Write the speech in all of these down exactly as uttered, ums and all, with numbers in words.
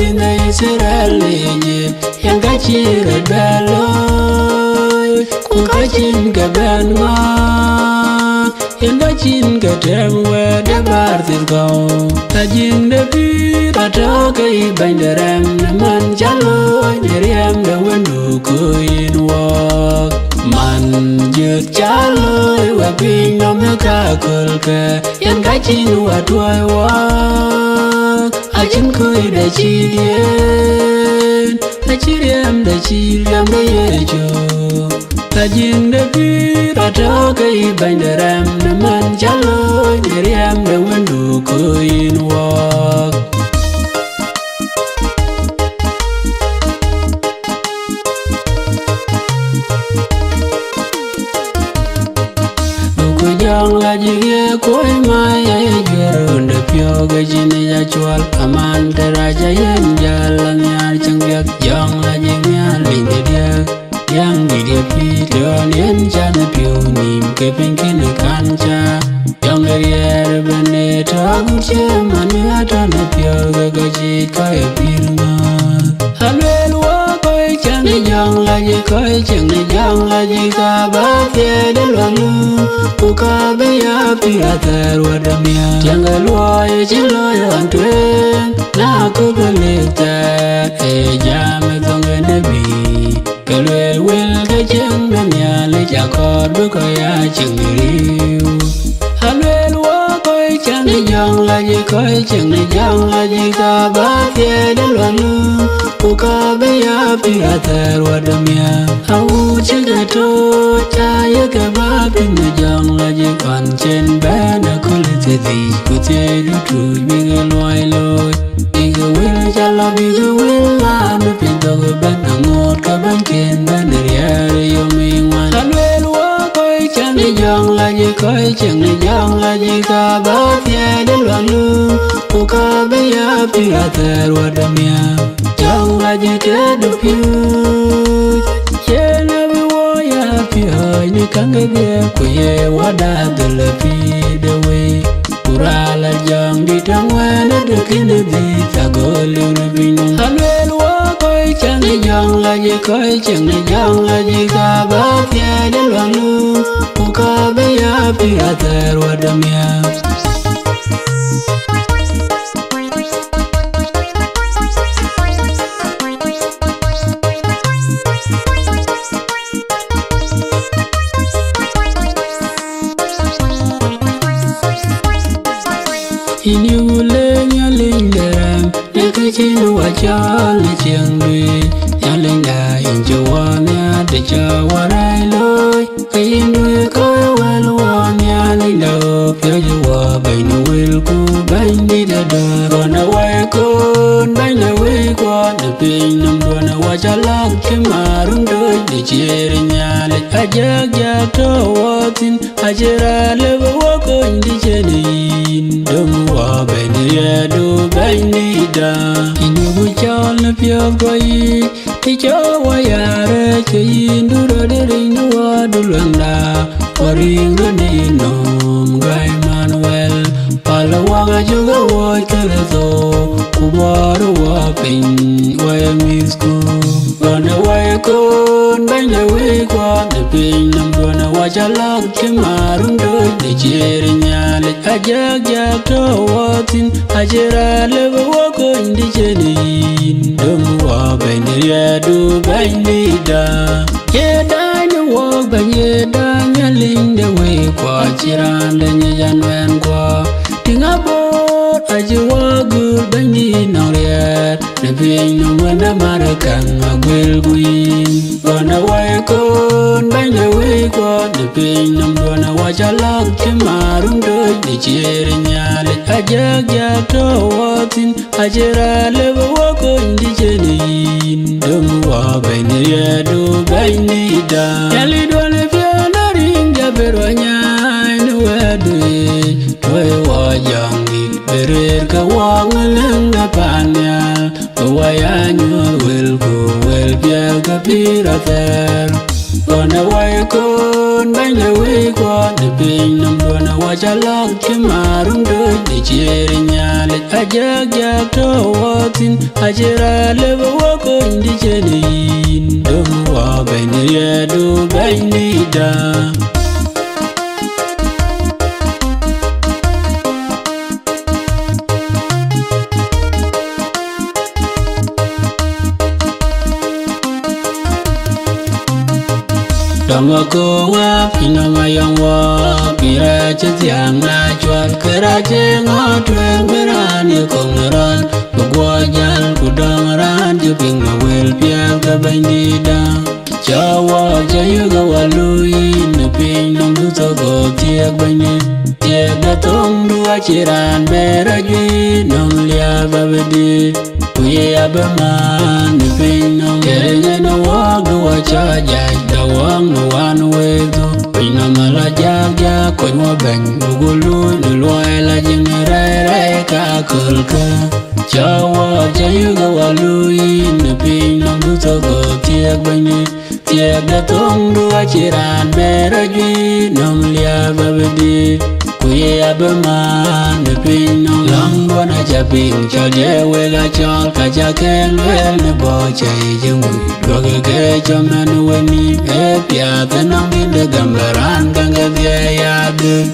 Ënë Itharel Ijip, yen ka cï rɔt bɛ looi, ku ka cïn kë bɛ̈n ŋɔ̈ɔ̈th, yen ka cïn kë tɛ̈m wɛ̈t de bäär thith kɔ̈u. Ajiëŋ de pïïr atɔ̈ ke yï bɛ̈ny de rɛm, në man cä loony ë riɛm de Wëndu ku yïn wɔɔk. Man jöt cä looi we piny nɔm ë kakölkë, yen ka cïn wä tuɔɔi wɔɔk. Acïn kuc de cï riɛm, acï riɛm de cï riɛm de Yecu. Ajiëŋ de pïïr atɔ̈ ke yï bɛ̈ny de rɛm, në man cä loony ë riɛm de Wëndu ku yïn wɔɔk. Duku jɔŋ la jik ye kuɔi ma ye juɛr run de piɔ̈u ke cïn ya cuɔl. Aman të rac ayen jäl la nhiaar cäŋ biäk. Jɔŋ la jik nhial piny de diäk, diäŋ dït ye pïïr. Jɔn yen can ë piɔ̈u nïïm ke piny kën ë kan ca. Jɔŋ de riɛɛr ëbɛ̈n ë tɔ̈ agut cï man ë atɔ̈ në piɔ̈u ke ka cït ka ye pïïr ŋɔ̈ɔ̈th. Aluel wɔ kɔc cäŋ ë jɔŋ la jik, kɔc cäŋ ë jɔŋ la jik, ka bä thiëëc de luaŋ nu, ku ka bï ya pïïr athɛɛr wä de miäk. Tiɛŋkë luɔi ë cï looi ɣɔn tueŋ, na kök ë lëk thɛɛr, ee jam ë thoŋ ë nebi. Ke lueel wël ke cieŋ de Nhialic akɔɔr bï kɔc aa cieŋ riëëu. Alueel wɔ kɔc cäŋ ë jɔŋ la jik, kɔc cäŋ ë jɔŋ la jik, ka bä thiëëc de luaŋ nu, ku ka bï ya pïïr athɛɛr wä de miäk. Awuut cï ke tooc, ca ye ke bä piŋ ë jɔŋ la jik, pan cen bɛ̈n aköl ë thiëthic, ku thiëëc dutuuc bï ke luɔi looi. Bïk wël cä lɔ, bïk wël la në piny thok ëbɛ̈n, aŋoot ke bɛ̈nyken bɛ̈n riɛɛr ë yom ë ŋuan. Alueel wɔ kɔc cäŋ ë jɔŋ la jik, kɔc cäŋ ë jɔŋ la jik, ka bä thiëëc de luaŋ nu, ku ka bï ya pïïr athɛɛr wä de miäk. Jɔŋ la jik ke dupiööc, yen abï wɔ ya piööc në käŋ kedhie, ku ye wada dhil ë pïïr de wei. Ku raan la jɔŋdït aŋuɛ̈ɛ̈n ë dökï në dhïc, agöl liu në piny. Alueel wɔ kɔc cäŋ ë jɔŋ la jik, kɔc cäŋ ë jɔŋ la jik, ka bä thiëëc de luaŋ nu, ku ka bï ya pïïr athɛɛr wä de miäk. Yïn yuku leec Nhialic de rɛm, në kë cïn wä cɔɔl në ciɛɛŋdu. Nhialicda, yïn cï wä nhiaar të cä wä rɛɛc looi, ke yïn du ye kɔc wël wä Nhialicda, ɣöö piööcë wä bɛ̈ny de wël ku bɛ̈nydït adöör. Duɔ̈n ë wɛ̈ikon, bɛ̈ny de wëikuɔn ë piny nɔm, duɔ̈n ë wä cä lak cï marum dööc de ciëër Nhialic. Ajiäkjiäk tɔ̈ wɔ thïn, acïn raan lëu bï wɔ kony të cïn yïn. Döŋ wɔ bɛ̈ny riɛɛtdu, bɛ̈nydïtda, yïn yuku cɔɔl në piɔ̈ɔ̈th guɔ yiic, të cä wä ya rɛɛc ke yïn du rɔt ë riny në wädu luäŋda. Wä riŋ röt në yï nööm, Gäi Manuel, pälë wak acuk ë wuɔ̈c Kërtho, ku buɔɔrë wä piny, wä ye mïthku. Duɔ̈n ë wɛ̈ikon, bɛ̈ny de wëikuɔn ë piny nɔm, duɔ̈n ë wä cä lak cï marum dööc de ciëër Nhialic. Ajiäkjiäk tɔ̈ wɔ thïn, acïn raan lëu bï wɔ kony të cïn yïn. Döŋ wɔ bɛ̈ny riɛɛtdu, bɛ̈nydïtda. Ye daai në wɔk bɛ̈ny, ye daai Nhialic de wëikuɔ, acïn raan de nyic anuɛɛnkuɔ. Tïŋ abɔ̈, acï wɔ gör bɛ̈nydït nɔŋ riɛɛt, në piny nɔm wën de Marikaŋ aguëlku yïn. Duɔ̈n ë wɛ̈ikon, bɛ̈ny de wëikuɔn ë piny nɔm, duɔ̈n ë wä cä lak cï marum dööc de ciëër Nhialic. Ajiäkjiäk tɔ̈ wɔ thïn, acïn raan lëu bï wɔ kony të cïn yïn. Döŋ wɔ bɛ̈ny riɛɛtdu, bɛ̈nydïtda. Nhialic duɔ̈n ë piɛ̈n ariŋ, jɔ bï rɔt nyaai në wɛ̈tdu yic. Tuɔ̈c wɔ Jɔŋdït, bï rëër ke wɔk në lëŋ de paannhial, bï wɔ ya nyuɔ̈th wëlku, wël piɛth ke pïïr athɛɛr. Duɔ̈në wai kɔn bɛ̈ny de wëi kuɔn ë piny nɔm, duɔ̈në wac alak cï marum döc de ciëër ë Nhialic. Ajak jak tɔ̈ wɔ thïn, acï raan lëu bï wɔ kony dï cïn yïn. Döŋ wɔ bɛ̈ny de riɛɛtdu, Bɛ̈nydïtda. Dɔm akööl wääp, yïn nɔm ayɔŋ wɔ, bï rɛɛc cï thiäŋ na cuat, kërɛɛc ë ŋɔ̈ɔ̈t tueŋ, bï raan ye kɔŋ ë rɔl, bï guɔ jäl, ku dɔm raan cï piŋ në wël piɛth ke Bɛ̈nydïtda. Cä wɔ, cä yïk ë wɔ luui yïn ë piny nɔm, du thok ɣööt thiëëk Bɛ̈nydït, thiëëk de thoŋdu acï raan bɛ̈ɛ̈r ajuëc nɔm liääp abï dït. Ku ye abï maan në piny nɔm, kërɛɛc yen ë wɔɔk du wɔ cä jäc, dä wɔɔk në wan wëëthu. Piny nɔm ala jak jak, kony wɔ bɛ̈ny, buk luui në luɔi la jiŋ rɛɛc rɛɛc ka aköölkë. Cä wɔ, cä yïk ë wɔ luui yïn në piny nɔm, du thok ɣööt thiëëk Bɛ̈nydït, thiëëk de thoŋdu acï raan bɛ̈ɛ̈r ajuëc nɔm liääp abï dït. Ku ye abï maan në piny nɔm, lɔ̈ŋduɔ̈n acä piŋ, cɔl ye wek acɔl, ka cä kën lueel në bɔ̈ cä yic ë ŋuc. Duɔ̈kkë ke cɔm ɛn we nïïm, ee piath ënɔŋ yïn de gäm bï raan käŋ ke dhiɛɛi adhil.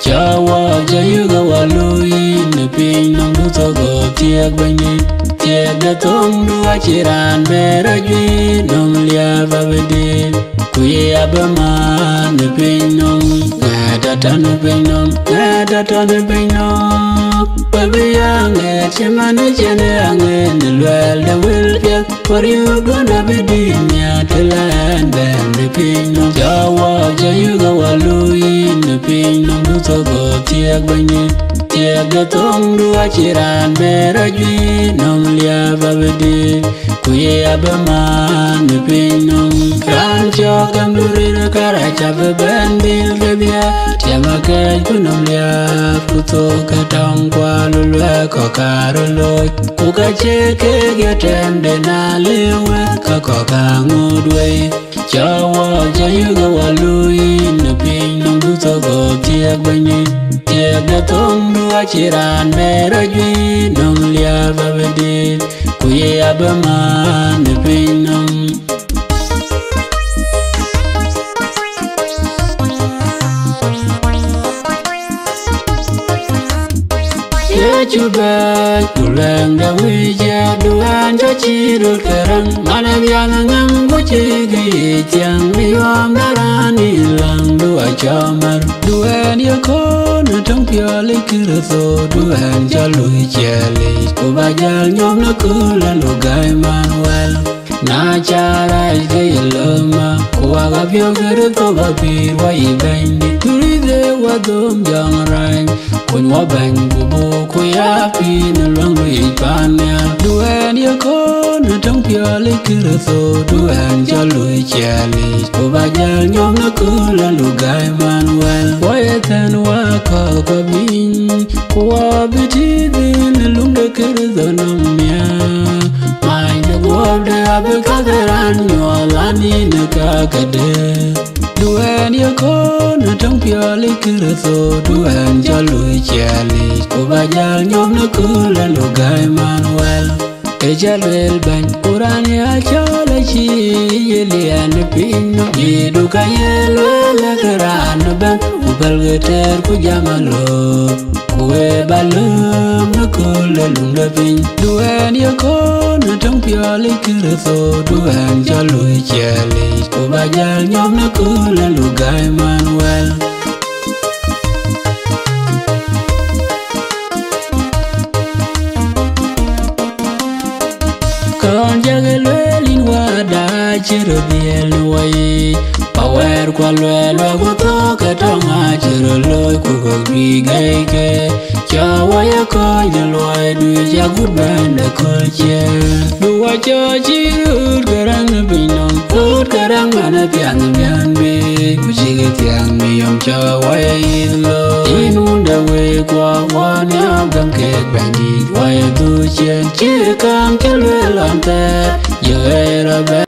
Cä wɔ, cä yïk ë wɔ luui yïn në piny nɔm, du thok ɣööt thiëëk Bɛ̈nydït, thiëëk de thoŋdu acï raan bɛ̈ɛ̈r ajuëc nɔm liääp abï dït. Ku ye abï maan në piny nɔm, ŋɛɛt atɔ̈ në piny nɔm, ŋɛɛt atɔ̈ në piny nɔm. We bï ya ŋɛɛt cï man ë cïn ë aŋɛɛt në luɛɛl de wël piɛth, ku riëëuduɔ̈n abï dït nhiaar të la ɛn bɛ̈n në piny nɔm. Cä wɔ, cä yïk ë wɔ luui yïn në piny nɔm, du thok ɣööt thiëëk Bɛ̈nydït, thiëëk de thoŋdu acï raan bɛ̈ɛ̈r ajuëc nɔm liääp abï dït. Ku ye abï maan në piny nɔm, raan cɔk gäm du rir kärɛc abï bɛ̈n dhil kedhie. Tiɛm akëc ku nɔm liääp, ku thok ke tɔŋ kual luɛɛk kɔ̈k kaarë looi. Ku ka cie kek ye tɛ̈mde na lëu wek, ka kɔ̈k aa ŋoot wei. Cä wɔ, cä yïk ë wɔ luui yïn në piny nɔm, du thok ɣööt thiëëk Bɛ̈nydït, thiëëk de thoŋdu acï raan bɛ̈ɛ̈r ajuëc nɔm liääp abï dït. Ku ye abï maan në piny nɔm. Yecu bɛ̈ɛ̈c, ku luɛɛŋ de wïc ë duɛ̈ɛ̈n cä cï röt ke rɛ̈ŋ, man ë riɛl ë ŋäŋ ku cï kë yic thiäŋ, bï yuɔɔm de raan yïn läŋ, du acä mär. Duɛ̈ɛ̈n ye kɔn ë töŋ piɔl ë Kërtho, duɛ̈ɛ̈n cä luui ciɛɛlic, ku ba jäl nyɔm në kööl ë lugäi man wɛl. Na cä rac ke ye löma, ku wak apiɔ̈u Kërtho ba pïïr wɔ yï Bɛ̈nydït. Kërtho ë wa dhöm jɔŋ rac, kuny wɔ bɛ̈ny ku buk ku ya pïïr në luäŋ luic pan nhial. Duɛ̈ɛ̈n ye kɔn ë töŋ piɔl ë Kërtho, duɛ̈ɛ̈n cä luui ciɛɛlic, ku ba jäl nyɔm në kööl ë lugäi man wɛl. Wɔ ye thɛ̈n wä kɔ̈k kɔ̈k bïny, ku wɔ bï tïït dhil në luŋ de Kërtho nɔm nhial. Many de guɔ̈pde abï käk raan nyuɔɔth, an, yïn ë käk këde. Duɛ̈ɛ̈n ye kɔn ë töŋ piɔl ë Kërtho, duɛ̈ɛ̈n cä luui ciɛɛlic, ku ba jäl nyɔm në kööl ë lugäi man wɛl. Ke cä lueel bɛ̈ny, ku raan ya cɔl acï ye liɛɛn ë piny nɔm. Yïdu ka ye lueel ë ke raan ëbɛ̈n, ku pälkï tɛ̈ɛ̈r ku jam alööm. Ku we ba lööm në kööl ë luŋ de piny. Duɛ̈ɛ̈n ye kɔn ë töŋ piɔl ë Kërtho, duɛ̈ɛ̈n cä luui ciɛɛlic, ku ba jäl nyɔm në kööl ë lugäi man wɛl. Kɔn jɔkï lueel yïn Wäda cï röt dhiɛl në wɔ yiic, ba wɛ̈ɛ̈r ku aluɛɛl wek ku thök ke tɔŋ acï röt looi ku gök bï gɛ̈i ke. Cä wɔ ye kɔc de luɔi duic agut bɛ̈n de kööl ciëën. Du wɔ cɔɔc cï röt ke rɛ̈ŋ ë piny nɔm, röt ke rɛ̈ŋ man ë piath ë biän biic, ku cïkï thiäŋ në yom cä wɔ ye yith looi. Yïn wun de wëi kuɔ wɔ nhiaar gäm kek Bɛ̈nydït, wɔ ye dhuk ciëën cï kaŋ cï lueel ɣɔn thɛɛr, jɔ ɣɛɛr abɛ̈n.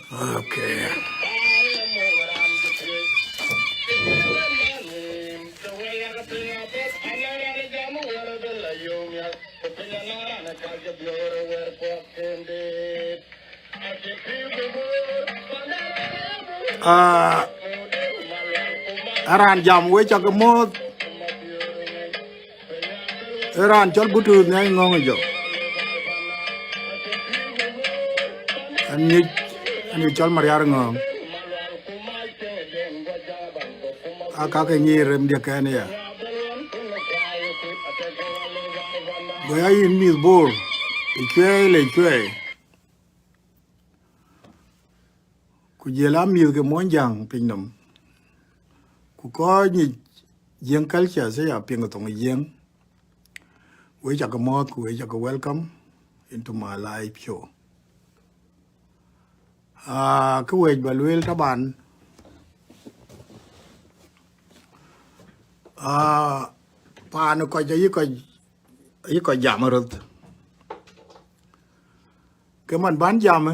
Okay. Ah, aran jam we cak moth. Aran chol butu ne ngong jo. Ani, ani chol mariar ngong. Aka ke nyi rem dia ken ya. Go ya yin mith bor. Ichwe le chwe. Ku jël a mïth ke Muɔnyjäŋ piny nɔm. Ku kɔc nyic Jiëŋ culture, cï ya piŋ thoŋ Jiëŋ. We cak mɔ̈ɔ̈th ku we cak welcome into my live show. Ah, kë wec ba lueel taban. Ah, paan kɔc ayï kɔc, ayï kɔc jam röth. Ke man ban jam,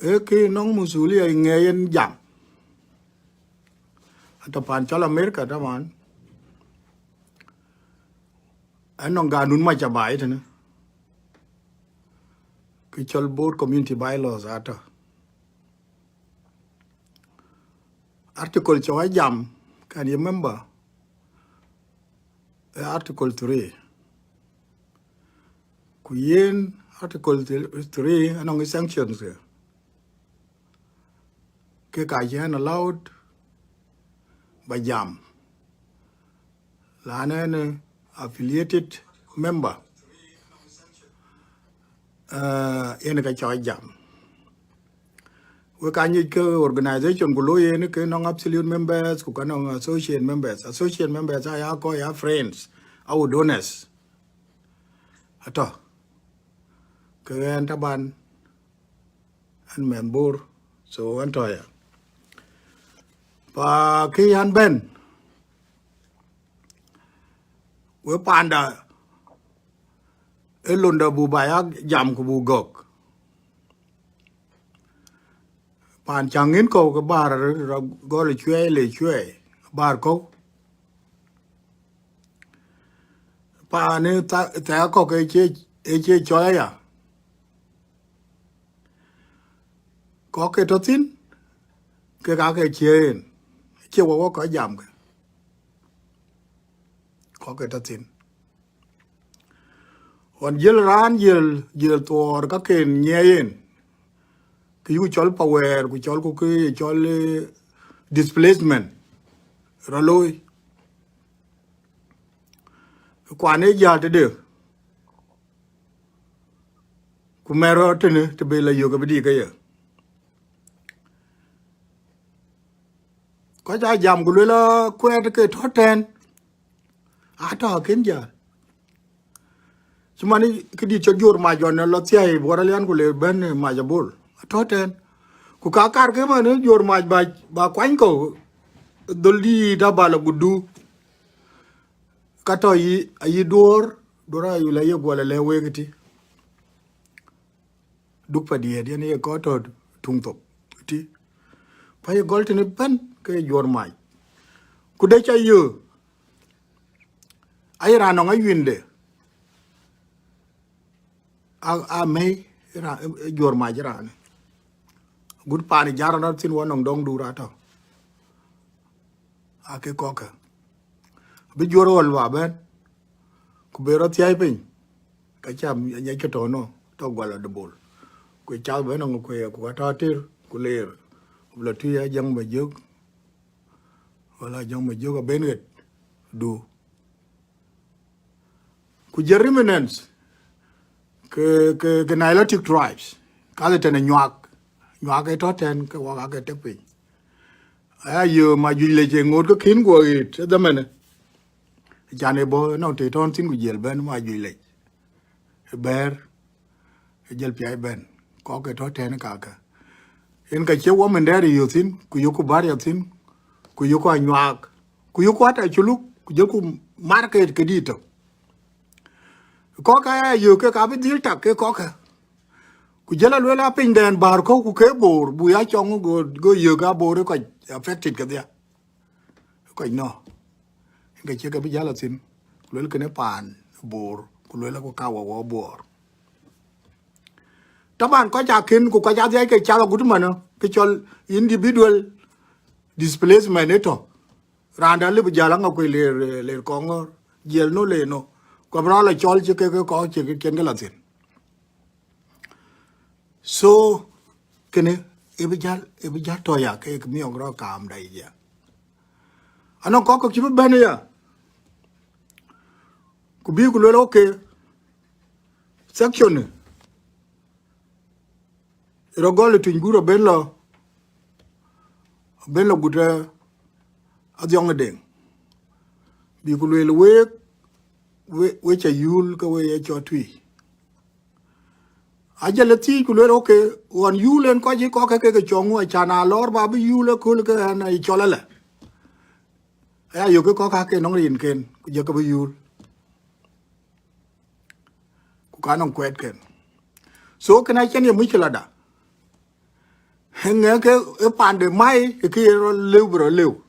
ee kë nɔŋ masulia ŋɛɛc en jam. Ata pan cɔl America taban. Anɔŋ ganun mac abai tënë. Kë cɔl Bor community bylaws ata. Article cɔk a jam, can you remember? Eh, article three. Ku yen article three anɔŋ sanctions ke. Ke ka cï en allowed ba jam. Lan en affiliated member. Eh, yen ka cɔk jam. We ka nyic ke organization ku lo yen ke nɔŋ absolute members ku ka nɔŋ associate members. Associate members aya kɔc ya friends, au donors. Atɔ. Ke en taban, en mɛn Bor, so en tɔ ya. Pa ke yan ben, we panda, e londa bu ba ya jam ku bu gɔk. Pan caŋ ŋin kɔ̈u ke bäär rɔt gɔl cuɛɛi le cuɛɛi, bäär kɔ̈u. Paan ë tha-, thɛɛr kɔ̈k ë cie, ë cie cɔl aya. Kɔ̈k ke tɔ thïn, ke ka ke cie en. Cie wɔ wɔ kɔc jam ke. Kɔ̈k ke tɔ thïn. Ɣɔn jiël raan jiël, jiël thuɔɔr ka ken nyiɛɛi en. Kë yuku cɔl pa wɛɛr, ku cɔl ku kë cɔl, eh, displacement. Rɔ looi. Kuan ee jäl tëde. Ku mɛr rɔ tënë, të be la yök abï dïïk ke ye. Kɔc aa jam ku luel a kuɛɛt ke tɔ tɛ̈n. Atɔ akën jäl. Cï man këdït cɔk Jor Mac ɣɔn lɔ thiäi Buɔr Alian ku le bɛ̈n Mac Abol. Atɔ tɛ̈n. Ku ka kar ke man Jor Mac ba, ba kuany kɔ̈u, dhöl dïït aba la gudu. Ka tɔ yï, ayï duɔ̈ɔ̈r, duɔ̈ɔ̈r ayu la ye guɔ la lɛ̈k wek ëtï. Duk pa diɛɛt yen ye kɔc tɔ tuŋ thok ëtï. Pa ye gɔl tënë bɛ̈n ke Jor Mac. Ku de ca yö, aye raan nɔŋ ayuinde. A, a mɛi ra-, Jor Mac raan. Gut paan ë jar rɔt thïn wɔ nɔŋ dɔŋdu ratɔ. Ake kɔ̈kë. Bï Jor ɣɔl ba bɛ̈n. Ku be rɔ thiäi piny. Ka ca nyiɛc ke tɔ nɔ, tɔ gual adubol. Ku cath bɛ̈n nɔŋ ku ye, ku ka tɔ ater, ku leer. Bï lɔ tui Ajäŋ Majök, wala Ajäŋ Majök abën ɣet du. Ku jël remnants ke, ke, ke Nilotic tribes, ka de tënë Nyuak, Nyuak ë tɔ̈ tɛ̈n ke wak ake tek piny. Aya yö Majuëc Lec ë ŋoot ke kën guɔ ɣet ë dhamënë. Can ë bɔ̈ nɔŋ të tɔ̈n thïn ku jël bɛ̈n Majuëc Lec. Ë bɛ̈ɛ̈r, ë jël piac bɛ̈n, kɔ̈k ke tɔ̈ tɛ̈n kakë. Yen ka cie wɔ mɛn dɛ̈ɛ̈r yö thïn, ku yöku bär ya thïn, ku yöku Anyuak, ku yöku ata Culuk, ku jëlku market ke dït tök. Kɔ̈k aya yö ke ka bï dhil tak ke kɔ̈kë. Ku jël aluel a piny dɛn bäär kɔ̈u ku ke Boor, bu ya cɔŋ go, go yök a Boor ë kɔc affected kedhia. Kɔc nɔ. Yen ke cie ke bï jäl a thïn. Ku luel kënë paan Boor, ku luel ku ka wɔ wɔ Boor. Taban kɔc a kën, ku kɔc a dhiac ke cath agut manë, ke cɔl individual displacement ë tɔ̈. Raan da lëu bï jäl aŋa kuec ler, ler Kɔŋɔ̈ɔ̈r, jiël nu le nu. Ku abï rɔt la cɔl cï ke, ke kɔ̈k cï ke cïn ke la thïn. So, kënë, ë bï jäl, ë bï jäl tɔ̈ ya, ke, ke miɔk rɔt kaam da yic ya. Anɔŋ kɔ̈k kɔ̈k cï bï bɛ̈n ya. Ku bï ku luel, okay, section ni, rɔt gɔl ë tuny bur abën lɔ, abën lɔ gut, eh, Adhiɔŋ ë Deŋ. Bï ku luel week, we, we ca yul ke we ye cɔt tui. Ajël ë thiëc ku luel, okay, ɣɔn yul en kɔc ë kɔ̈k ke ke cɔŋ ŋu, acan a lɔɔr ba bï yul ëköl ke ɣɛn ë cɔl alɛ. Aya yök ke kɔ̈k ake nɔŋ rinken, ku jëkë bï yul. Ku ka nɔŋ kuɛɛtken. So, kënë acïn ye muckila da. Ŋɛk ke ë pande mai, ë kë ye rɔt lëu bï rɔt lëu.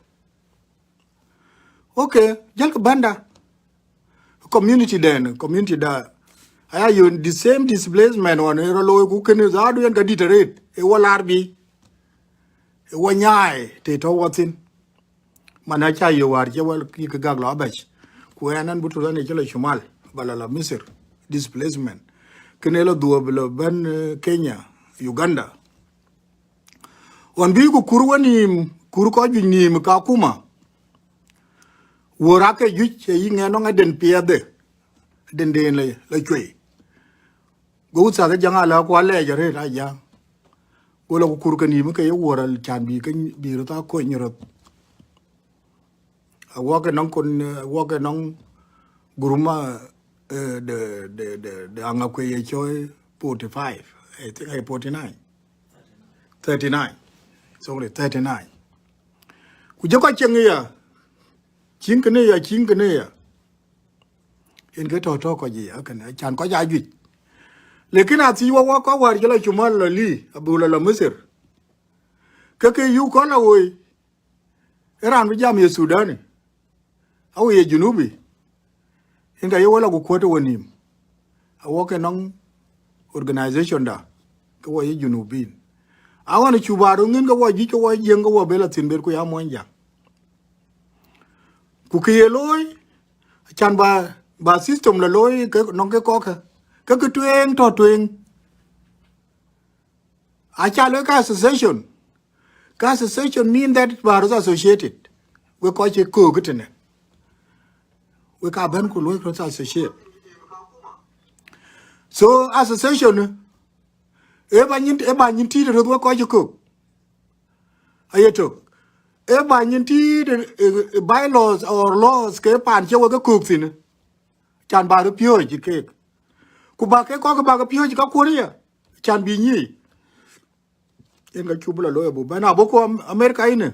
Okay, jëlkë bɛ̈n da. Community dɛn, community da. Aya yön the same displacement ɣɔn ë rɔt looi ku kënë dhadu yen ka dït arëët. Ë wɔ laar bï. Ë wɔ nyaai, të tɔ̈ wɔ thïn. Man aca yö wäär cï wal kï ke gak lɔ abɛc. Ku ɛn, ɛn butur ɛn ë cï lɔ Cumal, ba lɔ lɔ Misir, displacement. Kënë lɔ dhuɔ̈ɔ̈p lɔ bɛ̈n, eh, Kenya, Uganda. Ɣɔn bï ku kur wenïïm, kur kɔc juëc nïïm ë Kakuma. Wöör ake juëc ë yï ŋɛn nɔŋ aden piɛthde, aden den lɔ, lɔ cuei. Go Uthath Ajaŋ alä ku alɛɛc arëët Ajaŋ. Go lɔ ku kur ke nïïm ke ye wöör al can bï ke bï röth aa kony röth. Awɔk ë nɔŋ kon, awɔk ë nɔŋ guruma, eh, de, de, de, de aŋa kue ye cɔi forty five, I think, eh, forty nine. Thirty nine. Sorry, thirty nine. Ku jɔ kɔc cieŋ ya. Cieŋ kënë ya, cieŋ kënë ya. Yen ke tɔ̈ tɔ̈ kɔc ya, kënë, can kɔc a juëc. Lakin a thiëc wɔ, wɔ kɔc wäär cï lɔ Cumal lɔ Lii, abï lɔ lɔ Misir. Ke ke yuk kɔn lɔ woi. Ë raan bï jam ye Thudani, awu ye Junubi, yen ka ye wɔ lɔ ku kuɔ̈t ë wenïïm, awɔ ke nɔŋ organization da, ke wɔ ye Junubin. Aɣɔn ë cu ba röt ŋïn ke wɔ juëc ke wɔ Jiëŋ ke wɔ bë lɔ thïn ber ku ya Muɔnyjäŋ. Ku kë ye looi, can ba, ba system lɔ looi ke nɔŋ ke kɔ̈kë, ke kë tueŋ tɔ̈ tueŋ. Aca looi ka association. Ka association mean that ba röth associated. We kɔc cï köök tënë. We ka bɛ̈n ku luɔi röth associate. So association, eh, e ba nyin, e ba nyin tiit röth we kɔc cï köök. Aye tök. E ba nyin tiit, eh, eh, bylaws or laws ke paan cï we ke köök thïn. Can ba röt piööc keek. Ku ba ke kɔ̈k ba ke piööc ka kuɔ̈r ya. Can bï nyic. Yen ka cuk bï lɔ looi abuk bɛ̈n abɔ̈ ku Am-, America ënë.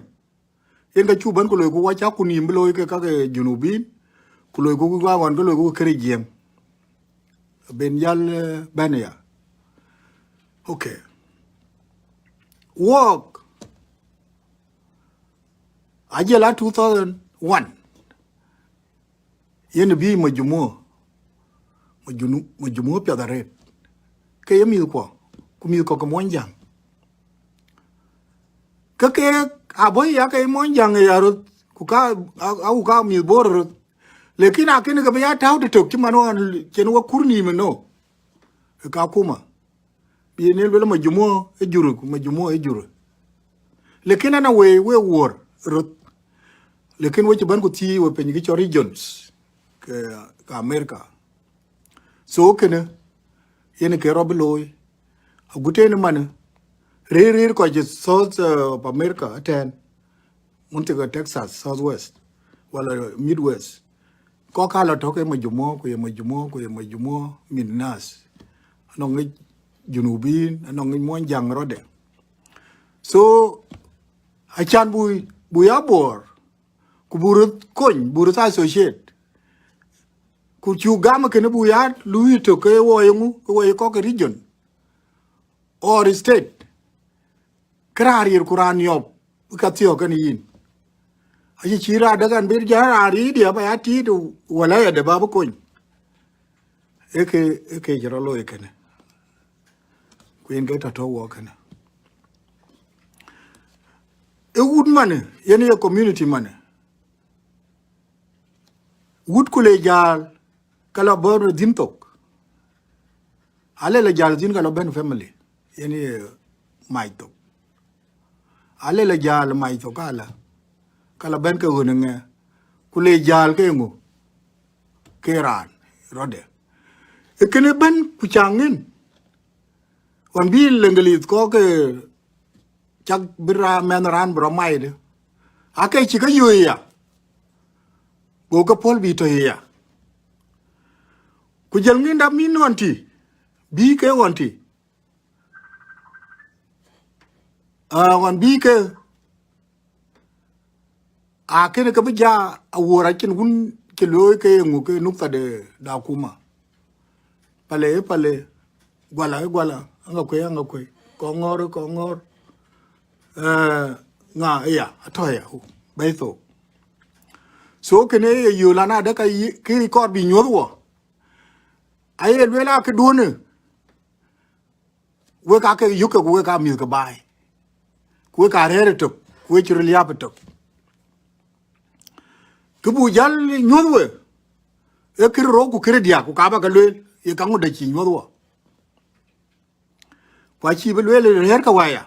Yen ka cuk bɛ̈n ku looi ku wɔ cak ku nïïm bï looi ke kake Junubin. Ku looi ku, ku ŋuan ke looi ku këric Jiëŋ. Ben jäl, eh, bɛ̈n ya. Okay. Wɔɔk. Ajël a two thousand one. Yen bï majumuɔ, majunu-, majumuɔ piath arëët. Ke ye mïthkuɔ, ku mïth kɔ̈k ke Muɔnyjäŋ. Ke keek abɔ̈ ya ke Muɔnyjäŋ ë ya röth, ku ka, a, a, ku ka mïth Bor röth. Lakin akënë ke bï ya tääu tëtök cï man ɣɔn cïn wɔ kur nïïm ënɔ. Ë Kakuma. Bï yen luel majumuɔ ë jurë, ku majumuɔ ë jurë. Lakin ana we, we wuɔ̈r röt. Lakin we cï bɛ̈n ku thii we piny kë cɔl regions ke, ke America. So kënë, yen ke rɔt bï looi. Agut tënë man, rëër, rëër kɔc South, uh, of America ëtɛ̈ɛ̈n, manthiqa Texas, Southwest, wala Midwest. Kɔc ka lɔ tɔ̈ ke majmua, ku ye majmua, ku ye majmua min nas. Anɔŋ ŋic Junubin, anɔŋ ŋic Muɔnyjäŋ rɔtde. So, acän buk, buk ya Bor, ku buk röt kony, buk röt associate. Ku cuk gam kënë buk ya luui tök ke wɔ ye ŋu, ke wɔ ye kɔc ke region or state. Kë raan riir ku raan niɔp, ka thiɔ̈k kenë yïn. Acï cï raan däk an bï jɔ raan riir diɛ̈ ba ya tiit, wala ya de ba bï kony. Ee ke, ee ke cï rɔt looi kënë. Ku yen ke tɔ̈ tɔ̈ wɔ kënë. Ee wut manë, yen ye community manë. Wut ku le jäl, ka lɔ bɛ̈n dhïn thok. Ale lɔ jäl dhïn ka lɔ bɛ̈n family, yen ye mac thok. Ale lɔ jäl mac thok ala, ka lɔ bɛ̈n ke ɣön ŋɛ, ku le jäl ke ŋö, ke raan rɔtde. Ee kënë bɛ̈n ku ca ŋic, ɣɔn bï Leŋgelith kɔ̈k ke cak bï raan, mɛnh raan bï rɔt mac de. Ake cï ke yöö ya, go ke puɔ̈l bï tɔ̈ ya. Ku jɔl ŋic dap min ɣɔn tï, bï ke ɣɔn tï. Ah, ɣɔn bï ke, a kënë ke bï ja awuɔ̈r acïn wun cï looi ke ye ŋu ke nukta de, de akuma. Pale, pale, guala, guala, aŋa kuei, aŋa kuei, kɔŋɔɔr, kɔŋɔɔr. Eh, ŋa, ya, atɔ̈ ya, bɛ̈i thok. So kënë ye yöö lan adë ka yï, kë kɔɔr bï nyuɔ̈th wɔ. Aye lueel a këduɔ̈në, wek aa ke yök ke, ku wek aa mïth ke baai. Ku wek aa rɛ̈ɛ̈r ëtök, ku wek cï röt liääp ëtök. Kë buk jäl nyuɔ̈th we, ee kërë rou ku kërë diäk, ku ka ba ke lueel, ye kaŋö dɛ̈ cï nyuɔ̈th wɔ. Ku acï bï lueel rɛ̈ɛ̈r ke waya,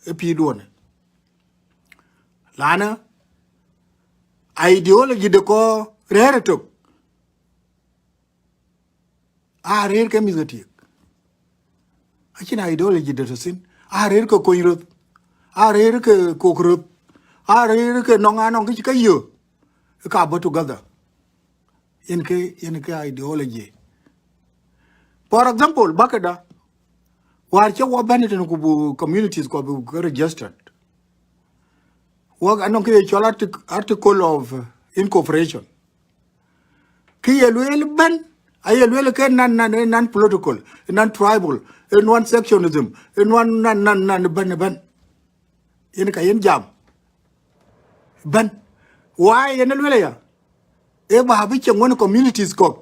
ë pïïrduɔ̈në. Lanë, ideology de kɔc rɛ̈ɛ̈r ëtök, aa rëër ke mïth ke tiek. Acïn ideology de tɔ̈ thïn, aa rëër ke kony röth, aa rëër ke kok röth, aa rëër ke nɔŋ anɔŋ kë cï ke yök, ka bɔ̈ together. Yen ke, yen ke ideology. For example, bakëda, wäär cï wɔ bɛ̈n tënë ku buk communities kɔ̈k buk ke registered. Wɔ anɔŋ kë ye cɔl artic-, article of, uh, incorporation. Kë ye lueel bɛ̈n, aye lueel ke non, non, non political, non tribal, non sectionism, non, non, non, non bɛ̈n, bɛ̈n. Yen ka yen jam. Bɛ̈n. Why yen lueel ya? Ee ba bï cieŋ wën communities kɔ̈k.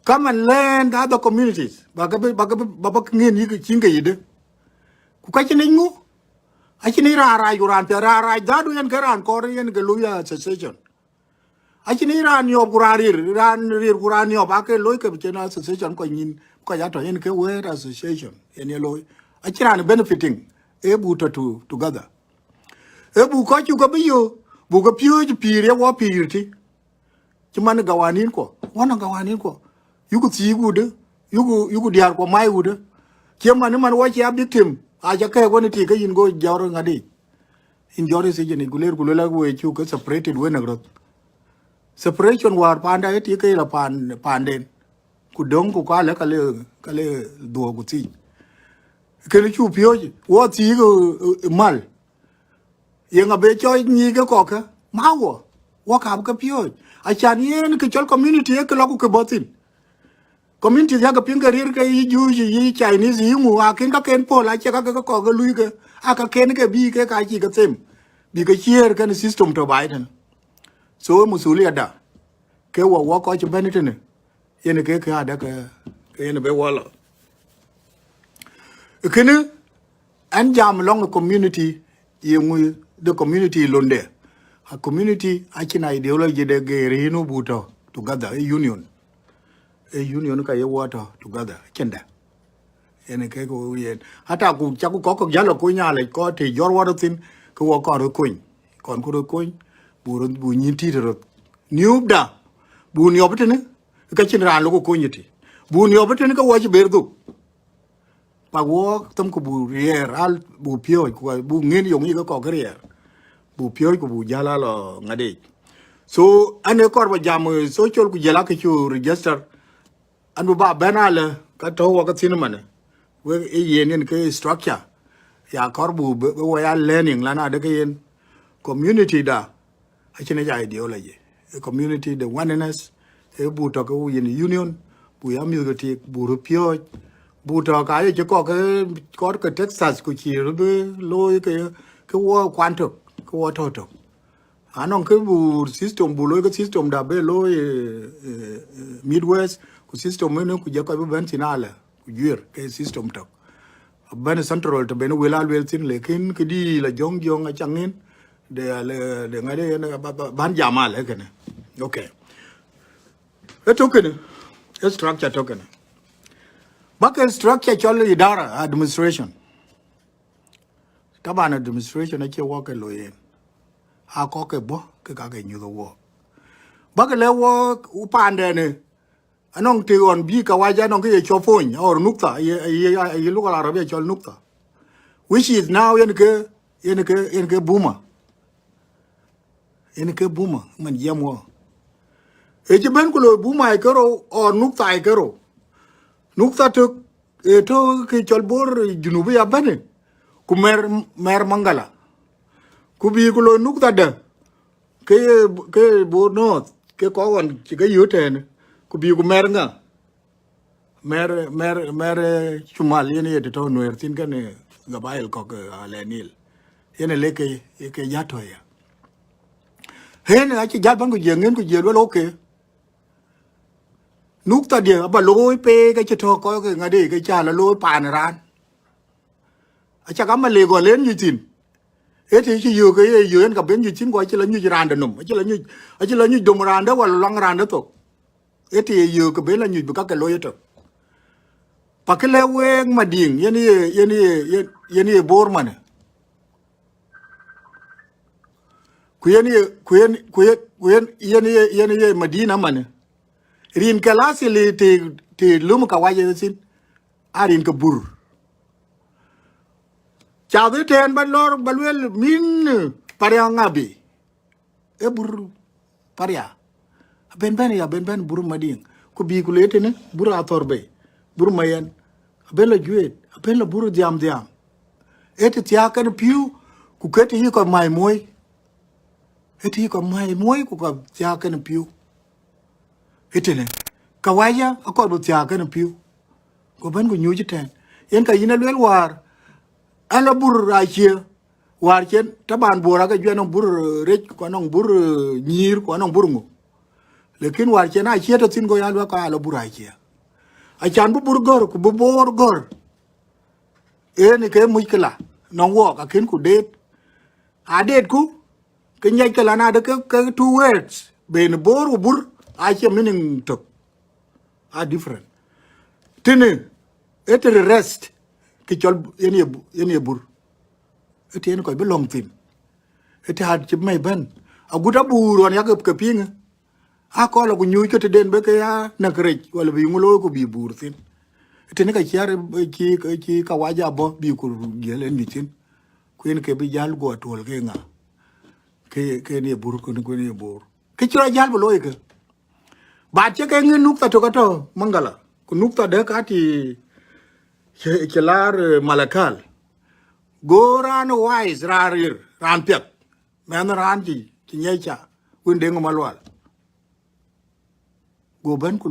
Come and learn the other communities. Ba ke bï, ba ke bï, ba, ba ke ŋiɛn yïk cïn ke yïdë. Ku ka cïn ŋu? Acïn raan rac ku raan piɛth, raan rac dhadu yen ke raan kɔɔr yen ke looi association. Acïn raan niɔp ku raan riir, raan riir ku raan niɔp, ake looi ke bï cïn association kɔc nyin, kɔc atɔ̈ yen ke wëët association, yen ye looi. Acïn raan benefiting, ee buk tɔ̈ to-, together. Ee buk kɔc cuk ke bï yök, buk ke piööc pïïr ye wɔ pïïr tï. Cï man gawanin kuɔ, wɔ nɔŋ gawanin kuɔ. Yuku thiëëk wudë, yuku, yuku diäär kuɔ mac wudë. Cie man, man wɔ cie a victim, aca kɛ̈ɛ̈k wën ë tik ke yïn go jɔr ŋadï. Yïn jɔr ë sijin, ku ler, ku luel, we cuk ke separated wën ë röth. Separation wäär panda ë tik ke la pan, panden. Ku döŋ ku ka lë ka le, ka le dhuɔ̈k ku thiic. Kënë cuk piööc, wɔ thiëëk, ë, ë, mal. Yeŋa be cɔɔc nyiic ke kɔ̈kkë? Ma wɔ, wɔ ka bï ke piööc. Acan yen kë cɔl community ee kë lɔ ku ke bɔ̈ thïn. Communities yakë piŋ ke riɛr ke yï Jewish, yï Chinese, yï ŋu, akën ka ken pol, acie ka ke kɔ̈k ke luui ke, aa ka ken ke bï ke ka cï ke them. Bï ke ciëër kenë system tɔ̈ baai tënë. So, masulia da, ke wɔ, wɔ kɔc cï bɛ̈n tënë, yen ke, ke ada ke, ke yen be wɔ lɔ. Kënë, ɛn jam lɔŋ community, ye ŋu de community londe. A community acïn ideology de geer yïn buk tɔ̈ together, ee union. Ee union ka ye wɔ tɔ̈ together, cïn dɛ. Yen ke ku yen. Hata ku cak ku kɔ̈k kɔ̈k jäl ku nyalec kɔc të jɔr wɔ thïn, Bï wɔ kɔn röt kony, kɔn ku röt kony, bu röt, bu nyïn tït röt. Niup da, bu niɔp tënë, ka cïn raan lok kony ëtï. Bu niɔp tënë ke wɔ cï ber dhuk. Pak wɔ thëm ku bu riɛɛr, al bu piööc, ku bu ŋën yöŋ yï ke kɔk riɛɛr. Bu piööc ku bu jäl a lɔ ŋadec. So, an ë kɔr ba jam, eh, social ku jël a ke cu register. An bï ba bɛ̈n alë, ka tɔ̈u wɔ ke thïn ëmënë. Wek ë yen yen ke structure. Ya kɔr bu bï, bï wɔ ya learning lan adë ke yen. Community da, acïn ë ja ideology. Ë community de oneness, ë bu tɔ̈ ke yen union, bu ya mïth ke tik, bu röt piööc, bu tɔ̈ ka ye cï kɔk ke, kɔr ke Texas ku cï röt bï looi ke, ke wɔ kuan tök, ke wɔ tɔ̈ tök. Anɔŋ kë bu system, bu looi ke system da be looi, eh, eh, eh, Midwest, ku system ënë ku jɛ kɔc bï bɛ̈n thïn alë, ku juiir ke system tök. Bɛ̈n Central të ben wël a luel thïn, lakin këdï la jɔŋ jɔŋ acaŋ ŋin, de alë, de ŋadë yen ba, ba, ban jam alë kënë. Okay. Ë tök kënë, ë structure tök kënë. Bak ë structure cɔl idara, administration. Taban administration acie wɔ ke looi yen. A kɔk ke bɔ̈, ke ka ke nyuth wɔ. Bak lɛ wɔ u paandɛn ë, anɔŋ të ɣɔn bï kawaja anɔŋ ke ye cɔl pony, or nukta, ye, ye, ye, ye lugha Arabia cɔl nukta. Which is now yen ke, yen ke, yen ke buma. Yen ke buma, man jiɛm wɔ. Ë cï ben ku looi buma ë kerou, or nukta ë kerou. Nukta tök, ë tɔ̈ ke cɔl Bor Junubi ya bɛ̈n, ku mɛr, mɛr Mangala. Ku bï ku looi nukta dë, ke ye, ke ye Bor North, ke kɔc ɣɔn cï ke yöt tɛ̈ɛ̈n, ku bï ku mɛr ŋa? Mɛr, mɛr, mɛr, eh, Cumal yen ye të tɔ̈ Nuɛɛr thïn kënë gabail kɔ̈k, eh, alɛ Nil. Yen ë lek ke, ke jat tɔ̈ ya. Yen acï jat bän ku jiëŋ yen ku jiël wël, okay. Nukta dië aba looi pek acï tɔ̈ kɔc ke ŋadë ke cä la looi paan raan. Acä ka Malek gɔl en nyuc thïn. Ë të cï yök ke ye yök en ka ben nyuc thïn, ku acï la nyuc raan de nɔm. Acï la nyuc, acï la nyuc dom raan de wala luaŋ raan de thok. Ë të ye yök ke ben la nyuc bï ka ke looi ëtök. Pa kë lɛ week Madiŋ, yen ye, yen ye, yen, yen ye Bor manë. Ku yen ye, ku yen, ku yen, ku yen, yen ye, yen ye Madina manë. Rin ke la asili të, të lum kawaja thïn, a rin ke Bur. Cath ëtɛ̈ɛ̈n ba lɔr ba luel min Pariaŋ abï. Ë Bur Paria. Aben bɛ̈n ya, aben bɛ̈n Bur Madiŋ. Ku bï ku le tënë, Bur Athɔr bei, Bur Mayɛn. Aben la Juet, aben la Bur Dhiam Dhiam. Ë të thiaak kenë pïu, ku ke të yï kɔc mai muɔi. Ë të yï kɔc mai muɔi, ku ka thiaak kenë pïu. Ë tënë, kawaja akɔɔr bï thiaak kenë pïu. Ku bɛ̈n ku nyuc ëtɛ̈ɛ̈n. Yen ka yïn a luel wäär, an la Bur Acie, wäär cen, taban Bor ake juɛn anɔŋ Bur, eh, rec, ku anɔŋ Bur, eh, nyïïr, ku anɔŋ Bur ŋö. Lakin wäär cen Acie tɔ̈ thïn, go ya luel ka ala Bur Acie. Acan bï Bur gɔ̈r, ku bï Bor gɔ̈r. Yen ke muckila, nɔŋ wɔɔk, akën ku deet. A deet ku, ke nyiɛc ke lan adë ke, ke two words, ben Bor ku Bur, acie meaning tök. Are different. Tënë, ë të rest, kë cɔl yen ye, yen ye Bur. Ë të yen kɔc bï lɔ̈ŋ thïn. Ë të hat cï mɛi bɛ̈n. Agut abur ɣɔn yak ke piŋ. Akɔɔr la ku nyuc ke tëden bï ke ya näk rec, wala bï ŋö looi ku bï Bur thïn. Tënë ka ciɛɛr, cï, cï kawaja bɔ̈ bï ku giël en nyuc thïn. Ku yen ke bï jäl guɔ tuɔl ke ŋa. Ke, ke yen ye Bur, ku yen ye Bor. Kë cï rɔt jäl bï looi ke. Ba cï ke ŋic nukta tök atɔ̈ Mangala, ku nukta dë ka ti cï, cï laar, eh, Malakal. Go raan wise, raan rir, raan piɛth, mɛnh raan cï, cï nyiɛc ca, wën Deŋ Malual. Go bɛ̈n ku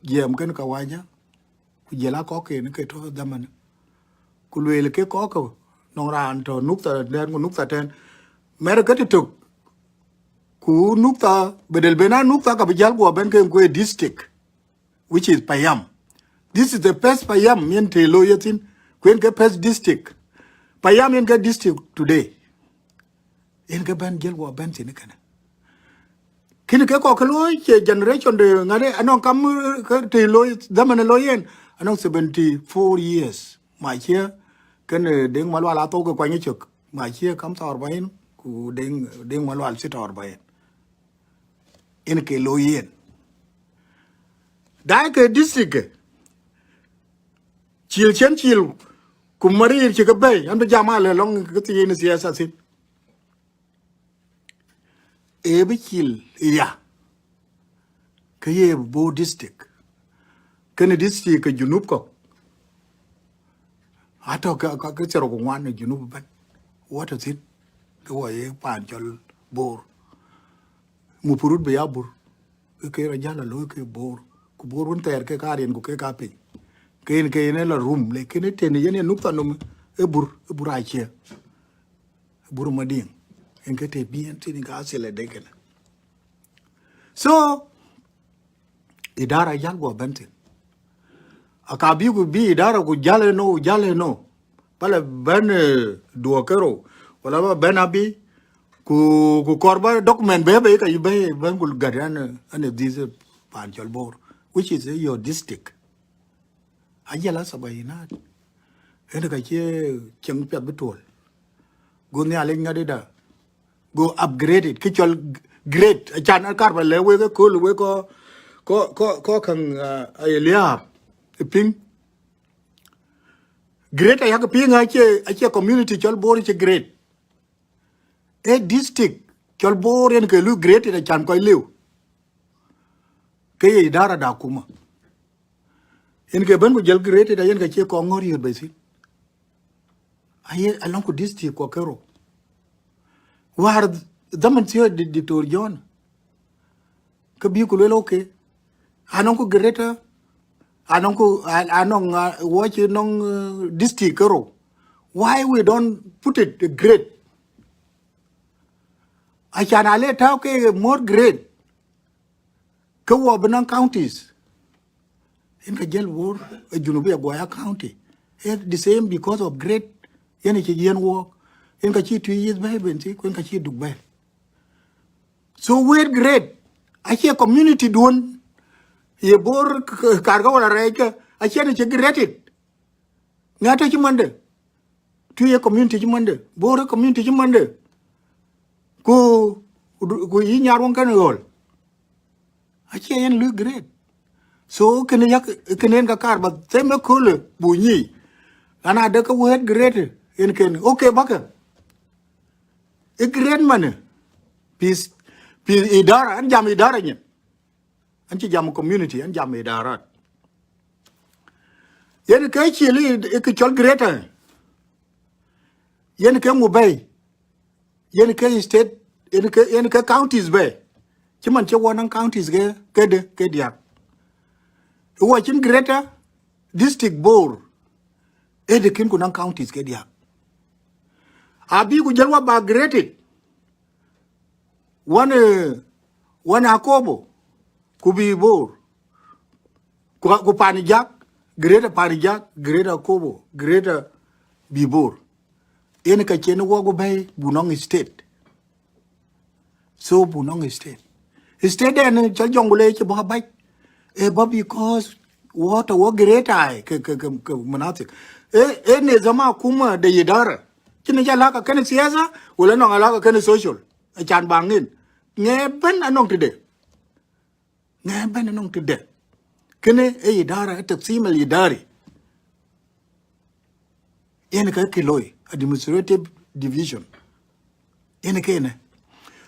jiɛɛm kën kawaja, ku jiël a kɔcken ke tɔ̈ dhaman. Ku lueel ke kɔk ke, nɔŋ raan tɔ̈ nukta dɛ̈t ku nukta tɛ̈n. Mɛr ke të tök, ku nukta, bedel ben a nukta ka bï jäl guɔ bɛ̈n ke kuee district, which is Payam. This is the first Payam yen të looi ye thïn, ku yen ke first district. Payam yen ke district today. Yen ke bɛ̈n jiël guɔ bɛ̈n thïn kënë. Kën ke kɔk ke looi cie generation de ŋadë, anɔŋ kam, eh, ke të looi, dhaman looi yen, anɔŋ seventy four years. Ma cie, kën, eh, Deŋ Malual athou ke kuany cök. Machie kamsa wa arbain, ku Deŋ, Deŋ Malual sita wa arbain. Yen ke looi yen. Dai ke district ke, cil cen cil, ku Marir cï ke bɛ̈i, an bï jam alë lɔŋ ke thiin siasa thïn. Ee bï cil ya, ke ye Bor district. Kënë district ke Junub kɔ̈k. Atɔ̈ ke, ke, ke thiërrou ku ŋuan në Junub ëbɛ̈n. Wɔ tɔ̈ thïn, ke wɔ ye paan cɔl Bor. Mupurut bï ya Bor. Ke ke rɔt jäl a looi ke Bor. Ku Bor wën thɛɛr ke ka riɛn ku ke ka piny. Ke yen ke yen ë la rum, lakin ë tënë yen ë nukta nɔm ë Bor, ë Bor acie. Bor Madiŋ. Yen ke të bï yen thïn ka thilɛ de kënë. So, idara jäl guɔ bɛ̈n thïn. Aka bï ku bï idara ku jäl ëno, jäl ëno. Pala bɛ̈n, eh, duɔ̈k kerou. Wala ba bɛ̈n abï. Ku, ku kɔɔr ba document bɛ̈ bɛ̈ ka yï bɛ̈, bɛ̈n ku gät an, eh, an, eh, this, eh, paan cɔl Bor, which is, eh, your district. Ajal a sabayinat. Ënë ka cie cieŋ piɛth bï tuɔl. Go Nhialic ŋadï da. Go upgrade it. Kë cɔl g-, grade. Acan a kar ba lɛ wek ë kööl wek kɔ, kɔ, kɔ, kɔ käŋ, ah, aye liaap. Ë piŋ. Grade ayak piŋ acie, acie community cɔl Bor cï grade. Ë district cɔl Bor yen ke lui grade it acan kɔc liu. Ke ye idara da kuma. Yen ke bɛ̈n ku jël grade da yen ke cie kɔŋ ŋɔ̈r yöt bɛ̈ thïn. Aye alɔŋ ku district kua kerou. Wäär dhaman thiɔ̈k di-, Diktor John. Ke bï ku luel, okay. Anɔŋ ku grade, anɔŋ ku, a-, anɔŋ, uh, wɔ cï nɔŋ, uh, district kerou. Why we don't put it a grade? Acan ale tääu ke more grade. Ke wɔ bï naŋ counties. Yen ka jël Bor, eh, Junubi Aguaya County. Eh, the same because of grade, yen cï yen wɔk. Yen ka cï Twic East bɛ̈i ben thï, ku yen ka cï Duk bɛ̈i. So wëët grade, acie community duɔ̈n, ye Bor k-, k-, kar ka wala rɛɛc ka, acie në cï grade it. Ŋa tɔ̈ cï mande? Twic ye community cï mande. Bor ye community cï mande. Ku, ku, ku yï Nyarweŋ kënë ɣɔl. Acie yen lui grade. So, kënë yak, kënë yen ka kar ba them ëköölë bu nyic. Lan ade ke wëët grade, yen kënë. Okay, bäkë. Ë grade manë. Peace, peace idara, an jam idara nyin. An cï jam community, an jam idarat. Yen ke cil ë, ë ke cɔl greater. Yen ke ŋu bɛ̈i. Yen ke state, yen ke, yen ke counties bɛ̈i. Cï man cï wɔ naŋ counties ke, ke de, ke diäk. Ë wɔ cïn greater district Bor. Ë de kën ku naŋ counties ke diäk. Abï ku jël wɔ ba grade it. Wan, eh, wan Akobo, ku bï Bor. Ku, ku Panijak, greater Panijak, greater Akobo, greater bï Bor. Yen ka cïn wɔ ku bɛ̈i bu nɔŋ state. So bu nɔŋ state. State den cɔl Jonglei cï bɔ̈ abac. Ë bɔ̈ because wɔ tɔ̈ wɔ greater ai ke, ke, ke, ke manatik. Ë, ë nizam akuma de idara. Cïn ca laka kënë siasa, wala nɔŋ alaka kënë social. Acan ba ŋin. Ŋɛ bɛ̈n anɔŋ tëde. Ŋɛ bɛ̈n anɔŋ tëde. Kënë ë idara, ë taksim al idari. Yen ka kë looi, administrative division. Yen kënë.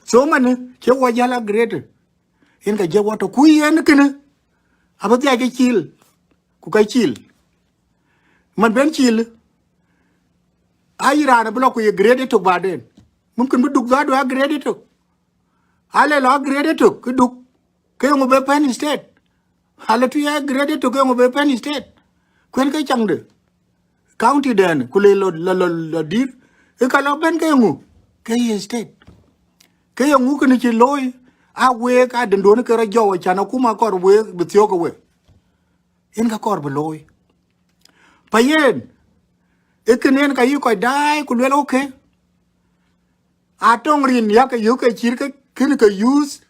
So man, cï wɔ jäl a grade. Yen ka jɛ wɔ tɔ̈ ku yen kënë. Abï dhiac ke cil. Ku ka cil. Man ben cil. Ayi raan abï lɔ ku ye grade tök baden. Mumkin bï Duk dhadu a grade tök. Ale lɔ a grade tök, ke Duk. Ke yeŋu be pɛ̈n state. Ale Twic a grade tök, ke yeŋu be pɛ̈n state. Kuën ke caŋde. County den, ku le lɔ, lɔ, lɔ, lɔ dïr. Ë ka lɔ ben ke yeŋu. Ke ye state. Ke yeŋu kënë cï looi. A week a dënduɔ̈n ke rɔt jɔu, acan akuma kɔɔr week bï thiɔ̈k ke we. Yen ka kɔɔr bï looi. Pa yen, ë kënë yen ka yï kɔc daai ku luel, okay. Atɔŋ rin yak ke yök ke cït ke, kën ke use.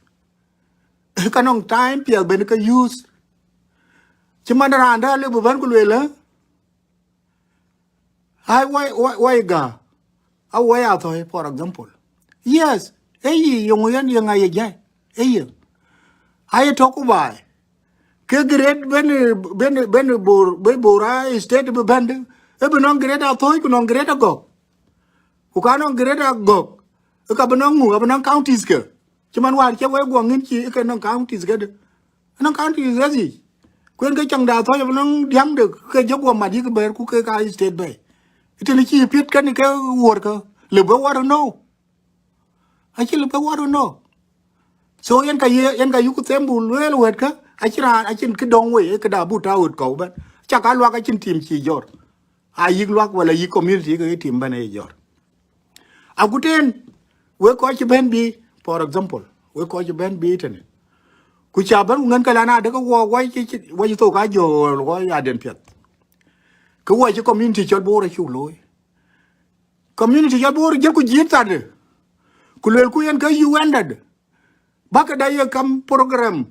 Ka nɔŋ time piɛth ben ke use. Cï man raan dä lëu bï bɛ̈n ku lueel, ë? Ai, wai, wai, wai ga. Awuɔ̈c Athɔ̈ɔ̈c, for example. Yes, ee yï, yeŋö yen, yeŋa ye jai? Ee yï. Aye tɔ̈ ku baai. Ke grade bɛ̈n, bɛ̈n, bɛ̈n Bor, bɛ̈n Bor a state bï bɛ̈n dë. Ee bï nɔŋ grade Athɔ̈ɔ̈c, ku nɔŋ grade Agɔ̈k. Ku ka nɔŋ grade Agɔ̈k, ee ka bï nɔŋ ŋu, abï nɔŋ counties ke. Cï man wäär cï wek guɔ ŋïn cï ke nɔŋ counties kedë. Nɔŋ counties kedhie. Ku yen ke caŋ de Athɔ̈ɔ̈c abï nɔŋ diäŋde ke jɔ guɔ mat yïk bɛ̈ɛ̈r ku ke ka state bɛ̈ɛ̈i. Tënë cï piɛth kën ke wuɔ̈r ke, lëu bï wuɔ̈r ënɔɔnë. Acï lëu bï wuɔ̈r ënɔɔnë. So yen ka ye, yen ka yuku them buk lueel wɛ̈t kä, acïn raan, acïn kë dɔŋ wei, ee këda buk tääu ɣöt kɔ̈u bɛ̈n. Cak a luak acïn tim cï jɔt. A yïk luak wala yïk community ke tim bɛ̈n ee jɔt. Agut en, wek kɔc cï bɛ̈n bï, for example, wek kɔc cï bɛ̈n bï tënë. Ku ca bɛ̈n ku ŋɛn ke lan adë ke wɔ, wɔ cï, cï, wɔ cï thok a jɔ, wɔ ya den piɛth. Ke wɔ cï community cɔl Bor acuk looi. Community cɔl Bor jël ku jiëth thadë. Ku luelku yen ke U N dɛ̈t. Bäk da ye kam program.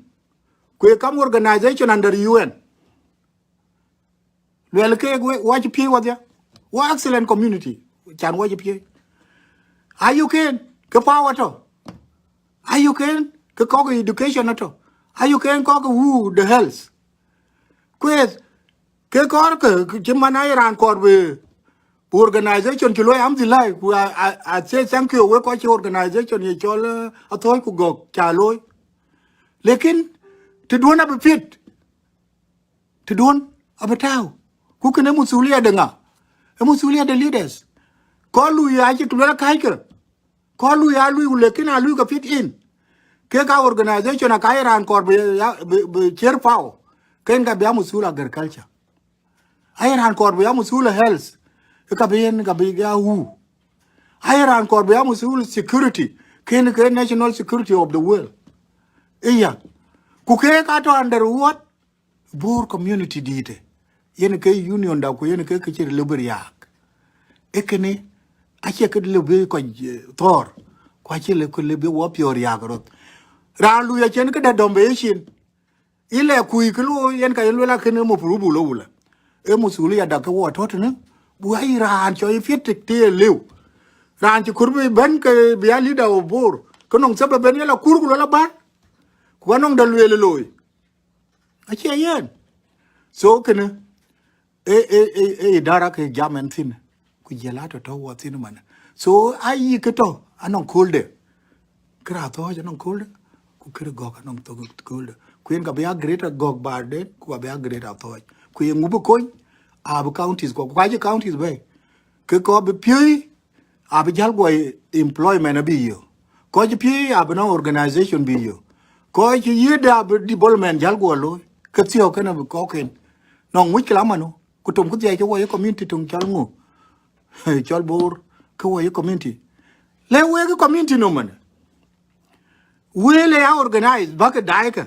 Ku ye kam organization under U N. Luɛl ke we, wɔ cï piëi wɔdhia. Wɔ excellent community. Can wɔ cï piëi. Ayuken, ke power tɔ̈. Ayuken, ke kɔ̈k education atɔ̈. Ayuken kɔ̈k who the health. Kueth, ke kɔɔr ke, ke cï man aye raan kɔɔr bï, bï organization cï luɔi alhamdulillah, ku I, I, I say thank you, wek kɔc cï organization ye cɔl, eh, Athɔ̈ɔ̈c ku Gɔ̈k ca looi. Lakin, të duɔ̈n abï piɛth, të duɔ̈n abï tääu. Ku kënë masulia de ŋa? Ee masulia de leaders. Kɔc lui acï luel akääckë. Kɔc lui a lui, lakin a lui ke fit in. Ke ka organization aka ye raan kɔɔr bï ya, bï, bï chair power. Ken ka bï ya masul agriculture. Aye raan kɔɔr bï ya masul health. Ee ka bï yen ka bï ya who. Aye raan kɔɔr bï ya masul security. Ken ke national security of the world. Iya. Ku ke ka tɔ̈ under what? Bor community dïïtë, yen ke union da ku yen ke kë cï lëu bï riääk. Ee kënë, acie kë lëu bï kɔc, eh, thɔ̈ɔ̈r, ku acie lëu kë lëu bï wɔ piɔ̈ɔ̈th riääk röt. Raan lui acïn këdɛ̈ dɔm bï yecin. Ilɛ kuc kë looi yen ka ye luel akënë maprubu lo wula. Ee masulia da ke wɔ tɔ̈ tënë, bu ai raan cɔl ye piɛth të, të ye lëu. Raan cï kɔɔr bï bɛ̈n ke bï ya leader of Bor. Ke nɔŋ sabab bɛ̈n ye la kur ku la bär. Ku anɔŋ da lueel looi. Acie yen. So kënë, e, e, e, e idara ke jam ɛn thïn. Ku jɔl a tɔ̈ tɔ̈ wɔ thïn man. So ayï kë tɔ̈, anɔŋ köölde. Kërë Athɔ̈ɔ̈c anɔŋ köölde. Ku kërë Gɔ̈k anɔŋ thok köölde. Ku yen ka bï ya greater Gɔ̈k baden, ku ka bï ya greater Athɔ̈ɔ̈c. Ku ye ŋu bï kony, abï counties kɔ̈k. Ku ka cï counties bɛ̈ɛ̈i. Ke kɔc bï piööc, abï jäl guɔ employment abï yök. Kɔc cï piööc abï nɔŋ organization bï yök. Kɔc cï yiëëdë abï development jäl guɔ looi. Ke thiɔ̈k kënë abï kɔ̈kken. Nɔŋ wïc kë la manu, ku tom kë dhiac ke wɔ ye community töŋ cɔl ŋu? Cɔl Bor, ke wɔ ye community. Le wek community nɔm man. Wël ë ya organize bäk daai kë.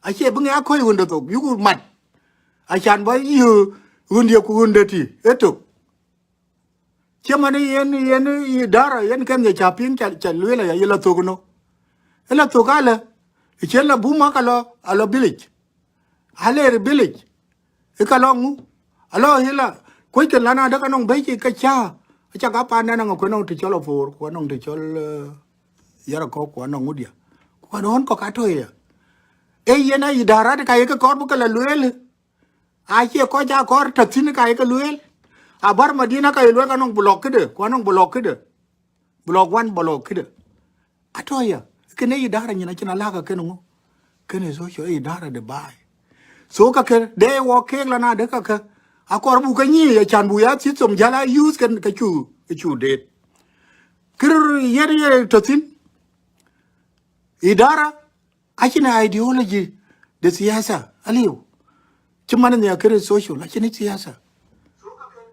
Acie bï ŋic aköc ɣönde thok, yuku mat. Acan bä yï ɣöndië ku ɣönde tï, ë tök. Cï man yen, yen idara, yen kën ye ca piŋ, ca, ca lueel aya, ye la thok ënɔ. Ë la thok alë, ë cien la bum aka lɔ, alɔ village. Aler village. Ë ka lɔ ŋu? Alɔ hila, kuec kën lan adek anɔŋ bɛ̈c ke cä, acak a paan nɛn aŋa ku anɔŋ të cɔl Apoor, ku anɔŋ të cɔl, eh, Yarakɔ̈k, ku anɔŋ ŋudia. Ku anɔŋ kɔ̈k atɔ̈ ya. Ee yen a idarat ka ye ke kɔɔr bï ke la lueel. Acie kɔc aa kɔɔr tɔ̈ thïn ka ye ke lueel. Abär Madina ka ye lueel ka nɔŋ block këde, ku anɔŋ block këde. Block one, block këde. Atɔ̈ ya, kënë idara nyin acïn alaka kënë ŋö? Kënë social idara de baai. So ka kë, de wɔ keek la na de ka kë. Akɔɔr buk ke nyic, acan buk ya system jäl a use kën ke cu, ke cu deet. Kër yen ye tɔ̈ thïn. Idara, acïn ideology de siasa, aliu. Cï man nhiaar kërë social, acïn siasa.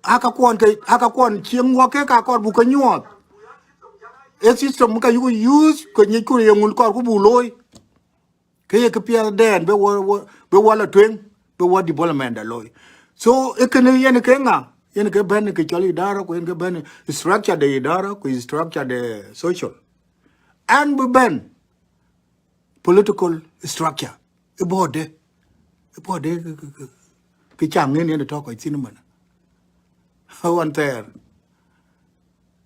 Aka kuɔn ke, aka kuɔn cieŋ wɔ ke ka kɔɔr buk ke nyuɔɔth. E system ka yuku use, ke nyic ku ye ŋun kɔɔr ku buk looi. Ke ye kë piɛth dɛn, bï wɔ, wɔ, bï wɔ la tueŋ, bï wɔ development da looi. So, e kënë yen ke ŋa, yen ke bɛ̈n ke cɔl idara, ku yen ke bɛ̈n structure de idara, ku structure de social. An bï bɛ̈n political structure. Ë bɔ̈ de, ë bɔ̈ de kë, kë, kë, kë ca ŋen yen tɔ̈ kɔc thïn man. Ɣɔn thɛɛr.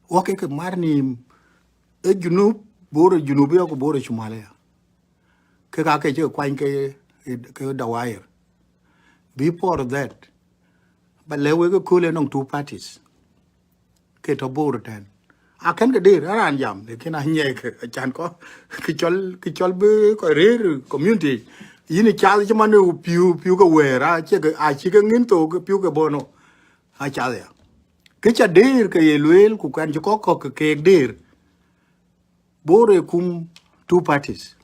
Wɔ ke ke mar nïïm, ë Junub, Bor ë Junub ya, ku Bor ë Cumal ya. Ke ka ke cï kuany ke, ke dawair. Before that, ba lɛ̈k wek ë kööl ë nɔŋ two parties. Ke tɔ̈ Bor tɛ̈n. A kën ke der, a raan jam, lakin a nyiɛɛi ke, acan kɔ, ke cɔl, ke cɔl bï kɔ rëër community. Yïn ë cath cï man ë piu, piu ke wɛɛr, a cie ke, a cï ke ŋïn thok, piu ke bono. A cath ya. Kë ca der ke ye lueel, ku kuɛn cï kɔk kɔk ke keek der. Bor ë kum two parties.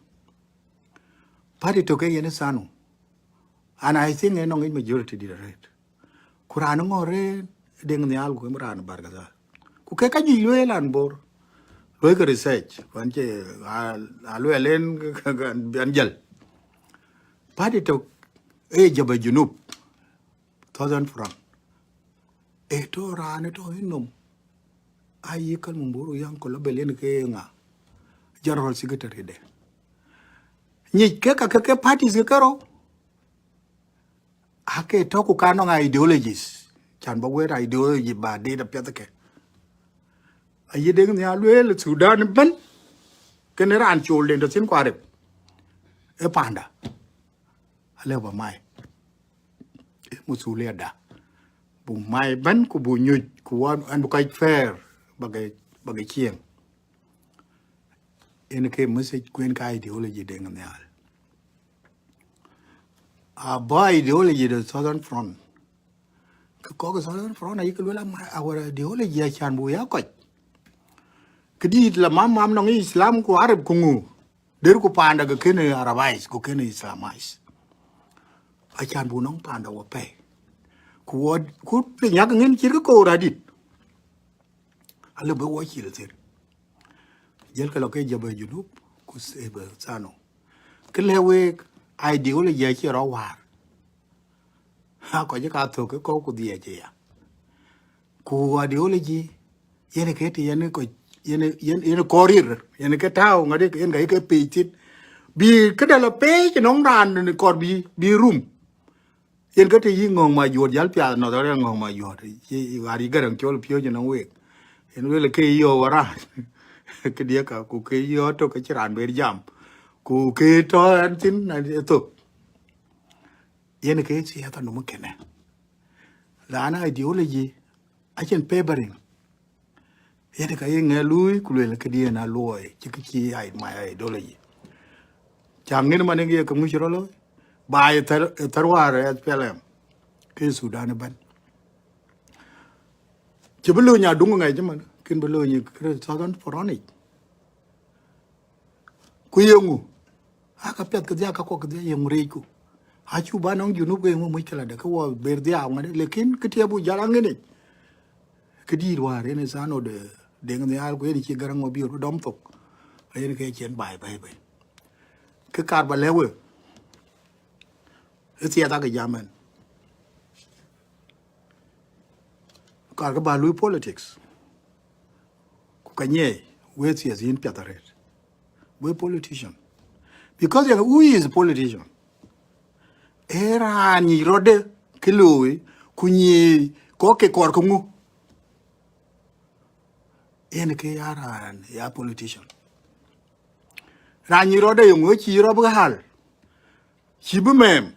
Party tök ke yen ë SANU. And I think ë nɔŋ yic majority dït arëët. Ku raan ŋɔ̈ɔ̈r ë Deŋ Nhial ku raan Bargazal. Ku ke ka juëc lueel an Bor. Luɔi ke research. Wan cï a, a lueel en an jäl. Party tök ë Jabha Junub. Southern Front. Ë tɔ̈ raan ë tɔ̈ ë nom. Aye Kal Mum Bor Young Club ë yen ke ŋa? General Secretary de. Nyic ke ka ke, ke parties ke kerou. Ake tɔ̈ ku ka nɔŋ ideologies. Can ba wɛ̈t ideology ba deet apiɛth ke. Aye Deŋ Nhial lueel Sudan ëbën. Kënë raan col den tɔ̈ thïn ku Arep. Ë panda. Alëu ba mai. Ë masulia da. Bu mai ëbën ku bu nyuc ku wan an bu kɔc fair ba ke, ba ke cieŋ. Yen ke message ku yen ka ideology Deŋ Nhial. Aba ideology de Southern Front. Ke kɔk Southern Front ayï ke lueel ama our ideology acan bu ya kɔc. Këdït la mam mam nɔŋ Islam ku Arab ku ŋu. Der ku panda ke kënë Arabize, ku kënë Islamize. Acan bu nɔŋ panda wɔ pɛi. Ku wɔ, ku piny yak ŋin cït ke koor adït. Alëu bï wɔ cil thïn. Jël ke lɔ ke Jabha Junub, ku s-, ë bë SANU. Kë lɛ̈k week ideology acï rɔt waar. Ha, kɔc ka thök ke kɔ̈u ku dhiëc ya. Ku ideology, yen ke të yen kɔc, yen, yen, yen kɔɔr rir, yen ke tääu ŋadï, yen ka ye ke pec thïn. Bï këdë la pec nɔŋ raan në kɔɔr bï, bï rum. Yen ke të yï Ŋɔ̈ŋ Majuɔt jäl piath nɔth arëk Ŋɔ̈ŋ Majuɔt. Cï ɣar yï Gäräŋ cɔl piööc nɔŋ week. Yen lueel ke yɔ̈ɔ̈k waran. Këdië ka, ku ke yɔ̈ɔ̈k tök ke cï raan ber jam. Ku ke tɔ̈ ɛn thïn, ɛn ë thök. Yen ke siasa nɔm kënë. Raan ideology, acïn favoring. Yen ka ye ŋɛ luui, ku lueel këdiën a luɔi, cï kë cï ai my ideology. Ca ŋin man ye ke ŋuc rɔt looi, ba ye thär, ye thär wäär ë S P L M. Ke Sudan ëbën. Cï bï lööny aduŋ ŋɛc man, kën bï lööny kërë Southern Front yic. Ku yeŋu, aka piɛth kedhia, ka kɔk kedhia yeŋu reecku. Acu ba nɔŋ Junub ke yeŋu muc këlade, ke wɔ ber dhiau ŋade, lakin kë tiɛp bu jal aŋic. Këdït wäär yen ë SANU de Deŋ Nhial ku yen cï Gäräŋ wɔ bï röt dɔm thok. Yen ke cien baai baai baai. Kë kaar ba lɛ̈k we, ë thiɛth ake jam ɛn. Kaar ke ba lui politics. Ku ka nyiɛɛi, we thiɛth yïn piath arëët. We politician. Because, yani, who is a politician? Ee raan nyic rɔtde kë looi, ku nyic kɔc ke kɔɔr ke ŋu. Yen ke ya raan, ya politician. Raan nyic rɔtde yeŋu cï rɔt bï ɣäl. Cï bï mɛɛm.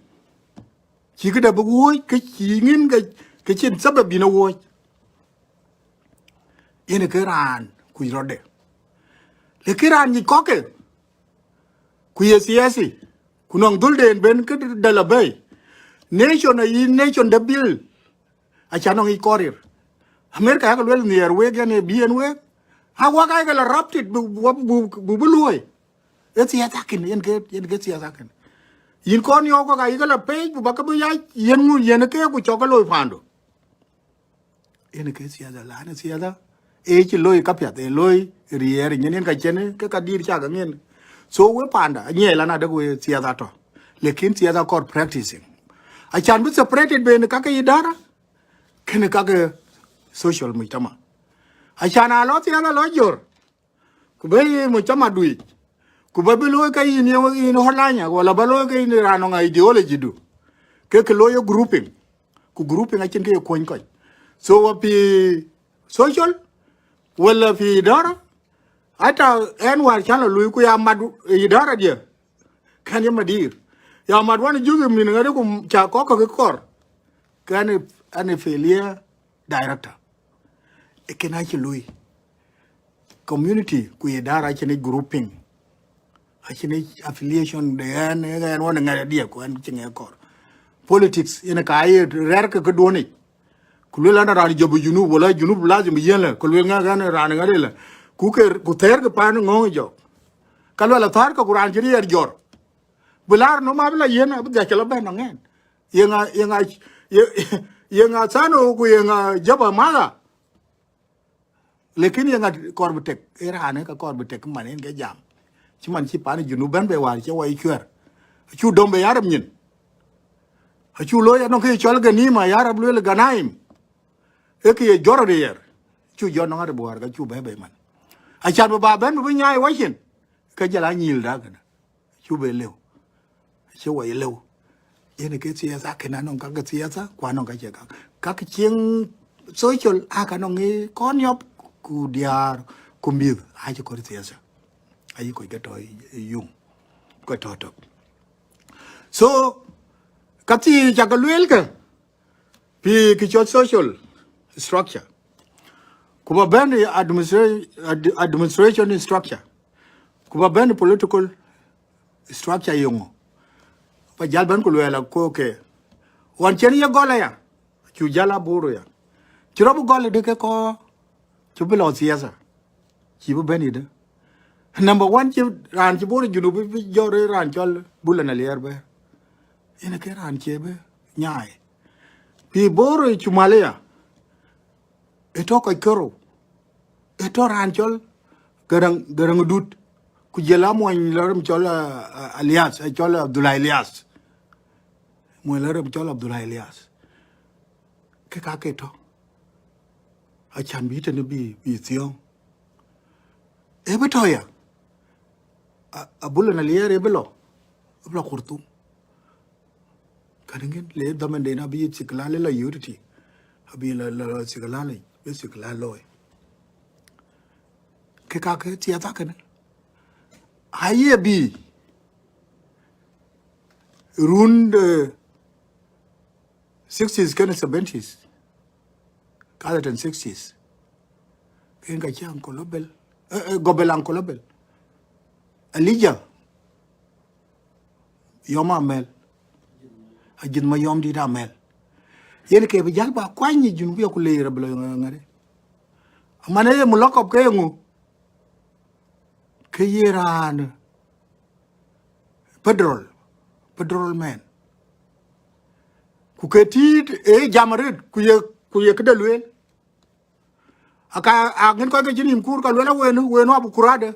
Cï këde bï wuɔ̈c, ke cï ŋin ke, ke cïn sabab bïn a wuɔ̈c. Yen ke raan kuc rɔtde. Lakin raan nyic kɔ̈k ke, ku ye siasi, ku nɔŋ dhöl den ben ke dal abɛ̈i. Nation ayï nation de bil, aca nɔŋ yic kɔɔr rir. America yak luel nhiɛɛr wek, yani bï en wek. A wak ayek la raptit bu, bu, bu, bu, bu luɔi. Ë thiatha kën, yen ke, yen ke thiatha kën. Yïn kɔn yɔ̈ɔ̈k kɔ̈k ayï ke la page, ku ba ke bï yac, yen ŋu, yen ke ku cɔk ke loi pandu. Yen ke thiatha, la në thiatha. Ee cï loi ka piath, ee loi riɛɛr, nyin yen ka cɛn, ke ka dïïr cak ŋin. So we panda, anyiɛɛi lan adek we thiatha tɔ. Lakin thiatha kɔɔr practicing. Acan bï separated ben kake idara, kën kake social mujtama. Acan a lɔ thiatha lɔ jor. Ku bä yï mujtama duic. Ku bä bï looi ke yïn ye, yïn holanya, wala bä looi ke yïn raan nɔŋ ideology du. Ke ke looi ye grouping. Ku grouping acïn ke ye kuɔny kɔc. So wa pi social, Wala fi idara, ata en war calo lui ku ya mat idara dia. Kan ya madir. Ya mat wan juzu min ŋade ku ca kɔk kɔk kɔr. Kan an failure director. E kena ci lui. Community ku idara ci ne grouping. Acïn affiliation de ɣɛn, ɣɛn wan ŋɛ̈t adiɛ ku ɣɛn cï ŋɛ̈ kɔr. Politics yen ka ye rɛ̈ɛ̈r ke këduɔ̈n yic. Ku luel an raan jɔp Junub, wala Junub lazim yen lë, ku luel ŋɛk ɣɛn raan ŋɛ̈t lë. Ku ke, ku thɛɛr ke paan ŋɔ̈ŋ jɔk. Ka luel athäär ke ku raan cï riɛɛr jɔr. Bï laar nɔm abï la yen, abï dhiac cï la bɛ̈n nɔŋ ɣɛn. Yeŋa, yeŋa, ye, yeŋa thano ku yeŋa jaba mala. Lakin ye ŋa kɔr bï tek, ee raan ë ka kɔr bï tek man en ke jam. Cï man cï pan Junub bɛ̈n bei wäär cï wai cuɛ̈r. Acu dɔm bei Arab nyin. Acu looi anɔŋ kë cɔl ganima, ya Arab luel ganaim. Ee kë ye jɔr de yer. Cu jɔt nɔŋ Arab wäär ka cu bɛ̈ bei man. Acan bï ba bɛ̈n bï bï nyaai wacin. Ke jɔl a nyïl dak kënë. Cu be lëu. Acie wai lëu. Yen ke thiatha, kën anɔŋ ka ke thiatha, ku anɔŋ ka cie ka. Ka ke cieŋ social, a ka nɔŋ ë kɔn yɔp, ku diaar, ku mïth, a cï kɔc thiatha. Ayi kɔc ke tɔ yuŋ, kɔc tɔ tök. So, ka thii ca ke lueel ke, pi kë cɔl social structure. Ku ba bɛ̈n administra-, ad-, administration structure. Ku ba bɛ̈n political structure yeŋö. Ba jal bɛ̈n ku luɛɛl a ko ke. Wan cien ye gɔl aya. Cu jal a buru ya. Ci rɔp gɔl de ke kɔ. Cu bi lɔ thiatha. Ci bi bɛ̈n yïdë. Number one ci raan ci buru Junub bi jɔr raan cɔl Bula na liɛɛr bɛ̈. Yen ke raan cie bi nyaai. Pi buru cu mal ya. Ë tɔ kɔc kërou. Ë tɔ raan cɔl Garaŋ, Garaŋ Dut. Ku jël a muɔny lɔ rem cɔl, ah, ah, Alias, eh, cɔl Abdullah Alias. Muɔny lɔ rem cɔl Abdullah Alias. Ke ka ke tɔ. Acan bï tënë bï, bï thiɔ̈ŋ. Ë bï tɔ ya. A, a Bula na liɛɛr ë bï lɔ. Ë bï lɔ Khartoum. Kën ŋin le dhaman den abï thiklal la yöt ti. Abï la, la, la thiklal, bï thiklal looi. Ke ka ke thiatha kënë. Aye bï run de sixties kënë seventies. Ka the ten sixties. Ken ka cï Uncle Abel. Eh, eh, Gobel Uncle Abel. Elijah. Yɔm Amɛl. Ajïth ma yɔm dït Amɛl. Yen ke bï jal ba kuany Junub ya ku leer abï lɔ ŋa-, ŋa-, ŋa-. Aman ye mulakab ke ŋu. Ke ye raan federal, federal man. Ku ke tiit e jam arët, ku ye, ku ye këde lueel. Aka, a ŋin kɔc ke cïn yïn kuur ka lueel a wenu, wenu abu kurade.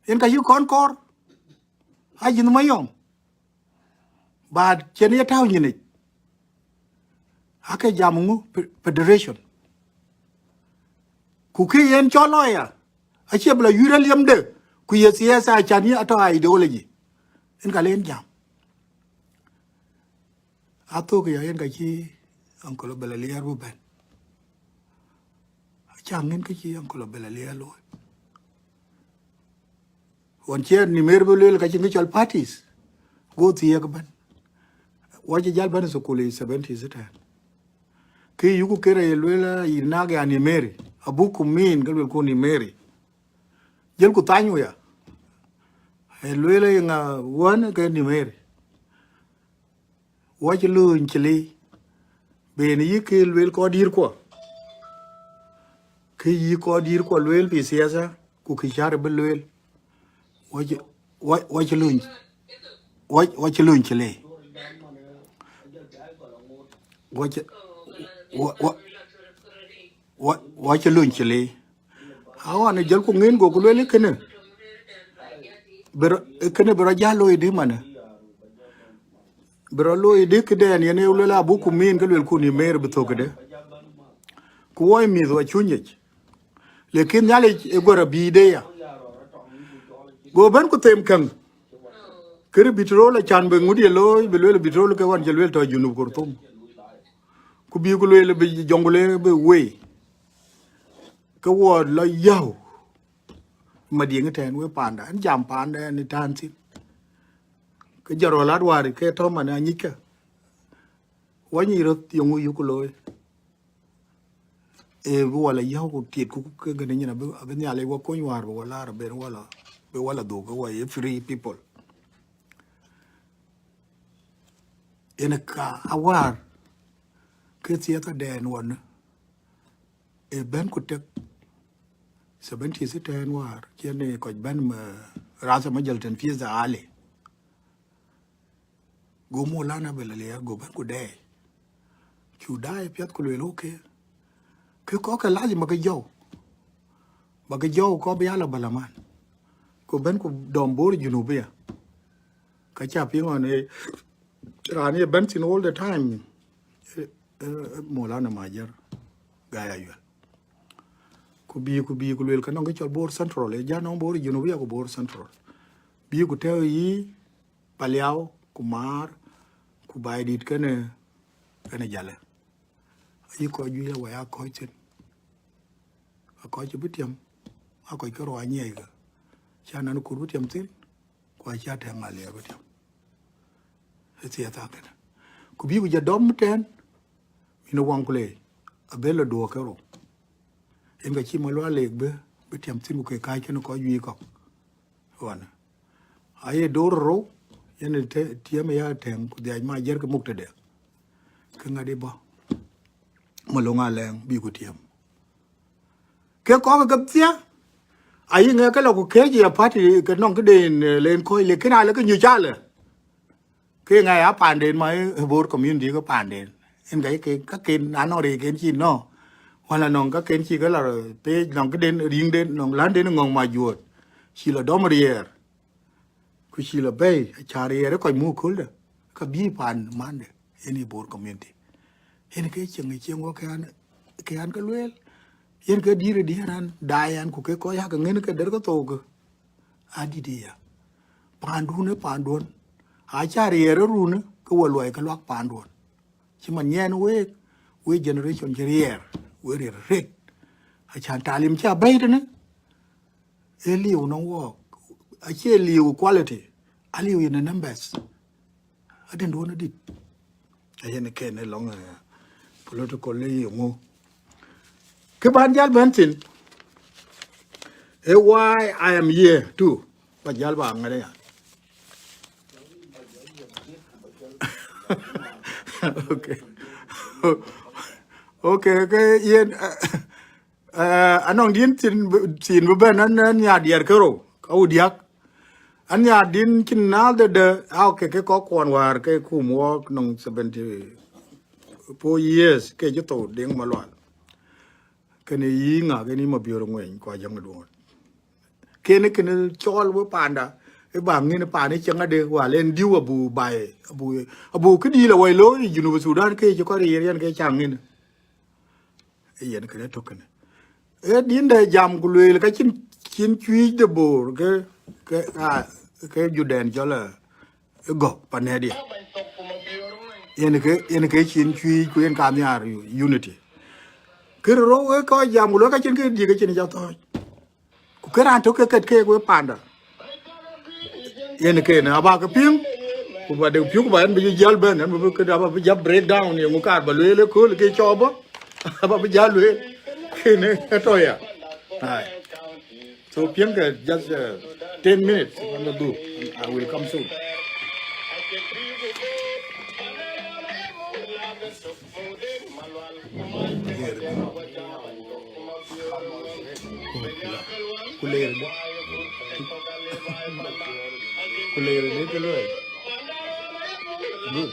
Yen ka yï kɔn kɔɔr, a yïn ma yɔm. But cien ye tääu nyinic. Ake jam ŋu fe-, federation. Ku kë yen cɔl lawyer, acie bï la yuir aliɛmde, ku ye thiatha acan yï atɔ ideology. Yen ka le yen jam. Athök ya yen ka cï Uncle Abel Alier bï bɛ̈n. Aca ŋin ka cï Uncle Abel Alier looi. Ɣɔn cï Nimer bï lueel ka cïn kë cɔl parties. Go thiëëk bɛ̈n. Wɔ cï jäl bɛ̈n thukul ë seventies ëtɛ̈ɛ̈n. Kë yuku kërë ye lueel yï nak ya Nimeri. Abuku min ke luelku Nimeri. Jëlku thany wia. Ye lueel ye ŋa wän ke Nimeri. Wɔ cï lööny cï lei. Ben yï kë lueel kɔc dïïrkuɔ. Kë yï kɔc dïïrkuɔ lueel pi thiatha, ku kë cär bï lueel. Wɔ cï, wɔ, wɔ cï lööny, wɔ, wɔ cï lööny cï lei. Wɔ cï, wɔ, wɔ, wɔ, wɔ cï lööny cï lei. Awan ë jɔlku ŋin, goku lueel kënë. Bï rɔ-, kënë bï rɔ jäl looi dï manë. Bï rɔ looi dï këdɛn yen ë lueel abuku min ke luelku Nimer bï thök këde. Ku wɔ mïth wɔ cuny yic. Lakin Nhialic ë guär abï de ya. Go bɛ̈n ku them käŋ. Kërë bitrol acan bï ŋut ye looi, bï lueel bitrol ke ɣɔn cï lueel tɔ Junub Khartoum. Ku bï ku lueel bï Jonglei bï wei. Ke wɔ lɔ yäu Madiŋ tɛ̈n wek panda, ɛn jam panda ɛn ë tän thïn. Ke jɔt rɔl lat wäär ke tɔ̈ man anyickä. Wɔ nyic röth yeŋö yuk looi. Ee bï wala yäu ku tiet ku ke gënë nyin abï, abï Nhialic wɔ kony wäär bï wala ben wala, bï wala dhuk ke wɔ ye free people. Yen ka awäär ke thiëth adɛn wɔn ë bɛ̈n ku tek seventies tɛ̈n wäär cien ë kɔc bɛ̈n me rasa ma jɔl tɛ̈n pieth ali. Go Maulana Abel Alier go bɛ̈n ku dɛɛi. Cu daai piɛth ku lueel, okay. Kë kɔ̈k ke lazim ba ke jɔu. Ba ke jɔu kɔ̈k bï ya la balaman. Ku bɛ̈n ku dɔm Bor Junubia. Ka ca piŋ ɣɔn ë raan ye bɛ̈n thïn all the time. Ë, ë, ë, Maulana Majer Gai Ayuel. Ku bï, ku bï, ku lueel ke nɔŋ kë cɔl Bor Central. Ë ja nɔŋ Bor Junubia ku Bor Central. Bï ku tɛ̈ɛ̈u yï Paliau, ku Maar, ku Baidit kënë, kënë Jalë. Ayï kɔc juëc awai aa kɔc thïn. Akɔc cï bï tiam, akɔc ke rou anyiɛckë. Ca nɔn kur bï tiam thïn, ku aca tɛ̈ŋ Alier bï tiam. Ë thiëth akënë. Ku bï ku jɔ dɔm tɛ̈n, min ë waŋ ku leec, abël lɔ duɔ̈k ke rou. Yen ka cï Malual Leek bï, bï tiam thïn ku ke kääc kënë kɔc juëc kɔ̈k. Ɣɔn. Aye door rou, yen të, tiɛm ya tɛ̈ŋ, ku dhiac Majer ke muk tëde. Ke ŋadï bɔ̈. Malöŋ Alɛŋ bï ku tiɛm. Ke kɔ̈k ke thiëëk, ayï ŋɛk ke lɔ ku këc ya party ke nɔŋ këden, eh, len kɔc, lakin alë ke nyuc alë. Ke ŋa ya panden ma ë Bor community ke panden. En ka ke, ka ken anɔŋ rek ken cï nɔ̈k. Wala nɔŋ ka ken cï ke lɔ pec, nɔŋ këden riŋden, nɔŋ länden ŋɔ̈ŋ ma juɔt. Cï lɔ dɔm riɛɛr. Ku cï lɔ bɛ̈i, aca riɛɛr ë kɔc muk köldä. Ka bï pan mande, en ë Bor community. En ke cieŋ, cieŋ wɔ ke an, ke an ke lueel. Yen ke dïr, dïr an, daai an, ku ke kɔc yak ŋën ke der ke thok. Adït ya. Pandun ë panduɔ̈n. Aca riɛɛr ë run, ke wɔ luɔi ke luak panduɔ̈n. Cï man nyiɛɛn week, we generation cï riɛɛr, we riɛɛr ret. Acan talim cï abɛ̈i tënë, ë liu nɔŋ wɔɔk. Acie liu quality, aliu in the numbers. Adïn duɔ̈n adït. Ayen ken ë lɔŋ, eh, political ë yeŋö. Kë ban jal bɛ̈n thïn, ë why I am here too. Ba jal ba ŋɛ̈t ya. Okay. Okay, okay, yen, eh, eh, anɔŋ din thïn, thïn bï bɛ̈n an, an ya diɛɛr ke rou, ka u diäk. An ya din cïn na de de, ah, okay, ke kɔc kuɔn wäär ke kum wɔɔk nɔŋ seventy four years, ke cï thou Deŋ Malual. Kënë yï ŋa, kënë yï Mabiör Ŋueny, ku Ajäŋ Duɔ̈ɔ̈n. Kënë, kënë cɔl we panda, ë ba ŋïn pan ë cieŋ ade, wal en diu abu bai, abu, abu këdï la wai looi Junub Sudan ke cï kɔc riɛɛr yen ke ca ŋïn. Ë yen kënë tök kënë. Ë din de jam ku lueel ka cïn, cïn cuic de Bor ke, ke, ah, ke judɛn cɔl, eh, ë gɔ̈k panɛ̈diɛ. Yen ke, yen ke cïn cuic ku yen ka nhiaar unity. Kë rou ë kɔc jam ku lueel ka cïn kë diëk, ka cïn ca thɔ̈ɔ̈c. Ku kë raan tök ke ket keek we panda. Yen kënë aba ke piŋ, ku ba de piŋ, ku ba en bï jäl bɛ̈n, en bï ke aba bï jäl break down, yeŋö kaar ba lueel ëkööl ke cɔɔp bɔ̈, aba bï jäl lueel. Kënë ë tɔ̈ ya. Ai. So piɛŋkë just, uh, ten minutes, and I will come soon. Ku leer de. Ku leer de ke luel. Good.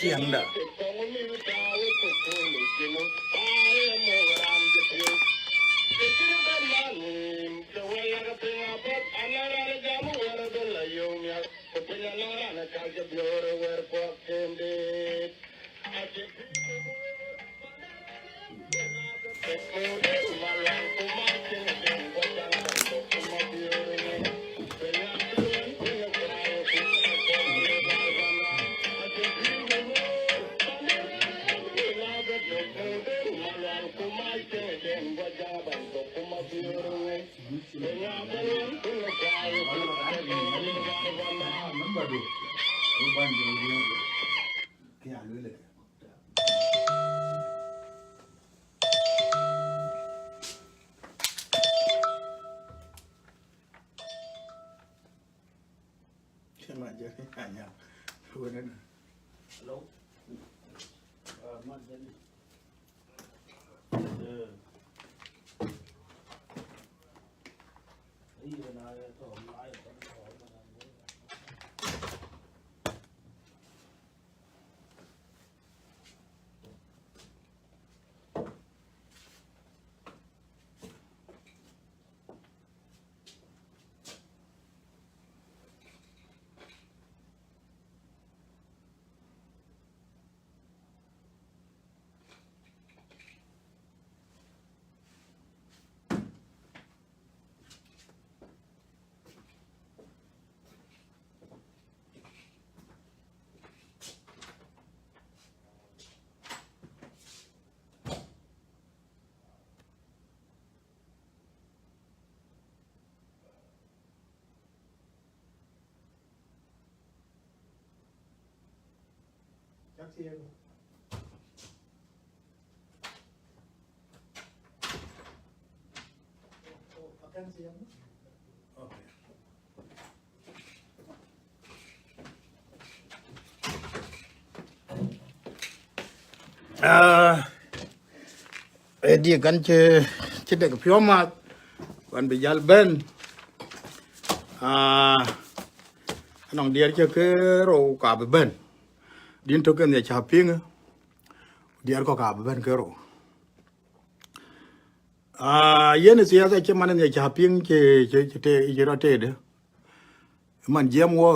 tiɛŋda. Hello. Uh, Mark Dennis. Yeah. Ah, ë diëk kan cï, cï dek piɔ̈u math, wan bï jäl bɛ̈n. Ah, anɔŋ diɛɛr cï ke rou ka bï bɛ̈n. Din tök en ya cä piŋ, diɛɛr kɔ̈k ka bï bɛ̈n ke rou. Ah, yen siasa cï man en ya cä piŋ cï, cï, cï te, cï rɔt tëde. Man jiɛɛm wɔ,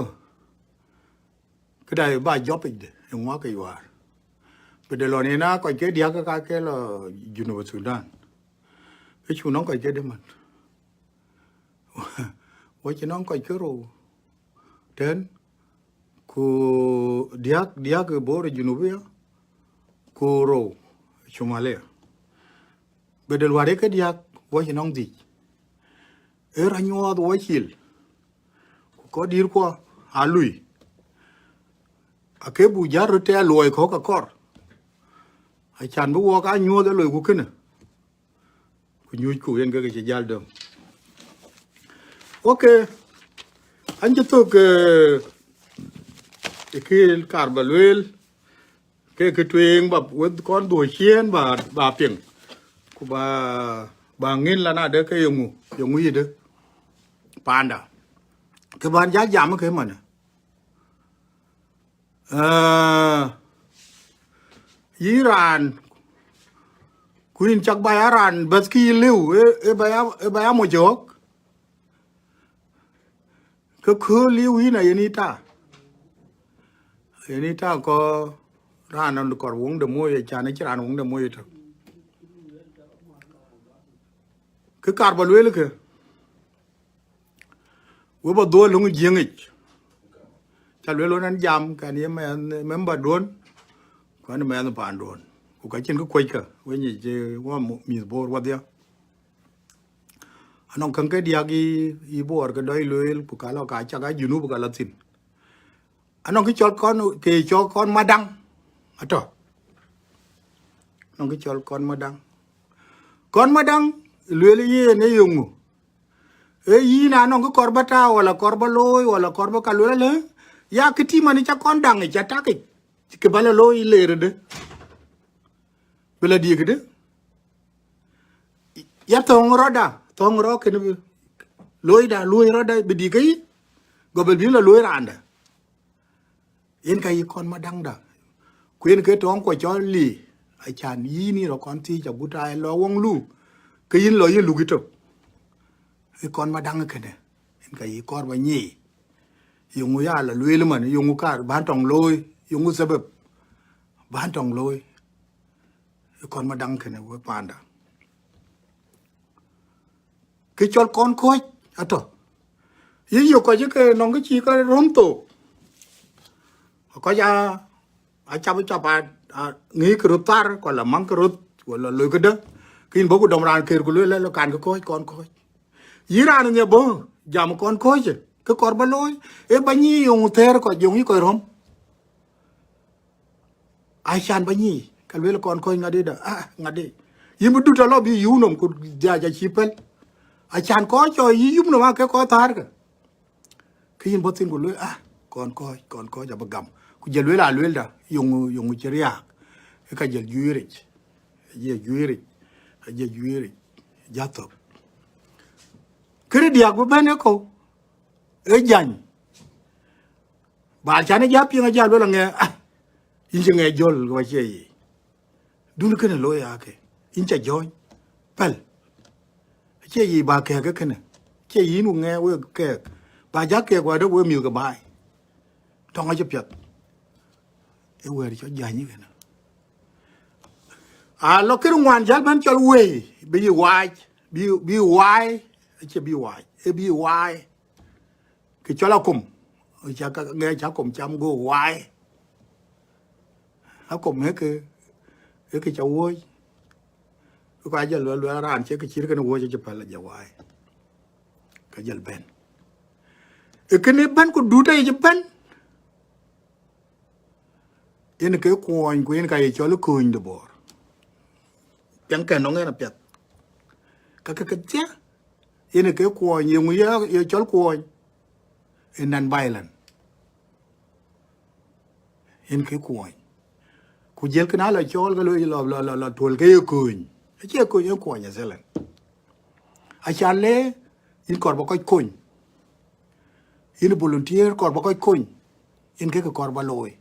këda ba jɔpic de, ë ŋuak ke yuaar. Bï de lɔ nin aa kɔc ke diäk ka ke lɔ Junub Sudan. Ke cu nɔŋ kɔc ke de man. Wɔ cï nɔŋ kɔc ke rou tën, ku diäk, diäk ë Bor ë Junub ya, ku rou Somalia. Bï de luar ë ke diäk, wɔ cï nɔŋ dhïc. Ë rɔt nyuɔɔth wɔ cil, ku kɔc dïïrkuɔ aa lui. Ake buk jäl röt tɛɛr luɔi kɔ̈k akɔr. Acan bï wɔk aa nyuɔɔth ë loiku kënë. Ku nyucku yen ke ke cï jäl döŋ. Okay. An cï thök, eh, ë kë kaar ba lueel, ke kë tueŋ ba wek kɔn dhuɔ̈k ciëën ba, ba piŋ. Ku ba, ba ŋïn lan adë ke yeŋu, yeŋu yïdë panda. Kë ban jäl jam ke manë. Ah, yïn raan, ku yïn cak ba ya raan bɛ̈th kë yï liu, ë, ë ba ya, ë ba ya mɔc ɣɔ̈k. Ke kööl liu yïn ayen yï ta. Ayen yï ta kɔ raan nɔn kɔr woŋ de moc, acan acï raan woŋ de moc tök. Kë kaar ba lueel ke, we ba dhuɔl löŋ Jiëŋic. Ca lueel wën an jam, kan ye mɛnh, member duɔ̈n, ku an mɛnh panduɔ̈n. Ku ka cïn kë kuɔckë, we nyic, eh, wɔ mu-, mïth Bor wadhia. Anɔŋ käŋ ke diäk yï, yï Bor ke dɔc lueel, ku ka lɔ ka cak a Junub ka lɔ thïn. Anɔŋ kë cɔl kɔn, ke cɔl kɔn madaŋ. Atɔ̈. Anɔŋ kë cɔl kɔn madaŋ. Kɔn madaŋ, lueel yen ë yeŋu. Ee yïn anɔŋ kë kɔr ba ta, wala kɔr ba looi, wala kɔr ba ka lueel alë, ya kë tï man ca kɔn daŋ, ca tak yic, kë ba la looi ler de. Bï la diëk de. Ya thɔ̈ŋ rɔtda, thɔ̈ŋ rɔt kënë bï looi da, luɔi rɔtda bï diëk ke yï, go bï bï la luɔi raanda. Yen ka yï kɔn madaŋda. Ku yen ke tɔŋ kuɔ cɔl li, acan yïn yï rɔ kɔn thiic agut aa lɔ wɔŋ lu, ke yïn lɔ yï luk ëtök. Ë kɔn madaŋ kënë, yen ka yï kɔɔr ba nyiic. Yöŋu ya la lueel man, yöŋu kaar, ban tɔŋ looi, yöŋu sabab, ban tɔŋ looi. Ë kɔn madaŋ kënë we panda. Kë cɔl kɔn kɔ̈c atɔ. Yï yök kɔc ke nɔŋ kë cï ke röm thok. Kɔc a, a cap cap a, a ŋic kë röt thar, ku la maŋ kë röt, wala loi këdë. Ke yïn bɔ̈ ku dɔm raan kër ku lueel la kan kë kɔ̈c, kɔn kɔ̈c. Yï raan nhiɛ bɔ̈, jam kɔn kɔ̈c, kë kɔɔr ba looi, ë ba nyiic yöŋ thɛɛr kɔc, yöŋ yï kɔc röm. Acan ba nyiic, ka lueel kɔn kɔ̈c ŋadï da, ah, ŋadï. Yïn bï dut alɔ bï yum nom ku dhiac acï pɛl. Acan kɔc cɔ yï yum nom aa ke kɔc thäär ke. Ke yïn bɔ̈ thïn ku lueel, ah, kɔn kɔ̈c, kɔn kɔ̈c abï gam. Ku jɔl lueel a lueel da, yöŋ, yöŋ cï riääk. Ë ka jɔl juëëric, aye juëëric, aye juëëric, ja thök. Kënë diäk bï bɛ̈n ë kɔ̈u, ë jany. Ba can ë ja piŋ ajal lueel aŋɛ, ah, yïn cï ŋɛ jɔl ke wa cie yic. Dun kënë looi ake, yïn ca jɔny, pɛl. Acie yic ba kɛɛk ë kënë, cie yïn ku ŋɛ wek kɛɛk. Ba ja kɛɛk wɛ̈t we mïth ke baai. Tɔŋ acï piɛth. Ë wɛ̈t cɔl jany kënë. A lɔ kër ŋuan jäl bɛ̈n cɔl wei, bï yï waac, bï, bï waai, acie bï waac, ë bï waai. Kë cɔl akom, ca ka ŋɛc akom cam go waai. Akom ë kë, ë kë ca wuɔ̈c. Ku ka jɔl lueel, lueel raan cie kë cït kënë wuɔ̈c acï päl ajɔ waai. Ka jɔl bɛ̈n. Ë kënë bɛ̈n ku dut ayic bɛ̈n. Yen ke kuɔny ku yen ka ye cɔl kööny de Bor. Piɛŋkë nɔŋ en apiɛth. Ka ke kedhie, yen ke kuɔny, yeŋu ye, ye cɔl kuɔny, ë non-violent. Yen ke kuɔny. Ku jël kënë ala cɔl ke lɔ, lɔ, lɔ, lɔ, lɔ tuɔl ke ye kööny. Acie kööny, ye kuɔny asëlën. Acan le, yïn kɔɔr ba kɔc kony. Yïn volunteer kɔɔr ba kɔc kony. Yen ke kë kɔɔr ba looi.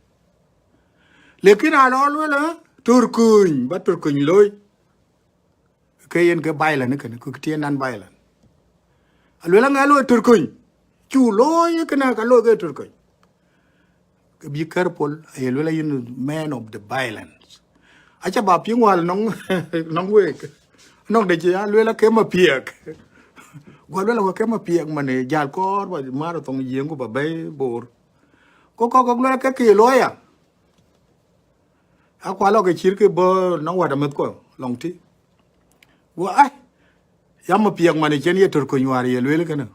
Lakin a lɔ lueel, eh, tör kööny, ba tör kööny looi. Ke yen ke violent kënë, ku kë tï non-violent. A lueel aŋɛ looi tör kööny. Cu looi kënë ka looi ke tör kööny. Ke be careful, aye lueel yïn man of the violence. Aca ba piŋ wäl nɔŋ, nɔŋ week. Nɔŋ de cï ya lueel ake ma piɛk. Guɔ lueel ake ma piɛk man ë jäl kɔɔr ba mar thoŋ Jiëŋ ku ba bɛ̈i Bor. Ku kɔk kɔk lueel ke ke lawyer. Akual lɔ ke cït ke bɔ̈ nɔŋ wät ameth kɔ̈u lɔŋ tï. Guɔ ai, ya ma piɛk man ë cen ye tör kööny wäär ye lueel kënë.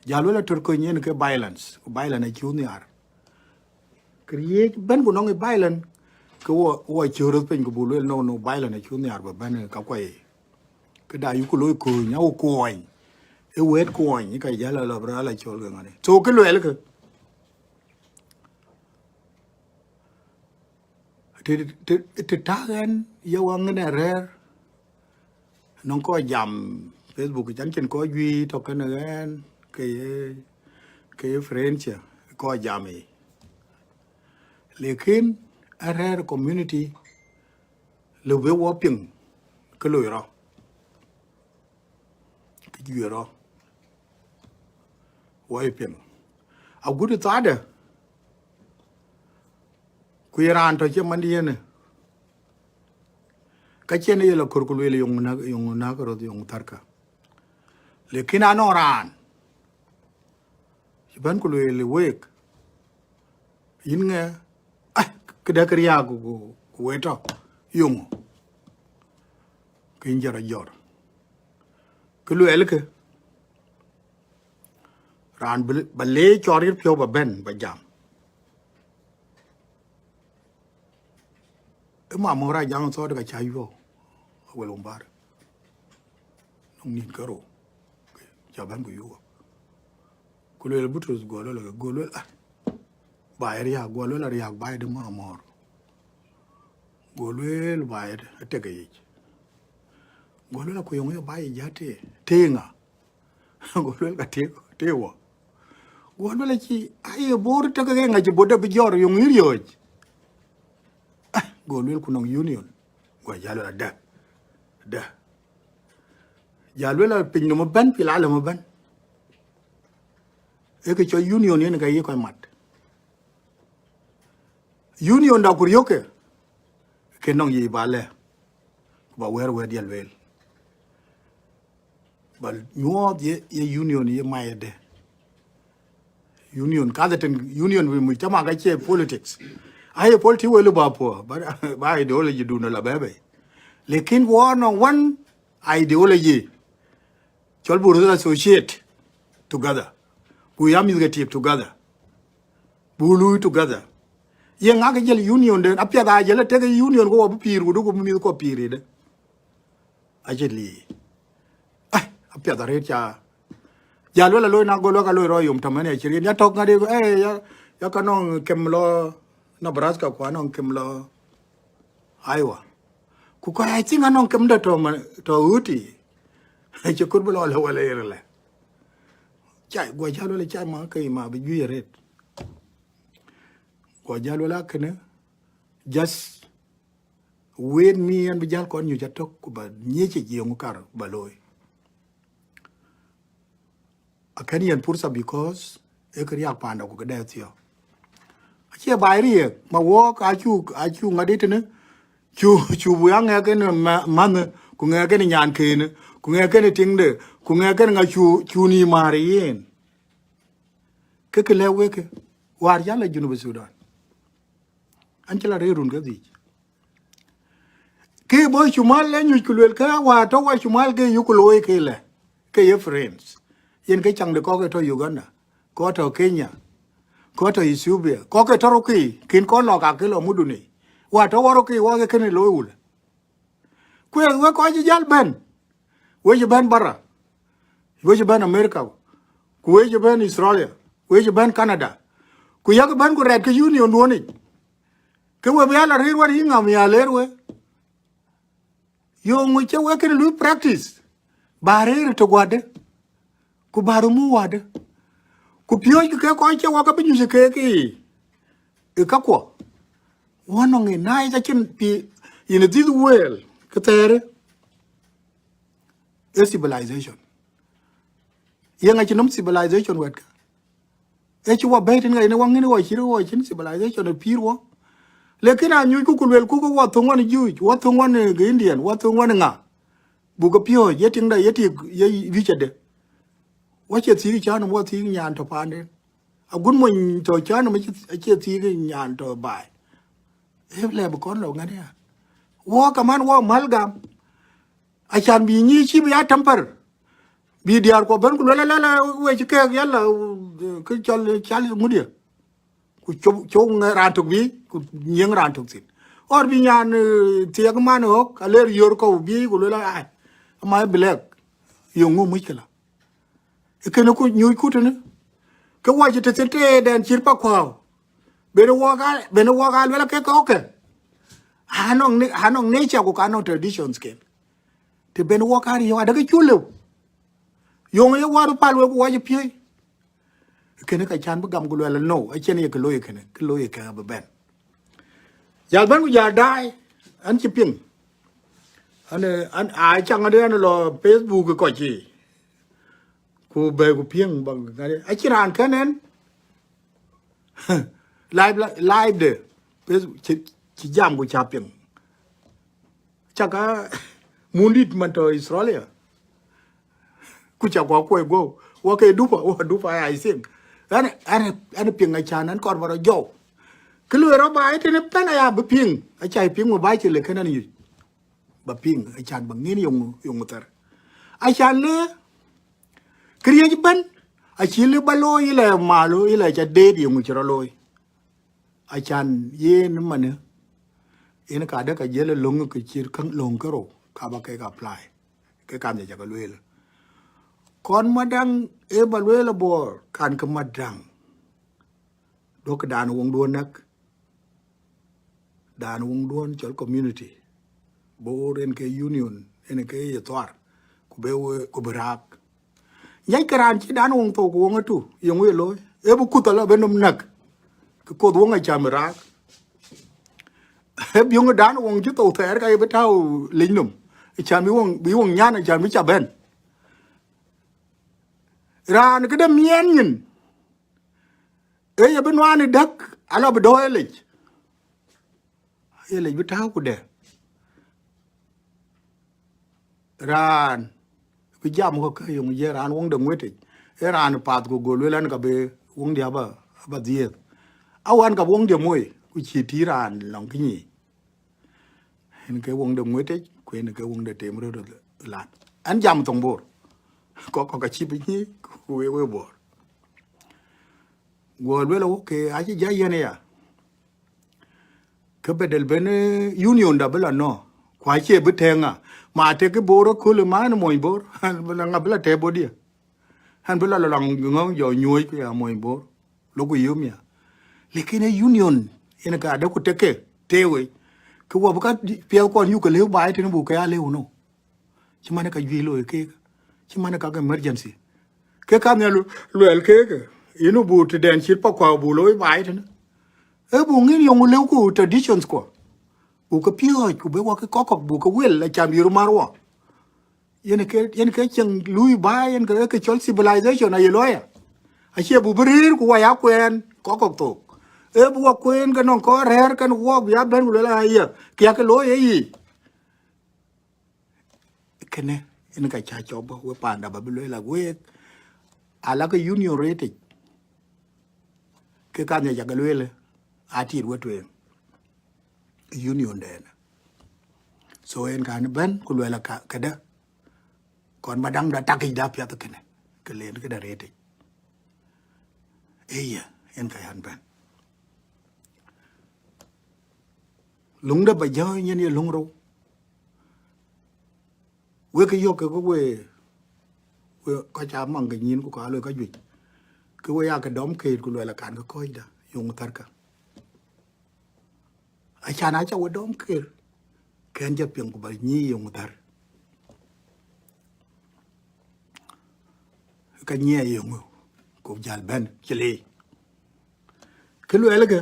Jäl lueel a tör kööny yen ke violence, ku violence acï nhiaar. Kë riëëc bɛ̈n ku nɔŋ ë violence, ke wɔ, wɔ cöör röth piny ku buk lueel no, no, violence acï nhiaar ba bɛ̈n ë ka kuai. Këda yuku looi kööny, awu kuɔny. Ë wɛ̈t kuɔny, ë ka jäl ala bï raan la cɔl ke ŋadï. So kë lueel kë. Të, të, të tak ɣɛn ye waŋ ŋën arɛ̈ɛ̈r, nɔŋ kɔc jam Facebook, can cïn kɔc juëc tɔ̈ kënë ɣɛn, ke ye, ke ye friendship, kɔc jam yic. Lakin arɛ̈ɛ̈r community, lëu bï wɔ piŋ, kë loi rɔt. Kë juëc rɔt. Wɔ ye piŋ. Agut ë thaadë, ku ye raan tɔ̈ cï man diënë. Ka cïn ye la kör ku lueel yöŋ näk, yöŋ näk röth, yöŋ thärkë. Lakin anɔŋ raan cï bɛ̈n ku lueel week, yïn ŋɛ, ah, këdë kë riääk ku, ku, ku wëë tɔ̈, yöŋ. Ke yïn jɔt ajɔt. Kë lueel kë, raan bï, ba le cɔɔr yït piɔ̈u ba bɛ̈n, ba jam. Ë Mamɔ̈r Ajaŋ Thɔɔt ka ca yuɔ̈u, Awel Wumbar. Nɔŋ nïn karou, ca bɛ̈n ku yuɔ̈u. Ku lueel Butrus, guɔ lueel, guɔ lueel, ah, baai riääk, guɔ lueel ariääk baai de Mamɔ̈r. Guɔ lueel baai de atek yic. Guɔ lueel aku yöŋ ye baai yic atëë, tëë ŋa? Guɔ lueel ka tëë, tëë wɔ. Guɔ lueel acï, aye Bor tek ke ŋa cï Bor de bï jɔt yöŋ yï riɔ̈ɔ̈c. Go lueel ku nɔŋ union. Go jäl lueel adë. Dë. Jäl lueel a piny nɔm ëbɛ̈n, pil alɛm ëbɛ̈n. Ee kë cɔl union yen ka ye kɔc mat. Union da ku riökë, ke nɔŋ yic ba lɛ, ku ba wɛ̈ɛ̈r wɛ̈ɛ̈t diɛl lueel. Ba nyuɔɔth ye, ye union ye mayɛde. Union, ka dhetem union bi muc tama ka cie politics. Aye politics wël ba puɔ, ba, ba ideology dun la bɛ̈ɛ̈i bei. Lakin wɔ nɔŋ one ideology. Cɔl bu röth associate together. Ku ya mïth ke tiek together. Bu lui together. Ye ŋa ke jël union den, apiɛth a jël tek union ku wɔ bï pïïr ku du ku mïth ku pïïr de. Acï lii. Ai, apiɛth arëët ca. Ja luel aloi na gol wek aloi rɔ yom tamani acï riɛn. Ya tɔk ŋadi, eh, ya, ya ka nɔŋ kem lɔ Nebraska ku anɔŋ kem lɔ Iowa. Ku kɔc, I think anɔŋ kem dɔ tɔ ma, tɔ ɣööti. Cï kut bï lɔ lë wala yer lɛ. Cai, guɔ ja luel cai ma ke ma bï juëc arëët. Guɔ ja luel akënë, just wait me, an bï jäl kɔn nyuc atök, ku ba nyiëc yic yeŋu kar ba looi. Akën yen pursa because ee kë riak panda ku këdɛ thiɔ̈k. Acie baai riɛk, ma wɔɔk acu, acu ŋadï tënë, cu, cu bu ya ŋɛk en ma-, manh, ku ŋɛk en nyan kënë, ku ŋɛk en tiŋde, ku ŋɛk en ŋa cu, cu ni maar yen. Ke kë lɛ̈k wek kë, wäär jäl la Junub Sudan. An cï la rëër run ke dhic. Ke bɔ̈ cumal e nyuc ku luel ke wäär tɔ wa cumal ke yuku looi ke lɛ, ke ye friends. Yen ke caŋ de kɔk e tɔ Uganda, kɔk tɔ Kenya, kɔk tɔ Ethiopia, kɔk e tɔ rokii, kin kɔn lɔ ka ke lɔ muduni. Wa tɔ wa rokii wa ke kene looi wul. Kueŋ we kɔc jäl bɛ̈n, we cï bɛ̈n bara, we cï bɛ̈n America, ku we cï bɛ̈n Australia, we cï bɛ̈n Canada. Ku yak bɛ̈n ku rɛt ke union duɔnic. Ke we bï ya la rëër wär yï ŋam ya leer we. Yo ŋö cï wek kënë lui practice, ba rëër tök wadë, ku ba röm wadë, ku piööckï ke kɔc cï wak abï nyuc keek ë, ë kakuɔ. Wä nɔŋ ë nice acïn pi, in this world, ke thɛɛrë, ë civilization. Yeŋa cï nɔm civilization wɛ̈tkë? E cï wɔ bɛ̈ɛ̈i tïn ŋa yen ë waŋ ŋïn wɔ cït wɔ cïn civilization ë pïïr wɔ. Lakin a nyuc ku ku luel ku ke wɔ thöŋ wan Juic, wɔ thöŋ wan Indian, wɔ thöŋ wan ŋa. Buk ke piööc, ye tiŋda, ye tik, ye wïc ade. Wɔ cie thiëk cän wɔ thiëk nyan tɔ paanden. Agut mony tɔ cän acie thiëk nyan tɔ baai. E lɛ bï kɔn lɔ ŋäth ya. Wɔ kaman wɔ mal gam. Acan bï nyic cï bï ya temper. Bï diäär kuɔ bɛ̈n ku luel alala we cï keek yala, ke cɔl, cɔl ŋudia. Ku cop, cop ŋɛ raan tök bï, ku nyiëŋ raan tök thïn. Ɣɔr bï nyan, eh, thiëk man ɣɔ̈k, aler yör kɔu bï, ku luel ai. Ama bï lɛk, yöŋ ŋö muckila. Kënë ku nyuc ku tënë. Ke wɔ cï tëthin tëëdɛn cït pa kuääu. Ben wɔ ka, ben wɔ ka luel ke kɔ̈kë. Anɔŋ ni, anɔŋ nature ku ka nɔŋ traditions ken. Të ben wɔ kaar yök adäk cuk lëu. Yöŋ ye wäär pal wek ku wac piööc. Kënë ka can bï gam ku luɛl no, acïn ye kë looi kënë, kë looi kë abï bɛ̈n. Jal bɛ̈n ku jal daai, an cï piŋ. An, an, a caŋ adï an lɔ Facebook kɔc cï. Ku bɛ̈i ku piŋ bä ŋadï. Acïn raan kën ɛn. Live, live de. Bes cï, cï jam ku ca piŋ. Caka mundit man tɔ Australia. Ku ca kua kuɔi guɔ̈u. Wa ke dupa, wa dupa, I think. Ɛn, ɛn, ɛn piŋ acan, ɛn kɔr ba rɔ jɔu. Kë luɔi rɔ ba, ë tënë pɛn aya bï piŋ. Aca piŋ wä ba cï le kën ɛn yic. Ba piŋ, acan ba ŋin yöŋ, yöŋ thar. Acan le, këriëëc bɛ̈n, acï lë ba looi, ila malo, ila ca deet yöŋ cï rɔ looi. Acan yen manë, yen ka dek ka jiël löŋ ke cït käŋ löŋ ke rou, ka ba kek apply. Ke kan ca ke lueel. Kɔn Madaŋ ë ba lueel abɔɔr, kan ke Madaŋ. Duɔ̈k dan wöŋ duɔ̈n näk. Dan wöŋ duɔ̈n cɔl community. Bor en ke union, en ke ye thuar. Ku be we, ku bï raak. Nyac ke raan cï dan wöŋ thou ku wöŋ atu, yeŋö ye looi? Ee bï kuth alɔ bï nɔm näk. Ke koth wöŋ acam raak. Ee biöŋ dan woŋ cï thou thɛɛr ka ye bï tääu lec nɔm. Acan bï woŋ, bï woŋ nyan, acan bï ca bɛ̈n. Raan këde miɛɛn nyin, ee ye bï nuan ë däk, ala bï dɔ̈ɔ̈r ë lec. Ye lec bï tääu ku dɛ. Raan bï jam kɔ̈k ke yöŋ ye raan woŋ de ŋuëtic. Ee raan path ku go lueel an, ka bï woŋ diɛ̈ aba, aba dhiëëth. Awan ka woŋ diɛ̈ moi, ku cï tïï raan lɔŋ kënyi. Yen ke woŋ de ŋuëtic, ku yen ke woŋ de tem röt lat. An jam thoŋ Bor. Kɔ̈k kɔ̈k acï bï nyi, ku we, we Bor. Go lueel, okay, acï ja yen ya. Ke bedel ben, eh, union da bï la nɔ. Ku acie bï tɛŋ a. Ma tek Bor aköl man mony Bor. An bï la ŋa bï la tɛ̈ bɔ̈ diɛ̈. An bï la lɔŋ ŋɔ̈ŋ jɔ nyuɔ̈ɔ̈c ku ya mony Bor. Lok ku yom ya. Lakin ee union, yen ka de ku teke, tɛ̈ wei. Ke wɔ bï ka di-, piɛth kuɔn yuk ke lëu baai tënë buk ke ya lëu nɔ. Cï man ka juëc looi keek. Cï man ka emergency. Ke ka nhial lu-, luɛɛl keek. Yïn bu tëden cït pa kua bu looi baai tënë. Ee bu ŋïn yöŋ lëu ku traditions kua. Bu ke piɔ̈ɔ̈c ku be wɔ ke kɔ̈k kɔ̈k bu ke wel la cam yïr mar wɔ. Yen ke, yen ke cieŋ lui baai, yen ke, ke cɔl civilization aye looi ya. Acie bu bï rëër ku wa ya kuɛɛn kɔ̈k kɔ̈k thok. Ee bu wa kuɛɛn ke nɔŋ kɔc rɛ̈ɛ̈r kɛn wɔ bï ya bɛ̈n ku lueel aya. Kiak ke looi ye yic. Kënë, yen ka ca cɔp bɔ̈, we panda ba bï lueel, like, week, ala ke union retic. Ke ka nhiac ca ke lueel, a tit we tueŋ. Union dɛn. So, yen kan bɛ̈n, ku lueel ka, këdë. Kɔn ba daŋ da takic da piath kënë. Ke len këdë retic. Eye, yen ka yan bɛ̈n. Luŋ de ba jɔ nyin ye luŋ rou. Wek yök ke we, we kɔc ca maŋ ke nyin ku ka loi ka juëc. Ke we ya ke dɔm keet ku luɛl akan ke kɔc da, yöŋ thar ka. Acan aca we dɔm keet, kɛn jɔ piŋ ku ba nyi yöŋ thar. Ka nyiɛɛi yöŋö, ku jal bɛ̈n cï leec. Kë luɛɛl ke,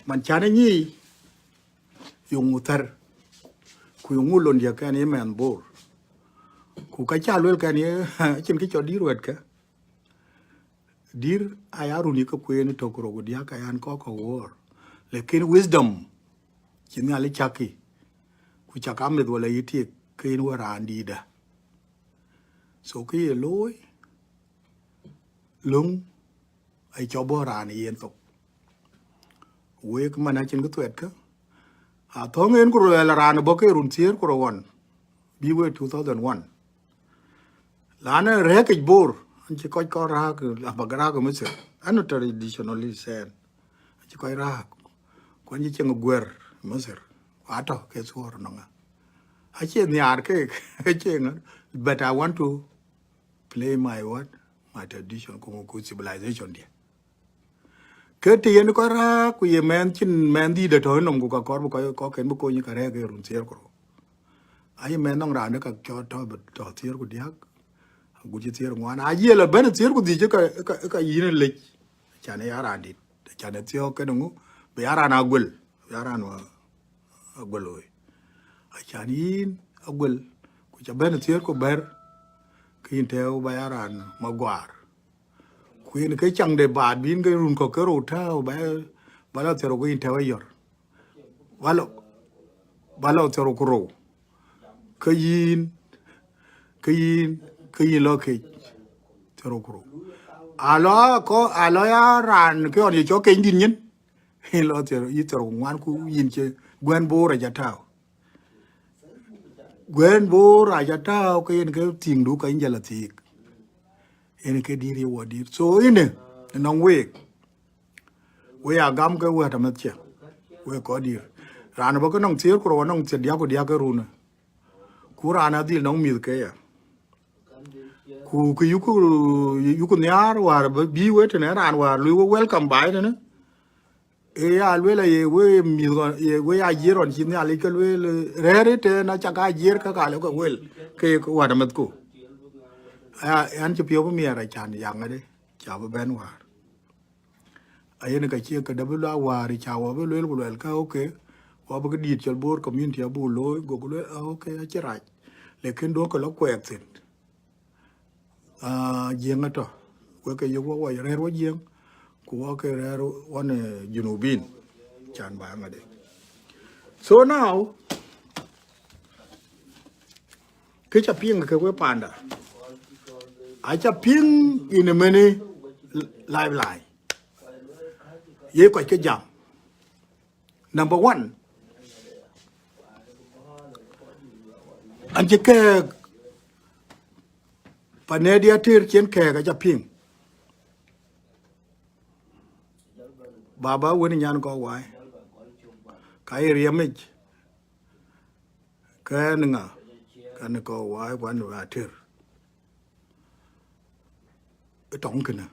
man can ë nyiic, yöŋ thär, ku yöŋ lon diäk kɛn ye mɛnh Bor. Ku ka ca luel kɛn ye, acïn kë cɔl dïïr wɛ̈tkë. Dïïr aya run yï ke kueen tök rou ku diäk ayan kɔ̈k kɔ̈k wuɔɔr. Lakin wisdom, cï Nhialic cäkï, ku cak ameth wala yï tik, ke yïn wä raan dïïtdä. So kë ye looi, löŋ, acï cɔp bɔ̈ raan ë yen thok. Wek man acïn kë thuɛɛtkë, athöŋ en ku ruɛl raan bɔ̈ ke run thiëër ku rou ɣɔn, bï wek two thousand one. Lanë rɛ̈ɛ̈kic Bor, an cï kɔc kɔn rääk, abak rääk ë Misir, an traditionalist ɛn. An cï kɔc rääk, ku an cï cieŋ guɛ̈r ë Misir, ku atɔ̈ ke thuɔɔr nɔŋ ŋa. Acie nhiaar keek, acie ŋa, but I want to play my what? My tradition, ku, ku civilization diɛ̈. Ke të yen kɔc rääk, ku ye mɛnh cïn mɛnh dïït ë tɔ̈ ë nɔm, ku ka kɔɔr bï kɔc, kɔcken bï kony ka rɛ̈ɛ̈k ë run thiëër ku rou. Aye mɛnh nɔŋ raan de ka cɔl tɔ̈ bï tɔ̈ thiëër ku diäk, agut cï thiëër ŋuan. Aye la bɛ̈n thiëër ku dhïc ë ka, ë ka, ë ka yïn ë lec. Acan ë ya raan dït, acan ë thiɔ̈k kënë ŋu, bï ya raan aguel, bï ya raan wa aguel woi. Acan yïn aguel, ku ca bɛ̈n thiëër ku bɛ̈r, ke yïn tɛ̈ɛ̈u ba ya raan maguaar. Ku yen ke caŋ de baat bïn ke run kɔ̈k ke rou tääu ba, ba la thiëër ku yïn tɛ̈ɛ̈u ayɔr. Ba la, ba la thiëër ku rou. Ke yïn, ke yïn, ke yïn lɔ kec thiëër ku rou. Alɔ kɔ, alɔ ya raan ke ɣɔn ye cɔk keny dït nyin. Yïn lɔ thiëër, yï thiëër ku ŋuan ku yïn cï guɛ̈n Bor aca tääu. Guɛ̈n Bor aca tääu ke yen ke thiŋdu ka yïn jal athiik. Yen ke dïïr ye wɔ dïïr. So ënë, ënɔŋ week. We ya gam ke wɛ̈t amɛth ciɛ. We kɔc dïïr. Raan bɔ̈ ke nɔŋ thiëër ku rou, nɔŋ thiëër diäk ku diäk ke run. Ku raan adhil nɔŋ mïth ke ya. Ku kë yuku, yuku nhiaar wäär bï, bï we tënë raan wäär lui we welcome baai tënë. Ee ya lueel aye we mïth ɣɔn, ye we ajiër ɣɔn cï Nhialic ke lueel, rɛ̈ɛ̈r ëtɛ̈ɛ̈n, aca ka ajiër ka ka lɔ ke wel, ke ye wɛ̈t amɛthku. Aya, an cï piɔ̈u bï miɛɛr acan yaŋ ade, ca bï bɛ̈n wäär. Ayen ka cie këdë bï la wäär ca wɔ bï lueel ku luɛl ka, okay, wɔ bï këdït cɔl Bor community abuk looi, go ku lueel, ah, okay, acï rac. Lakin duɔ̈kkë lɔ kuɛɛk thïn. Ah, Jiëŋ atɔ̈, wek ke yök wɔ, wɔ rɛ̈ɛ̈r wɔ Jiëŋ, ku wɔ ke rɛ̈ɛ̈r ɣɔn, eh, Junubin, can ba ŋadï. So now, kë ca piŋ ke we panda, aca piŋ in a many lifeline. Ye kɔc ke jam. Number one, an cï kɛɛk panɛɛt ya tëër cien kɛɛk aca piŋ. Baba wën nyan kɔ̈k wai. Ka ye riɛmic. Kɛn ŋa? Kɛn kɔ̈k wai kuan atëër. Ë tɔŋ kënë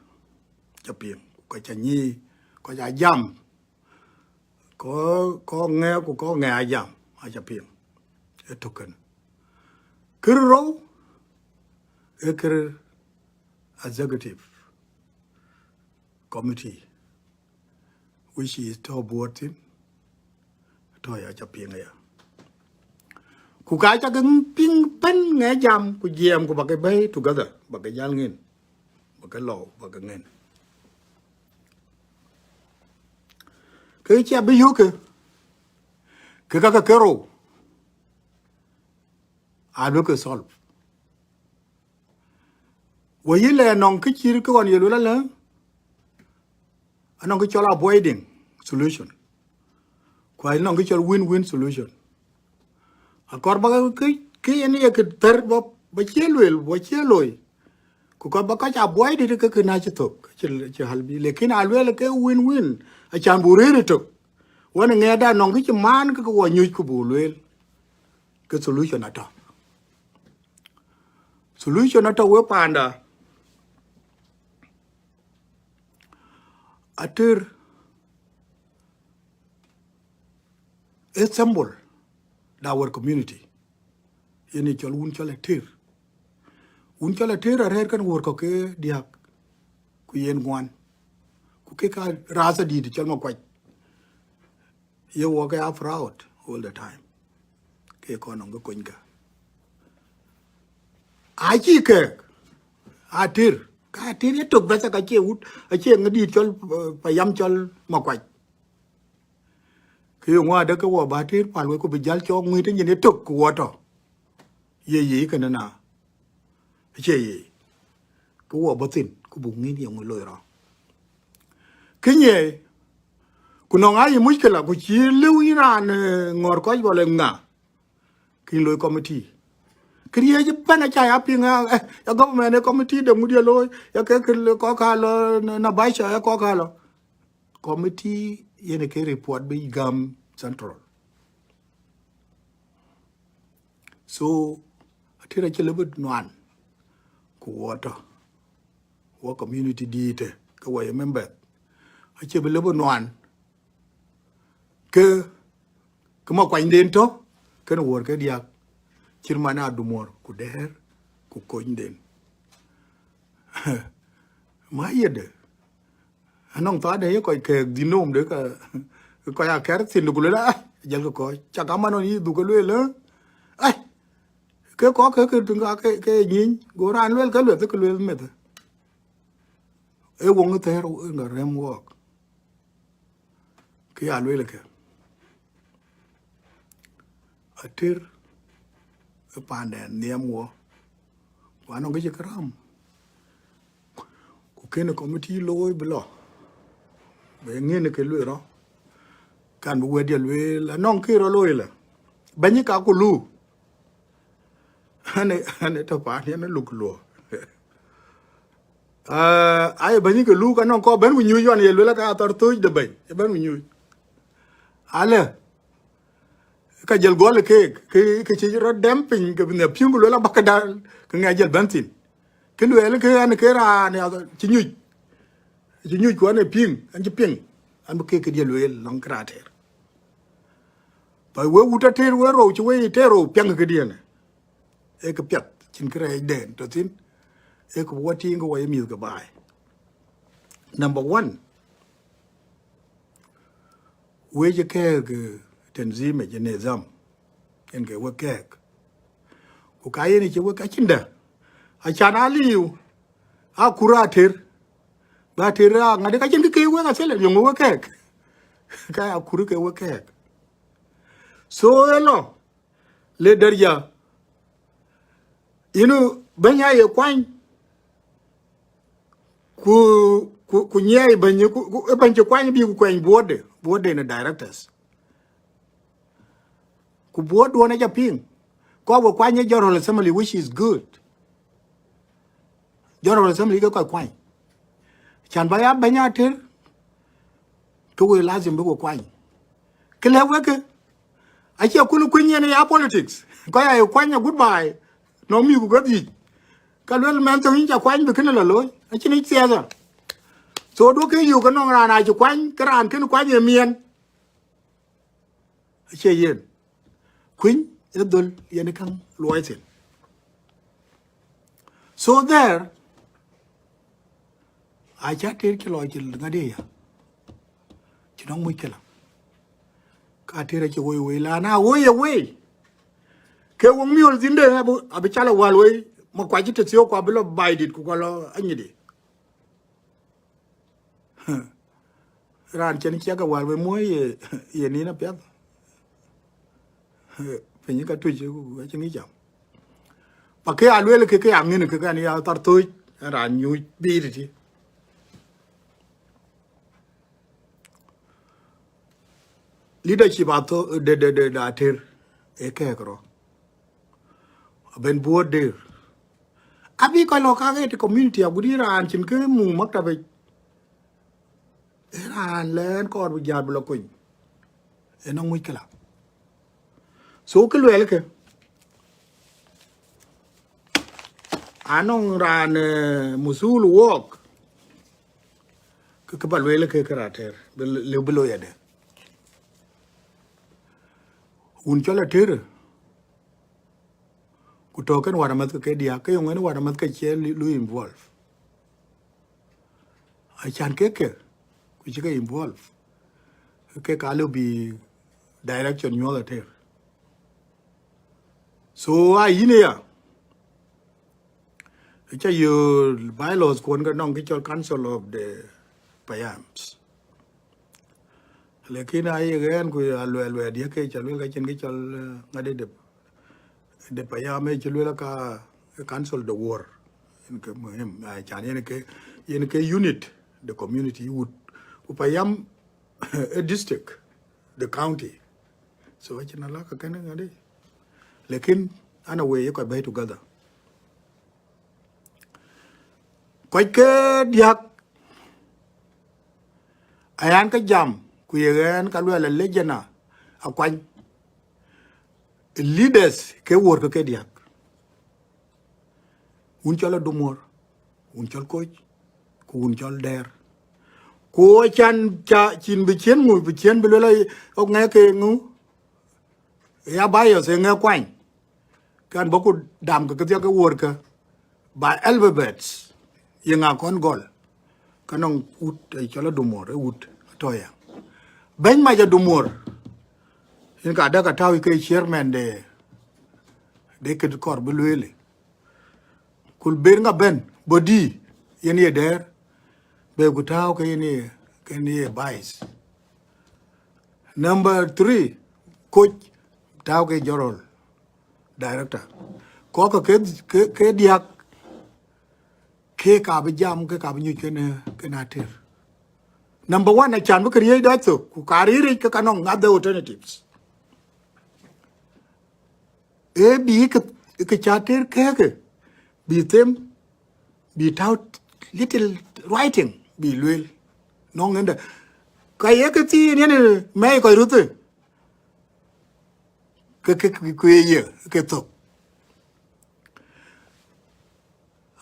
ca piŋ. Ka ca nyi, ka ca jam. Kɔ̈k, kɔ̈k ŋɛk ku kɔ̈k ŋɛk ajam, aca piŋ. Ë tök kënë. Kër rou, ë kër executive committee, which is tɔ̈ board thïn, tɔ̈ ya ca piŋ aya. Ku ka ca ke piŋ pɛn ŋɛk jam, ku jiɛɛm, ku ba ke bɛ̈i together, ba ke jäl ŋin, ba ke lɔ, ba ke ŋin. Ke cï abï yök ke, ke ka ke kërou, a bï ke solve. Wɔ yï lɛ nɔŋ kë cït kë ɣɔn ye luel alë, anɔŋ kë cɔl avoiding solution. Ku anɔŋ kë cɔl win-win solution. Akɔɔr ba kë, kë yen ye kë thɛr ba, ba cie lueel, ba cie looi. Ku kɔc ba kɔc avoid it ke kë na cï thök, cï, cï hal bï. Lakin a lueel ke win-win, acan bu rëër ëtök. Wën ŋɛɛda nɔŋ kë cï maan ke ke wɔ nyuc ku bu lueel. Ke solution atɔ̈. Solution atɔ̈ we panda. Atëër, a symbol da our community. Yen ë cɔl wun cɔl atëër. Wun cɔl atëër arɛ̈ɛ̈r kɛn wöör kɔ̈k ke diäk, ku yen ŋuan. Ku ke ka rath adït cɔl Makuac. Ye wɔ ke a proud all the time. Ke kɔn nɔŋ ke konyka. Acï kɛɛk, atëër, ka atëër ye tök bɛ̈th ka cie wut, acie ŋadït cɔl, eh, payam cɔl Makuac. Ke ye ŋuan adë ke wɔ ba atëër pal wek ku bï jäl cɔɔk ŋuiit ë nyin ye tök ku wɔ tɔ̈. Ye ye kënë na. Acie ye. Ke wɔ bɔ̈ thïn, ku buk ŋic ye ŋö loi rɔt. Kë nyiɛɛi, ku nɔŋ aa yï muckila, ku cï lëu yïn raan, eh, ŋɔ̈ɔ̈r kɔc bɔ̈ le ŋa, kïn loi committee. Këriëëc ëbɛ̈n aca ya piŋ, eh, eh, ya government ë committee de ŋut ye looi, ya ke, ke kɔ̈k aa lɔ, na, na baca, ya kɔ̈k aa lɔ. Committee yen ke report bï gam central. So, atëër acï lëbë nuan, ku wɔ tɔ̈, wɔ community dïïtë, ke wɔ ye member, acï bï lëbë nuan, ke, ke Makuanyden tɔ̈, kënë wöör ke diäk, cït man Adumuɔ̈r, ku Dɛɛr, ku Konyden. Ma yede, anɔŋ thaade ye kɔc kɛɛk dhïn nomde ka, kɔc aa kɛ̈r thïn, ku luel, ah, jël ke kɔc. Cak aman ɣɔn yï dhuk ke lueel, eh? Ai, ke kɔc ke, ke tïŋ ka ke, ke nyic, go raan lueel ke lueth, ke lueel meth. Ee woŋ thɛɛr ë ŋa rɛm wɔɔk. Kë ya lueel ke. Atëër ë pandɛn nhiɛm wɔ. Ku anɔŋ kë cï kë ram. Ku kënë committee looi bï lɔ. Bï ŋiɛn ke lueel rɔt. Kan bï wɛ̈tdiɛ̈ lueel, anɔŋ kë rɔt looi lë. Bɛ̈ny ka ku lu. Ane, ane tɔ̈ paan yen luk luɔ. Ah, aye bɛ̈ny ke luk anɔŋ kɔc bɛ̈n ku nyuc ɣɔn ye luel ka athɔ̈r thööc de bɛ̈ny, ye bɛ̈n ku nyuc. Alë, ka jël gɔl keek, ke, ke cï rɔt dɛm piny, ke bï nhiɛp piŋ ku luel abäk ke dal, ke ŋɛk jël bɛ̈n thïn. Kë lueel ke an ke raan ya cï nyuc, cï nyuc ku an ë piŋ, an cï piŋ, an bï keek këdiɛ̈ lueel lɔŋ kë raan tɛɛr. Ba we wut atëër we rou cï we tëër rou piɛŋ këdiɛ̈n. Ee kë piɛth, cïn kërɛɛcden tɔ̈ thïn, ee kë wɔ tïŋ ke wɔ ye mïth ke baai. Number one, Wec kɛ̈ɛ̈k, eh, tanzim, eh, nizam, yen ke wek kɛ̈ɛ̈k. Ku ka yen cï wek acïn dɛ̈, acan aliu, akur ater, ba ter aŋadï, ka cïn kë ke wek athel, yöŋ wek kɛ̈ɛ̈k. Ka akur ke wek kɛ̈ɛ̈k. So, ë lɔ, le daraja, yïn bɛ̈ny aye kuany, ku, ku, ku nyiɛɛi bɛ̈ny, ku, ku, ë bɛ̈ny cï kuany bï ku kuɛny buɔ̈tde, buɔ̈tde në directors. Ku buɔ̈tduɔ̈n aca piŋ. Kɔc we kuany ë General Assembly, which is good. General Assembly ke kɔc kuany. Can ba ya bɛ̈ny ater, ke we lazim bï we kuany. Kë lɛ̈k wek ke, acie kul kuny yen ya politics. Kɔc aye kuany a goodbye. Nɔŋ mïth ku ke dhiëc. Ka luel mɛn thöŋ yïn ca kuany bï kënë lɔ looi. Acïn yic thiɛɛtha. So duɔ̈kkë yök ke nɔŋ raan acï kuany, ke raan kën kuany ë miɛn. Acie yen. Kuny ë dhöl yen käŋ luɔi thïn. So there, aca ter cï lɔ cï ŋadï ya. Cï nɔŋ muc këlä. Ka ter acï woi woi la na woi ë wei. Ke wok miöl thïn de abï, abï cal awal wei. Ma kuac cï të thiɔ̈k ku abï lɔ baidït ku kɔ lɔ anyïdï. Raan cïn ciɛk awal we muɔ̈i ye, ye nïn apiɛth. Piny ka tuc, acïn ŋic jam. Pa ke a luel ke, ke a ŋiɛn ke, ke an ya thar thöc, raan nyuc biic tï. Leadership atho, de, de, de, de ater, ë kɛ̈ɛ̈k rɔ. Abɛ̈n buɔ̈t der. Abï kɔc lɔ kak ë të community agut yï raan cïn kë muk maktab yic. Ë raan lɛ̈ɛ̈n kɔɔr bï jäl bï lɔ kony. Ë nɔŋ muc këlä. So kë luɛɛl ke, anɔŋ raan, eh, muthul wɔɔk. Kë, kë ba lueel ke, ke raan ater, bï lëu bï looi adë. Wun cɔl ater, ku tɔ̈ kën wär amäth ke ke diäk, ke yöŋ en wär amäth ke cie lu, lu involve. Acan ke ke, ku cï ke involve. Ke ka lëu bï direction nyuɔɔth ater. So, a yïn aya, aca yök bylaws kuɔn ke nɔŋ kë cɔl Council of the Payams. Lakin aye ɣɛn ku ya luɛɛl, luɛɛl diɛ̈ ke ca luel ka cïn kë cɔl, eh, ŋadï de, de payam ë cï luel ka, eh, council de wuɔ̈r. Yen ke muhim, ah, can yen ke, yen ke unit de community wut. Ku payam ë district, de county. So acïn alaka kënë ŋadï. Lakin ana we ye kɔc bɛ̈i together. Kɔc ke diäk, ayan ke jam, ku ye ɣɛn ka luɛɛl lejena akuany. Leaders ke wuɔ̈r ke ke diäk. Wun cɔl Adumuɔ̈r, wun cɔl Koc, ku wun cɔl Dɛɛr. Ku acan ca cïn bï ciën ŋu, bï ciën bï luel ë ŋɛk ke ŋu, ya bias ë ŋɛk kuany. Kan bɔ̈ ku dam ke kedhie ke wuɔ̈r ke by alphabets, ye ŋa kɔn gɔl. Ka nɔŋ wut ë cɔl Adumuɔ̈r, ë wut atɔ̈ ya. Bɛ̈ny mac Adumuɔ̈r, yen ka däk atäu ke chairman de, de kë kɔɔr bï lueel. Ku ber ŋa bɛ̈n, bɔ̈ dï, yen ye Dɛɛr, be ku tääu ke yen ye, ke yen ye vice. Number three, Koc, tääu ke general director. Kɔ̈k ke, ke, ke diäk, ke ka bï jam, ke ka bï nyuc kënë, kënë ater. Number one, acan bï kë riëëc dɔc thök, ku ka riëëc ke ka nɔŋ other alternatives. Ee bï kë, kë ca ater kɛ̈ɛ̈kë, bï them, bï tääu little writing, bï lueel. Nɔŋ ëndë. Ka ye kë thiin yen mɛi kɔc röth ë, ke, ke, ke, ku ye ye, ke thök.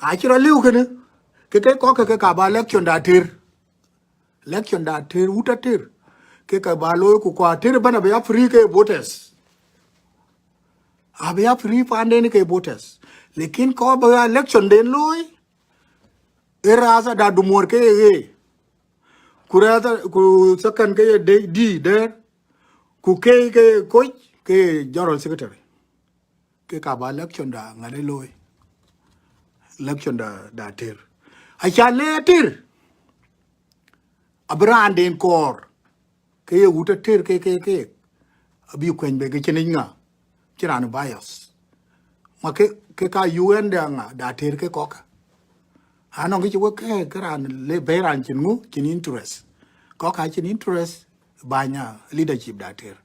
Acï rɔt lëu kënë, ke, ke kɔ̈k ke, ke ka ba election da ater. Election da ater, wut ater. Ke ka ba looi ku kua ater bɛ̈n abï ya free ke voters. Abï ya free panden ke voters. Lakin kɔ̈k ba ya election den looi, ë rath ada Adumuɔ̈r ke ye ɣee. Ku rath, ku second ke ye dï, dï Dɛɛr. Ku ke, ke coach, ke general secretary. Ke ka ba election da ŋade looi. Election da, da Ater. Aca le Ater. Abï raan den kɔɔr. Ke ye wut Ater ke, ke, ke. Abï kuɛny be ke cïn ŋa. Cï raan bias. Ma ke, ke ka U N da ŋa, da Ater ke kɔ̈k. Anɔŋ kë cï wek ke, ke raan le bɛ̈i raan cïn ŋu, cïn interest. Kɔ̈k acïn interest, bäny a leadership da Ater.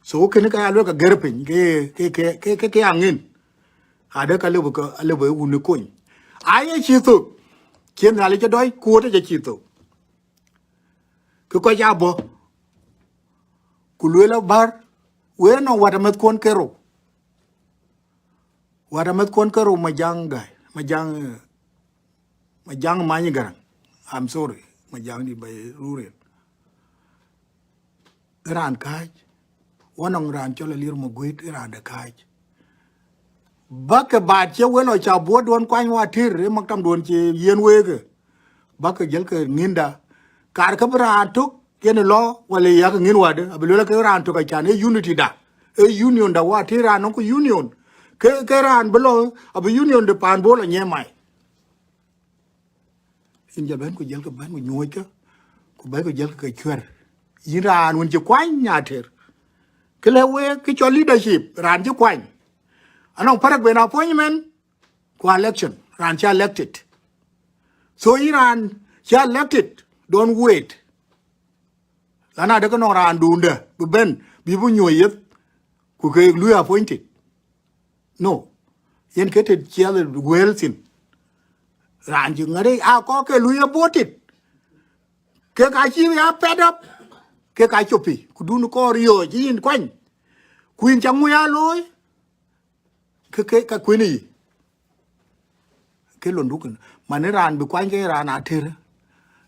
So kënë ka ya luel ka gɛ̈r piny, ke, ke, ke, ke, ke, ke aŋin. Ade ka lëbï ka, lëbï wun kony. Aye cï thök. Cïn Nhialic cï dɔc, kuɔ̈t cï cï thök. Ke kɔc abɔ̈. Ku luel abär, we nɔŋ wät amɛthkuɔn kerou. Wät amɛthkuɔn kerou Majaŋ Gäi, Majaŋ, eh, Majaŋ Many Gäräŋ. I'm sorry, Majaŋ dït ba rurien. Raan kääc, wanɔŋ raan cɔl Alier Maguet, raan de kääc. Bäkë baat cï we lɔ ca buɔt duɔn kuany wa Ater, ë maktam duɔn cï yen weekë. Bäkë jël ke ŋinda. Kar ke bï raan tök, yen lɔ, wala yak ŋin wade, abï luel ke raan tök acan, ë unity da. Ë union da wa Ater raan nɔŋ ku union. Ke, ke raan bï lɔ, abï union de paan bol anyɛ mai. Yïn jɔ bɛ̈n ku jël ke bɛ̈n ku nyuɔ̈ɔ̈ckë, ku bɛ̈n ku jël ke cuɛ̈r. Yïn raan wën cï kuany nya Ater. Kë lë wek, kë cɔl leadership, raan cï kuany. Anɔŋ parak ben appointment, ku election, raan cï elected. So yïn raan cï elected, don't wait. Lana de ke nɔŋ raan duundë, bï bɛ̈n, bï bï nyuɔ̈ɔ̈c yeth, ku ke lui appointed. No. Yen ke tëë ciɛth wël thïn. Raan cï ŋäde, a kɔ̈k ke lui aborted. Ke ka cï ya fed up. Ke ka copï. Ku dun kɔɔr riɔ̈ɔ̈c yïn kuany. Ku yïn ca ŋu ya looi. Ke, ke, ka kuënë yï. Ke lon dukën. Man ë raan bï kuany ke raan Ater.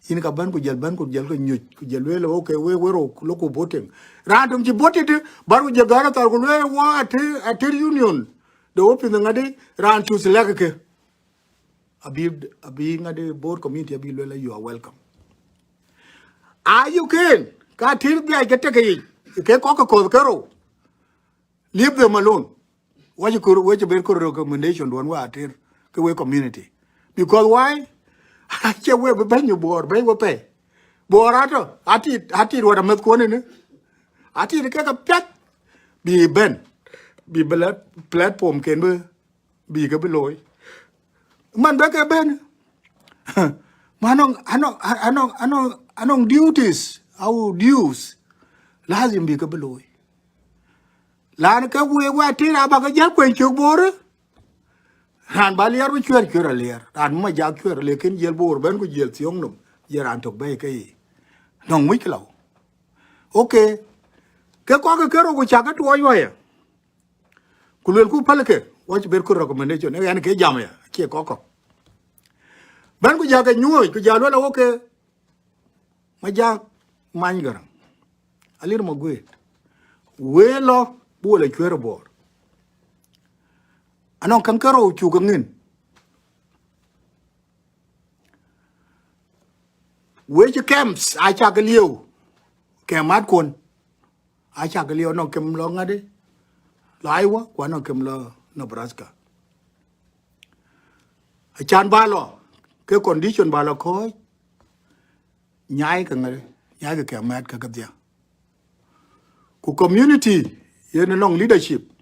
Yïn ka bɛ̈n ku jël bɛ̈n ku jël ke nyuc. Ku jël lueel, okay, we, we rou, loku voting. Raan töŋ cï voted, bär ku jël gäär athar ku lueel, wa Ater, Ater union. De office ŋäde, raan cus lɛ̈k ke. Abï, abï ŋäde board community abï lueel, you are welcome. Are you keen? Ka Ater bï a ke tek yic. Ke kɔ̈k ke kɔ̈th kerou. Leave them alone. Wacï kɔɔr, wacï ber kɔɔr recommendation duɔn wa Ater ke we community. Because why? Acie we bï bɛ̈ny Bor, bɛ̈ny we pɛ̈i. Bor atɔ̈, atit, atit wät amɛthkuɔn ënë. Atit ke ka piath. Bï bɛ̈n. Bï bï la platform ken bï, bï ke bï looi. Man bï ke bɛ̈n. Ma anɔŋ, anɔŋ, anɔŋ, anɔŋ, anɔŋ duties, our dues. Lazim bï ke bï looi. Lan ke we wa Ater aba ke jäl kuɛny cök Bor. Raan ba Alier bï cuɛ̈r, cuɛ̈r Alier. Raan bï Majak cuɛ̈r, lekin jël Bor bɛ̈n ku jël thiɔ̈ŋ nom, jël raan tök bɛ̈i ke yic. Nɔŋ wïc ke lɔ. Okay. Ke kɔ̈k ke kerou ku cak ke tuɔɔc waya. Ku luelku pälë ke, wacï ber kɔɔr recommendation, ë ɣɛn ke jam ya, acie kɔ̈k kɔ̈k. Bɛ̈n ku ja ke nyuɔ̈ɔ̈c, ku ja luel awok ke, Majak Many Gäräŋ. Alier Maguet. We lɔ, bï we lɔ cuɛ̈r Bor. Anɔŋ käŋ kerou cuk ke ŋin. We cï camps, acak ke lieu. Camp atkuɔn. Acak ke lieu, anɔŋ kem lɔ ŋäde. Lɔ Iowa, ku anɔŋ kem lɔ Nebraska. Acan ba lɔ, ke condition ba lɔ kɔ̈ɔ̈c. Nyaai ke ŋäde, nyaai ke camp mɛt ke kedhia. Ku community, yen anɔŋ leadership.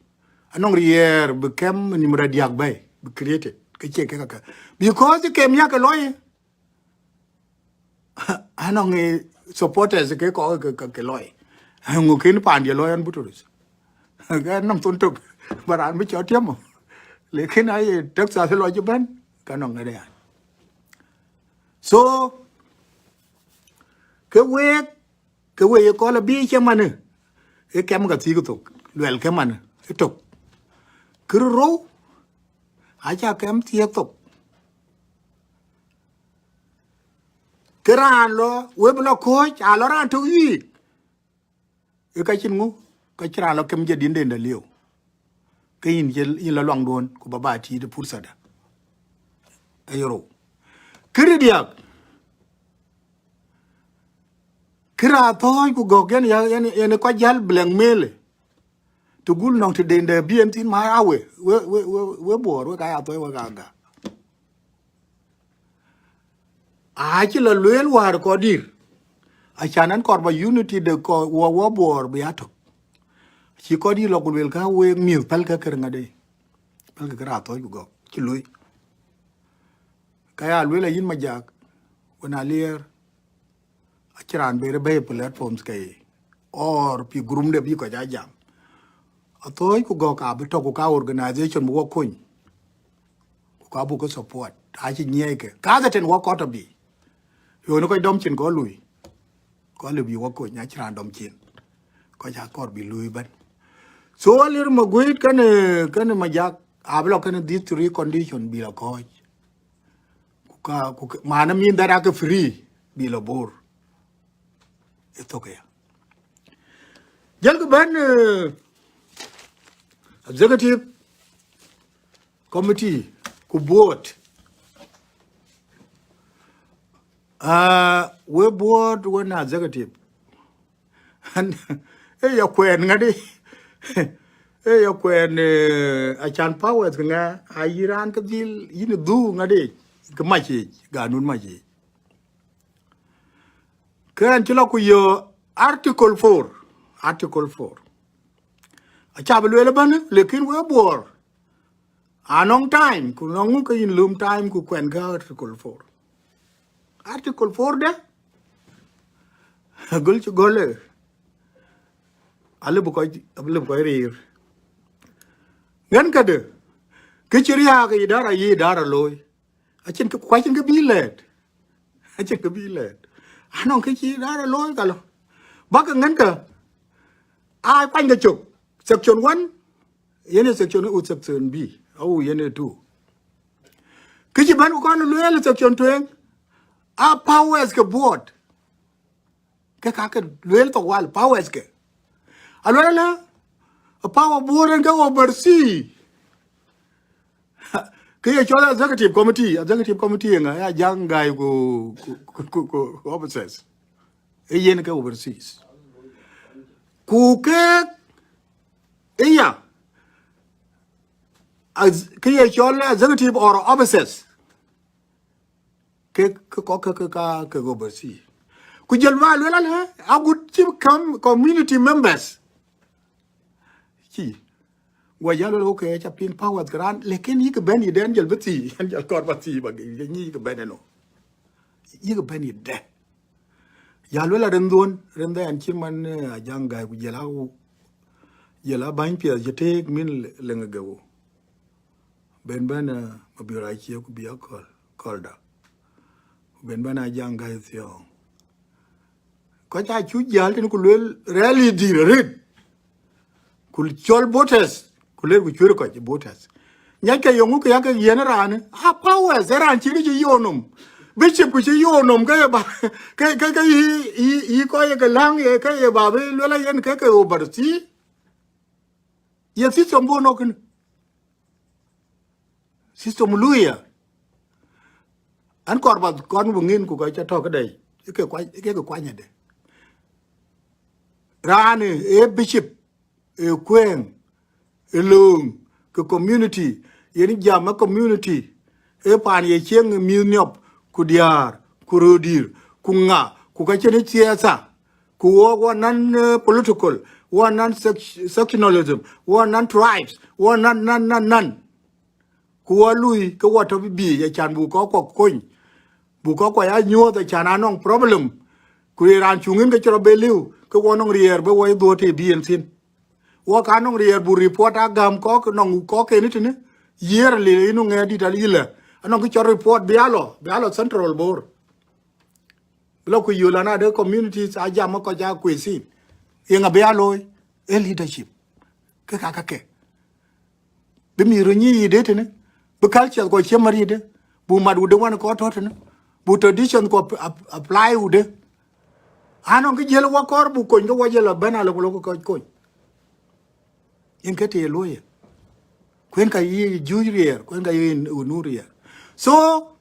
Anɔŋ riɛɛr bï camp nim radiak bɛ̈i, bï created. Ke cie ke kaka. Because camp yak ke lɔi, anɔŋ, eh, supporters ke kɔ̈k ke, ke, ke lɔi. Ŋö kën paandiɛ lɔi an buturus. Ke nɔŋ thon tök, ba raan bï cɔt tiɛm. Lekin aye Texas lɔ cï bɛ̈n, ka nɔŋ ŋäde yan. So, ke week, ke we ye kɔl abï cï manë, ë camp ka thiëk thok, luɛl ke manë, ë tök. Kërë rou, aca camp thiëk thok. Ke raan lɔ, we bï lɔ kɔ̈ɔ̈c, a lɔ raan tök yiic. Ë ka cïn ŋu, ka cï raan lɔ kem jadidden da lieu. Ke yïn cï, yïn lɔ luaŋduɔn, ku ba ba tiit ë pursa da. Aye rou. Kërë diäk. Kë raan thɔ̈ɔ̈c ku gɔ̈k yen ya, yen, yen kɔc jäl blackmail. Të gul nɔŋ të den dɛ bï en thïn, ma awe, we, we, we, we Bor, we ka ya thɔ̈ɔ̈c, we ka gak. Acï lɔ lueel wäär kɔc dït. Acan ɛn kɔɔr ba unity de kɔc wɔ, wɔ Bor bï ya tök. Acï kɔc dït lɔ ku lueel ka week mïth pälkë kër ŋadë. Pälkë kë raan thɔ̈ɔ̈c ku gɔ̈k, cï luui. Ka ya lueel ayïn Majak, wën Aliɛɛr, acïn raan bɛ̈ɛ̈r bɛ̈ɛ̈i platforms ke ye, or pi group de bï kɔc a jam. Athööc ku gɔ̈k abï tɔ̈ ku ka organization bï wɔ kony. Ku ka buk ke support. Acï nyiɛɛi ke. Ka ke tën wɔ kɔt tɔ̈ bï. Yöönë kɔc dɔm cin kɔc lui. Kɔc lë bï wɔ kony, acïn raan dɔm cin. Kɔc akɔɔr bï lui ëbɛ̈n. So Aliɛɛr Maguëët kënë, kënë Majak, abï lɔ kënë these three condition bï lɔ kɔ̈ɔ̈c. Ku ka, ku ka, man, I mean that ake free bï lɔ Bor. Ë thök aya. Jël kë bɛ̈n, eh, executive committee ku board. Ah, we board, we na executive. An, ë ya kuɛɛn ŋadï. Ë ya kuɛɛn, eh, acan powers ŋa, ayï raan ke dhil, yïn dhuk ŋadï, ke mac yic, ganun mac yic. Kën cï lɔ ku yö article four, article four. Aca bï lueel ëbɛ̈n, lekin we Bor. Anɔŋ time, ku nɔŋ ŋu ke yïn löm time ku kuɛn ke article four. Article four de, agöl cï gɔl ë, alëbï kɔc, alëbï kɔc riir. Ŋɛn këde, kë cï riääk ë idara yï idara looi. Acïn kë, ku acïn kë bï lɛ̈ɛ̈t. Acïn kë bï lɛ̈ɛ̈t. Anɔŋ kë cï idara looi ka lɔ. Bäk ŋɛn kë, aa kuany ke cök. Section one, yen ë section, u section B, au yen ë two. Kë cï bɛ̈n ku kɔn lueel section tueŋ, a powers ke board. Ke ka ke lueel thok wal, powers ke. A lueel la, a power board en ke oversee. Ke ye cɔl executive committee, executive committee ŋa, ya Jaŋ Gäi ku, ku, ku, ku, ku officers. E yen ke overseas. Ku ke, iya, as, ke ye cɔl executive or officers. Ke, ke kɔc ke, ke ka, ke oversee. Ku jël ba lueel alë, agut cï kam community members. Cï. Guɔ jal lueel, okay, ca piŋ powers ke raan, lekin yïk bɛ̈n yï dɛn jël bï thii, yɛn jal kɔɔr ba thii ba ge, yïk bɛ̈n eno. Yïk bɛ̈n yï dɛn. Ya lueel a rin dhuɔn, rin dhɛn cï man, eh, Ajaŋ Gäi ku jël a, jël a bäny piɛth cï teek min leŋ ë geu. Ben bɛ̈n, eh, Mabiör Acie ku bï akɔ̈l, kɔ̈lda. Ku ben bɛ̈n Ajaŋ Gäi Thiɔ̈ɔ̈ŋ. Kɔc aa cuk jäl tënë ku lueel rɛ̈ɛ̈r yï dhïr arëët. Ku cɔl voters, ku ler ku cuëër kɔc voters. Nyackë yöŋ ke ya ke yiɛ̈n raanë, a powers, ë raan cï kë cï yöönom. Bishop ku cï yöönom ke ye ba, ke, ke, ke yï, yï, yï kɔc ye ke läŋ ye, ke ye ba bï lueel a yen ke ke oversee. Ye system bɔ̈ nɔ̈k kënë. System luya. An kɔɔr ba kɔn bï ŋïn ku ka ca tɔ̈ këdɛ̈. Ë ke kuany, ë ke kuany ade. Raan ë, ë bishop, ë kuëëŋ, ë lööŋ, ke community, yen jam ë community, ë paan ye cieŋ ë mïth niɔp, ku diäär, ku röördïïr, ku ŋa, ku ka cïn ë thiatha, ku wɔ, wɔ nan, eh, political, wɔ nan sec-, sectionalism, wɔ nan tribes, wɔ nan, nan, nan, nan. Ku wɔ lui, ke wɔ tɔ̈ bï biic, acan buk kɔc kuɔ kony. Buk kɔc kuɔ ya nyuɔ̈th, acan anɔŋ problem. Ku ye raan cuŋ yen ke cï rɔt be liu, ke wɔ nɔŋ riɛɛr bï wɔ ye dhuɔ̈t të bï yen thïn. Wɔ ka nɔŋ riɛɛr buk report a gäm kɔ̈k, nɔŋ kɔ̈k ken tënë. Yearly, yïn ŋɛɛr dït alë yïlë. Anɔŋ kë cɔl report bï a lɔ, bï a lɔ Central Bor. Bï lɔ ku yöl an, ade communities a jam ë kɔc aa kuesin. Yeŋa bï a looi? Ee leadership. Ke ka ka ke. Bï mïth röt nyic yïde tënë. Bï culture kɔc cï mär yïde. Buk mat wude wan kɔc tɔ̈ tënë. Buk tradition kɔc ap-, ap-, apply wude. Anɔŋ kë jiël wɔ kɔɔr buk kony, ke wɔ jiël abɛ̈n alë ku lok kɔc kony. Yen ke të ye luɔi ye. Ku yen ka yï juuc riɛɛr, ku yen ka yï nu riɛɛr. So,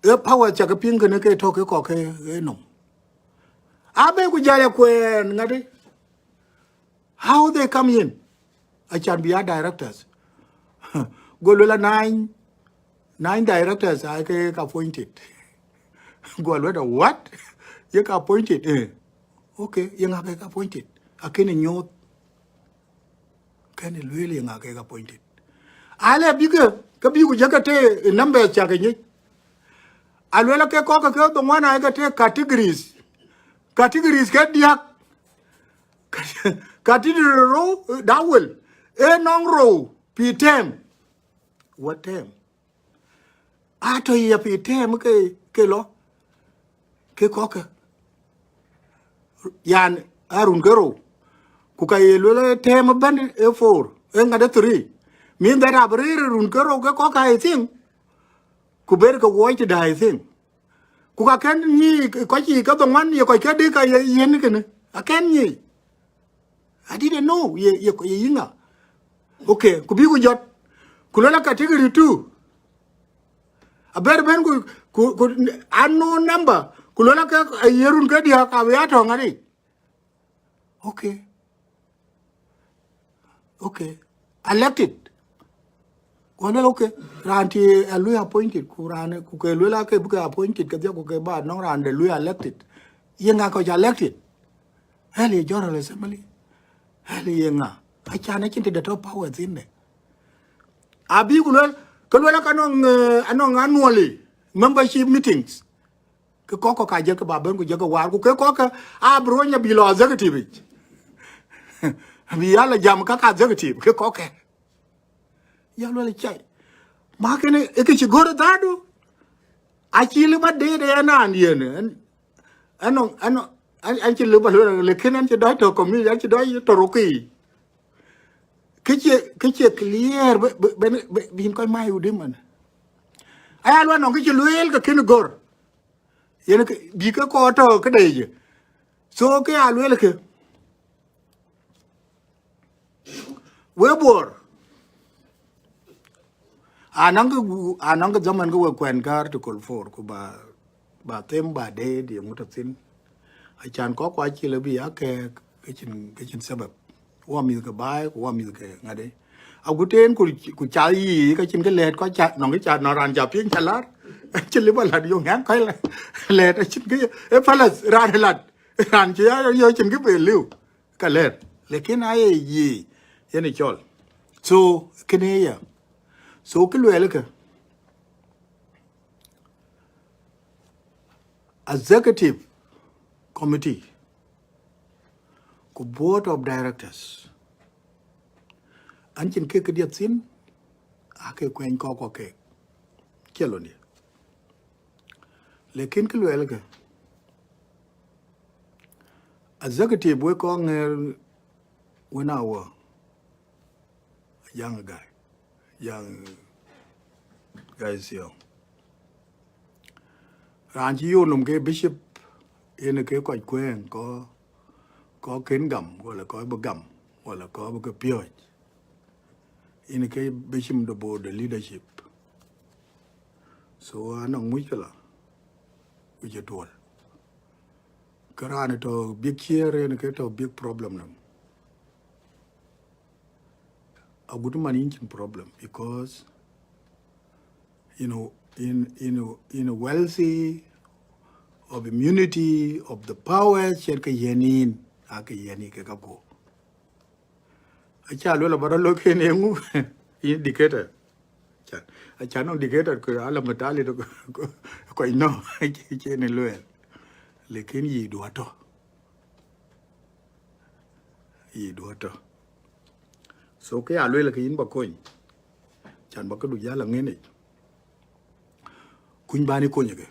ë power cak piŋ kënë ke tɔ̈ ke kɔc ke ë nɔm. Abï ku jal ya kuɛɛn ŋadï. How they come in? Acän bï ya directors. Go luel a nine, nine directors aa ke appointed. Go luel a what? Ye ka appointed? Eh. Okay, ye ŋa ke appointed? Akënë nyuɔɔth. Kënë lueel ye ŋa ke appointed. Ale bï ke, ke bï ku jɛ ke te numbers cak ke nyic. Aluel ke kɔ̈k ke ke dhoŋuan aa ke te categories. Categories ke diäk. Category rou, da wel. E nɔŋ rou, pi term. What term? Atɔ̈ ya pi term ke, ke lɔ. Ke kɔ̈k ke. Yan, a run ke rou. Ku ka ye luel term bɛ̈n e four. E ŋadë three. Mean that abï rëër run ke rou ke kɔ̈k ke, I think. Ku ber ke wuɔc tëda, I think. Ku ka kën nyi kɔc yï ke dhoŋuan ye kɔc ke dï ka ye yen kënë. Akën nyi. I didn't know ye, ye, ye yï ŋa. Okay, ku bï ku jɔt. Ku luel a category two. Aber bɛ̈n ku, ku, ku unknown number. Ku luel a ke a ye run ke diäk abï ya tɔ̈ ŋadï. Okay. Okay. Elected. Go luel, okay. Raan tï a lui appointed, ku raan, ku ke luel a ke bï ke appointed, ke dhiak ku ke ba nɔŋ raan de lui elected. Ye ŋa kɔc elected? Hɛl ye General Assembly? Hɛl ye ŋa? Acän acïn të de tɔ̈ power thïn de. Abï ku luel, ke luel a ka nɔŋ, eh, anɔŋ annually membership meetings. Ke kɔ̈k kɔ̈k ka jɛ ke ba bɛ̈n ku jɛ ke waar, ku ke kɔ̈k ke a bï rony abï lɔ executive yic. Abï ya la jam ka ka executive, ke kɔ̈k ke. Ya luel cai. Ma kënë, e ke cï gɔ̈r dhadu. Acï lë ba deet ë naan yen. Ɛn, ɛn nɔŋ, ɛn nɔŋ, ɛn, ɛn cï lë ba luel, lakin ɛn cï dɔc tɔ̈ committee, ɛn cï dɔc tɔ̈ rokii. Kë cie, kë cie clear, bë, bë, bë, bë, bïn kɔc mai wudï man. Aya luel nɔŋ kë cï lueel ke kën gɔ̈r. Yen kë, bï ke kɔɔr tɔ̈ këde yic. So, kë ya lueel kë. We Bor. Anɔŋ kë gu-, anɔŋ kë zaman kë we kuɛn ka Article four, ku ba, ba them ba deet ye ŋu tɔ̈ thïn. Acän kɔ̈k kua cï lë bï ya kɛɛk, ke cïn, ke cïn sabab. Wa mïth ke baai, ku wa mïth ke ŋadë. Agut en ku, ku ca yï, ka cïn kë lɛ̈ɛ̈t kɔc ca, nɔŋ kë ca, nɔŋ raan ca piŋ ca lar. Cï lë ba lat yöŋ, ɛn kɔc la-, lɛ̈ɛ̈t, acïn kë, e palas, raan lat. Raan cï ya yö cïn kë be liu. Ka lɛ̈ɛ̈t. Lakin aye yï, yen ë cɔl. So, kënë ya. So, kë luɛɛl kë. Executive Committee, ku Board of Directors. An cïn kek këdiɛ̈ thïn, ake kuɛny kɔ̈k kɔ̈k kek. Cie lon diɛ̈. Lakin kë luɛɛl kë. Executive wek kɔŋ ŋɛɛr wën awɔ. Young guy. Young guy thiɔ̈ŋ. Raan cï yöök nɔm ke bishop, yen ke kɔc kuëëŋ, kɔc, kɔc kën gam, wala kɔc bï gam, wala kɔc bï ke piɔ̈ɔ̈c. Yen ke bishop de board de leadership. So, anɔŋ muckila, ku cï tuɔl. Ke raan tɔ̈ big chair, yen ke tɔ̈ big problem nɔm. Agut man yïn cïn problem, because, you know, in, in, in a wealthy of immunity of the powers, cïn ke yen yïn, ake yen yï ke ka go. Aca luel aba rɔt lɔ kën eŋu, yïn dictator. Aca, aca nɔŋ dictator ku ala matali do ku, ku, ku nɔ, cïn luel. Lakin yï duɔ̈t tɔ̈. Yï duɔ̈t tɔ̈. So, kë ya luel ke yïn ba kony. Can ba këdu jäl aŋën yic. Kuny bani kony ke.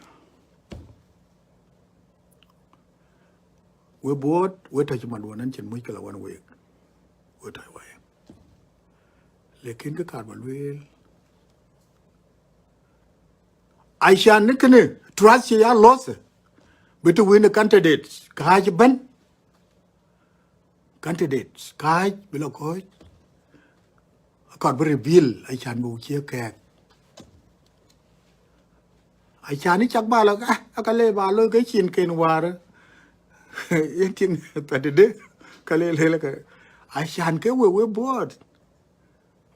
We buɔɔt, we tɔ̈ cï man duɔ̈n ɛn cïn muckila wan week. We tɔ̈ wai. Lakin kë kaar ba lueel. Acan ni kënë, trust cï ya loss. Between the candidates, kääc ëbɛ̈n. Candidates, kääc bï lɔ kɔ̈ɔ̈c. Akɔɔr bï reveal, acan bï cie kɛɛk. Acan ni cak ba lɔ, ah, aka le ba lɔ ke cin ken wäär. Yen tiŋ thɛtde, ka le lel ke, acan ke we, we buɔɔt.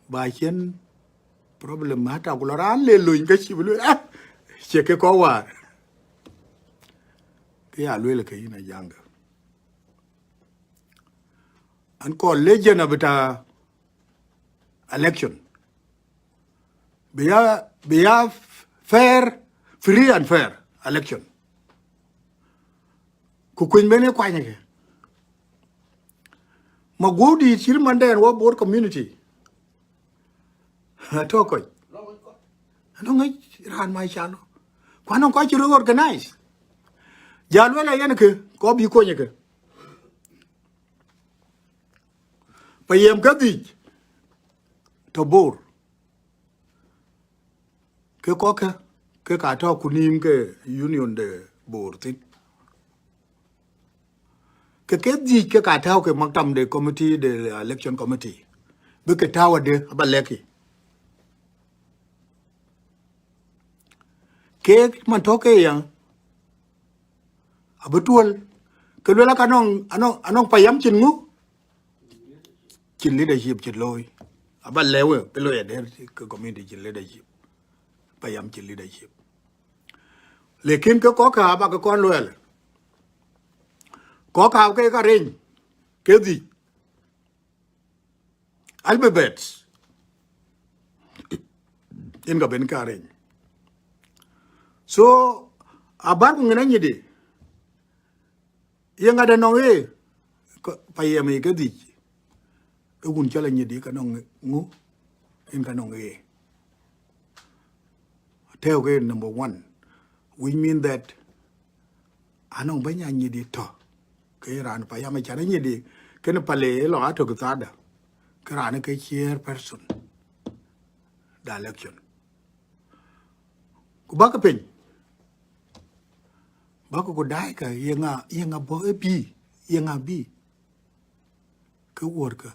Ba cien problem, hata ku lɔ raan le lony ka cï bï lueel, ah, cie ke kɔc waar. Ke ya lueel ke yïn ajaŋ ke. An kɔɔr lejena bita election. Bï ya, bï ya fair, free and fair election. Ku kuny bene kuany ke. Ma guɔ̈u dït cït manden wɔ Bor community. Atɔ̈ kɔc. Anɔŋ ŋic raan ma calo. Ku anɔŋ kɔc cï röt organize. Jal wɛl ayen ke, kɔ bï kony ke. Payam kadhic tɔ̈ Bor. Ke kɔ̈kkë, ke ka tɔ̈ ku nïïm ke union de Bor thïn. Ke ke dhic ke ka tääu ke maktam de committee, de election committee. Bï ke tääu ade, aba lɛ̈k yï. Kek man tɔ̈ ke ya, abï tuɔl. Ke luel aka nɔŋ, anɔŋ, anɔŋ payam cïn ŋu? Cïn leadership cïn looi. Aba lɛ̈k we, ke looi ader ke community cïn leadership. Payam cïn leadership. Lekin ke kɔ̈kkë aba ke kɔn luɛɛl. Kɔ̈kkë ke ka reny, ke dhic. Alphabet. Yen ka ben ka reny. So, abar ku ŋën anyidi. Ye ŋa de nɔŋ ee, kɔ-, payam ee ke dhic. Ee wun cɔl anyidi ka nɔŋ ŋu, yen ka nɔŋ ee. Tɛ̈ɛ̈u ke number one, which mean that anɔŋ bɛ̈ny anyidi tɔ̈. Ke raan payam acan anyidi, kënë pale lɔ atök thada. Ke raan ke chairperson de election. Ku bäk piny. Bäk ku daai ka ye ŋa, ye ŋa bɔ̈ ë bï, ye ŋa bï. Ke wuɔ̈rkë.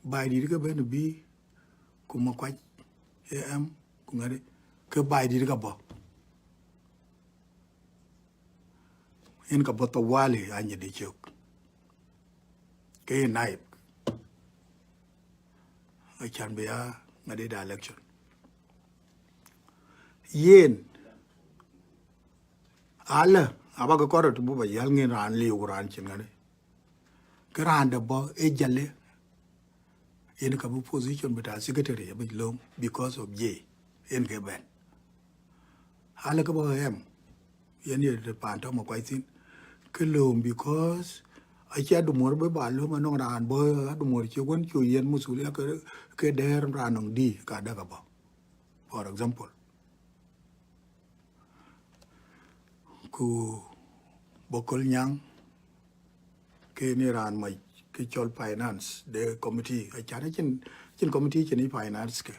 Baai dït ke bɛ̈n bï, ku Makuac, A M, ku ŋadi, ke baai dït ka bɔ̈. Yen ka bɔ̈ thawali anyidi cök. Ke ye naib. Acan bï ya ŋadi de election. Yen, alë, aba ke kɔrɔt bu ba yäl ŋin raan liu ku raan cïn ŋadi. Ke raan de bɔ̈ ë jale. Yen ka bï position bita secretary abï lööm because of J. Yen ke bɛ̈n. Alë ke bɔ̈ em. Yen ye de paan tɔ̈ Makuac thïn. Ke lööm because acie adumuɔ̈r bï ba lööm anɔŋ raan bɔ̈ adumuɔ̈r cï wën cu yen musulia ke, ke dɛɛr raan nɔŋ dï ka däk abɔ̈. For example. Ku Bokol Nyaŋ, ke ni raan mac ke cɔl finance de committee, acan acïn, acïn committee cïn finance ke.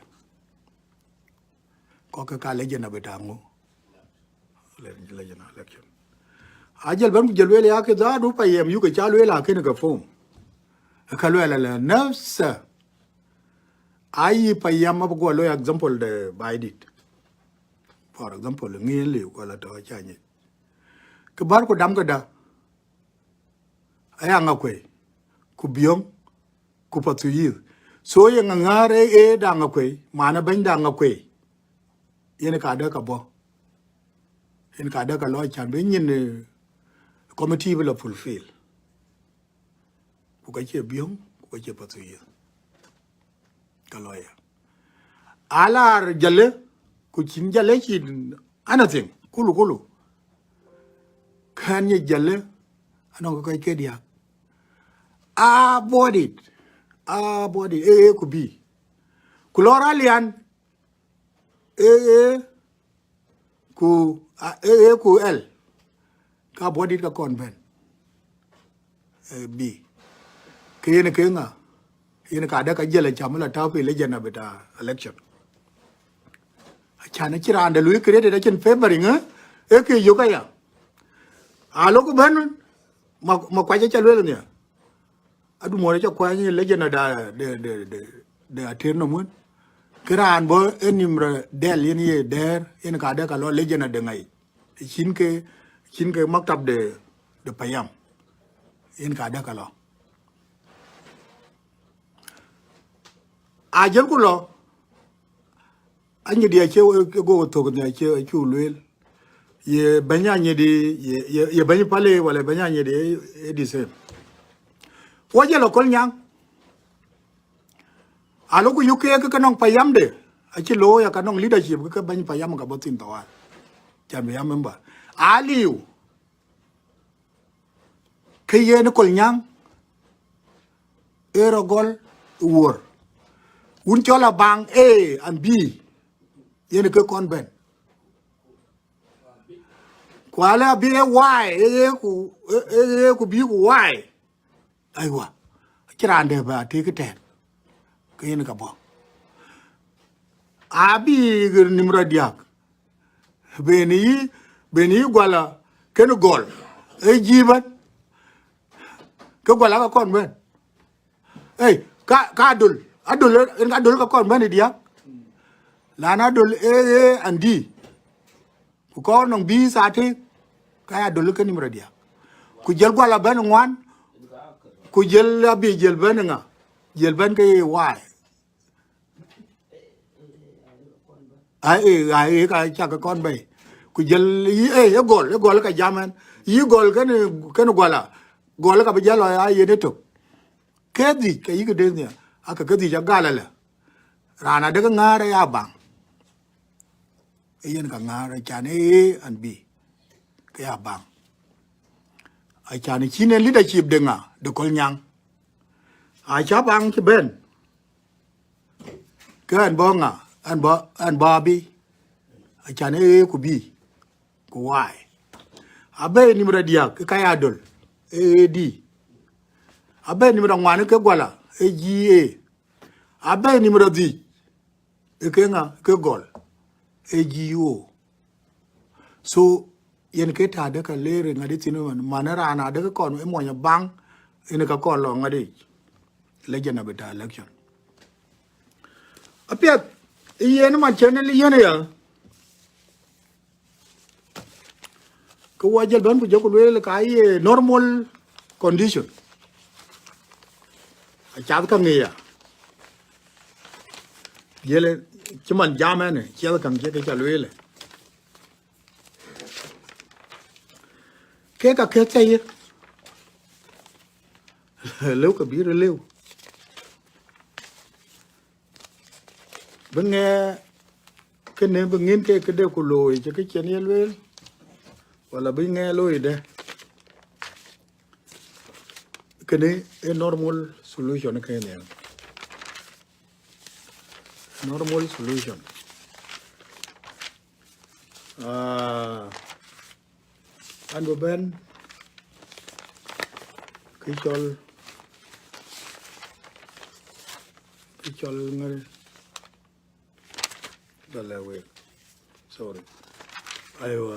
Kɔ̈kkë ka lejena bita ŋu? Le-, lejena election. Ajël bɛ̈n ku jël lueel ya ke dhadu payam yuk ke ca lueel akënë ke form. Ka lueel ala nafsa. Ayi payam abï guɔ looi example de baai dït. For example, ŋiɛn liu ku ala tɔ̈ ca nyic. Ke bär ku dam ke da. Aya Aŋakuei, ku Biöŋ, ku Pathuyith. So ye ŋaŋäär ee, ee da Aŋakuei, maana bɛ̈ny da Aŋakuei. Yen ka däk ka bɔ̈. Yen ka däk ka lɔ can bï nyin, eh, committee bï la fulfill. Ku ka cie Biöŋ, ku ka cie Pathuyith. Ka lawyer. Alar jale, ku cïn jale cïn anything, kulu kulu. Kɛn ye jale, anɔŋ ke kɔc ke diäk. A body, a body, A, A ku B. Ku lɔ ralian, A, A, ku, a, A, A ku L. Ka body ka kɔn bɛ̈n. Eh, B. Ke yen ke ŋa? Yen ka däk ka jël acam la tääu fi lejena bita election. Acan acï raan de lui created acïn favoring, eh? E ke yök aya. Alo ku bɛ̈n, ma, Makuac aca lueel nhial. Adumuɔ̈r aca kuany lejena da, de, de, de, de ater nɔm wën. Ke raan bɔ̈ e nimra dɛl yen ye dɛɛr, yen ka däk ka lɔ lejena de ŋai. Cïn ke, cïn ke maktab de, de payam. Yen ka däk alɔ. A jël ku lɔ, anyidi acie go thok ne acie acu lueel. Ye bɛny anyidi, ye, ye, ye bɛny pale, wala bɛny anyidi, e, e the same. Wo jël akol nyaŋ. Alo ku yuk ke ke nɔŋ payam de. Aci lo ya ka nɔŋ leadership ke bɛny payam ka bothin tawal. Can be a member. Aliu. Ke yen kol nyaŋ. E rɔ gɔl wuɔr. Wun cɔl Abaŋ A and B. Yen ke kɔn bɛn. Ku ala B A Y, A, A ku, A, A ku B ku Y. Aywa. Ci raan dɛ ba tek tɛn. Ke yen ka bɔ. A bi gir nimra diak. Ben yi, ben yi gwala, ken gɔl. E jiban. Ke gwala ka kɔn bɛn. Ei, ka, ka Adol. Adol, en Adol ka kɔn bɛn diak. Lan Adol A, A and D. Ku kɔɔr nɔŋ B thaarty, ka ya Adol ke nimra diak. Ku jël gwala bɛn ŋuan, ku jël abi jël bɛn ŋa, jël bɛn ke ye Y. Ai, ai, ka cak ke kɔn bɛi. Ku jël yi, e, e gɔl, e gɔl ka jam ɛn. Yi gɔl kɛn, kɛn gwala. Gɔl ka bi jal lɔ ya yen e tok. Ke dhic, ke yik de nia. Aka ke dhic agal ala. Raan adek ŋaar ya Abaŋ. E yen ka ŋaar, acan e A and B. Ke ya Abaŋ. Acan e cin en leadership de ŋa, de kol nyaŋ. Aca Abaŋ ci bɛn. Ke ɛn bɔ ŋa, ɛn bɔ, ɛn bɔ abi. Acan e A ku B, ku Y. Abɛi nimra diak, ke ka ya Adol, A A D. Abɛi nimra ŋuan ke gwala, A G A. Abɛi nimra dhic, e ke ŋa, ke gɔl, A G O. So, yen ke ta de ka ler ŋadi thin man, man raan ade ke kɔn e mɔny Abaŋ, en ka kɔn lɔ ŋadi. Lejana bita election. Apiɛth, yen man cen yen ya. Ke wa jël bɛn ku jɔku lueel ka ye normal condition. Acath ka ŋiya. Yele, ci man jam ɛn, ciɛth kaŋ cie ke ca lueel. Ke ka ke thɛi ye. Lëu ke bï rɔt lëu. Bï ŋɛɛ kënë bï ŋin ke këde ku looi cï kë cïn ye lueel, wala bï ŋɛɛ looi dë. Kënë ë normal solution kënë. Normal solution. Ah, an bï bɛ̈n kë cɔl, kë cɔl ŋö, ba lɛ̈k wek. Sorry. Aywa,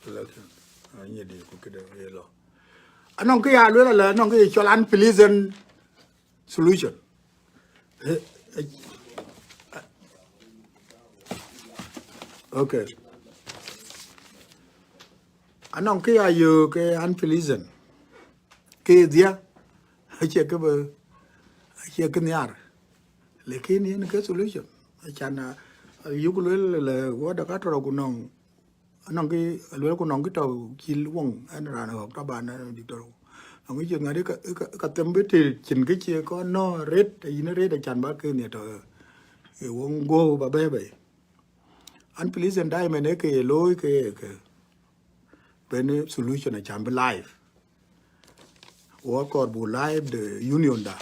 election. Ah, nyɛ di ku këde ye lɔ. Anɔŋ kë ya lueel alɛ, anɔŋ kë ye cɔl unpleasant solution. Eh, eh, okay. Anɔŋ kë ya yök ke unpleasant. Kë dhia, acie kë bï, acie kë nhiar. Lakin yen ke solution. Acan, ah, yuk lueel lɛ, wɔ dakatora ku nɔŋ, anɔŋ kë, lueel ku nɔŋ kë tɔ̈ cil woŋ, ɛn raan ɣɔk tɔ̈ ban, ɛn diktor. Nɔŋ kë cï ŋadi ka, ka, ka them bï të cïn kë cie kɔn nɔ ret, yïn ret acan ba kë nhiar tɔ̈, ë woŋ guɔ̈u ba bɛ̈ɛ̈i bei. Unpleasant diamond ë ke ye looi ke ye ke. Bɛ̈n solution acan bï live. Wɔ kɔɔr bu live de union da.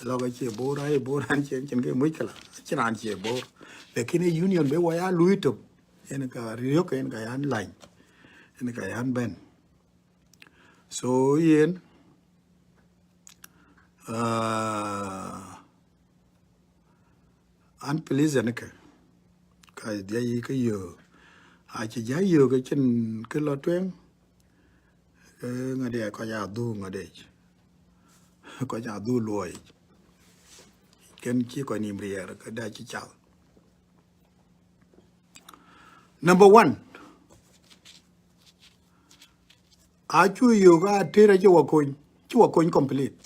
Lɔ ka cie Bor, aye Bor an cien, cien ke muckila. Acïn raan cie Bor. Lakin ë union bï wɔ ya lui tök. Yen ka riök, yen ka yan lany. Yen ka yan bɛ̈n. So yen, ah, unpleasant ke. Ka dhia yï ke yök. Acï ja yök ke cïn kë lɔ tueŋ. Ke ŋadi kɔc adhu ŋadi. Kɔc adhu luɔi. Kën cï kɔc nïm riɛɛr, ke da cï cal. Number one, Acuk yök Ater acï wɔ kony, cï wɔ kony complete.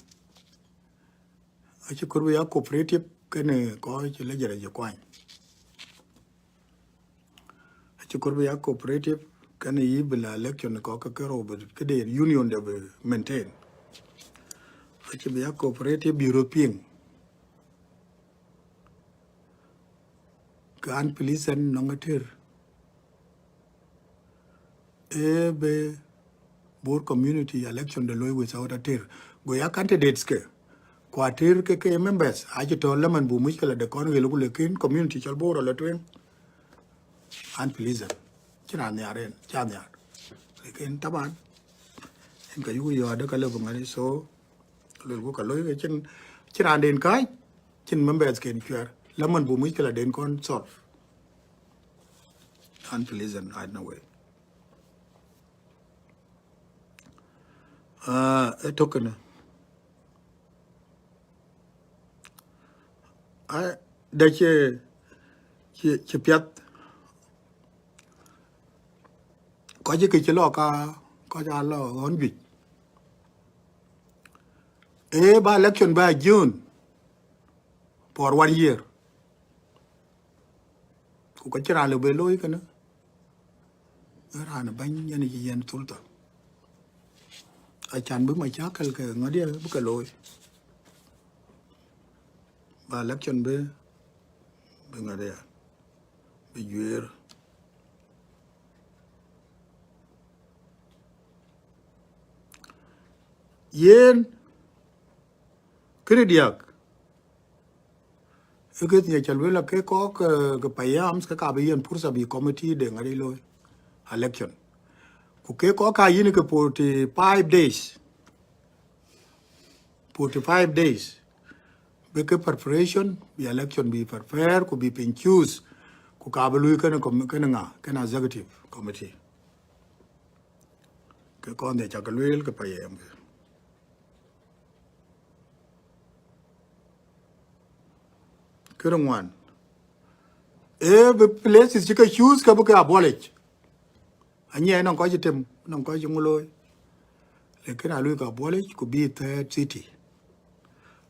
Acï kɔɔr bï ya cooperative kenë kɔc cï lec rɛc kuany. Acï kɔɔr bï ya cooperative kenë yï bï la election kɔ̈k ke kerou bï këde union de bï maintain. Acï bï ya cooperative bï röt piŋ. Ke unpleasant nɔŋ Ater. Ee bï Bor community election de looi without Ater. Go ya candidates ke. Ku Ater ke ke members, acï tɔ̈ lëman buk mushkila de kɔn ɣel ku lekin community cɔl Bor ala tueŋ. Unpleasant. Cïn raan nhiar en, ca nhiar. Lekin taban, en ka yuku yɔ̈ɔ̈k de ka lëu bï ŋari, so, lëu ku ka looi ke cïn, cïn raan den kääc, cïn members ken cuɛr. Lëman buk mushkila den kɔn solve. Unpleasant, right, no way. Ah, ë tök kënë. Ah, da cï, cï, cï piath. Kɔc ke cï lɔ ka, kɔc aa lɔ ɣɔn juëc. Ee, ba election ba June for one year. Ku ka cï raan lëu bï looi kënë. Ee raan bɛ̈ny yen cï yen sulta. Acan bï mashakil ke ŋadï bï ke looi. Ba election bï, bï ŋadï, bï juëër. Yen, kënë diäk. Ë ke thiëc ca lueel, ke kɔ̈k, eh, ke payams ke ka bï yen pursa bï committee de ŋadï looi election. Ku ke kɔ̈k ka yïn ke forty five days. Forty five days. Bï ke preparation, bï election bï prepare, ku bï piny choose, ku ka bï lui kënë com-, kënë ŋa, kënë executive committee. Ke kɔn de ca ke lueel ke payam ke. Kërë ŋuan. Ee, bï places cï ke choose ke bï ke abolish. Anyiɛ nɔŋ kɔc cï tem, nɔŋ kɔc cï ŋö looi. Lakin alui ke abolish ku bï third city.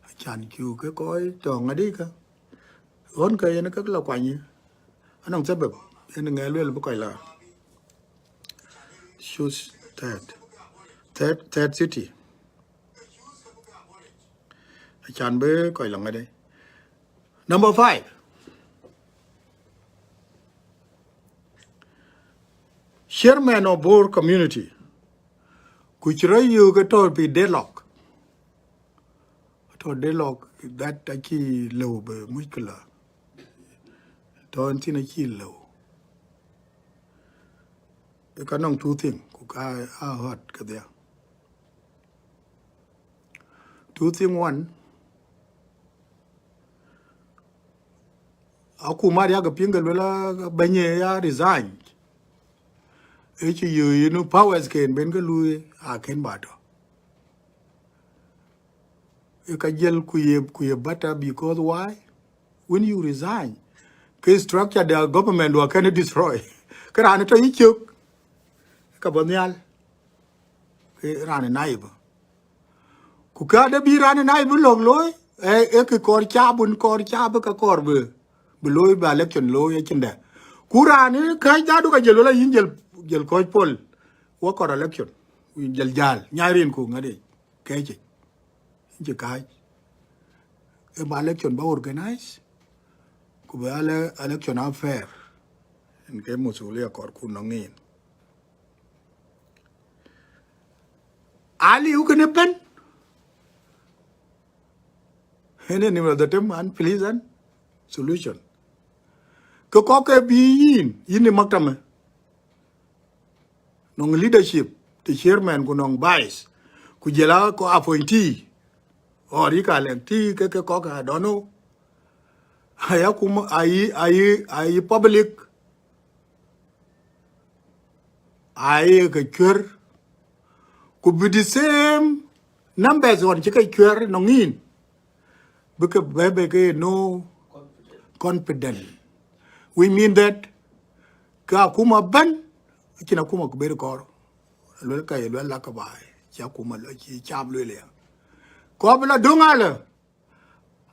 Acan cuk ke kɔc tɔ̈ ŋadï ka. Ɣɔn ke yen ke la kuany. Anɔŋ sabab, yen ŋɛ lueel bï kɔc la. Choose third. Third, third city. Acan bï kɔc la ŋadï. Number five. Chairman of Bor community. Ku cï rɔt yök ke tɔ̈ pi deadlock. Tɔ̈ deadlock, that acï lëu bï mushkila. Tɔ̈ en thïn acï lëu. Ë ka nɔŋ two thing, ku ka a hot kedhia. Two thing, one, akuma riak ke piŋ ke luel a bɛ̈ny ya resign. Ë cï yök yïn powers ken ben ke lui a ken ba tɔ̈. Ë ka jël ku ye, ku ye better because why? When you resign, ke structure the government du akën destroy. Ke raan tɔ̈ yï cök, ka bɔ̈ nhial. Ke raan naib. Ku ka de bï raan naib lɔ̈k looi, ë, ë ke kɔɔr ca bun kɔɔr ca bï ka kɔɔr bï, bï looi bï election looi acïn dɛ. Ku raan kääc dhadu ka jël wala yïn jël, jël kɔc pol. Wä kɔɔr election. Jël jäl. Nyai rin ku ŋadï. Kɛ̈ɛ̈c. Cï kääc. Ë ba election ba organize. Ku bï ele-, election a fair. En ke masulia kɔɔr ku nɔŋ yen. Aliu kënë bɛ̈n. En en nimra dhatem unpleasant solution. Ke kɔ̈k ke bï yïn, yïn ë maktamë. Nɔŋ leadership, të chairman ku nɔŋ vice. Ku jël a kɔc appointee. Or yï ka lɛ̈k tï ke, ke kɔ̈k, I don't know. Aya kum, ayi, ayi, ayi public. Aye ke cuɛr. Ku bï the same numbers ɣɔn cï ke cuɛr nɔŋ yïn. Bï ke bɛ̈ bï ke no confident. We mean that ke akuma bɛ̈n, acïn akuma ku ber kɔɔr. Luel ka ye luel la ke baai, cï akuma lɔ, cï cam luel ya. Kɔc bï la döŋ alë,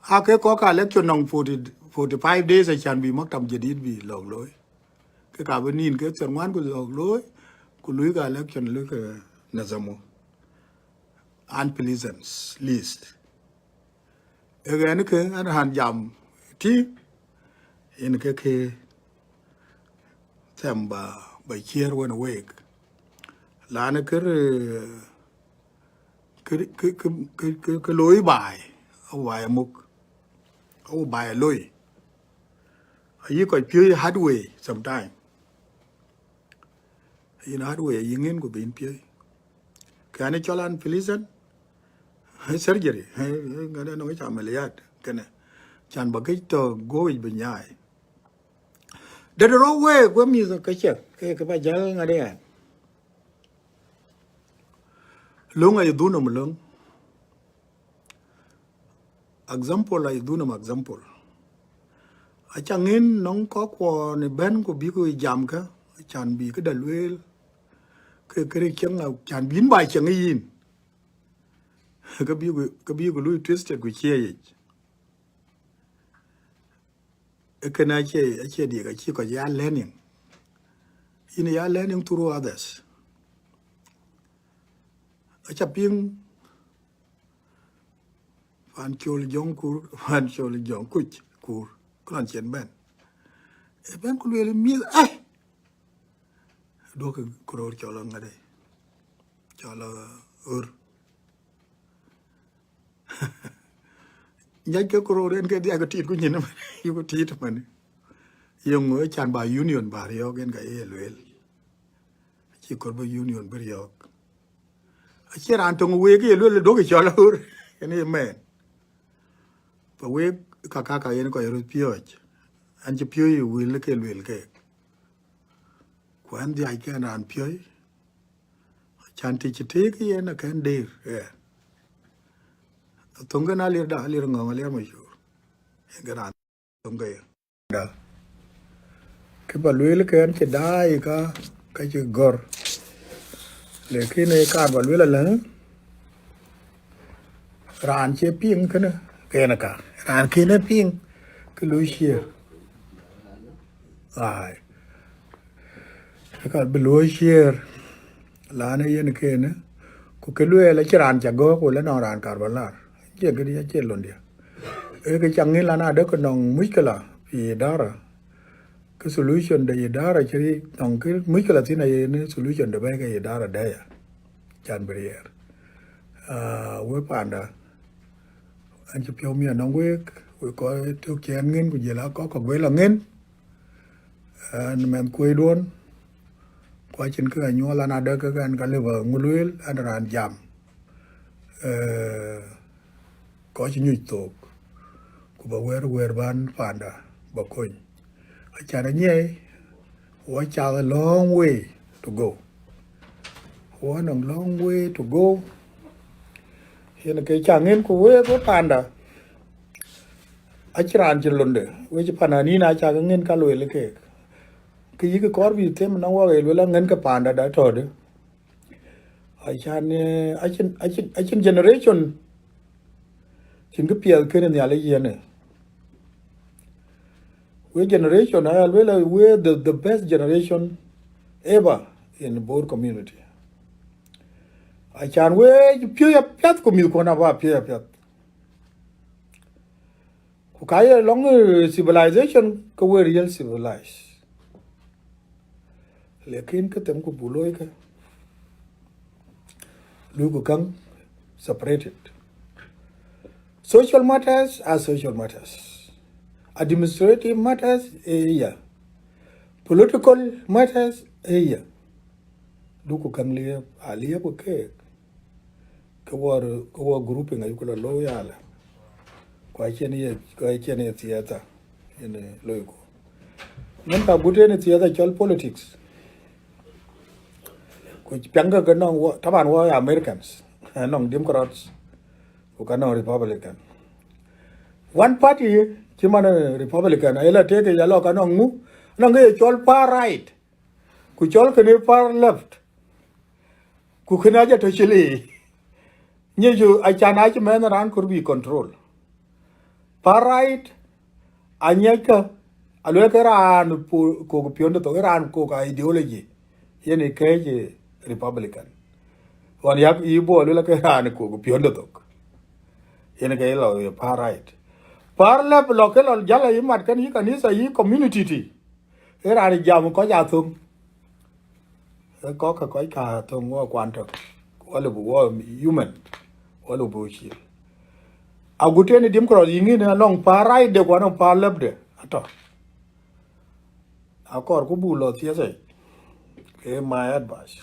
aa ke kɔc ka election nɔŋ forty, forty five days, acän bï maktam jadid bï lɔ̈k looi. Ke ka bï nïn ke thiärŋuan ku lɔ̈k looi, ku lui ka election lui ke nazamo. Unpleasant list. Ee ɣɛn ke ɣɛn raan jam tï, yen ke ke them ba, ba ciëër wën week. Lan kër, kë, kë, kë, kë, kë, kë looi baai, awu baai amuk, awu baai aloi. Ayï kɔc piööc hard way sometime. Yïn hard way ayï ŋën ku bïn piööc. Kɛn cɔl unpleasant surgery, ŋadë nɔŋ ca ameliyat kënë. Can ba këc tɔ guɔ̈c bï nyaai. Dɛ̈t rɔt week we mïth ke cä, ke, ke ba jäl ŋadë ɣɛn. Löŋ ayï dhun nɔm löŋ. Example ayï dhun nɔm example. Aca ŋën nɔŋ kɔckuɔn ë bɛ̈n ku bïk jam kä, can bï këda lueel, ke kërë cieŋ, can bï yïn ba cieŋ yïn. Ke bï ku, ke bï ku lui twisted ku cie yic. Ee kënë acie, acie diɛk, acie kɔc ya learning. Yïn ya learning through others. Aca piŋ Pancol Jɔŋ Kur, Pancol Jɔŋ Kuc Kur, kë lɔn cïn bɛ̈n. Ee bɛ̈n ku lueel mïth, ai! Duɔ̈kkë këröör cɔl aŋadë, cɔl aɣör. Nyac ke këröör en ke dhiac ke tiit ku nyin ëmën, yuku tiit ëmën. Yeŋö can ba union ba riɔ̈ɔ̈k en ka ye lueel. Acï kɔɔr bï union bï riɔ̈ɔ̈k. Acie raan töŋ week ye lueel duɔ̈kkë cɔl aɣör, en ye mɛɛn. Ba week ka, ka, ka yen kɔc röt piɔ̈ɔ̈c. An cï piööc wël ke lueel keek. Ku an dhiac ke raan piööc. Can tï cï tëëk yen akën deer, ɣɛn. Thöŋ kën alir da, alir ŋɔ̈ŋ, alir macur. Yen kën raan thöŋ ke yen. Da. Kë ba lueel kën cï daai ka, ka cï gɔ̈r. Lakin ee kaar ba lueel alä, raan cie piŋ kënë, ke yen ka. Raan kënë piŋ, ke lui ciëër. Ai. Ka bï luɔ̈i ciëër, lan ë yen kënë, ku kë lueel acï raan ca gɔ̈k, wala nɔŋ raan kaar ba lar. Cie këdï, acie londiɛ̈. Ee kë ca ŋïn lan adë ke nɔŋ muckila fi idara. Kë solution de idara cï nɔŋ kë muckila thïn aye në solution de bɛ̈ɛ̈i ke idara dɛ̈ ya. Can bï riɛɛr. Ah, we panda. An cï piɔ̈u miɛt nɔŋ week, we kɔc tök cï ɣɛn ŋën, ku jël a kɔ̈k kɔ̈k we la ŋën. Ɣɛn mɛnh kuöcduɔ̈n, ku acïn kë anyuɔl an adë ke ɣɛn ka lëu ba ŋö lueel, an raan jam. Eh, kɔc nyuc thook, ku ba wɛ̈ɛ̈r wɛ̈ɛ̈r ban panda ba kony. Acan anyiɛɛi, wɔ cath a long way to go. Wɔ nɔŋ long way to go. Yen ke ca ŋën ku week we panda. Acï raan cï londe, we cï pananin aca ke ŋën ka lueel keek. Kë yïk kɔɔr bï them nɔŋ wɔ ye lueel aŋën ke panda da tɔ̈de. Acan, eh, acïn, acïn, acïn generation cïn kë piɛth kënë Nhialic yiënë. We generation, aya lueel, we the, the best generation ever in Bor community. Acan we piööc apiɛth ku mïthkuɔn aba piööc apiɛth. Ku ka ye lɔŋ, eh, civilization, ke we real civilized. Lakin kë them ku buk looi kë, luku käŋ separated. Social matters are social matters. Administrative matters, eh, yeah. Political matters, eh, yeah. Duku käŋ liep, a liep ku keek. Ke wɔ, ke wɔ grouping ayuku la looi alä. Ku acïn ye, ku acïn ye thiatha yen loiku. Ŋën ka gut yen thiatha cɔl politics. Ku piɛŋkë ke nɔŋ wɔ, taban wɔ Americans, nɔŋ Democrats, ku ka nɔŋ Republican. One party cï man, eh, Republican, aye la tëëk ya lɔ ka nɔŋ ŋu, nɔŋ ke ye cɔl far right. Ku cɔl kënë far left. Ku kënë ajɔ tɔ̈ cï le. Nyic, acan acï mɛnh raan kɔɔr bï control. Far right, anyiɛckë, aluel ke raan po-, kok piɔ̈nde thok, raan kok ideology, yen ë kɛ̈ɛ̈c Republican. Ɣɔn yak yï bɔ̈ aluel ke raan kok piɔ̈nde thok, yen ke lɔ ye far right. Far left lɔ ke lɔ jäl ayï mat kën yï kanitha yï community tï, ë raan jam kɔc athöŋ. Ë kɔc ke kɔc ka thöŋ wɔ kuan tök, wɔ lëu bï wɔ human, wɔ lëu bï wɔ cil. Agut tënë Democrat yï ŋïn anɔŋ far right de ku anɔŋ far left de atɔ̈. Akɔɔr ku buk lɔ thiëëth, ke my advice.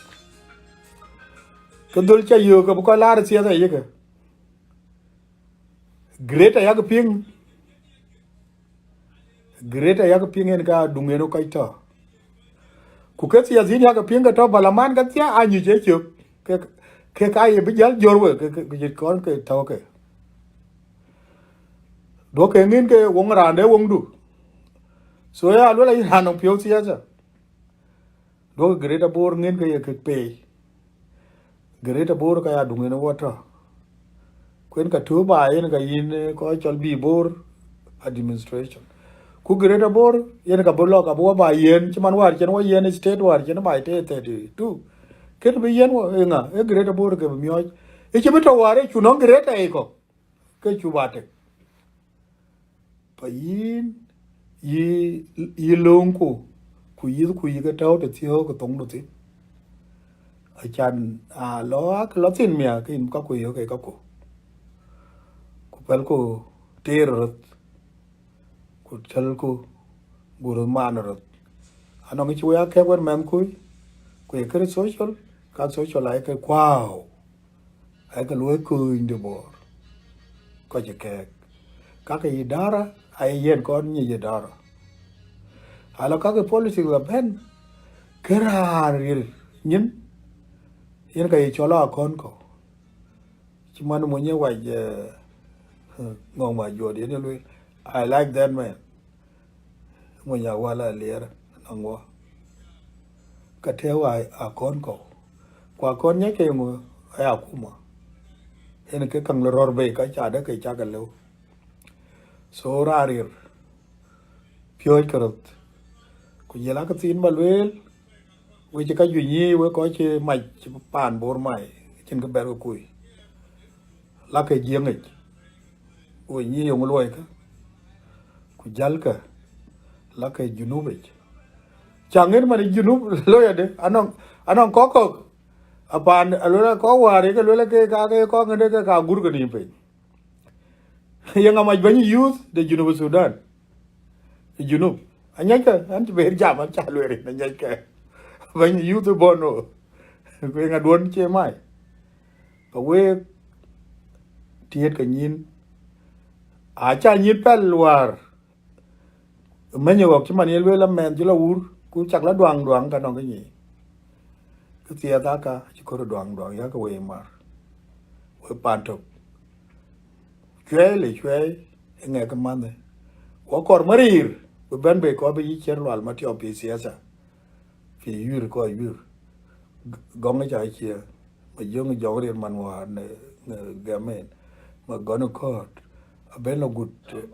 Ke dhöl ca yök ke bï kɔc laar thiëëth yeke. Greater yak piŋ, Greater yak piŋ en ka duŋ en kɔc tɔ̈. Ku ke thiathin yak piŋ ke tɔ̈ balaman ke thia anyuc e cök. Ke, ke ka ye bï jäl jör we, ke, ke, ke cït kɔn ke tɔ̈ ke. Duɔ̈k ke ŋïn ke woŋ raan de woŋdu. So ya luel ayï raan nɔŋ piɔ̈u thiatha. Duɔ̈k Greater Bor ŋïn ke ye kek peei. Greater Bor ka ya duŋ en wɔ tɔ̈. Ku en ka tɔ̈ ba yen ka yïn, eh, kɔc cɔl bï Bor administration. Ku Greater Bor yen ka bï lɔ ka bï wɔ ba yen, cï man wäär cïn wɔ yen state wäär cïn ba te thirty two. Kën bï yen wɔ, eh, ŋa, eh, Greater Bor ke bï miɔɔc. Ë cï bï tɔ̈ wäär ë cu nɔŋ Greater ë kɔ̈k. Ke cu ba tek. Pa yïn, yï, yï lööŋku, ku yïthku yï ke tɔ̈u të thiɔ̈k ke thoŋdu thïn. Acan, a lɔ, a ke lɔ thïn miäk, ke yïn kaku yök ke kaku. Ku pɛlku teer röth, ku tɛlku, ku röth man röth. Anɔŋ cï wek akɛ̈k wën mɛnhkui, ku ye kërë social, ka social ayeke kuääu. Ayeke luɔi kööny de Bor. Kɔc ë kɛɛk. Kakë idara, aye yen kɔn nyic idara. Ala kakë politics la bɛ̈n, ke raan ril nyin, yen ka ye cɔl akɔn kɔ̈u. Cï man mony ë wac, eh, ŋɔ̈ŋ ma juɔt, yen ë lueel, "I like that man." Mony Awal Alier nɔŋ wɔ. Ka tɛ̈ɛ̈u a, akɔn kɔ̈u. Ku akɔn nyiɛckë yeŋö aya akuma. Yen ke käŋ lɔ rɔ̈r bei ka ca dɛ ke cakë lëu. So raan ril. Piööckë röth. Ku jël akë thiin ba lueel, wek cï ka juëc nyiic wek kɔc cï mac paan Bor mai, cïn kë bɛ̈r ke kui. Lakë Jiëŋic, wek nyiic yöŋ luɔikë, ku jälkë, lakë Junubic. Ca ŋiɛ̈t man ë Junub looi adï, anɔŋ, anɔŋ kɔ̈k kɔ̈k, apaan, aluel kɔ̈k wäär, ke luel ke ka, ke kɔ̈k ŋiɛ̈t ke ka gur ke nïïm piny. Yeŋa mac bɛ̈ny youth de Junub Sudan? Ë Junub. Anyiɛckë, an cï ber jam, an ca lueel rin, anyiɛckë. Bɛ̈ny youth ë Bono. Ku yeŋa duɔ̈n cie mai. Ka week tiët ke nyïn. Aca nyïn pɛl wäär. Mɛ̈ny ɣɔ̈k cï man ye lueel amɛnh cï lɔ wur, ku cak lɔ duaŋ duaŋ ka nɔŋ ke nyic. Kë thiɛth aka cï kɔ̈r duaŋ duaŋ, yakë wei mar. Wek paan tök. Cuɛɛi le cuɛɛi, ë ŋɛk ë manhë. Wɔ kɔɔr marir, bï bɛ̈n bei kɔɔr bï yï ciɛ̈r lual ma tiɔp pi thiɛtha. Pi yuir kɔc yuir. G-, gɔŋ ë ca cie, ma jöŋ jɔŋ riɛl man wäär në, në gɛm en. Ma gɔn ë kɔ̈ɔ̈t, abën lɔ gut, eh,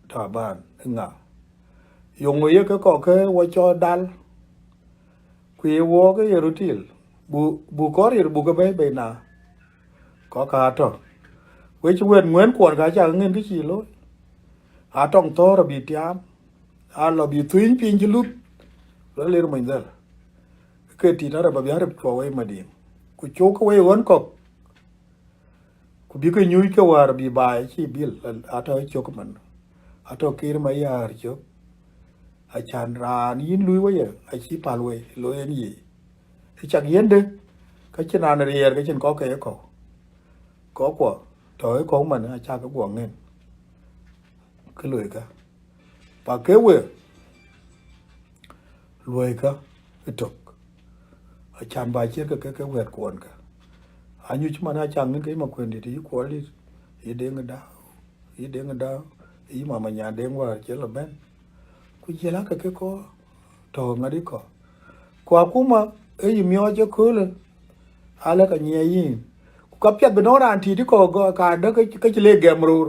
Taban, ë ŋa. Yöŋö ye ke kɔ̈k ke wɔ cɔɔl dal. Ku ye wɔɔk ë ye röt til, bu, bu kɔɔr yer buk ë bɛ̈i bei na. Kɔ̈k ka tɔ̈. Wek cï wɛ̈t ŋuɛ̈n kuɔn ka cak ŋiɛ̈n kë cï looi. Atɔŋ thɔ̈ɔ̈r abï tiaam, a lɔ bï thuëëny piny cï luth, lɔ ler mony dhɛl. Ke tit arëp abï arëp cuɔ wei Madiŋ. Ku cuk ke wei ɣɔn kɔ̈k. Ku bï ke nyuc ke wäär bï baai cï bil, atɔ̈ cök man. Atɔ̈ Kiir Mayäär cök. Acan raan yïn luui wëye, acï päl wei, looi en yic. Ë cak yiëndë, ka cïn raan riɛɛr, ka cïn kɔ̈k ke ye kɔ̈u. Kɔ̈k kuɔ, tɔ̈ ë kɔ̈u man, acak ke guɔ ŋën. Kë loikë. Pa ke we, luɔikë ëtök. Acan ba ciɛ̈t ke, ke, ke wɛ̈t kuɔnkë. Anyuc man aca ŋic ke yï Makuëndït, yï Kuɔldït, yï Deŋ Dau, yï Deŋ Dau, yï Mama Nyan Deŋ wäär cï lɔ bɛ̈n. Ku jiël akë ke kɔ̈k, tɔ̈ ŋadï kɔ̈k. Ku akuma, ë yï miɔɔc ëköölë, alë ka nyiɛɛi yïn. Ku ka piɛth bï nɔŋ raan tiit ë kɔ̈k gɔ- ka dä ke ke cï le gɛm roor.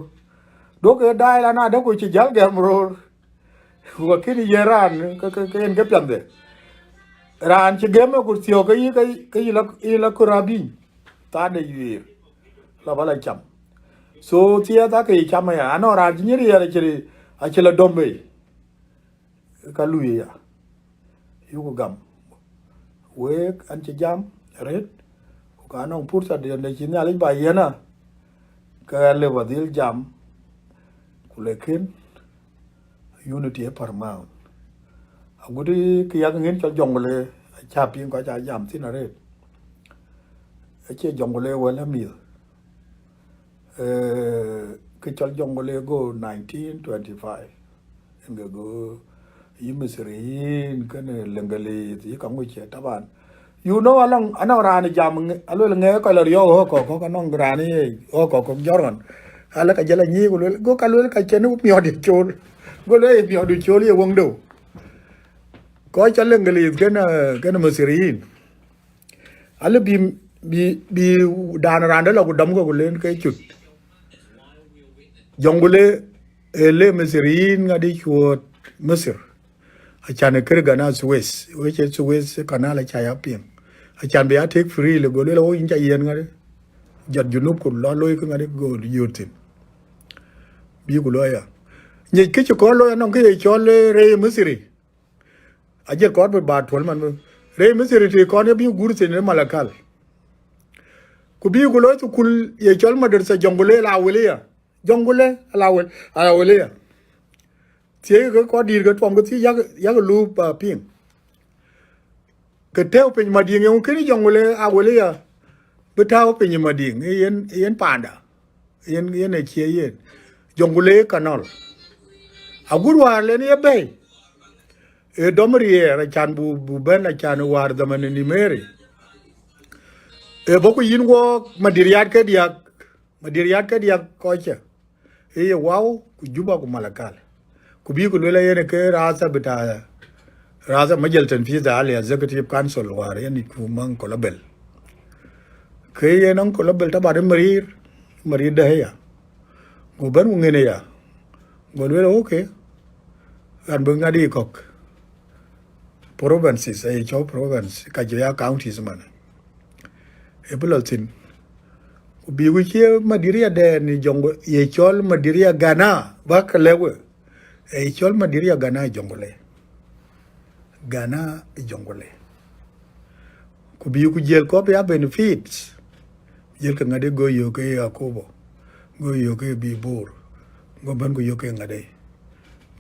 Duɔ̈kkë daai lan adä ku cï jäl gɛm roor. Ku akënë yen raan ke ke ke yen ke piɛthde. Raan cï gɛm ë ku thiɔ̈k ke yï ke yï la yï la kör abïny. Thaade yuëër la ba la cam. So thiɛɛth ake yï cam aya, anɔŋ raan cï nyin riɛɛr acï acï la dɔm bei. Ka lui aya. Yuku gam. Week an cï jam arët, ku ka nɔŋ pursa diɛn de cï Nhialic ba yiɛn a, ke ɣɛn lëu ba dhil jam, ku lekin unity ë paramount. Agut kë yak ŋën cɔl Jonglei, aca piŋ kɔc aa jam thïn arët. Acie Jonglei wël ë mïth. Eh, kë cɔl Jonglei go nineteen twenty-five. Yen ke go yï Misri yïn kënë Lengelith yï ka ŋuc cie taban. You know, alɔŋ anɔŋ raan jam ŋe- aluel ŋe kɔc la riɔ̈ɔ̈k ɣɔ̈k kɔ̈k kɔ̈k anɔŋ raan ye ɣɔ̈k kɔ̈k kɔ̈k jɔr ɣɔn. Ala ka jɔl anyïïk ku luel go ka luel ka cïn miɔ̈ɔ̈t col. Go luel miɔ̈ɔ̈t col ye weŋdeu. Kɔc cɔl Lengelith kënë kënë Misri yïn. Alë bï bï bï dan raan de la ku dɔm ke ku len ke cut. Jonglei ë le Misri yïn ŋadï cuööt Misir. Acan ë kër gana Suez, wec ë Suez Canal aca ya piŋ. Acan bï ya take free le go luel wo yïn ca yiɛn ŋadï. Jɔt Junub ku lɔ looi ke ŋadï go yöt thïn. Bï ku looi ya. Nyic kë cï kɔn looi anɔŋ kë ye cɔl eh, rei Misri. Ajiël kɔɔr bï ba tuɔl man bï. Rei Misri tï kɔn ye bï gur thïn ë Malakal. Ku bï ku looi thukul ye cɔl madrasa Jonglei la wël ya. Jonglei la wël, la wël ya. Thiëëc ke kɔc dïït ke tuɔm ke thiëëc yak yak lup piŋ. Ke tɛ̈ɛ̈u piny Madiŋ yeŋö kënë Jonglei a wël ya. Bï tääu piny Madiŋ yen yen panda. Yen yen acie yen. Jonglei Canal. Agut wäär len ye bɛ̈i. Ë dɔm riɛɛr acan bu bu bɛ̈n acan wäär dhaman ë Nimeri. Ë bɔ̈ ku yïn wɔ madiriat ke diäk, madiriat ke diäk kɔc cë. Ë ye Wau ku Juba ku Malakal. Ku bï ku luel yen ke rasa bita rasa majal tanfidh al executive council wäär yen ku maŋ Kolobel. Ke yen aŋ Kolobel taban ë marir, marir de ya. Go bɛ̈n ku ŋen ya. Go luel okay. Ɣɛn bï ŋadï kɔ̈k. Provinces, aye cɔl province, ka jɔ ya counties man. Ë bï lɔ thïn. Ku bï ku cie madiriya dɛn ë Jonglei, ye cɔl madiriya gana, ba ke lɛ̈k we. Aye cɔl madiriya gana Jonglei. Gana Jonglei. Ku bï ku jiël kɔp ya benefits. Jiël ke ŋadï go yök ke Yakobo. Go yök ke bï Bor. Go bɛ̈n ku yök ke ŋadï.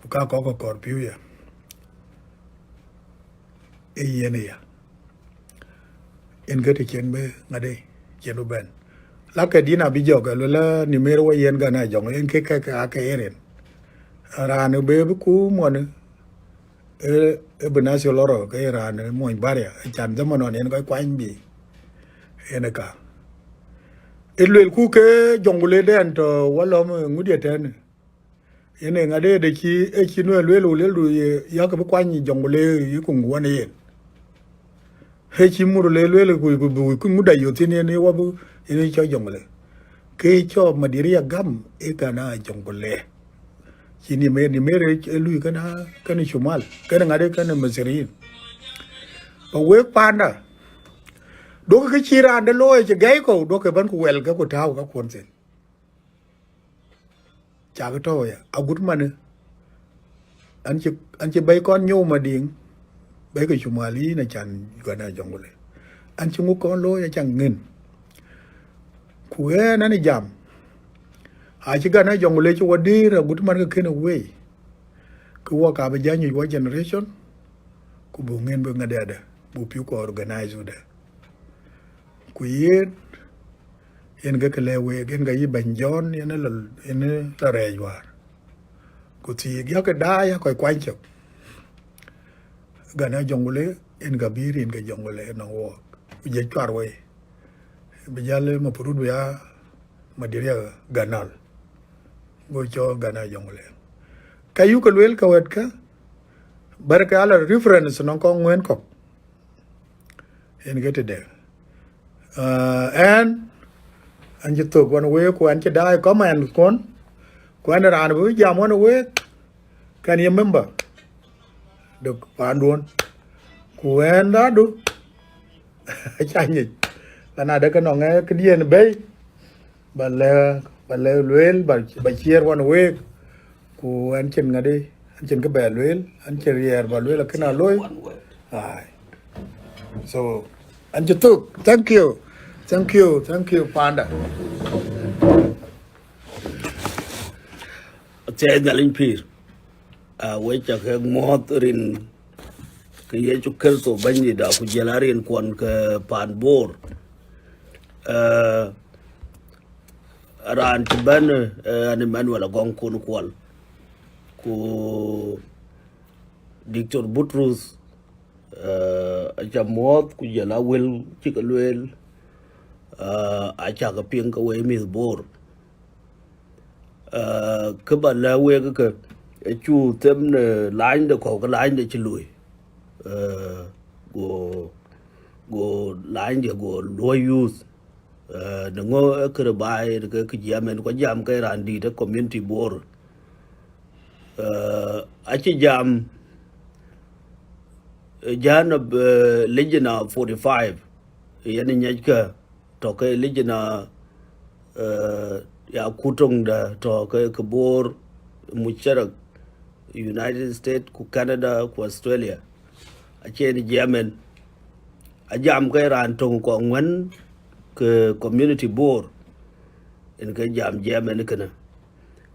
Ku ka kɔk kɔɔr piu ya. Ë yen ya. Yen ke të cien bï ŋadï cien bï bɛ̈n. La ke din abï jɔk, luel la Nimeri wɔ yen gana Jonglei, yen ke ke ke ake eren. Raan bï bï ku mɔn ë ë bï nathi lɔ rɔ ke raan ë mony baria, acan dhaman ɣɔn yen kɔc kuany bï. Yen ë ka. Ë luel ku ke Jonglei dɛn tɔ wɔ lɔm ŋudiɛ tɛn. Yen ë ŋadï de cï ë cï nuɛ luel ku luel du ye yak bï kuany Jonglei yï ku ŋuɔn yen. Ë cï mur le luel ku ku bï ku ŋuda yöth thïn yen ë wɔ bï yen ë cɔl Jonglei. Ke cɔl madiriya gam ë gana Jonglei. Cï Nimeri, Nimeri ë lui kënë kënë Cumal, kënë ŋadï kënë Misiriin. Ba wek panda. Duɔ̈kkë kë cï raan de looi cï gɛ̈i kɔ̈u, duɔ̈kkë bɛ̈n ku wɛl ke ku tääu ka kuɔn thïn. Cakë tɔ̈u ya, agut manë. An cï an cï bɛ̈i kɔn nyou Madiŋ, bɛ̈i ke Cumal yïn acan gana Jonglei. An cï ŋuk kɔn looi acan ŋën. Ku ɣɛn an jam. Acï gana Jonglei cï wɔ dïïr agut man ke kënë wei. Ke wɔ ka bï jany wɔ generation, ku buk ŋën bï ŋadɛɛdɛ, buk piu kɔ organize wudɛ. Ku yen, yen ke ke lɛ̈k week, yen ke yï bɛ̈ny Jɔn, yen ë lɔ, yen ë lɔ rɛɛc wäär. Ku thiik yakë daai ya kɔc kuany cök. Gana Jonglei, yen ka bï rin ke Jonglei nɔŋ wɔɔk. Ku jɛ cuar wei. Bï jäl ë mapurut bï ya madiriya ganal. Go cɔl gana Jonglei. Ka yuk ke luel ka wɛt kä, bär ke ala reference nɔŋ kɔŋ ŋuɛ̈n kɔ̈k. Yen ke tëde. Ah, ɛn, an cï thök wan week, ku an cï daai comment kuɔn, ku an raan bï jam wan week, kan ye member de panduɔn. Ku ɛn dadu, aca nyic, lan adë ke nɔŋ, eh, këdiɛn bɛ̈i, ba lɛ, ba lɛ lueel, ba, ba ciɛɛr wan week. Ku an cïn ŋadï, an cïn kë bɛ lueel, an cïn riɛɛr ba lueel, akën a looi. Ai. So, an cï thök. Thank you. Thank you. Thank you, panda. Athiɛɛi Nhialic pïïr. Ah, we ca ke muɔ̈ɔ̈th rin ke Yecu Kërtho Bɛ̈nydït, ku jɔl a rin kuɔn ke pan Bor. Ah, raan cï bɛ̈n, eh, an Emmanuel Agɔŋ Kun Kuɔl. Ku Doctor Butrus, eh, aca muɔ̈ɔ̈th, ku jɔl a wël cï ke lueel, eh, aca ke piŋ ke we mïth Bor. Eh, kë ba lɛ̈k wek ke, acu them në lany de kɔ̈u, ke lany de cï lui. Eh, go, go lany de go luɔi use. Eh, në ŋö ë kërë baai, në ke kë jiɛɛm en, ku jam ke raan dït ë community Bor. Eh, acï jam, eh, jana, eh, Lejina forty five, yen nyiɛckë, tɔ̈ ke Lejina, eh, ya kutoŋda tɔ̈ ke, ke Bor, Mucarak, United States, ku Canada, ku Australia. Acï en jiɛɛm en. Ajam ke raan töŋ kɔŋ wën ke community Bor, en ke jam jiɛɛm en kënë.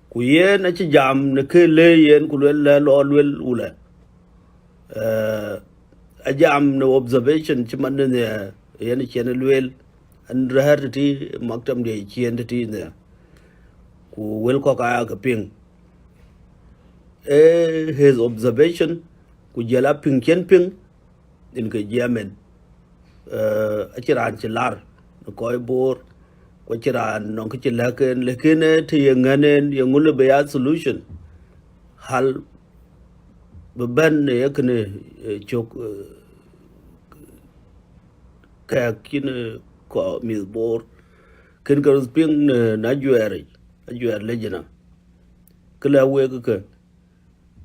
Ku yen acï jam në kë le yen, ku luel lɛ lɔ luel wulɛ. Eh, ajam në observation cï man në, eh, yen cien luel, an rɛ̈ɛ̈r tëtï maktam de cien tëtï në. Ku wël kɔ̈k aa ke piŋ. Eh, his observation, ku jɔl a piŋ cien piŋ, yen ke jiɛɛm en. Eh, acï raan cï lar në kɔc Bor, ku acï raan nɔŋ kë cï lɛ̈k en, lakin, eh, të ye ŋɛ̈n en, ye ŋö lë bï ya solution. Hal bï bɛ̈n në ye kënë, eh, cök, eh, kɛ̈ɛ̈k cïn, eh, kɔc mïth Bor. Kën ke röth piŋ në, në ajuɛɛric, ajuɛɛr Lejina. Kë lɛ̈k wek ke,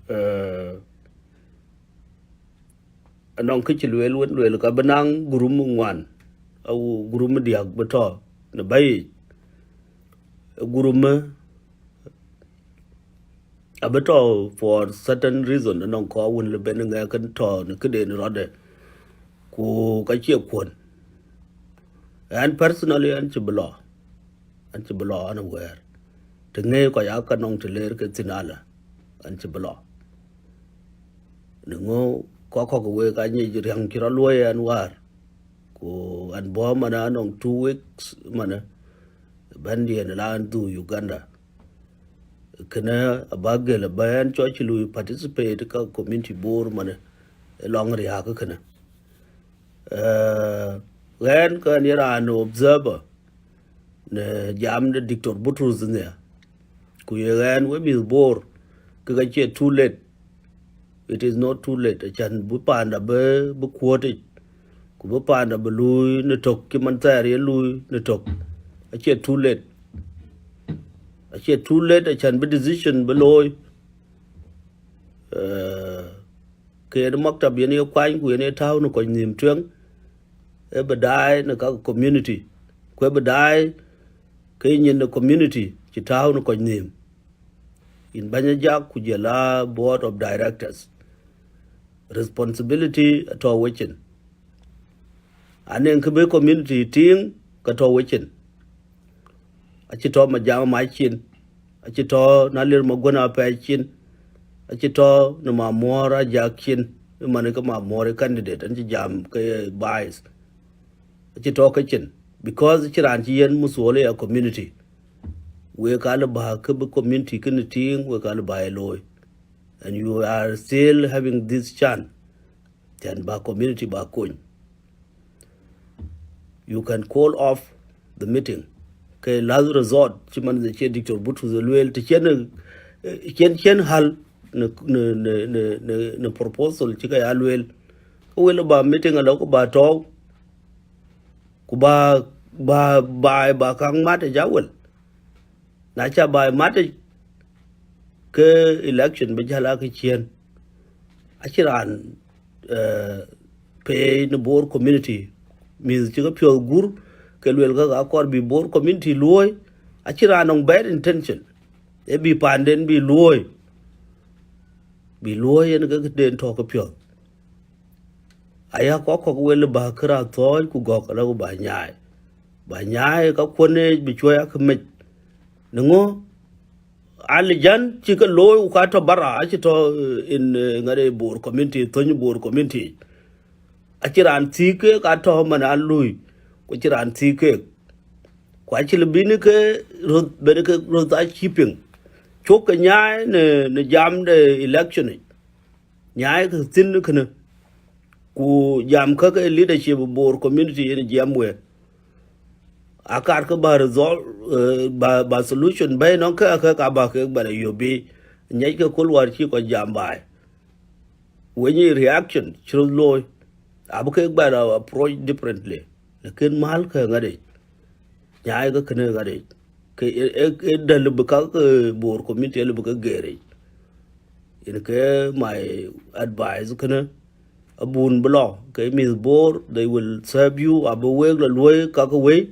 eh, anɔŋ kë cï lueel wën, lueel ka bï naŋ gurum ŋuan, au gurum diäk bï tɔ̈ në bɛ̈i yic. Gurum abï tɔ̈ for certain reason, anɔŋ kɔc wën lë ben ŋɛk kën tɔ̈ në këden rɔtde, ku ka cie kuɔ̈n. Ɛn personally, an cï bï lɔ, an cï bï lɔ, an aware. Të ŋëë kɔc aa ka nɔŋ të leer ke thïn alë, an cï bï lɔ. Në ŋö kɔc kɔ̈k wek aa nyic riäŋ cï rɔt luɔi ɛn wäär. Ku an bɔ̈ manë anɔŋ two weeks manë, bɛ̈ndiɛn la an dhuk Uganda. Kënë aba gël aba ɛn cɔc cï lui participate ka community Bor manë, ë lɔŋ riääk kënë. Eh, ɣɛn ke ɣɛn ye raan observer në jam de Doctor Butrus nhial. Ku ye ɣɛn we mïth Bor, ke ka cie too late. It is not too late. Acän bï panda bï, bï kuɔ̈ɔ̈tic, ku bï panda bï luui në tök, cï man thɛɛr ye luui në tök. Acie too late. Acie too late, acän bï decision bï looi. Eh, ke yen maktab yen ye kuany, ku yen ye tääu në kɔc nhïïm tueŋ, ë bï daai në ka community, ku ë bï daai ke nyin de community cï tääu në kɔc nhïïm. Yïn bɛ̈ny Ajak ku jɔl a board of directors. Responsibility atɔ̈ wecin. Anɔŋ kë bï community tïŋ, ke tɔ̈ wecin. Acï tɔ̈ Majak Mac cin. Acï tɔ̈ Nalir Maguën Apɛi cin. Acï tɔ̈ në Mamuɔɔr Ajak cin. Ë man ke Mamuɔɔr ë candidate, an cï jam ke vice. Acï tɔ̈ ke cin. Because cïn raan cï yen masulia community. Wek ka lë bä kë bï community kënë tïŋ, wek ka lë bä ye looi. And you are still having this chance. Then bä community bä kony. You can call off the meeting. Ke last resort, cï man the cï Doctor Butrus lueel, të cïn, eh, cïn, cïn hal në, në, në, në, në, në proposal cï ke ya lueel. Ke wël bä meeting alɔ ku bä tɔ̈u. Ku Ba, ba, ba, ba kaŋ mat ë ja wel. Na ca ba mat ë, ke election bï jäl a kë ciën. Acï raan, eh, pei në Bor community. Mïth cï ke piɔ̈th gur, ke luel ke ka kɔɔr bï Bor community luɔ̈ɔ̈i. Acï raan nɔŋ bad intention. Ë bï paanden bï luɔ̈ɔ̈i. Bï luɔ̈ɔ̈i yen ke den tɔ̈ ke piɔ̈th. Aya kɔc kɔ̈k wel ba kërä thɔ̈ɔ̈c ku gɔ̈k ala ku ba nyaai. Ba nyaai ka kuɔn ë bï cuɔ̈i akë mec. Në ŋö, alijan cï ke looi ku ka tɔ̈ bara, acï tɔ̈, eh, in, eh, ŋade Bor community, thöny Bor community. Acï raan thiëëk keek atɔ̈ man a lui, ku acï raan thiëëk keek. Ku acï lë bïn ke röth, ben ke röth acï piŋ. Cök ke nyaai në, në jam de election yic. Nyaai ke thïn kënë. Ku jam käk ë leadership Bor community yen jiɛɛm we. Akar ke ba result, eh, ba, ba solution bɛ̈ɛ̈i nɔŋ ke, ke ka ba kek ba la yöp bï. Nyiɛc ke kul wäär cï kɔc jam baai. When your reaction cï röt looi, abï kek ba la approach differently. Lakin mal ke ŋadec. Nyaai ke kënë ŋadec. Ke e, e, e dɛ̈l bï ka ke Bor community lë bï ke gɛɛric. Yen ke my advice kënë, abun bï lɔ, ke mïth Bor, they will serve you, abï wek la luɔ̈i ka ke wei,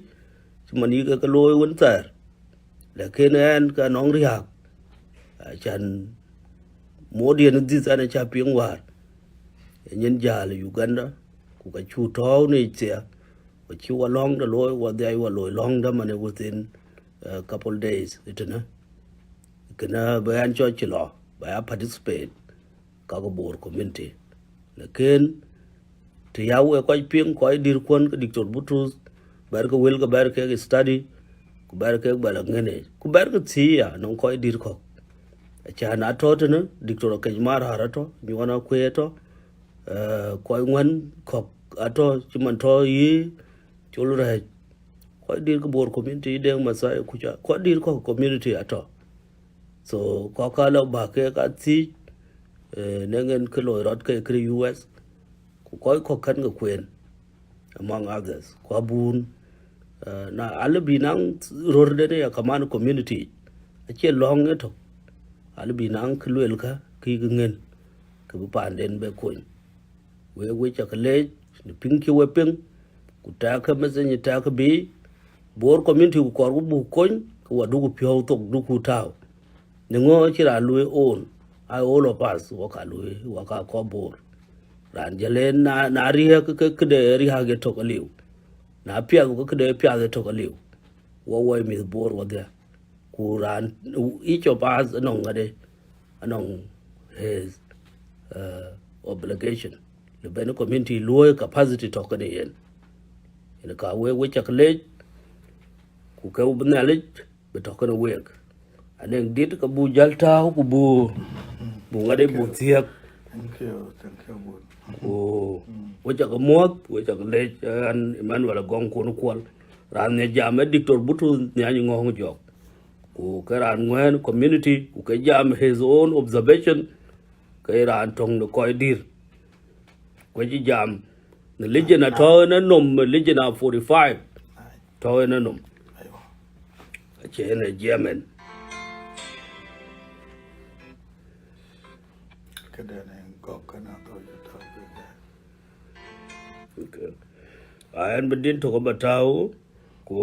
cï man yï ke ke looi wën thɛɛr. Lakin ɛn ka nɔŋ riääk, acan modiɛn dhith ɛn aca piŋ wäär. Ë nyin jäl Uganda, ku ka cu tɔ̈ɔ̈u në thia, ku cï wa lɔ̈ŋ de looi, wa dhiac wa looi lɔ̈ŋ de man within, uh, couple days, ëtënë. Kënë bï ɛn cɔc cï lɔ, ba ya participate, ka ke Bor community. Lakin, të ya we kɔc piŋ, kɔc dït kuɔn ke Doctor Butrus, bɛr ke wel ke bɛr kek study, ku bɛr kek bɛ la ŋënë, ku bɛr ke thii ya, nɔŋ kɔc dït kɔ̈k. Acan atɔ̈ tënë, Doctor Akec Mar Har atɔ̈, Nyuɔn Akuei atɔ̈, eh, kɔc ŋuän kɔ̈k atɔ̈, cï man tɔ̈ yï, Col Rɛ̈ɛ̈c. Kɔc dït ke Bor community, Deŋ Mathai, Kuca, kɔc dït kɔ̈k community atɔ̈. So, kɔc ka lɔ ba ke ka thiëc, eh, në ŋen kë loi rɔt ke kërë U S, ku kɔc kɔ̈k kɛn ke kueen, among others, ku abun, eh, na alë bï naŋ röörden ya kaman community, acie lɔ̈ŋ ëtök, alë bï naŋ kë luelkä, kë yïk ŋen, kë bï paanden bɛ kony. Wek, wek cakë leec, në piŋ cï we piŋ, ku tɛ̈ɛ̈kë message tɛ̈ɛ̈kë bï, Bor community ku kɔɔr ku buk kony, ke wa duku piɔ̈u thok, duku tääu. Në ŋö cï raan luöi own, aa all of us, wok aa luöi, wok aa kɔc Bor. Raan jël en na, na riääk ke, këde riääk ye tök aliu. Na piath ke këde piath ye tök aliu. Wok woi mïth Bor wadhia. Ku raan, each of us anɔŋ ŋade, anɔŋ his, uh, obligation. Lë ben community luöi capacity tɔ̈ kënë yen. Yen ka wek, wek cakë leec, ku ke bï Nhialic bï tɔ̈ kënë wek. Anëŋ dït ke bu jäl tääu, ku bu, bu ŋade bu thiëk. Thank you, thank you, Bun. Ku wek cakë muɔ̈th, wek cakë leec, an Emmanuel Agɔŋ Kun Kuɔl. Raan në jam ë Doctor Butrus Nhiany Ŋɔ̈ŋ Jɔk. Ku ke raan ŋuɛ̈ɛ̈n community, ku ke jam his own observation, ke raan töŋ de kɔc dït. Ku cï jam në lijin atɔ̈ ënɔnom, lijin a forty five, tɔ̈ ënɔnom. Acie ënë jiɛɛm ɛn. Këdɛn en gɔk kënë atɔ̈ cï tɔ̈ kek. Okay. A ɛn bï din tök aba tääu, ku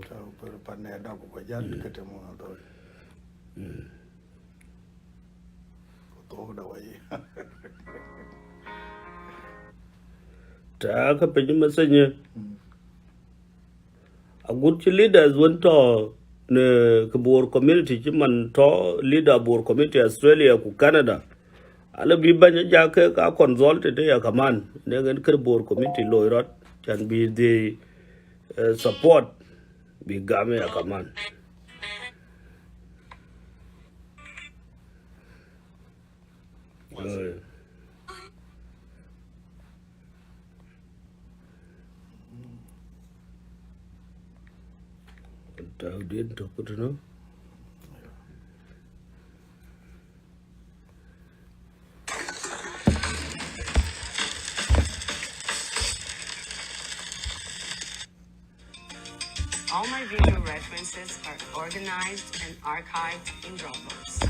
tääu për pan ne dɔk ku ba jal ke tëmö atɔ̈. Mm. Ku thok da wai. Tääu ke piny message. Mm. Agut cï leaders wën tɔ̈ në kë Bor community, cï man tɔ̈ leader Bor community Australia ku Canada. Ala bï bɛ̈ny ajak ke ka consulted ya kaman, në ŋen kë Bor community loi rɔt, can bï the, eh, support bï gam ya kaman. Eh. Tau din tök tënë. All my video references are organized and archived in Dropbox.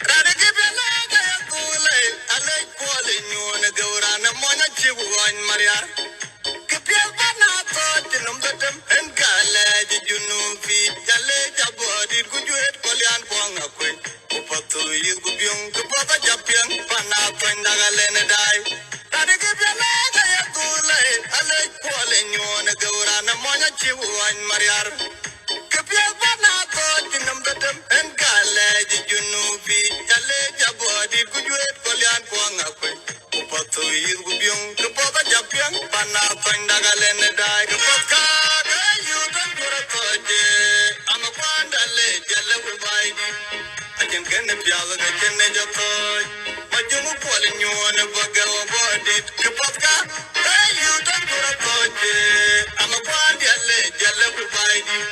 Raan ë kë piɛth lɛ̈k aya dhulei, alec puɔl ë nyuɔɔn ë geu raan ë mɔny acïk ɣɔny mariar. Kë piɛth bä na thɔɔc cï nɔm dhetem, en ka lɛɛc ë Junubi, ca lec abɔɔdït ku juëët kɔlian puɔŋ akuec. Ku path thou yith ku biöŋ, kë puɔth aca piɛŋ, pan na thɔny dak alɛn ë daai. Raan ë kë piɛth lɛ̈k aya dhulei, alec puɔl ë nyuɔɔn ë geu raan ë mɔny acïk ɣɔny mariar. Kë piɛth bä na thɔɔc cï nɔm dhetem, en ka lɛɛc ë Junubi, ca lec abɔɔdït ku juëët kɔlian puɔŋ akuec. Ku path thou yith ku biöŋ, kë puɔth aca piɛŋ, pan na thɔny dak alɛn ë daai. Kë puɔth ka ke yut en jur athɔɔc, ee, ama kuanda lec jal ë ku baai dït. Acïn kënë piath ke cïn ë jɔ thɔɔc. Majöŋ puɔl nyuɔɔn ë bɔ̈ gɛu bɔ̈ dït. Kë path ka, ee yï tɔ̈ jur athɔɔc, ee, ama kuan diɛl ë jal ë ku baai dït.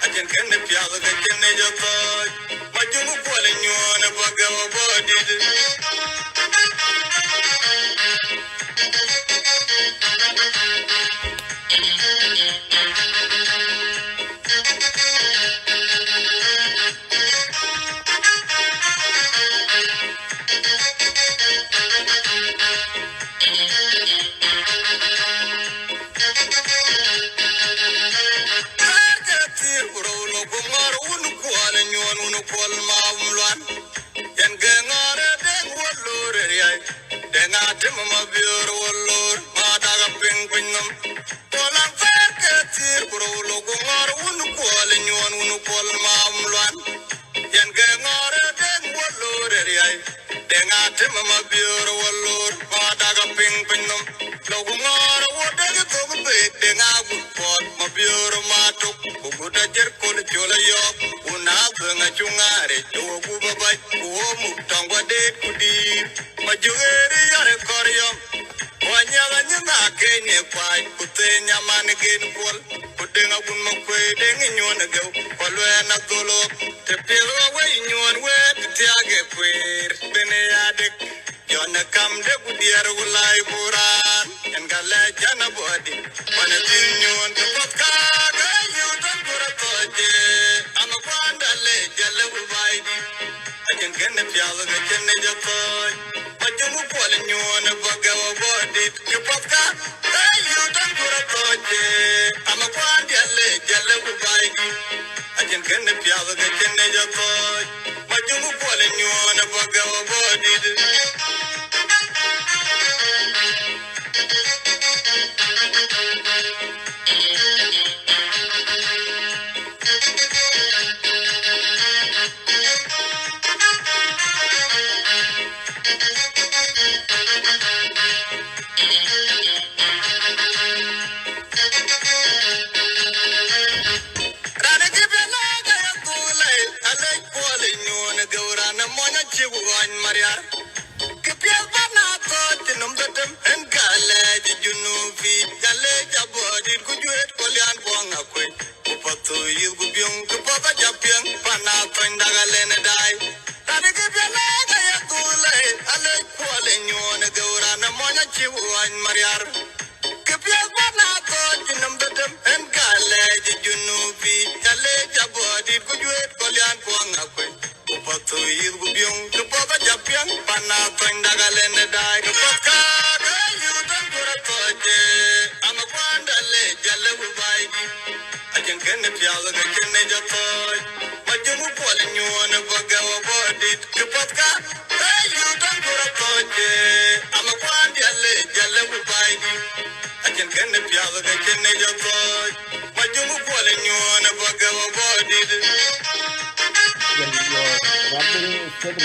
Acïn kënë piath ke cïn ë jɔ thɔɔc. Majöŋ puɔl nyuɔɔn ë bɔ̈ gɛu bɔ̈ dït. Thiir ku rou lɔ ku ŋɔr wun kuɔl nyuɔɔn wun kuɔl ma wun luan. Yɛn ke ŋɔr ë deŋ wä lor ë riai. Deŋ a tim ma biöör wä lor ma dak a piŋ piny nɔm. Kuɔl an thɛɛr ke thiir ku rou lɔ ku ŋɔr wun kuɔl nyuɔɔn wun kuɔl ma wun luan. Yɛn ke ŋɔɔr ë deŋ wä loor ë riai. Deŋ a tim ma biöör wä loor, ma dak a piŋ piny nɔm. Lɔ ku ŋɔɔr wä dek thok beek, deŋ a gut puɔth, ma biöör ma tok. Ku gut a jer kol col a yɔɔk, ku na dhuëŋ a cuŋ ŋaaric, ku wä gup a bac, ku wä muk tɔŋ wä deet ku diir. Ma jök ë ri yar ë kɔr yɔm. Ku anyiɛth anyiɛth na keny ë kuac, ku theny aman gen kuɔl, ku deŋ agun ma kuëë deŋ ë nyuɔɔn ë geu, ku aluɛɛn agolok, të piɛth wa wei nyuɔɔn wëët të thiaak ë kueer, ben ë ya dek, jɔn ë kam de ku diɛɛr ku lai ku raan, en ka lɛc jän abɔ̈ dït, kuan ë dhil nyuɔɔn ke puɔth kaak, ë yïu tɔ̈ kur athɔɔc, ee, ama kuanda lec jal ë ku baai dït. Acïn kënë piath ke cïn ë jɔ thɔɔc. Majöŋ puɔl nyuɔɔn ë bɔ̈ gɛu bɔ̈ dït. Kë puɔth ka, ee yïu tɔ̈ kur athɔɔc, ee, ama kuan diɛl ë jal ë ku baai dït. Acïn kënë piath ke cïn ë jɔ thɔɔc. Majöŋ puɔl nyuɔɔn ë bɔ̈ gɛu bɔ̈ dït. Raan ë cï piɛth lɛ̈k aya dhulei, alec puɔl ë nyuɔɔn ë geu raan ë mɔny acïk ɣɔny mariar. Kë piɛth bä na thɔɔc cï nɔm dhetem, en ka lɛɛc ë Junubi, ca lec abɔ̈ dït ku juëët kɔlian puɔŋ akuec. Ku path thou yith ku biöŋ, kë puɔth aca piɛŋ, pan na thɔny dak alɛn ë daai. Raan ë kë piɛth lɛ̈k aya dhulei, alec puɔl ë nyuɔɔn ë geu raan ë mɔny acïk ɣɔny mariar. Kë piɛth bä na thɔɔc cï nɔm dhetem, en ka lɛɛc ë Junubi, ca lec abɔ̈ dït ku juëët kɔlian puɔŋ akuec. Ku path thou yith ku biöŋ, kë puɔth aca piɛŋ, pan na thɔny dak alɛn ë daai. Kë puɔth kaak, ee yïu tɔ̈ kur athɔɔc, ee, ama kuanda lec jal ë ku baai dït. Acïn kënë piath ke cïn ë jɔ thɔɔc. Majöŋ puɔl nyuɔɔn ë bɔ̈ gɛu bɔ̈ dït. Kë puɔth ka, ee yïu tɔ̈ kur athɔɔc, ee, ama kuan diɛl ë jal ë ku baai dït. Acïn kënë piath ke cïn ë jɔ thɔɔc. Majöŋ puɔl nyuɔɔn Ah.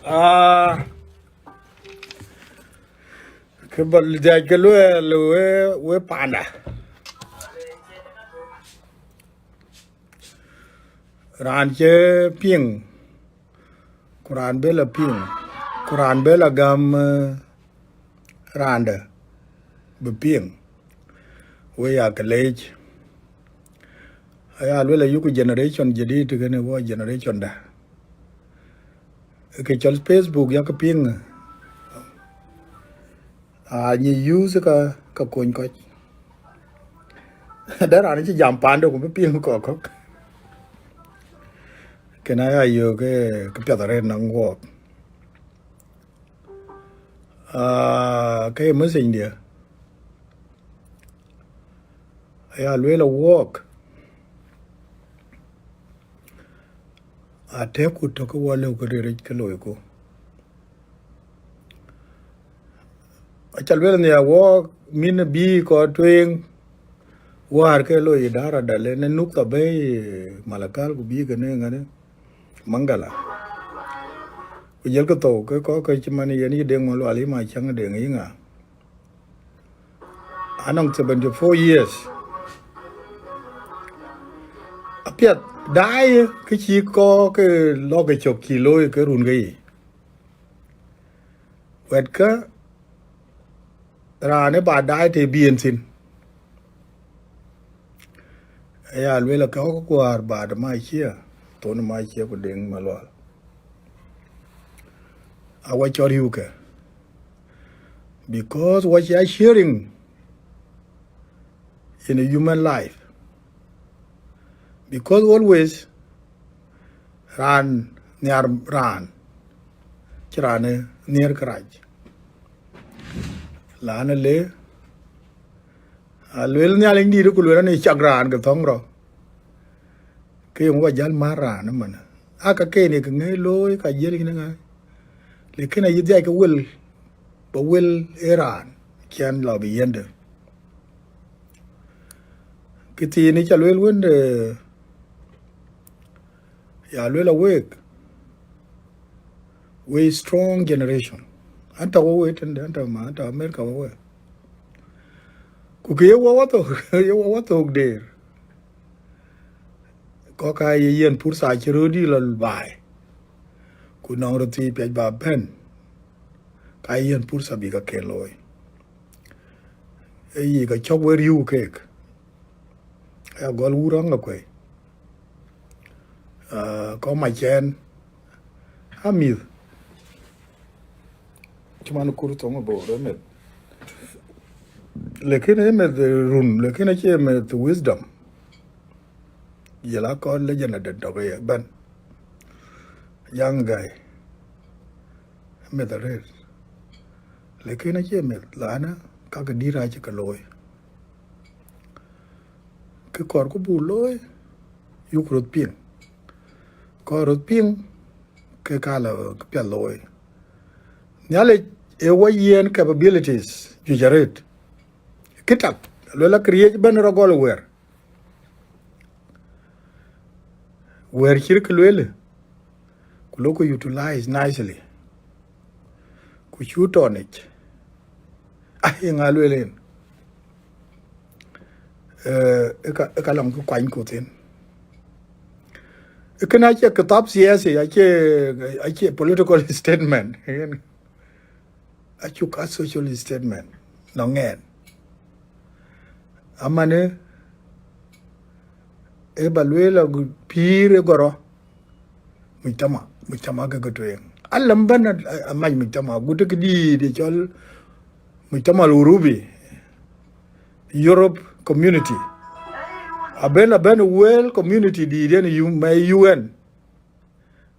Ah. Kë ba dhiac ke lueel we, we panda. Raan cï piŋ, ku raan bï la piŋ, ku raan bï la gäm, eh, raandë bï piŋ, we ya ke leec. Aya lueel ayuku generation jadid kënë, wo generation da. Ke cɔl Facebook yak piŋ. A nyi use ka, ka kony kɔc. Dɛ raan cï jam pande ku bï piŋ kɔk kɔk. Kën aya yök ke, ke piath arëët naŋ wuɔɔk. Ah, ke ye message diɛ. Aya lueel a wuɔɔk. Atëku tök ke wɔ lëu ke riric ke loiku. Aca lueel nhiaar wɔ min bï kɔn tueŋ wäär ke loi idara dal ënë nuk tha bɛ̈i Malakal ku bï kënë ŋänë Mangala. Ku jël ke thou ke kɔc ke cï man yen yï Deŋ Malual yï ma cäŋ Deŋ yï ŋa. Anɔŋ seventy four years. Apiɛth daai ke cï kɔc ke lɔk ke cök cï looi ke run ke yic. Wɛ̈tkë raan ë ba daai të bï en thïn. Aya lueel akë ɣɔ̈k kuäär ba de ma cie, thon ma cie ku Deŋ Malual. Awa cɔl riu ke. Because what you are sharing in a human life. Because always raan nhiar raan, cï raan ë nhiar kërac. Lanë le, a lueel Nhialic dït ku lueel anë cak raan ke thɔ̈ŋ rɔ. Ke yöŋ wa jäl mär raan ëmën. Aka ken ye ke ŋëë looi ka jiël yïn ŋäi. Lakin ayï dhiac ke wel, ba wel ë raan ciɛn lɔ bï yiëndë. Kë thiin ca lueel wën, eh, ya lueel awek, we strong generation. An tɔ̈ wɔ we tënde, an tɔ̈ ma, an tɔ̈ America wɔ we. Ku kë ye wɔ wɔ thok, ye wɔ wɔ thok der. Kɔc ka ye yiɛ̈n pursa cï röördït lɔ baai. Ku nɔŋ röt thii piac ba bɛ̈n. Ka ye yiɛ̈n pursa bï ka ke looi. Ee yic ka cɔk we riëëu keek. Aya gɔl wur rɔŋ akuei. Ah, kɔc mac cɛn. Amïth. Cï man kur thoŋ Bor ë meth. Lakin ë meth run, lakin acie meth wisdom. Jël akɔn le jɛn adɛ̈t dɔk ye bɛ̈n. Young guy. Meth arëët. Lakin acie meth, lanë ka ke dït acï ke looi. Kë kɔɔr ku buk looi, yuk röt piŋ. Kɔɔr röt piŋ, ke ka la piath looi. Nhialic ë wɔ yiɛ̈n capabilities juëc arëët. Kë tak, lueel akë riëëc bɛ̈n rɔ gɔl wɛ̈ɛ̈r. Wɛ̈ɛ̈r cït kë lueel, ku lok ku utilize nicely. Ku cu tɔnic. Ah, ye ŋa lueel en? Eh, ë ka, ë ka lɔŋ kë kuany ku thïn. Ë kënë acie kithap siasi, acie, acie political statement. Acuk a social statement nɔŋ ɛn. Amanë, ë ba lueel agu-, pïïr ë gɔrɔ, mujtama, mujtama ke ke tueŋ. Alam bɛ̈n a, a, amac mujtama, agut kë dïït ë cɔl mujtama al Urubi, Europe community. Abɛ̈n, abɛ̈n world community dïït yen yu-, me U N.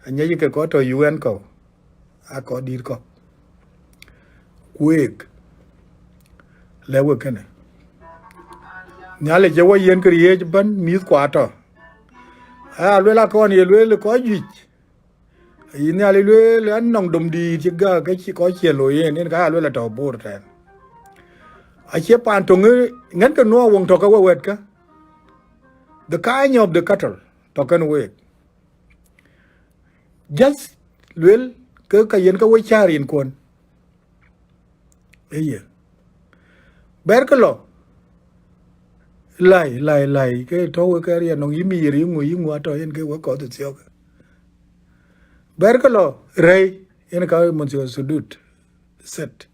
Aŋiɛc ke kɔc tɔ̈ U N kɔ̈u, aa kɔc dït kɔ̈k. Ku week, lɛ̈k wek kënë. Nhialic ë wɔ yiɛ̈n këriëëc ëbɛ̈n mïth kua tɔ̈. Aya lueel akɔn ye lueel kɔc juëc. Yïn Nhialic lueel an, nɔŋ dom dïït cï gäk ke cï kɔc ciëën looi yen, yen ka ya lueel atɔ̈ Bor tɛ̈n. Acie paan töŋ ë ŋɛ̈n ke nuɔɔr woŋ tɔ̈ ke we wɛ̈tkä. The kind of the cattle tɔ̈ kën week. Just lueel ke ka yen ke we cäär yen kuɔn. Eye. Bɛ̈ɛ̈rkë lɔ. Läi, läi, läi, ke tɔ̈ wek kë riɛn nɔŋ yï miir, yï ŋu, yï ŋu atɔ̈ yen ke wek kɔ̈th ë thiɔ̈k. Bɛ̈ɛ̈rkë lɔ rɛ̈i, yen ka Monsieur Sudut set.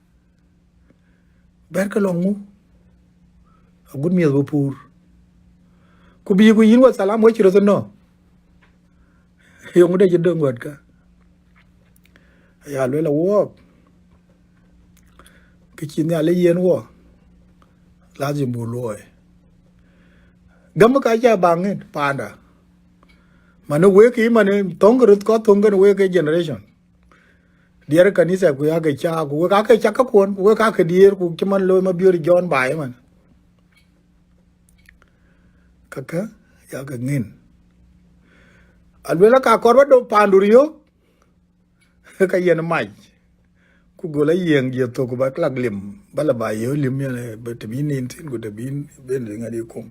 Bɛ̈ɛ̈rkë lɔ ŋu? Agut miɛth bï puur. Ku bï ku yïn wa thalam wecï röth ënɔ. Yöŋ de cï döŋ wɛ̈tkä. Aya lueel awuɔɔk. Kë cï Nhialic yiën wɔ, lazim buk luɔi. Gäm ka ca baŋ ŋën paanda. Manë wek kë manë thöŋ kë röth kɔ̈th thöŋ kën wek ke generation. Diɛɛr kanitha ku yakë ca, ku wek akë cak käkuɔn, ku wek akë diëër, ku cï man looi Mabiöör Jɔn baai man. Kakë yakë ŋën. Alueel aka kɔɔr ba dom paandu riöök, ka yen mac. Ku gol ayiëŋ jiëth thok ku ba lak lim, ba la ba yöö lim yen, ba të bï nin thïn ku të bï ben ŋadï kum.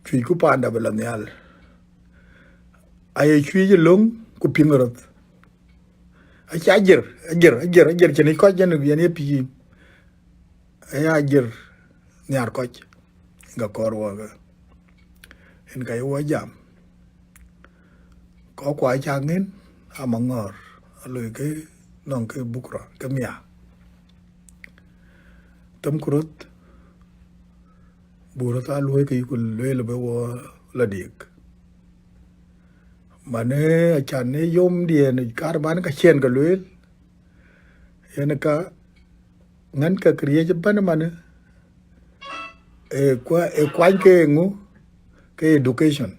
Cuëc ku paanda bï la nhial. Aye cuëc ë löŋ ku piŋ röth. Acie ajiër, ajiër, ajiër, ajiër cïn kɔc yen, yen ye piŋ. Aya ajiër nhiar kɔc, yen ka kɔɔr wɔ ke. Yen ka ye wɔ jam. Kɔc kua ca ŋën, ama ŋɔ̈ɔ̈r, aloi ke nɔŋ ke bukra, ke mia. Them ku röth, buk röth aa luɔ̈i ke yï ku lueel bï wɔ la diëk. Manë acan ë yomdiɛ̈n kaar man ka ciɛn ke lueel, yen ka ŋän ke këriëëc ëbɛ̈n manë, ë kua-, ë kuany ke ŋu, ke education.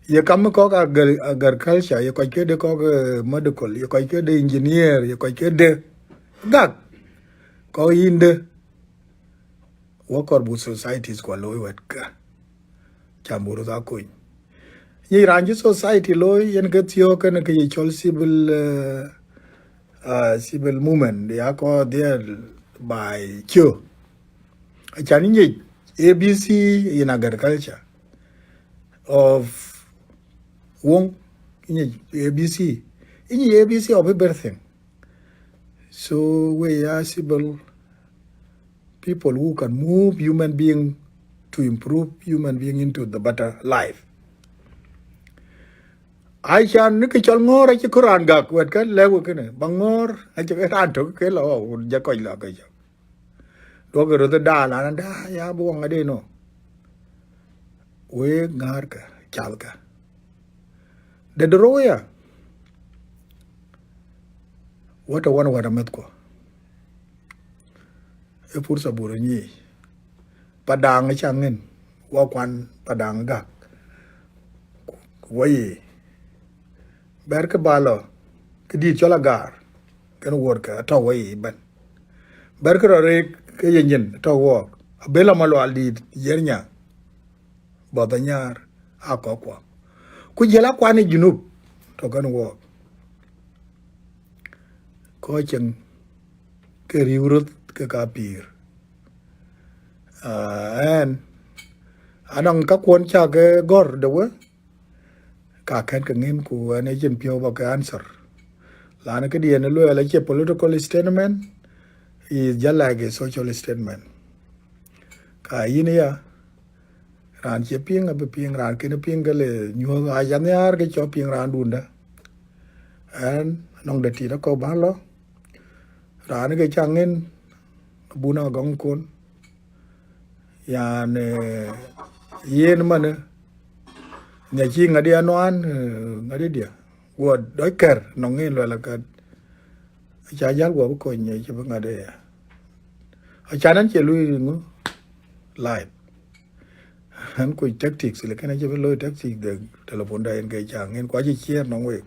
Ye kam kɔ̈k agri-, agriculture, ye kɔc ke de kɔ̈k, eh, medical, ye kɔc ke de engineer, ye kɔc ke de gak, kɔ̈k yïn de. Wɔ kɔɔr buk societies kua looi wɛ̈tkä. Can buk röth aa kony. Nyic raan cï society looi, yen ke thiɔ̈k kënë ke ye cɔl civil, eh, ah, civil movement, ya kɔɔr dhiɛl baai cio. Acan nyic A B C in agriculture of woŋ, nyic A B C. Nyic A B C of everything. So we are civil people who can move human being to improve human being into the better life. Acan në kë cɔl ŋɔ̈ɔ̈r acï kë raan gak wɛ̈tkä lɛ̈k wek kënë, ba ŋɔ̈ɔ̈r acï kë raan tök ke lɔ, oh, ja kɔc lɔ ke cök. Duɔ̈kkë röth ë daal an, da ya bï wɔ ŋadï nɔ. Wek ŋäärkë, calkë. De dë rou ya. Wɔ tɔ̈ wän wät amɛthkuɔ. Ë pursa buk röt nyic. Padaŋ ë ca ŋën, wɔ kuan Padaŋ gak. Ku wɔ ye. Bɛ̈ɛ̈rkë ba lɔ, kë dït cɔl Agaar, kën wuɔ̈tkë atɔ̈ wɔ ye ëbɛ̈n. Bɛ̈ɛ̈rkë rɔ reek ke ye nyin atɔ̈ wɔɔk. Abël Amalual dït, Yernya. Bɔ̈th Anyaar, aa kɔckuɔ. Ku jiël akuan ë Junub, tɔ̈ kën wɔɔk. Kɔc ceŋ ke riëëu röth ke ka pïïr. Ah, ɛn, anɔŋ kakuɔn cä ke gɔ̈r de we, ka kɛ̈n ke ŋën ku ɛn ë cïn piɔ̈u ba ke answer. Lan këdiɛ̈n ë luɛɛl acie political statement, is just like a social statement. Ka yïn ya, raan cie piŋ abï piŋ, raan kën piŋ ke le nyuɔ̈th, aca nhiaar ke cɔk piŋ raandun dä. Ɛn, nɔŋ de tit akɔ̈u bän lɔ, raan ke ca ŋën abun agɔŋ kon. Yan, eh, yen manë, nya cï ŋadï anuan, eh, ŋadï diɛ. Guɔ dɔc kɛ̈r nɔŋ ŋën luɛl akat. Aca jäl guɔ bï kony, eh, cï bï ŋadï ya. Acan an cie lui ŋö live. An kuc tactics, lakin acie bï looi tactics de telephone da yen ke ca ŋën, ku acï ciɛɛr nɔŋ wek.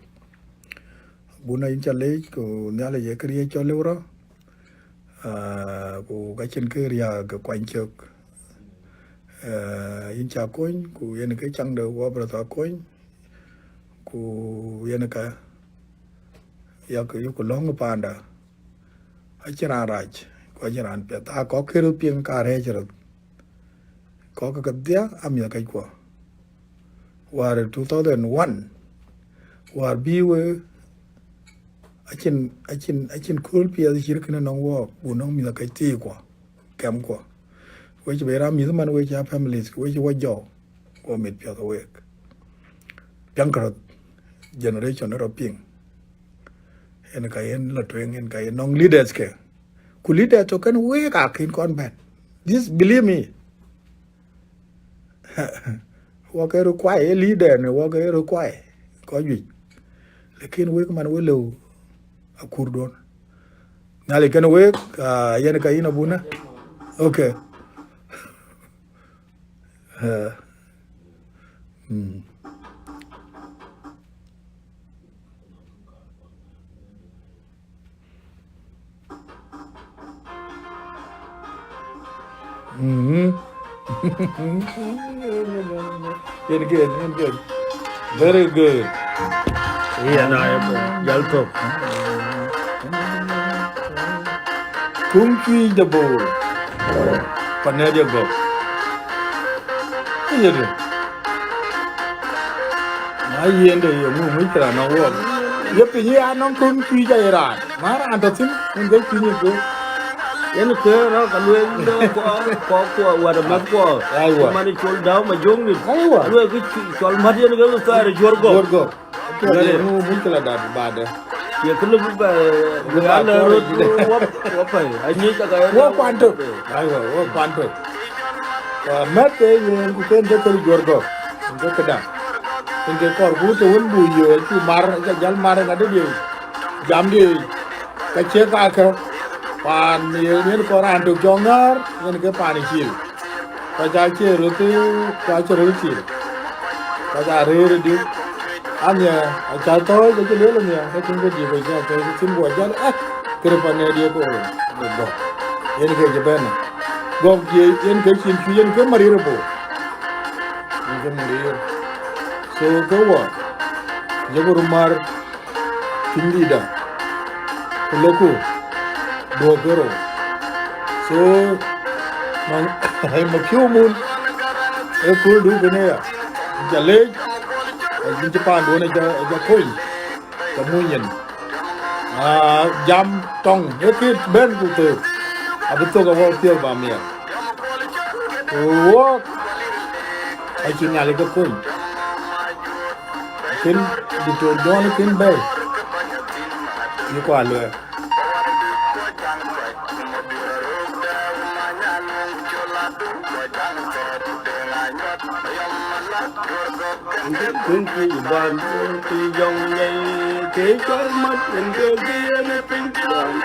Buna yïn ca leec, ku Nhialic ye këriëëc cɔl lëu rɔ. Ah, ku ka cïn kë riääk ke kuany cök. Ah, yïn ca kony, ku yen kë caŋ de wɔ bï röth aa kony. Ku Ku yen ka, yak, yuku lɔ̈ŋ panda. Acïn raan rac, ku acïn raan piɛth. A kɔ̈k kë röt piŋ ka rɛ̈ɛ̈c röt. Kɔ̈k kedhia aa mïth kɛckuɔ. Wäär two thousand one, wäär bï we, acïn, acïn, acïn kööl piɛth cït kënë nɔŋ wɔɔk, ku nɔŋ mïth kɛc thiikuɔ, kɛmkuɔ. We cï bɛ raan mïth man, we cï a families, we cï wɔ jɔu, wɔ mit piɛth week. Piɛŋkë röt, generation rɔt piŋ. Yen ka yen la tueŋ, yen ka yen nɔŋ leaders ke. Ku leader tɔ̈ kënë week akën kɔn bɛ̈n. This, believe me. Wɔ ke require, ee leader në wɔ ke require. Kɔc juëc. Lakin wek man we lëu akurduɔn. Nhialic kënë wek, ah, yen ka yïn abuna. Okay. Eh. Mm. Mhm. Yen good, yen good. Very good. Yen a jal thok. Kuŋ cuic de Bor. Panɛ̈ de gɔ̈k. Yen. Na yen de ye ŋu ŋic raan nɔŋ wɔɔk. Ye piny ya nɔŋ kuŋ cuic a ye raan. Ma raan tɔ̈ thïn, yen ke cuic nyin ke. Yen ke rɔt ka lueel de kɔc, kɔc kuɔ, wɛ̈t amäth kuɔ. Aiwa. Man cɔl Dau Majöŋ nïn. Aiwa. Lueel ke cu-, cɔl mät yen ke thɛɛr Juɔ̈r Gɔ̈k. Juɔ̈r Gɔ̈k. Gade. Ŋu muckila dat baade. Ye kë lëu bï bɛ, bï bɛ alë röt wɔ, wɔ pɛ̈i. Anyic aka yen wɔ kuan tök. Aiwa, wɔ kuan tök. Wa mɛ̈th ke yen ku ken ke kën Juɔ̈r Gɔ̈k. Ken ke këda. Ken ke kɔɔr ku të wën bu yö, acï mar, aca jäl mar ŋadï diëëc. Jam diëëc. Ka cie kakë. Paan yen, yen kɔɔr raan tök cɔŋ ŋäär, yen ke paan ë cil. Kɔc aa cie röt, kɔc aa cie röt cil. Kɔc aa rëër ë diu. Amiɛ, aca thɔ̈ɔ̈c, acï lueel amiɛ, ke cïn ke diu, aca thɔ̈ɔ̈c, ke cïn guɔ jäl, eh, kërë panɛ̈ dië ke ɣöö, ke gɔ̈k. Yen ke cï bɛ̈n. Gɔ̈k dië, yen ke cïn cuc, yen ke marir ë bor. Yen ke marir. So, ke wɔ, yeku röt mar, team leader, ku loku duɔ̈k ke rou. So, ma, ma piɔ̈u mun, ee kööldu kënë ya, ca leec, acïn cï paanduɔ̈n aca, aca kony, ca muny yen. Ah, jam tɔŋ, ee kë bɛ̈n ku thök, abï thök awɔ piɔ̈u ba miɛt. Ku wɔɔk, acï Nhialic ke kony. Kën Diktor John kën bɛ̈ɛ̈i, yï kua luɛɛr. Kën kë yï bän, kë yï jɔŋ lei, kë yï cɔl mat, kën kë kë yen piny tuɔɔny.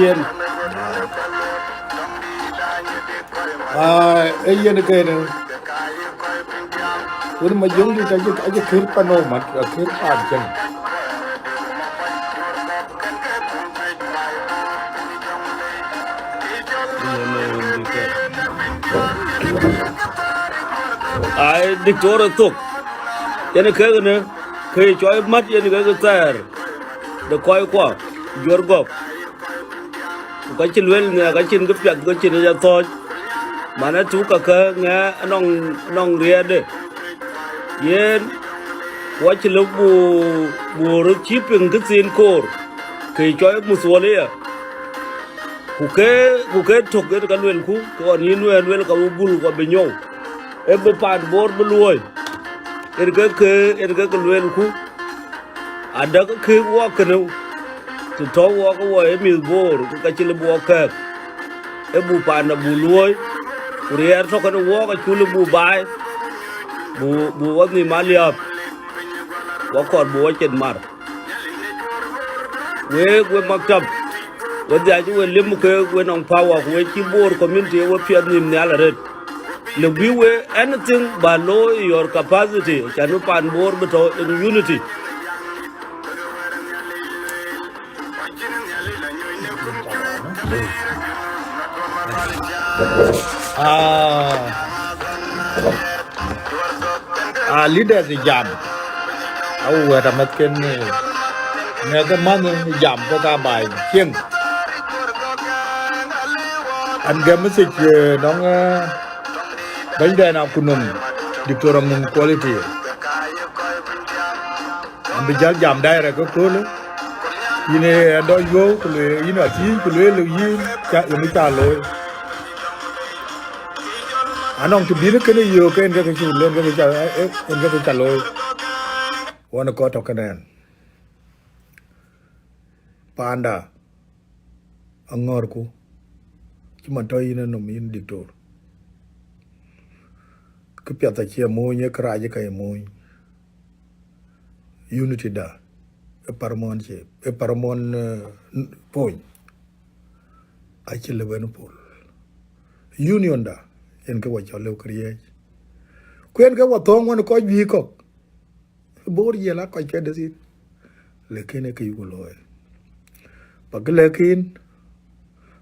Yen. Aa, ee yen kënë. Wën Majöŋdït acï, acï kër panou mat, akër paan cäŋ. Ai, Diktor ë thok. Yen kënë, kë cɔl mat yen kek thɛɛr de kɔckuɔ, Juɔ̈r Gɔ̈k. Ku ka cï lueel nhiaar, ka cïn kë piɛth, ka cïn ë ya thɔ̈ɔ̈c. Man ë tuk kakë ŋɛk nɔŋ, nɔŋ riɛɛtde. Yen, ku acï lëu bu, bu röt cï piŋ këthiin koor, kë cɔl muthuɔl ëya. Ku ke, ku ke tök yen ka luelku, ke ɣɔn yïn wɛ̈ɛ̈r luel ka bï bul ku abï nyɔu. Ee bï paan Bor bï luɔ̈ɔ̈i. Yen ke, ke, yen ke, ke luelku. Adäk kek wɔk kënë, të tɔ̈u wɔk wɔ ë mïth Bor, ke ka cï lëu bï wɔk kɛ̈ɛ̈k. Ee bu panda bu luɔ̈ɔ̈i, ku riɛɛr tɔ̈ kënë wɔk acuk lëu bu baai, bu, bu wɔ nhïïm aliääp, wɔ kɔɔr bu wɔ cin mar. Wek, we maktab, we dhiac we lim ke we nɔŋ power, ku we cï Bor community, we piɛth nhïïm nhial arëët. Lëu bï we anything ba looi your capacity, can we paan Bor bï tɔ̈ in unity. Ah. A leaders ë jam, a wɛ̈t amɛ̈thken, eh, ŋɛk ë manh ë jam ke ka baai cieŋ. An gɛm message, eh, nɔŋ, eh, bɛ̈nydɛn Akunɔm, Doctor Aŋum Quality. An bï jäl jam direct ke köölë. Yïn ë adɔc yöök, ku lueel, yïn athiëëc, ku lueel, yïn ca, yïn ca looi. Anɔŋ të bïn kënë yöök, ke en ke cuk lëk, ke ca, en ke ca looi. Wën kɔc tɔ̈ kënë ɛn. Panda aŋɔ̈rku, cï man tɔ̈ yïn ë nɔm, yïn diktor. Këpiath acie moony, ee kërac ë ka ye moony. Unity da, ë paramount chief, ë paramount, eh, n-, point. Acï lëu bɛ̈n pol. Union da, yen ke wa cɔl lëu këriëëc. Ku yen ke wa thɔ̈ɔ̈ŋ wën kɔc juëc kɔ̈k. Bor yiël aa kɔc ke dethit. Lakin ee kë yuku looi. Ba kë lakin,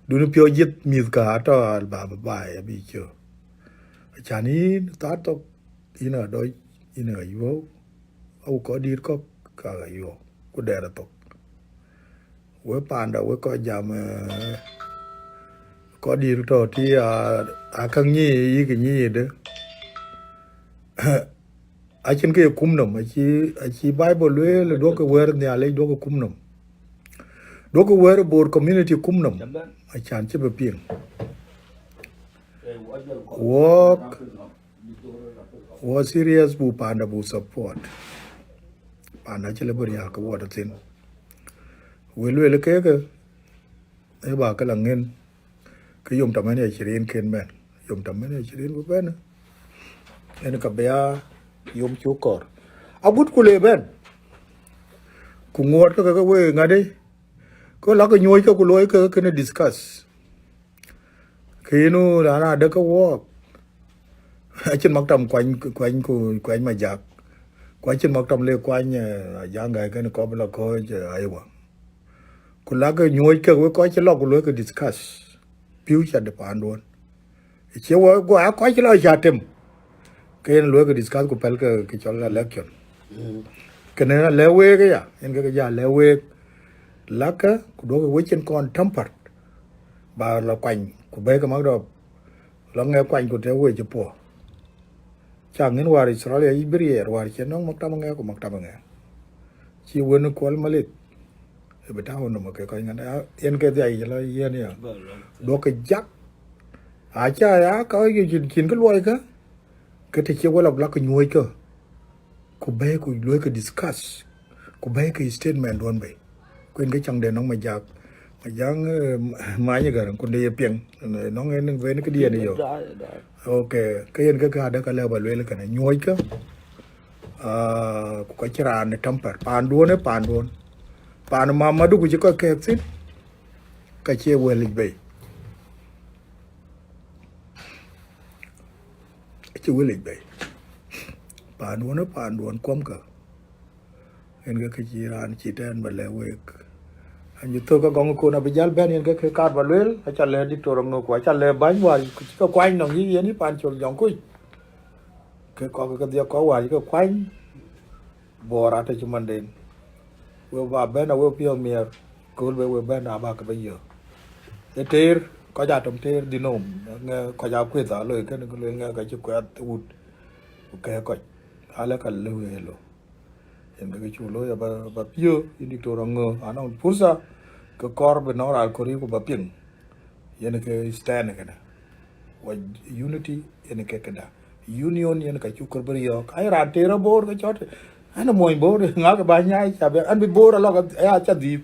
dun piɔ̈u jith mïth ka atɔ̈ al ba, ba, ba, ya bï cö. Acan yïn, thaar thok, yïn adɔc, yïn ayuɔ̈u, au kɔc dït kɔ̈k, ka ayuɔ̈u, ku dɛɛr athok. We panda, we kɔc jam, eh, kɔc dït tɔ̈ tï, a, a käŋ nyic, yïk nyic de. Acïn kë ye kum nɔm, acï, acï Bible lueel, duɔ̈kkë wɛ̈ɛ̈r Nhialic, duɔ̈kkë kum nɔm. Duɔ̈kkë wɛ̈ɛ̈r Bor community kum nɔm, acan cï bï piŋ. Wɔk, wɔ serious bu panda bu support. Panda cï lëu bï riääk ke wɔ tɔ̈ thïn. We lueel kekë, ë ba ke la ŋën, ke yom tamania ishirin ken bɛ̈n. Yom tamania ishirin bï bɛ̈n, en ka bï ya yom cuk kɔɔr. Agut ku le bɛ̈n. Ku ŋuɔɔt ke, ke, ke we ŋadë, ke la ke nyuɔ̈ɔ̈c ke ku luɔi ke, ke kënë discuss. Ke yïn nu raan adek ke wɔɔk. Acïn maktam kuany, kuany ku, kuany Majak. Ku acïn maktam le kuany, eh, Ajaŋ Gäi kënë kɔp la kɔ̈ɔ̈c, eh, Iowa. Ku la ke nyuɔ̈ɔ̈c ke we kɔc cï lɔ ku luɔi ke discuss. Future de panduɔ̈n. Cie wɔ guɔ a kɔc cï lɔ ca tem. Ke yen luɔi ke discuss ku pɛ̈l ke, ke cɔl election. Kënë alɛ̈k week aya, yen ke, ke ja lɛ̈k week. Lakë, ku duɔ̈kkë wecin kɔn tempered. Ba la kuany, ku bɛ̈ɛ̈i ke mak dɔp. La ŋɛk kuany ku të wec puɔ̈u. Ca ŋïn wäär Australia yic bï riɛɛr, wäär cïn nɔŋ maktam ŋɛk ku maktam ŋɛk. Cï wën Kuɔl Malith. Ë bï tääu nɔm ke kɔc ŋɛn, a, yen ke dhiac yic la yen ya. Duɔ̈kkë jak. Aca ya ka yï cïn, cïn kë luɔi kë. Ke të cie wël abï la ke nyuɔ̈ɔ̈c kë. Ku bɛ̈ɛ̈i ku luɔi ke discuss. Ku bɛ̈ɛ̈i ke statement duɔ̈n bei. Ku yen ke caŋ de nɔŋ Majak. Majak, eh, many gär, ku de ye piɛŋ. Nɔŋ en ben këdiɛ̈n yök. Okay, ke yen ke ka de ka lëu ba lueel kënë. Nyuɔ̈ɔ̈c kë. Ah, ku ka cï raan ë temper. Panduɔ̈n ë panduɔ̈n. Pan mamadu ku cï kɔc kɛ̈ɛ̈k thïn. Ka cie wël yic bei. Acï wël yic bei. Panduɔ̈n ë panduɔ̈n kuɔmkë. Yen ke kë cï raan cï tɛ̈n ba lɛ̈k week. An cï thök ke gɔŋ kon abï jäl bɛ̈n, yen ke kë kaar ba lueel, aca lɛ̈k Diktor Aŋök, ku aca lɛ̈k bäny wäär cï ke kuany nɔm yï yen yï Pancol Jɔŋkuc. Ke kɔ̈k ke dhiëk kɔ̈k wäär cï ke kuany, Bor atɔ̈ cï manden. We ba bɛ̈n, a we piɔ̈ɔ̈th miɛr, kööl be we bɛ̈n, aba ke bï yök. Ë teer, kɔc aa tɔm teer dï nɔm, ŋɛ kɔc aa kueth aa loi kënë, ku lueel ŋɛ ka cï kuɛth wut, ku kɛ̈ɛ̈k kɔc. Alë ka lëu ë lo. Yen ke cuk looi aba, ba piɔ̈ɔ̈th, yïn Diktor Aŋök, anɔŋ pursa, ke kɔɔr bï nɔŋ raan kɔ̈ri ku ba piŋ. Yen ke stand kënë. Wa unity yen ke këda. Union yen ka cuk kɔɔr bï riɔ̈ɔ̈k. Ai raan tëër Bor ke cɔt. An muɔny Bor, ŋa ke ba nyaai, ca bï, an bï Bor alɔk, ya ca dhiëth.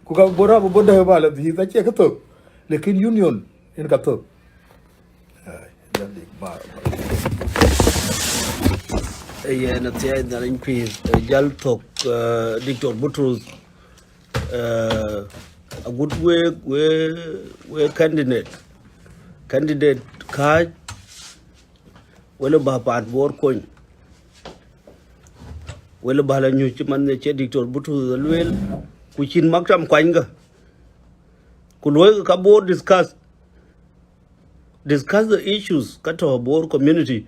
Ku ka Bor abï Bor dɛ̈ ba la dhiëth, acie kë thök. Lakin union yen ka thök. Ai, jal dik ba, ba. Eh, yen athiɛɛi Nhialic pïïr, eh, jal thök, eh, Diktor Butrus. Eh, agut week, we, we candidate. Candidate kääc, wël ba paan Bor kony. Wël ba la nyuc cï man ë cie Diktor Butrus lueel, ku cïn maktam kuany ke. Ku luɔi ka Bor discuss, discuss the issues ka tɔ̈ Bor community.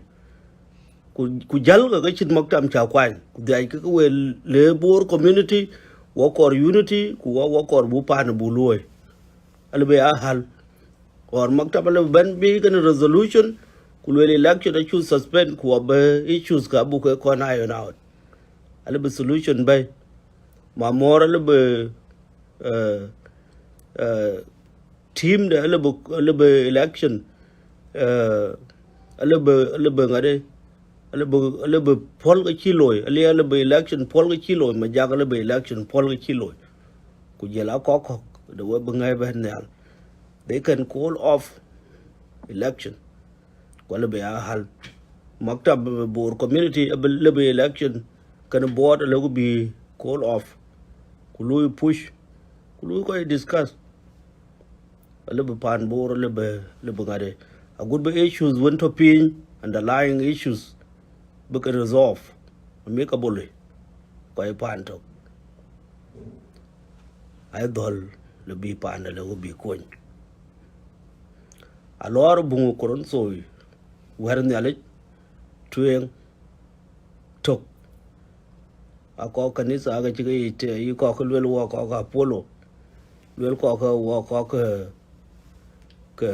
Ku, ku jäl ke ke cït maktab cä kuany. Ku dhiac ke ke we le Bor community, wɔ kɔɔr unity, ku wɔ, wɔ kɔɔr bu paan bu luɔi. Alë bï ya hal. Or maktab alë bï bɛ̈n bï kënë resolution, ku luel election acuk suspend, ku abï issues ka buk ke kɔn iron out. Alë bï solution bɛ̈i. Mamɔr alë bï, eh, eh, team de alë bï, alë bï election, eh, alë bï, alë bï ŋade, alë bï, alë bï puɔl ke cï looi, alë, alë bï election puɔl ke cï looi, Majak alë bï election puɔl ke cï looi. Ku jël a kɔk kɔk, de we bï ŋɛ̈i bɛ̈n nhial. They can call off election. Ku alë bï ya hal. Maktab Bor community alë bï election, kënë board alë ku bï call off. Ku lui push, ku lui kɔc discuss. Alë bï paan Bor, alë bï, alë bï ŋade. Agut bï issues wën tɔ̈ piny, underlying issues, bï ke resolve amicably. Kɔc paan tök. Ai dhɔl lë bï paan alë ku bï kuɔny. Alɔɔr buŋ Korinthoi, wɛ̈t Nhialic, tueŋ, tök. A kɔk kanitha ke cï ke yic të, yï kɔk ke luel wɔ kɔk Apolo, luel kɔk ke wɔ kɔk ke, ke,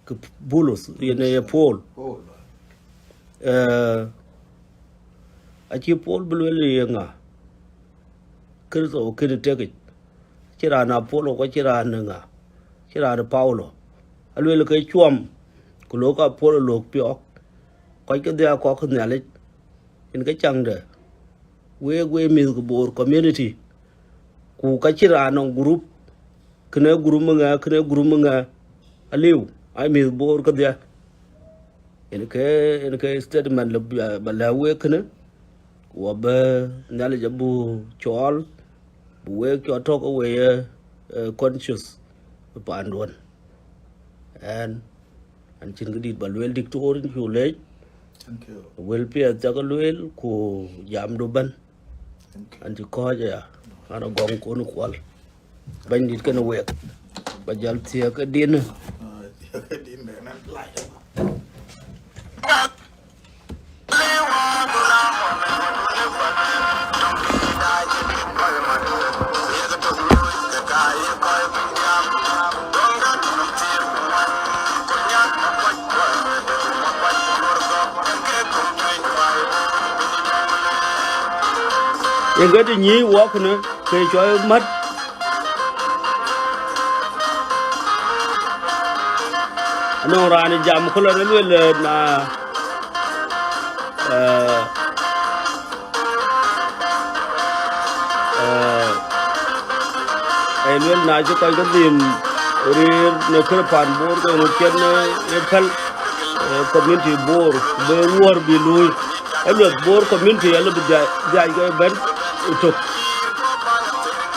ke Bulus, yen ye Paul. Paul. Eh, acï Paul bï luel ye ŋa? Kërtho kënë tekic. Cï raan Apolo, ku cï raan ŋa? Cï raan Paulo. Aluel ke cuɔm, ku lok Apolo lok piɔɔk. Kɔc kedhie akɔk Nhialic, yen ke caŋde. Wek, wek mïth ke Bor community. Ku ka cï raan nɔŋ group, kënë group ŋa, kënë group ŋa, aliu, ai mïth Bor kedhie. Yen ke, yen ke statement lë ba, ba lɛ̈k wek kënë, ku abï Nhialic abï cɔɔl, bï wek cɔl tɔ̈ ke we ye, eh, conscious ë paanduɔn. Ɛn, an cïn këdït ba lueel, Diktor, yïn cuk leec. Thank you. Wël piɛth cak lueel, ku jamdu bɛ̈n. Thank you. An cï kɔ̈ɔ̈c aya, an agɔŋ kon kuɔl. Bɛ̈nydït kenë wek, ba jäl thiëëk ë din. Ah, thiëëk ë din de nan lai. Yen ke të nyïï wɔk në ke cɔl mät. Anɔŋ raan ë jam këlä rɔt lueel, eh, na, eh, eh, ee lueel na cï kɔc kedhie rëër në kërë paan Bor, ke ŋö cïn, eh, ye päl, eh, community Bor, bï wuɔ̈r bï luui. Alueth Bor community alë bï dhiac, dhiac ke bɛ̈n ëtök.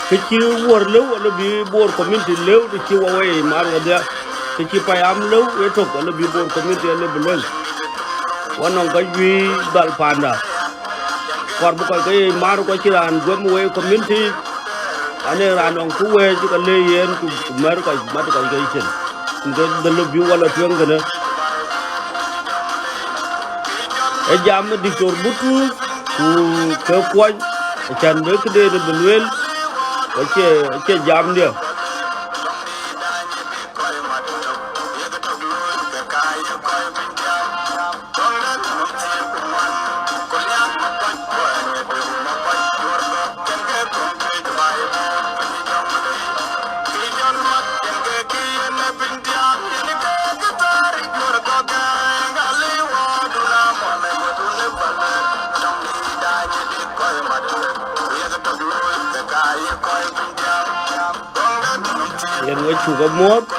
Kë cï wuɔ̈r lëu, alë bï Bor community lëu, të cï wɔ wei mar wɔdhia. Kë cï payam lëu ëtök, alë bï Bor community alë bï lëu. Wɔ nɔŋ kɔc juëc dhal panda. Kɔɔr bï kɔc ke ye mar, ku acïn raan guɛm wei community. Ane raan nɔŋ kë wëëc ka le yen, ku, ku mɛ̈r kɔc, mat kɔc ke cin. Ŋö dhël bï wɔ la tueŋ kënë. Ë jam ë Diktor Butrus, ku ke kuɔny, acän bï këden bï lueel, ku acie, acie jamdiɛ̈. Yen we cuk amuɔ̈th.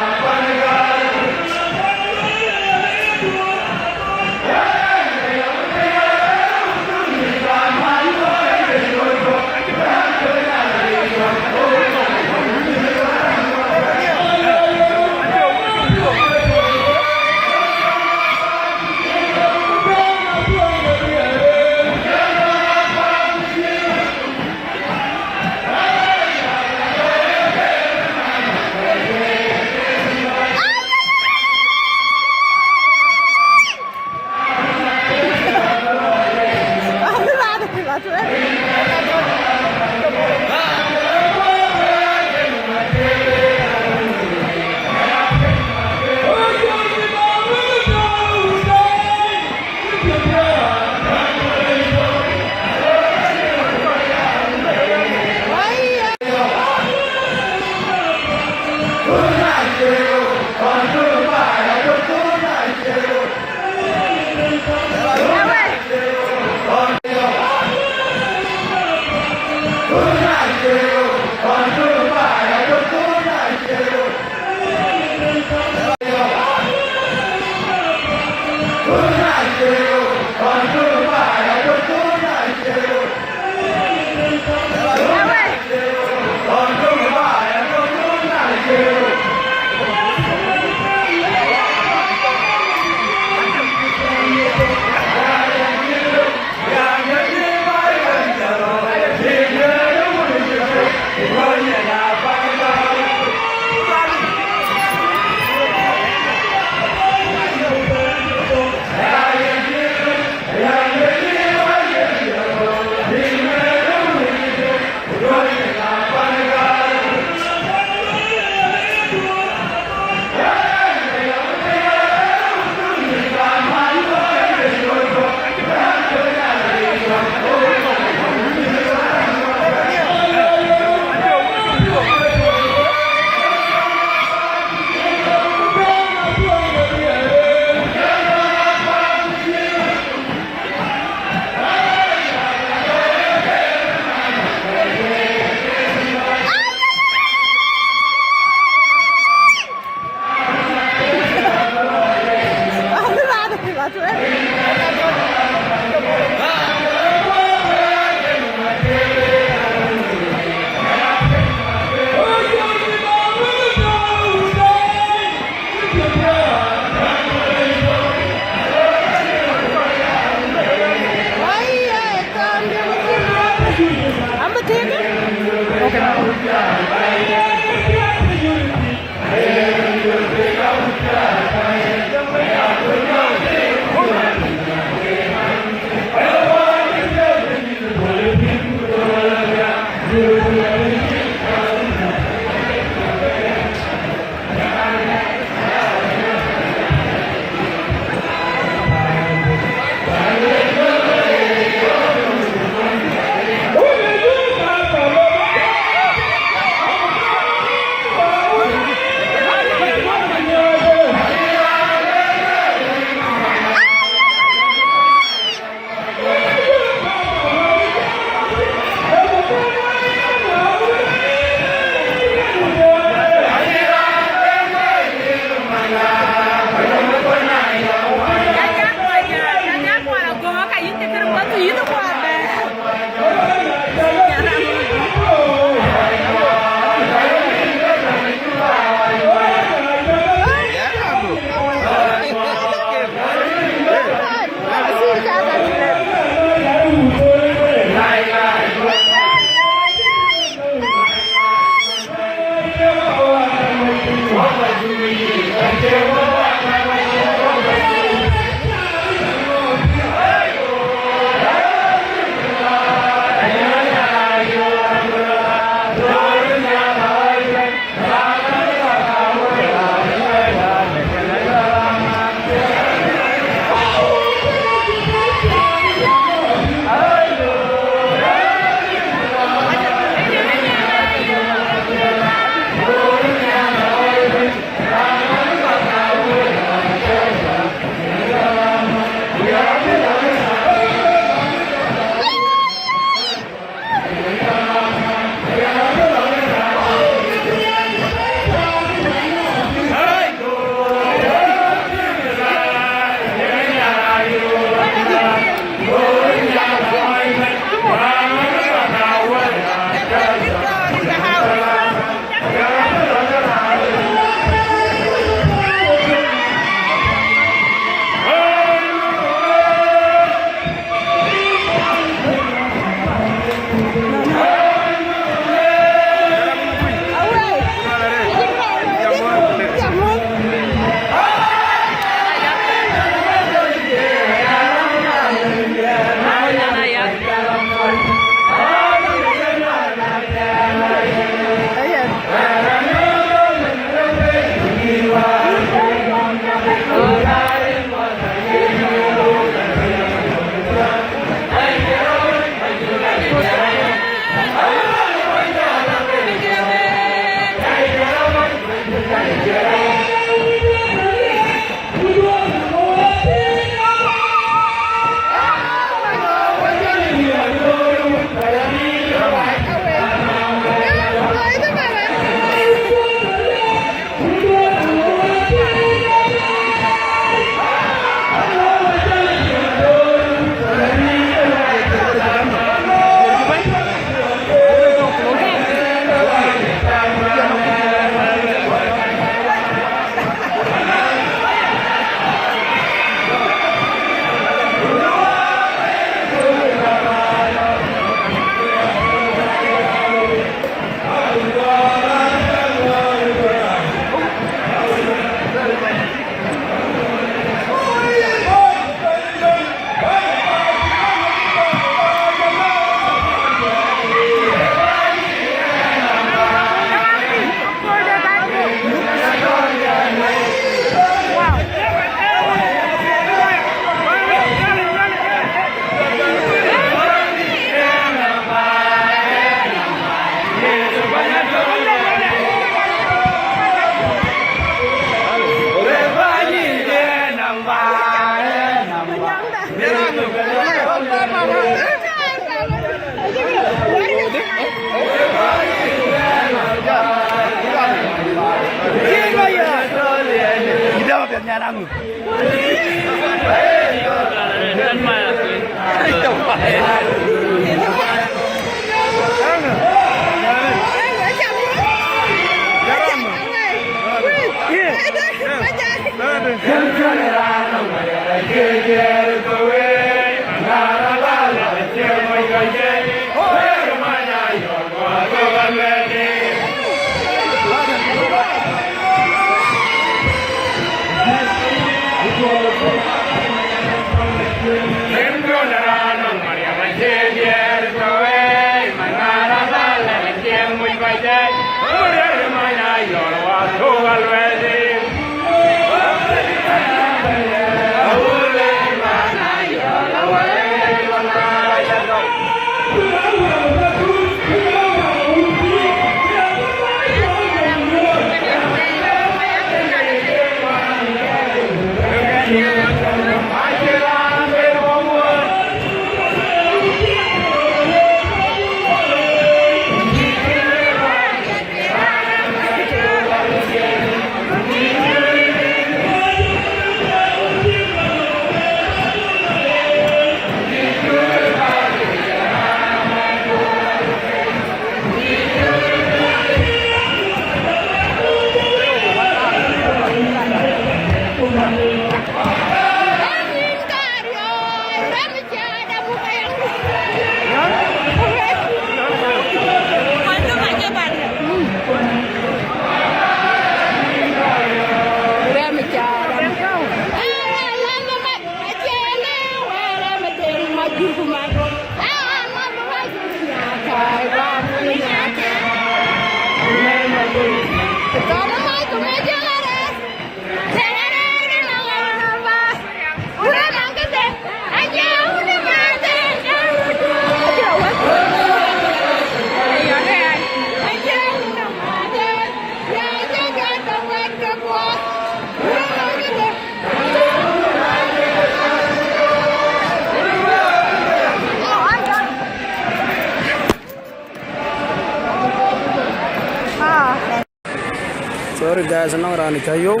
Sorry guys, anɔŋ raan cä yök.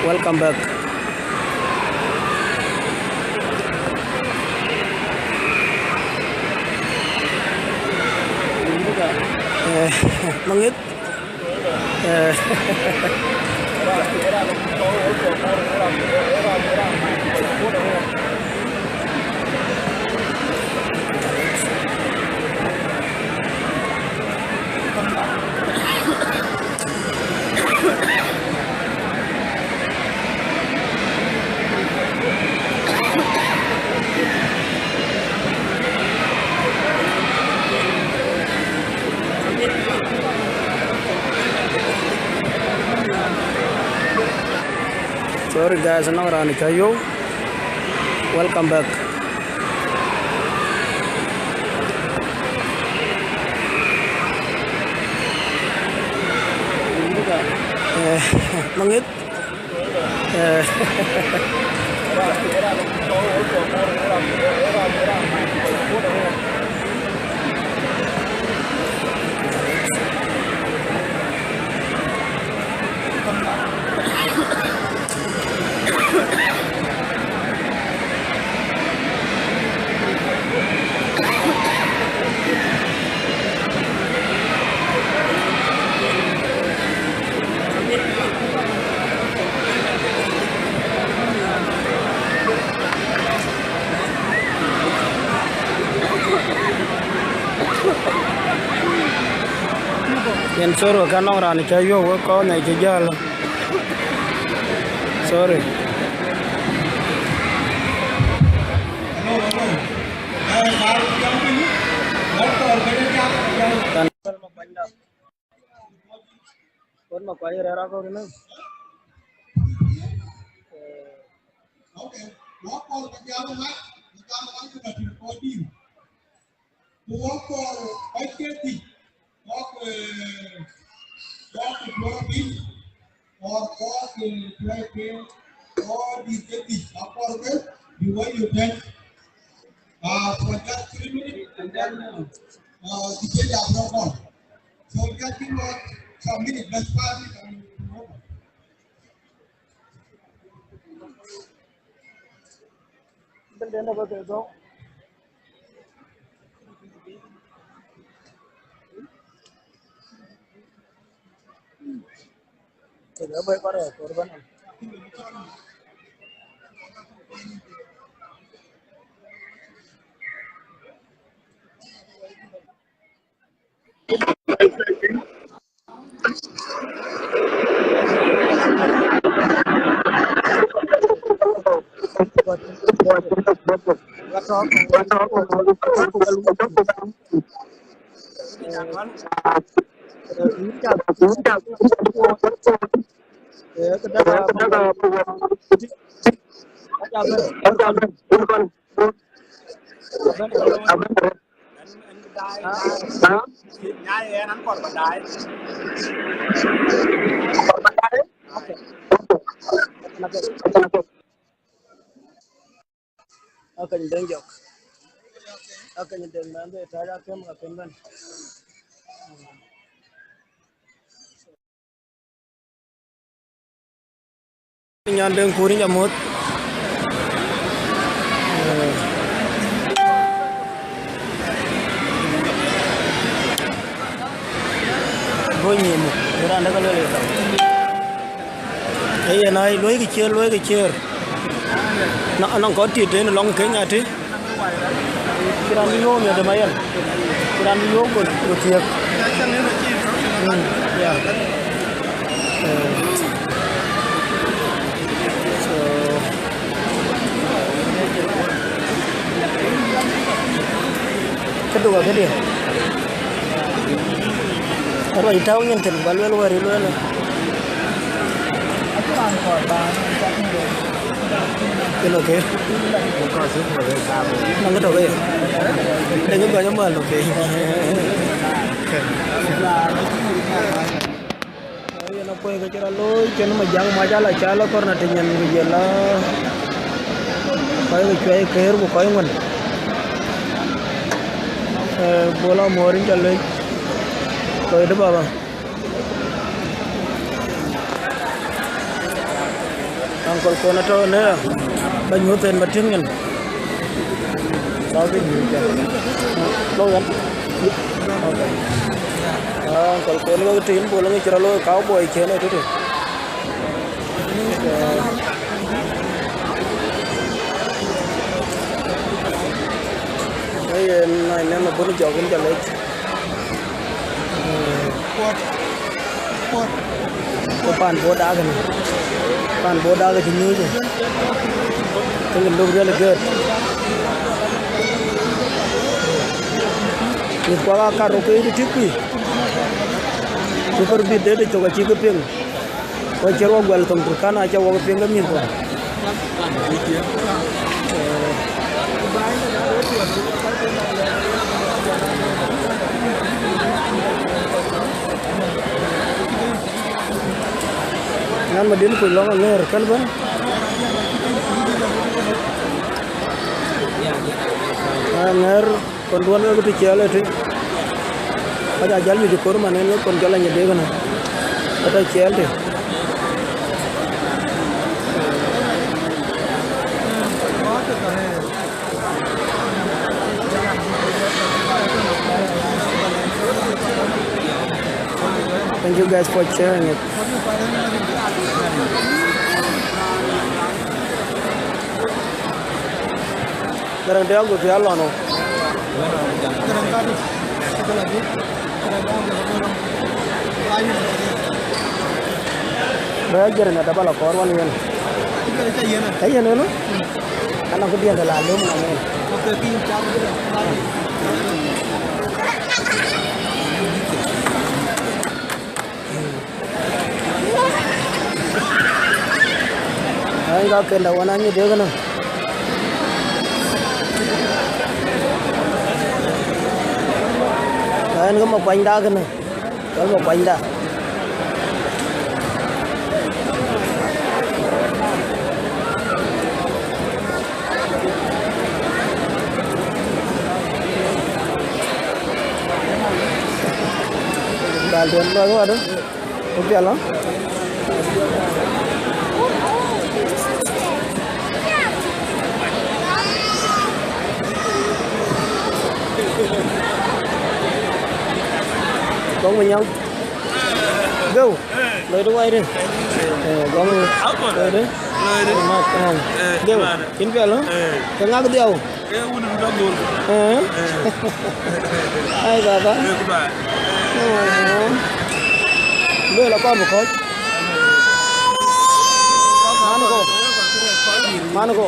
Welcome back. Eh, maŋit. Eh. Sorry guys, anɔŋ raan cä yök. Welcome back. Eh, maŋit. Eh. Yen sorry, ka nɔŋ raan cä yök wek kɔn ë cï jäl. Sorry. Kan Kon Makuac rɛ̈ɛ̈r akɔ̈u tënë. Okay. Wɔ kɔɔr ke jam mat, ke jam mat ke ka tïŋ kɔc dïïr. Ku wɔ kɔɔr kɔc ke dhïc, kɔc, eh, kɔc ke duɔ̈ɔ̈r piny, or kɔc ke tuɛɛc ke, kɔc dït ke dhïc, akɔɔr ke bï wɔ yök tɛ̈n. Uh, for just three minutes, and then, uh, uh, the change our protocol. So we can give us some minutes, just five minutes, and we will move on. Akeny Deŋ jɔk. Akeny Deŋ, man de tac akem, akem ben. Nyan Deŋ Kur, inja muɔ̈th. Bɔ̈ nyïïn, raan de ka luel ye tɔŋ. Ee yen ai, luɔikï ciëër, luɔikï ciëër. Na, anɔŋ kɔc tit tënë lɔŋ Kenya tï. Cï raan bï yöök miɔ̈t ëmä yen. Cï raan bï yöök go, go thiëëk. Mm, yeah. Eh, so, këdu ka këdië. Ruac tääu nyin thïn, ba luel wär ë lueel. Yen okay. Nɔŋ kë tɔ̈ ke ye. Dek kë gɔc amäl tɔ̈ piny. Yen akuɔ̈i ke cï rɔt looi, cïn Majaŋ mac ala cä la kɔ̈r na tï nyin ku jël la kɔc ke cuɛi këër ku kɔc ŋuën. Eh, Bol Amuɔ̈r, yïn ca lec. Kɔc de baba. Uncle Kon atɔ̈ në ya. Ba nyuɔ̈th en ba tïŋ nyin. Ba bï nyuɔ̈th ya. Lo yan. Okay. Ah, Uncle Kon ke tï yïn Bol ŋic cï rɔt looi cowboy cien ë tëtï. Ee yen, na nɛn abun jɔk, yïn ca lec. Ke pan Bor dak kënë. Pan Bor dak cï nyuuc. Think it look really good. Mïth kuak aa kat röt ke yï tik kui. Cï kɔ̈r bï deet cök acï ke piŋ. Ku acï rɔt guɛl thoŋ Turkana, aca wok piŋ ke mïth kuan. Nyan Madin kuc lɔŋ Aŋɛ̈r kën bɛ̈n. Aŋɛ̈r. Kon duɔ̈n wek tï ciɛɛl ëtï. Kɔc aa jäl mïth ë kor man en wek kon jɔl anyï dek ënë. Ke tɔ ciɛɛl tï. Thank you guys for sharing it. Garaŋ de aguth ya lɔn o. Bɛ ya jɛrɛ na dabal akɔɔr wan yen. Ka yen eno. Ana ku diɛn de la lom na men. Ai, ka kenda wana nyi dek na. Ai, ka ma kwany dak na. Ka ma kwany dak. Dal den ba ŋuɔt, ku piɛl ɔ. Gɔŋ Manyaŋ. Geu. Loi de wai de. Eh, gɔŋ loi de. Mat, eh. Geu. Cïn piɛl, eh? Ke ŋak dhiau. Eh? Ai, baba. Eh. Luel akɔn bï kɔc. Man ko. Man ko.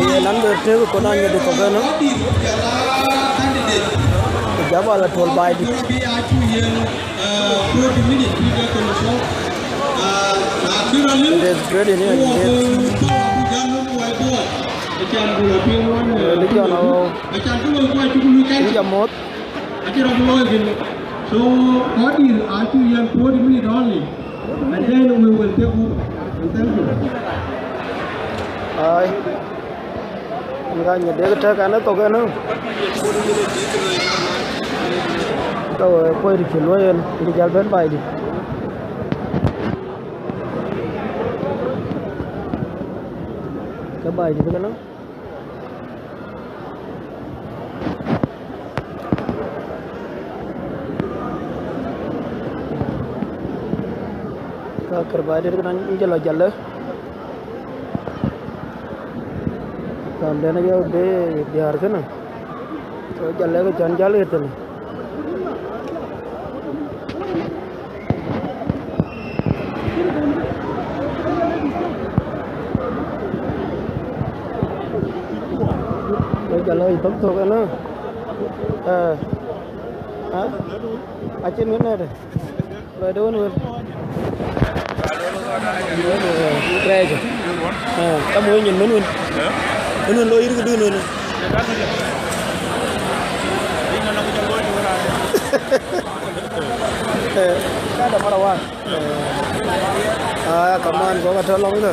Ye nan ber tek ko na nyodi ko gana. Ku jaba la tol bai di. It is great in here, indeed. Di jɔn awo. Di jam mot. Acï rɔt looi kënë. So, kɔc dït acuk yɛn forty minute only, and then we will take over. And thank you. Ai. Ŋa nyɛ dek tɛ̈k ɛn ë thok ɛn ë. Ka we kuɔ̈c dït cï luɔ̈i ɛn, dï jäl bɛ̈n baai dït. Ke baai dït kënë. Ka kër ba dït kënë jɔl lɔ jäl ë. Raan dɛn aye de diäär kënë. So jäl ë ke cän jäl ɣet thïn. Wek jɔ lɔ thok thok ënë. Eh. Ha? Acïn wën nɛ̈ɛ̈të. Lɔ de wën wën. Rɛɛc. Eh, ka mony nyin mën wën. Mën wën lɔ yïn këdun wën. Eh, kada mara wa. Eh, aya kaman ko ka tɔ lɔŋ kë.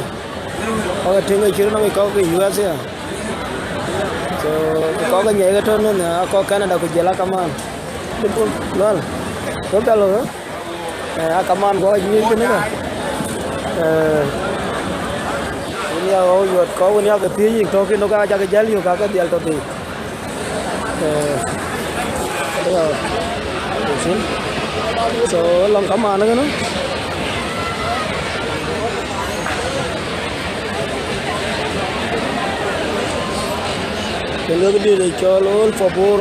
Ko ka tïŋ ke cït nɔŋ kɔ̈k ke U S ya. So, kɔ̈k ke nyɛɛi ke tɔ nɔn, a kɔ̈k Canada ku jël a kaman. Lɔl. Ko ka lɔ, eh, a kaman ko ka nyuc kë nika. Eh, wën ya ɣɔu yuɔt kɔ̈k wën ya ke thiëëc yïk tɔ kë nɔk a cak jäl yök ka ke dhiɛl tɔ thïn. Eh, ya, you see? So, lɔŋ kaman kënë. Kën wek dït ë cɔl Old for Bor.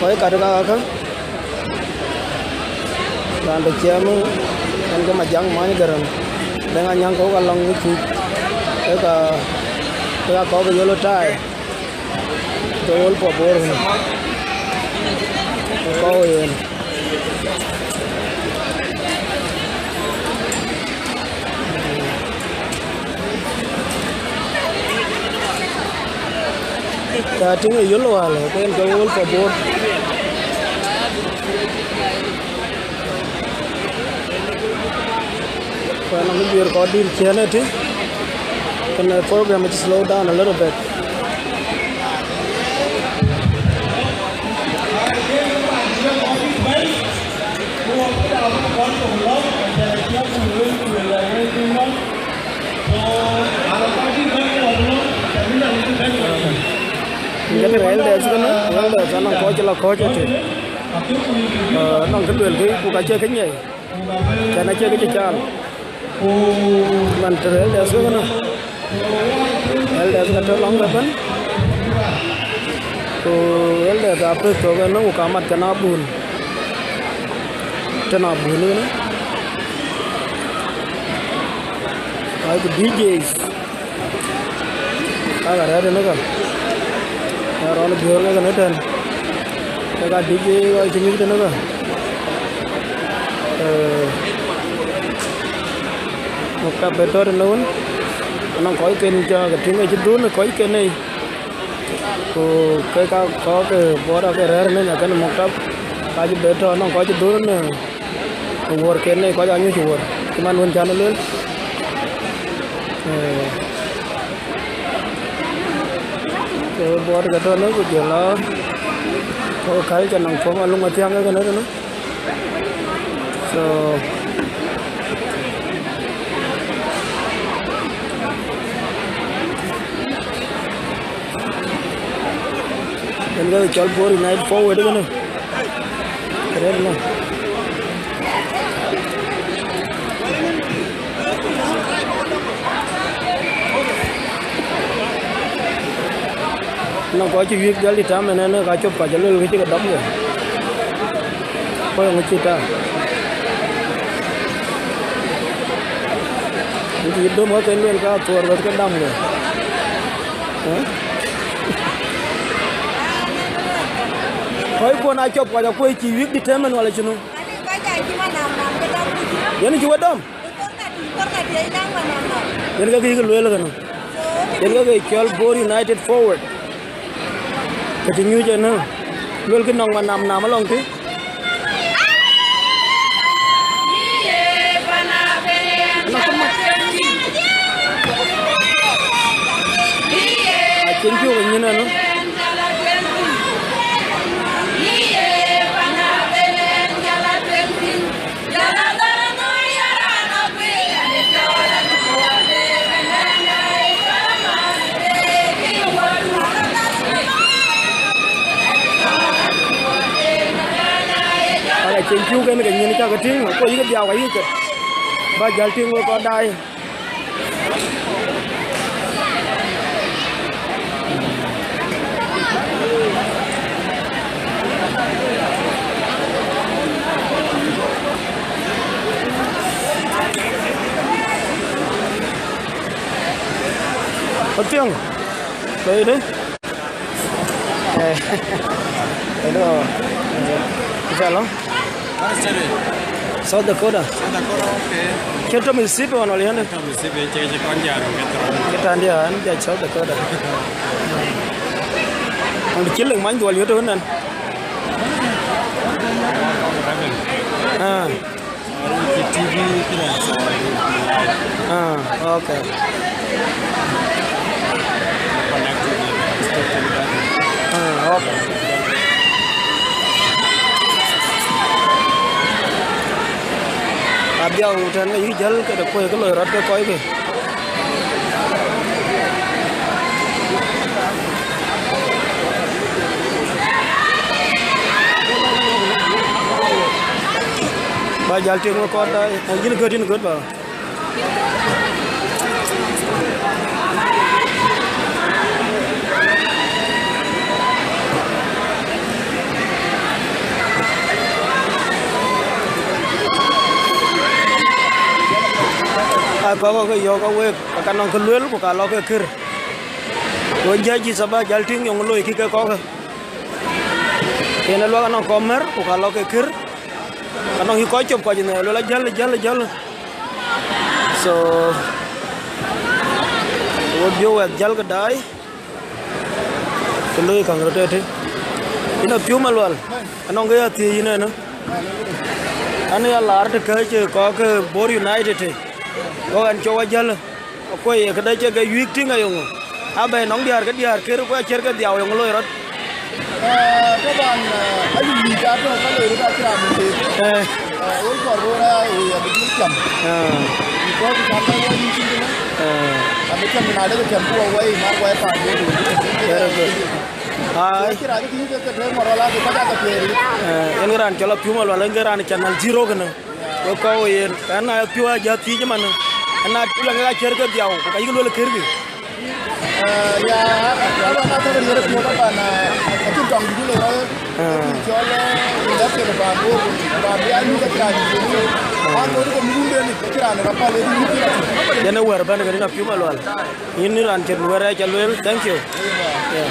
Kɔc kat ka ka. Raan de ciɛm, ɛn ke Majaŋ Many Gɛrɛn. Deŋ Anyaŋ kɔ̈k alɔŋ ë cuc. Ë ka, ë ka kɔ̈k ë yellow tie. Ke Old for Bor. Kɔ̈u yen. Ka tïŋ ë yellow wala, ke en ke Old for Bor. Kën nɔŋ juëër kɔc dït ciëën ëtï. Kën program acï slow down a little bit. Jɔt elders kënë, elders anɔŋ kɔc cï lɔ kɔ̈ɔ̈c ëtï. Eh, anɔŋ kë luelkï, ku ka cie kë nyiɛi. Kën acie kë cï caal. Man tëde elders ke kënë. Elders ke tɔ̈ lɔŋ ke bɛ̈n. Ku elders apɛth thok ënë ku ka mat kën abun. Tën abun ënë. Ai ku D Js. Aka rɛ̈ɛ̈r tënë ka. Ë rɔn biöör ke kënë tɛ̈n. Ke ka D J wa cï mïth tënë ka. Eh, muk ka bɛ tɔ̈ tënë wën. Anɔŋ kɔcken cä ke tïŋ acï dhun ë kɔcken ei. Ku ke ka kɔ̈k ke Bor ake rɛ̈ɛ̈r në nyaken muktab, ka cï bɛ tɔ̈ nɔŋ kɔc cï dhur në wuɔ̈rken, në kɔc anyuc wuɔ̈r, cï man wën cän lueel. Eh, ke Bor ke tɔ̈ në ku jɔl la, ku kal cä nɔŋ puɔ̈u Aluŋ Athiäŋ ke kënë tënë. So, yen ke cɔl Bor United forward kënë. Kërɛt lɔ. Nɔŋ kɔc cï wiëk jɔl dït tam ënɛn, ka cop kɔc aluel ke cï ke dɔm ke. Kɔc ŋö cï ta. Nï cï döm ke luel ka thuɔɔr bɛ̈th ke dam ke. Ë? Kɔc kuɔn aa cop kɔc akuɔ̈c cï wiëk dït tɛ̈mën wala cï nu? Yen cï we dɔm? Yen ke kï lueel kënë. Yen ke ke cɔl Bor United forward. Ke të nyuc ënë. Luelkï nɔŋ manam nam alɔŋ tï. Acïn piɔ̈u ke nyïn ënë. Aka cïn piɔ̈u kën ke nyïn cakë tïŋ, ku yïk dhiau ka yïk cök. Ba jäl tïŋ wek kɔc daai. Athiäŋ, baai dë? Eh, hello. Eh, hello. South Dakota. South Dakota, okay. Kë tɔ̈ Mississippi wan wala yɛn? Tɔ̈ Mississippi, cï, cï kɔn jäl, ke tɔ̈. Ke tɔ̈ ndiɛ̈, an jäl South Dakota. An cï lëŋ many dhuɔl yöt ënɛn. Ah. T V këdäŋ, so it will be live. Ah, okay. Connect with the, the station. Ah, okay. Adhiau tɛ̈n ke yï jäl këde kuɔ̈i ke loi rɔt ke kɔc ke. Ba jäl tïŋ wek kɔc daai, yïn gɔ̈t, yïn gɔ̈t ba. Aa, kɔ̈k ke yɔ̈ɔ̈k awek, ka nɔŋ kë luel, ku ka lɔ ke kër. Wën jäl jï thaba jäl tïŋ yɔŋ loikï ke kɔ̈k. Yen ë luak anɔŋ kɔ̈k mär, ku ka lɔ ke kër. Ka nɔŋ yï kɔc cop kɔc ënhë, luel ajäl, jäl, jäl. So, wo biöök wɛth jäl ke daai. Të looi käŋ röt ëtï. Yïn Apiu Malual, anɔŋ kë ya thiëëc yïn ënë. An ya laar të kääc kɔ̈k ke Bor United të. Kɔ̈k ɛn cop ajäl. Akuɔ̈c ye këdë cï ke yuiik tïŋ ayeŋö? Abɛ̈i nɔŋ diäär ke diäär kër ku aciɛ̈r ke dhiau yeŋö loi rɔt? Eh, taban, eh, ayï yic atɔ̈ ka loi röt acï raan bï leec. Eh. Eh, wek kɔɔr bï rɔt aa, eh, abï dhil cam. Ah. Because cam bï wɔ yïn cïn kënë. Ah. Abï cam na dek cam ku wɔ wɛi mar wɛi paan bï wɔ. Very good. Ai. Cï raan cï ke ke tëë mɔ̈r ala ke kɔc aa ke piɛɛr yic. Eh, yen ke raan cɔl Apiu Malual, yen ke raan Channel Zero kënë. Wek kɔ̈u yen, ɛn na piɔ̈u ajäl thiëëc ëmën, ɛn na piɔ̈u la ŋɛk aciɛ̈r ke dhiau, ku ka yïk luel kërkï. Eh, ya, ya, ya, na thɔ̈k riɛl piɔ̈u ka ban, eh, acïn tɔŋ dït le rɔt. Ah. Cɔl, eh, election ban bor, ban bï anyuth acï raan dït le. Ah. An, bor ke mukundeni, acï raan rɔt pal, ë dït le. Yen ë wɛ̈ɛ̈r bɛ̈n ke yïn Apiu Malual. Yïn raan cïn wɛ̈ɛ̈r ë ca lueel, thank you. Yeah.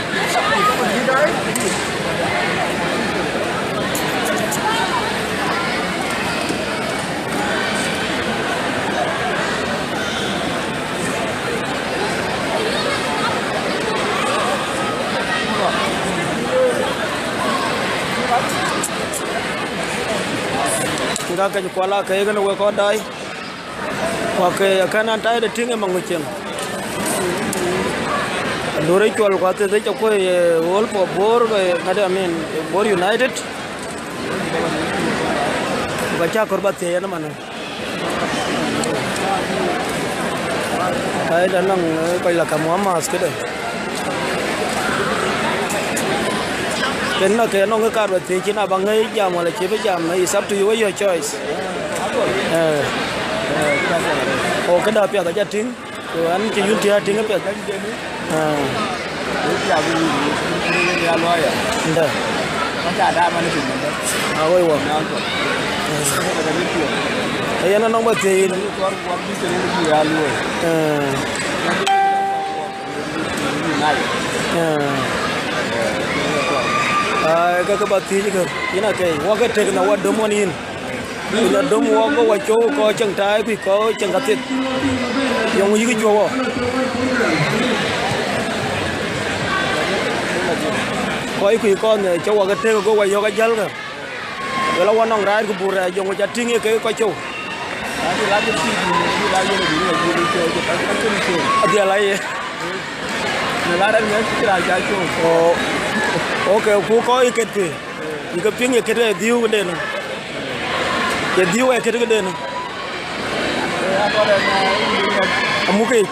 Ka keny kuɔl aa kɛ̈ɛ̈c kënë wek kɔc daai. Ku akë akën an, tai de tïŋ ë maŋ cieŋ. Duɔ̈r ë cuɔl ku athieth ë cä kuɔ̈i, eh, All for Bor, eh, ŋadï, I mean, Bor United. Ku ka cä kɔɔr ba thiëëc ënɔɔnë. Ai, da nɔŋ, eh, kɔc la kam wa math këde. Kën na ke nɔŋ ke kaar ba thiëëc cïn aba ŋäc jam wala cï bï jam, it's up to you, your choice. Eh. O këda piath aca tïŋ. Ku an cï yun tï a tïŋ apiɛth. Ah. Nda. Ah, woi wɔ. Ayen anɔŋ ba thiëëc yïn. Ah. Ah, ka ke ba thiëëc kë. Yïn akëc. Wɔ ke tek na wa dom ɣɔn yïn. Ku jɔ dom wɔ go wa cou kɔc ceŋ taai, ku kɔc ceŋ ka thieth. Yɔŋ yïk cuɔ wɔ. Kɔc ku kɔn cä wɔ ke tek go wa yɔ̈k ajälkë. Wala wa nɔŋ raar ku bur rɛɛc, yɔŋ ca tïŋ ye ke kɔc cou. Adhial aye. Oh, okay, ku kɔc ket kë. Yï ke piŋ ye ket ke dhiu këden. Ye dhiu ë ket këden. Amuk yic.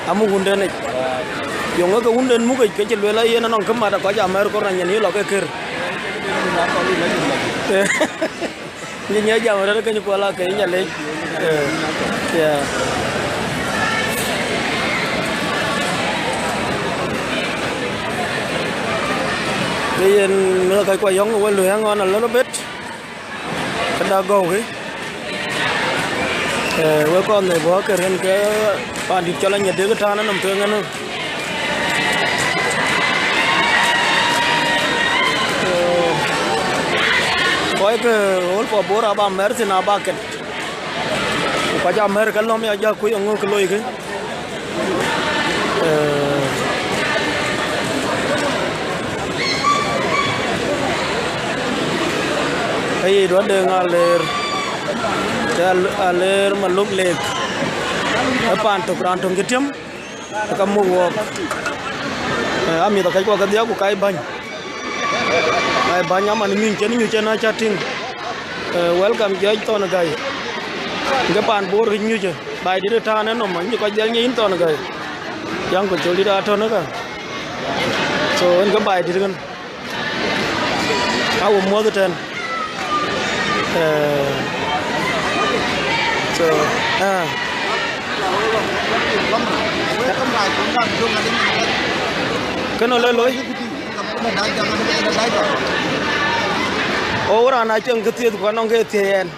Amuk wunden yic. Yöŋ ke wunden muk yic, ke cï lueel ayen anɔŋ kë mat kɔc amɛ̈r kor na nyin yï lɔ ke kër. Nyin ye jam rɛ̈t keny puɔl ake yï Nhialic. Eh, yeah. Ke yen, mïth kɔc kuɔ yɔ̈ŋ, we lu hang on a little bit. Këda gɔ̈ukï, eh, wek kɔn nhïïm bɔ̈ kërkën ke pandït cɔl Anyidi ke tään ë nɔm tueŋ ënë. Eh, kɔc ke All for Bor aba mɛ̈r thïn aba ket. Ku kɔc amɛ̈r ke lɔ̈m ya jäk kuc aŋö kë loikï. Eh, ke ye duɔ̈t de ŋa ler, ke al-, aler Maluk Lake. Ë paan tök, raan töŋ cï tiëm, ke ka muk wɔɔk. Eh, amïth akɛc kuɔ kedhia ku kac bäny. Ai bäny aman mïn cen nyuc cen acä tïŋ. Eh, welcome Jɔc Thɔn Gäi. Ke paan Bor kë nyucë. Baai dït ë tään ë nɔm, anyi kɔc dhiɛl nyic yïn Thɔn Gäi. Yaŋ ku col dït atɔ̈n ë ka. So, en ke baai dït kën. Awe muɔ̈th ëtɛ̈n. Eh, so, ah. Kënë le loi? O, raan a cieŋ kë thieth ku anɔŋ ke thiëëc ɛn.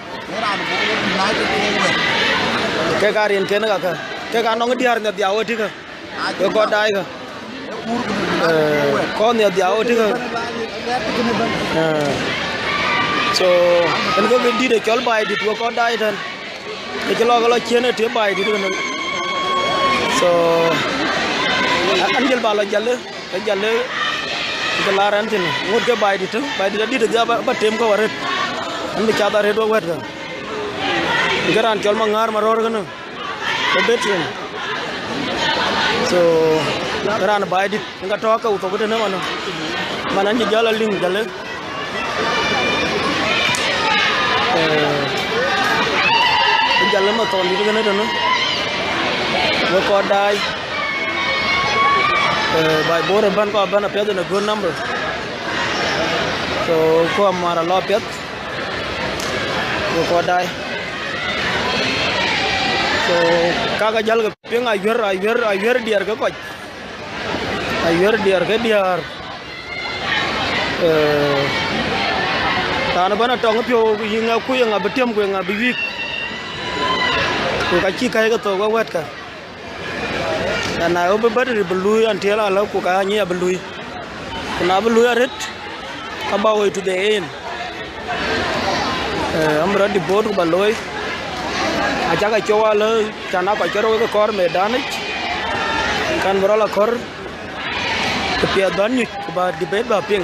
Kek aa rin ken kakë. Kek anɔŋ diäär nhial dhiau ë tïkë. Ke kɔc daai kë. Eh, kɔc nhial dhiau ë tïkë. Eh. So, en ke dït ë cɔl baai dït wek kɔc daai tɛ̈n. Ke cï lɔ ke lɔ ciën ë tï baai dït kënë. So, an jël ba lɔ jäl ë. Ke jäl ë, ke laar ɛn thïn, ŋot ke baai dït, baai dït adït adhia ba, ba tem kɔ̈u arëët. An bï cath arëët wek wɛ̈tkë. Ke raan cɔl Maŋäär Marɔ̈ɔ̈r kënë, ke bedroom. So, raan baai dït, ŋa tɔ̈ ke thok tënë man. Man an cï jäl aliŋ jäl ë. Eh, jäl ë Mathɔn dït kënë tënë. Wek kɔc daai. Eh, baai Bor ëbɛ̈n kɔc ëbɛ̈n apiɛth in a good number. So, ku amar alɔ apiɛth. Wek kɔc daai. So, kakë jäl ke piŋ ayuɛ̈r, ayuɛ̈r, ayuɛ̈r diɛɛr ke kɔc. Ayuɛ̈r diɛɛr ke diäär. Eh, raan ëbɛ̈n atɔŋ piɔ̈u, yï ŋa ku ye ŋa bï tiëm ku ye ŋa bï wïïk. Ku ka cï kɛ̈ɛ̈c ke thok wek wɛ̈tkë. Na, na bï battery bï luui until alɔ ku ka nyic abï luui. Ku na bï luui arëët, ka ba woi to the end. Eh, am rɔt dï boot ku ba looi. Acäk acɔu alë, can aa kɔc ke rou ke kɔɔr medan yic. Kan bï rɔt la kɔɔr, ku piɛth bän nyuc, ku ba debate ba piŋ.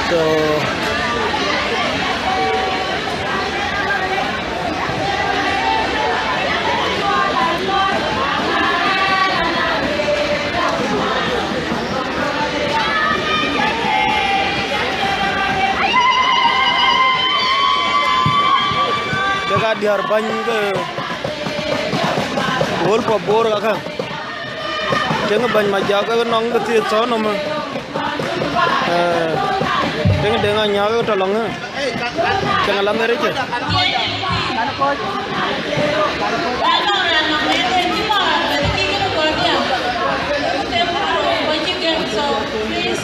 So, Diäär bäny ke Wolf of Bor kakë. Tiŋ bäny Majak ke nɔŋ ke thiëëth thɔn nɔm. Eh, tiŋ Deŋ Anyaŋ ke tɔ lɔŋ. Tiŋ alam ë ricë. So, please,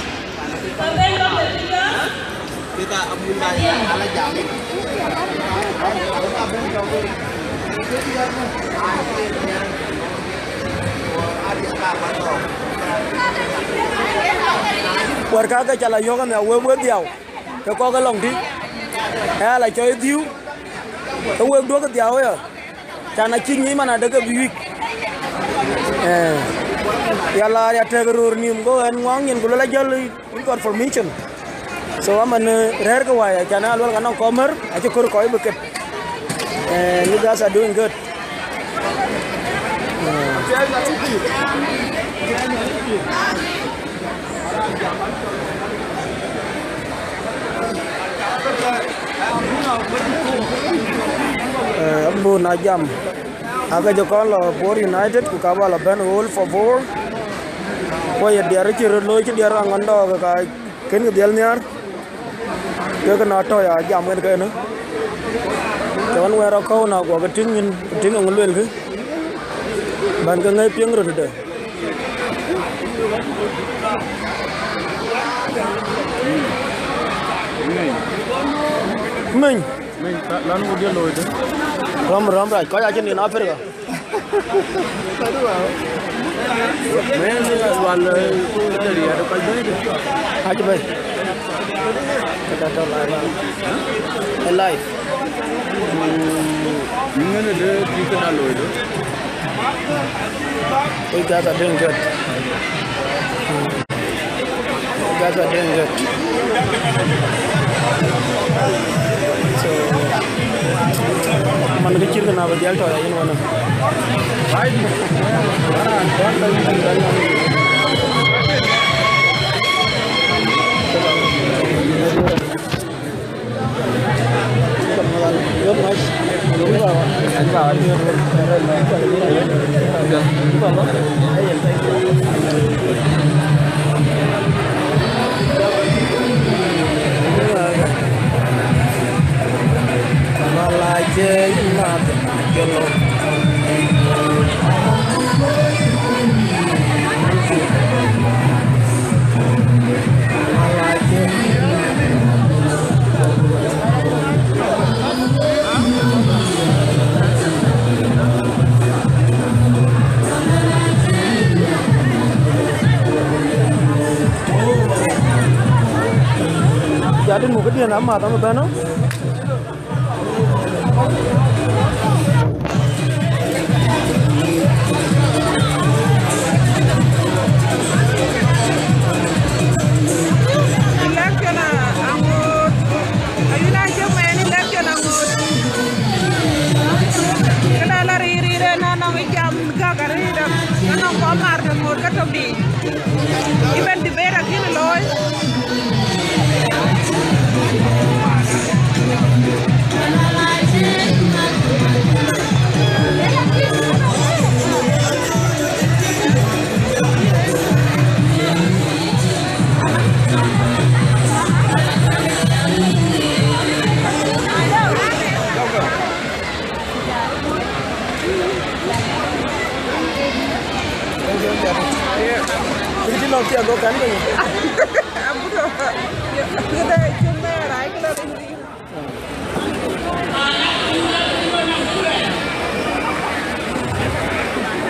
wär kakë ca la yɔ̈k ënhial wek, wek dhiau, ke kɔ̈k ë lɔŋ tï, ë ala cɔi dhiu, ke wek duɔ̈k dhiau aya. Can acï nyic man adeke bï wïc. Eh, ya laar ya tëk röör nïïm, go ɣɛn ŋuaŋ nyin, ku luel ajäl in confirmation. So, amën, eh, rɛ̈ɛ̈r ke wai, can a luel ka nɔŋ kɔmär, acï kör kɔc bï ket. Eh, you guys are doing good. Eh. Eh, abun a jam. Ake jɔ kɔn lɔ Bor United, ku ka ba lɔ bɛ̈n Wolf of Bor. Ku ye diɛɛr cï röt looi, cï diɛɛr aŋɔn dɔɔk, ka kën ke dhiɛl nhiaar. Kek na tɔ̈ ya jam kën kënë. Cɔn wɛɛr akɔ̈u na guɔ ke tïŋ nyin, ku tïŋ eŋö luelkï. Bän ke ŋäc piŋ röt tëde. Meny. Meny, ka, lan wo dia looi de. Rɔm, rɔm rac, kɔc acï nin Africa. Meny, wal, eh, ku de riɛt, kɔc bɛ̈i de. Acï bɛ̈i. Këda tɔ̈ live, ah. Ë live. Mm, ŋënë de, kï këda looi de. You guys are doing good. You guys are doing good. So, man ke cït ke na ba dhial tɔ̈ ya yïn wënë. Jadït muk këdiɛ̈n amath, ama bɛ̈n ë. Election aŋoot. Ayïn a jëk mɛn election aŋoot. Këda la rïïr rïïr ë na nɔŋ ë jam gäk arëëdam. Na nɔŋ kɔc maar të ŋoot ke tök dïït. Even debate akïn looi.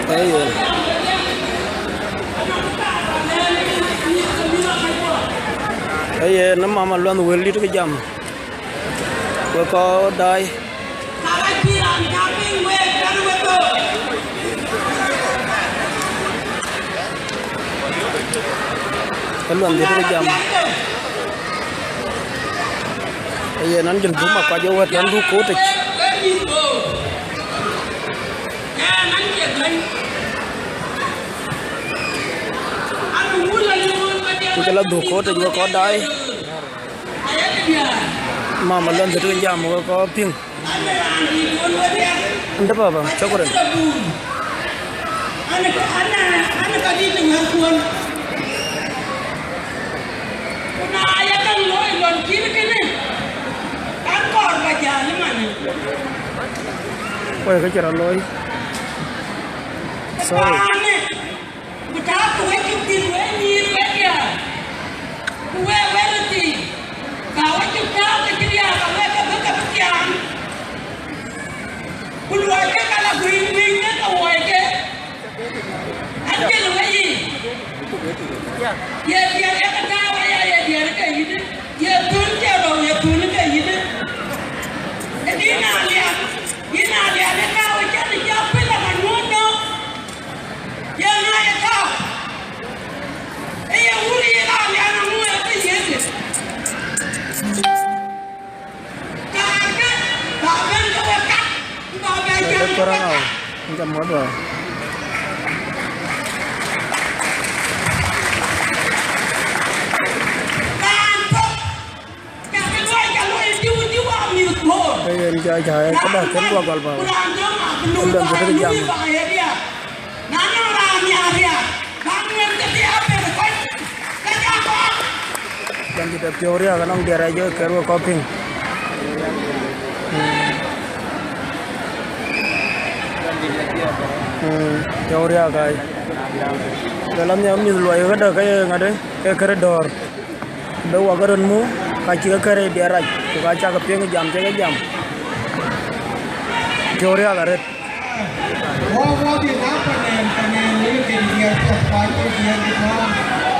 Aye. Aye, na mama luan wël dït ke jam. Wek kɔc daai. Ke luɛn dhiëth ke jam. Ee yen an, jël bum akuac ë wɛ̈t an, dhuk kotic. Ku cï la dhuk kotic wek kɔc daai. Mama luɛn dhiëth ke jam wek kɔc piŋ. Ënde baba, shukran. An, an, an ka dït wɛ̈ɛ̈rkuɔn. Ku na ya käŋ looi lɔn cït kënë, an kɔɔr ba jäl ëmanë. Woi, ka cï rɔt looi. Sorry. Ku tääu ke wek cï thïn, wek nyïïr, wek diäär, ku wek wël thïn, ka wek cï tääu ke cï riääk, ka wek ke bï ke bï thiaan, ku luɔi ke ka la guëny guëny ke ke wuɔi ke, acïn wek yic. Ye diɛɛr ye ke tääu aya, ye diɛɛr ke yïdï, ye thun ke rou, ye thun ke yïdï. Ë dï na liak, dï na liak ë tääu ë cän ë cä pil ë ka nyuɔ̈th dɔ̈k. Ye ŋa ye tääu? Ee ye wur ye raan ya na ŋuɔɔc ke yeth. Kaarkë, ba bɛ̈n ke we kat, ku ba bɛ̈n jam ke we kat. Inca muɔ̈th wä. Raan tök. Ee yen jɔ jai, këdä kën guɔ gɔl bä. Këdä bï jam. Bɛ̈nydït ë piɔ̈u riääk anɔŋ diɛɛr ë jɔ kɛɛr we kɔ̈k piŋ. Mm. Mm, piɔ̈u riääk ai. Luel anhiam mïth luɔi këdä ke ye ŋadë, ke kërë dɔ̈ɔ̈r. Bï wak röt muk, ka cï ke kërë diɛɛr rac, ku ka cak piŋ jam cï ke jam. Piɔ̈u riääk arëët. Wɔ, wɔ bï na panen, panen, wël ke diɛɛr piɛth, ku acï diɛɛr bï tääu.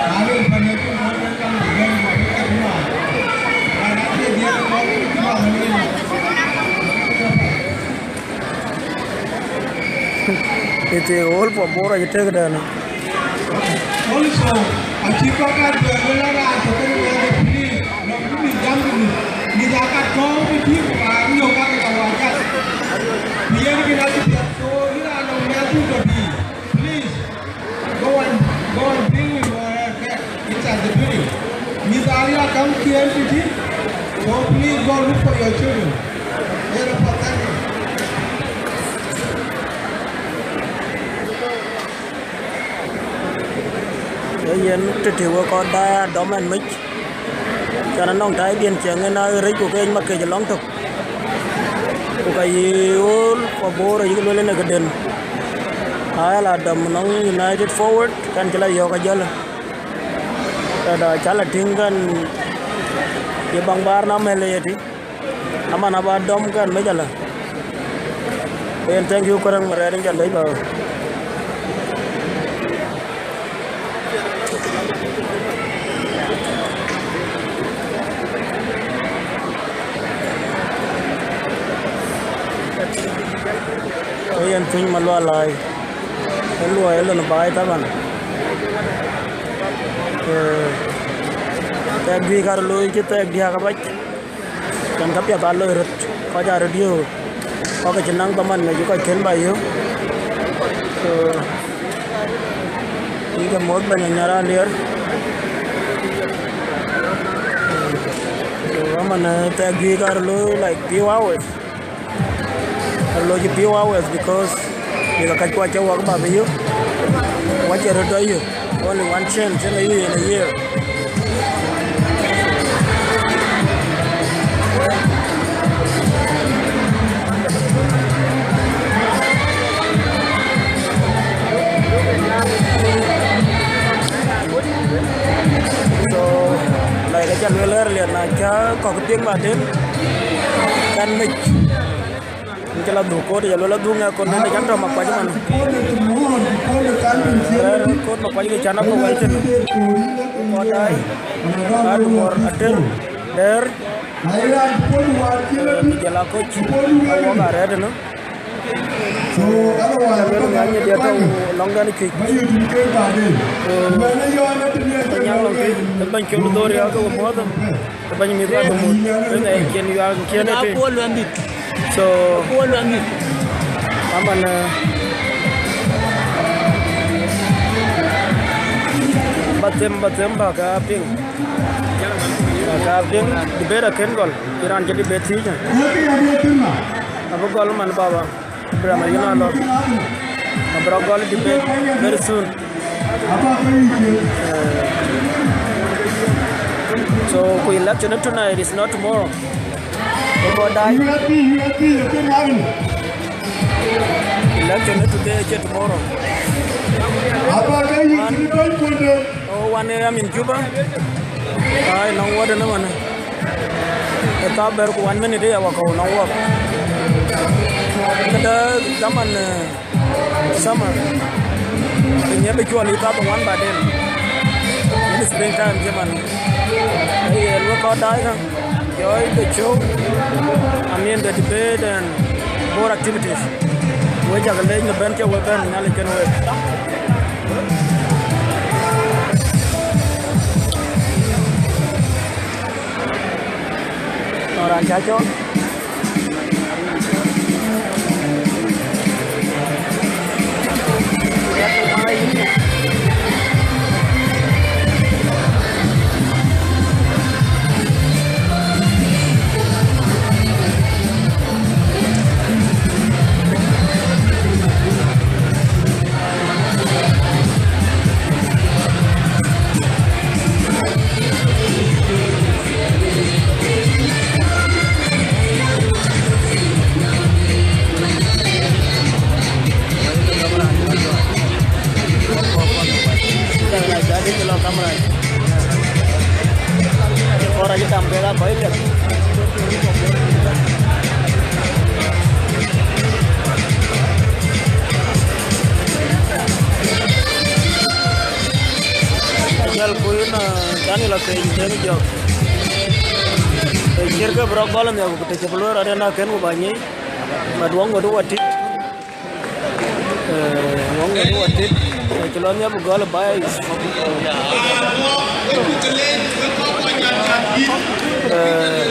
Na wël panen, ku wɔ bï kaŋ bï gɛ̈n, ku bï ke bï maan. Ba na cï diɛɛr, wɔ bï bï maan wël. Ë thëëk ɣöl puɔth Bor acï tëëk dɛ̈n. Also, acï kɔc kat bɛ̈n wël ë raan tök kënë wël de, please, lɔ̈ŋ bï mïth jam ke mïth. Mïth aa kat kɔ̈u bï tïŋ, ku ba nyök ka ke ka wä jal. Ku yen kën acï piɛth, so yïn raan nɔŋ mɛ̈thdu tɔ̈ bï, please, go and, go and bring him or her back inside the building. Mïth aa riääk käŋ kiɛɛr tïtï, so please go look for your children. Yen apath, thank you. Ee yen tëtï wek kɔn daai adɔm ɛn mec. Can anɔŋ taai diɛn ciɛŋ en aa rec ku keec makec lɔŋ tök. Ku ka yï ɣöl ku Bor ayïk lueel en ë këden. Aa la dɔm nɔŋ United Forward, kan cï la yɔ̈ɔ̈k ajɔl. Kada cä la tïŋ kan ye baŋ bäär na mɛ̈l ë ye tï. Aman aba dɔm kan mec ala. Yen thank you kërɛŋ mɛ rɛɛr in jɔn dec ba. Yen tuny ma lual ai. Ë luɔi ë lon baai taban. Eh, thɛɛk juëc ka röt looi cï thɛɛk diäk abac. Can ka piɛth aa loi röt, kɔc aa röt yöök, kɔc ke cï naŋ dhaman mec kɔc kën ba yöök. So, yïn ke muɔ̈th bɛ̈ny Anyar Alier. So, aman, eh, thɛɛk juëc ka röt looi, like, few hours. Alo cï few hours because mïth akackuɔ cä wak ba bï yök. Wacë röt tɔ yök. Only one chance in a year, in a year. So, like, aca lueel earlier, na cä kɔ̈k piŋ ba den, kan mec. Yïn cï la dhuk koot, ya luel adhuk ŋɛk kɔn den, cak tɔ̈ Makuac man. Rɛ̈ɛ̈r koot Makuac ke can akɔ̈u wɛl tënë. Kɔn daai, adu mɔr ater, dɛ̈ɛ̈r, eh, ku jɔl a kɔc, awɔk arɛ̈ɛ̈r tënë. Cä luel ŋɛk nyin diɛt tɔ̈u lɔŋden cuëc. Ku Anyaŋ lɔŋ cuëc, ke bɛ̈ny col dhor ya ke we muɔ̈th. Ke bɛ̈ny mïth ka ke muɔ̈th. Ënë cien yual, cien ëtï. So, aman, eh, ba them, ba them ba ka piŋ. Ba ka Abï debate akën gɔl, ë raan cï debate thiëëc. Abï gɔl man baba. Abraham Ayina lɔ. Abï rɔt gɔl debate very soon. So, ku election tonight is not tomorrow. Ku bɔ̈ dai. Election today, acie tomorrow. Oh, one, eh, I'm in Juba. Ai, nɔŋ wɔt ënë manë. Ë thaa bɛ̈r ku one minute ya wakɔ̈u nɔŋ wɔk. Këdë zaman, eh, summer. Ë nyiɛ bï cuɔl ë thaa bï wan baden. Yen spring time cï man. Ë yen wek kɔc daai kä. Joy the show. I mean the debate and more activities. We cak lec në bɛ̈n cï we bɛ̈n Nhialic kën wek. Ora chacho. Kɔɔr acï tam kek akɔc piɛth. Ajal ku yïn, ah, Daniel Akeny, Deng Jok. Ë ciɛ̈t ke bï rɔt gɔl nhial ku të cï bï luɔ̈i rɔt ëna kën ku ba nyic. But wɔ ŋot ë watit. Eh, wɔ ŋot ë watit. Ë cï lɔ nhial bï gɔl ë baai. Eh,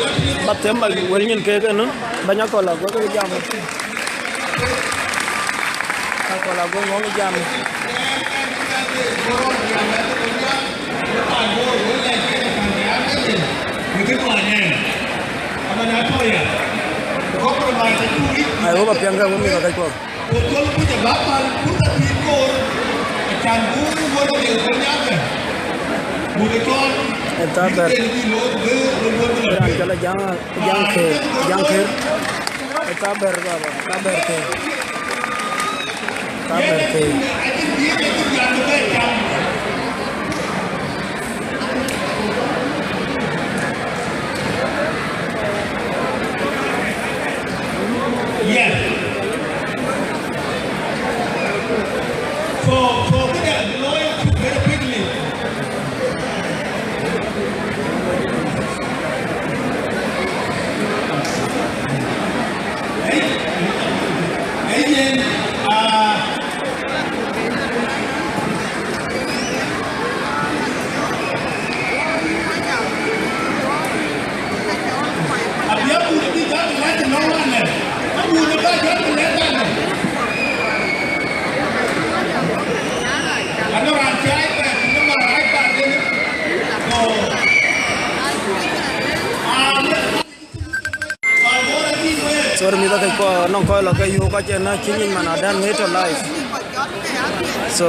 ba them ba wël nyin kek ënë. Bɛ̈ny Akɔl Aguek ke jam. Akɔl Aguek ŋɔ̈ŋ jam. I hope apiɛŋkë wek mïth akɛckuɔ. Ë thaa bɛ̈r. Raan cɔl Ajaŋ, Ajaŋ Kër, Ajaŋ Kër. Ë thaa bɛ̈r baba, thaa bɛ̈r Kër. Thaa bɛ̈r Kër. Yes. So, so, very quickly. Hey, hey, Jen, uh, Sorry, mïth akɛckuɔ, nɔŋ kɔc lɔ ke yök kɔc ënë cï nyic man adɛ̈n ŋic tɔ̈ live. So,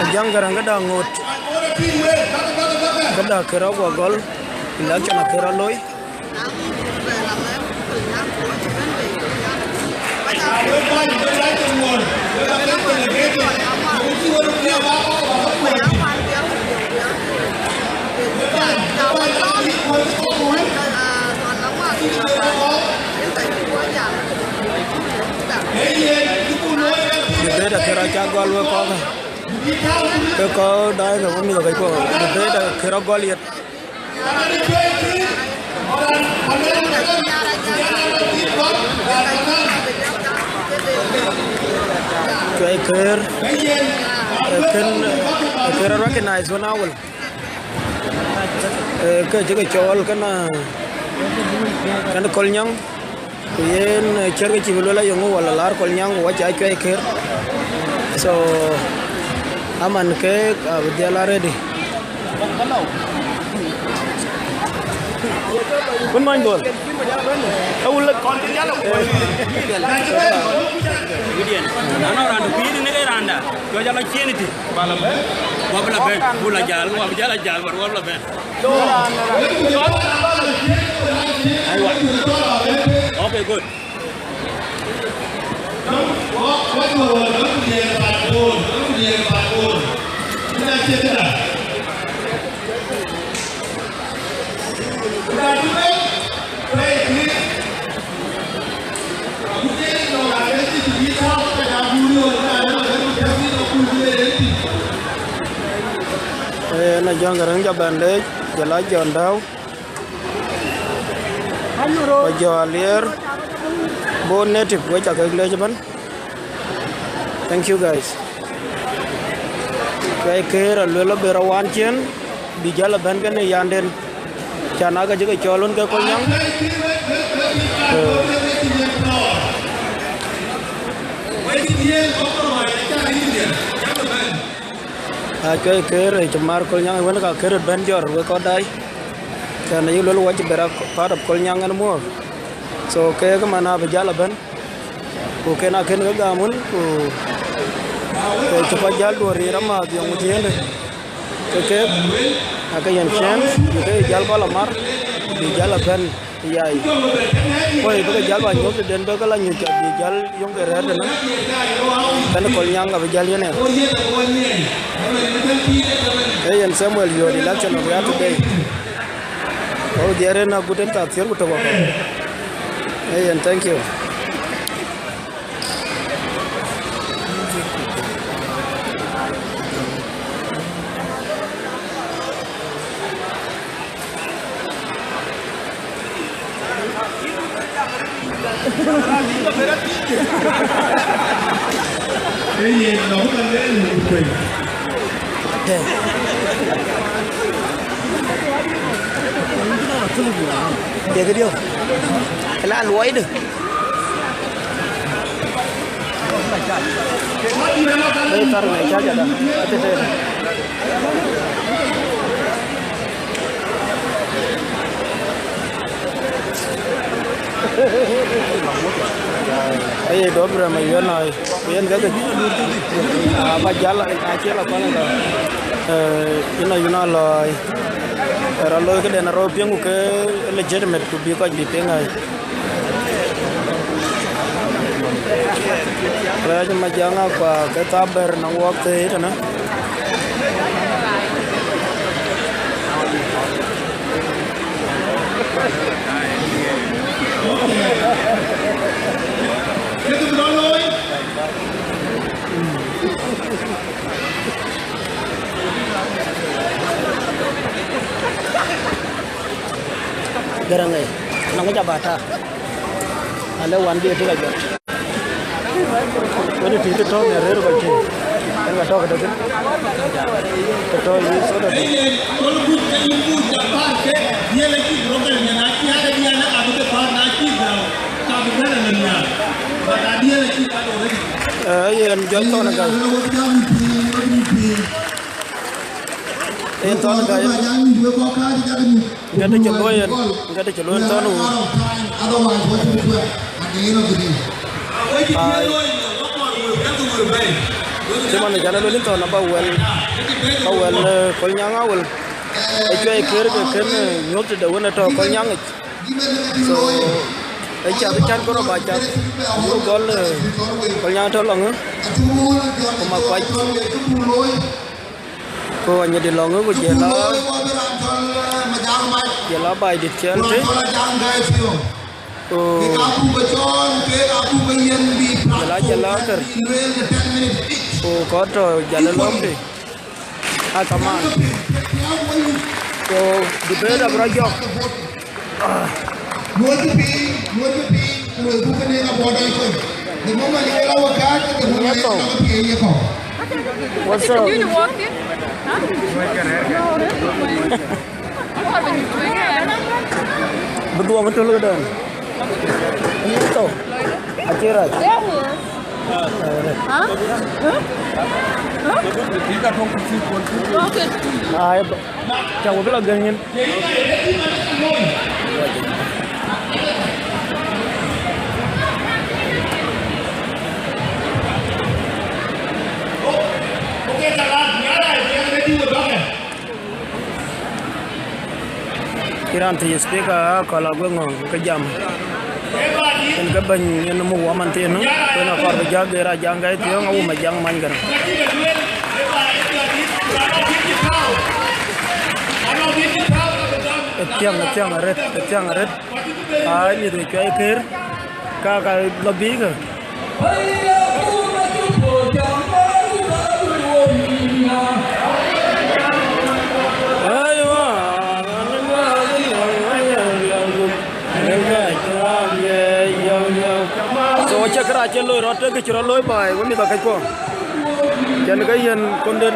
Ajaŋ Garaŋ këda ŋot, këda kërɔ guɔ gɔl, election akërɔ looi. Debate akërɔ ca gɔl wek kɔ̈k. Ke kɔc daai ke wek mïth akɛckuɔ. Debate akërɔ gɔl yet. Cuɛi Kër, eh, kën, eh, kën recognize wën awël. Eh, ke cï ke cɔɔl kën, ah, kën Kolnyaŋ. Ku yen, eh, ciɛ̈t ke cï bï luel ayeŋö wala laar Kolnyaŋ ku wacä Cuɛi Kër. So, Aman keek abï dhial aa ready. Kun many duɔl. Ka wul lek. Widiɛn. Anɔŋ raan tök pïïr në ke raanda. Jɔ jal a ciëën ëtï. Wap la bɛ̈n. Wap la jäl. Wap jäl a jäl, but wap la bɛ̈n. Aiwa. Okay, good. Ee, na Jɔŋ Gäräŋ jɔ bɛn leec, jɔl a Jɔn Däu. Ku jɔ Alier, Bor native, wek ca kek leec ëbɛ̈n. Thank you, guys. Cuai Këër aluel abï rɔt wan ciëën, bï jäl abɛ̈n kenë yanden. Can aa ke cï ke cɔɔl wën ke Kolnyaŋ. Ee. Aa, Cuai Këër ë cï maar Kolnyaŋ wën, ka kërë bɛ̈n jɔt wek kɔc daai. Can ayï luel wɔ cï bɛ rɔt part of Kolnyaŋ anymore. So, keek man abï jäl abɛ̈n. Ku kën akën ke gam wën, ku ke cï kɔc jäl duɔ̈r riir amääth yɔŋ ë tiëëndë. Ke keek, ake yen chance, bï ke jäl kɔl amar, bï jäl abɛ̈n. Yai. Kɔc bï ke jäl ba nyuɔ̈th tëden bï ke la nyuc, ka bï jäl yöŋ ke rɛ̈ɛ̈r tënë. Kɛn Kolnyaŋ abï jäl yen ë. Ee yen Samuel Yot, election of year today. Wɔ dhiɛɛr en agut en ka thiëër ku tök wakɔ̈u. Ee yen, thank you. Ye kë diö. Ëla luɔidë. Ee thar në cä jada. Atëtënë. Aye dɔ̈p rɛm ayuɛn ai. Yen ke, ah, ba jäl, acie la kɔn ka. Eh, ina, ina lɔi. Era lɔi këden arɔ piŋ ku ke legitimate ku bï kɔc bï piŋ ai. Rɛɛc Majaŋ Akuak ke thaa bɛ̈r nɔŋ wɔk thëëi tënë. Garaŋ ë, nɔŋ jaba ta. Ale wan bï ëtïk ajɔt. Wën ë tïc tɔ̈ në rëër kɔc tïc. Yen ka tɔ̈ këdë thïn. Të tɔ̈ yï soda thïn. Eh, yen jɔt thɔn ë gäi. Yen thɔn ë gäi. Ŋɛ̈t cï luɔi yen, ŋɛ̈t cï luɔi thɔn wun. Ai. Cï man ë jana luel thɔn aba wɛl, aba wɛl, eh, Kolnyaŋ awël. Ë cuai kër ke kën, eh, nyuɔ̈th tëde wën ë tɔ̈ Kolnyaŋ yic. So, ë cath, can kërɔ ba cath. Mur gɔl, eh, Kolnyaŋ tɔ̈ lɔŋ, eh, ku Makuac. Ku Anyidi lɔŋ, ku jël a, jël a Baidit cɛl tï. Ku jël a, jël a kër. Ku kɔt tɔ̈ jal ë lɔ̈m tï. A kaman. Ku debate abï rɔt jɔk. Luɔ̈ɔ̈tkë piny, luɔ̈ɔ̈tkë piny, ku luelku kënë ka buɔɔt dɔc kony. The moment you allow a car, the moment you allow a P A ye kɔ̈u. What's up? Bï dhuɔŋ ë töl këdɛn. Yïn thou. Acï rac. Huh? Huh? Huh? Okay. Ai, ba, ca wek la gäny yen. Iran thiëc speaker Akol Aguek Ŋɔŋ ke jam. En ke bɛ̈ny en muk wɔ man thiin, ku en akɔɔr bï jäk geer Ajaŋ Gäi Thiɔ̈ŋ, Awum Ajaŋ Many Gäräŋ. Ë thiäŋ, ë thiäŋ arët, ë thiäŋ arët. Aa, mïth ke cuai këër, ka ka lɔ bïï ke. So, acie kërac cï loi rɔt, ke cï rɔt looi baai, wek mïth akëckuɔ. Cɛn ke yen kɔnden,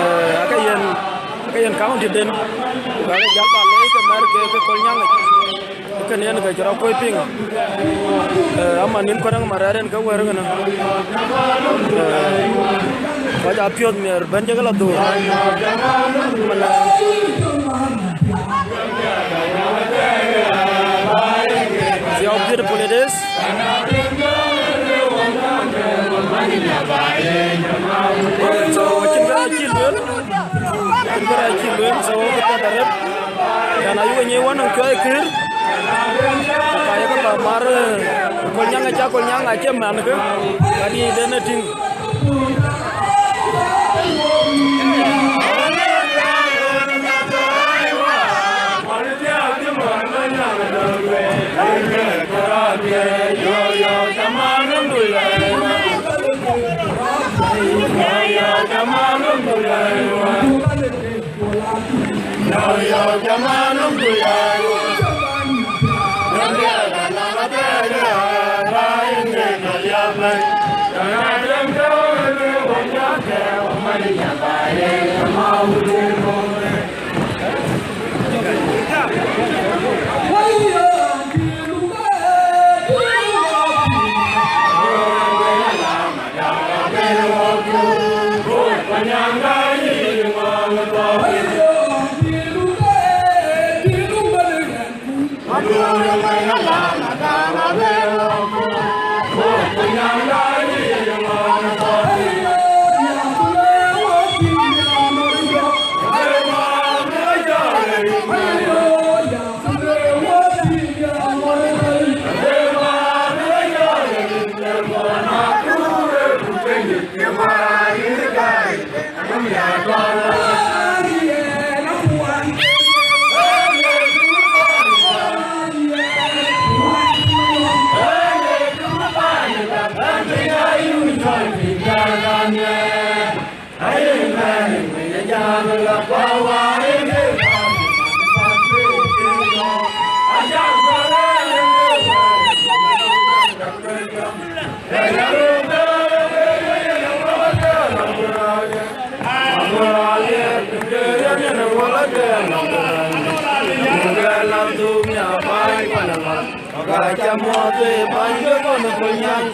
eh, ake yen, ake yen county den, ku ka ke jäl ba looi ke mɛ̈r ke, ke Kolnyaŋ. Kënë yen ke cï rɔt kuöc piŋ. Eh, ama nïn kɔn ë ma rɛ̈ɛ̈r en ke wɛ̈ɛ̈r kënë. Eh, kɔc aa piɔ̈ɔ̈th miɛr bɛ̈n cï ke lɔ dhuk. See how beautiful it is. So, cïn kë cï lueel. Cïn kërɛɛc cï lueel, so, ke piɛth arëët. Yan ayuk ë nyic wɔ nɔŋ cuai këër. Ku ka ye ke ba mar, eh, Kolnyaŋ, aca Kolnyaŋ acie mɛnhkë, ka diëëcden ë tïŋ.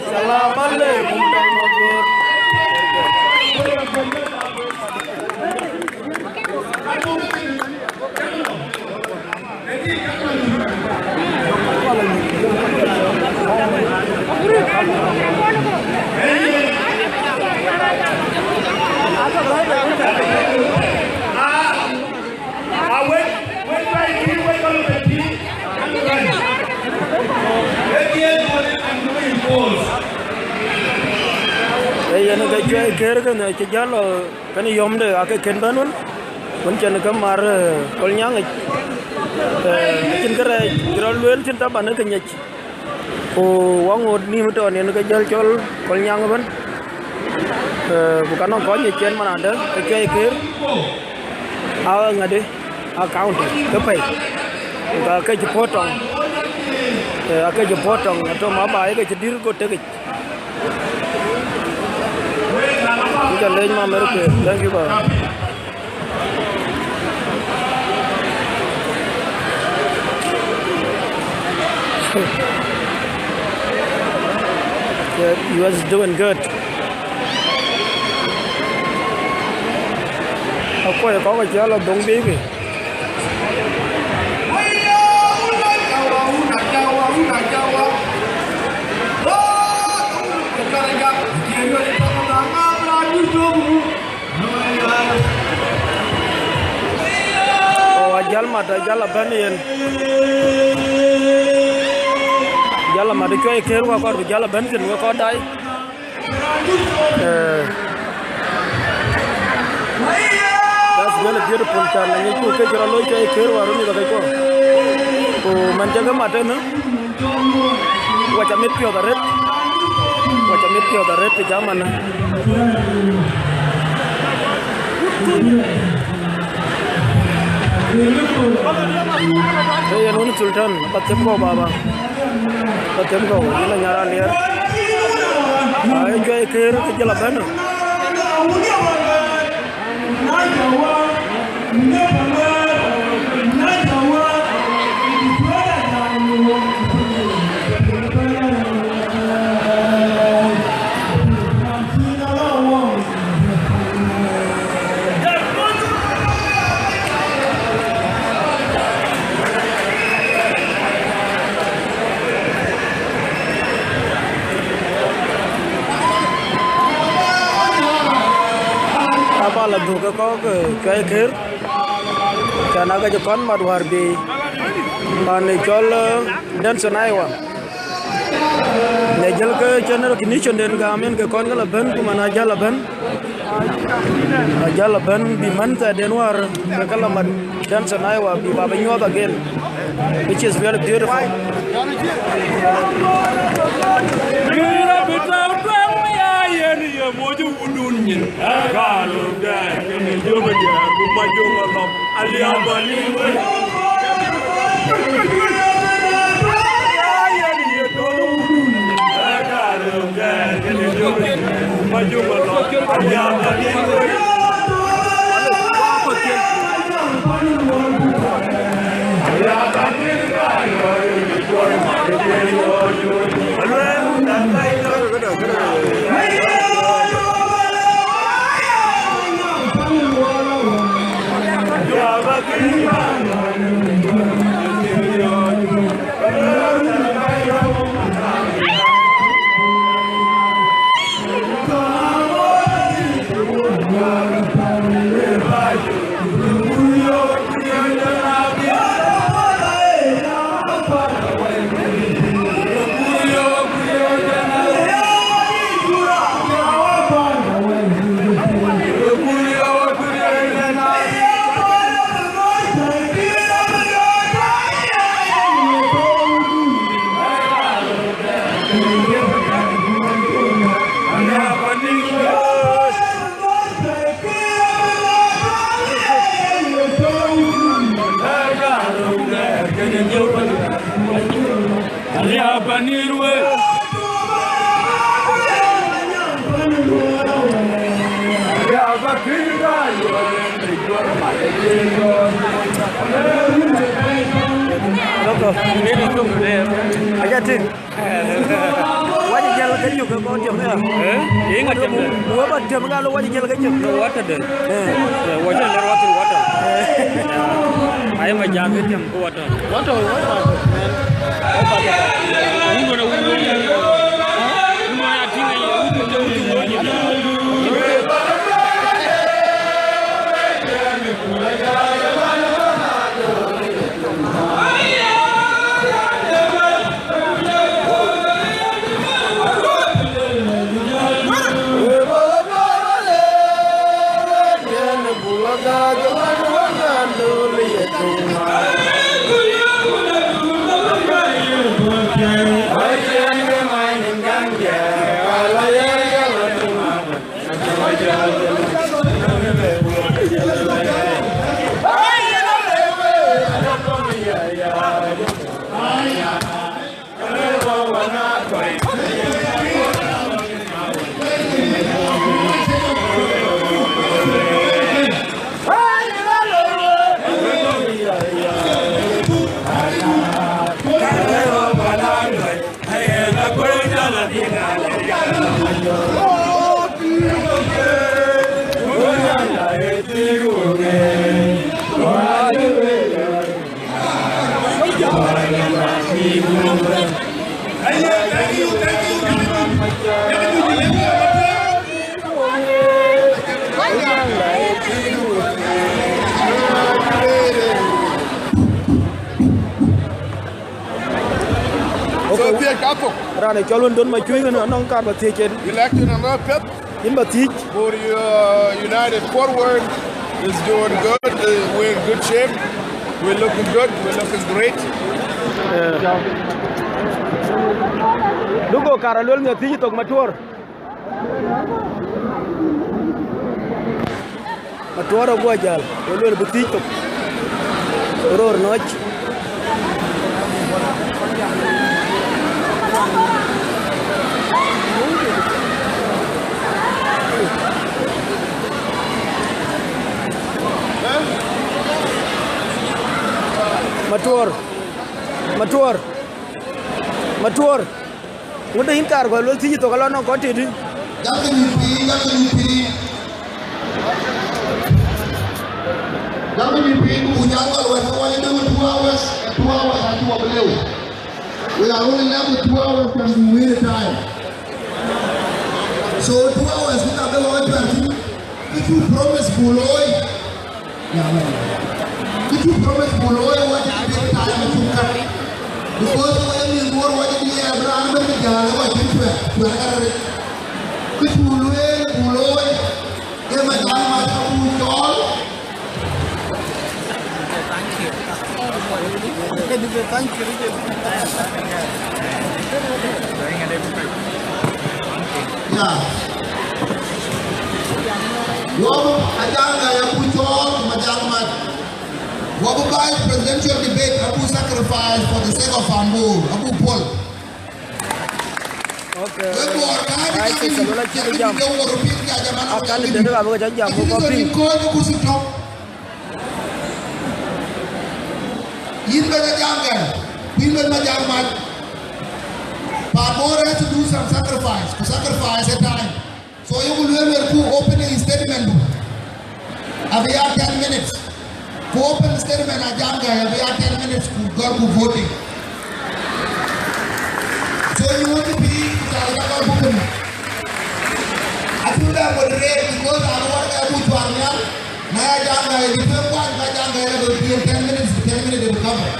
Salam alaikum, tɔŋ Mabor. Ee yen ke cuai këër kënë cï jäl lɔ kënë yɔ̈mde, ake kën bɛ̈n wën, wën cïn ke mar, eh, Kolnyaŋ yic. Eh, acïn kërɛɛc cï rɔt lueel thïn taban ë ke nyic. Ku wɔ ŋoot nïïm tɔn yen ke jäl cɔl Kolnyaŋ ëbën. Eh, ku ka nɔŋ kɔc nyic cïn man adë ke cuai këër. Aa ŋadï, aa county ke pɛ̈i. Ku ka ke cï puɔ̈u tɔŋ. Eh, ake cï puɔ̈u tɔŋ, atɔ̈ ma baai ke cï dïr go tekic. Ku ca leec ma America. Thank you, baba. Yeah, U S is doing good. Akuɔ̈c kɔ̈k acï lɔ dhoŋ biic. Oh, ajäl mat, ajäl abɛ̈n yen. Jäl amat cuɔi kër wakɔɔr, ku jäl abɛ̈n thïn wek kɔɔr dai. Eh, that's really beautiful, can na ŋic ku kë cï rɔt looi cuɔi kër wa run yï bä keckuɔ. Ku man cä ke mat ënë, wac amit piɔ̈th arëët, wac amit piɔ̈th arëët ë jam anë. Ee yen wun Sultan, ba them kɔ̈u baba. Ba them kɔ̈u, yïn a nyar aliɛr. Aa, ee juɛc kër ke jël abɛ̈n. Aba la dhuk ke kɔ̈k, eh, cuai kër. Can ake cï kɔn mat wäär bei, pan ë cɔl, eh, Denison, Iowa. Në jël ke cïn recognition den gam en ke kɔn ke la bɛ̈n, ku man ajäl abɛ̈n. Ajäl abɛ̈n bï mɛnh thɛɛrden wäär ke ke la mat Denison, Iowa, bï baba nyuɔɔth again, which is very beautiful. Kï rɔt bï tɔ̈u tueŋ ya yen ye moc wudun nyin. Ë ka röt gɛɛr kënë jök diäär ku mac jöŋ alɔm. Aja tïŋ. Wac jäl ke cök ke kɔn tiɛm ya. Eh? Yïn ŋa tiɛm de? Wek ba tiɛm ka lo wac jäl ke cök. Lo water de. Eh. Eh, wac jäl ler water, water. Eh. Ai ma jam ke tiɛm ke water. Water, water. Wun wana wun. Wun wana tiŋ ai wun tiŋ wun tiŋ. So, okay. Thiëc ka thok. Raan ë cɔl wën Don Macuëi ënë anɔŋ kaar ba thiëc en. Election anɔŋ piɛth. Yïn ba thiëc. For your United Forward is doing good. Uh, we're in good shape. We're looking good. We're looking great. Yeah. Duku kaar aluel ŋa thiëc thok Matuɔɔr. Matuɔɔr aguɔ jäl, ku luel bï thiëc thok. Röör nɔ̈c. Matuɔɔr. Matuɔɔr. Matuɔɔr. Ŋuɔ̈t de yïn kaar ku luel thiëc thok alɔ nɔŋ kɔc tëtï. Jam ke nyuc piny, jam ke nyuc piny. Jam ke nyuc piny, ku nyal gɔl wɛ̈t ke wany döŋ two hours, two hours acuk lëu. We are only left with two hours and we win time. So two hours, we can go on to two. Kë cuk promise buk looi. Kë cuk promise buk looi, wɔ cï bï taai ë cuk kat. Because wɔ ye mïth Bor, wɔ cï diɛɛr bï raan ëbɛ̈n bï jäl, wɔ cï cuɛt, cuɛt arëët. Kë cuk lueel buk looi, ke Majak Mac abuk cɔɔl. Yeah. Wɔ bï Ajak Ŋäi abuk cɔɔl ku Majak Mac. Wɔ bï vice presidential debate abuk sacrifice for the sake of Pan Bor, abuk puɔl. Okay. Wek Bor, ka cï ka cï ka luel acï bï jam. Akan de ka bï ka jam ko piny. Yïn bɛ̈ny Ajak Ŋäi, ku yïn bɛ̈ny Majak Mac. Pan Bor has to do some sacrifice, ku sacrifice a time. So you will hear ku opening statement du. Abï ya ten minutes. Ku open statement Ajak Ŋäi abï ya ten minutes ku gɔl ku voting. So you want to be ku jal ya gɔl ku kën. Acuk bɛ moderate because an wär kë abuk cuar nhial. Na ya Ajak Ŋäi bï tueŋ kuany, ka Ajak Ŋäi la bï piŋ ten minutes, ten minutes de recover.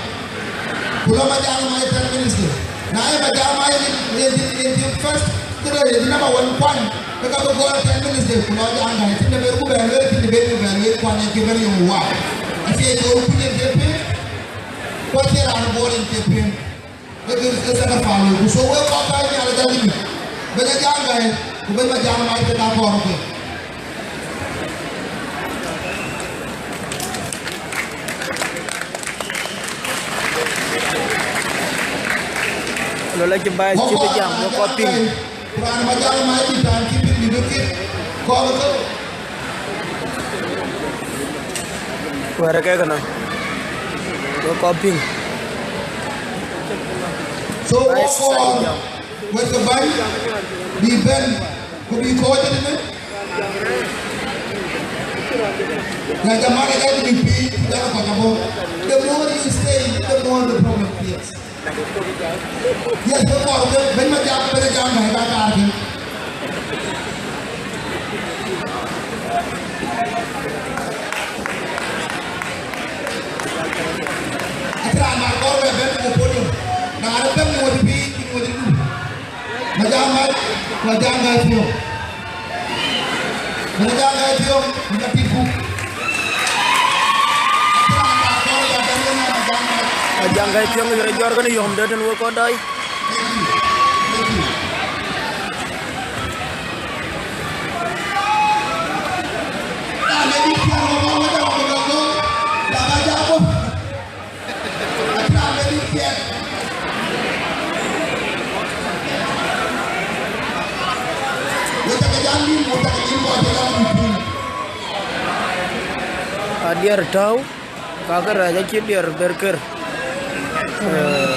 Ku lɔ Majak Mac ten minutes de. Na ye Majak Mac ye, ye, ye, ye first, këde ye number one kuany, ke ka bï gɔl ten minutes de, ku lɔ Ajak Ŋäi, cïn de ber ku bɛ lueel, cïn de ber ku bɛ lueel kuany, acï bɛ̈n yöŋ wak. Acie jɔl kuc en cï piŋ, ku acie raan Bor en cï piŋ. Wek ë, ë sacrifice, ku so wek kɔc kääc Nhialic adï, bɛ̈ny Ajak Ŋäi, ku bɛ̈ny Majak Mac ke ka kɔɔr ke. Lɔ la cï baai cï bï jam, wek kɔc piŋ. Ku raan Majak Mac dït, raan cï piŋ dït, kɔɔr ke. Wɛ̈ɛ̈r ke kënë, wek kɔc piŋ. So, wek kɔɔr, wek ke bäny, bï bɛ̈n, ku bï kɔc ëtënë. Ya jamaa, ya bï piny, ku jam kɔc abɔ̈. The more you stay, the more the problem creates. Yes, before, bɛ̈ny Majak, bɛ̈ny Ajak Ŋäi ka kaar kën. Acï raan mar kɔɔr bɛ bɛ̈n ku podium. Na rɔt bɛ̈n ŋuɔ̈t piny, ku ŋuɔ̈t du. Majak Mac, Majak Ŋäi piɔ̈u. Majak Ŋäi piɔ̈u, Majak Ŋäi piɔ̈u. Majak Ŋäi piɔ̈u, yï rɔt jɔt kënë yɔ̈m dɛ̈t tën wek kɔc daai. Adiɛr tääu, ka kërɛɛc acï diɛr ber ker. Eh.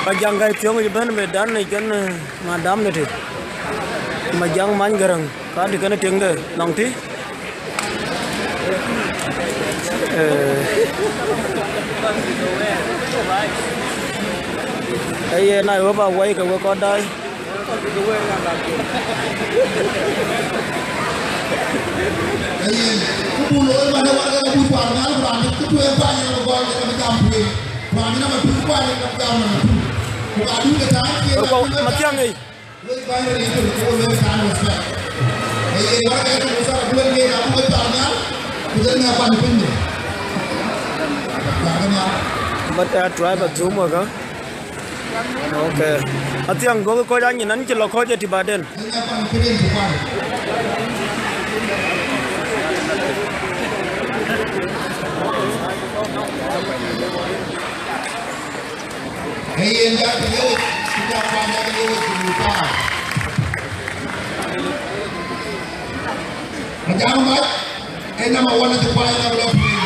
Majak Ŋäi piɔ̈u yic bɛ̈n bï dan yic kën, eh, madam në tï. Majaŋ Many Gäräŋ, ka dï kënë tiŋde nɔŋ tï. Eh. Ee yen, I hope a wai ke we kɔc daai. Ee yen, ku buk looi man ë wal ë abuk kuar nhial, ku raan cï tueŋ kuany ë gɔl ë ka bï jam tueŋ. Ku raan cï namba tueŋ kuany ë ka bï jam namba tueŋ. Ku ka duk ë taŋ cie. Mathiaŋ ei. But, uh, tribe of Zuma, huh? Okay. Athiang, go kɔc anyin, an cï lɔ kɔc ë tï baden. Ee yen jal të yewec, cï jal kuany jal të yewec, cï bï paar. Majaŋ Mac, ee number one acï kuany jal lɔ piny.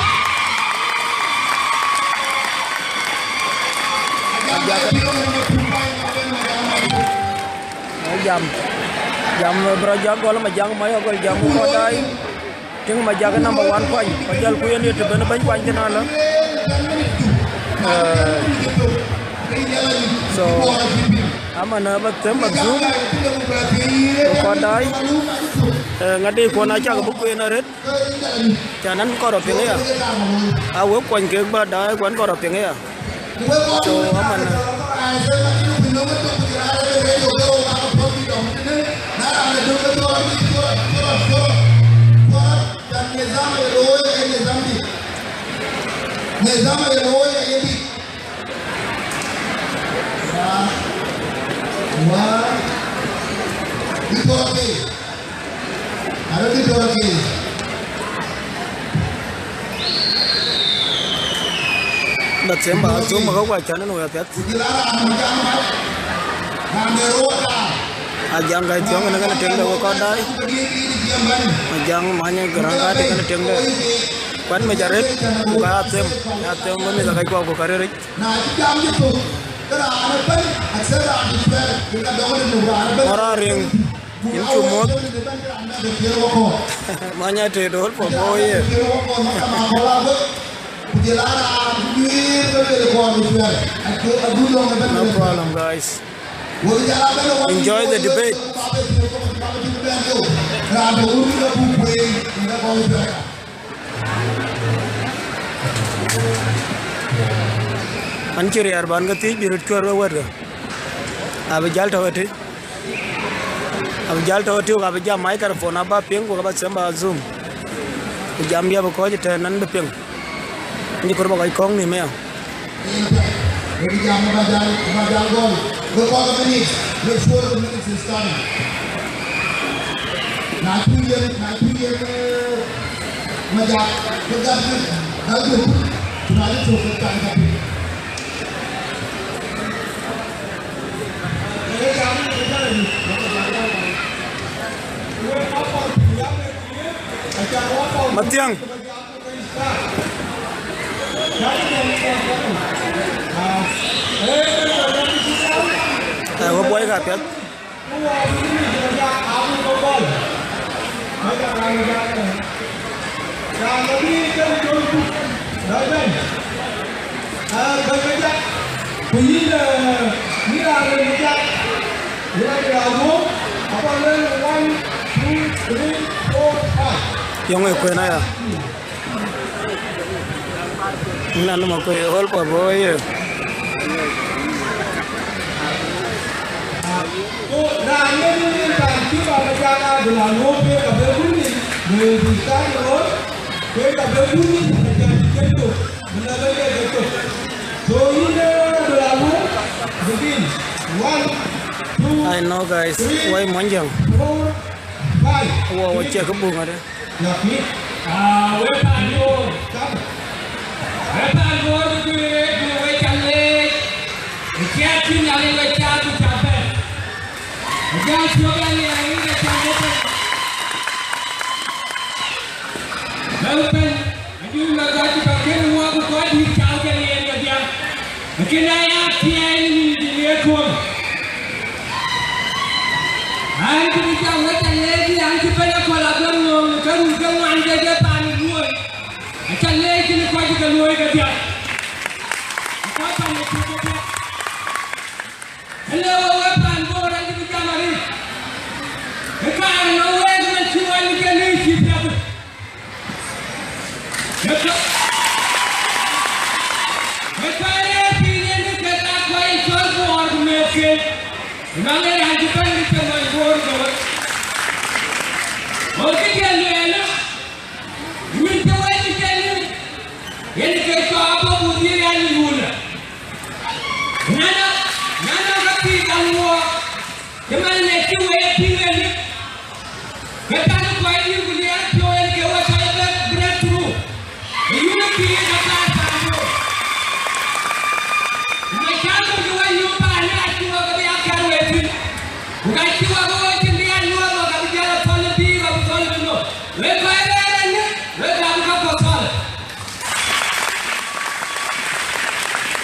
Majaŋ Mac, ee number two kuany jal lɔ piny, Majaŋ Mac. Jam, jam, bro, jam gɔl Majaŋ Mac, agɔl jam kɔc daai. Tïŋ Majak number one kuany, ku jɔl ku yen ye të ben bɛ̈ny kuany thïn alä. Eh, so, aman, eh, ba them ba dhum, ku kɔc daai, eh, ŋadï kuɔn acak bï kueen arët, ca nɛn kɔn rɔ piŋ aya. A wek kuany kek ba daai, kuan kɔn rɔ piŋ aya. So, aman, Ba them ba dhum, ka kuac can en wek apiɛth. Ajaŋ Gai Thiɔŋ ënë kënë tiŋde wek kɔc daai. Ajaŋ Many Gäräŋ ka tï kënë tiŋde. Kuat mec arët, ku ka ya them, ya them bï mïth akɛc kuɔ ku ka rëric. Ŋɔr Ariŋ, yïn cuk muɔ̈th. Many Atet, all for four years. No problem, guys. Enjoy the debate. An cï riɛɛr ban ke thiëc bï röt cuɛ̈r we wɛ̈tkë. Abï jäl tɔ̈u ëtï. Abï jäl tɔ̈u ëtï, abï jam microphone, aba piŋ, ku aba them ba dhum. Ku jam diɛ̈ bï kɔc ëtɛ̈ɛ̈n, an bï piŋ. An cï kɔɔr ba kɔc kɔ̈ŋ nïïm aya. Wek jam aba jäl, aba jäl gɔl. Wek kɔc ke minute, wek cuɔl ke minute is coming. Na cuk yen, na cuk yen, eh, Majak, wek gat wek, gat wek, ku na cuk wek kan ka piny. Mathiang. Eh, we buɔi ka piɛth. Yɔŋ ë kuën aya. Ŋina nɔm akuëc ë ɣöl puɔ̈th bɔ̈ ye. Ku raan yen ë paan cï bä bä jam aa, bï la luɔ̈ɔ̈p ke ka bɛ bun yic, bï bï ka ye ɣöl, ke ka bɛ bun yic, ka jam cï cï cök, bï la bɛ lɛ̈k ke cök. So yïn ë bï la luɔ̈ɔ̈p, begin. One, two, I know, guys. Three, why Monjang? Four, five. Wo, wo, cï kë buk ŋadë. Aa, wek paan Bor, wek paan Bor, bï duëër, bï wek ca leec. Ë ciɛɛt cï Nhialic wek caath, bï ca bɛ̈n. Ë ciɛɛt cï wek Nhialic wek ca bɛ̈n. Wek bɛ̈n, ë dun la gɔ̈c, bä kënë wɔ, bï kɔc dït caath ke yen kedhie. Ë kënë aya thiɛɛi në nïn dït ë kuɔ̈n. An Acï bï jam, wek ca leec, an cï bɛ̈n akɔ̈l abï ŋööŋ, ke run ke ŋuan ke ke paan ë luöi. Aca leec kën kɔc ke luöi ke diäk. Kɔc paan ë cï ke diäk. Ëlë wek, wek paan Bor, an cï bï jam arëët. Ë kaar nɔm wek man cï ɣɔn ke luöi cï piath. Ë kɔc rëër piny yen ke ka kuany cɔl Bor ku meth ke. Ënɔɔnë raan cï bɛ̈n ke cï mony Bor ke wek. Go këdiɛ̈ lueel, wën cï wek cï cï luc, yen ke cɔɔk abɔ̈ ku dhiëëth an, yïn wun. Nana, nana ka pïïr ka wuɔɔk, cï man ë cï wek piŋ ënë. Ke tënë kɔc dït ku liɛɛr piɔ̈u en ke we cɔl break-, breakthrough. Ë unity ë ka kaar paan Bor. Ku macakil cï we yök paan ë acï wek ke bï ya kɛ̈r we thïn. Ku ka cï wek ke we cïn bï ya nyuɔɔth wek abï jäl a thɔ̈l ë bï, abï thɔ̈l ë bï nɔm. Wek kɔc rëër ënë, wek abï ka kɔ̈k thɔ̈l.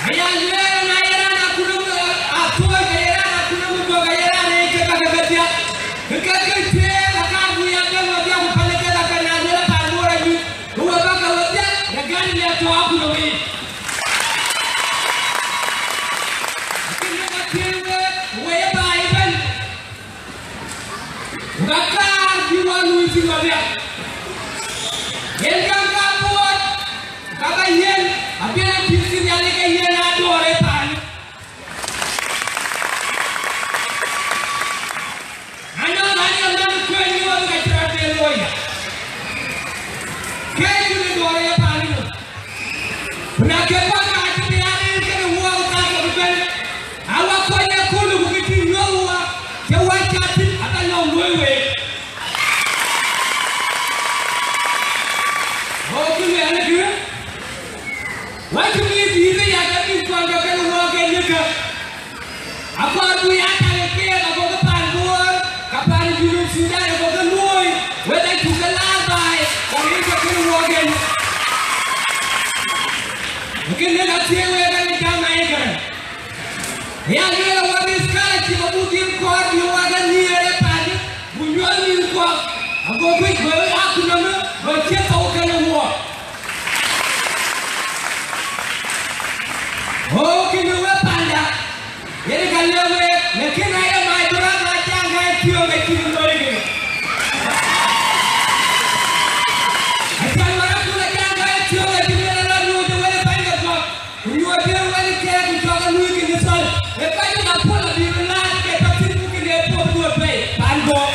Aya lueel, na ye raan akutnɔm, ë, atuɔɔc, aye raan akutnɔm ë duɔ̈k, aye raan ee kek ake ke thiak. Kë ke ke thiëëk, aka buk ya döŋ wadiäk ku päl ë kek ake, na lueel paan Bor anyuc, ku we bäk ke wadiäk, në gäny ë tɔ̈ akutnɔm yic. Akën ke ka thiëëk week, we ye baai ëbɛ̈n. Ku ka kaar bï wɔ luui thïn wadiäk. Yen käŋ ka buɔɔt, ka ba yiɛ̈n, abï a tïŋ cï Nhialic ke yiɛ̈n aa duɔɔr ë paan. Anɔŋ raan ye man kuëëny nyuɔɔth ka cï rɔt ben looi ya. Ke cïn ë duɔɔr ë paan ënɔm. Ku na ke bɔ̈ ka cï bï aa rëër kën ë wuɔɔk ka ke bï bɛ̈n. Awä kɔc ë kööl ku kë cï nyuɔɔth wä, cï wä cath thïn, aba lɔ̈ŋ luöi week. Go kë luɛɛl ë kë, wä cï mïth dïït ë yak ë mïth kuɔn ke kën ë wuɔɔk en yekë. Akɔɔr bï ya tak ë keek agokï paan Bor, ka paan Junub Thudan agokï luöi, wek acuk ke laar baai, ka rin ke kën ë wuɔɔk en. Kënë ka thiëëk wek ënë jam ayekërë. Ya lueel awär ë scholarship abuk dhil kɔɔr bï wä ke nhiëër ë paan, ku nyuɔɔth mïth kuɔk, ago kuc bï akutnɔm bï cï thou kën ë wuɔɔk. Ɣo kënë we panda, yen ka lëu week, lakin aye mac bï rɔt na caŋ ka ye piɔ̈ɔ̈ŋ acïn looi kënë. Acan wärä kun acaŋ ka ye piɔ̈ɔ̈ŋ acïn yen rɔt nyuɔɔth ë wël ë bäny ke kɔ̈k. Ku nyuɔɔth ë wël ë keek ku cɔk ë luui kën ë thɔl. Ë kɔc ë Apolo abï bï laar ke tɔ̈ thïn ku kën ë puɔ̈th duɔ̈t bei paan Bor.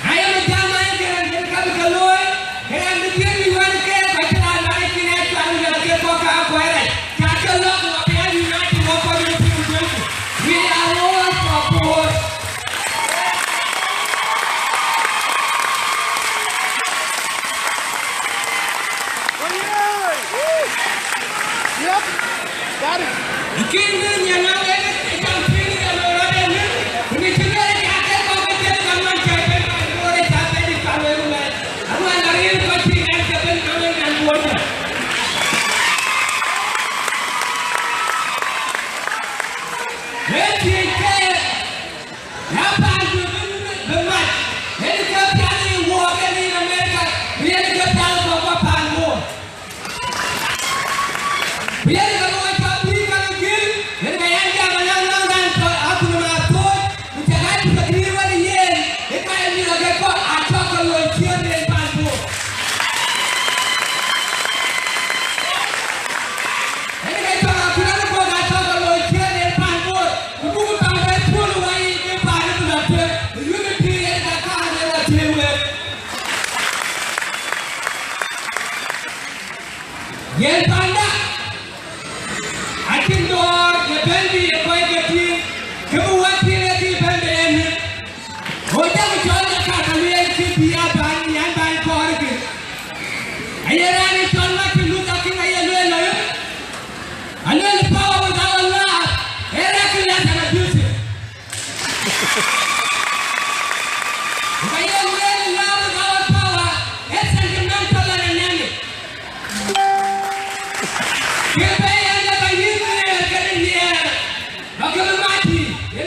Na ye bï jam ayekërë, yen ka bï ke looi, ke raan bï piëëc bï wɛ̈n ë keek, ku acïn raan bä ke cïn ë cuat ë wɛ̈n ë keek kɔ̈k ke akuɔ̈c rac. Cä ke lɔ̈k, ku abï a united wɔ kɔc ë piɔ̈u Jecu. We are all for Bor. Yep. Got it. Lakin në nyan na wek ë jam piny ë lɔ rɔt ënë, ku në cï lueel ë cä ke kɔ̈k ë jël ka man cä ben paan Bor ë cä ben ë paan wek ëmɛn. Aŋuan arëër kɔc piny an cä ben ka wek nyan Bor tɔ. Wek thiëc ke Na paan bï bï bï mac, yen ke pial ë wuɔɔk yen yen America, ku yen ke pial ë kɔ̈k bɔ̈ paan Bor. Ku yen ke bɔ̈ cɔk bï ka ke gil, yen ke yɛn jam ë naŋ naŋ dan tɔ akutnɔm aa thooc, ku cä ka cï ke gil wën ë yen, ë ka ye mïth ke kɔ̈k aa cɔk ke loi ciëën yen paan Bor. Yen ke cɔk akutnɔm ë kɔ̈k aa cɔk ke loi ciëën yen paan Bor. Ku buk baŋ bɛ puɔ̈l ë wai ë paan ë bï lɔ tueŋ, ë yökë pïïr yen ka kaar ë lɔ tueŋ wek. Yen panda, acïn dɔ̈ɔ̈r ye bɛ̈n bï ye kɔc ke tïŋ, kë bï wä tïŋ ë kï bɛ̈n bï en. Go jam cɔl ë ka ke lueel kë bï ya bäny, yan bäny kɔɔr kë. Aye raan ë cɔl Martin Luther King aye lueel ë, alueel, power without love is reckless and abusive. Ku ka ye lueel, love without power is sentimental and anemic. Kë bɛ̈ɛ̈i en, le ba yïn nhiëër këde nhiëër, ba ke bï mac tïï, yen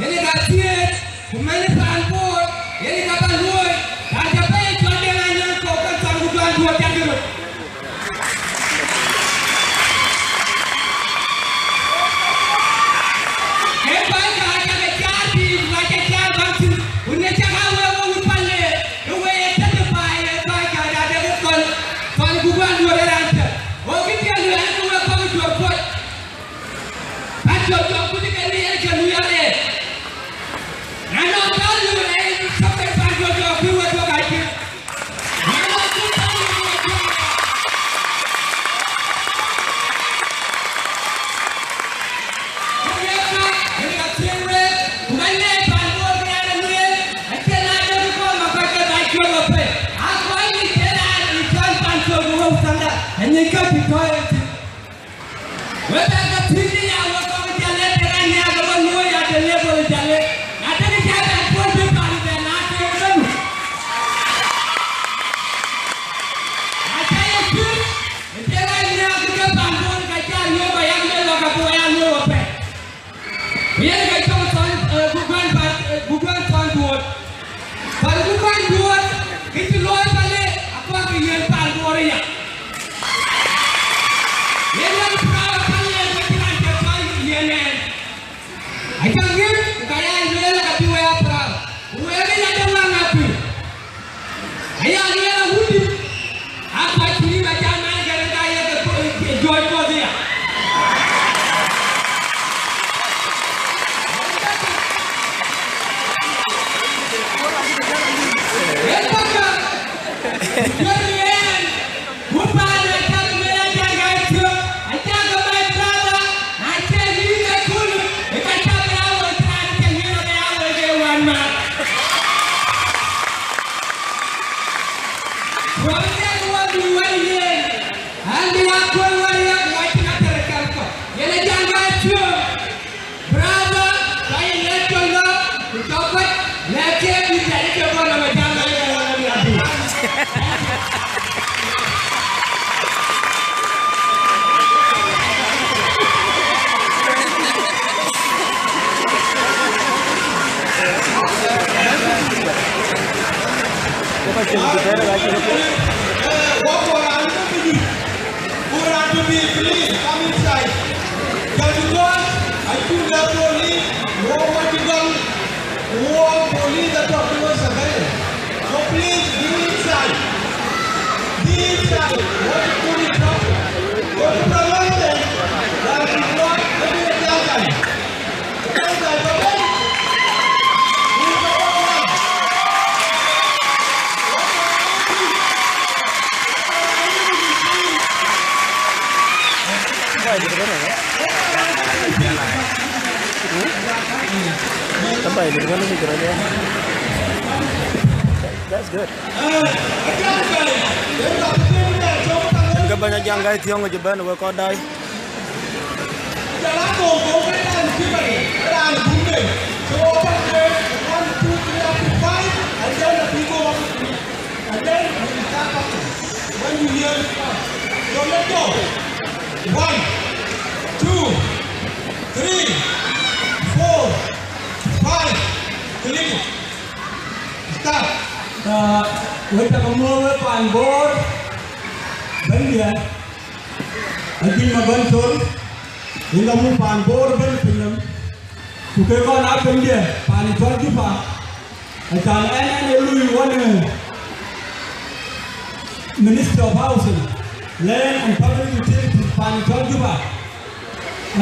yen ka thiëëc, ku mɛn paan Bor, yen ka bä luööi, ka cä bɛ̈ɛ̈i cɔl Deŋ Anyaŋ kɔ̈u ke thɔn ku juan duöör jakï röt. Ke kɔc ka cä ke caar pïïr, ku ka cä caar bäk thïn, ku në cä ka wek wä wut pal le, ke we ye testify, ye kɔc ka da de ke thɔn, thɔn ku juan duöör ë raan cä. Go kë piɛth luɛɛl ke we kɔ̈k juöör kuɔc. Ka jɔl jɔl ku dï ke lueel ke lueel arëët. Na nɔŋ tɔ̈u lueel ë thok ke pan jɔl jɔl ku we tök acï. Na nɔŋ ku tɔ̈u lueel ë thok. Ku ye ka, yen ka thiëëc week, ku ka nɛɛc pan Bor ke raan ë lueel, acie na jɔl ku kɔ̈k ma kɔc ke ba cuɔ̈k apɛi. A kɔc nï ke raan ë cɔl pan col ku wëu thanda, anyic ka cï tɔ̈u ë thïn. Wek bɛ ke pïïr ya wek kɔc Jalle, të raan ya ke wek luöi ya të level Jalle. Na të ke cä bɛ puɔl bï pan bɛ na të ke nu. Na cä ye pïïr, të raan ya ke ke pan Bor ka cä luöi ba ya le wek ka bu ya luöi wek pɛ. Ku yen ke cɔŋ thɔn, eh, ku guɛn pan, eh, ku guɛn thɔn duööt. Pan ku guɛn duööt, kë cï looi pale, akɔɔr ke yen pan Bor aya. Yen yen proud pale, ke cï raan cä tɔ̈ yen ɛn. Acä ŋic, ku ka ya lueel, ka bï wek a proud. Ku wek ë ya de ŋaŋ apïïr. Aya lueel awutic, a kɔc cï rïm acä mɛn ke rin ka ye ke George Mothia. Yen paka, yen yen, ku paan acä ke mɛn acä ŋac thiök, acä ke my brother, na cï ŋic ke kul, ë ka cä bï a wec raan cä ŋic rɔt ë a wec ë wan man. Wɔ bï jal wɔ bï wɛ̈l yen, an, bï ya kuöl wär yak, wä cïn ater ë kɛm kɔ̈k. Yen ë jam bä piɔ̈ɔ̈th, brother, ka ye lɛ̈k cɔl nɔm, ku cɔk kɔc, lɛ̈k ke bï jal ë ke bɔ̈ nɔm ë jam bä yen wä bï abï. Police, come inside. Judge God, I put the police, war what you done, war police that talk to us again. So please, be inside. Be inside. What you put in trouble? What you promote them? That is not the way they are. Because I protect That's good. Ke bɛ̈ny Ajaŋ Gai Thiɔ̈ŋ cï bɛ̈n wek kɔc dai. And then we start talking. When you hear the sound, so let's go. One, two, three, four, five. Click it. Start. Uh, wek cä ke muɔ̈ɔ̈th wek paan Bor, bɛ̈nydiɛ̈, Ajuëc Maguɔ̈n Col, yen ka muk paan Bor ëbɛ̈n pinynhom, ku ke kɔn aa bɛ̈nydiɛ̈ paan cɔl Juba, acan ɛn ɛn ë lui wɔnë Ministry of Housing, Land and Public Utilities paan cɔl Juba.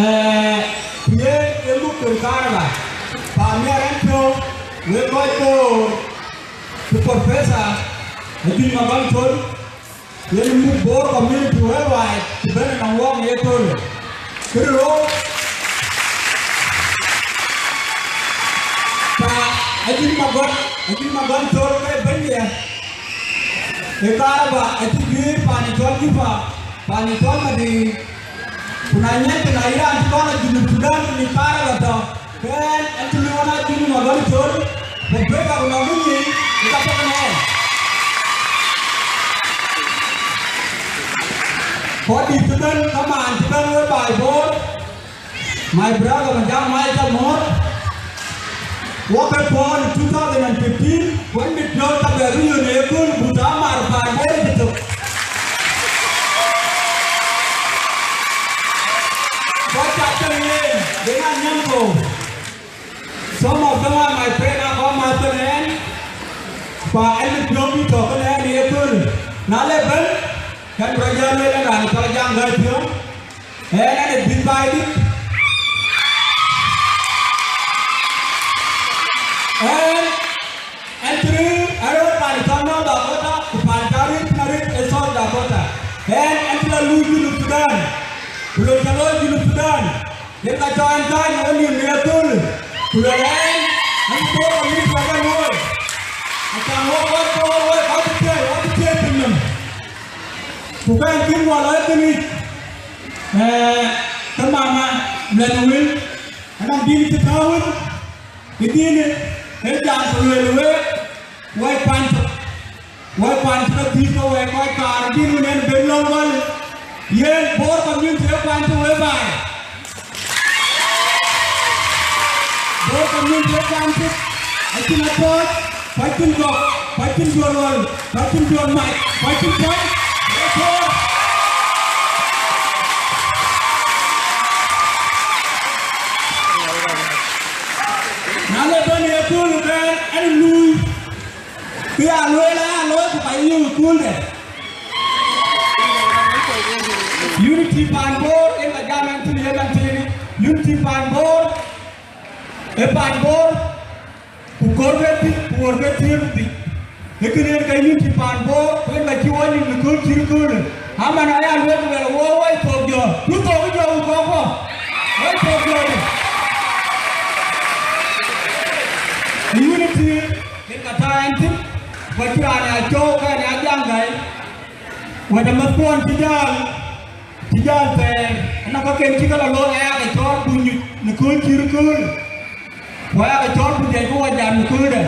Eh, ku yen ë muk kën karaba, paan miɛt ɛn piɔ̈u, wek kɔc Bor, ku Professor Ajuëc Maguɔ̈n Col, yen muk Bor community worldwide, ku bɛ̈n ënɔŋ wɔk në ye köölë. Kë rou, ka Ajuëc Maguɔ̈n, Ajuëc Maguɔ̈n Col ke bɛ̈nydiɛ̈, ë karaba acï juiir paan cɔl Juba, paan cɔl Madiŋ, ku na nyiɛckë na yï raan cï kɔn a Junub Thudan, ku ŋic karaba tɔ̈, ke ɛn, ɛn cï lui ɣɔn Ajuëc Maguɔ̈n Col, ku bï ka ku nɔŋ bï nyic, ë ka tɔ̈ në ɛn. Kɔc dït cï bɛ̈n, kamaan cï bɛ̈n wek baai Bor, my brother Majak Mac Cɔl Mɔ̈ɔ̈r, wɔ ke puɔ̈ɔ̈n ë two thousand and fifteen, wën mit piɔ̈u ka bɛ run yön ë kööl, but amar baai Bor ë cï thök. Kɔc cä cäŋ yen, yen a nyam thou. Some of them are my friend, akɔ̈ mäth kenë ɛn, ku ɛn mit piɔ̈u bï tɔ̈ kenë ɛn ë ye kööl. Na le bɛ̈n, kɛn rɔt jäl lueel ɛn raan cɔl Ajaŋ Gai Thiɔ̈ŋ, ɛn ɛn ë bïth baai dït. Ɛn, ɛn cï rëër arëët paan cɔl North Dakota, ku paan cä rëër thïn arëët ë South Dakota. Ɛn, ɛn cï lɔ luui Junub Thudan, ku lon cä looi Junub Thudan, yen ka cɔk ɛn kääc në wenïïm në ye kööl, ku lueel ɛn, ɛn cï Bor community abä looi. Acaŋ wok kɔc Bor wek, wɔ cï thiëëc, wɔ cï thiëëc pinynhom. Ku kɛn kïn wɔ lɔ ë thïn yic, eh, ke mama Luɛth Wël, anɔŋ dïn cï tääu wën, ë dïnë, ë jam ku lueel wek, wek kuany tök. Wek kuany cï ke thïn ke wek kɔc kaar dïn wën en ben lɔ̈ŋ gɔl, yen Bor community ë kuany cï wek baai. Bor community ë kuany cï, acïn atɔ̈ɔ̈c, ku acïn gɔk, ku acïn duɔl ɣɔl, ku acïn duɔl mac, ku acïn kuany, ë Bor. Na le bɛ̈n ë kööl ëbɛ̈n ɛn luui, kë ya lueel aya looi ku ka yï ë kööl dɛ. Unity paan Bor, yen ka jam ɛn thïn, yen ɛn thïn. Unity paan Bor, ë paan Bor, ku kɔɔr ke thïn, ku wär ke thiëër ku dhïc. Ee kënë yen ka unity paan Bor, ku yen ka cï wɔ nïm në kööl cït köölë. Aman aya lueel ku lueel, wo woi thok jɔ, ku thok jɔ ku kɔ̈k kɔ̈k. Woi thok jɔ dï. Unity, yen ka tɔ̈ ɛn thïn, ku acïn raan ya cɔɔk, ka ya Ajaŋ Gai. Wɛ̈t amäthkuɔn cï jäl, cï jäl thɛɛr, ënɔŋ kaken cï ke lɔ looi, aya ke cɔɔl ku nyuc në kööl cït kööl, ku aya ke cɔɔl ku dhiɛc bï wɔ jam në kööldɛ.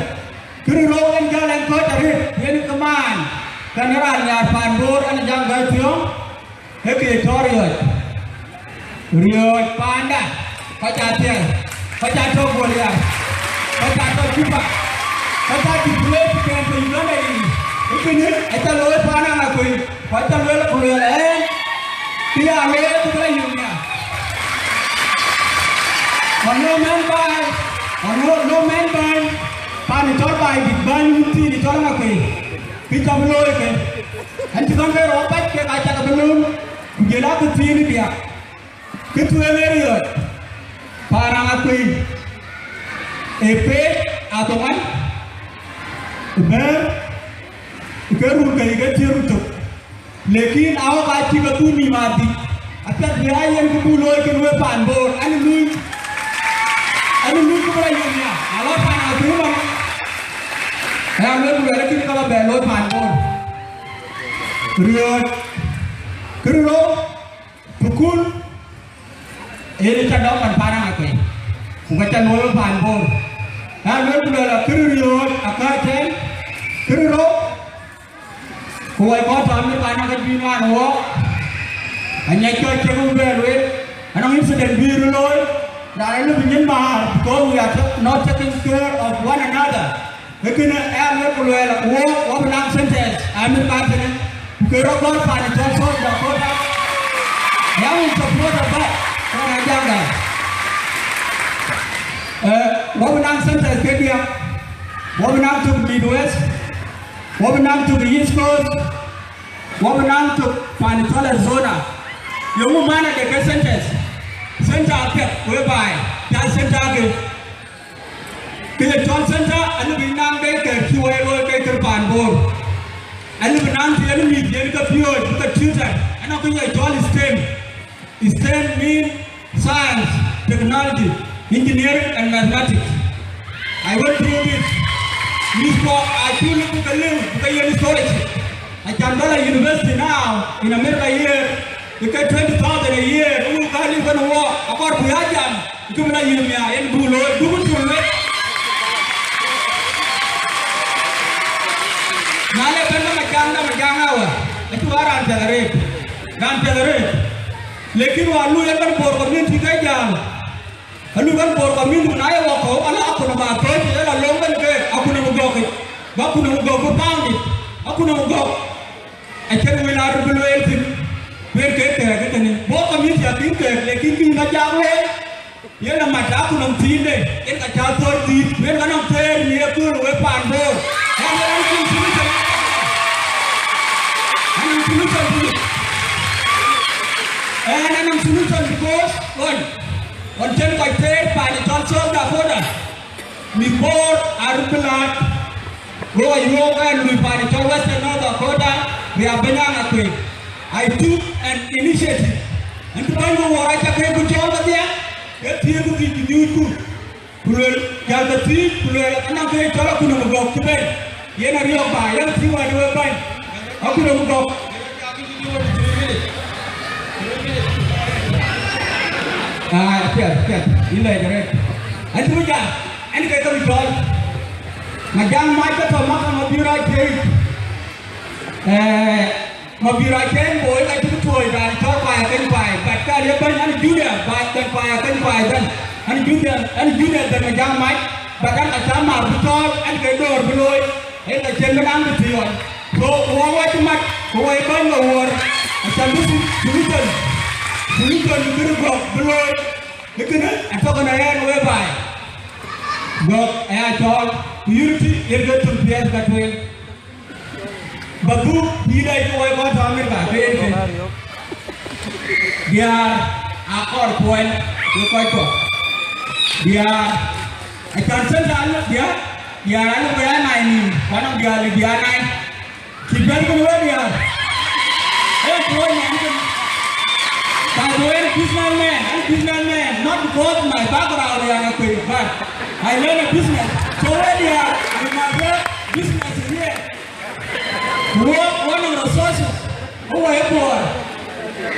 Kë rou en jäl ɛn kɔc arëët, yen kë maan, kɛn raan nhiaar paan Bor, ɛn Ajaŋ Gai Thiɔ̈ŋ, ee kë ye cɔɔl riɔ̈ɔ̈c. Riɔ̈ɔ̈c paanda, kɔc aa thiɛl, kɔc aa tɔ̈ Guɔ̈liar, kɔc aa tɔ̈ Juba, kɔc aa displace kɛn tɔ̈ Uganda yic. Ë kënë acä looi paan Aŋakuei, ku acä lueel ku lueel ɛn, kë ya looi ë bï bɛ yök nhial. Ɣɔn no mɛn baai, ɣɔn no, no mɛn bäny, paan ë cɔl Baaidït, bäny wun thiin ë cɔl Aŋakuei, kë cä bï looi ke. Ɛn cï thɔn ke rɔt bac kek acä ke bï lööm, ku jël akë thiin ë diäk. Kë tueŋ ë riɔ̈ɔ̈c, paan Aŋakuei, ë page athöŋ wan, ë bɛ̈ɛ̈r, ë ke run ke ye ke thiëër ku tök. Lekin awɔk aa cïk adhuk nïïm adhïc, apiɛth bï aa yen kë buk looi kën wek paan Bor, ɛn ë luui, ɛn ë luui kë bï rɔt yök nhial, ala Riɔ̈ɔ̈c, kërou, thukul, en cä dɔm pan Panaŋ Akuei, ku ka cä luɔ̈i pan Bor. Na luel ku luel akërou riɔ̈ɔ̈c akäc tɛ̈n, kërou, ku wɛ̈i kɔ̈k tɔ̈ Amerika na ke juëc nuan wɔ, anyɛ cɔl cï ku bɛ̈ɛ̈r wek, anɔŋ incident bï röt looi, raan ë lëu bï nyin määr, because we are ta-, not taking care of one another. Ee kënë ë aluel ku luɛɛl, wɔ, wɔ bï naŋ centers Amerika tënë, ku ke rɔt gɔl pan cɔl South Dakota. I am in support of that. Kɔn a jam da. Eh, wɔ bï naŋ centers ke diäk. Wɔ bï naŋ tök Midwest. Wɔ bï naŋ tök East Coast. Wɔ bï naŋ tök pan cɔl Arizona. Yeŋö maana de ke centers? Center apiɛth whereby ca center ke, ke ye cɔl center, alëu bï naŋ daycare cï wɛ̈i looi ke kër pan Bor. Alëu bï naŋ të yen mïth yen ke piööc bï ke tutor, anɔŋ kë ye cɔl STEM. STEM mean science, technology, engineering and mathematics. I went through this. Mïth kɔ̈k acï lëu bï ke lëu bï ke yen scholarship. Acan bä la university now in America here, ke twenty thousand a year, ku ka lëu kën wɔ, akɔɔr ku ya jam, ku bï la yïn mia, yen buk looi, duku tul wek. Na le bɛ̈n bä Majaŋ da Majaŋ awä, acï wä raan piɛth arëët, raan piɛth arëët. Lakin wä luui ëbɛ̈n Bor community ke jäl, alui ëbɛ̈n Bor community na ye wɔ kɔ̈u, ala akun ë ma thööc, ye la löŋ ëbɛ̈n ke akun ë gɔ̈k, bä akun ë gɔ̈k bï pound it, akun ë gɔ̈k. Acïn wël arëët bï lueel thïn, wël ke kɛ̈ɛ̈k ë tënë. Bor community akïn kɛ̈ɛ̈k, lakin kïn Majaŋ wël, yen amat akun ë thiinde, yen ka cä thööc thïn, wël ka nɔŋ thëër në ye kööl wek paan Bor. Ɣɛn ë raan cïn solution. Anɔŋ solution thïn. Ɣɛn anɔŋ solution because ɣɔn, ɣɔn cïn kɔc thëër paan cɔl South Dakota. Mïth Bor arëët bï laat, go ayuɔɔk ɛn lui paan cɔl Western North Dakota, bï a bï naŋ akuec. I took an initiative. Ɛn të bäny ke Wor acä ke ku cɔl kedhie, ke thiëëk ku thiëc ku nyuucku. Ku luel, jäl ke thiëc, ku luel, anɔŋ ke cɔl akun ë gɔ̈k cï bɛ̈n. Yen ariɔ̈k ba, yen thiëc wɛ̈t wek bäny. Akun ë gɔ̈k. Ai, apiɛth, apiɛth, yïn lɛc arëët. Acï bï jam, ɛn ke ke bï cɔɔl. Majaŋ mac ke tɔ̈ Makam Abïr Acei. Eh, Mabïr Acei Boi ka cï bï tuɔɔc raan cɔl Kuai Akeny Kuai, but ka ye bɛ̈ny an Junior, ba bɛ̈ny Kuai Akeny Kuai bɛ̈n. An Junior, an Junior bɛ̈n Majaŋ mac, but an acä mar bï cɔɔl, an ke door bï looi. Yen ka cïn bï naŋ bï thiɔ̈ɔ̈c. So, wɔ wɔ cï mat, ku wɔ ye bäny ke Wor, acan bï solution, solution bï bï gɔ̈k bï looi. Ë kënë atɔ̈ kënë ɣɛn whereby gɔ̈k aya cɔɔl, ku unity yen ke töŋ piɛth ka tueŋ. Ba dhuk pïïr dai cï wɔ ye kɔc tɔ̈ Amerika, ke yen ke. Diäär akɔɔr kuɔny, ke kɔc kɔ̈k. Diäär, acan center alë diäär, diäär alë ku ya nai nïïm, ku anɔŋ diäär lë diäär nai. Cï bɛ̈n kënë wek diäär. Ee kuɔny nyan kënë. By the way, I'm a businessman, I'm a businessman, not because my background is a quick, but I learn a business. So wek diäär, we must have business here. Wɔ, wɔ nɔŋ resources, wɔ wɔ ye Bor.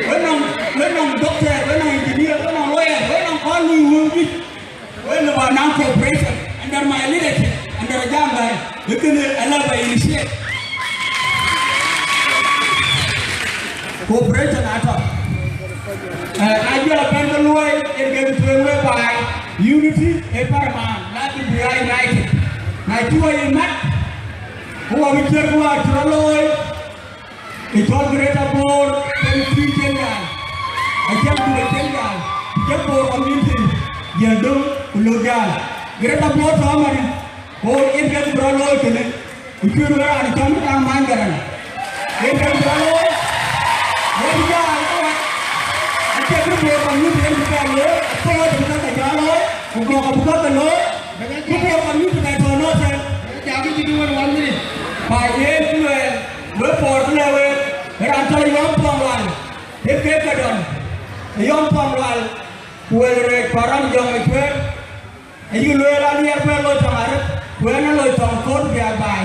Wɔ nɔŋ, wɔ nɔŋ doctor, wɔ nɔŋ engineer, wɔ nɔŋ lawyer, wɔ nɔŋ kɔc lui wëu juëc. Wɔ lëu ba naŋ cooperation under my leadership, under Ajak Bai. Ë kënë alëu ba initiate. Cooperation atɔ̈. Eh, na jɔl bɛ̈n ke luɔi, yen ke tueŋ wek baai. Unity ë paramount, lazim we are united. Na cï wɔ ye mat, ku wɔ bï ciɛ̈t ku wɔ cï rɔt looi, ë cɔl Greater Bor, yen cï cïn jäl. Acïn bï cïn jäl. Cï Bor community, jiël döŋ ku lök jäl. Greater Bor tɔ̈ Marin, ku yen ke bï rɔt looi kënë. Ku cï wek raan cɔl Majaŋ Many Garaŋ. Yen ke bï rɔt looi. Wek bï jäl, wek. Acie kë Bor community yen bï bɛ looi, athööc bï ka ke jɔ looi, ku gɔ̈k abï ka ke looi. Ku Bor community bɛ tɔ̈ Northern. Jam kë cït wën one minute. Ba yen kë lueel, wek Bor kë lɛ̈k wek, ë raan cɔl Yɔm Thuɔŋ Lual. Yen ke ke dɔm. Yɔm Thuɔŋ Lual, ku wek rɛɛc Param Jɔŋ ë cuëër. Ayï lueel an, yen bï loi tɔŋ arëët, ku yen loi tɔŋ kööl bï a baai.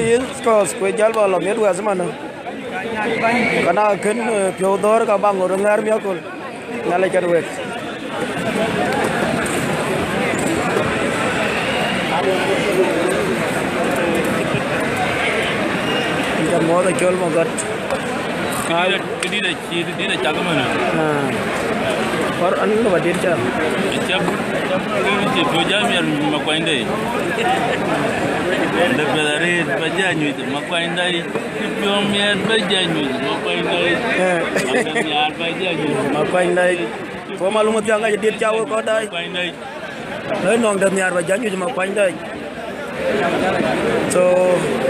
East Coast, ku jal ba lɔ Midwest man. Kana kën, eh, piɔ̈u dhɔ̈ɔ̈r ka ba ŋot ŋɛ̈ɛ̈r miäkul. Nhialic kën wek. Jam muɔ̈th acol magɔt. Ai. Këdït acït, këdït acak ëmënë. Ah. Kɔɔr an lɔ ba dit ca. Acak, acak, acak, acak, acak, Makuany Dɛ̈i. Dë piɛth arëët ba jɔ nyuc Makuany Dɛ̈i. Cï piɔ̈u miɛt ba jɔ nyuc Makuany Dɛ̈i. Eh. Makuany Dɛ̈i. Makuany Dɛ̈i. Ku malum thiaŋ ka cï dit ca wek kɔ̈k daai. Makuany Dɛ̈i. Lɔc nɔŋ de nhiaar ba jɔ nyuc Makuany Dɛ̈i. So,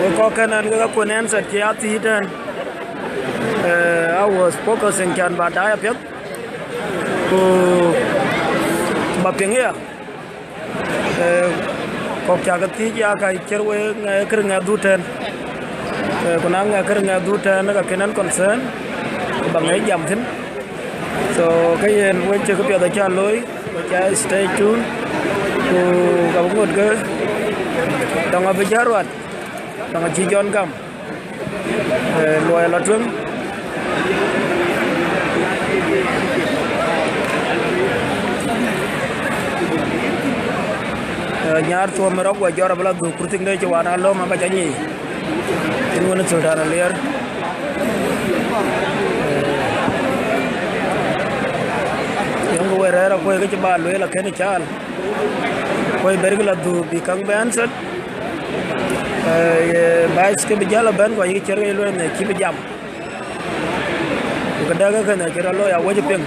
wek kɔ̈k kën an, ke ka kun ɛn set cï a thiëëc tɛ̈n. Eh, I was focusing can ba daai apiɛth. Ku ba piŋ ya. Eh, kɔ̈k cak thiëëc ya ka ciɛr wek ŋɛ kër ŋɛ dhut tɛ̈n. Eh, ku na ŋɛ kër ŋɛ dhut tɛ̈n, ka kën ɛn concern. Ku ba ŋɛc jam thïn. So, ke yen wek cï këpiɛth acä looi, wek cä stay tuned, ku ka bï ŋot ke tɔŋ abï jä ruat, tɔŋ acï Jɔn gam, eh, luɔi lɔ tueŋ. Eh, nyar thuɔm rɔk wä jɔr abï la dhuk kurthiŋde cï wan alöm aba cä nyic. Cïn wën Sultan Alier. Yöŋkï wëi rɛ̈ɛ̈r akuɔ̈i ke cï ba lueel akën caal. Kuɔ̈i berkï la dhuk bï käŋ bɛ̈n thïn. Eh, ye bac ke bï jäl abɛ̈n ku ayï ciɛ̈r ke lueel në cï bï jam. Ku këdäk kënë acï rɔt looi awäc piŋ.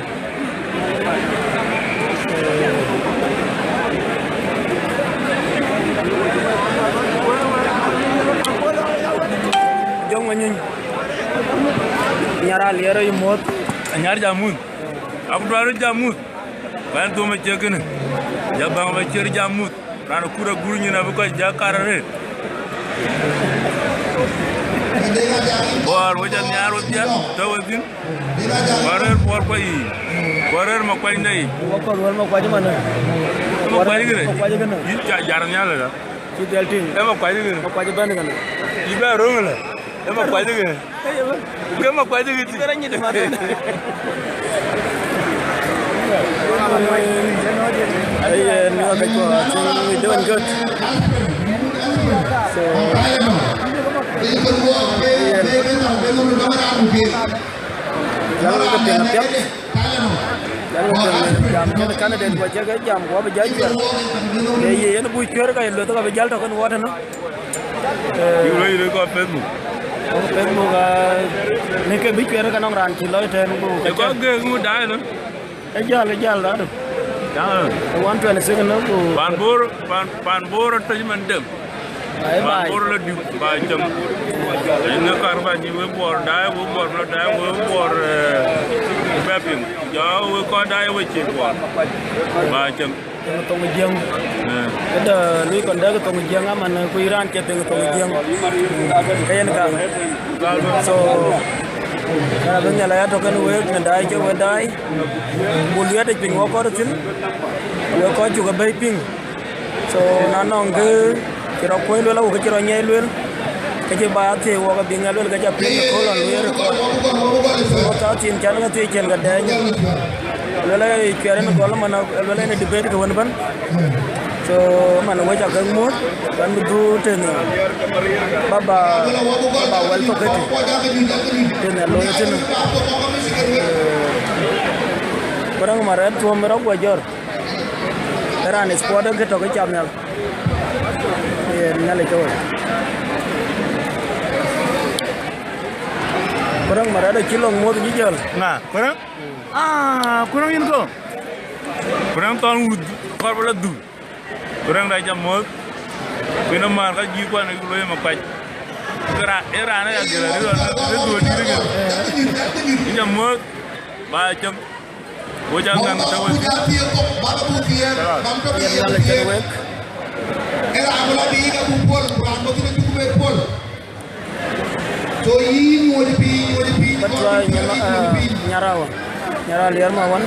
Jɔŋ Manyuny. Nyar Alier yï muɔ̈th. Anyar jam muth. Akuduar jam muth. Ku ɛn dhuɔ̈m acie kënë. Jɔ baŋ ba ciɛ̈r jam muth. Raan akut agur nyin abï kɔc jäk kar arëët. Bɔɔr wec anhiaar wedhie, tɔ̈ wethïn. Ku arëër Bɔɔr kuɔc yiic. Ku arëër Makuany Dɛ̈i. Wakɔ̈th wël Makuany ëmënë. Makuany kënë. Makuany kënë. Yïn ca jar nhial ëlä. Cï dhil tïŋ. Ë Makuac ëgë. Makuac ëbɛ̈n kënë. Yï bɛ röŋ ëlä. Ë Makuac ëgë. Ke Makuac ëgë tïŋ. Bï rɔt nyit mat. Hey, uh, New York, uh, I think we doing good. So, yeah. Jam ke piŋ apiɛth. Jam ke piŋ, jam ke candidate, ku acie ke jam, ku abï jal cuɛt. Ee, ye yen buc cuɛt, ka ye lueth, ka bï jal tɔ̈ kën wɔ tënë. Ee, yï röc röc kɔc Facebook. Facebook, aa, në ke bï cuɛt, ka nɔŋ raan cï lɔc tɛ̈n, ku ka cï kɔc gëëk ŋu daai në? Ë jäl, ë jäl, radu. Jaŋ. One twenty-six në, ku pan Bor, pan, pan Bor atɔ̈c man dem. Ai, pan bai. Bor la dïu, ba cäm. Yen ë kar ba nyin wek Bor, daai wek Bor, la daai wek Bor, eh, bɛ piŋ. Jɔ wek kɔc daai wek cï Bor. Ba cäm. Thoŋ Jiëŋ. Eh. Këdë lui kɔn dɛk Thoŋ Jiëŋ, aman, eh, kuc raan cï piŋ Thoŋ Jiëŋ. Ke yen ka. So, ka bï Nhialic atɔ̈ kën wek, në daai cï wek daai. Ku luɛɛt piny wɔ kɔɔr thïn. Wek kɔc cuk abɛ̈i piŋ. So, na nɔŋ kë cï rɔt kuɔ̈c lueel, awu kë cï rɔt nyiɛc lueel, ke cï ba ya thiëëc wɔ, ke bï ŋɛk lueel, ke ca piŋ ë kööl ɣɔn lueel record. So, thaa thiin can ke thiëëc cïn ke dɛɛny. Lueel ë cuɛt en gɔl, man, lueel en ë debate ke wën ëbɛ̈n. So, man, wek ca ke muɔ̈th, wën bï dhuk tënë, ba, ba, ba wɛl thok këtï. Tënë looi tënë. Ku rɛ̈ŋ Marɛt thuɔ̈m rɔt guɔ jɔt. Ë raan ë sport ë kë tɔ̈ kë cam nhial. Yen Nhialic ke wek. Ku rɛ̈ŋ Marɛt acï lɔ̈ŋ muɔ̈th yï jäl. Ŋa? Ku rɛ̈ŋ? Ah, ku rɛ̈ŋ yïn kɔ̈u. Ku rɛ̈ŋ thɔn wuth, kɔɔr bï la dhuk. Ku rɛ̈ŋ da ca muɔ̈th. Ku yïn amär ka jïï kuan ë looi Makuac. Ke ra-, ë raan ë ya gël arït ɣɔn, ë dhuɔ̈k dït ëgën. Yïn ca muɔ̈th, ba cäm. Wo ca ŋɛn tɔ̈ wek. Yen Nhialic kën wek. So yïn nyuɔ̈c piny, nyuɔ̈c piny, Patwa nyama, ah, Nyarawa. Nyarawa liɛr ma wan.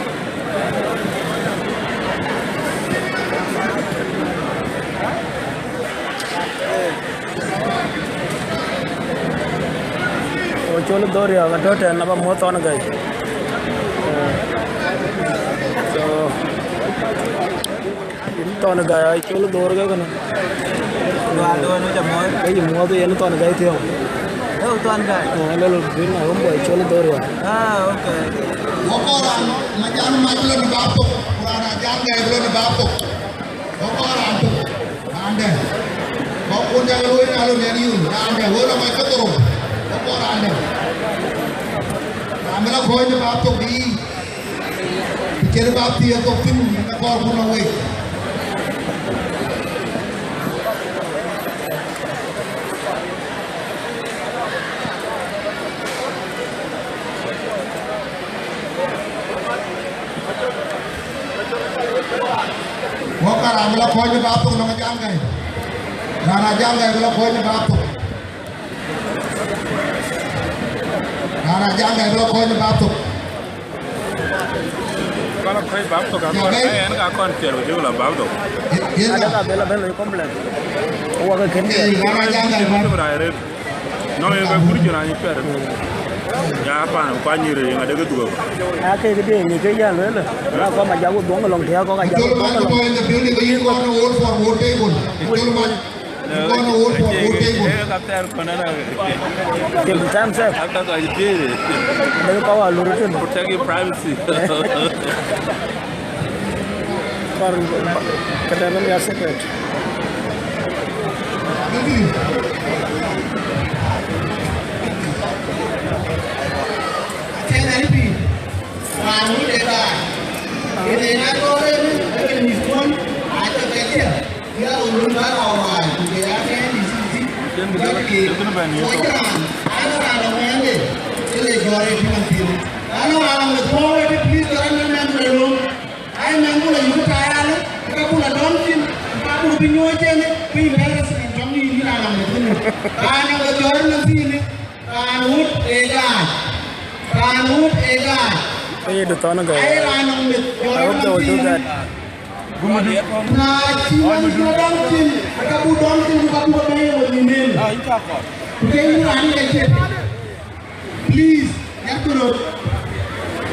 Wo col dhor ya ka tɔ̈ tɛ̈n, aba muɔ̈th Thɔn Gäi. Eh, so, yïn Thɔn Gäi, ai col dhor ke kënë. Wa do no jamo. Ke yï muɔ̈th yen Thɔn Gäi thiɔ̈k. Oh, Thɔn Gäi. Eh, lolo bin na homeboy col dhor ya. Ah, okay. Wo kɔɔr raan, Majan Mac lɔ në bap thok, ku raan Ajan Gäi lɔ në bap thok. Wo kɔɔr raan thok. Raan dɛ̈. Kɔc kun ca ke luɔ̈i na lɔ nɛn yun, raan dɛ̈, wek lɔ kɔc ke dhorou. Wek kɔɔr raan dɛ̈. Raan bï lɔ kɔ̈ɔ̈c në bap thok bï yic. Ku cïn bap thiëëk thok thïn, në kɔɔr kun lɔ wek. Wok ka raan bï lɔ kɔ̈ɔ̈c në bap thok nɔŋ Ajan Gäi. Raan Ajan Gäi bï lɔ kɔ̈ɔ̈c në bap thok. Raan Ajan Gäi bï lɔ kɔ̈ɔ̈c në bap thok. Bä lɔ kɔ̈ɔ̈c bap thok, akɔn, ë, ë, ë, en ka kɔn piɛl, ku cï lɔ bap thok. Yen ada ka bela ben lɔ complex. Wok ke kën piɛl. Ë, raan Ajan Gäi bä. Cï bï rac arëët. Nɔŋ yen ke kur cïn raan cï cuɛt. Ya pan kuany yï rëëŋ adek dhuk. Aa, ke këde ŋic ke ya lueel. Ra kɔm ajak ku dhuɔŋ lɔŋ tëë kɔk ajak ku dhuɔŋ lɔŋ. Yïn kɔn, yïn kɔn, yïn kɔn. Tim time sef. Aka ka jitiri. Dek kɔk alur tën. Protect your privacy. Kɔr këdɛn ya secret. Raan wun ë baai. Kënë na tɔ̈ ënë, ëbɛ̈n mïth kuɔn, acä ke thiëëk. Ya wun bä la waai, ku ke ya kɛ̈ɛ̈n dït thïn. Jɔt ke, ku cï raan, an, raan ë mɛɛnde, ke le jɔɔr ë pïïr thïn. An, raan ë meth puɔ̈u ë pïïr jɔt an, mɛnh rɔt löŋ. Ai, mɛnh ku la yök tayal, ka ku la dɔm thïn, ka ku bï nyuɔɔc ënë, bï embarrassment tɔŋ yïn, yïn raan ë meth kënë. Raan ë jɔɔr ënɔnthiinë, raan wut ë gaac. Raan wut ë gaac. Hey, the Thon guy. Ai, raan ë meth jɔɔr ënɔnthiinë. I hope they will do that. Na cï man cï dɔm thïn, ka buk dɔm thïn, ku ka buk bɛ̈ɛ̈i wɔ nïn en. Ku ke yïn raan ke cï. Please, yakï röt.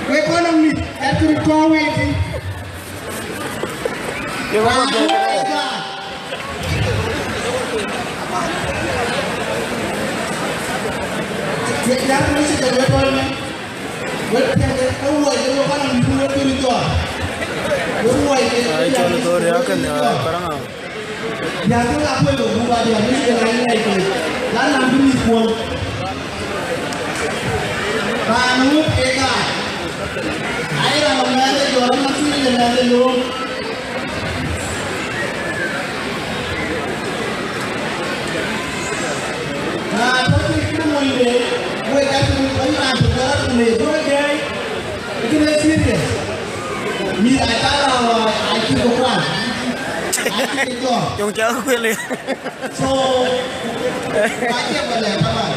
Wek kɔn nɔŋ mïth, yakï röt kɔɔr wek thïn. Ye wek röt. Wek dak message wek tɔ̈ ëmën. Wek piɛŋkë, ke wuɔi ke wek kɔn nɔŋ mïth wek piɛŋ jɔɔr. Wek wuɔi ke, ai, cɔl Equatoria kënë, ai, Karaŋ. Diäk ke la kuec ke gup, adiäk ke la ŋiɛc ke, la nɔm bï mïth kuɔn. Raan ŋö ke gaac? Ai, raan ŋö mɛnhde jɔt, ŋö cï le mɛnhde lööm? Na tɔ̈ cï kë monyde, wek ka cï mony raan tök, ka raan tök le, duɔ̈k jai. Kënë serious. Mïth aa cak raan wä, aa cï ke kual. Aa cï ke jɔɔr. Yöŋ cak kuël. So, acie ba lɛ̈k taban.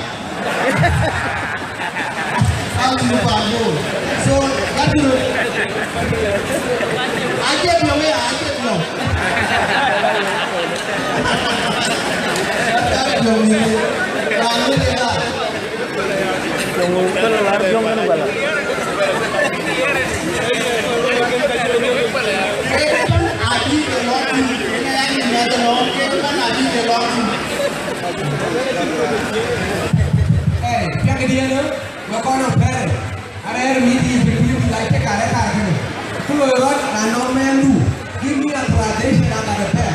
Acie ba lɛ̈k. So, that is, acie piɔ̈u ya, acie piɔ̈u. Acie piɔ̈u ni, raan ni de la. Yöŋ kënë lar yöŋ kënë bala. Ee, piɛŋkëdiɛ̈n, wek kɔn nɔm pɛ̈ɛ̈r, arɛ̈ɛ̈r mïth yiic ë kuc, like, të karë kar kënë. Ku loi rɔt, na nɔŋ mɛnhdu, give me authorization, I got a pen.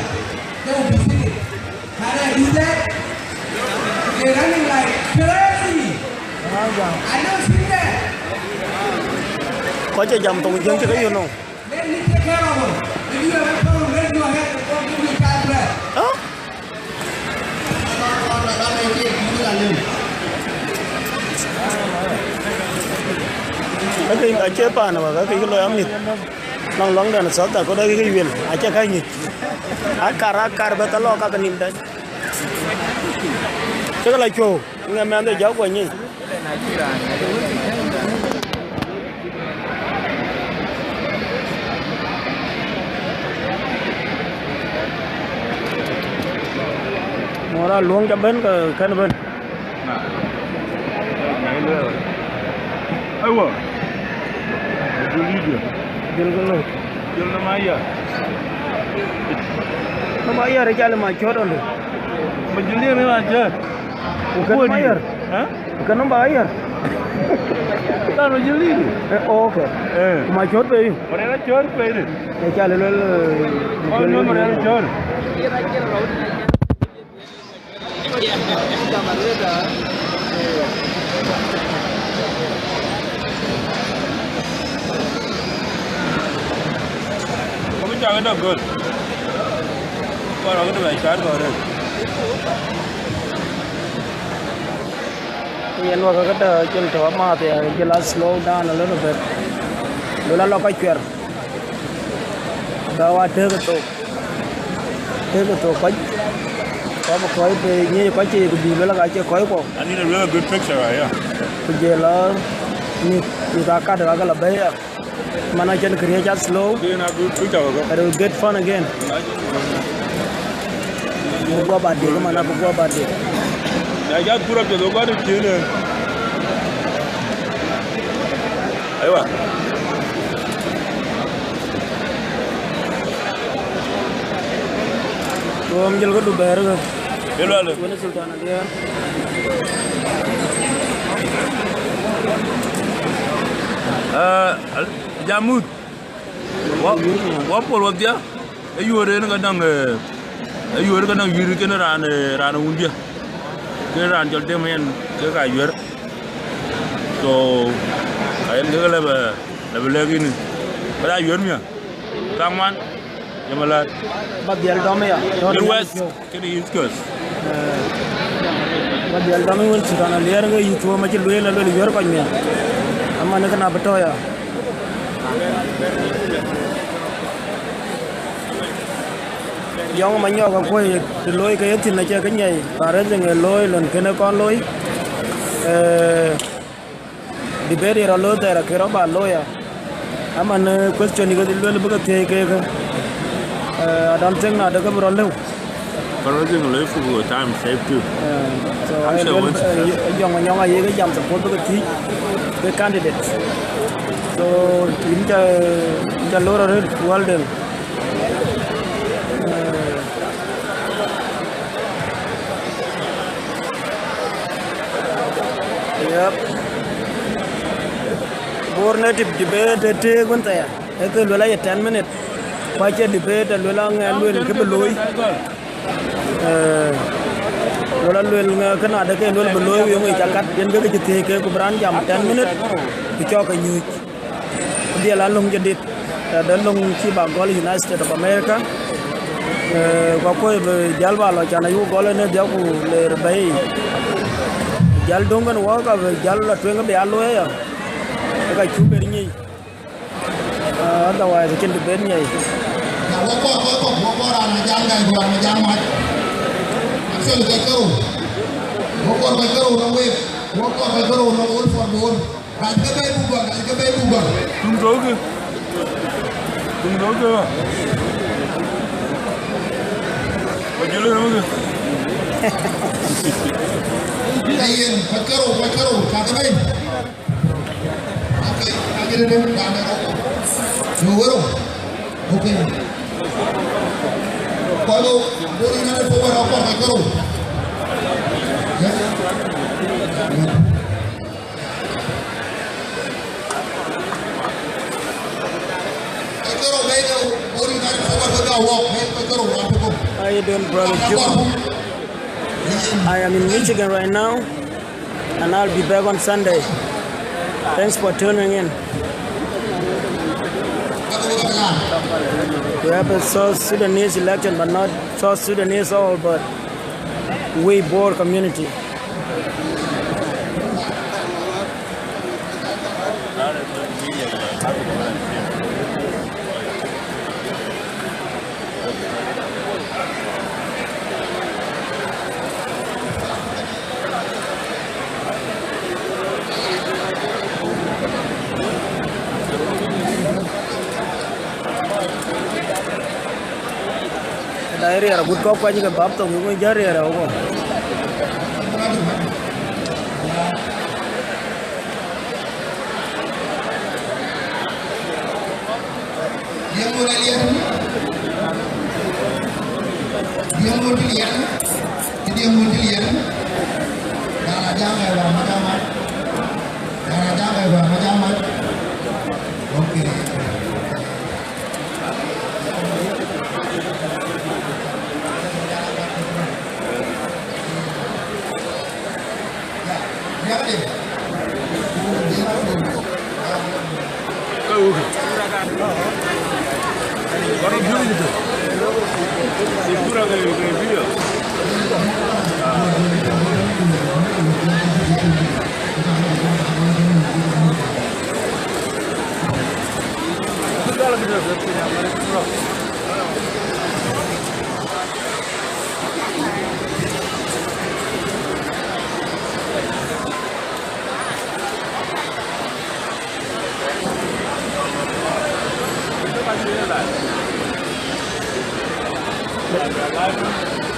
They will be singing. Can I do that? They're running like crazy. I don't see that. Kɔc ë jam thoŋ Jiëŋ cï ke yök nɔm. Let me take care of them. If you have a problem, raise your hand and come give me a child prayer. Huh? Kakë acie paan wä, kakë lɔ amit. Nɔŋ lɔŋdɛn South Dakota kakë yuel, acie ka nyic. Akar, akar bä thalɔ kakë nim dɛn. Cï ke la cuɔ̈u, ŋɛ mɛnhde jɔk guɔ nyic. Mora luɔŋ ca bɛ̈n, ke kɛn bɛ̈n. Aiwa. Jël video. Jël ke lɔ. Jël na ma ya. Na ma ya, rë cal ma cɔt ɔnde. Ma jël ni ma cɔt. Ku kën ma yär. Hä? Ku kën ba yär. Kan ma jël ni. Eh, okay. Eh. Ku ma cɔt pe yu. Ma rë cɔt pe ni. E cal lɔ, eh, ma rë cɔt. Kɔc cak dɔk göl. Kɔc rɔt kë bɛ cat kɔc rëër. Yen wä ke këdë cïn tɔ̈ amääth ya, jël a slow down a little bit. Duel a lɔ kɔc cuɛr. Dɔ̈ wa tëëk ë thok. Tëëk ë thok kɔc. Kɔc bï kɔc bï nyiëc kɔc cï ku bï luel ka cie kɔc kuɔ. I need a really good picture right here. Ku jël a mïth, mïth akat ka ke la bɛ̈i ya. Man acïn kë riëëc a slow. Doing a good picture, bro. It will get fun again. Bï guɔ ba dik, man abï guɔ ba dik. Na ja pur apiɛth, bï guɔ dik tiënë. Aiwa. Tuɔɔm jël këdu bɛ̈ɛ̈r kë. Ye lual. Wën ë Sultan Alier. Ah, al-, Jamuth. Wa, wa pol wadhia. E yuɔr en ka naŋ, eh, e yuɔr ka naŋ yïr kën raan, eh, raan wundia. Kën raan jɔl dem en ke ka yuɔr. So, ayen ke lɛbɛ, lɛbɛ lɛk yïn. Ba ya yuɔr miä. Thaŋ man. Ye malat. Ba dhiɛl dɔm ya. Midwest, kën East Coast. Eh, ba dhiɛl dɔm wën Sultan Alier ke yï thuɔɔm acï lueel, aluel yuɔr kɔc miä. Aman kën abï tɔ̈ ya. Yɔŋ Manyɔk akuɔ̈c të looi ke ye thïn acie kë nyiɛc, ba rɛ̈th ŋë looi lon kënë kɔn looi. Eh, debate ye rɔt looi thɛɛr akë rɔt ba looi ya. Aman, eh, question yï ke luel bï ke thiëëc keek. Uh, I don't think na de ke bï rɔt lëu. But I think lëu ku time save too. Uh, so I luel, uh, Jɔŋ Manyɔŋ aye ke jam support bï ke thiëc ke candidate. So yïn ca, yïn ca lor arëët Welding. Uh, yep. Bor native debate ë tëëk wën thɛɛr. Ee ke luel aye ten minute. Ku acie debate, aluel aŋɛ luel kë bï looi. Eh, luel aluel ŋɛ kë na de ke luel bï looi, yeŋö ca kat, yen ke ke cï thiëëc ke ku bï raan jam ten minute, ku cɔk ke nyuc. Dhiɛl alöŋ jadid, eh, de löŋ cï bä gɔl United States of America. Eh, ku akuɔ̈c bï jäl bä lɔ can ayuk gɔl ënë dhiɔk ku leer bɛ̈i. Jäl döŋ kën wɔ ka bï jäl la tueŋ bï a luɔi ya. Ka cuk ber nyic. Uh, otherwise, acïn të ben nyai. Na wok kɔc, kɔc kɔ̈k, wok kɔc raan ajam gäi ku raan ajam mac. Actually, kɔc kërou. Wok kɔc, kɔc kërou nɔŋ wek. Wok kɔc, kɔc kërou nɔŋ wok for the whole. Raan ke bɛ̈i buk gɔl, raan ke bɛ̈i buk gɔl. Tum thok kë. Tum thok kë. Kɔc jël ë röm kë. Ee yen, kɔc kërou, kɔc kërou, ka ke bɛ̈i. How you doing, brother Juma? I am in Michigan right now, and I'll be back on Sunday. Thanks for tuning in. We have a South Sudanese election, but not South Sudanese all, but we Bor community. Dai riɛɛr agut kɔ̈k kuany ke bap thok, yöŋ jäl riɛɛr awok. Diɛŋ wun aliɛɛr. Diɛŋ wun dï liɛɛr. Diɛŋ wun dï liɛɛr. Dana jam ë wa ma jam mat. Dana jam ë wa ma jam mat. Okay.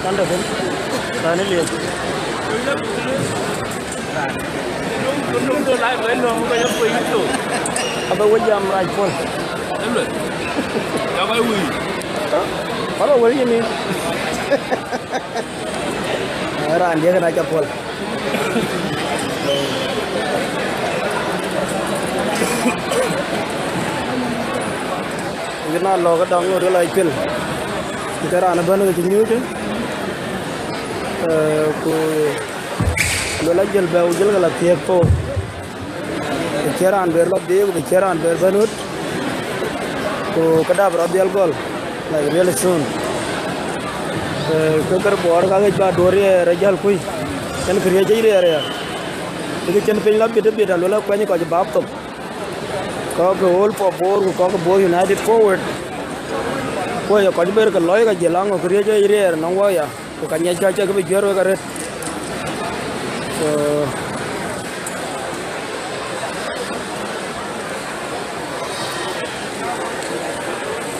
Kanda kun, tani liep. Abe we jam rac pol. Abe we yini. Raan dia kena ca pol. Kena lɔ ke dɔŋ ŋot ke lɔ cil. Ke raan ëbɛ̈n ke cï nyuc, eh, ku luel ajël bɛ ku jël ke la thiëëk thok. Bï cïn raan ber lɔ dhiëëk, bï cïn raan ber bɛ̈n ɣöt, ku këda bï rɔt dhiɛl gɔl, like, really soon. Eh, ke kër Bor ka ɣec ba duɔ̈r riɛɛr ë jäl kuc, yen këriëëc yic riɛɛr aya. Bï ke cïn piny lɔ bit ë bit, aluel akuɛny kɔc bap thok. Kɔc ke All for Bor, ku kɔc ke Bor United Forward. Ku ye kɔc ber ke lɔc ka jël aŋö këriëëc yic riɛɛr nɔŋ wɔ ya. Ku ka ŋiɛc ka cä ke bï juɛ̈r wek arëët. So,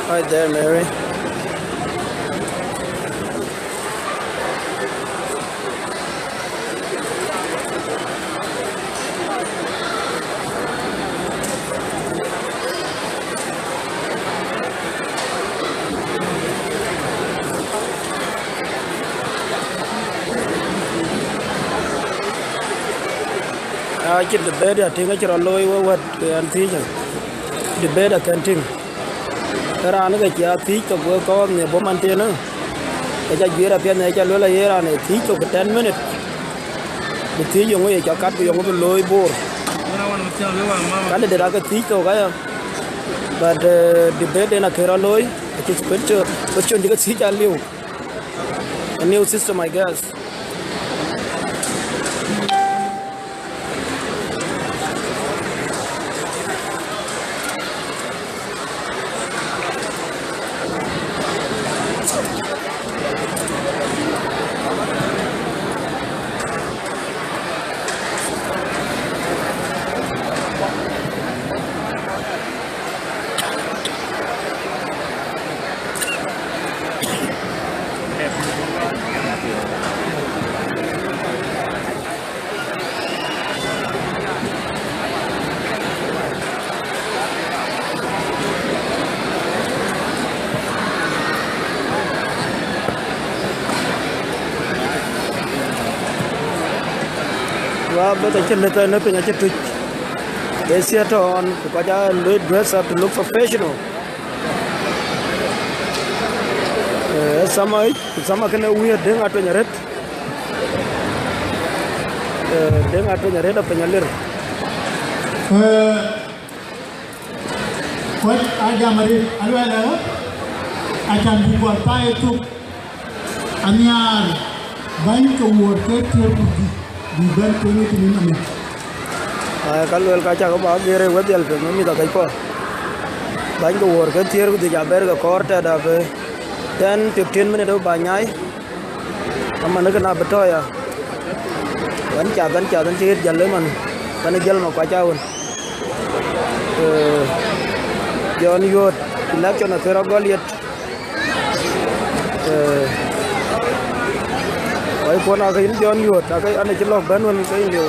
hi there, Mary. Acïn debate ya tïŋ acï rɔt looi wek wɛ̈t ke ɣɛn thiëëc. Debate akën tïŋ. Ke raan ke cï a thiëëc thok wek kɔɔr në bɔ̈ man tënë, ke ca juëër apiɛth në ca luel aye raan ë thiëëc thok ten minute. Bï thiëëc yöŋö ye cɔk kat ku yöŋö bï looi Bor. Candidate aake thiëëc thok aya. But, uh, debate en akën rɔt looi, acï question, question cï ke thiëëc aliu. A new system, I guess. Wa bɛ̈t acï lëth, në piny acï tuc. Ee thiëër tɔ̈ ɣɔn, ku kɔc aa looi dress up to look professional. Eh, summer yic, ku summer kënë wiëër Deŋ Atueny arëët. Eh, Deŋ Atueny arëët apiny alir. Eh, kɔc aa jam arëët, aluɛɛl, eh, acan bï gɔl thaa ë thuk. Anhiaar bäny ke wuɔ̈ɔ̈t ke thiëër ku dhïc bï bɛ̈n tueŋ ë tënë nɔm yic. Aa, ka luel ka cak bä geer ë wedhiɛl piny ë mïth akëc kɔɔr. Bäny ke wuɔ̈ɔ̈t ke thiëër ku dhïc abɛ̈r ke kɔɔr tɛ̈t abë ten fifteen minute bä nyaai. Aman ë kën abï tɔ̈ ya. Ɣɛn cath, ɣɛn cath, ɣɛn cï ɣet jäl ëmën. Ɣɛn ë jäl ma kuac awën. Eh, John Yuot, election akën rɔt gɔl yet. Eh, wai kuɔn ake yïn John Yuot, ake an, acï lɔ̈k bɛ̈n wën ke yïn liu.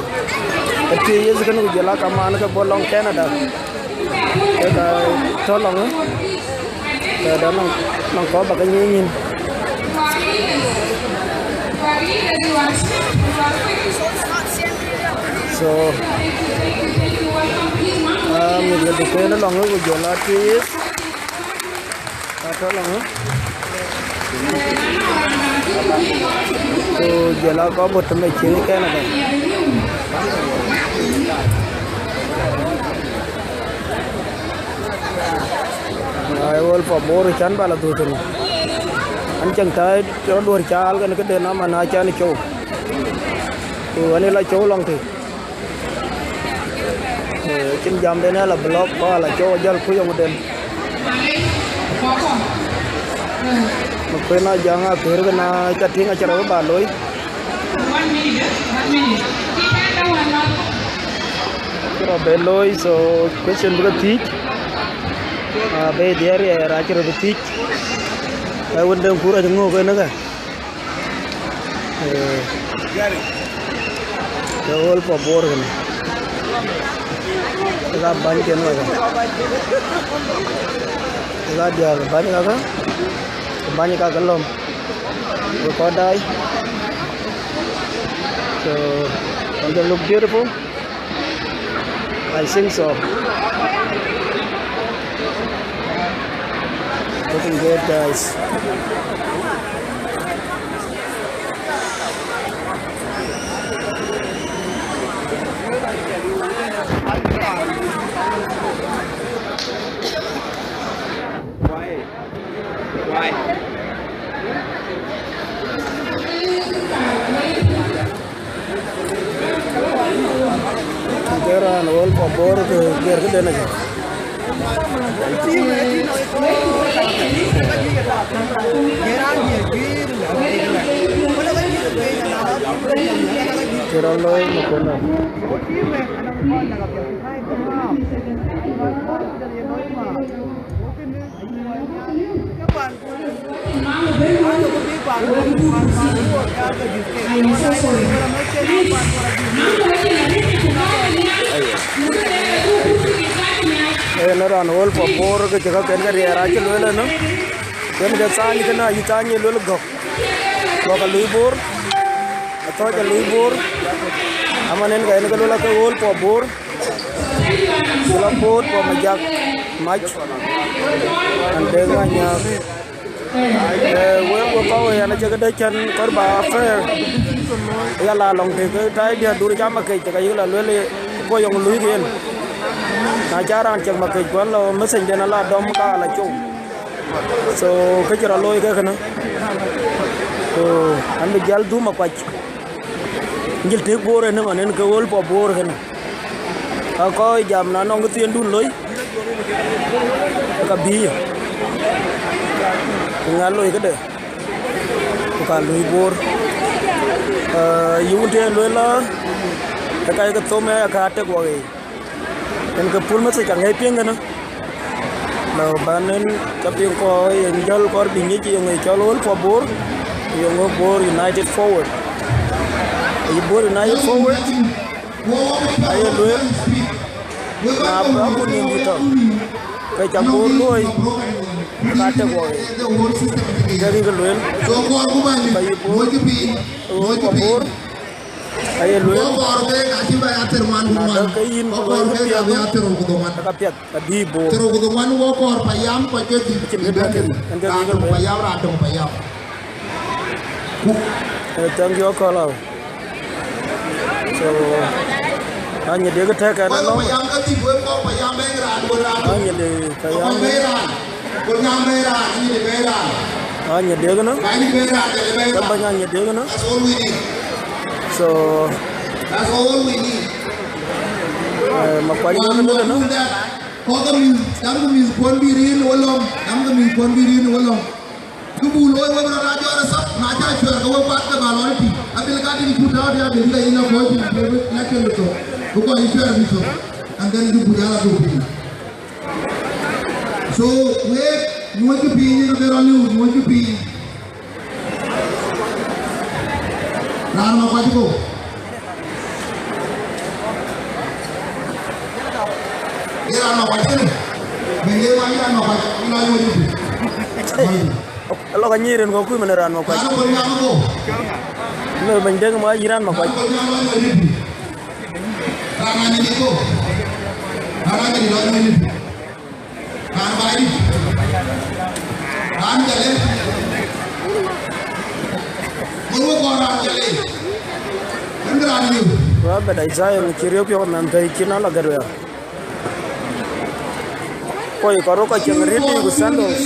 Ke thiëëc yes kënë ku jɔl aa kamaan ke bɔ̈ lɔŋ Canada. Ke ka tɔ̈ lɔŋ, eh, ke da nɔŋ, nɔŋ kɔ̈k bä ke nyiëëny yïn. So, ah, mïth ke duken lɔŋ ku jɔl aa thiëëc yes. Atɔ̈ lɔŋ, eh? Ku jɔl a kɔc bɔ̈ tëmë cïn Canada. Ai, wol pa Bor can bä la dhuk tënë. An, cäŋ tääi rɔt duɔ̈r caal kën këden aman acan cou. Ku an, ë la cou lɔŋ tï. Eh, cïn jamden ë la block, ba la cɔk jäl kuc yɔŋden. Më kuën a jäŋ a kër kën a ca tïŋ acï rɔt ba looi. Cï rɔt be looi, so question bï ke thiëc. Ah, be diɛɛr riɛɛr acï rɔt bï thiëc. Ë wënden kur acï ŋöök ënë kë. Eh, ke wol pa Bor kënë. Ke ka bäny ken waka. Ke ka diäär bäny kaka. Bäny kaka lɔ̈m. Ke kɔc daai. So, don't they look beautiful? I think so. Looking good, guys. Ke raan wol pa Bor ke ger këden acä. Ke raan looi në kona. Yen raan wol pa Bor ke cï käken ke riɛɛr acï lueel ënë. Yen ke thany kënë ayï thany ye luel gɔ̈k. Gɔ̈k alui Bor. Athɔ̈c alui Bor. Aman en ka en ke luel ke All for Bor, Sula Pot for Majak Mac, and Deng Anyak. Eh, wek wek kɔ̈u ë yan acï këde cän kɔ̈r ba fair. Ya la lɔŋ tëk tai diɛt dur ca Makec, ka yïk la luel ko yɔŋ luui yen. Na ca raan cek Makec kuan la message den ala dɔm ka la cow. So kë cï rɔt looi ke kënë. So an bï jäl dhum akuac. Jël tëk Bor ënë man en ke All for Bor kënë. Ka kɔc jam na nɔŋ kë thiëndun loi, ka bï yë. Ku ŋa loi këde, ku ka lui Bor. Eh, yï wun tëë luel la, ë ka ye ke thom ë ka tek wɔ ɣeec. En ke pul message aŋɛc piŋ kënë. Na ban en ca piŋ kɔc en jäl kɔ̈r bï nyic yöŋ ë cɔl All for Bor, yöŋ ë Bor United Forward. Yï Bor United Forward, aye lueel, na ba ku nim bï tɔ̈, ke ca Bor luɔ̈i, ka tek wɔ ɣeec. Ke rï ke lueel, ka yï Bor, All for Bor, aye lueel, na däk ke yïn ku luɔi këpiɛth, ka piɛth, ka bï Bor. Cïn kë däk en ke rï ke lueel. Eh, thank you, Akɔl. So, anyï dek tɛ̈k ɛn alɔŋ. Anyï dek payam. Anyï dek në. Ka bɛ̈ny anyï dek në. So, eh, Makuac wek në dek në. Kɔc ke mïth, dam ke mïth kuɔn bï rin wä lɔ̈ŋ, dam ke mïth kuɔn bï rin wä lɔ̈ŋ. Kë buk looi wek rɔt aa jɔt ë thap, na cä cuɛɛr ke wek kuat ke ba lɔ ë tïŋ. Abil ka tïŋ kut tääu tïŋ, abil ka yïn a kɔc tïŋ, abil bï lɛ̈k ke lɔ thok. Bï kɔc yï cuɛɛr bï thok. And then kë buk ya la thok piny. So, wek, nyuɔ̈ckï piny, yen abï rɔt liu, nyuɔ̈ckï piny. Raan Makuac ko. Ye raan Makuac kënë. Bɛ̈ny Deŋ ma yï raan Makuac, yïn a nyuɔ̈c yï piny. Alɔ ka nyïïr en kɔ̈k kuc mën raan Makuac. Raan Kolnyaŋ ko. Në Bɛ̈ny Deŋ ma yï raan Makuac. Raan Kolnyaŋ la nyuɔ̈c yï piny. Raan Anyidi ko. Raan Anyidi la nyuɔ̈c yï piny. Raan Baidït. Raan Jalë. Ŋö wek kɔn raan Jalë? Ëmën raan yök. Robert Isaiah, ŋö cï riɔ̈k piɔ̈u nɛn thëi cïn ala gɛ̈t wek? Kɔc kɔ̈r kɔc cieŋ rït ku sandals.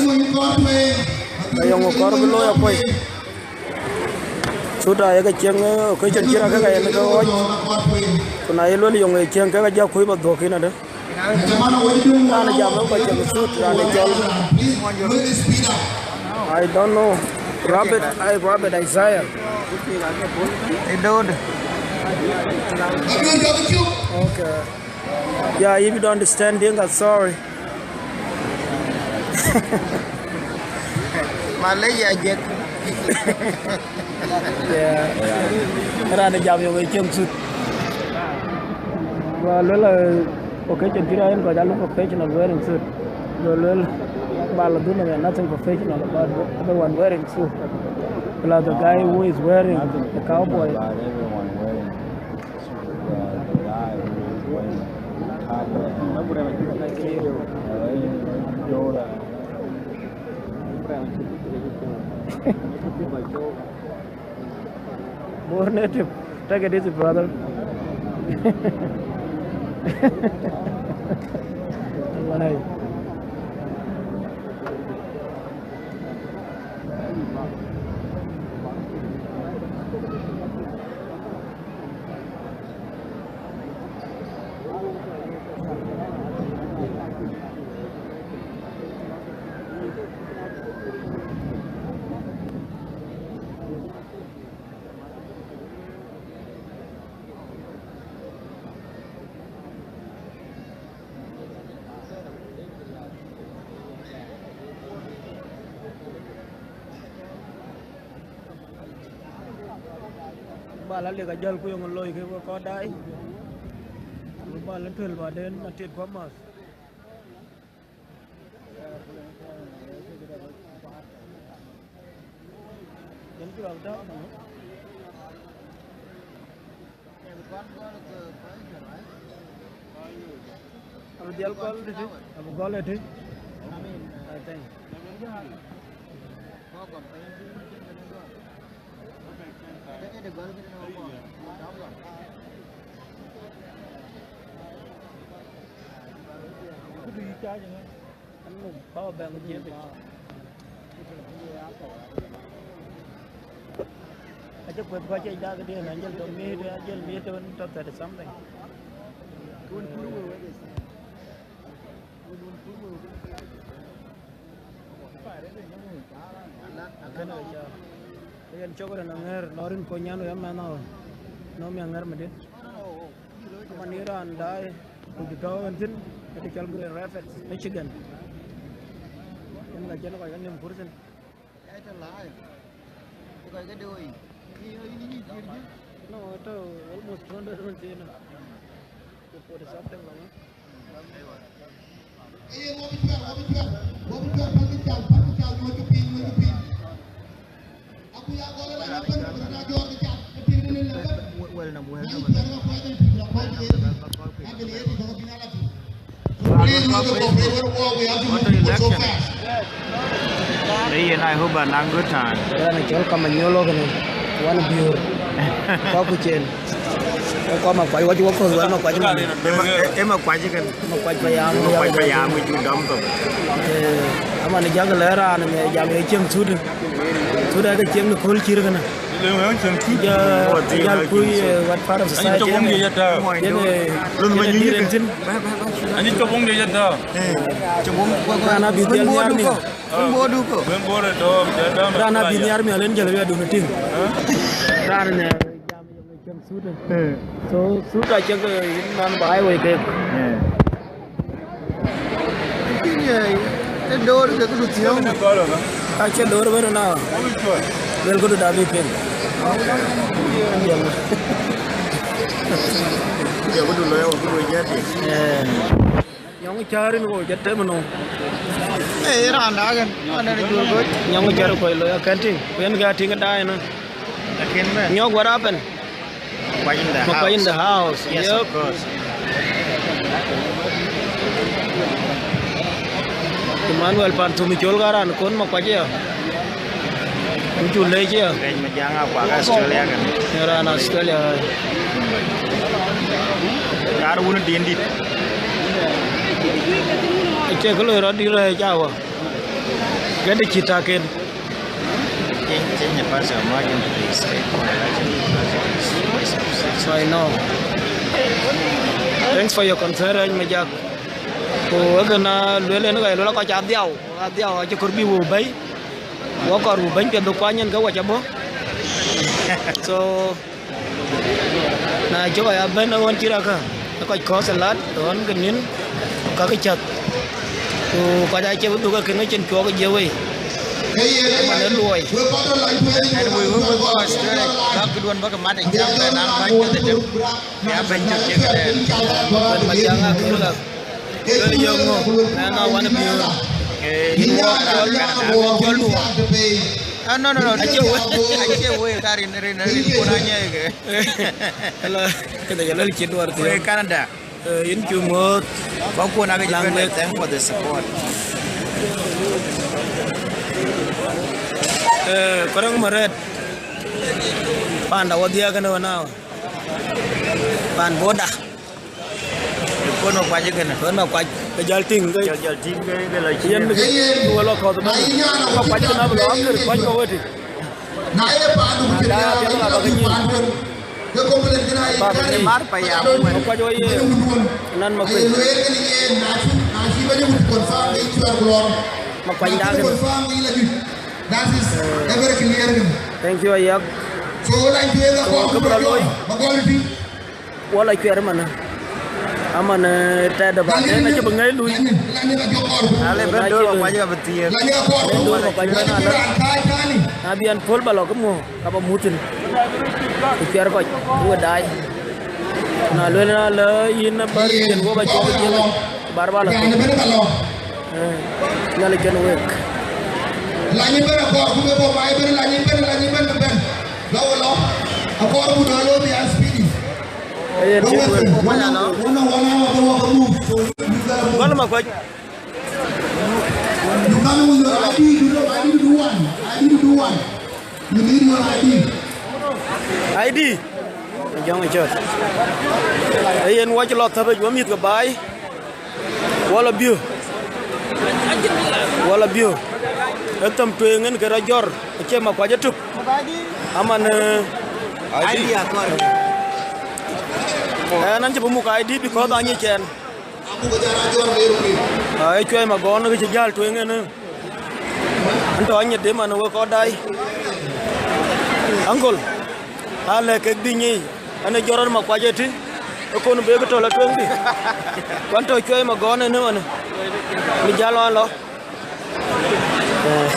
Ayɔŋ kɔ̈r bï looi akuɔc. Suit aa ye ke cieŋ, eh, occasion cï rɔt ke ka yen ke ɣɔc. Ku na ye luel yöŋ ë cieŋ ke ka jɔ kuc ba dhuɔ̈k yïn adë. Raan jam ë kɔc cieŋ suit, raan ë cɔl. I don't know. Robert, I, Robert Isaiah. Ë döödë. Okay. Yeah, if you don't understand Dinka, sorry. Malaysia jek. Yeah. Raan ë jam yöŋ ë cieŋ suit. Go luel, eh, occasion cï rɔt en kɔc alu professional wearing suit. Go luel, ba la dhun, nothing professional about everyone wearing suit. Plus the guy who is wearing the cowboy. More native. Take it easy, brother. Wallahi. Ba la lek ajäl ku yöŋ looi ke we kɔc daai. Ku ba la tuel baden atit kuamath. Yen cï rɔt tääu. Abï dhiɛl gɔl tëtï, abï gɔl ëtï. I think. Kudu yï caac ëŋö? Anum, power bank jiël piny. Acï kueth kɔc cï dak diën, ajël tɔ̈ miëët, ajël miëët wën tɔ̈ thirty something. Kënë ke ca. Yen cök rɛn aŋɛ̈r, lɔ rin kony nyan wek amɛnh awä. Nɔm ya ŋɛ̈r mëdït. Aman ye raan daai, ku jɔ tɔ̈u ɣɛn thïn, ë të cɔl Grand Rapids, Michigan. Yen ka cïn kɔc ke nïm kur thïn. No, ëtɔ̈ almost two hundred wën thiin, ku forty something lɔ. Please, we have to cooperate when we walk, we have to move people so fast. Hey, and I hope I have a good time. Raan cɔl Kamanyolo kënë, wan biur. Kɔc ku cen. Kɔc Makuac, wacï wok kɔ̈th wɛl Makuac man. Ë Makuac kënë. Makuac payam, Makuac payam, wïc dɔm thok. Eh, aman ë jak lɛ̈k raan ë jam ë cieŋ thut. Thut ë ke cieŋ në kööl cït kënë. Jal kuc, eh, what part of society? Yen, eh, yen dït en thïn. Anyi copong de yada. Raan abï dhiɛl nhiar mial. Raan abï nhiar mial en jël wiadun tïŋ. Raan ë jam ë cieŋ thut. So thut acïk, eh, yïn man ba ai wei kek. Ë door ke këdu thiɔ̈ŋ. Acie door bën na. Luel këdu da bï piŋ. Jɔ këdu lɔ ya wä këdu jɛt. Nyɔŋ cäär in wo jɔ tem nu. Ee, raan daken, raan daken jɔ gɔ̈c. Nyɔŋ cäär kɔc lɔ ya kɛn tïŋ. Ku yen ka tïŋ daai na. Lakin bɛ. Nyɔk, what happened? Makuac in the house. Makuac in the house. Yes, yep, of course. Emmanuel Panthumi col ka raan kon Makuac ya. Kucu lec ya. Lec Majaŋ Akuak Australia kan. Ë raan Australia. Kar wun din dit. Acie kë loi rɔt dït rɛɛc awa. Gɛ̈t cï taken. Change, change the person of margin, please. I know. Thanks for your concern, Rɛ̈c Majak. Ku ëkënë lueel en ka lueel kɔc adhiau, adhiau acï kɔɔr bï wo bɛ̈i. Wo kɔɔr wo bɛ̈ny piɛth bï kuany en ke wac abɔ̈. So, na cï kɔc abɛ̈n ë ɣön cï rakä, ë kɔc kɔ̈th ë lat ɣön ke nïn, kakë cäth. Ku kɔc acï bï dhuk ë kënë cïn cuɔɔk ë jiëë wei. Ëmɛn ë luɔi. And we will go Australia, bäk këduɔ̈n bäk mat ë jam bɛ naŋ bäny ke dhëtem. Ya bɛ̈ny cök cï këdɛn. Bɛ̈ny Majaŋ Akuak. Jɔl yöŋö, mɛn a wan biöör. Eh, yïn wɔ ka jɔl, jɔl du. Ah, no, no, no. Acie wei, acie wei ka rin, rin, rin kun anyɛɛi ke. Hello, këdë jɔl lël cï duɔ̈r thiɔ̈k. Wei Canada. Eh, yïn cuk muɔ̈ɔ̈th. Ba kun ake jɔl. Thank for the support. Eh, Kɔrɔŋ Marɛt. Panda wä dhiëëk kënë wä now. Pan boda. Kon Makuac kënë. Kon Makuac, ke jal tïŋ ke. Jal, jal tïŋ ke, ke la yen ciëën. Ke wä lɔ kɔ̈th bɛ̈n. Kon Makuac kënë abï lɔ akër kuany ke wëtï. Na ye paandu ku cïn ya, piɛth la ba ke nyin. Ke complain kënë aye ba ke nyin. Makuac wä ye. Nan Makuac. Makuac da kënë. That is very clear. Thank you, ayak. So, like, we are going to go. Wala cuɛr manë. Aman, eh, tɛ̈dë ba, eh, na cï bï ŋɛ̈i lui. Ale bɛ̈n döör ba kuac ka bï thiëëk. Bɛ̈n döör ba kuac bɛ̈n alä. Na bï ɛn puɔ̈l ba lɔ këmɔ, ka ba mut thïn. Ku cuɛr kɔc, ku we daai. Na lueel na lä yïn bär yïn wo ba cuɔp jiël, bär ba lɔ thïn. Eh, Nhialic kën wek. Lany ëbɛ̈n akɔɔr, ku bï bɔ̈ ma ëbɛ̈n, lany ëbɛ̈n, lany ëbɛ̈n, ëbɛ̈n. Lɔ we lɔ. Akɔɔr ku dɔ̈ lɔ bï an speedy. Ayen cï lueel. Gɔl Makuac. You come with your I D, you know, I D to do one. I D to do one. You need your I D. I D. Jɔŋ ë cɔt. Ee yen wɔ cï lɔ thäp ë wɔ mïth ke baai. Wɔ lɔ biö. Wɔ lɔ biö. Ë thäm tueŋ en ke rɔt jɔr. Acie Makuac ëtök. Aman, eh, I D. Ɛn an cï bï muk I D because anyic ɛn. Aa, ë cuɛi magɔn ke cï jäl tueŋ en, eh. An tɔ anyit de man wek kɔc daai. Uncle, a lɛ̈k kek bï nyic, an ë jɔt rɔt Makuac ëtï, ë kon bek tɔ lɔ tueŋ dï. Kuan tɔ cuɛi magɔn en ëmën, bï jäl wan lɔ. Eh.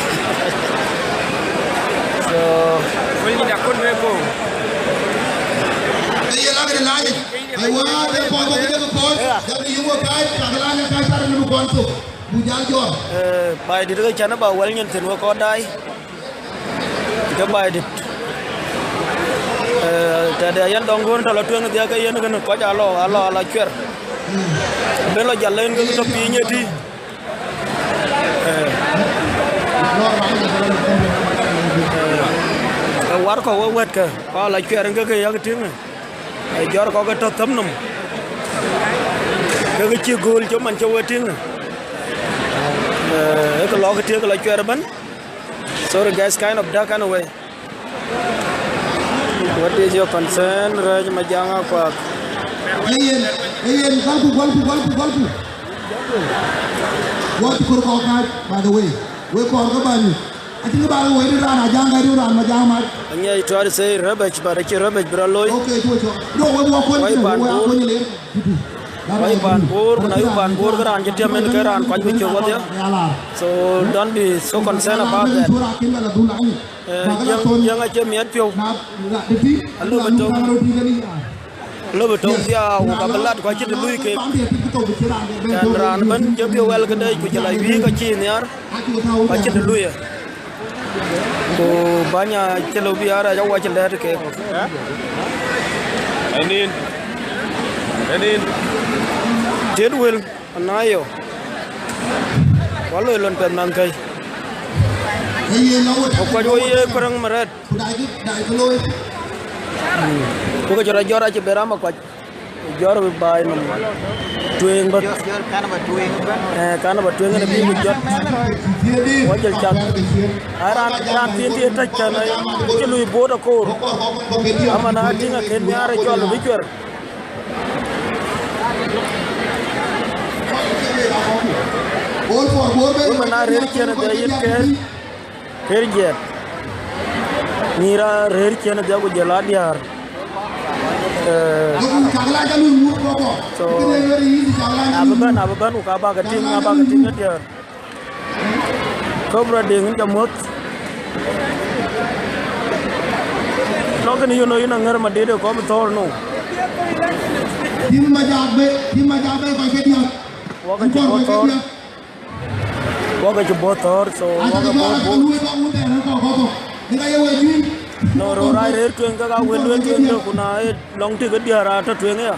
So, wël nyin akut me go. Ë ye lak de lac. Ai wa, de kɔc bä de kɔc. Jam yï wo kac, cak lac kac tar ni kɔn thok. Bu jal jɔr. Eh, bai dit ke cän ba wël nyin thïn we kɔc daai. Ke bai dit. Eh, tɛ̈dë yɛn dɔŋ duön tɔ lɔ tueŋ dhiak ke yen kën kɔc alɔ, alɔ, alɔ cuɛr. Ben lɔ jal len ke tɔ piny ëtï. Eh, eh, war kɔ̈k wek wɛ̈tkë, ku ala cuɛr ke ke yak tïŋ, eh, jɔr kɔ̈k ke tɔ thäm nɔm, ke ke cï gööl cï man cï we tïŋ, eh, ke lɔ ke tiek la cuɛr ëbɛ̈n. Sorry guys, kind of dark anyway. What is your concern, Raj Majanga Kwak? Ayen, ayen, galku, galku, galku, galku. What could go back, by the way? We call the bani. I think about the way the Rana Janga, you Rana Janga. And yeah, you try to say rubbish, but it's rubbish, bro. Okay, sure, sure. No, we walk on. Wai pan Bor, wai pan Bor, ku na yu pan Bor ke raan cï tiam en ke raan kuany ku cök wadhia. So don't be so concerned about that. Eh, jiëŋ, jiëŋ acie miɛt piɔ̈u. Alë bï tök, alë bï tök dhiau, ka bï lat, ku acï të lui kek. Cän raan ëbɛ̈n cï piɔ̈u wɛl këdë, ku cï la wïïk acï nhiaar, ku acï të lui. Ku bäny acï lëu bï ya rɛc awɔc lɛ̈ɛ̈t kek. Anin, anin. Tiët wël. Anayo. Wa loi lon pɛth mɛnhkäi. Ku kɔc wo ye kërɛŋ märɛt. Mm. Ku ke cï rɔt jɔt acï ben ram akuac. Jɔt bï baai nɔm. Tueŋ bäth. Jɔt, jɔt kan ba tueŋ bäth. Eh, kan ba tueŋ en abï ku jɔt. Wa jël cath. Ai raan, raan thiin thiin tɔ̈c cän, eh, cï lui boot akoor. Ama na tïŋ akën nhiaar ë cɔl bï cuɛr. Wek man na rëër ciën adhia yen kɛ̈ɛ̈r, kɛ̈ɛ̈r jiɛɛt. Nyïïr aa rëër ciën adhia ku jɔl aa diäär. Eh, so, abï bɛ̈n, abï bɛ̈n ku ka bäk ke tïŋ, abäk ke tïŋ ke diäär. Cobra Deŋ, yïn ca muɔ̈th. Lɔ̈k kënë, you know, yïn aŋär madït ë kɔ̈k bï thɔ̈ɔ̈r nou. Tim Majak bë, tim Majak bë kɔc ke diäk. Wok acï bɔ̈ thɔ̈ɔ̈r. Wok acï bɔ̈ thɔ̈ɔ̈r, so wok abɔ̈ bɔ̈. No, röör aa rëër tueŋ, ke ka wël lueel tueŋ, ke ku na ë lɔŋ tï ke diäär aa tɔ̈ tueŋ aya.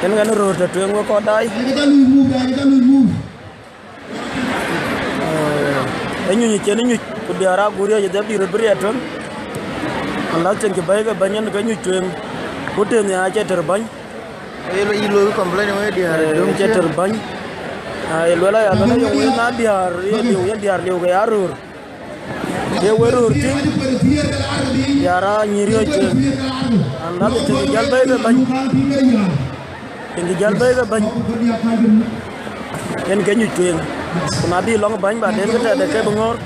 Yen kën röör tɔ̈ tueŋ wek kɔc daai. Eh, ë nyuc cïn nyuc, ku diäär aa guur yɔ̈c ë dhɛ̈p dït röt bï riɛt tueŋ. Unless tiŋ cï bɛ̈i ke bɛ̈ny yen ke nyuc tueŋ. Ku tënë ya acie tër bäny. Ye lo, ye lo complain wek diäär, eh, döŋ acie tër bäny. Ah, ye luel aya, luel aya, yöŋ wek na diäär, ye liu, ye diäär liu ke ya röör. Ye we röör tïŋ, ya raan nyïïr riɔ̈c tueŋ. An, la bï tïŋ jäl bɛ̈i ke bɛ̈ny. Tïŋ jäl bɛ̈i ke bɛ̈ny. Yen ke nyuc tueŋ. Ku na bï lɔ̈ŋ bäny ba den ke tɛ̈dë ke bï ŋɔ̈ɔ̈r.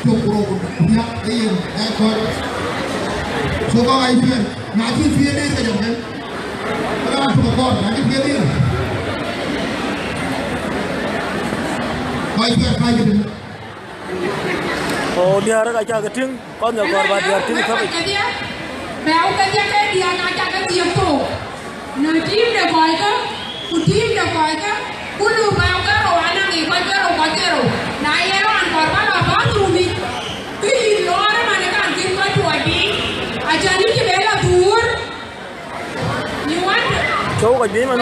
Cök ku rou ku diäk ë yen ë kɔc. So kɔc aa piɛth, na cï piɛth dëër ke jɔt kën. Raan tök kɔɔr, na cï piɛth dëër. Kɔc piɛth kɔc ke tïŋ. O diäär ka cä ke tïŋ, kɔc nya kɔɔr ba diäär tïŋ thäpic. Bɛ̈ɛ̈u kedhie ke diäär na cä ke dhiëëth thok. Në tim de kɔckë, ku tim de kɔckë, ku luk bɛ̈ɛ̈u ke rou anɔŋ ë kɔc ke rou. Cɔu ka juëc man.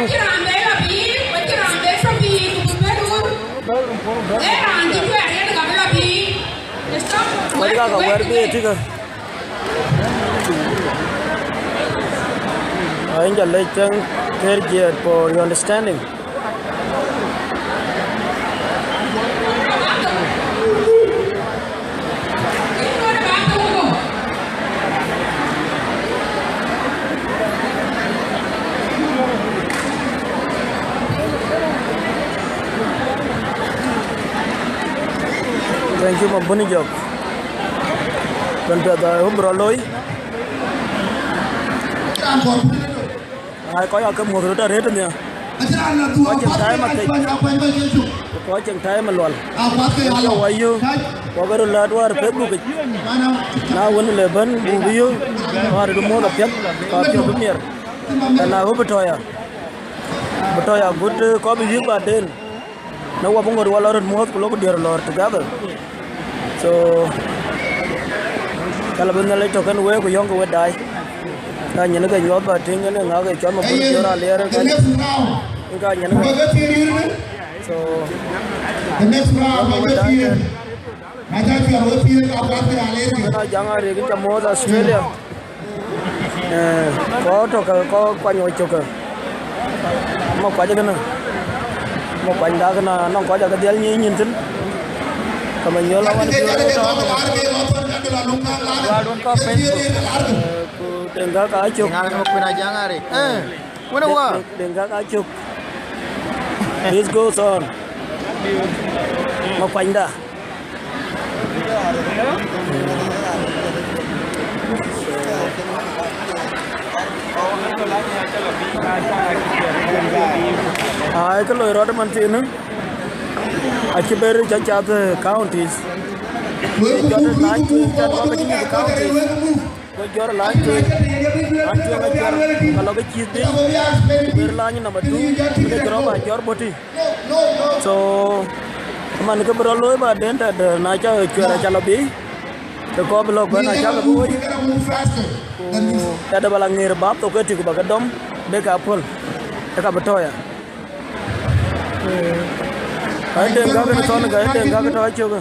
Wek ka ka wɛ̈ɛ̈r bï ë tïkä. Ayï jɔ lec, thank, thank you for your understanding. Thank you, Mabuni Jok. Bɛ̈n piɛth, I hope bï rɔt looi. Ai, kɔc aa ke muɔ̈th röt arëët nhial. Kɔc ceŋ time athec. Kɔc ceŋ time alual. Wɔ yök, wɔ ke röt läät wäär Facebook yic. Na wën le bɛ̈n buk bï yök, wäär röt muɔ̈th apiɛth, ka piɔ̈u bï miɛr. Ka na ɣöp bï tɔ̈ ya. Bï tɔ̈ ya gut, eh, kɔc bï yök baden. Në wɔ bï ŋot wɔ lɔ röt muɔ̈th ku lok diɛɛr lɔ̈ɔ̈r together. So, ka lɔ bï Nhialic tɔ̈ kenë week ku yɔ̈ŋkï we daai. Ka nyin ke nyuɔɔth ba tïŋ kenë ŋa ke cɔl Mabuni Jok Aliɛr ke. Ka nyin ke. So, the next round, we daai. Kënë Ajaŋ Arik, ca muɔ̈th Australia. Eh, kɔc tɔ̈ ke, kɔc kuany wɔ cök ke. Makuac kënë. Makuanyda kënë, anɔŋ kɔc aa ke dhiɛl nyic nyin thïn. Ka Manyuɔl awan bï röt tɔ̈. Wäär duɔ̈n kɔc Facebook. Eh, ku Deŋ Gak Acök. Ŋal ke Makuac Ajaŋ Arik. Eh, wën ë wä. Deŋ, Deŋ Gak Acök. This goes on. Makuanyda. Ai, kë loi rɔt ëmën thiinë, acï bɛ̈n röt cath, eh, counties. Jɔt ë lany tueŋ, cath wä ke cï mïth counties. Ku jɔt ë lany tueŋ, lany tueŋ acuɛr, ka lɔ ke cïï dhil, bɛ̈n lany number two, bï ke jɔt rɔt ba jɔt bɔ̈ tï. So, man kë bï rɔt looi baden, tɛ̈dë na ca cuɛr aca lɔ biic, ke kɔc bï lɔ bɛ̈n aca ke bï woi. Ku tɛ̈dë ba la ŋeer bap thok ke tïk ba ke dɔm, bï ke apuɔl, ë ka bï tɔ̈ ya. Ai Deŋ Gak kënë thɔn, ka Deŋ Gak tɔ̈ acök.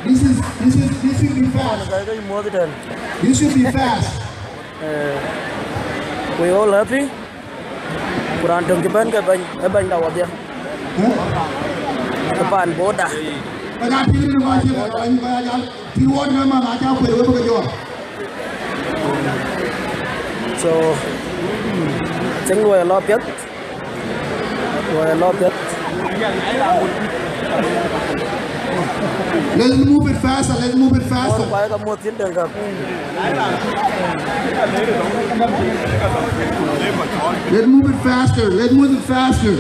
This is, this is, this should be fast. Ka ke muɔ̈th tɛ̈n. This should be fast. Eh, we all happy. Ku raan töŋ cï bɛ̈n ke bɛ̈ny, ë bɛ̈nyda wɔdhia. Huh? Ke paan boda. Ka ja tïŋ në kɔc cï ka bɛ̈ny, ka ja tïŋ wɔt në man, aca kuëë wek bï ke jɔt. So, I think we lɔ piɛth. Woi, lɔ piɛth. Let's move it faster. Let's move it faster. Woi, ka muɔ̈th thïn Deŋ Gak. Let's move it faster. Let's move it faster.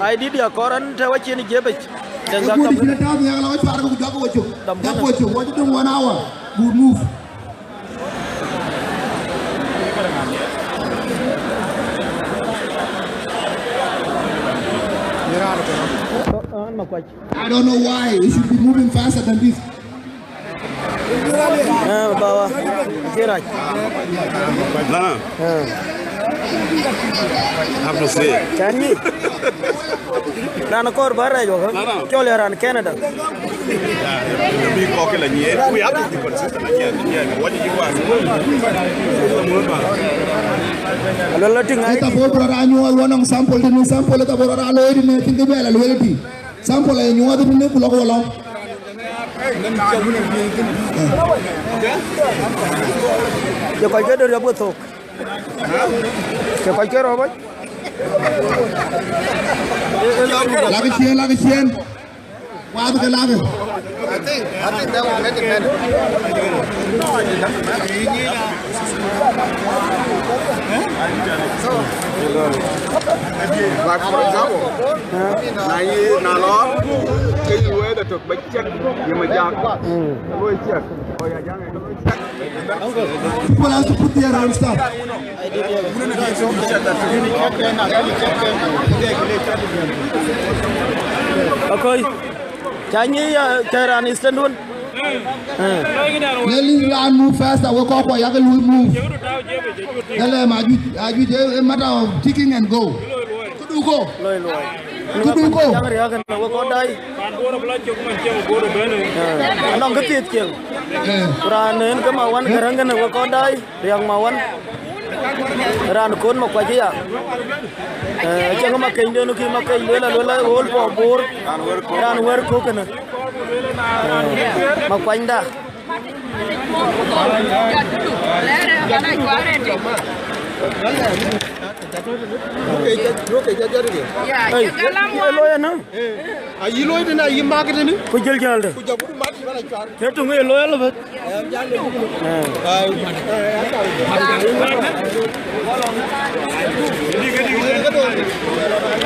Ai dït ya kɔɔr an tɛ̈ wä cin jiëp yic. Deŋ Gak. Let's move it faster. Dam kënë. Dam kënë. What's the one hour? Good move. I don't know why it should be moving faster than this. Eh, baba. Kirac. No, no. Eh. I have to say it. Can you? Raan kɔɔr bä rɛɛc wä kä. No, no. Cɔl ya raan Canada. Yeah, bï kɔc ke la nyiɛɛr. We have to be consistent again. Yeah, what do you want? Alɔ la tïŋ ai. Ë thabor bï rɔt aa nyuɔɔth wä nɔŋ sample tënë, sample ë thabor rɔt aa looi tënë, cïn kë bɛ la lueel tï. Sample ë nyuɔɔth tënë ku lɔk wä lɔ. Ye kɔc ke döt yɔp ke thok. Ke kɔc ke rɔ̈ɔ̈c. Lakë ciëën, lakë ciëën. Wath ke lakë. I think, I think that will make it better. So, like for example, na yï, na lɔ, ke yï wëëth atök ba cek, yï ma jak. Luɔi cek. People have to put their hands up. Akoi. Ca nyi ya, ca raan Eastern wun. Eh. Let this round move faster. We kɔc kɔc yak lui move. Tell them, aju, aju, a matter of ticking and go. Kuduko. Loi luɔi. Kuduko. Jang riak ne we kɔc dai. Eh. Anɔŋ ke thieth cieŋ. Eh. Ku raan en ke ma wan Garaŋ ne we kɔc dai. Riak ma wan. Raan kon ma kuac ya. Eh, cieŋ ma keny den ki ma keny luel, luel, wol po bor. Raan wer ko kene. Eh, ma kuany da. Hey, ye looi ënɔ? Ayï looi tënë, ayï mak tënë. Ku jël jäl de. Ku jɔl ku mat bala cuar. Ke tuŋ ye looi alë bët. Eh.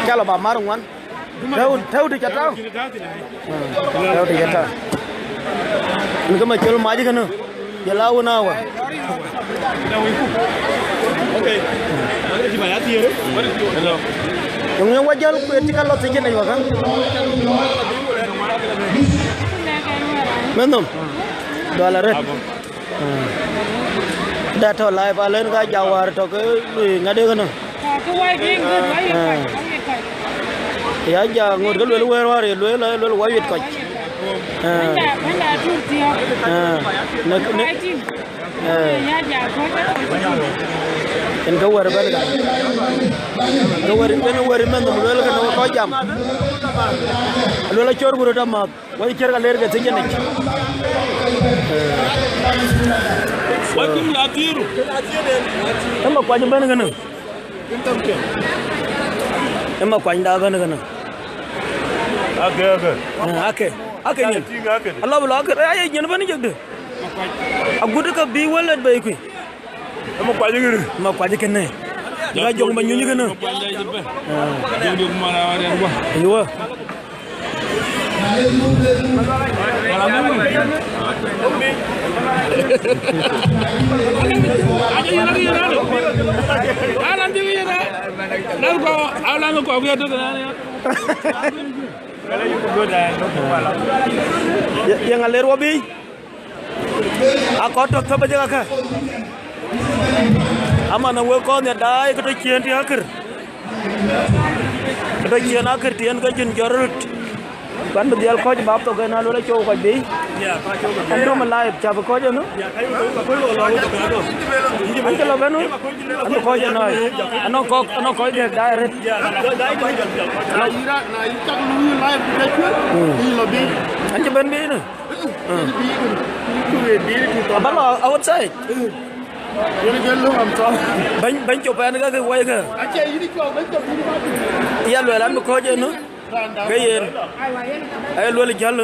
Calo ba mar ŋuan. Tɛ̈u, tɛ̈u të ca tääu. Tɛ̈u të ca tääu. Në ke ma col mac kënë, jɔl a wën a wä. Yeŋö wa jäl kueet cï ka lɔ thic ënɛc wä kä? Mɛn nhom. Dual arët. Da tɔ̈ live alen ka ja wäär tɔ̈ ke lui ŋadë kënë. Ya ja ŋot ke luel wɛ̈ɛ̈r wäär ye luel, luel wa wiɛt kɔc. Në, në, en ke wɛ̈ɛ̈r bɛ̈n ka. Ke wɛ̈ɛ̈r, en wɛ̈ɛ̈r mɛn nhom luel kënë we kɔc jam. Luel acɔ̈r ku röt amääth. Wai cier ka ler ke thiec ënɛc. Wai kum la thiru. Ë ma kuany bɛ̈n kënë. Ë ma kuany da bɛ̈n kënë. Ake, ake. Eh, ake, ake nyin. Ake. Alɔ bï lɔ ake, ay, nyin bɛ̈n jek de. Agut ke bï wël lɛt bei kuï. Ë ma kuany kënë. Ma kuany kënë. Ka jɔŋ ba nyuny kënë. Aywa. Ye-, yeŋa ler wɔ biic? Akɔc tɔ̈ thäp ajëk akä. Aman, wek kɔn ya daai, ke tɔ̈ ciëën tï akër. Ke tɔ̈ ciëën akër tï en ke jin jɔt röt. Kuan bï dhiɛl kɔc bap thok en aluel acou kɔc bei. Ɛn dum alive, ca bï kɔc en. An cï lɔ bɛ̈n, an bï kɔc en nɔɔc. Anɔŋ kɔc, anɔŋ kɔc gɛ̈k daai arët. Mm. An cï bɛ̈n bei në. Aba lɔ outside. Bɛ̈ny, bɛ̈ny cop ɛn ka ke wai ka. Ya luel an bï kɔc en. Ke yen. Aye luel jäl.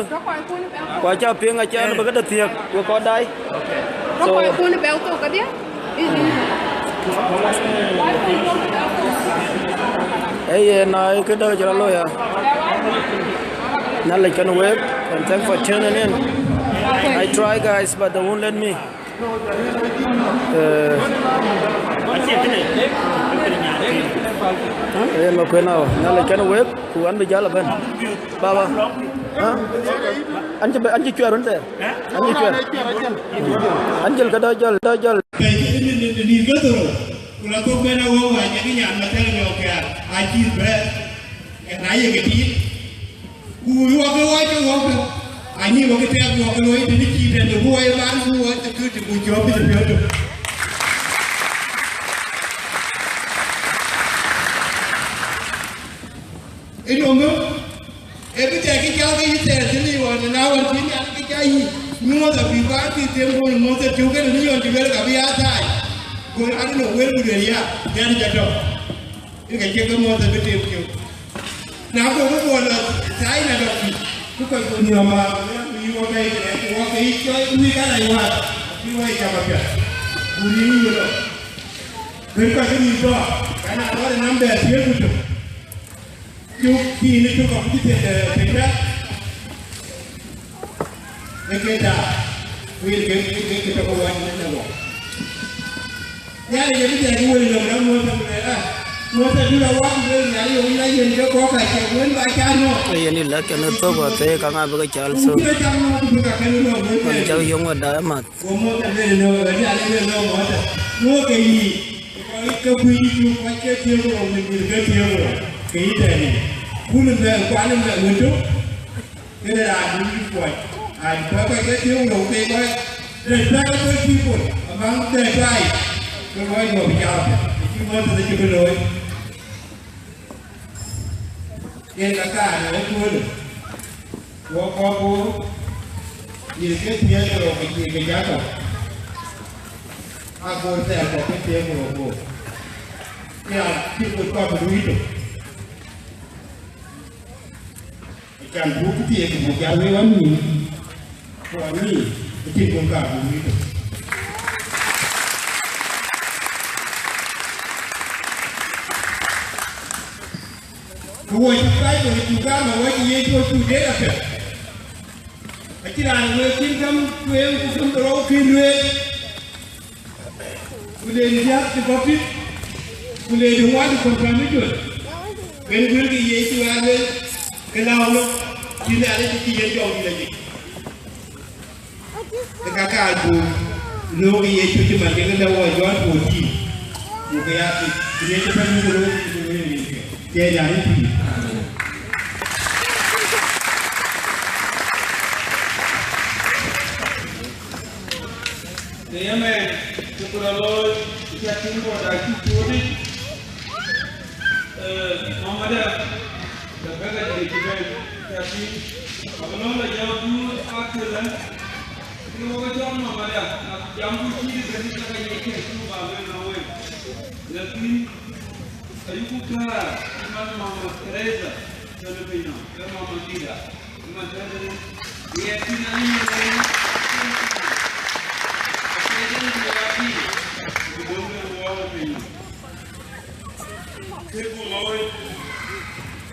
Ku aca piŋ acan bï këde thiëk, we kɔc daai. So, ee yen, na këde cï rɔt looi ya. Nhialic kenë wek, and thank for tuning in. I try, guys, but they won't let me. Eh, yen ma kuen awa, Nhialic kenë wek, ku an bï jäl abɛ̈n. Baba, ha? An cï bɛ, an cï cuɛr wën thɛɛr. An cï cuɛr. An jël ke dɔ jɔl, dɔ jɔl. Pɛ̈i cï nïn, nïn, nïn ke dhorou, ku la thok ben awäu, wa jek nyan ma thɛl miɔɔk kɛ̈ɛ̈r, acï bɛ̈ɛ̈r. Ë na ye ke tiit, ku wɔ ke wɔ ke wɔ ke, anyi wɔ ke tɛɛk wɔ ke loi tënë cï tɛ̈n, ku wɔ ye man, ku wɔ security, ku cɔp bï piɔ̈u tök. Ë nɔm, ë bï tɛ̈k kë cal ke yï thɛɛr thïn, yï ɣɔn, na ɣɔn cï nyan kë ca yï, nyuɔɔth abï bä kï them, ku nyuɔɔth ë tök, kënë yɔn cï wël ka bï aa thaai. Ku an nɔ wël ku duël ya, yɛn jɔ tɔ̈. Ë ka cï ke muɔ̈th abï tem cök. Na go bï bɔ̈ lɔ thaai na dɔ̈k thïn, ku kɔc ku nhiɔm ba, ku yï wɔ bɛ̈ɛ̈i tënë, ku wɔ ke yï cɔɔl, ku wïc ka rac wäär, ku wɔ yï cam apiɛth. Ku riëëc yï lɔ. Kën kɔc ke nyïïn tɔ̈, ka na lɔ de nam bɛ̈ɛ̈r thiëër ku tök. Cuk piny ë cuk abï thiëth, eh, piny bɛ̈ɛ̈r. Ë ke daa, ku yen ke, ke, ke, ke tɔ̈ ke wany në wɔ. Nhialic abï dhiɛl wël nɔm rɔt muɔ̈th abï lɛɛr, ah, Yen election ë thök athëëk, ka ŋa bï ke cɔl thok? Ɣɔn cak yöŋ wada ë mäth. Kënë raan dun kuɔc, and kɔc kɔc ke thiëëu lou ke kɔc, respectable people among the tribe, ke luɔi jɔ bï jam, acï Moses acï bï looi. Yen ka kaar në ëköölë, wɔ kɔc Bor, yïn ke thiëëu lou ke cï ke jatɔ, a Bor thɛɛr kɔc ke thiëëu lou Bor. Yen cï kɔc kɔc bï luui tök. Acan buk thiëëk buk jal wek ɣɔn nïïm, ku ɣɔn nïïm acïn kun ka buk wïïk. Ku wɔ cï Baibul cuk gam awɔc Yecu acuk deet apiɛth. Acïn raan wek kïn gäm tueŋ ku gäm rou kïn lueel. Ku le diäk cï baptith, ku le de ŋuan cï confirmation, ben guël ke Yecu aa luel, ke lääu lok, cï Nhialic cï yen jɔŋdït ayic. Ke ka kaar buk lööŋ ke Yecu cï man ke ke lëu wɔ John fourteen, ku ke ya thïn, ku Yecu bɛ̈n ku looi cï ku looi rin ke. Tiɛɛc an, ë pïïr. Në yemɛn, cï ku rɔt looi, cä tïŋ bɔ̈ da cï cuöötic, eh, mamada, ke bɛ̈k adï cï bɛ̈n, cä tïŋ, abï lɔ̈ŋ la jɔ duur akëlë, cï wok cɔl mamada, na jam ku cïï dï bɛ̈n, cä ka ŋic kë cï ba bɛ̈n na wek. Lakin, ayuku kääc, cï man Mama Teresa, tënë piny nɔm, ke Mama Ngida.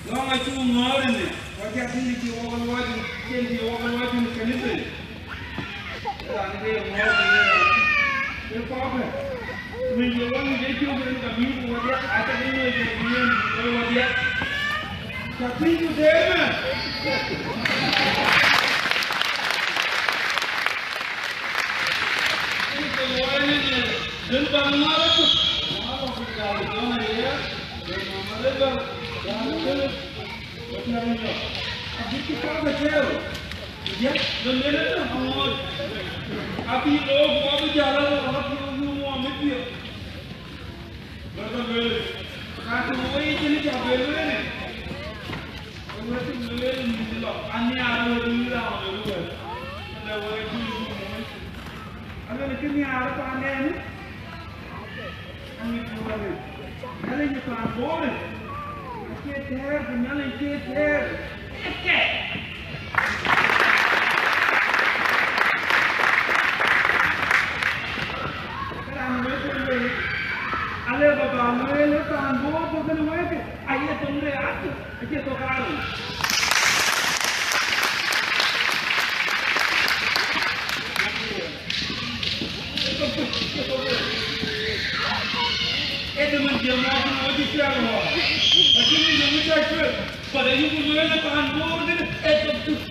Lɔŋ acuk ŋɔ̈ɔ̈r ënë, ku jɔ thïn cï wok luɔc, cïn cï wok luɔc në kanitha. Raan ke ye ŋɔ̈ɔ̈r në raan ke kɔ̈kë. Min ye wok de cuk ënë ka mïth wadiäk, aca ke nyuɔɔc ke bï yen looi wadiäk. Ka piny ku deemɛ. Ënë ke luɔi ënë, den bä ŋɔ̈ɔ̈r ëtök. Ŋɔ̈ɔ̈r ku jal jɔŋ aye, den mama de bä, jal ëtök. Wadiäk ënyɔ. Abï cï kɔ̈k ë tɛ̈ɛ̈u. Wadiäk, den ënë tök aŋɔ̈ɔ̈r. Abï looi ku abï jal ëtök, abï looi ku ŋɔ̈ɔ̈r ë piɛth. Brother Mary, ka të woi cïn cä bɛ lueel, woi cïn lueel mïth lɔ, aniaar woi lueel raan woi lueel, ënë woi cïn lueel. Alɔn kë nhiaar paanden, aŋic lueel. Nhialic ë paan Bor, acie tɛɛr, ku Nhialic cie tɛɛr. Eke. Këraŋ wek lueel, ale baba lueel ë paan Bor tök kënë wek, aye thoŋ de atök, acie thok arou. Ee thok tök, acie thok arou. Ee dëmën jiël mɔɔk, wek cï cuɛɛr wɔ, acïn yïn yöŋ cä cuëër, but ayuku lueel ë paan Bor kënë, ee thok tök.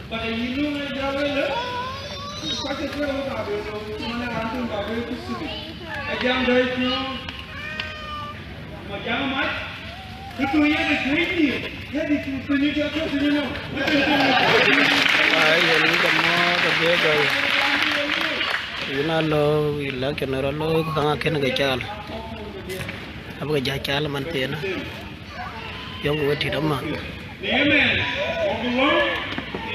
But ayï löŋ ë jal wël, kɔc ke kërou ka bï löŋ, cï man ë raan töŋ ka bï Kuthumi. Ajam dɔ̈ɔ̈c piɔ̈u, ma jam mac, kë tɔ̈ yen ë cuëc nhiëër, yen ë cuëc piny ë jɔ tɔ̈ piny ënɔm. Ai, yen ke mɔ̈ɔ̈th adhiëc gɔl. Yïn aa lɔ, yï lɛ̈k cïn rɔt looi, ku käŋ akën ke caal. Abï ke jɔ caal ëmën thiinë. Yɔ̈ŋkï we tït amath. Në ëmën, wok bï lɔ̈ŋ,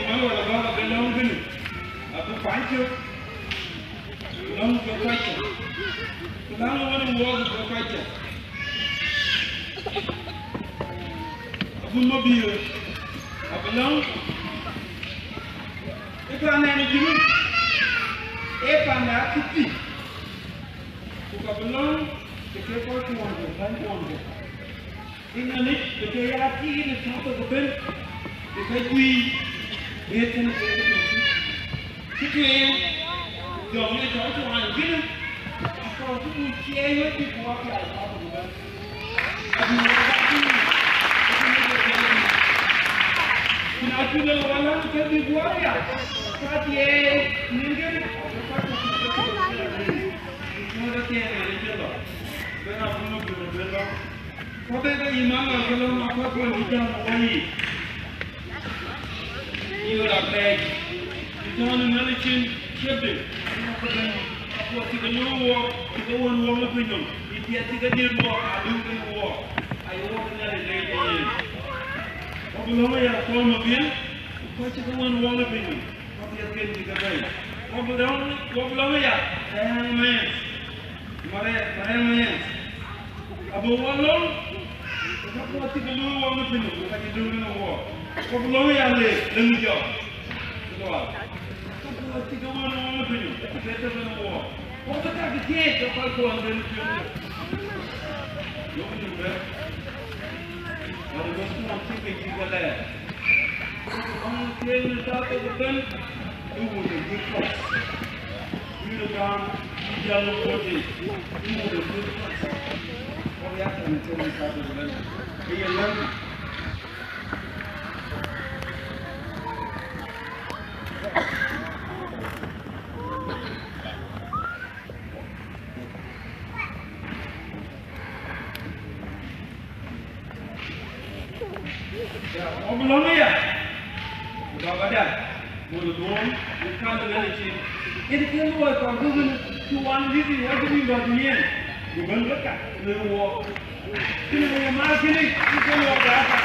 ëmën wala bɔ̈ abï lɔ̈ŋ kënë, abï kuany cök, lɔ̈ŋ bï kɔc cök. Ku läŋ wën wok bï kɔc cök. Abun Mabiöör abï lɔ̈ŋ ë paan ë Junub, ee paan ë akïtï, ku ka bï lɔ̈ŋ të ke kɔc kuɔɔnke, bäny kuɔɔnke. Ënɔɔnë, të ke ya tiit ë tɔ̈u thok ëbën, të ke juëc, bï ë tënë ke ke tïŋ. Cï tueŋ, jɔŋ ë tɔ̈u tuany kënë, akɔɔr cï buk ciɛɛi wek bï guɔ pial tɔ̈u thok ëbën. Abï wek bä tïŋ, abï wek bä tïŋ. Ku na cï lëu wala ke bï guɔ pial, ka tiɛɛi nïn kënë, abï kɔc tɔ̈u thok ëbën. Ku ŋuɔ̈t athiɛɛn ë jël lɔ, bï raan bï lɔ, bï lɔ. Kɔc ke Emmanuel ke lɔ nɔm kɔc kuɔn cï jam ë wɔ yiic. Yï ɣöt apɛɛc, cï tɔ̈ɔ̈n ë Nhialic cin ciëpde, aluɔk ke bɛ̈ny, apuɔth cï ke looi wɔ, cï ke wën wɔ ë piny nɔm, yï piɛth cï ke diëër wɔ, adöŋ ke wɔ, aye wɔ ke Nhialic leec ë yen. Wɔ bï lɔ̈ŋ ë ya Paul Mabiöör, ku kɔc cï ke wën wɔ ë piny nɔm. Apiɛthken cï ke bɛ̈i. Wɔ bï lɔ̈ŋ, wɔ bï lɔ̈ŋ aya, Marɛɛŋ Mayɛn. Marɛɛŋ, Marɛɛŋ Mayɛn. Abï wɔ lɔ̈ŋ, ka kuɔth cï ke luöi wɔ ë piny, ku ka cï döŋ në wɔ. Wɔ bï lɔ̈ŋ aya le, lëŋ jɔ. Dual. Ka kuɔth cï ke wën wɔ ë piny, ku cï ke tëk në wɔ. Wɔ bï tak thiëëc, ke kɔc kuɔn den piööcë. Yökë cï bɛ̈n. Ɣɔn ë bɛ̈n kuɔn cï ke cï ke lɛɛr. Ɣɔn ë thiëëc në thaa thok ëbën, it was a good choice. Wïïr raan cï jäl në kuɔɔt yic, it was a good choice. Wɔ ya tɛ̈n ë thiëëc në thaa thok ëbën. Ke ye lɛ̈ŋ. Wɔ bï lɔ̈ŋ aya, ku bä bä dap, bï lɔ dhuɔ̈ɔ̈ŋ, bï kän ë Nhialic cin. Yen kën luɔi kɔn bï wën cï wan lïth ë wɔ cï bï bä bï yen, bï bɛ̈n bï kat në wɔ. Cïn ë wëi ë maar kënë, cï kën luɔi bä kat.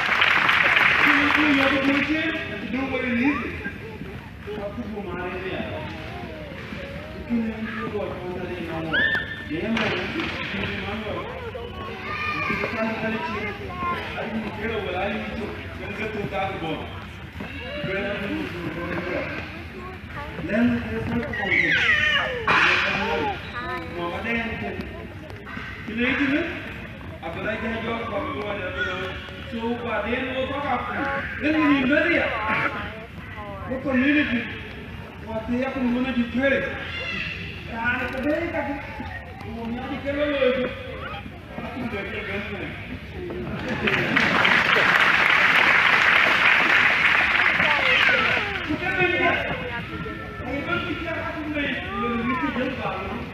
Cïn ë wëi yɔ̈k ë kuöc cin, acï döŋ wei lïth. Kï lëc tënë, abï rɛc jäl jɔt kɔ̈k luɔi de röt. So, baden wo bäk akut, rin yïn bɛ̈n ya. Wo community, wo thiëëk akut wën adï tueer. Raan ë ke bɛ̈ɛ̈i kakë, ku wo miɔɔc ke lɔ looi kë. Akut de ke bɛ̈n mɛn. Ku ke bɛ̈n ya, ku bɛ̈n kë cï akut mɛn, lɔ wïc kë jël bä looi.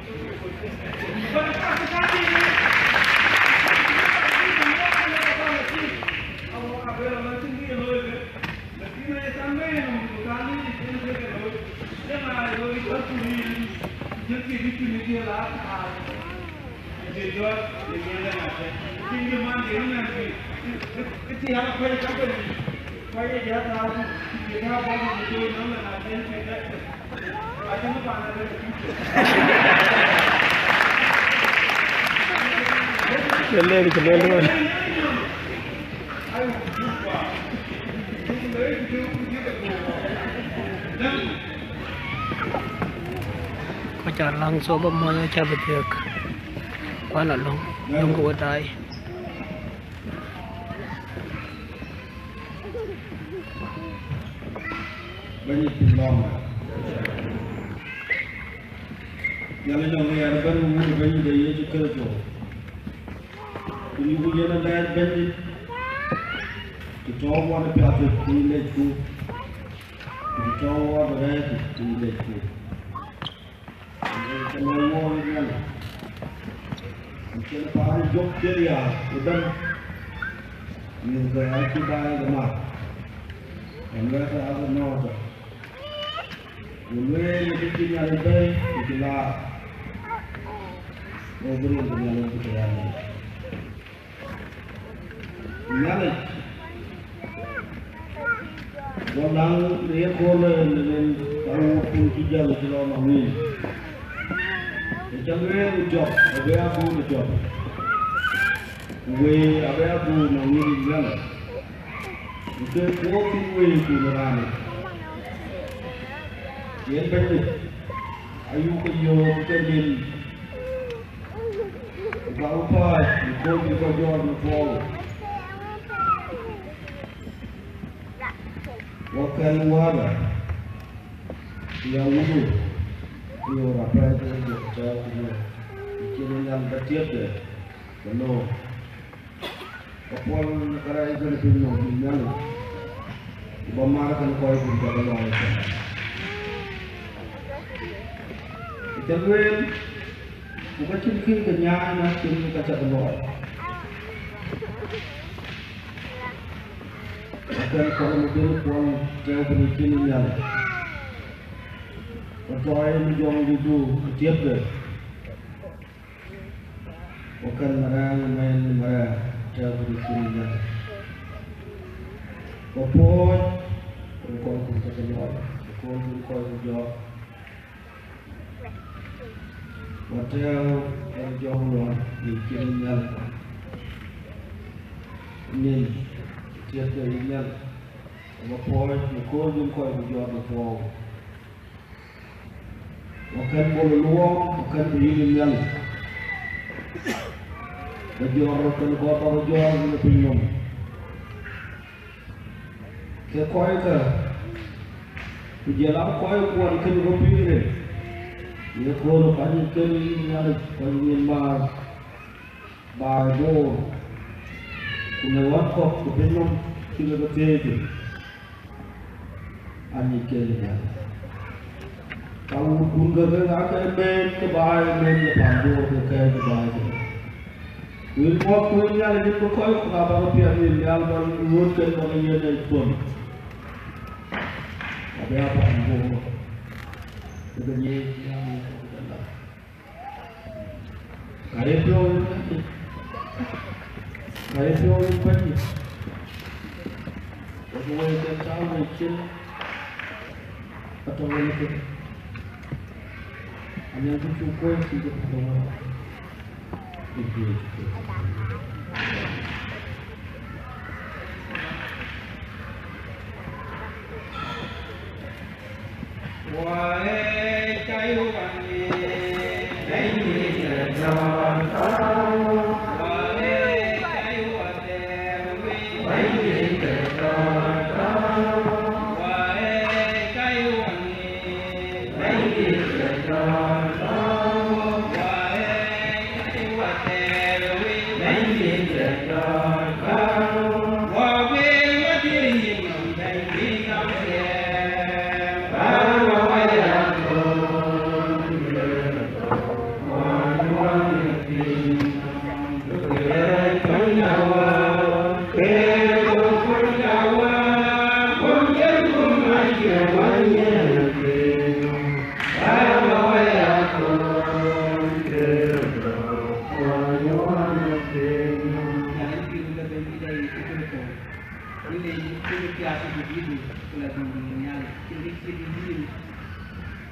Lëk cï lueel wën. Kɔc ca läŋ thok bä muɔny acä bï thiëëk. Wala lɔ̈ŋ, lɔ̈ŋ ke we daai. Bɛ̈ny piny lɔ̈ŋ. Nhialic nɔŋ riɛl ëbɛ̈n wun ë Bɛ̈nydït Yecu Kërtho. Ku yïku yen alɛɛc Bɛ̈nydït, të tɔ̈u wan ë piathë ku yï lecku. Ku të tɔ̈u wan ë rɛ̈ɛ̈rku ku yï lecku. Ku yen cä lɔ wɔɔk ë Nhialic. Ku cïn paan ë jɔk cï riääk ëbɛ̈n. Mïthkë acï daai ke mat. Ëmɛ̈thkë aake nɔ̈ɔ̈th. Ku lueel ë kë cï Nhialic bɛ̈ɛ̈i ku cï laar, go bï rin ke Nhialic bï ke ya nyin. Nhialic, wɔ läŋ në ye kööl ë rin ka wuut kun cï jäl cï lɔ nɔm yiic. Ë cä lueel ë jɔk, ë bï aa kööl ë jɔk. Ku wëi abï adhuk në wël yic Nhialic, ku ke kuɔɔth thïn wëi ku në raan yic. Yen Bɛ̈nydït ayuk ke yöök ke nin, ku bä we pääc në kööl bï kɔc jɔt në puɔ̈u. Wakɛ̈n Wäda, ku ya wundu, ku yöör apɛi ke jɔt tɛ̈ɛ̈u ku yöör, ku cïn nhial bä tiɛpde, ku lööm. Ka puɔl në kärɛc bɛ̈n piny nɔm bï Nhialic, ku bä mar kën kɔc kun ka bä lɔɔi ëtɛ̈ɛ̈n. Ku ca lueel, ku ka cïn kë ke nyaai na cïn ka ca ke lɔɔi. Akën kɔn në bïn kuɔn tɛ̈ɛ̈u bï cïn Nhialic. Ku tɔɔi në jɔŋdïtdu ë tiɛpde. Ku kën marɛɛŋ ë mɛɛn ë marɛɛŋ tɛ̈ɛ̈u bï cïn Nhialic. Ku puɔ̈ɔ̈c ë kɔc kun ka ke lɔɔi, ë kööl bï kɔc ku jɔɔk. Ku tɛ̈ɛ̈u ë jɔŋ luɔi bï cïn Nhialic. Nin tiɛpde yï Nhialic, ku puɔ̈ɔ̈c ë kööl bï kɔc ku jɔɔk ë puɔ̈u. Wakën bol luɔɔm, wakën bï yïn Nhialic. Ke jɔɔr rɔt kën kɔc bä ke jɔɔr në piny nɔm. Ke kɔckë, ku jɔl aa kɔc kuɔn kën röt pïïr rin, ye kööl ë kuany kën yïn Nhialic, kuany yen maar. Baai Bor, ku në wän kɔ̈k ku piny nɔm cï ke ke thiëëc. Anyic ke Nhialic. Ka wutkun ke ke ake mɛɛn ke baai, mɛɛn ke pan Bor ke kɛ̈ɛ̈c ke baai ke. Ku yïn muɔ̈k ku yïn Nhialic yïn bï kɔc ku ka bä ke piɛth yïn nhial bä ɣööt ken bä ke yen ë thon. Abï a pan Bor ke ke nyiëëc nhial yen ke ke la. Ka ye piɔ̈u yïn Bɛ̈nydït, ka ye piɔ̈u yïn Bɛ̈nydït, wek wëi ke tääu wëi cin, atɔ̈ wëi ke, anɛn ku cuk kuɔ̈c cï ke tɔ̈ wëi.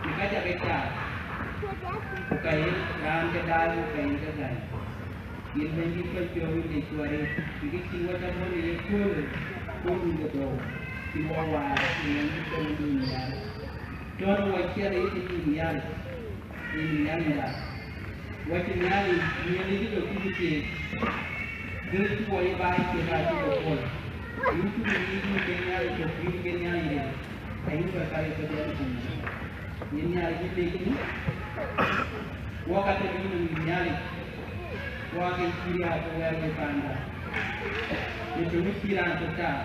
Ku ka ca ke caath, ku ka ye raan ke daai, ku ka ye ke gäi. Yen Bɛ̈nydït kɔc piɔ̈u ë lec ku arëët, bïk cïn wɔ cä bɔ̈ në ye köölë, kööl wun ke dhɔ̈u, cïn wɔ waar në yen cï kɔn ë luny nhial. Tɔ̈n wɔ ciɛl ë yïn nhial, yen nhial nhial. Wɔ cï Nhialic, Nhialic cï ke kuc keek, dhil cï wɔ ye baai ciëk aa cï ke puɔl. Yïn cï ke yïn ke Nhialic, ke yïn ke Nhialic rin, ayï kɔc ka ye ke dhiɛl kum. Yen Nhialic ë lec nu, wɔ ka tëde yïn ë Nhialic, wɔ ke cï riääk ke wɛɛr wei paanda. Në töŋ cï raan tök taar,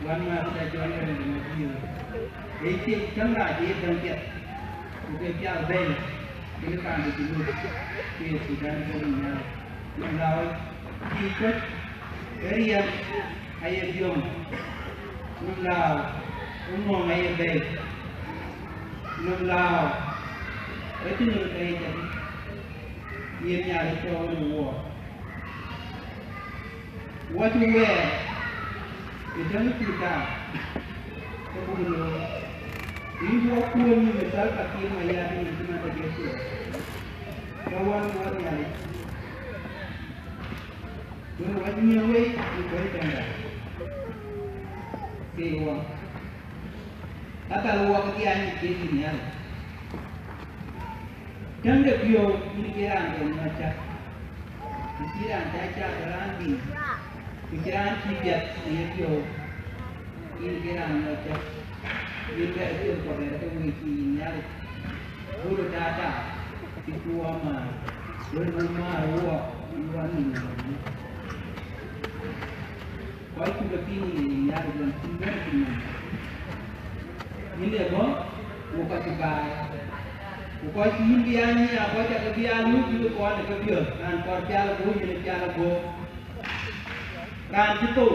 wän mäthda Jɔn ë rɛ̈ɛ̈r ë Mathiu. Ee cï cäŋ rac ë ye däŋ piɛth, ku ke piath bɛ̈ɛ̈i, kën kaam de Junub, ku ye Thudan bɛ̈n ë Nhialic. Nɔm lääu cï kuec, ë riɛm aye biɔ̈ŋ. Nɔm lääu ë ŋɔ̈ŋ aye bɛ̈ɛ̈i. Nɔm lääu ë cï nɔm aye jam. Yen Nhialic cɔɔl në wuɔɔk. Wɔ cï wɛɛr ë täŋ cï taar, ke buk looi. Yïn wɔ kuöny në Salva Kiir Mayardit në cï man de Yecu, ke wän wɔ Nhialic. Wek wä nyuɔ̈th wei në kɔc tënda, ke wɔ, ka pɛl wɔ ke dhiac ke yïn Nhialic. Täŋ de piɔ̈u yïn ke raan de nyuɔɔth cak, ku cï raan cä cak ke raan dhil, ku cï raan cï piɛth në yepiɔ̈u, yïn ke raan nyuɔɔth cak. Yïn bɛ̈ɛ̈r piɔ̈u kɔ̈k bɛ̈ɛ̈r ke wëi cï yïn Nhialic. Bulu tata, cï ku wɔ määr, wën wɔ määr wɔ, yïn wɔ nïn wɔ nïn. Kɔc cuk ke piŋ në yïn Nhialic lɔn cïn wën cïn nɔm. Yïn ee bɔ̈, ku kɔc cï baai. Ku kɔc cï yïn bï aa nyic, aa kɔc cä ke bï aa luui cï ke kɔn ë kepiɔ̈ɔ̈th, raan kɔɔr pial ë guöp, yen ë pial ë guöp. Raan cï thou,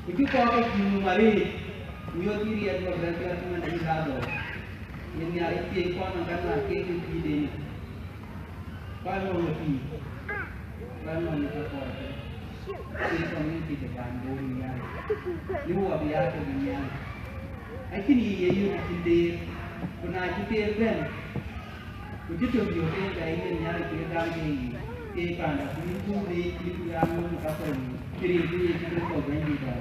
ku cï kɔɔr ke cïï mum arëët, ku yööth cï riɛt guöp bɛ̈n piɔ̈ɔ̈th cïmën ayï Ladhäro. Yen Nhialic thiëëc kɔn ë gam na keek ë pïïrden. Kɔc ŋɔ̈ŋ ë pïïr, kɔc ŋɔ̈ŋ ë kakɔɔr, ke community de paan Bor ë Nhialic, bï wɔ bï aa tök ë Nhialic. Acïn yic ye yök cïn teer, ku na cï teer bɛ̈n, ku cï tök yök, ke ka yen Nhialic cï gam ke yic, ke panda, ku yïn kuur de yic, ku yïn kuur aa ŋööt ë kakɔɔr yic, cï rin ku Yecu Kërtho Bɛ̈nydït däŋ.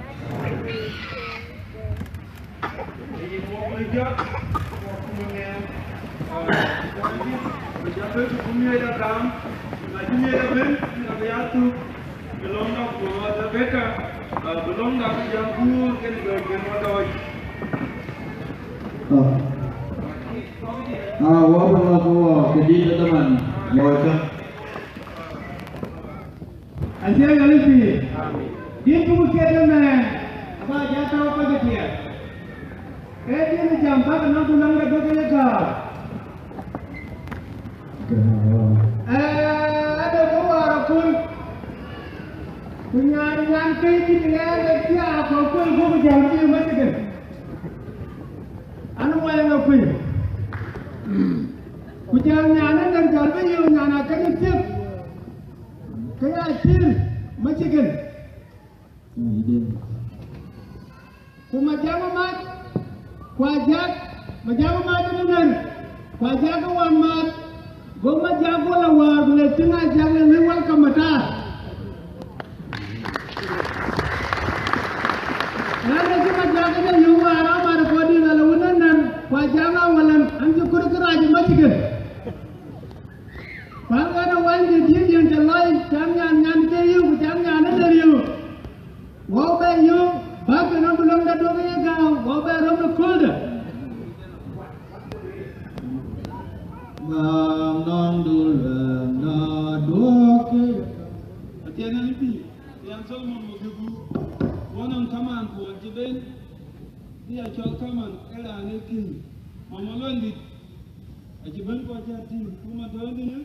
Aa, wɔ bä lɔ ke wɔ, ke dït ë dhamani, wɔ cä. Acie Nhialic pïïr. Dït buk kiɛt ëmɛɛn, aba jɔ tääu kɔc ë piɛth. Ee dït ë jam bäk nɔm ku nɔm ke duökï ye gääu. Ee, ade ke waar akul. Ku nyan, nyan këc dït ë ɣɛɛr ë thiaak kɔ̈k kuël guöp jäl bï yök Michigan. An, wɛɛŋ akuël. Ku jäl nyan ënɛn jäl bï yök nyan akëc thiëk. Ke ya cil Michigan. Ku Majak Mac, ku Ajak, Majak Mac ënɛn, ku Ajak ë wan maath, go Majak go lɔ wäär, ku le tïŋ Ajak le lëu welcome Matar. Raan ë cï Majak ënɛn yök wäär, amat ë kɔc dït lɔ le wën ënɛn, ku Ajak aa wëlën, an cï kut ë kërac ë Michigan. Pälkɛn ë wanyde diëëc yen cä lɔc, cäŋ nyan nyan ke yök, ku cäŋ nyan ë lëër yök. Wɔ bɛ yök, bäk ke nɔm bï lɔ̈ŋda duɔ̈k ye gääu, wɔ bɛ röm ë kööldä. Gääu nɔm du lɔ̈ŋda duɔ̈k ye. Athiɛɛn ɛn pïïr, riɛn Solomon wɔ kë guur, wɔ nɔm kamaan kuɔɔn cï ben, bï a cɔl kamaan ë raan ë kïn, mama luɔndït. Acï bɛ̈n kɔc cä tïŋ, ku man tɔ̈ ënënë,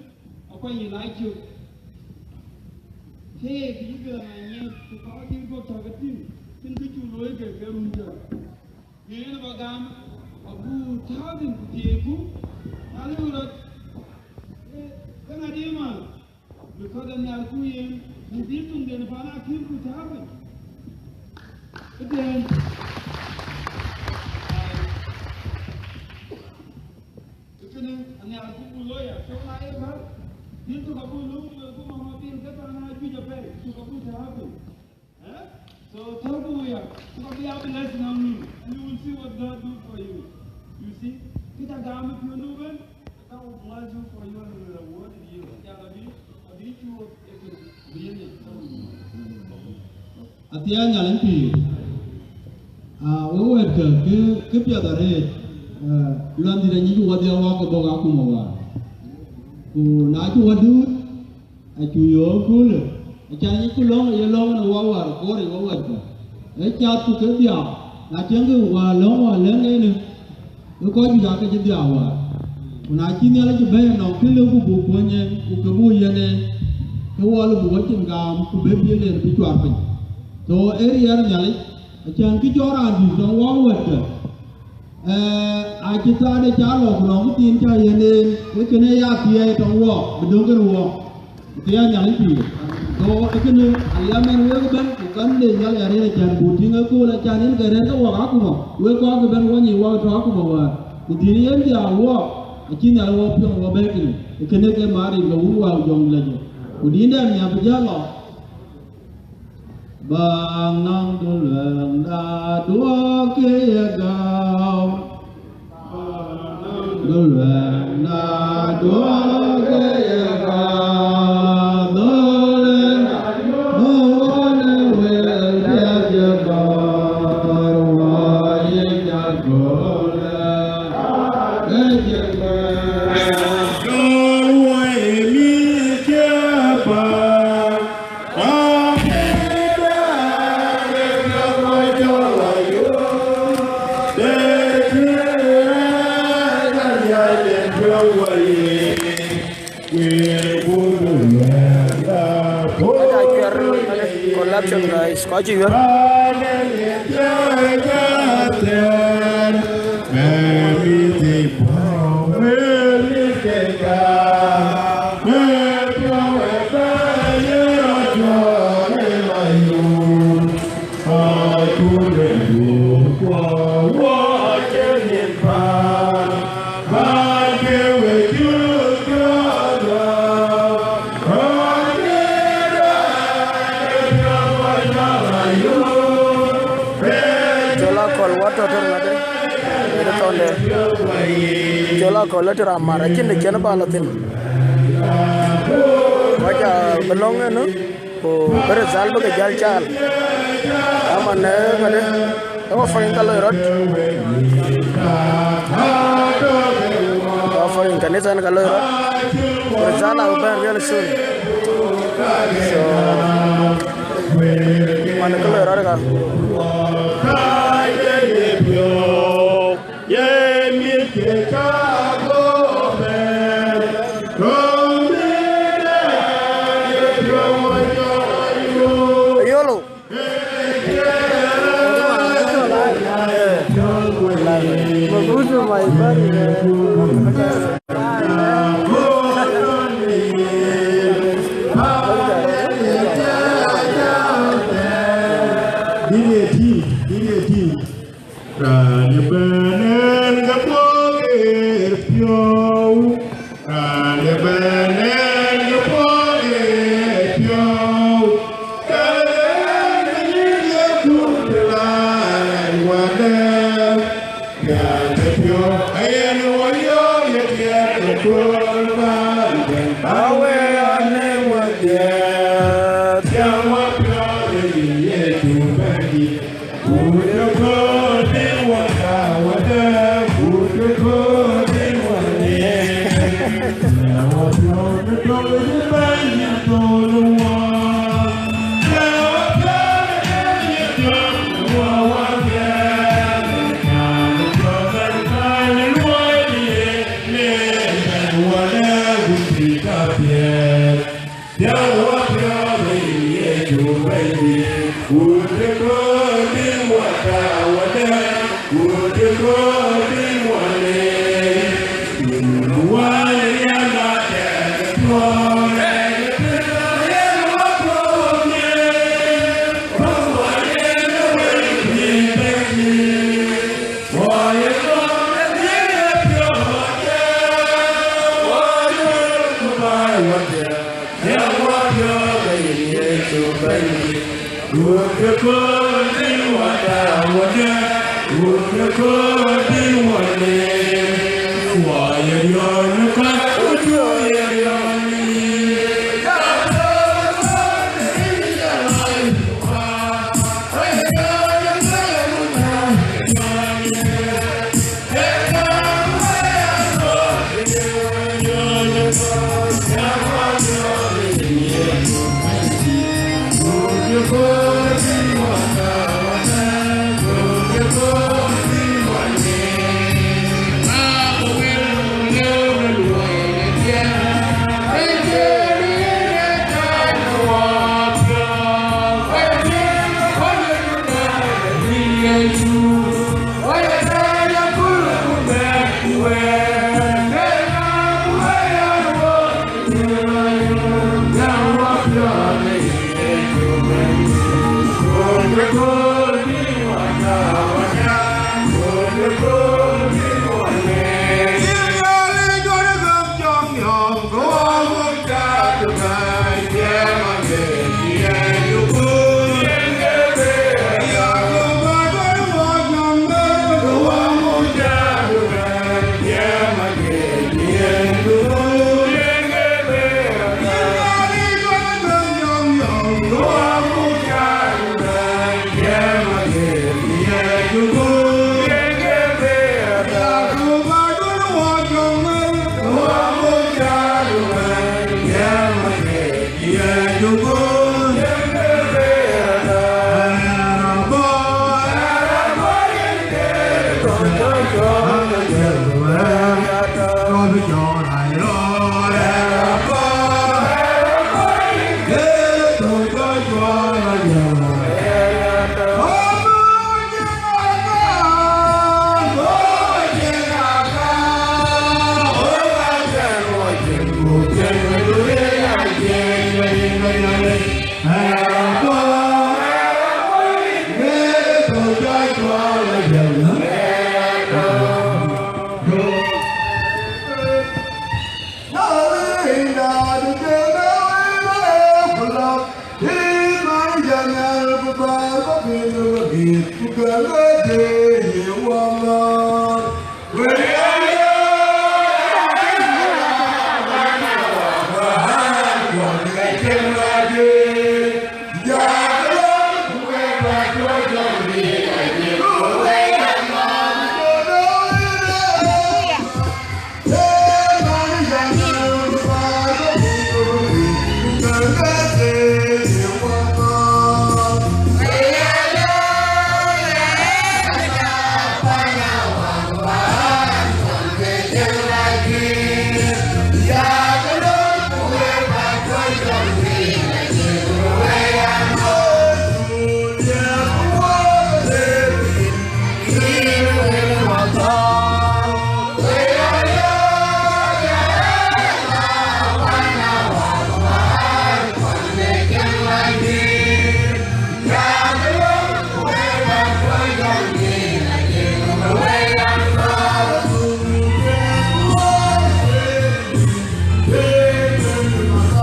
akuany yïn aa cök. Keek yï gɛ̈m aa nyiɛɛth, ku kɔc dït guɔ̈p cä ke tïŋ, tïŋ kë cuk looi kek ke run cä. Ku yen aba gam, abuk tääu thïn ku thiëëcku, na lëu rɔt, ke, ke ŋadï man. Because anhiarku yen, në dhil töŋden pan akïm ku tääu piny. Këden, kënë anhiarku buk looi ya, so na ye bär, dhil tök abuk lööm ku luelku mama dhil ke pan ajuëc apɛi, tök abuk tääu piny. Eh? So tell me we are. Look at the blessing on me, and you will see what God do for you. You see? Kita gami pionu ben, God will bless you for you and will reward you. Ya Rabbi, Rabbi, you will be in it. Athiɛɛn Nhialic pïïr. Aa, wek wɛ̈ɛ̈tkë, kë, kë piɛth arëët, aa, lɔn dït anyic wadhia wak ke bɔ̈k akuma wäär. Ku na cï wadut, Acu yöök köölë, acan yic ku lɔ̈ŋ ë ye lɔ̈ŋ në wawar kuɔɔr ë wawäckë. Ee cath ku ke dhiau, na tiɛŋkï wäär lɔ̈ŋ wäär lɛ̈ŋ ënë, ke kɔc juëc aake cï dhiau wäär. Ku na cï Nhialic bɛ̈ɛ̈i ënɔɔnë, kë lëu ku buk kuɔny en, ku ke buk yiɛ̈n en, ke wɔ lë buk wacin gaam, ku bï bï len bï cuar piny. So, ee riɛɛr Nhialic, acan kë cɔl raan dït tɔŋ wawäckë. Ee, acï thaade cä lɔ ku nɔŋ këthiin cä yiɛ̈n en, ke kënë ya thiëëi tɔŋ wɔ, bï döŋ kënë wɔ, ku thiëëi Nhialic pïïr. Go ë kënë aliɛm ɛn wek ëbɛ̈n, ku kän de Nhialic arëët acan buk tïŋ ëkööl acan en ke rɛ̈ɛ̈r ke wɔk akuma, wek kɔ̈k ëbɛ̈n wɔ nyic wɔk tɔ̈ akuma wäär. Ku dhil yen dhiau wɔ, acï Nhialic wɔ piɔ̈ɔ̈ŋ wɔ bɛ̈ɛ̈i kënë, ë kënë ke maar yic lɔ wun wäu jɔŋ lɔ jɔ. Ku dïïtdɛn nhiam bï jäl lɔ, Bang nang du luɛŋda duɔ̈k ke ye gau. Du luɛŋda duɔ̈k ke ye gau. Dole, dole wel piɛth ye gɔ̈ɔ̈r, wɔ ye jal dole, ke ye gɔ̈ɔ̈r. Dol wɔ ye mi ke ba. Collection, guys, kɔc cï yuɛ̈r. Col Akɔl, wɔ tɔ̈ tɛ̈n ŋadë, ënë thɔnde. Col Akɔl ë tɛ̈ ram mar, acïn të cïn ba lɔ thïn. Kɔc abï lɔ̈ŋ ënë, ku bï result bï ke jäl caal. Ama në ŋadë, ë wɔ fain ka loi rɔt. Wɔ fain kanitha ënë ka loi rɔt. Ku result abï bɛ̈n real soon. So, man kë loi rɔt ka. Yolo. Mabudu, my buddy, man. Dïn ye tïŋ, dïn ye tïŋ. Raan ëbɛ̈n en ke puɔ̈k ë piɔ̈u. Raan ëbɛ̈n en ke puɔ̈k ë piɔ̈u. Ke en ke nyin ye kum të raan wadë. Piɛth ë piɔ̈u, ayen wɔ yɔ̈ɔ̈k ye tiɛɛt ë kööl man bɛ̈n. Ba wek anëŋ wɔ dhiëëth, tiɛŋ wɔ piɔ̈ɔ̈th ë yïn Yecu Bɛ̈nydït. Wut ë kööl bï wɔ tääu wadë, wut ë kööl bï wɔ nïïm. Tääu wɔ piɔ̈ɔ̈th ë döŋ ë Bɛ̈nydït thöl wɔ. Tääu wɔ piɔ̈ɔ̈th ë Bɛ̈nydït thöl wɔ wadhiɛ. Tääu wɔ piɔ̈ɔ̈th ë Bɛ̈nydït thöl wɔ wadhiɛ. Tääu wɔ piɔ̈ɔ̈th ë Bɛ̈nydït thöl wɔ wadhiɛ. Tääu wɔ piɔ̈ɔ̈th ë Yecu Bɛ̈nydït, wut ë kööl bï wɔ tääu wadë, wut ë kööl bï wɔ nïïm. Yïn wään ë riɛnda tɛ̈ɛ̈k ë tuɔɔc, ë tënë yen wɔ tuɔɔc nïïm. Wɔ wɔ yen ë wëi pïïr Bɛ̈nydït, wɔ ye gɔ̈ɔ̈r ë dhiëëth ë piɔ̈ɔ̈th wadë, wɔ ye röt ku baai wadë. Yɛn wɔ piɔ̈ɔ̈th ë yïn Yecu Bɛ̈nydït, wut ë kööl bï wɔ tääu wadë, wut ë kööl bï wɔ nïïm. Wɔ ye riɔ̈ɔ̈ny ë kɔc, ku cuk ye riɔ̈ɔ̈ny ë yïn.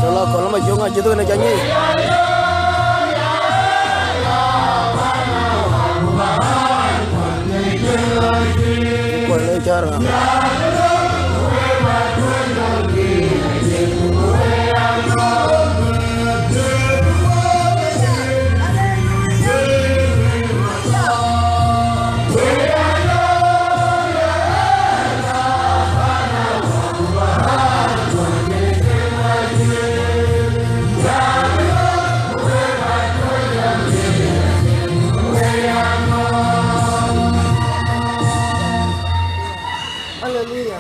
Cɔl akɔl ma jɔŋ acï thok në cä nyic. Kuɔl ë cär ŋa? Haleluya.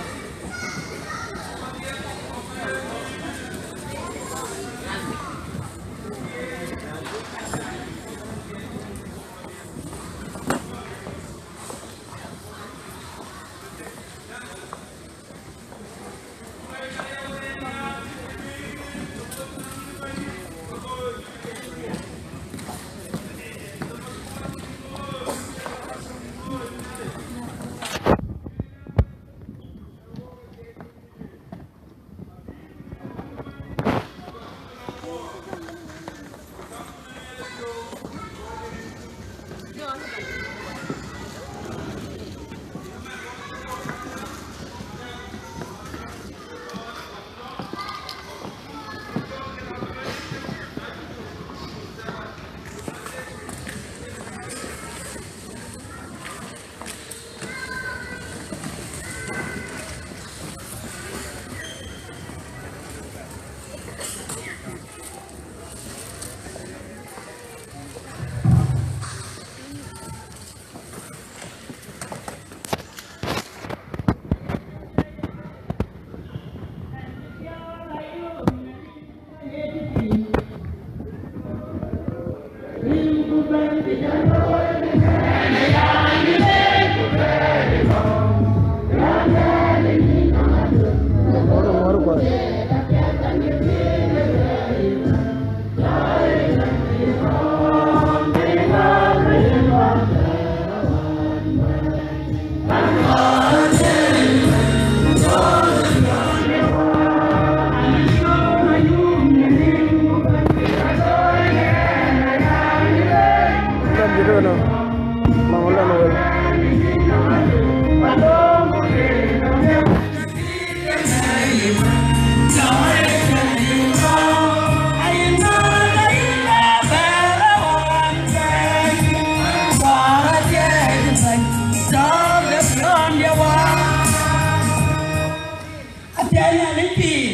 Athiɛɛny Nhialic pïïr,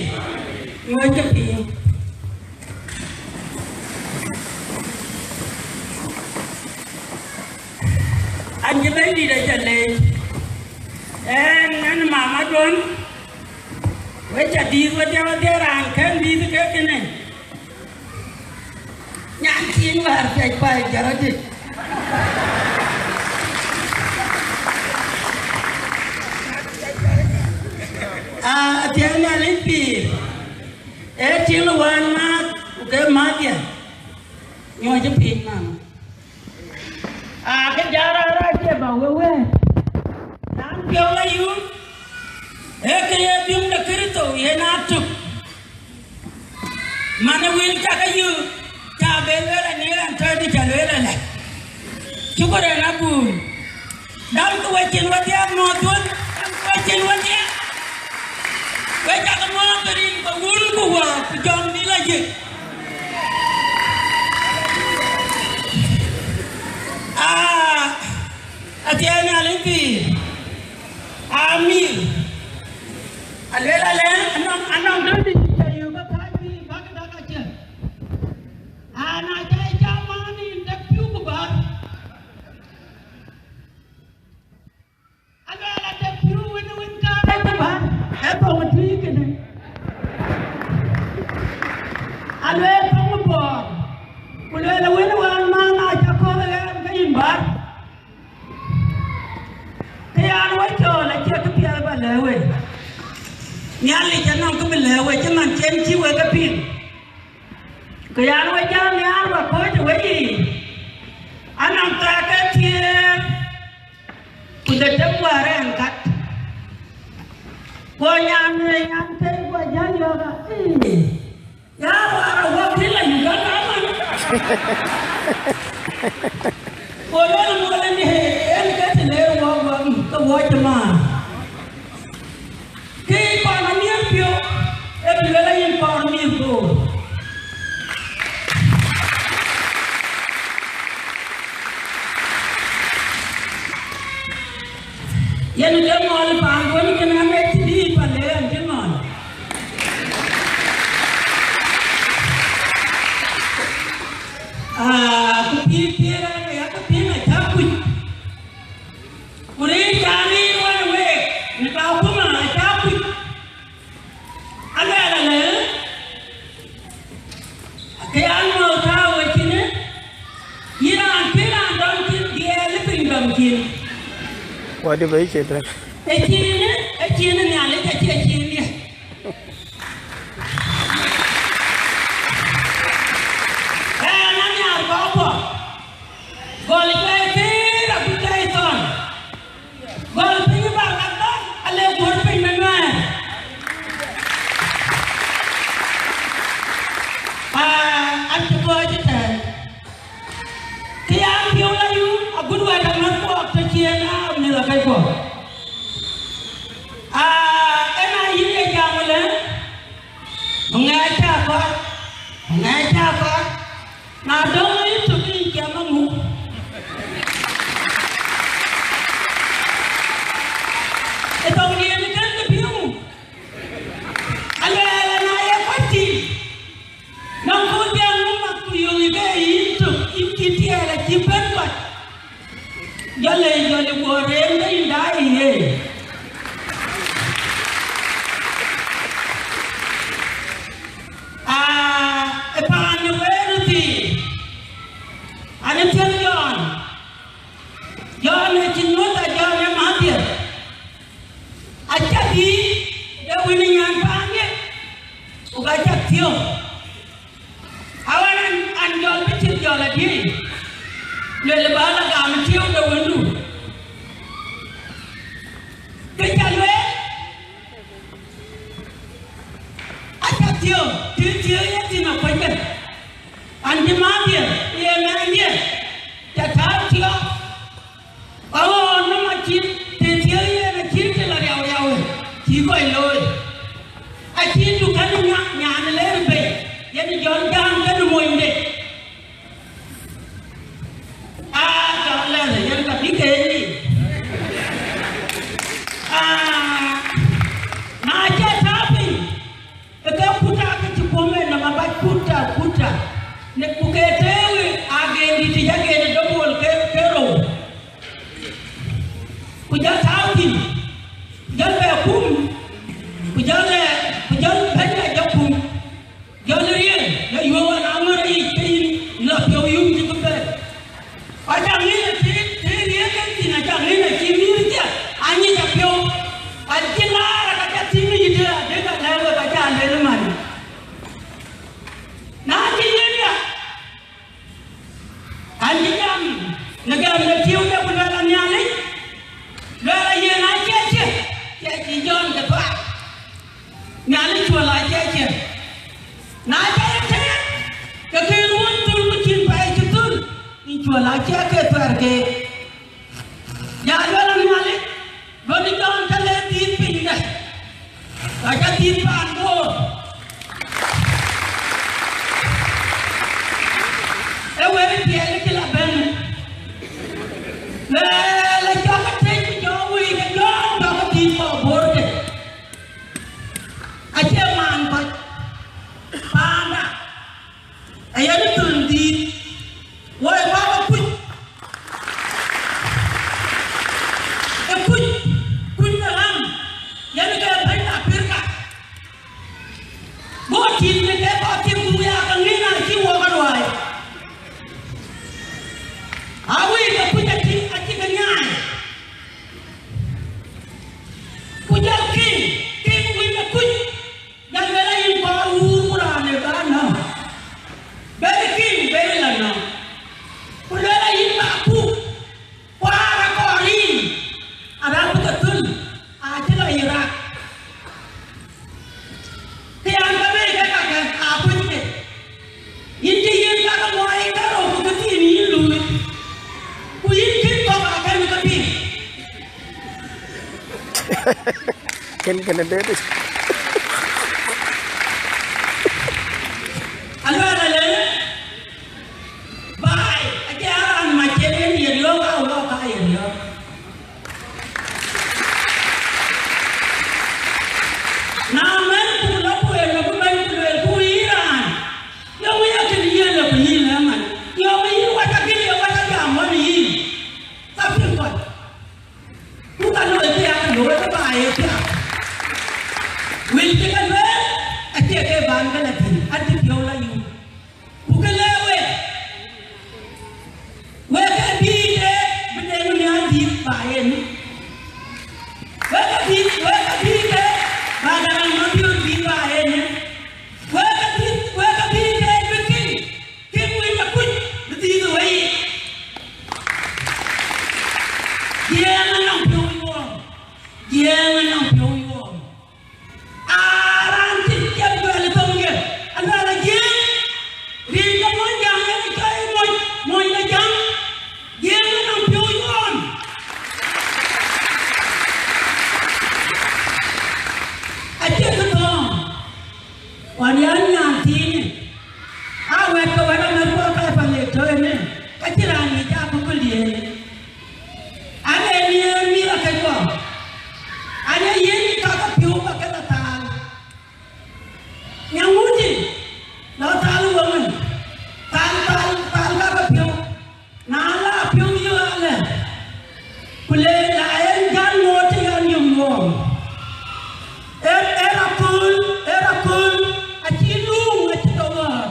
ŋuɔ̈ckë piny. An cï Bɛ̈nydït acä leec, ɣɛn, ɣɛn mamaduɔ̈n, we cä dïït wedhie, wedhie raan kën dïït ke kënë. Nyan thiin wäär piac pɛ̈i jɔt rɔt dït. Aa, athiɛɛny Nhialic pïïr, ee tiŋ wään määth, ku ke määth yɛn. Nyuɔɔc piny, mama. Aa, kë jɔt rɔt rac cie ba we wëët. Raan piɔ̈u la yum, ee kë ye biöŋ de Kërtho yen aa tök. Man ë wël cak ayï, ca ben lueel anï ɣɛn tɔ̈ dï ca lueel alɛ. Cukë rɛn abun. Dam ku wecin wedhie, mɔ̈ɔ̈th wën, dam ku wecin wedhie. We cak mɔ̈ɔ̈th rin ke wun ku wä ku jɔŋ dï la jik. Aa, athiɛɛn Nhialic pïïr. Amin. Aluel alɛ, anɔŋ, anɔŋ döŋ dï ca yök ke kääc pïïr bäk dak aciëk. Ana ca ca man in dek piu ku bär. Aluel adek piu wën, wën kääc ku bär. Ee thoŋ tui kënë. Aluel thoŋ bɔɔr. Ku luel wën wään man aca kɔ̈th ɣɛɛm ke yïn bär. Kë yan wä cɔɔl acie kë piɛth ba lɛ̈k we. Nhialic anɔŋ kë bï lɛ̈k we cï man cen cï wek e piŋ. Kë yan wä jam nhiaar ba kɔ̈ɔ̈c ë weyiic, anɔŋ thɛɛr ke thiëër ku dhetem wäär ɛn kat. Ku nyan, nyan thëëi ku ajäl yɔ̈ɔ̈k aa, ii. Ya wara wä kï la Uganda man. Go lɔ mɔlë ni, en ke të le wä wä ke wä cï man. Kë pan amiël piɔ̈u, e bï lël ayin pan amiël go. Yen ke ŋɔl pan wën kën amet cï dïït pan le yen cï ŋɔl. Aa, ku pïïr pïïr ënë ya ke piŋ acä kuc. Ku rëër cä rëër wën week në Kakuma acä kuc. Aluɛɛl alë, ke an ŋɔ̈ɔ̈th tääu ë cïnë, yïn raan cïn raan dɔm cïn dhiɛɛl ë piny dɔm cïn. Wadi ba icie tɛ̈n. Ë cïnë, ë cïnë Nhialic acie cïnë. Ɣɛn anhiar kɔ̈k kuɔ. Gɔl juɛc pïïr abï juɛc thɔn. Gɔl piny ë Barkadhal, ale guɔ̈r piny në Nuɛɛr. Aa, an cï kɔc ëtɛ̈ɛ̈n. Kë ya piɔ̈u la yum, agut wɛ̈t amäthkuɔɔk të cï en aa mïth akëckuɔ. Aa, en aa yïn ye jam ëlë, ŋɛɛc cä kɔc, ŋɛɛc cä kɔc. Na döŋ yï tök yï cam amuk. Ë thoŋdiɛn kën kë piɔ̈u. Aluɛɛl na ye kɔc tïŋ. Nɔŋ kɔc bï aŋum mat ku yöŋ ke yïn tök, yïn cï tiɛɛl acï bɛ̈n kɔc. Jɔl ë, jɔl ë guɔ rem ke yïn daai ë ye. Aa, ë paan ë wëër thïn, an, ë thiël Jɔn. Jɔn ë cï nyuɔ̈th, a Jɔn ë mäthdiɛ̈. Acä dhil de wën ë nyan paandiɛ̈, ku ka cä thiɔ̈k. Awën an, an jɔl bï cït jɔl adï, luel ba la gam tiëu de wëndu. Kë cä lueel, acä thiɔ̈k, të thiëëk ye thïn akuɔckë. An cï mäthdiɛ̈ ye mɛnhdiɛ̈, cä tääu thiɔ̈k. Aɣɔɔr nɔm acït të thiëëk yen acït të la riau riau, cï kɔc looi. Acït du kën nya-, nyan ë leer bei, yen jɔl jam kën monyde. Aa, jɔl lɛ̈th, yen ka bï ke ni. Aa, na cä tääu piny, Ë ke kuta ke cï puɔ̈u ënɔm abac kuta, kuta. Ne ku ke tëëu ë agendït ë agendït de bol ke, ke rou. Ku jɔl tääu thïn, ku jɔl bɛ kum, ku jɔl lɛ, ku jɔl bɛ̈ny la jɔ kum. Jɔl riëël, la yuöör wan aŋör ayic ke yïn la piɔ̈u yum cï bï bɛ̈n. Aca ŋic ë tëë, tëë riëëc en thïn, aca ŋic acï mïïr cä, anyic apiɔ̈u. Acï laar, aca thïn ë yï tëë, adek alɛ̈k wek, aca lueel man. Na cï yen ya, Wala cie ke thuɛɛr ke. Ya luel Nhialic, bä bï Jɔn tɛ̈ le dhiëth piny dɛ, ka ca dhiëth paan Bor. Ee wël tiɛɛl cï la bɛ̈n. Lueel, acɔk ke tëc ku jɔ wëi ke Jɔn tɔ̈ ke dhiëth kɔc Bor ke. Acie man kɔc paanda. Ayen thöl dhiëth, woi baba kuc, ë kuc, kuc de ɣam, yen ke bɛ̈ny Afrika. Go tïŋ në ke kɔc thiëk, ku ya ke ŋic na cï wok aluɔi. Awëi ke kuc acï, acï ke nyaai. Ku jɔl kiŋ, kiŋ wïc de kuc. Jal luel ayï kɔɔr wuur ku raan ë bä nɔ̈k, bɛ̈n kïn bɛ̈n la nɔ̈k. Ku luel ayï bä puk, kuaar akɔɔr yïn, arap bï ke thöl, acï lɔ yï rak. Kë yan ke bei ke kakë aa kuöc ke. Yïn cï yïn ka ke muɔɔi ke rou ku ke thiin yïn luui, ku yïn kën kɔ̈k akën ke piŋ. Kën kën ë deet. Aluɛɛl alë, baai acie raan mac cï yen ye riɔ̈ɔ̈k, aa wok aa ye riɔ̈ɔ̈k. Na mɛn ku lɔ ku ë lɔ ku bɛ̈n ku lueel ku yïn raan, yɔ̈ŋ ya kën yïn lɔ ku yïn lɔ man, yɔ̈ŋ yïn wac akën ye wac ajam wän yïn, ka piŋ kɔc. Ku ka looi kë ya ke looi ke ba ye piath. Wël cï ke lueel, acie ke ban ke la thïn, acï piɔ̈u la yum. Ku ke lɛ̈k wek, wek ke bï ke bï de nu ya dhiëth ba yen. Wek ke bï, wek ke bï ke ba Garaŋ Mabiöör bï ba yen. Wek ke bï, wek ke bï ke bï kiŋ, kiŋ wïc akuc bï dhiëth wei. Jiëëŋ anɔŋ piɔ̈u yuɔɔm. Jiëëŋ anɔŋ piɔ̈u yuɔɔm. Aa raan cï cï Ajuɛl thoŋ ye, aluɛɛl Ajiëëŋ, rin ke Muɔnyjäŋ yen cɔl moc, mony de jäŋ, Jiëëŋ anɔŋ piɔ̈u yuɔɔm. Acie kë thɔ̈ɔ̈ŋ, ɣɔn yɛn nyan thiinë, aa wɛ̈t ke wɛ̈t amɛ̈thkuɔ ka ye pal ye tɔ̈ ënë, ka cïn raan yic aa bï ku liëëc. Ane nhiëër mïth akëckuɔ, ane yiëc ka ke piɔ̈u ba ke la thaal. Nyaŋ wut yic, lɔ thaal ë wok mën, thaal, thaal, thaal ka ke piɔ̈u. Na la piɔ̈u yök alɛ, ku le la en jäl ŋoot të yan yök yuɔɔm. Ee, ee rɔt kööl, ee rɔt kööl, acï luŋ acï tɔ ɣɔ̈ɔ̈r.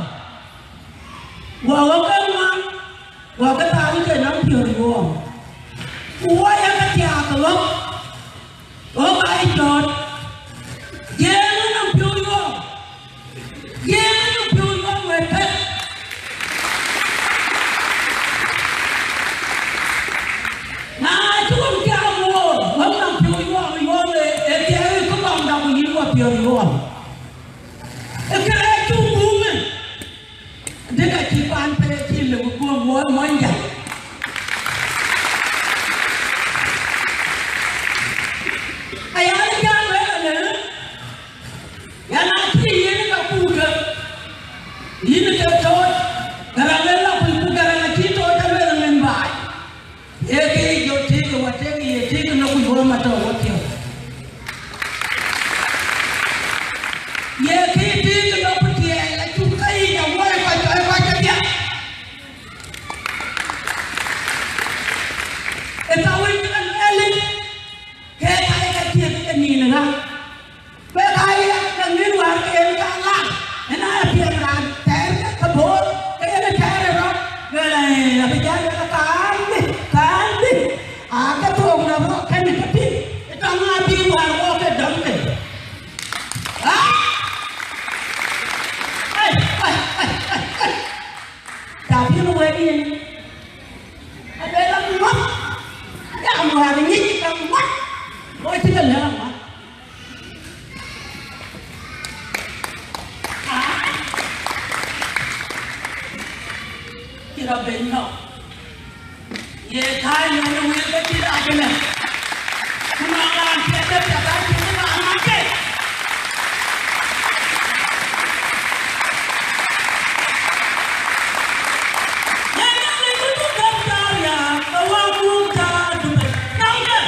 Guɔ ɣɔ̈k ke ŋuan, guɔ ke thaal ke nɔm piɔ̈u yuɔɔm. Ku wɔ ya ke thiaak ɣɔ̈k, ɣɔ̈k aa ye cɔɔt. Jiëëŋ anɔm piɔ̈u yuɔɔm. Jiëëŋ anɔm piɔ̈u yuɔɔm wɛ̈t kë. Na cï wok thiaak ɣɔ̈k, ɣɔ̈k nɔm piɔ̈u yuɔɔm, yuɔɔm ë, ë thiaak ë kë kɔŋ dap ku yïn wɔ piɔ̈u yuɔɔm. Ë kërɛɛc cuk guum ë. Dëk acï paan pɛɛi cï lëu guöm wɔ Muɔnyjäŋ. Aya jam wek alë, yan acï yïn ka kuutë, yïn ke tooc, Garaŋ ë lɔ kuc ku Garaŋ acï tooc aluel ŋën baai. Ye kë jɔ tëëk ë watek, ye tëëk ë lɔ ku yuɔɔm atɔ̈ wapiɔ̈u. Ye kë tëëk ë lɔ ku tiɛɛl acuk ka yic awɔɔi kɔc cɔl kɔc kedhie. Ë ka wën cï ke lueel, ke ka ye ka tiɛɛk ke nïn ë ɣa. Wek aa yak ke ŋïn wäär ke yen kaŋ ŋak, ëna piɛth raan tɛɛr ke ke boor, ke yen tɛɛr ë rɔt, lueel, ee, abï jäl lueel, kaam bï, kaam bï, aa ke thook në rɔt kënë ke tïŋ, ë tɔŋ abï wäär wok ke dɔm ke. Aa! Ai, ai, ai, ai, ai. Ca bï në wɛ̈t yen. Aluel amuɔ̈th, jam wäär ŋic ka muɔ̈th, go cï ke lɛ̈k amuɔ̈th. Aa, cï rɔt ben nɔ̈k. Ye kääc nɔn ë wël ke cït akënë. Ku nɔn raan piɛth ë piɛth acït raan mac ke. Ye Nhialic ku cï gäm cä riääk, ke wä muk cä dup ë nɔm ke.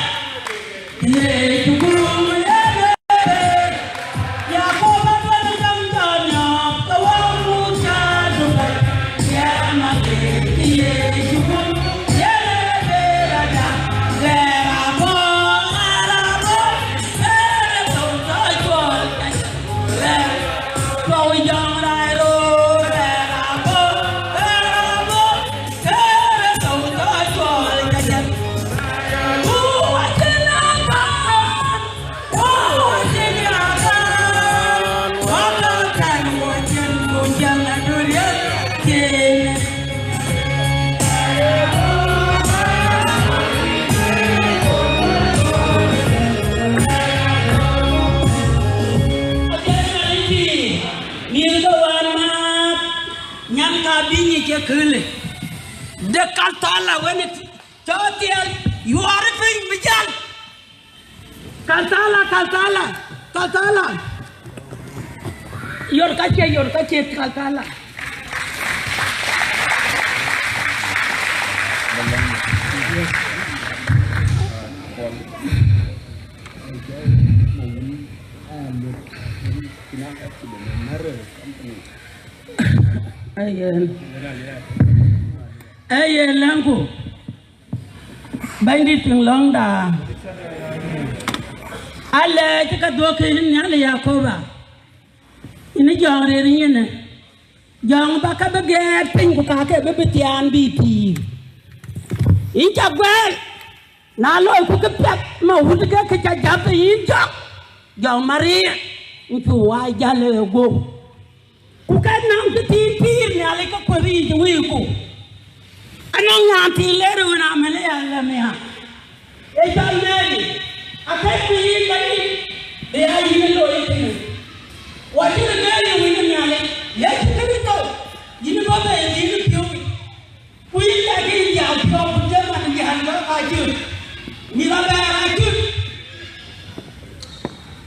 Mïth ke wään maat, nyan ka bï nyic ë këlë. De Kalthala wën ë cɔɔr thiɛl, yuɔɔr piny bï jäl. Kalthala, Kalthala, Kalthala. Yor ka cie, yor ka cie, Kalthala. Ayen. Ayen, lɛ̈ŋku. Bɛ̈nydït piŋ lɔ̈ŋda. Alɛɛc ka dhuɔ̈k yïn Nhialic Yakoba. Yïn jɔŋ rëër nyinë. Jɔŋ ba ka bï gɛɛt piny ku ka ke bï bï thiaan bï pïïr. Yïn cä guɛɛl. Na loi ku kë piɛth ma wut ke kë ca jäp ë yïn jɔŋ. Jɔŋ Maria. Yïn cu wai jäl ë guöp. Ku ke nɔŋ tëthiin pïïr Nhialic ke kuëth yic ë wëiku. Anɔŋ nyan thiin ler wën amënë ya Lamia. Ee cɔl Mary, akëc bï yïn bɛ̈nydït, bï ya yïn ë looi ë tënë. Wɔ cï Mary wën ë Nhialic, Yecu Kërtho, yïn bɔ̈ bei yïn ë piɔ̈u. Ku yïn ka yïn diaal piɔ̈u ku jël man diaal bä ka cït. Mïth abɛɛr acït.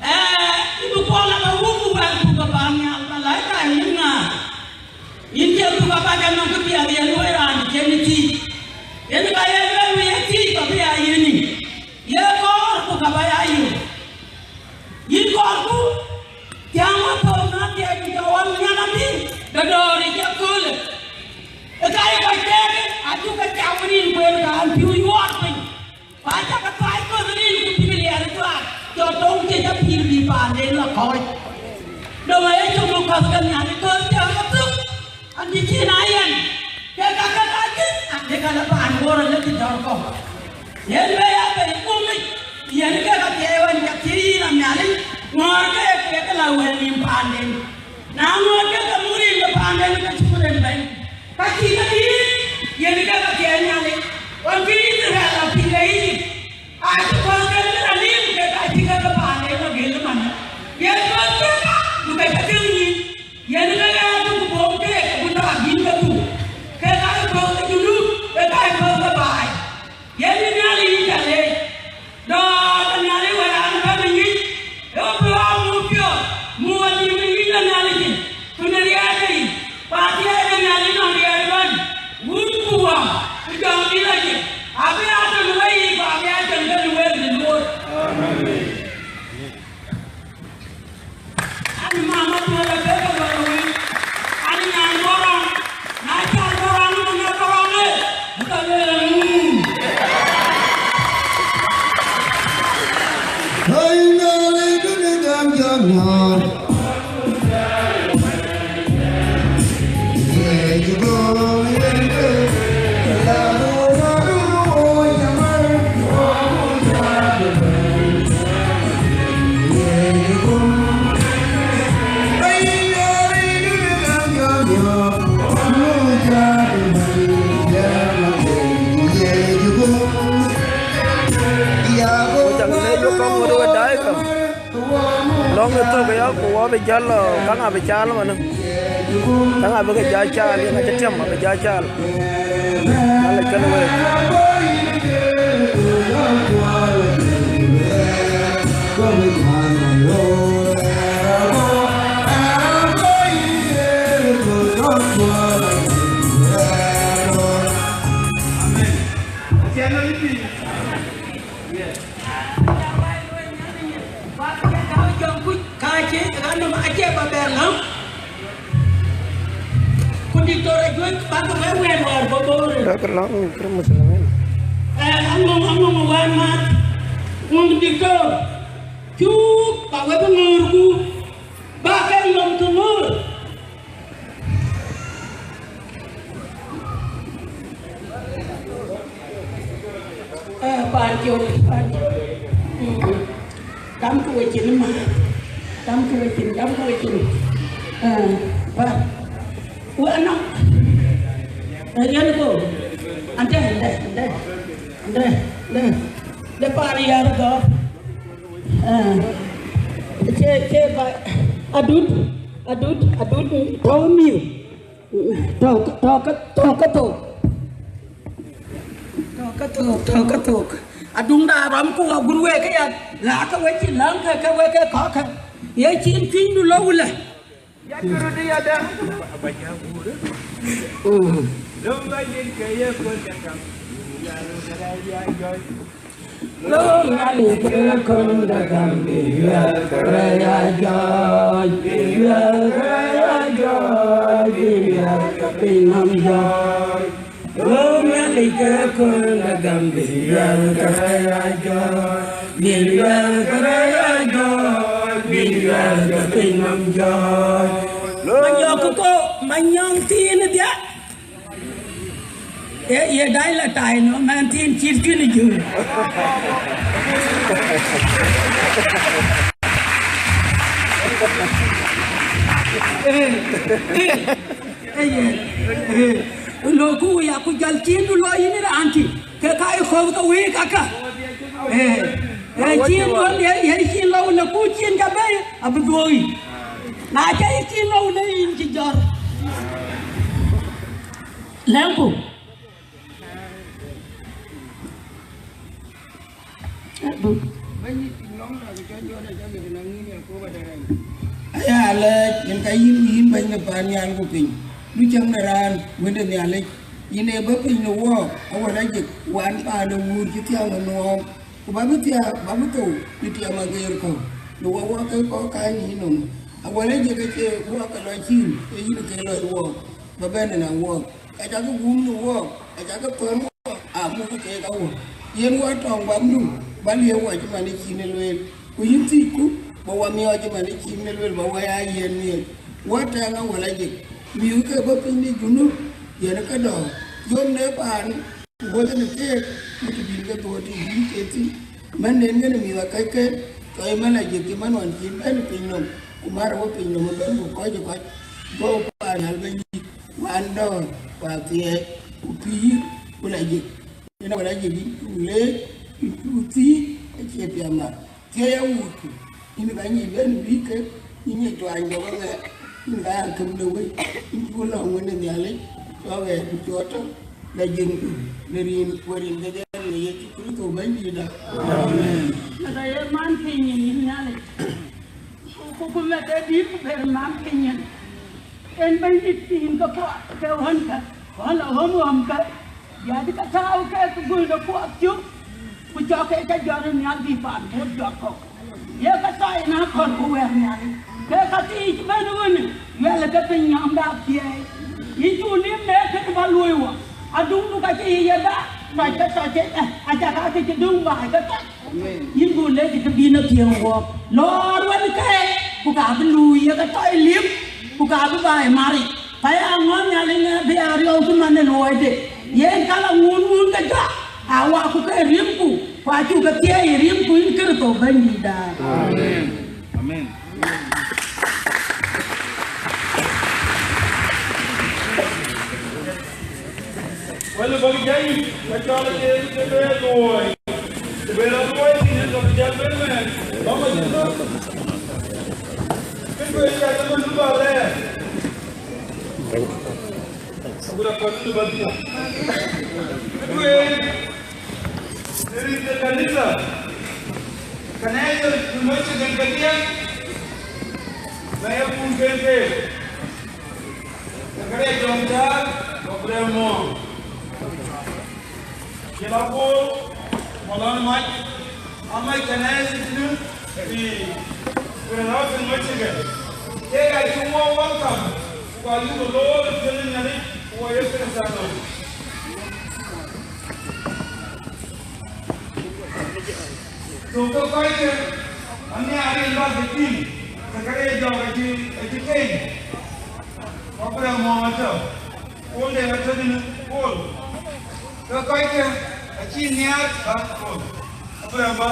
Ee, yïn bï kuɔl aba wun ku wɛ̈ɛ̈r ku ke paannhial, malaika yïn ŋa? Yïn cie ku ka ba jam nɔm kë piɛth yen wëi raan cïn ë thiic. Yen ka ye lueel wëi ye thiic ka bï ya yïn. Ye kɔɔr ku ka ba ya yïn. Yïn kɔɔrku, thiäŋ wäthou na thiɛɛc ku jɔ wä nhial adï, ke dɔ̈ɔ̈r yic ëköölë. Ë ka ye kɔc tɛɛk, acuk ke cam rin kueen ke an pïu yuɔɔt piny. Ku acä ke thuai köth rin ku bïk liɛɛr ë thuaar, jɔ toŋ cï jɔ pïïr bï paanden lɔ kɔ̈ɔ̈c. Dom aye cök nu kɔ̈th ke Nhialic köth thiäŋ wäthou. An cï cïn a yɛn, ke ka ke ka cïn, an cï ka lɔ paan Bor lɔ cï dɔ̈ɔ̈r kɔ̈u. Yen bë ya bei gumic, yen ke ka thiëëi ɣɔn ka thiëëi yïn a Nhialic, ŋɔ̈ɔ̈r ke ye kek la wël nïm paanden. Na ŋɔ̈ɔ̈r ke ke muk rin ke paanden ke cuk rin bɛ̈ny. Ka cï ke thiëëi, yen ke ka thiëëi Nhialic, ɣɔn cï Yithriɛl a piŋ ke Ijip. Acï kɔ̈th ke bï rɔt lim, ke ka cï ke ke paanden lɔ gël ëmën. Yen kɔ̈th ke ka, ku ke cä tïŋ nyïïn. Yen ke ɣɛɛr ku bɔ̈ keek, ku tɔ abï ke thuk. Ke ka ye kɔ̈th ke Junub, ke ka ye kɔ̈th ke baai. Yen ë Nhialic yïn ca leec. Dɔ̈ɔ̈r ke Nhialic wën raan bɛ̈n ë ŋic, ee bï ɣɔn muk piɔ̈ɔ̈th, muk ɣɔn nïïm ë ŋic de Nhialic yic, ku në riɛl ke yic. Ku athiɛɛi de Nhialic nɔn riɛl ëbɛ̈n, wun ku wäär, ku jɔŋdït acï, abï aa tɔ̈ në weyiic, ku abï aa cam ke në wël de luɔi. Amen. Ani mama tuɔl abëkë lɔ wïc, ani nyan bɔrɔŋ, na cal bɔrɔŋ, na ŋa bɔrɔŋ ë, bï ka lueel, mm. Ai, na le dun gam jam na. Ku cak le yök kaŋ ŋot we daai käŋ. Lɔ̈ŋ ë thök aya, ku wɔ bï jäl, käŋ abï caal manë. Käŋ abï ke jɔ caal, yen acï tiam abï jɔ caal. Ala kënë wek. Ku diktor ajuëc bäk wek wɛ̈ɛ̈r wäär bɔ̈ Bor. Dɔ̈k lɔ̈ŋ kërë Muslimin. Eh, aŋɔŋ, aŋɔŋ wään math. Ŋɔŋ diktor. Cuk, ba wek ŋöörku. Ba ke lɔ̈ŋ ke ŋöör. Eh, pan col, pan col. Mm. Dam ku wecin ma. Dam ku wecin, dam ku wecin. Eh, ba. Wa no. Eh, yen ko. Ante, ante, ante. Ante, ante. De pan yar go. Eh. Che, che ba. Adut, adut, adut. Tɔ̈ miu. Tɔ̈, tɔ̈, tɔ̈, tɔ̈, tɔ̈. Tɔ̈, tɔ̈, tɔ̈, tɔ̈. Aduŋda rɔm ku agun wek ya. La ke wek cï läŋ ke, ke wek ke kɔ̈k ke. Ye cin cuinydu lɔ wulë. Ya kërë di ya dɛ. Mm. Lom ba yin ke ye kɔn ke kam. Ya lo kara ya jɔy. Lom ya li kërë kɔn ke kam. Bi ya kara ya jɔy. Bi ya kara ya jɔy. Bi ya kara ya jɔy. Lom ya li kërë kɔn ke kam. Bi ya kara ya jɔy. Bi ya kara ya jɔy. Bi ya kara ya jɔy. Manyɔk ko, manyɔŋ thiin dia. Eh, ye dai la tai no, man thiin cït kën jur. Eh, eh, eh, eh, eh. Lo ku ya ku jal cin du lo yin ran ti. Ke ka i khov ka wek aka. Eh, eh, cin lo ye, ye cin lo le ku cin ka be, abi doi. Na ca i cin lo le yin ci jor. Lɛ̈ŋku. Aya lɛc, yen ka yïn, yïn bɛ̈ny de paan nhial ku piny. Du cäŋ de raan, wënde Nhialic, yïn ee bɔ̈ piny në wɔɔk, awär ajik, wan paan de wuur cï thiäŋ ë nuɔɔm. Ku ba bï thiaak, ba bï thou në tiɛm ageer kɔ̈u, në wɔ wɔ ke kɔ̈k kääc në yïnɔm. Awär ajik acie wɔ ke lɔ cil, ee yïn ke lɔ wɔɔk, ba bɛ̈n ëna wɔɔk. Ka cakï guum në wɔɔk, ka cakï thɔ̈n wɔɔk, aa muk keek awɔ. Yen wɔ tɔŋ bamdu, ba liëëu wɔ cï man ë cin ë lueel. Ku yïn thiëcku, ba wɔ miɔɔc cï man ë cin ë lueel, ba wɔ ya yiɛ̈n miëëc. Wɔ tɛ̈ɛ̈ŋ awär ajik, mïth ke bɔ̈ piny në Junub, yen ë ke dɔ̈ɔ̈r. Yom në paan, ku wɔ thïn keek, ku të bïn ke dhuɔ̈ɔ̈t të bïn ke thïn. Mɛn nen ŋen ë mïth akäcke, cɔɔi mɛn ajik cï mɛn ɣɔn cïn bɛ̈n piny nɔm, ku mär wɔ piny nɔm ëbɛ̈n ku kɔc ë kɔc. Go paan nhial bɛ̈ny dït, wan dɔ̈ɔ̈r, ku athiɛɛi, ku pïïr, ku la jik. Yen awär ajik yïn cuk leec, yïn cuk thiëëc, acie piɛth mar. Thiëëc awuutku, yïn ka nyic bɛ̈n bï ke, yïn nyic tuany bɔ̈ ke ŋɛk, yïn ka ya këm de wëi, yïn cuk lɔ̈ŋ wënde Nhialic, cɔk ɣɛɛr ku cɔk tɔ̈, la jiëŋdu në rin, wär rin ke jɛl në Yecu Kërtho Bɛ̈nydïïtda. Amen. Mɛt aye man piny yïn Nhialic. Ku, ku, ku mɛt ë dït ku ber man piny yïn. En Bɛ̈nydït piny ke puɔth ke ɣönkä, ɣön la ɣöm ɣömkä. Diäärkë tääu kek göl de kuɔɔth cök, ku cɔk ke ke jɔt ë nhial bï paan kuöt jɔt kɔ̈u. Ye ke thɔi ëna kɔ̈r ku wɛ̈ɛ̈r Nhialic, ke ka thiic bɛ̈n ɣönë, yuɛlë ke piny nyɔmda thiëëi. Yïn cuk lim në kënë ba luöi wɔ, aduŋdu ka cï yï yeda, tɔc ke tɔc, eh, aca ka ke cï duŋ baai ke tɔc. Yïn buk lec kë bï në piɛŋ wɔɔk. Lɔɔr wën ke, ku ka bï luui ye ke tɔc lim, ku ka bï baai maric. Ka ya ŋɔ̈ɔ̈th Nhialic ŋɛ bï a riɔu cï man ë luɔide. Yen ka la ŋun ŋun ke jɔk, a wak ku ke rimku, ku acuk ke thiëëi ë rimku yïn Kërtho Bɛ̈nydïïtda. Amen. Amen. Wël bäk jai, ka cɔl ke ke bɛ luɔi. Ku bɛ rɔt luɔi thïn, ka bï jal bɛ̈n mɛɛn. Bä ma cï thök. Kë duëër cä ke bɛ̈n bä lɛɛr. Aguda kɔc nu ba dia. Tueŋ, rin de kanitha, kanitha nu mɔc ke kadiäk, na ya kun ken ke. Zakaria Jɔŋ Cäär, Gabriel Mɔɔŋ. Jɔl Abor, Malɔn Mac, amac kanitha tënë, ë, Grand Rapids Michigan. Kek acï wɔ welcome, ku ayuk loor ë piɔ̈n ë Nhialic, ku wɔ ye Kërthiano. So ke kɔckë, anhiar yen bäk ke tïŋ, Zakaria Jɔŋ acï, acï teny, ku Abraham Mɔɔŋ atɔ̈. Paul de atɔ̈ tënë Paul. Ke kɔckë acï nhiaar bä Paul. Abraham bä.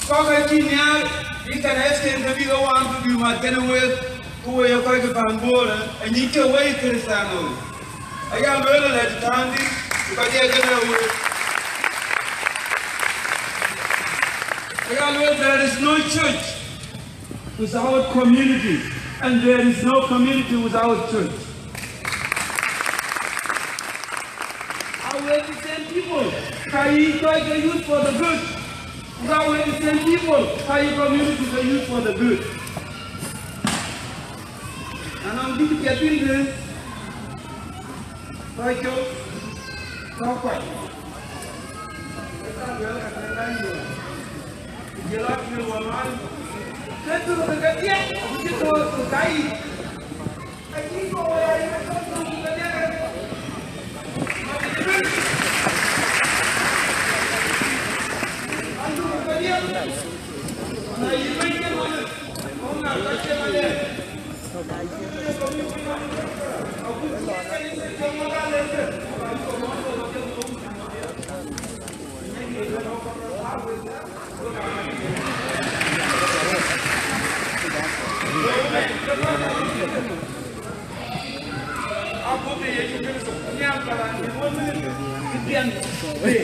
Kɔ̈k acï nhiaar bï kanitha ke bï ke waan ku bï mat kenë week, ku we ye kɔc ke paan Bor, eh, anyic ke wei Kërthiano. Aya lueel alɛ̈t tääŋdï, ku kɔc ye kenë week. Aya lueel, there is no church without community, and there is no community without church. Are we the same people? Can you try to use for the good? Are we the same people? Can you community to use for the good? And I'm going to get in there. Kɔc cök, kɔc kuany. Ë ka luel ka ke la yöök. Ku jël a tueŋ wä man. Ke thök ke ke diɛk, ku cï thök thök ka yic. Ka cï kɔc wä ya yï ke thök thök ke diɛk. Ma ke cï luel. An thök ke diɛk. Na yï luel ke man. Kɔn na ka cï man.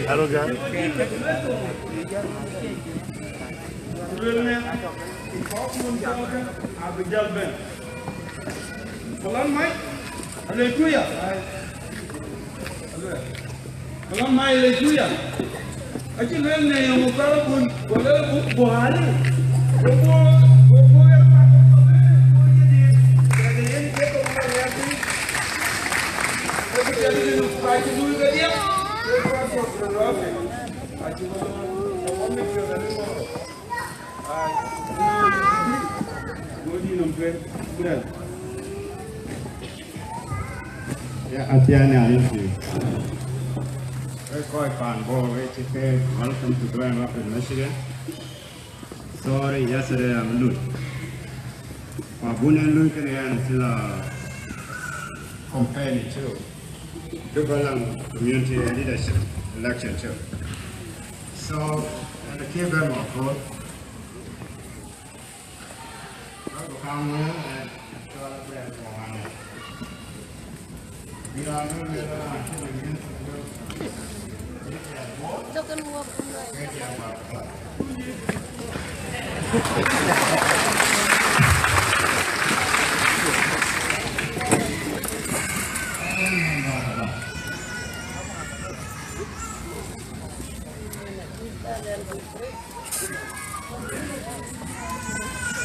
Hello, guys. Luel nen, kɔc mun cɔɔlkë abï jäl bɛ̈n. Ku lɔn mac, aleluya. Ku lɔn mac, aleluya. Acï lueel në yöŋ ë kɔ̈rkun, ku lueel ku, ku hali. Ku, ku, ku, ku, ku, ku, ku, yen ke kɔc wä ya tïŋ. Ku cï luui kedhie, ku kɔc kɔ̈k röt rɔ̈ɔ̈k. Acï wä lɔ, wä mit piɔ̈ɔ̈th anë mɔ̈u. Ya, athiɛɛn ya, thank you. Hey, kɔc paan Bor, hey, welcome to Grand Rapids, Michigan. Sorry, yesterday I'm late. Ku abun en lui kënë, ɣɛn still a campaign too. Dubalang community leadership election too. So, and the key ben wa call.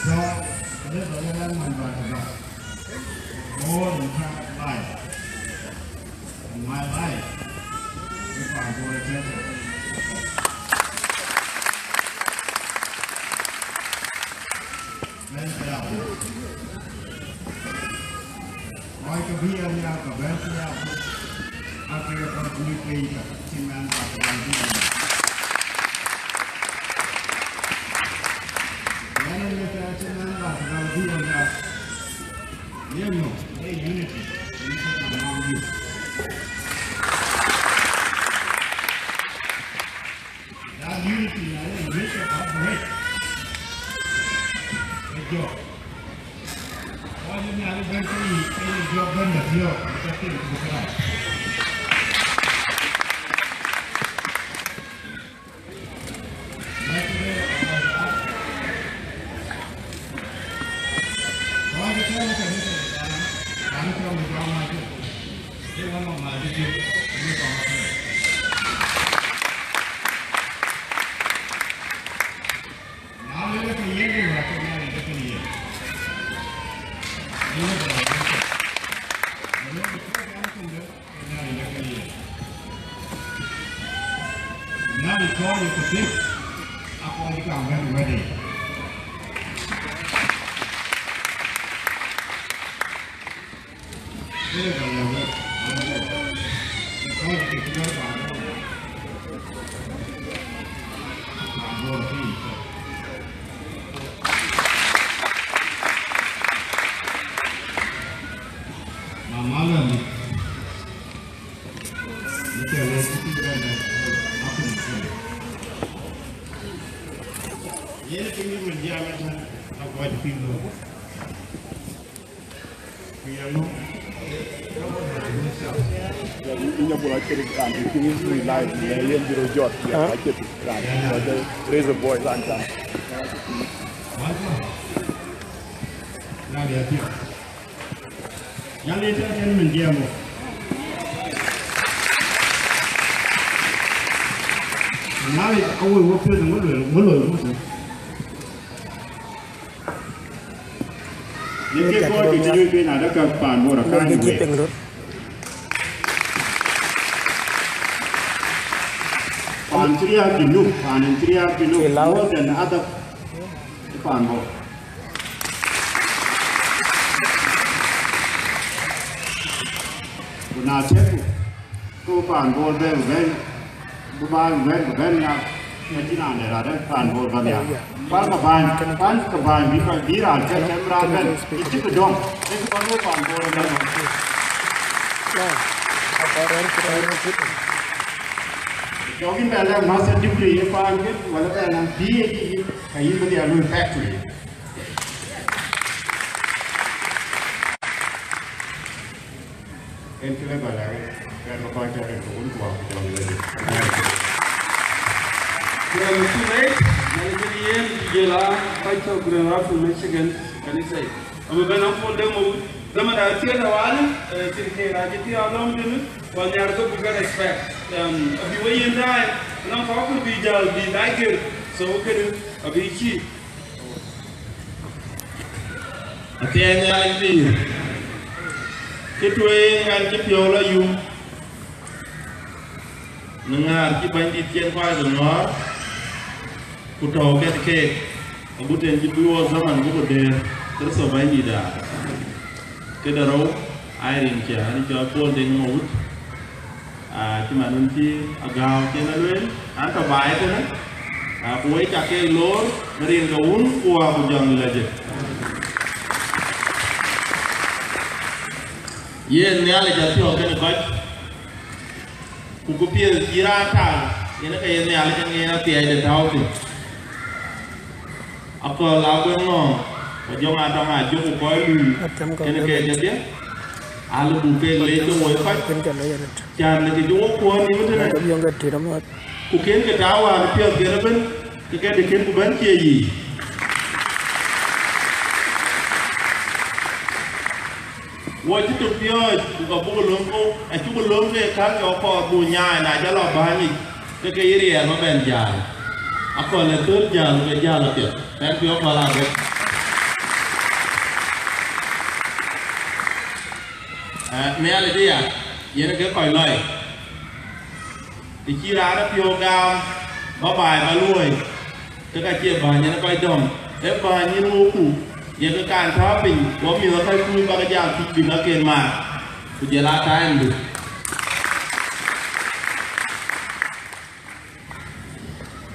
So, this is a man by the God. More than life. In my life, if I go to church, then I will. Kɔc ke bï yen ya ke bɛ̈n ke ya buk, ake ye kɔc bï piny ke cïn man bä ke bɛ̈n bï yen. Yen ë meth ya cïn man bä ke bɛ̈n bï yen ya. Yen no, ee unity, unity among you. That unity, I think, make it operate. Ë jɔk. Why didn't I bend to you? Ë jɔk bɛ̈n dɛ̈ thiɔ̈k, ë ka thil buk rac. Yesterday, I was asked, why the church is, uh, I'm from the John Michael. They want Inya bula kiri kan, kiri live, ya, yen biro jot, ya, ah, kiri kan. Raise a voice and kan. Yan ëtɛ̈n kën min jiɛɛm wok. Na wek awoi wok piöth ŋö loi, ŋö loi wok tën. Yen ke kɔc ke tïc wek piny adä ka paan Bor akaany wek. Paan cï riääk Junub, paan en cï riääk Junub, more than other paan Bor. Ku na tëkku, ku paan Bor bɛ bɛ̈n, bï baai bɛ̈n, bï bɛ̈n nhial, ka cïn raan dɛ̈ raan dɛ̈ paan Bor bä nhial. Pal ka bäny, pal ka bäny, bï ka, bï raan cä tɛm raan bɛ̈n, ë cï bï dɔm, ë cï bä looi paan Bor bɛ̈n. Jɔk yïn bɛ lɛ̈k master degree ye paan kën, wala bɛ lɛ̈k P H D, ka yïn bï dhial looi factory. En kë lë bä lɛ̈k, kɛn bä kɔc cä rin ke wun kuak ku jɔl lëdï. Well, too late. Mɛn kën yen ku jël a kɔc tɔ̈ Grand Rapids, Michigan, kanitha yic. Abï bɛ̈n a Paul Deng Mawut. Zaman da thiëëth awali, eh, thil keek acï thiɔ̈k alɔŋ tënë, ku anhiar ke bï ke respect. Um, abï we yen daai, anɔŋ kɔc ku bï jäl bï daai gër. So, kënë abï cï. Athiɛɛi Nhialic pïïr, cï tueŋ ɣɛn cï piɔ̈u lɔ yum, në ŋäär cï Bɛ̈nydït cïn kuany ke ŋɔ̈ɔ̈r, ku tɔ̈u kɛn keek, agut en cï bï wɔ zaman bï ku dëër, Kërtho Bɛ̈nydït aa. Këde rou, aa rin cä ɣɛn cɔl Paul Deng Mawut. Aa, cï man wën cï Agääu cïn e lueel, an, tɔ̈ baai tënë, aa, ku wek ca keek loor në rin ke wun ku wä ku jɔŋ lajik. Yen Nhialic athiɔ̈k kën kɔc, ku këpiɛth cï raan taŋ, yen ke ye Nhialic aŋiɛn athiɛɛi de tääu thïn. Akɔ̈l aa kueŋ nɔ̈ɔ̈ŋ, ku jɔŋ aa tɔŋ aa jök ku kɔc luui, kën ke kedhie, aa lë buk keek leec ke woi kɔc, cän në kë cï wok kuɔ̈ɔ̈n nïïm tënë, ku kën ke tääu wään piɔ̈ɔ̈th kën ëbën, ke kedhie kën ku bɛ̈n cie yiic. Wɔ cï tök piɔ̈ɔ̈c, ku ka buk löŋ, ku acuk löŋ ke käŋ ke kɔɔr buk nyaai, na jɔ lɔ bäny yic, ke ke yï riɛɛr bä bɛn jäl. Akɔ̈l ë thöl jäl, ke jäl apiɛth. Thank you, Akɔ̈l Aguek. Eh, Nhialic aya, yen ke kɔc lɔi. Të cï raan ë piɔ̈u gam, bä baai bä luɔ̈i, ke ka cie bäny en kɔc dɔm, ee bäny en wokku, ye ke kan tääu piny, wɔ mïth ë kɔc kuc bä ke jam thiëc bï kaken maar, ku jël aa taimdu.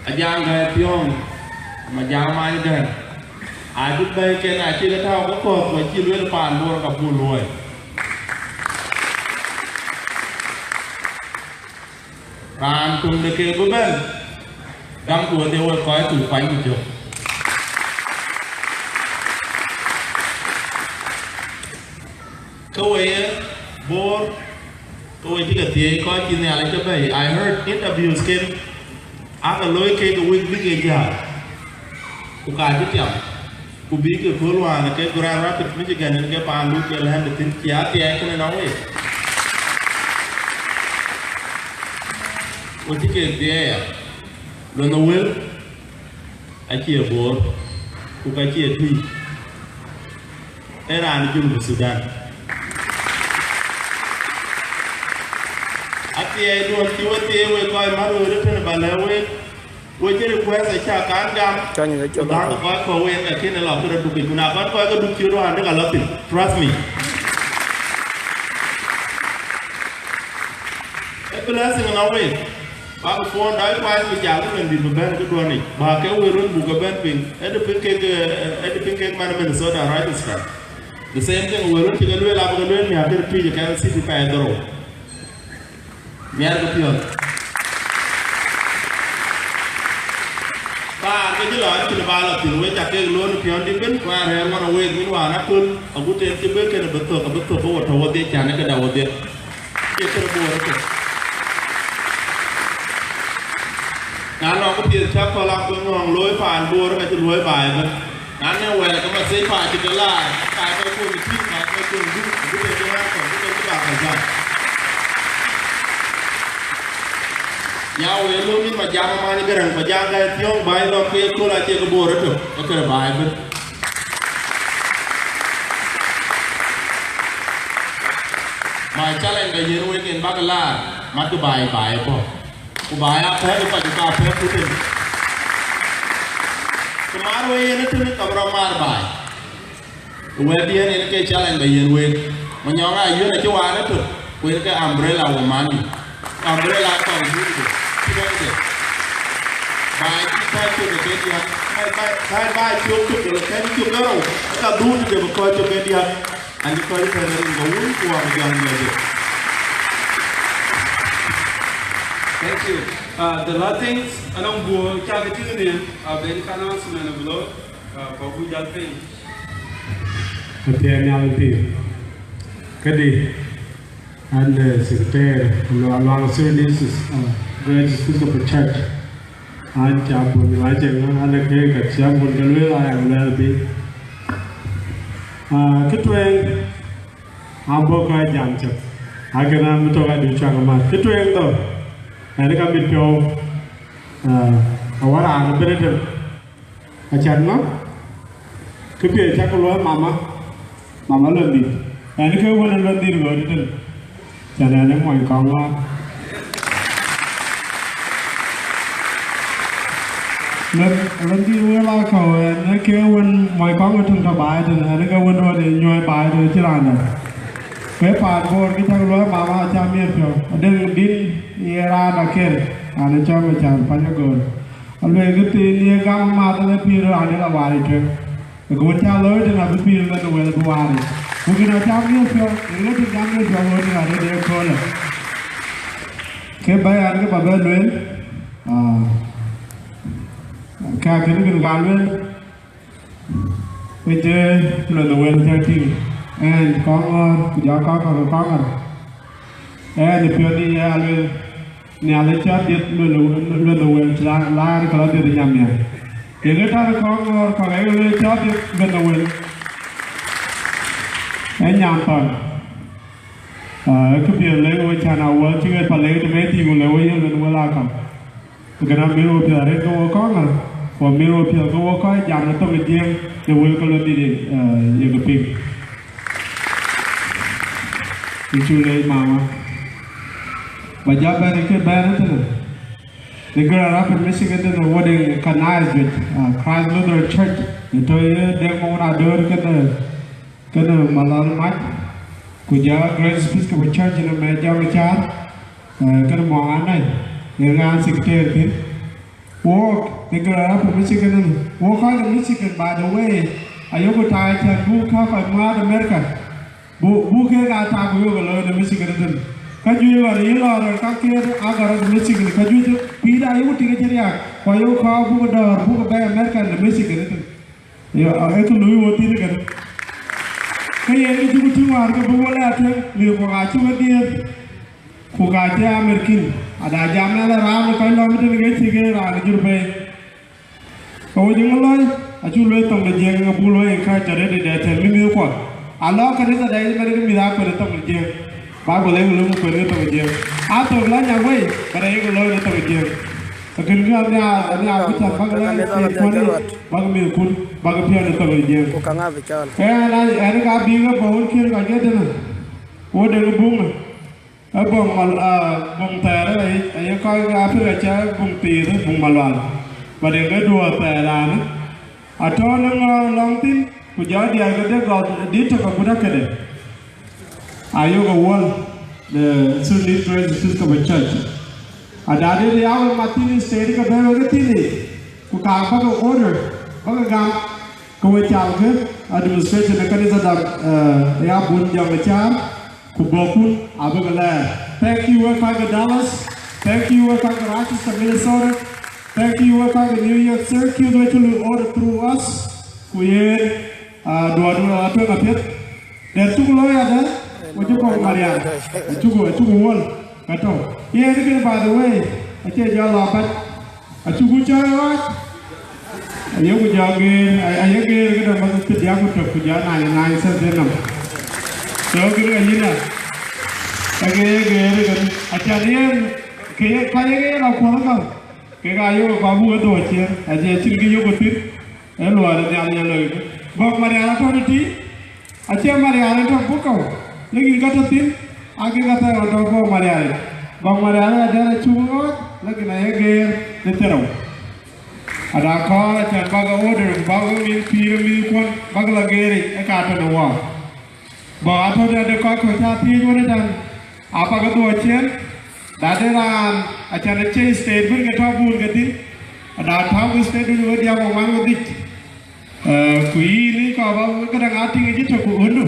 Ajaŋ gäi piɔ̈ɔ̈ŋ, ma jaŋ many gäi, acï bɛ̈ɛ̈iken acï ke tääu ke kɔ̈th, ku acï lueel paan Bor ka buk luɔ̈i. Raan töŋ de keek bï bɛ̈n, gam ku wënde wek kɔc ku kuany ku jök. Ke we ye Bor, ke we cï ke thiëëc kɔc cï Nhialic ke bɛ̈i. I heard interviews ken, aa ke looi kek ke wek bï ke jäl, ku ka cï tiam. Ku bï ke kööl wään ke Grand Rapids, Michigan, en ke paandu ke lɛ̈ɛ̈nde thïn, cï athiɛɛi kënë nɔŋ wek. Ku cï kek dhiɛɛr aya, luɛnh ë wël acie Bor, ku ka cie Tui, ee raan Junub Thudan. Athiɛɛiduɔ̈n cï we thiëëi wek kɔc mär wël ëtënë ba lɛ̈k wek, we cï request acä kan gam, Kany ë ku cɔl dhäŋ aka. Kɔc kɔ̈k wen, lakin ë lɔ kërë dukic, ku na kɔn kɔc ke duk cï ruaande ka lɔ thïn. Trust me. Ë blessing ënɔŋ wek. Bäk phone dai kuany ku jal ku lëndït bï bɛ̈n këduɔ̈n yic. Bäk ke wël röt buk ke bɛ̈n piŋ. Ëdï piŋ kek, eh, ëdï piŋ kek man Minnesota Rochester. The same thing, wël röt cï ke lueel, abï ke lueel miäk kërë Tui ë Kansas City pɛɛi dhorou. Miɛt ke piɔ̈ɔ̈th. Paan ke cï lɔ acïn ba lɔ thïn, wek ca kek loon piɔ̈ndït ëbën, ku arɛ̈ɛ̈r ɣɔn awek min wään aköl, agut en cï bï kënë bï thök, abï thök ke wo tɔ̈ wodhie, cän ë këda wodhie. Cie kënë Bor ëtök. Na nɔŋ këpiɛth cä kɔl akui ŋɔ̈ɔ̈ŋ looi paan Bor, ka cï luɔi baai ëbën. Na nɔŋ wɛ̈ɛ̈r ke mathic paan cï ke laar, ka ke kuɔny tïŋ, ka ke kuɔny duk, abï ke cï raan kɔ̈k, abï ke cï bak ka jam. Ya wëë looi min ma jam amany Gäräŋ, ba jam ka thiɔ̈ŋ baai lɔ ke kööl acie ke Bor ëtök, ee kënë baai ëbën. My challenge da yen wek en bäk laar, matkï baai, baai ë bɔ̈. Ku baai aa pɛ̈k ë kɔc, ku ka pɛ̈k ku tën. Ku maar wek yen ëtënë, ka bï rɔt maar baai. Wɛ̈tdiɛ̈n en ke challenge ba yen wek. Manyɔŋ Ayuen acï waar ëtök, ku en ke umbrella wo mani. Umbrella kɔn dut de, cï bɛ̈n de. Baai cï pɛ̈k cök ë ke diäk, baai, baai, baai, baai cök cök de, kɛ̈n cök de rou, ka dut de bï kɔc cök ke diäk. An cï kɔc tɛ̈n rin ke wun ku wak jam de. Thank you. Uh, the last things, anɔŋ buɔ cak tïŋ ni, uh, ben ka announcement of law, uh, kɔc ku jal piny. Athiɛɛn nhial piny. Këdï, an, eh, secretary, Luaŋ, Luaŋ Australian Diocese, uh, Great Episcopal Church. An cä bun ŋac ëŋö, an, ke ka cä bun ke lueel aya lueel piny. Ah, kë tueŋ, abɔ̈ ka jam cök. Akënë am tök adu cuak mat. Kë tueŋ dhɔ, ɛn ka mit piɔ̈u, ah, awär raan ëbën ëtëm. Acan ŋö? Kë piɛth cak luɔi mama, mama Londhir. Ɛn ke wën ë Londhir ɣööt tëtën. Can ɛn ë mony kɔŋ ŋɔ̈ɔ̈r. Lon-, Londhir wël aa kɔ̈u, ɛn ke wën mony kɔŋ ë tëŋ tɔ baai tënë, ɛn ke wën rɔt ë nyuɔɔi baai tënë cï raan dɛ̈. Ke paan Bor kë cak luɔi mama acä miɛt piɔ̈u. Adëŋ dïn ye raan aker, an ë cɔm ë can pany agöör. Aluel kë thiin ye gam ë math ënë pïïr raan ë la waar ë tueŋ. Ë kë wën cä looi tënë abï pïïr lënë wël bï waar yic. Ku kën acä miɔ̈c piɔ̈u, ë ŋö tïŋ cä miɔ̈c piɔ̈u ɣööt tënë arëët ë köölë. Ke bɛ̈ɛ̈i an, ke ba bɛ lueel, aa, ka kën kën ka lueel, wec ë lueth ë wël cä tïŋ, ɛn kɔŋ ŋɔ̈ɔ̈r, ku jɔ kɔŋ kɔ̈k ë kɔŋ ɣɔn. Ɛn ë piɔ̈n ë ya lueel, Nhialic cä dhiëth lueth, lueth ë wël, la, la ɛn ke lɔ dhiëth ë nyamiɛn. Yeke tɔ̈ kɔŋ ŋɔ̈ɔ̈r kɔ̈k ë lueel cä dhiëth lueth ë wël. Ë nyan thɔn. Aa, ë kë piɛth lek we can a wä cï ɣet pa lek të me thii ku le we ye lueth wël akam. Kënë amir wo piɛth arëët ke wo kɔŋ ŋa, ku amir wo piɛth ke wo kɔc jam ë thoŋ ë Jiëëŋ, ye wël ke lɔ dhil, aa, yeke piŋ. Yïn cuk leec mama. Ba jɔ bɛ̈n ë kë bɛ̈n ëtënë. Në Grand Rapids, Michigan tënë, wo de kanitha juëc, aa, Christ Lutheran Church, ë tɔ̈ ye Deŋ Maŋ Adöör kënë, kënë Malɔl Mac, ku jɔ Grace Episcopal Church në Mɛ̈ɛ̈t Jɔŋ Caar, aa, kënë Muɔŋ Anai, yen ŋa secretary thïn. Wok, në Grand Rapids, Michigan ënë, wok kɔc de Michigan, by the way, ayoku taai cän buk ka kɔc määt America. Bu, bu kek aa tak ku yok ë looi në Michigan ëtënë. Ka juëc ɣɔn yï lɔ rɔt ka ket aa gɔl rɔt Michigan, ka juëc pïïrda ayeku tik acï riääk, ku ayok kɔɔr buk dɔ̈ɔ̈r buk bɛ̈ɛ̈i America në Michigan ëtënë. Yo, ee kë luui wo thïn kënë. Ke yen kë cïku tïŋ wäär ke bï wo lɛɛr tueŋ, mïth kuɔk acï we dhiëëth, ku ka cï American, ada jam ëlë raan ë kɔc lɔ ëtënë ke cï ke raan ë jur bei. Ke wo jɔ ŋö looi, acuk lueel thoŋ de Jiëëŋ, abuk luɔi encourage arëët ë dɛ tɛ̈n mïth kuɔth. Alɔ kanitha dɛ ëmɛn ke mïth aa kuɛn ë thoŋ de Jiëëŋ. Bible ee wël ë muk kuɛn ë thoŋ de Jiëëŋ. Athok la nyak wei, but ayek looi në thok ë Jiëëŋ. Akën kë anhiaar, anhiaar bï cam bäk lɛ̈k ke kuɔ̈n, bäk mïthkun, bäk piɔ̈ɔ̈th në thok ë Jiëëŋ. Ku ka ŋa bï cɔl? Ë ɛn, ɛn ka bï ke bɔ̈ wën kiën kɔc ke tënë. Wo de ke buŋ në. Ë buŋ mal, ah, buŋ thɛɛr ë, aye kɔc ke Africa cä buŋ thiith, buŋ Malual. But ë ke duɔ̈ɔ̈r thɛɛr raan. Atɔ̈ në ŋɔ̈ɔ̈r lɔŋ thïn, ku jɔ diäär ke de gɔl dït tök agut akëde. Ayok a wall, the Sudanese Grace Episcopal Church. Adade de yawe Martin State ke bɛ̈ɛ̈i wek thïn, ku ka bäk order, bäk gam, ke we cal ke administration e kanitha da, eh, ya bun jam e char, ku bɔkun abäk lɛɛr. Thank you, we kɔc ke Dallas. Thank you, we kɔc ke Rochester, Minnesota. Thank you, we kɔc ke New York, Syracuse, we cï lu order through us. Ku yen, ah, duɔɔr duɔɔr atueŋ apiɛth. Dɛ̈t cuk looi adɛ̈, ku cï kɔ̈k Marial, acuku, acuku wol, ka tɔ̈. Yen kën, by the way, acie jɔ lɔ abac, acuku cɔɔi ɣɔɔc, ayeku jɔ geer, a-, aye geer këdäŋ bäk thiërdiäk ku tök, ku jɔ ninety nine cents ë nɔm. So, kën ka yïn a, ka ke ye geer kën, acan yen, ke ye, ka ye ke yen akuɔth käŋ, kek aa yok kɔc buk ke dhuɔ̈k ciëën, acie cïn kë yok thïn. Ee luɔi de Nhialic ee loikë. Bɔ̈k Marial atɔ̈ tëtï, acie Marial ë tɔ̈ buk kɔ̈u, lakin ka tɔ̈ thïn, ake ka thɛɛr ɣɔn tɔ̈ bɔ̈k Marial yic. Bɔ̈k Marial ë adɛ̈r acuk ɣɔɔc, lakin aye geer në thiërou. Ada kɔɔr acan bäk order, ku bäk mïth pïïr ë mïthkuɔn, bäk lɔ geer yic, ë ka tɔ̈ në wɔ. Bɔ̈k atɔ̈ tëde kɔc kɔ̈k cä thiëëc wën ëtɛ̈n, abäk dhuɔ̈k ciëën, da de raan, acan acie state bïn ke tɔ̈ bun ke thïn, da tääu ke state dun we diäk ku ŋuan we dhïc. Eh, ku yïn ë kɔɔr ba këdäŋ aa tïŋ ë cï tök ku ɣöndu,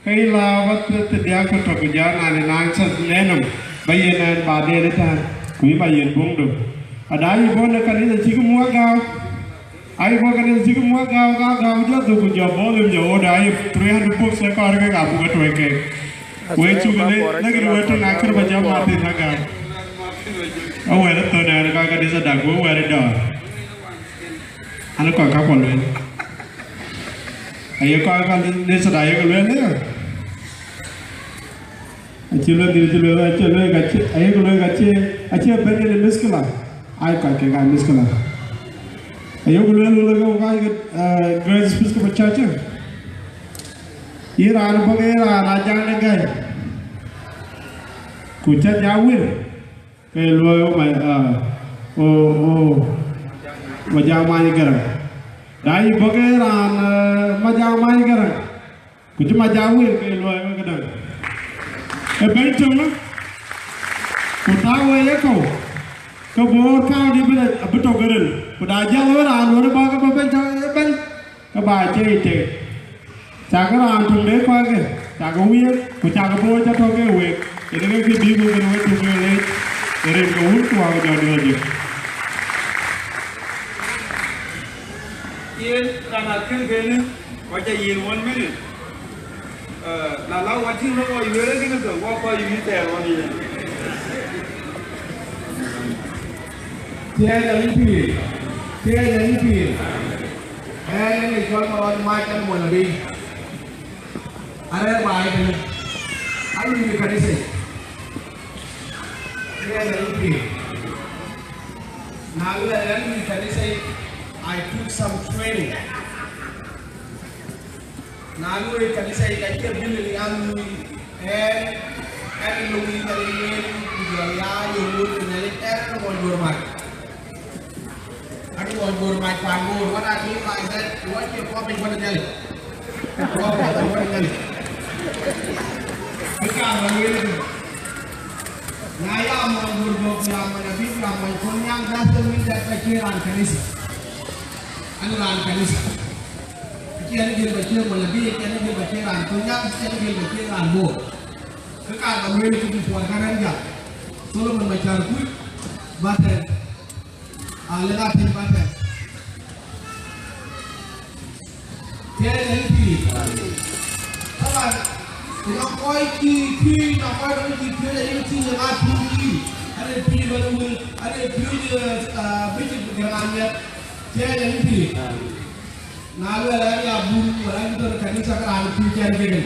ke yï la ba thiërdiäk ku tök ku jɔ ninety nine cents në nɔm, ba yen ɛn ba dɛn ëtɛ̈ɛ̈n, ku yï ba yen buŋdu. Ada yï bɔ̈ në kanitha cïk muɔ̈k gääu, ayï bɔ̈ kënë cïk muɔ̈k gääu, gääu, gääu jɔ dhuk, ku jɔ volume jɔ order, ayï three hundred books ë kɔɔr kek abuk atuɔ̈c kek. Wek cuk lëk, lakin wek tɔ̈ na kër ba jɔ Martin na gääu. Awɛ̈r ë thɔ̈n ɛn ka kanitha dak, wek wɛ̈r ë dɔ̈ɔ̈r. An kɔc ka kuɔ lueel. Aye kɔc kanitha dak ye ke lueel ëya. Acï lueel dhil, acï lueel, acï lueel ka cï, ayek lueel ka cï, acï bɛ̈n yen ë miskila, ai kɔc kek aa miskila. Ayek lueel, lueel ke wok aa ke, eh, Grace Episcopal Church, eh? Yïn raan bɔ̈ ke yïn raan Ajaŋ de gäi. Ku cä ja wir, ke luɔi wo ma, ah, wo, wo, Majaŋ Many Gäräŋ. Na yï bɔ̈ ke yïn raan, eh, Majaŋ Many Gäräŋ. Ku cï Majaŋ wël ke luɔi wek këdäŋ. Ë bɛ̈ny töŋ, ku tääu wek ye kɔ̈u, ke Bor County bï, abï tök ë ril. Ku da jäl wek raan wën bɔ̈ ke bɔ̈ bɛ̈ny tɔ̈ ë bɛ̈ny, ke ba cie tek. Cakë raan töŋ de kɔckë, cakë wiëëk, ku cakë Bor cä tɔ̈ ke week, yen ke kë bï wek kën wek tök ke leec, ë rin ke wun ku wak jɔ duɔ̈ɔ̈c. Yen raan akën kënë, kɔc ca yiën one minute. Eh, na la wacin lo wɔ yuëër kënë thok, wɔ kɔc yï thɛɛr ɣɔn yen. Thiëëc ayï pïïr, thiëëc ayï pïïr. Ɛn ë cɔl Malual Mac, ɛn Mony Abï. Arɛ̈ɛ̈r baai tënë, alui në kanitha. Thiëëc ayï pïïr. Na lueel ɛn lui kanitha, I took some training. Na luɔi kanitha yic, acie bï lëk an, lui ɛn, ɛn ë löŋ yic, ɛn ë lueel, ku jɔl ya yöŋ wun ë Nhialic, ɛn ë ŋɔny Bor mac. Adu ŋɔny Bor mac pan Bor, what I mean by that, wɔ cie kɔc piny wën ë Nhialic. Wɔ kɔc piny wën ë Nhialic. Bï kaar ba lueel ëtök. Na ya mɔny Bor bɔ̈, ku ya mɔny Abï, ku ya mɔny Kolnyaŋ, doesn't mean that ka cie raan kanitha. Ɛn raan kanitha. Acï ɛn gël ba cie mɔny Abï, acï ɛn gël ba cie raan Kolnyaŋ, acï ɛn gël ba cie raan Bor. Kë kaar ba lueel kë bï puɔr ka rɛ̈n jäl. Solomon Macar Kuc, Batɛn. Alëk Atëny Batɛn. Thiëëc ayï pïïr. Taban, ënɔŋ kɔc cï piööc, ënɔŋ kɔc dɔŋ cï piööc ayï pïïr, ënɔŋ piööc yï. Ade piööc Bɛ̈ny Wël, ade piööc, eh, Bishop Garaŋ Amiɛt. Thiëëc ayï pïïr. Na lueel an, ya bun, wala yï tɔ̈ në kanitha, ke raan pïïr cɛn kek.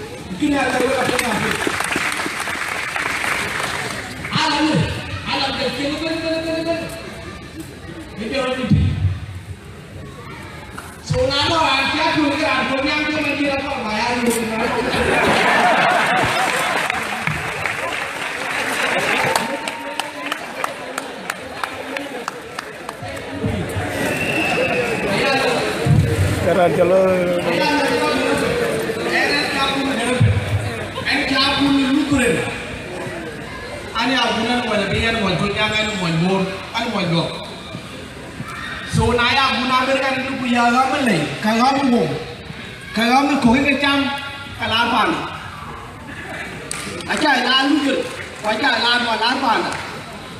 Kïn ya ka wek apiɛth apiɛth. Ala lu, ala ke cïn bën, bën, bën, bën. Ë jɔ rɔt tï. So na lɔ raan cï a tuɔ̈c ke raan tuɔ̈c nhiam ke man cï rɔt kɔn ba ya lu. Raan cä lɔ. Ɛn cä abun Lutheran. Ani abun ɛn muɔny abï ɛn muɔny tuɔ̈c nhiam ɛn muɔny Bor, ɛn muɔny Gɔ̈k. So na ya abun America ni ku ya ɣam lei, ka ɣam wok, ka ɣam kɔ̈k ke cam, ka la panda. Aca la Lutheran, ku aca la, ku la panda.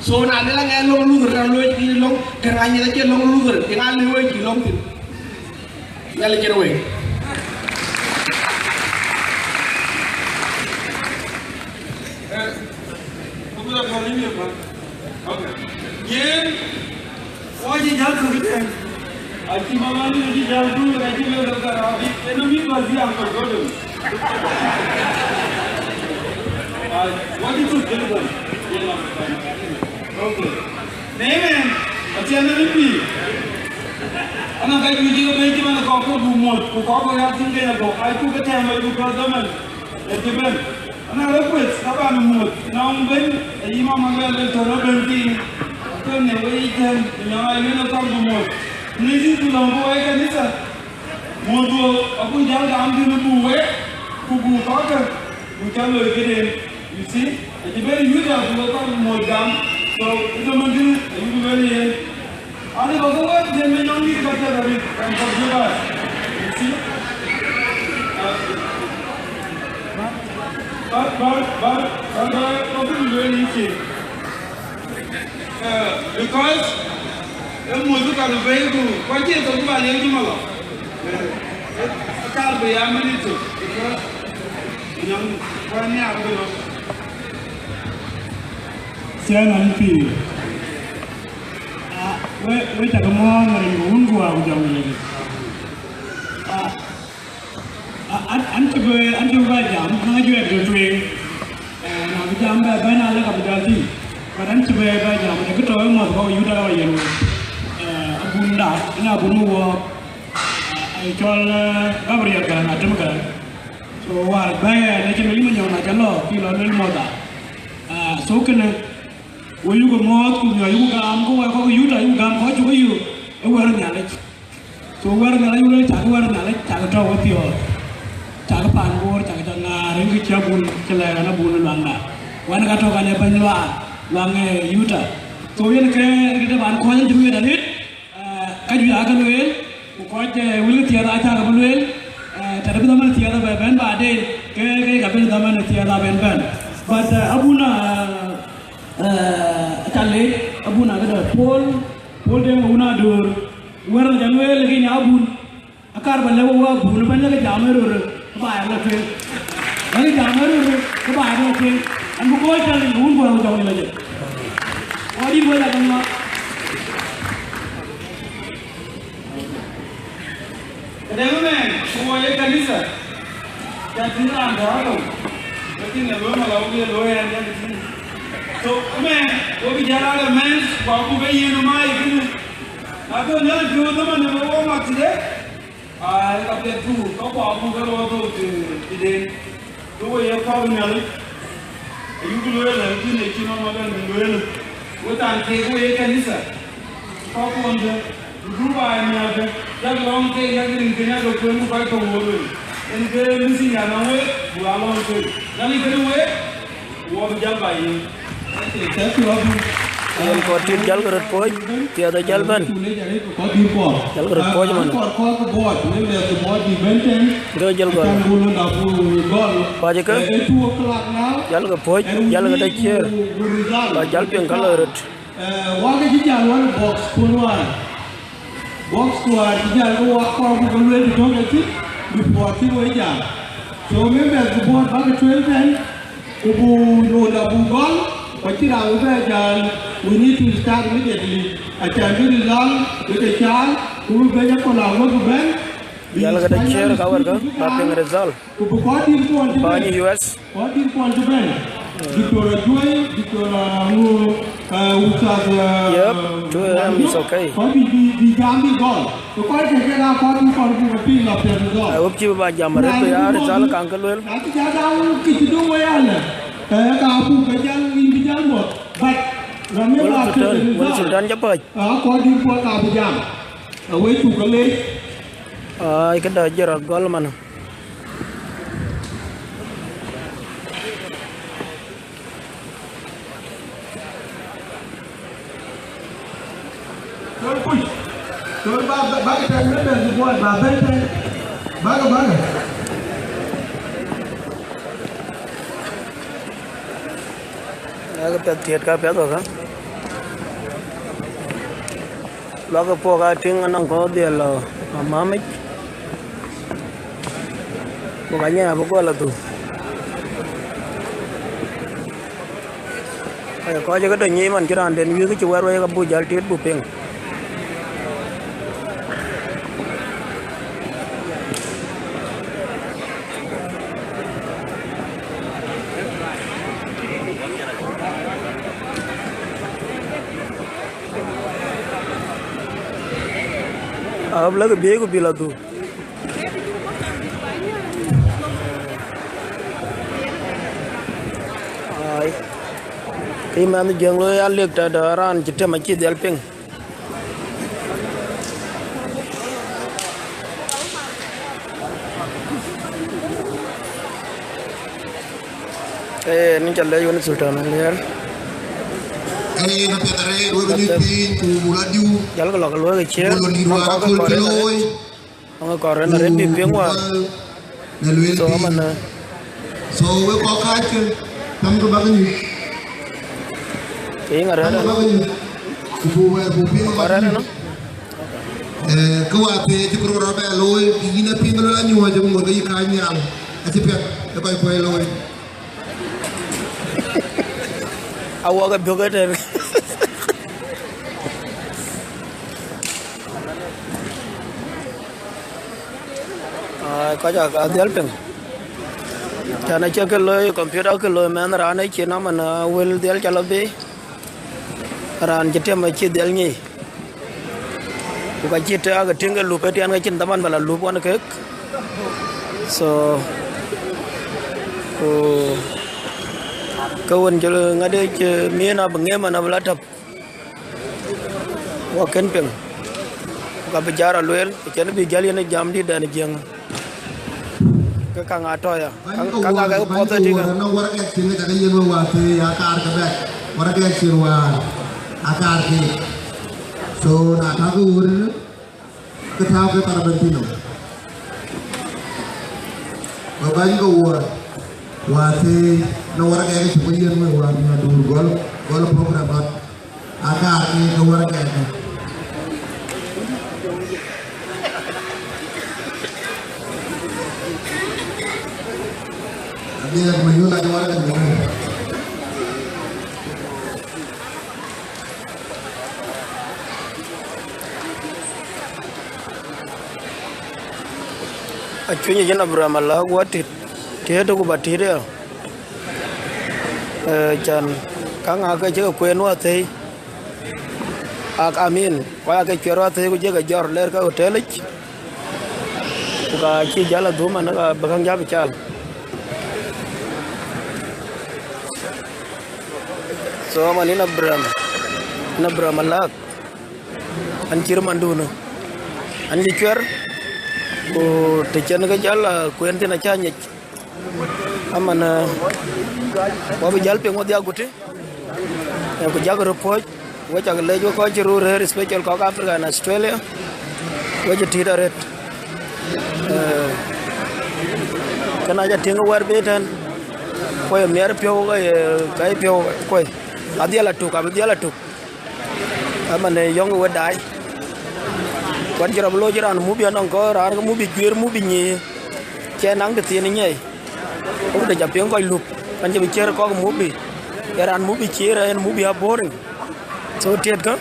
So na le la ŋɛn löŋ Lutheran, na looi cï löŋ, ke raan nyin acie löŋ Lutheran, ke ŋa le wei cï löŋ thïn. Nhialic yen wei. Eh, ku bï la kɔn yïn ye man. Okay. Yen, wɔ cï jäl thuk ëtɛ̈ɛ̈n. Acï mama ni cï jäl thuk, acï lëu ke Garabi, ënɔŋ mïth bä dhiaŋ kɔc rɔt döŋ. Ah, wɔ cï thuk thïn bɛ̈n. Yen man. Okay. Në ëmën, acie Nhialic pïïr. Anɔŋ ka juëc cï ke bɛ̈ɛ̈i cï man kɔ̈k ke buk muɔ̈th, ku kɔ̈k ke ɣäth thïn ke ye gɔ̈k, aa cuk ke tɛ̈ɛ̈m wei buk tɔ̈ dhaman. Ë cï bɛ̈n. Ana request ka ban muɔ̈th, na wun bɛ̈n, ayï mama luɛl ë tɔ̈ rɔt bɛ̈n thïn, akën në wei yic tɛ̈n, ku nyɔŋ ayï në kɔn ku muɔ̈th. Në cï ku lɔ̈ŋ ku wai kanitha, muɔ̈th wo, abuk jäl gam thïn buk wek, ku buk kɔ̈kkë, buk cä loi këden. You see? Acï bɛ̈n Yuda, buk kɔn muɔ̈th gam. So, ë dhaman kënë, ayï ku lueel yen. Ani kɔ̈k ke wek, jɛn bï nyɔŋ dït ka cä bï, and forgive us. You see? Uh, but, but, but, but, but, what do you really think? Uh, because ë muɔ̈th ka bï bɛ̈i ku, ku acie thok bä liec cï malɔ. Ë, ë, ë kar bï ya minit thok, because nyɔŋ, ku aniar bï lɔ. Ciɛɛŋ an pïïr. Ah, we, we cakë mɔ̈ɔ̈th në rin ke Wun ku Wä ku Jɔŋ Lëk. Ah, ah, an, an cï bï, an cï bï bä jam, na juɛɛk de tueŋ. Eh, na bï jam bɛ bɛ̈n alë ka bï jal tïŋ. But an cï bï bä jam, de kë tɔ̈ ë muɔ̈th kɔ̈k Yuda ka yen wek. Eh, abun Ënë abun wɔ, aa, ë cɔl, aa, Gabriel Garaŋ Atem Garaŋ. So wäär bɛ̈ɛ̈i ënë cïn yï Manyɔk na ca lɔ, kï lɔ luel mother. Aa, so kënë, we yuk mɔ̈ɔ̈th, ku miɔɔc yuk gam, ku wek kɔc Yuta yuk gam, kɔc cuk yök ë wɛ̈t Nhialic. So wɛ̈t Nhialic wek cak wɛ̈t Nhialic cak tɔ̈u wepiɔ̈ɔ̈th, cak pan Bor, cak ca ŋaar, yen kë cï abun cï lɛ̈k ɣɛn abun luaŋda. Wɛ̈n ka tɔ̈ ɣɛn ë bɛ̈ny luaŋ, luaŋ ë Yuta. So yen ke, ke të ban kɔc cï wëët arëët, eh, ka juëc aake lueel, ku kɔc, eh, wël ke thiëëth acäk bï lueel, eh, tëde bï dhaman thiëëth abï bɛ̈n baden, ke, ke ka bï dhaman thiëëth abï bɛ̈n. But, eh, abun, eh, eh, aca leec, abun akëdë Paul, Paul Deng Wun Ador, wɛ̈t ca lueel, ke nya abun, akar ba lɛ̈k wek abun, bɛ̈n lɛ̈k jam ë röt, ke ba ya lɔ tueŋ. Lɛ̈k jam ë röt, ke ba ya lɔ tueŋ. An bï kɔc cä lec, wun guɔ jɔŋ lec. Kɔc dït wek la däŋ ŋɔ̈th. Këdëŋ ëmɛn, ku wɔ ye kanitha, ca tïŋ raan tɔ̈ alɔŋ, ke tïŋ ë luɔ̈m ala wok ye looi ɛn, yak tïŋ. So, ëmɛn, wo bï jäl alë mɛn, ku abuk ke yiën ë maai kënë. Na thök Nhialic piɔ̈u dhaman ë wok mak tëde, aa, ka piɛth ku, ka ku abuk ke luɔk thok të, tëden. Ke we ye kɔc Nhialic, ayuk lueel, lakin ë cïn nɔm abɛ̈n bï lueel. We thaŋ keek we ye kanitha, kɔc kuɔnde, ku du baai nhiaarkë, yak lɔ̈ŋ keek, yak rin ke yak kueen, ku kɔc ke wuɔɔr wei. Yen ke mïthinya nɔŋ week, buk aa lɔ̈ŋ keek. Nhialic kënë week, ku wɔ bï jäl baai yiëk. Thank you, Abu. Yen kɔc tit jäl ke röt pɔ̈c, piɛth ë jäl bɛ̈n. Jäl ke röt pɔ̈c man. Ke jäl gɔl. Pɔ̈c ke? Jäl ke pɔ̈c, jäl ke tɛ̈ ciëër. Ba jäl piŋ ka loi röt. Eh, wak cï jäl wän box kun wään. Box kuaar cï jäl ke wak kɔɔr ku ke lueel të tök ë thïn, before cï we jäl. So members ku board bäk ke tueŋ tɛ̈n, ku bu runda bu gɔl, ku acïn raan bï bɛ jäl, we need to start immediately. Acan bï result bï ke caal, ku bï bɛ̈ny akɔ̈l awär bï bɛ̈n, bï Jäl ke tɛ̈ ciëër ka wärkë, ba piŋ result. Ku bï kɔc dït kuɔn cï bɛ̈n. Bäny U S. Kɔc dït kuɔn cï bɛ̈n. Doctor Ajuɔ̈i, Doctor, uh, ŋu, uh, Ustaz, uh, Yep, two A M is okay. Kɔc dït bï, bï jam bï gɔl. Ku kɔc kë ke na kɔc dït kuɔn cï bï piŋ la piɛth gɔl. I hope cï bï ba jam arëët, ku ya result kaŋ ke lueel. Na cï jal jam kë cï döŋ wei alë. Eh, ka buk ke jal, yïn bï jal muɔ̈th. But remember, Wël Sultan, Wël Sultan ca pɔ̈c. Ah, kɔc dït kuɔn ka bï jam. Awëcku ke leec. Ai, këdë jɔt rɔt gɔl man. Thöl kuc. Thöl ba, ba, ba ke tɛ̈n në bɛ̈n bï buɔɔt, ba bɛ̈n tɛ̈n. Ba ke, ba ke. Yak piɛth tiɛt ka piɛth waka. Luak puɔk aa tïŋ anɔŋ kɔ̈u dhiɛl lɔ amäämic. Ku ka nyiɛɛi abï gɔl adhuk. Ee, kɔc ë këdë nyic man cï raanden wïïk cï wɛ̈t wei ka buk jäl tiit buk piŋ. Aɣöp lëkë biëëi ku bï lɔ dhuk. Ai. Kë mɛnh Jiëŋ looi an, lek tɛ̈dë raan cï tëm acï dhiɛl piŋ. Ee, ni ca lɛc wën Sultan Alier. Ee, na piɛth arëët, wek nyuc piny, ku buk la diu. Jal ke lɔ ke luɔi ke ciëër. Ku lon dït wäär akol cï looi. Ŋö kɔɔr rin arëët bï piŋ wäär. Në lueel piny. So, man, eh. So, wek kɔc kääc ke, tamkë bäk nyuc. Piŋ arëët. Tamkë bäk nyuc. Ku buk wɛɛr buk piŋ bäk nyuc. Arëët ënɔ. Eh, kë wäär thëëc cï kërɔt rɔt bɛ looi, bï yïn a piŋ lueel anyuɔɔc, ë ŋot ke yï kääc nhial. Acï piɛth, ë kɔc kuɔi looi. Awɔk ë biök ëtën. Ai, kɔc aa, adhiɛl piŋ. Cän acï kë looi, computer kë looi mɛnh raan ë cin, aman, ah, wël dhiɛl ca lɔ bei. Raan cï tiam acï dhiɛl nyic. Ku ka cït, aa, ke tïŋ ke lup ëtɛ̈ɛ̈n, ke cïn dhaman ba la lup wan kek. So, ku ke wën cï ŋadë cï miën abï ŋëm an, abï la täp. Wa kën piŋ. Ku ka bï jal a lueel, cïn bï jäl yen ë jam dït dɛn Jiëŋ. Ke kaŋ aa tɔ̈ ya. Kaŋ, kaŋ aa ke puɔth ë tïkë. Nɔŋ wärkɛ cin ke cakë yen we wäthëëi, akaar ke bɛ̈k. Wärkɛ cin wäär, akaar ke. So, na kakë wöör, ke tääu ke thar ëbɛ̈n thïn nɔm. Bä bäny ke wuɔɔr, wäthëëi, në wärkɛ ke cï bï yen we wäär, nya duur gɔl, gɔl program rɔt. Akaar ke ke wärkɛ ke. Abï yak ma yöl ake wärkɛ ke. Acuny yen Abraham ala guɔ tit, tiët ku ba tit ya. Eh, can kaŋ aa ke cï ke kueen wäthëëi. Ak amin, kɔc aa ke cuɛt wäthëëi ku jëkë jɔr lɛɛr ke hotelic. Ku ka cï jäl adhum an, ka bï käŋ jäl bï cal. So, man yen Abraham, yen Abraham alaak. An cï rï mandun, an cï cuɛr, ku të cïn ke jäl, ah, kueen thïn acä nyic. Aman, ah, wa bï jäl piŋ wodhia guti, eh, ku jak röt puɔ̈c, we cak lec we kɔc cï röt rëër, special kɔc Africa and Australia, we cï tït arëët. Eh, kënë aca tïŋ wɛ̈ɛ̈r bï tɛ̈n, kuɔ̈i miɛr piɔ̈u, ke ye, ke ye piɔ̈u, kuɔ̈i. Adhiɛl atuk, abï dhiɛl atuk. Aman ë yɔ̈ŋ ë we daai. Kuan cï rɔt bï looi cï raan mubi anɔŋ kɔ̈u, raan ke mubi guiir, mubi nyiëë. Cï naŋ të thiin ë nyiɛɛi. Ku të ca piŋ kɔc lup, an cï bï ciër kɔ̈k mubi. Ye raan mubi ciër, en mubi aa boring. So tiɛtkë,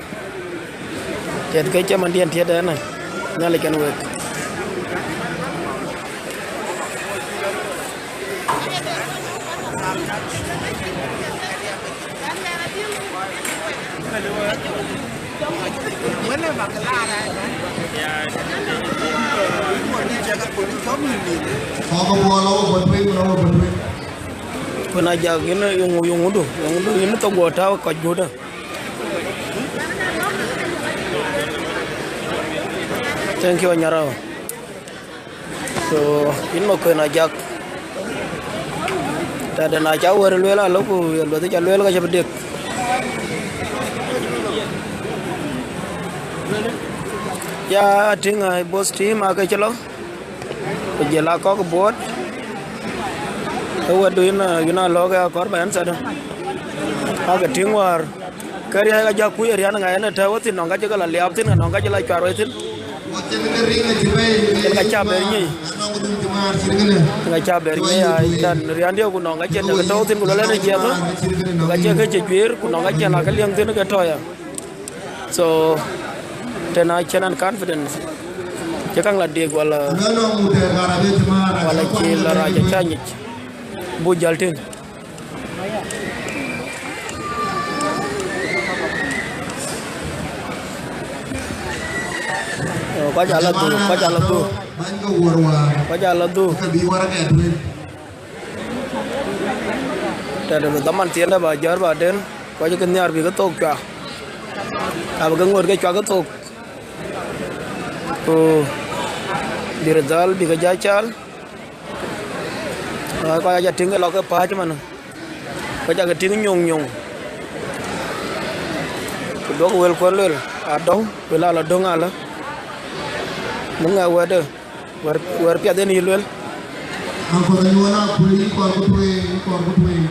tiɛtkë cï mandiɛn tiɛt ɛn ë. Nhialic kën wek. Ku na jak yïn, yïn ŋu-, yïn ŋudu, yïn ŋudu, yïn thok guɔ tääu kɔc guut. Thank you, Anyarau. So, yïn Makuën Ajak. Tëde na ca wɛ̈ɛ̈r lueel alɔ ku ye lueth ca lueel ka cï bï dek. Ya, tïŋ, ah, both team aake cï lɔ. Ku jël a kɔ̈k buɔɔt. Ë wɛ̈tdu yïn, ah, yïn alɔ ke akɔ̈r bä ɛn thɛ̈dë. Aake tïŋ wäär. Ke riäi ka jak kuc ë riän ŋa en ë tɛ̈ɛ̈u thïn, nɔŋ ka cï ke la liaap thïn, nɔŋ ka cï la cuar wei thïn. Yen ka cä ber nyic. Yen ka cä ber nyic, ai, dan riändiɛ̈ ku nɔŋ ka cï tɛ̈ ke tɔ̈u thïn, ku luel en ë jiɛth, ku ka cï ke cï juiir, ku nɔŋ ka cï la ke liëŋ thïn ke tɔ̈ ya. So, tëna cïn ɛn confidence. Cï kaŋ la dik wala, wala cï la rac acä nyic. Bu jäl tïŋ. Yo, kɔc ala dhuk, kɔc ala dhuk. Kɔc ala dhuk. Tëde bï dhaman thiëndë ba jɔ̈ɔ̈r ba den, kɔc ke nhiaar bï ke thok cua. Ka bï ke ŋot ke cua ke thok. Ku bï röt dhal bï ke jɔ cal. Aa, kɔc aca tïŋ ke lɔ ke pääc man. Kɔc aca ke tïŋ nyoŋ nyoŋ. Ku duɔ̈k wëlkuɔn luel, adɔ̈u, wël ala döŋ ala. Bï ŋɛk wɛ̈tde, wɛ̈t, wɛ̈t piath en yï luel. Akoth anyuɔɔn akuëi, yï kɔɔr ku tueŋ, yï kɔɔr ku tueŋ.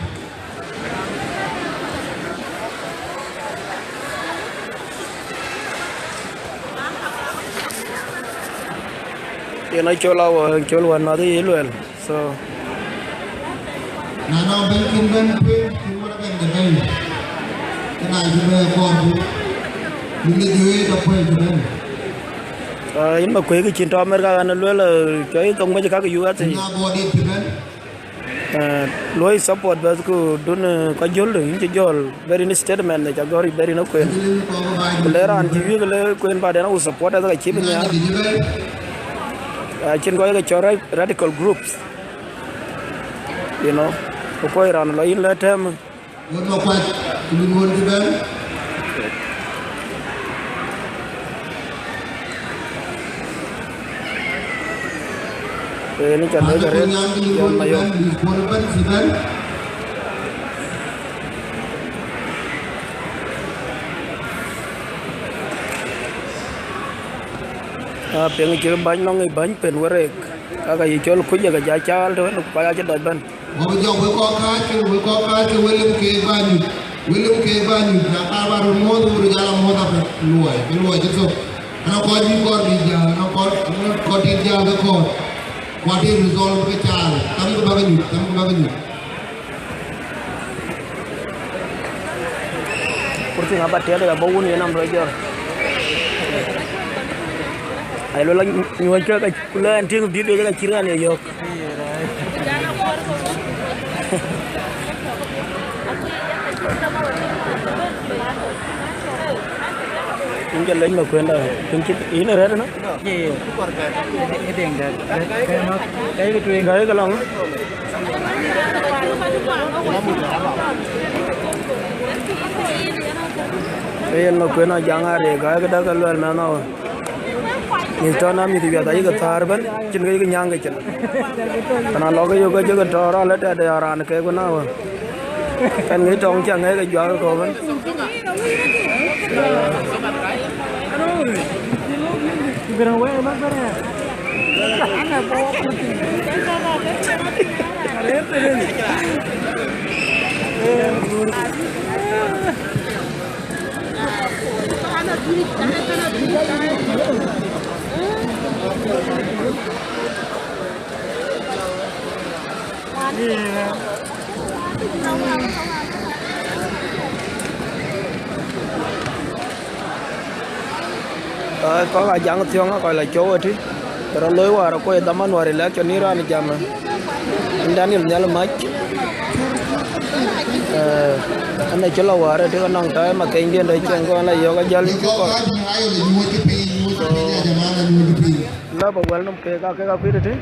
Yen acol awɔ, col wän nath yï luel. So, na nɔŋ bɛ̈ny cïn bɛ̈n tueŋ, cïn wën abɛ̈n de bɛ̈ny. Kënë acï bɛ kɔɔr ku, yïn de juëc apuɔl cï bɛ̈n. Ah, yïn Makuëi kë cïn tɔ̈ Amerika, ɣɛn luel, ah, cɔl yï thoŋ mec kakë U S A. Na bɔɔt dït cï bɛ̈n. Eh, luɔi support bas ku dun, eh, ka jol de, yïn cï jol, bɛ̈r yïn statement de ca gɔ̈r, bɛ̈r yïn akuën. Ku le raan cï wiëk le kuën baden, aku support, asa ka cï bï nhiaar. Ah, cïn kɔc ke cɔl ra-, radical groups, you know, ku kɔc raan lɔ yïn lɔ tɛ̈m. Wën Makuac, ku luny wën cï bɛ̈n. Ee, ni ca lɛ̈k arëët, John Mayom. Aa, piɛŋ cï bäny nɔŋ ë bäny pen wërëk, ka ka yï cɔl kuc, ka ja caal tëwën, ku ka ya cï dɔc bɛ̈n. Wɔ bï jɔk wek kɔc kääc, wek kɔc kääc, wek lim keek bä nyuc, wek lim keek bä nyuc, na ka bä röt muɔ̈th, wek röt jal a muɔ̈th apɛn, luɔi, ke luɔi cï thök. Ana kɔc bï kɔɔr bï jäl, ana kɔc, ana kɔc tit jäl ke kɔɔr. Ku atë result ke caal, tamkï bä ke nyuc, tamkï bä ke nyuc. Kurthi ŋa bä tiɛɛt, ka bä wun yen am rɔt jɔr. Ai, luel la nyuɔ̈c ke ka, ku la ɛn tïŋ dït wec ka cï raan ye yɔ̈ɔ̈k. Yïn jɔ lec Makuën da, yïn cï, yïn ë rɛ̈t ënɔ? Ye, ye. Ë deŋ dɛ̈t, dɛ̈t, kɛ̈i mɔ̈k, kɛ̈i kë tueŋ. Gäi ke lɔŋ. Ee yen Makuën Ajaŋ Ariëk, gäi këdä ke luɛl mɛnh awä. Mïth tɔ̈ na mïth wiɛth ayï ke thäär ëbɛ̈n, cïn ke yï ke nyääŋ ke cin. Kana lɔ ke yök ke jëk tɔ̈ rɔt lë tɛ̈dë ya raan kek wën awä. Kɛn ŋic tɔŋ cä ŋɛk ke juak kɔ̈u ëbɛ̈n. Aa, kɔc Ajaŋ Thiɔ̈ŋ akɔc la cuɔp ëtï, ke rɔt looi wäär akuɔc dhaman wäär election ni raan jam, ë Daniel Nhial Mac. Ee, ënë cï la wäär ëtï ke nɔŋ taai Makuëndiɛ̈n de cieŋ kɔn la yɔ̈ɔ̈k ajäl cï kɔc. La bä wɛl nɔm keek aa kek akuït ëtï.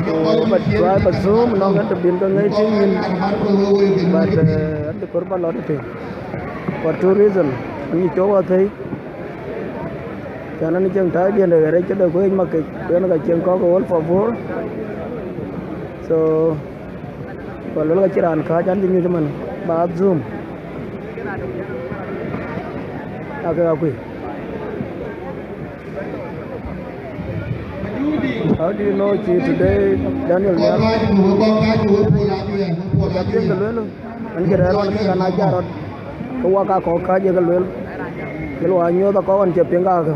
Ku bä tuaai bä thööm nɔŋ ɛn të bïn ke ŋäc tïŋ yïn. But, eh, ɛn të kɔɔr bä lɔ tëtï. For two reason. Ɛn yï cɔk athëi. Cän ɛn cieŋ taai diɛn de ɣɛrɛc këde kuec Makuëc. Ku ɛn ka cieŋ kɔ̈k all for four. So, ku luel ka cï raan kääc an cï nyuc ëmën. Bä thööm. Aa kek akuï. How do you know cï today Daniel Nhial? Ka piŋ ke lueel, an cï rɛ̈ɛ̈r ɣɔn ke kan a jat rɔt, ke wak aa kɔ̈k kääc ye ke lueel, ke luɔi anyuɔɔth akɔ̈k ɣɔn cï piŋ kakë.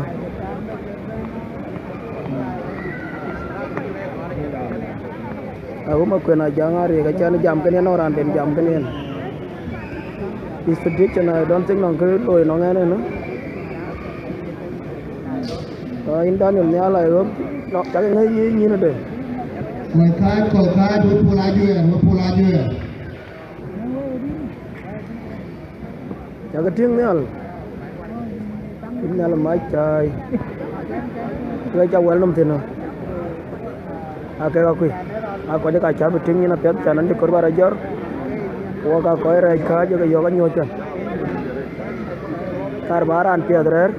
Ago Makuën Ajaŋ Ariëk, acän jam kënë yen, nɔŋ raan ben jam kënë yen. His prediction, I don't think nɔŋ kë looi nɔŋ ɛn ënë. Aa, yïn Daniel Nhial, I hope, no, cak ŋäc yï nyïn ëdë. Kɔc kääc, kɔc kääc, wek pol ajuɛɛr, wek pol ajuɛɛr. Cakë tïŋ Nhial. Tïŋ Nhial Mac cai. Wek ca wɛl nɔm thïn. Aa kek akuï. Aa kɔc ka cä bï tïŋ yïn apiɛth, cän an cï kɔɔr bä rɔt jɔr. Wok aa kɔc rɛɛc kääc ke yɔ̈ɔ̈k anyuɔ̈ɔ̈c cän. Kar bä raan piɛth rɛ̈ɛ̈r.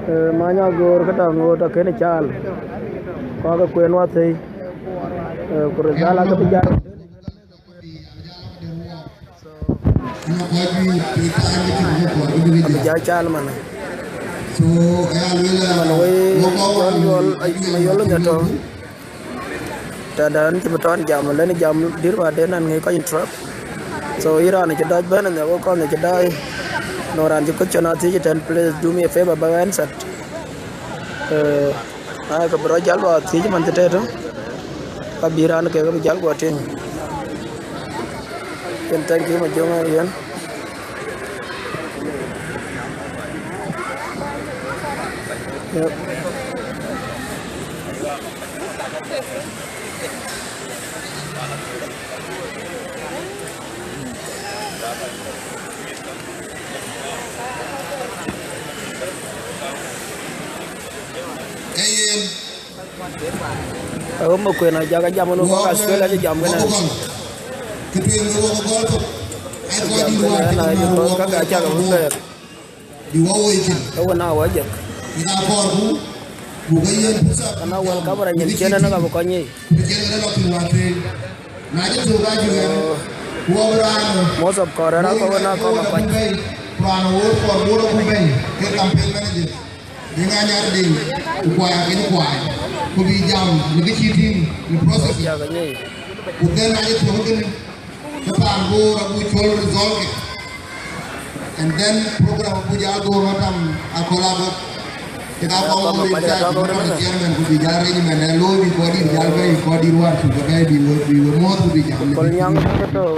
Eh, many agoor këdäŋ ɣööt akënë caal, kɔ̈k ke kueen wäthëi, eh, ku result aake bï jat. Abï jat caal man. Man wei John Yol, Mayol nya tɔ̈. Tɛ̈dɛ̈n cï bï tɔ̈n jam, lɛ̈n jam dïr baden an ŋic kɔc interrupt. So, yïn raan cï dɔc bɛ̈n nhial, wek kɔn cï daai. Nɔŋ raan cï question athiëc tɛ̈n, please do me a favor, bä answer. Eh, ai, ke bï rɔt jäl bä thiëc man cï tëëtë. Ka bï raan kek bï jäl guɔ tïŋ. Yen, thank you, Majöŋ, yen. Yep. Ee yen. Aɣöm Makuën Ajak ajam ënɔɔnë, kɔc Australia cï jam kënë. Kë tueŋ ke wok gɔl thok, ai kɔc dït wä cï ke mat wok, kakë acäk abï bɛ̈ɛ̈r. Bï wä woi thïn. Ke wën aa wä jek. Bï na kɔɔrku, buk ke yiën pursa. Kana wël ka bï rɔ nyin cien ënë ka bï kɔc nyic. Bï cien ënë lɔ thïn wä tueŋ. Na cï thok ka cï wɛ̈n, ku wä bï raan ë most of kɔɔr rɛ̈ɛ̈r akɔ̈u ënë akɔ̈u ka kuac. Bï bɛ̈i, ku raan ë wor kɔɔr bï rɔ bï bɛ̈i, ke campaign manager. Deŋ Anyar Deŋ, ku kuai akën kuai, ku bï jam në kë cï tïŋ në process. Ku then na cï thok kënë, ke paan Bor abuk cɔl result ke. And then program abuk jal Bor matam akɔ̈l abɔ̈. Ke ka kɔŋ wɔ rin cak, matam ë chairman ku bï jal arrangement ë looi bï kɔc dït jal bɛ̈i, kɔc dït wäär cuk ke bɛ̈i bï we, bï we mɔ̈ɔ̈th ku bï jam në kë cï tïŋ. Kɔl nyaŋ ke tɔ̈,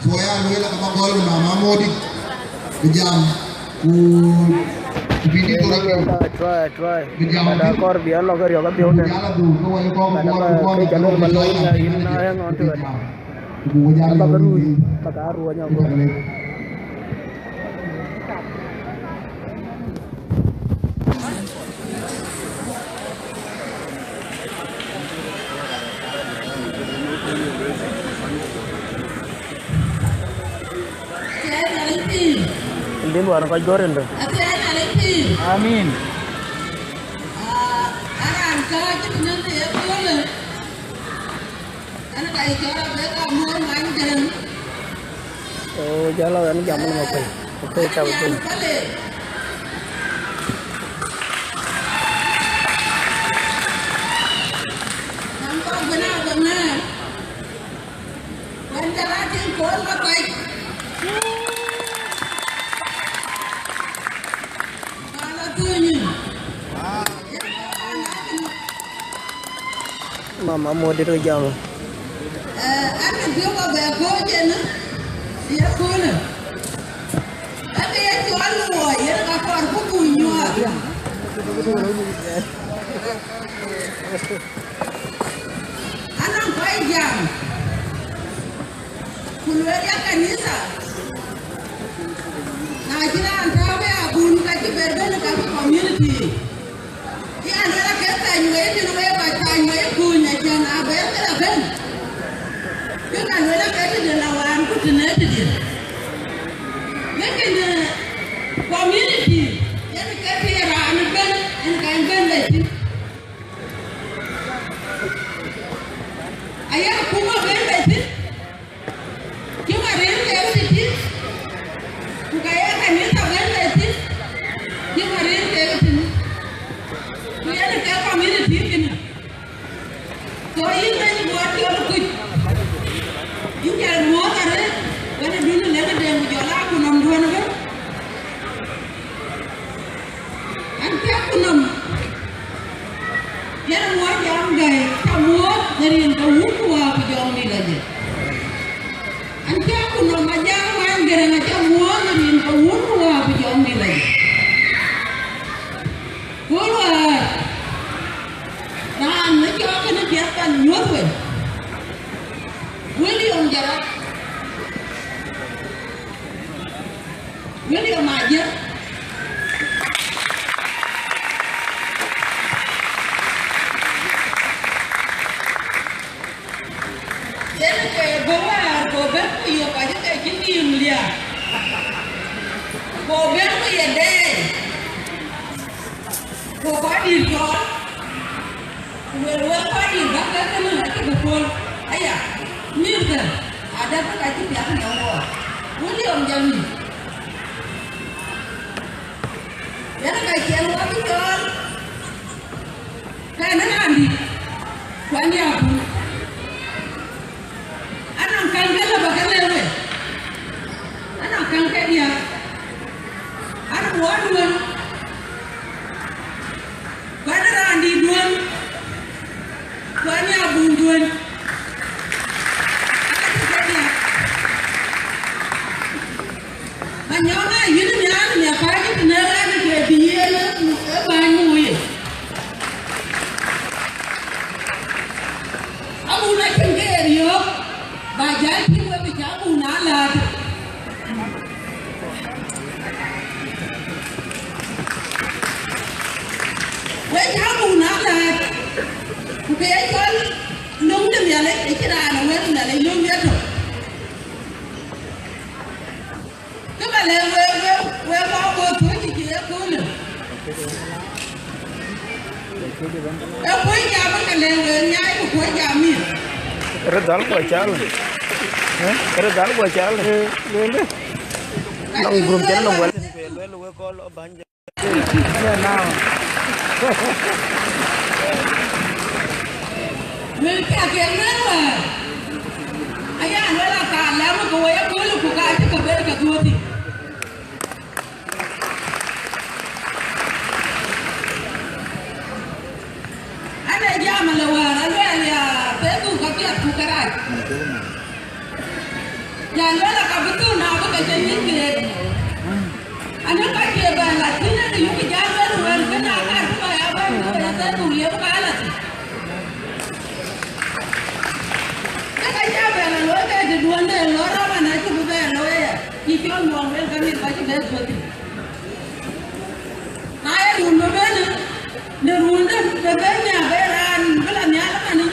so ya lueel aka ba gɔl mama Modit bï jam. Ku, ku bï dït kɔ̈k rɔt try, try. Bï jam. Kada kɔɔr bï an lɔ ke riɔ̈k apiɔ̈u tɛ̈n. Jal adhuk ke wɛ̈ny kɔ̈k. Kada kɔɔr ke ca luel ba looi nya yïn na hang on to it. Ku bï jal. Aba ke ruuc, ba ka ruuc nya. Ëndïn wään kɔc gɔ̈r ëndë. Amin. Ee, jɔl ɣɛn jam ënë Makuëi. Makuëi cak piny. Mama Modit ke jam. Ee, an, piɔ̈u ba bɛ kɔ̈ɔ̈c ënë, ye köölë. Ake ye cɔl luɔi, yen ka kɔɔr ku buk nyuɔɔth. Anɔŋ kɔc jam, ku lueel ya kanitha, na cï raan tääu ke abun, ka cï ber bɛ̈n ka ke community. Ke ya lueel ake thany wei tënë wek kɔc thany wei kuny, acän abɛ̈n ke la bɛ̈n. Ke ka lueel ake tëde la wään ku tënë tëde. Lakin, eh, community, yen ke të ye raan ëbɛ̈n, yen ka yen bɛ̈n bei thïn. Aye akuma bɛ̈n bei thïn. Cï Marin kek tëtï, ku ka ye kanitha bɛ̈n bei thïn, cï Marin kek tënë, ku yen ke community kënë. So yïn bɛ̈ny Bor cɔl kuc, yïn cä muɔ̈ɔ̈th arëët, wën ë dun ë lëŋ ë Deŋ ku jɔl aa ku nɔm duɔ̈n ëbɛ̈n. An piɛth ku nɔm, yen muɔc jam gäi, cä muɔ̈ɔ̈th në rin ke Wun ku Wät ku Jɔŋdït Lajik. An piɛth ku nɔm, Ajak Mac Gërëŋ, acä muɔ̈ɔ̈th në rin ke Wun ku Wät ku Jɔŋdït Lajik. Ku wäär, raan ë cɔk kënë piɛth pan nyuɔ̈th we, William Jarɔt. William Ajak. Yen ke bɔ̈ wäär, go bɛ̈n ku yök kɔc ke cï nïïm liääp. Go bɛ̈n ku ye dɛɛi. Go kɔc dït cɔɔl. Ku luel wek kɔc dït bäk ke kënë acï bï puɔ̈l. Aya, mïthkë, adɛ̈ bï ka cï piath në wɔ. William Jamin. Yen ka ciɛɛŋ wɔ bï cɔɔl. Ka ënë raandït, ku anie abun. Anɔŋ käŋ ke lɔ bä ke lëu we. Anɔŋ käŋ ke diäk. An wuɔɔr duön. Ku an raandït duön. Ku anie abun duön. An acï ke diäk. Wek cä muk na läät, ku ke ye cɔl löŋ de Nhialic, acïn raan ë wël Nhialic löŋ yetök. Kë ba lɛ̈k wek, wek, wek kɔc bɔ̈ thöc cï cï ëköölë. Ee kuöc jam ke lɛ̈k wek nyaai, ku kuöc jam mïth. Röt dhal guɔ cal. Röt dhal guɔ cal. Nɔŋ group cïn nɔm wɛl. Luel wek kɔc lɔ bäny. Luel cä ke luel wɛ̈ɛ̈r, aya luel aka lɛ̈m ke wɔ ye köölë ku ka cï ke ber ke dhuööthi. Ane jam ale wɛ̈ɛ̈r aluɛɛl ya, Facebook apiɛth ku kërac. Jal luel aka bï thun abï ke cä nyin keek. Anɔŋ ka cie bɛ̈n la thïn, ënë yuk jal bɛ̈n wël, bï na ka bï ba ya bɛ̈n, bï ba ya bɛ̈n, bï ka la thïn. Ke ka cä bɛ̈n la looi ke të duɔ̈nde lɔ rɔm, an, acï bï bɛ̈n looi aya. Cï cɔl muɔŋ luel ka mïth ka cï bɛ̈n thuɔ̈th thïn. Na ye run bï bɛ̈n, në runde bï bɛ̈n nya bï raan bï la nhial ëmënë,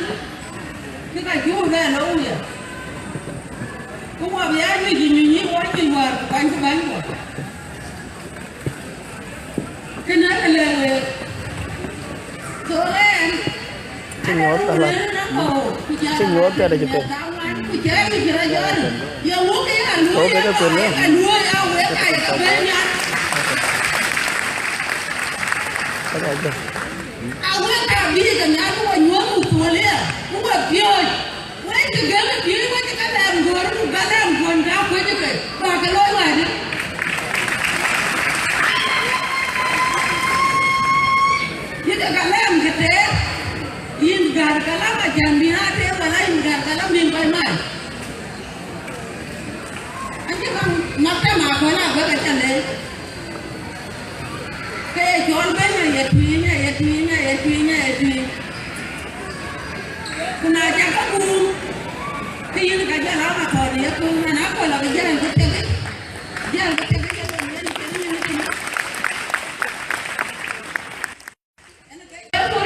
bï ka cuk bɛ̈n looi aya. Ku wɔ bï ya nyuc nyuc yï wɔ cï wäär ku bäny ku bäny wɔ. Kënë ë lɛ̈k week. So ɣɛn, cï nyuɔɔth ala, cï nyuɔɔth kɛt acï thou. Ku cä yï cï rɔt jɔt. Ye wok ke ya luɔi, ke ke kuën wek, ka luɔi a wek ka ye ke bɛ̈n nyan. Ka jɔ. A wek ka bï ke nyan ku wɔ nyuɔɔth ku thuɔl ya, ku wɔ piööc. Wek cï gɛ̈m ë piööc, wek cï ke lɛɛm guɔ̈ɔ̈r, ku bä lɛɛm guɔ̈n, ka kuec ë ke, bä ke looi wädï. Yïn ke ka lɛɛm ke teer, yïn gäär kalam acän bï na teer, wala yïn gäär kalam bï kɔc mac. Acï kaŋ mak tɛm akɔ̈l abɛ̈k acä lɛɛc. Ke ye cɔl bɛ̈ny aye tuiiny, aye tuiiny, aye tuiiny, aye tuiiny. Ku na cä ke guum, ke yïn ka jɔl a mathɔɔr ye kuum, an, aköl abï jäl ke tek, jäl ke tek, ye lɔ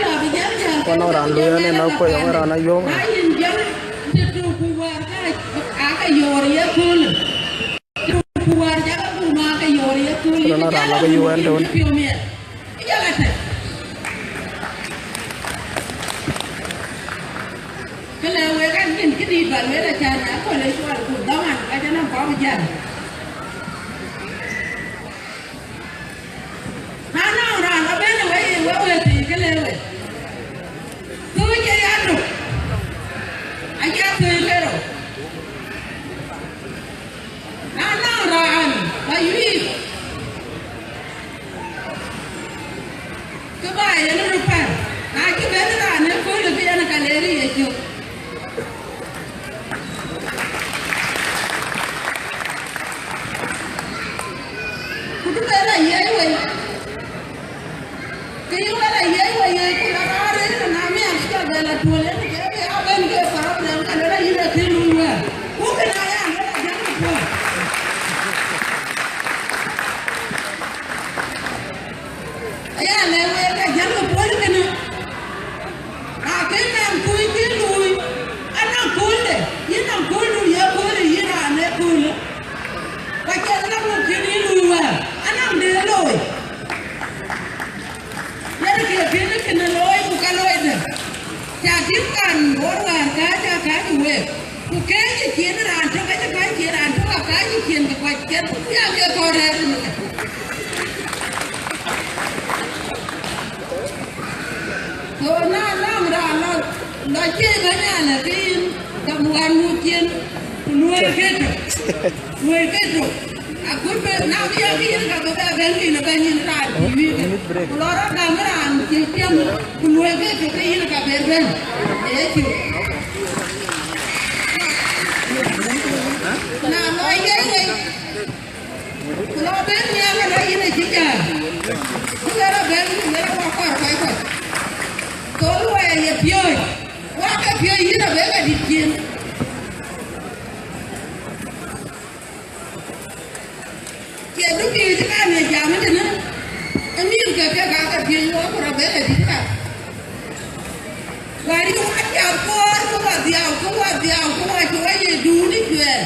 yen ke yen ke. Kɔn nɔŋ raan luui ënë nɔ̈k kuɔ̈c, ënë raan ayuɔ̈ɔ̈m. Na yïn jam të tök ku wäär ka, aa ke yoor ye köölë. Të tök ku wäär cä ke guum aa ke yoor ye köölë. Kɔn nɔŋ raan lɔ ke yuɔ̈ɔ̈m ënë tëwën. Piɔ̈u miɛt. Ë jɔl atek. Ke lɛ̈k wek an, kën këdït bä lueel, acän aköl ë cuɔl ku dhaman ka jɔ nɔm kɔ̈k jäl. Na nɔŋ raan abɛ̈n ë wei, wek wëëthiic, ke lëu wek. Thööc ë ya dök, aye thööc ke rou. Na nɔŋ raan bä yuic, ke bä yen röt pɛ̈n. Na cï ben raan ë köölë, ke yen ka le ri ye cök. Ku du ben la yiëc wei, ke yï wën la yiëc wei, yiëc ku la raan rëër, na miɛt cï jɔl ben la tuöl, yen ke bï a ben ke problem, ka lël ayïn ë kë luui wɛ̈ɛ̈r. Ku kën aya lël ajäŋ ë puɔ̈l. Aya lɛ̈k wek ajäŋ ë puɔ̈l kënë. Akën nɔŋ kuc cï luui, anɔŋ köölde, yïn nɔŋ kööldu ye köölë, yïn raan ee köölë. Ku acie lɔ muk cïn yï luui wäär, anɔŋ de looi. Yen ke kënë kënë looi ku ka looi dë. Ca tïŋ kan ɣɔn wäär kääc, aa kääc week. Ku keec ë cin raan tök, acï kääc cin raan tök, akääc ë cin ke kuac ket, ku ya ke kɔn rɛ̈ɛ̈r ëmënë. Go na nɔŋ raan lɔ, lɔ cï bɛ̈ny alë ke yïn, gam wään muk cin, ku luɔi ke tök, luɔi ke tök. Agut bï, na bï ya ke yïn, ka bï bɛ bɛ̈n yïn, bɛ̈n yïn raan cï wïïk. Ku lɔ rɔt gam raan cï piɛŋ, ku luɔi ke tök ke yïn ka bɛ bɛ̈n. Ee cök. Na lɔ ye ye. Ku lɔ ben nhial ëlë yïn acï jäl. Ku lë rɔ ben, ku lë rɔ wakɔɔr kɔc kɔc. Thol wɛɛr ye piööc. Wak ke piööc yïn abë ke dït cin. Cie du piööc kan ye jam ëtënë. Ë mïth ke kek aa ke piööc wak ku rɔ bë ke dït. Dhiau ku wɔ cï wɔ ye duuni cuɛɛr.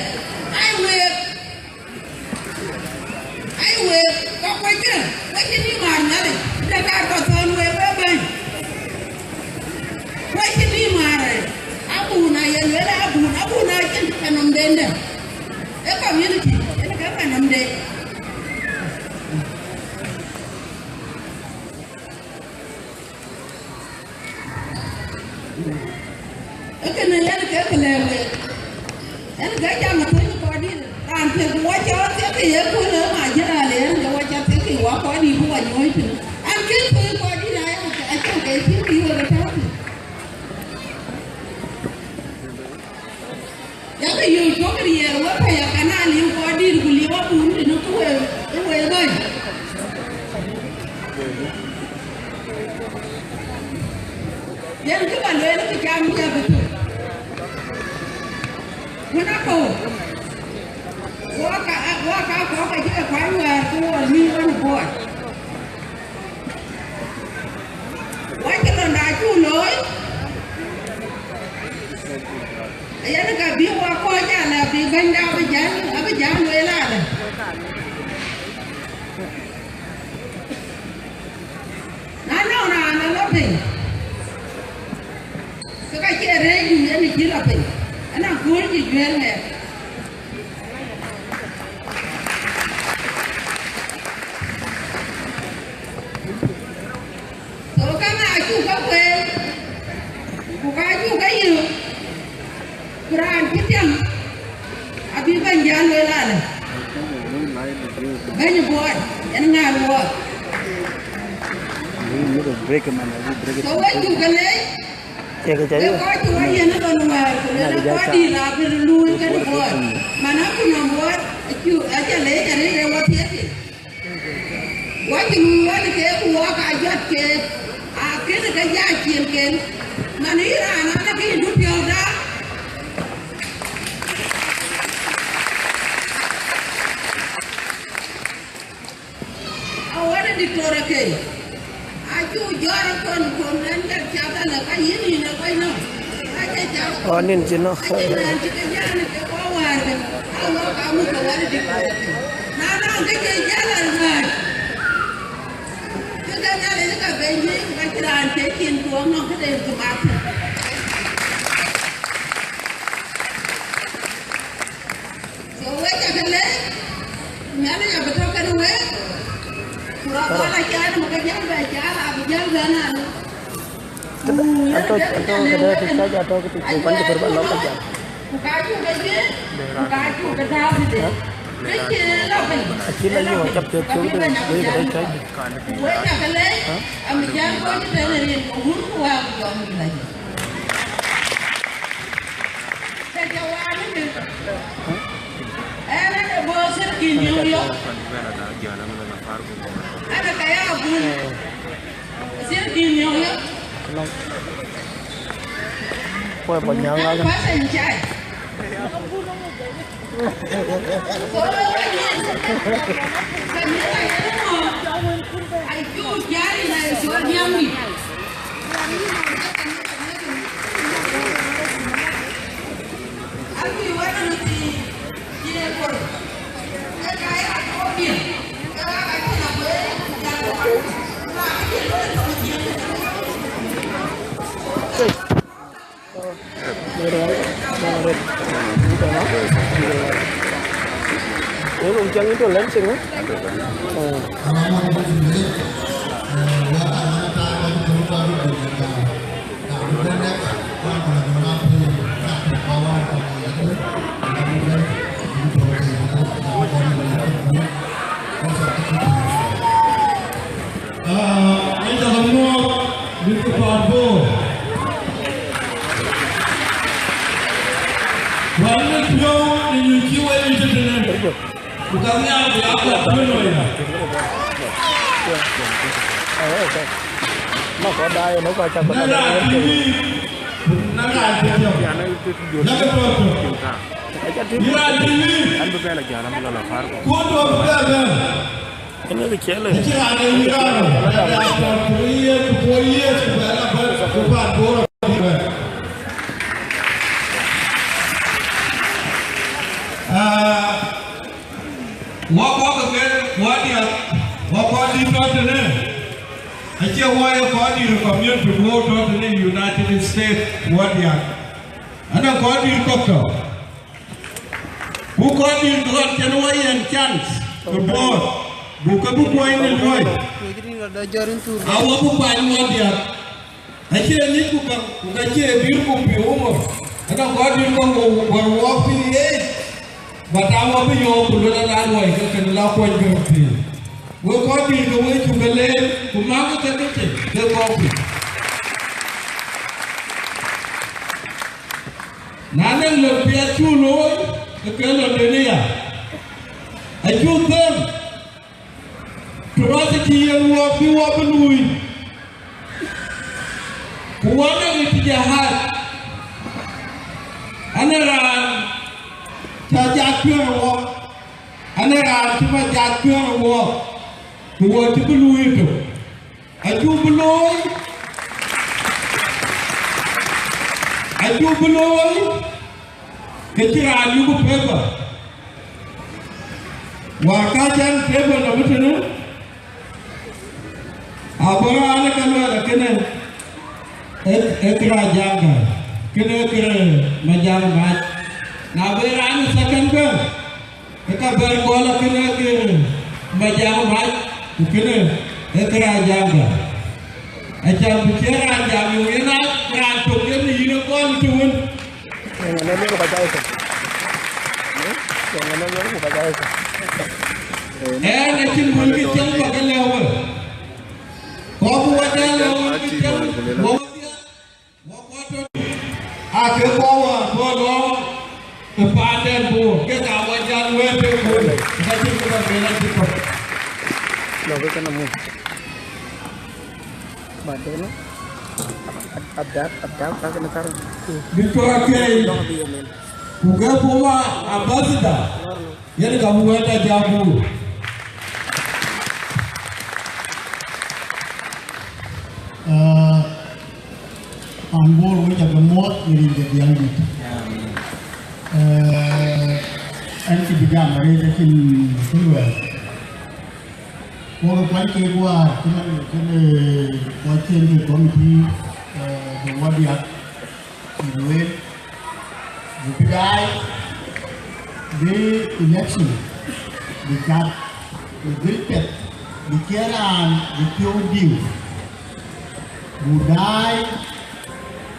Ai week, ai week, ka kuɔckë, wɔ cï nïïm määr Nhialic, de kaar kɔ̈k thɔ̈n week, wek bɛ̈ny. Wɔ cï nïïm määr, abun aye lueel abun, abun acïn panɔmden dë. Ee community, yen ke panɔmde. Ee kënë yen ke kë lɛ̈k week. Yen ke jam ë thöny kɔcdït, raan thiëk wɔ cä thiëk ke ye kööl ë mac jël ale, yen ke wɔ cä thiëk ke wɔ kɔcdït ku wɔ nyuɔ̈ɔ̈c piny. An, kë thöny kɔcdït aya, acä ke cïn bï wek ë tääu thïn. Yakë yöök cök riɛɛr wek pɛ̈i akana liu kɔcdït ku liu abun tënë ku wek, ku wek bäny. Yen kë ba lueel kë cam cä bï thök. Wën akɔ̈u, wɔ ka, wɔ ka kɔ̈k ka cï ke kuany wäär ku wɔ mïï ɣɔn buɔɔt. Wacï lon da cuk looi, yen ka bï wɔ kɔc ala bï bɛ̈nyda abï jäl, abï jäl lueel alë. Na nɔŋ raan ë lɔ piny, ke ka cie rëëcdu yen ë cï lɔ piny, ënɔŋ kööl cï juëër ŋɛk. So, käŋ acuk ke kueer, ku ka cuk ke yök, ku raan cï tiam abï bɛ̈ny jäl lueel alë. Bɛ̈ny buɔɔt, yen ŋaar wuɔɔth. So, we cuk ke leec, Cï ke cä wek yök. Kɔc cï wɔ yen ë lon wäär, ku lueel kɔcdït abï luui kënë buɔɔt. Man akun nɔm buɔɔt, acuk, acä leec arëët ë wɔ thiëëk. Wɔ cï luui wën ke ku wɔ ka jɔt keek, akënë ke jɔ cin ken. Man yïn raan an, akëc dupiɔ̈ɔ̈kda. Awën ë Diktor Akei, acuk jɔt ë kɔn, kɔn ɛn jɔt cath alë ka yïn yïn ë kɔc nɔm. Ka cï cath. Ɣɔn nin cï nɔm. Acïn raan cï ke jäl në ke kɔc wäär kën, a wɔ ka muk ke wën ë Diktor Akei. Na nɔŋ kë cï jäl ë ŋääc, kë ke Nhialic ka ben juëc, ka cïn raan cï cin tuɔɔk nɔm këde kë mat thïn. So, wek cä ke leec, Nhialic abï tɔ̈ kenë wek, ku rɔt dhɔl acan, bï ke jäl bɛ cal, abï jäl bɛ̈n alë. Ku yen atɔ̈, atɔ̈ këde të cäc, atɔ̈ këde të cäc, kuan cï kɔɔr ba lɔk ke jam. Ku ka cuk ke juëc, ku ka cuk ke tääu tëde. Kë cï lɔ piny, acï lɔ yök acap ke piɔ̈u de, de këde cäc. Ku wek cä ke leec, amï jäl kɔc tënë rin, ku wun ku wɛ̈ɛ̈r ku jɔŋ mïth lɔ yic. Ke jɔ wään ënë. Ɛn ade bɔ̈ sirki New York. Ɛn aka ya bun sirki New York. Kuai bɔ̈ nyääŋ ŋa kën. Pasen cai. Ai cu jari na cuɔl diaŋ ni. Ah, ëcä ke muɔɔk, bïk ke paat Bor. Wään ë piɔ̈u në nyuc cï wek nyuc tëtënë. Ku ka nhiaar bï aa kɔ̈k kuën wei. Ma kɔn daai ënɔ̈ ka cä kɔn. Nɛ̈k raan cï wïïk, ku nɛ̈k raan cï tiam. Yakë tɔ̈ tök. Yïn raan cï wïïk. An bï bɛ̈n a jäl, an bï lɔ la Fargo. Ku tɔ̈ bï bɛ̈n bɛ̈n. Ënë kë ciɛl ë. Acï raan ee wïïk raan. Raan tɔ̈ three years, four years, ku bɛ la bɛ̈n, ku paat Bor abï bɛ̈n. Wɔ ye kɔc dït community Bor tɔ̈ tënë United States, wɔ diäk. Anɔŋ kɔc dït kɔ̈k tɔ̈. Ku kɔc dït ɣɔn cïn wɔ yen chance ke Bor, buk ke bï kuɔny në luɔi. Awɔ bï kuany wɔ diäk. Acie ŋic ku käŋ, ku ka cie dït ku piu wok. Anɔŋ kɔc dït kɔ̈k wɔ, wɔ, wɔ piŋ ë yic. But awɔ bï yɔ̈ɔ̈k ku luel ala luɔi ke kën la kuɔny ke röt pïïr. Wek kɔc dït ke wek cuk ke leer, ku makë ke ke cï ke kɔ̈k pïïr. Na nɔŋ lon piɛth cuk looi, ke ke lon de nia. Acuk them, turath cï yen wɔ bï wɔ bï luui. Ku wɔ nɔŋ ë tïc ahäth, an, ë raan cä jat cuëër wɔ, an, ë raan cï bä jat cuëër wɔ, ku wɔ cï bï luui ëtök. Acuk bï looi, acuk bï looi, ke cï raan yök paper. Wäär ka cän paper nɔm tënë, abï raan ë ka luɛɛl kënë, ee, ee kërë Ajaŋ Gäi, kënë ee kërë Majaŋ Mac. Na bï raan ë second bɛ̈n, ke ka bɛ̈n gɔl akënë ke Majaŋ Mac, ku kënë ee kërë Ajaŋ Gäi. Acan bï cïn raan jam yök yen a raan tök yen yïn ë gɔl të wën. Ŋɛn ë luel ku ka jai thok. Ŋɛn ë luel ku ka jai thok. Ɛn acïn wël kë cäŋ bä ke lɛ̈k we. Kɔɔr bï wɔ dɛ̈ lɛ̈k wël kë cäŋ, wɔ wä dhiath, wɔ kɔc tɔ̈. Aa ke kɔɔr wä bä lɔ ë paanden Bor, ke ka wä jäl wëët ë kööl, ka cïn kë bä bɛ̈n acï kɔ̈k. Lɔ ke kën amu. Baden, adap, adap, adap, adap, adap. Victoria Key, ku ke former ambassador, yen ka bï wɛ̈ɛ̈t a jam Bor. Ah, an Bor wek ca ke muɔɔth në rin ke Diäŋdït. Eh, ɛn cï bï jam arëët acïn kë luɛɛl. Wok ë kuany kek wäär cï man cïn, eh, kuany cïn ke committee, eh, de wɔ diäk, cï lueel, bï bï daai, bï election bï cath, bï dhil piɛth, bï ciɛ̈n raan bï piɔ̈u diu. Buk daai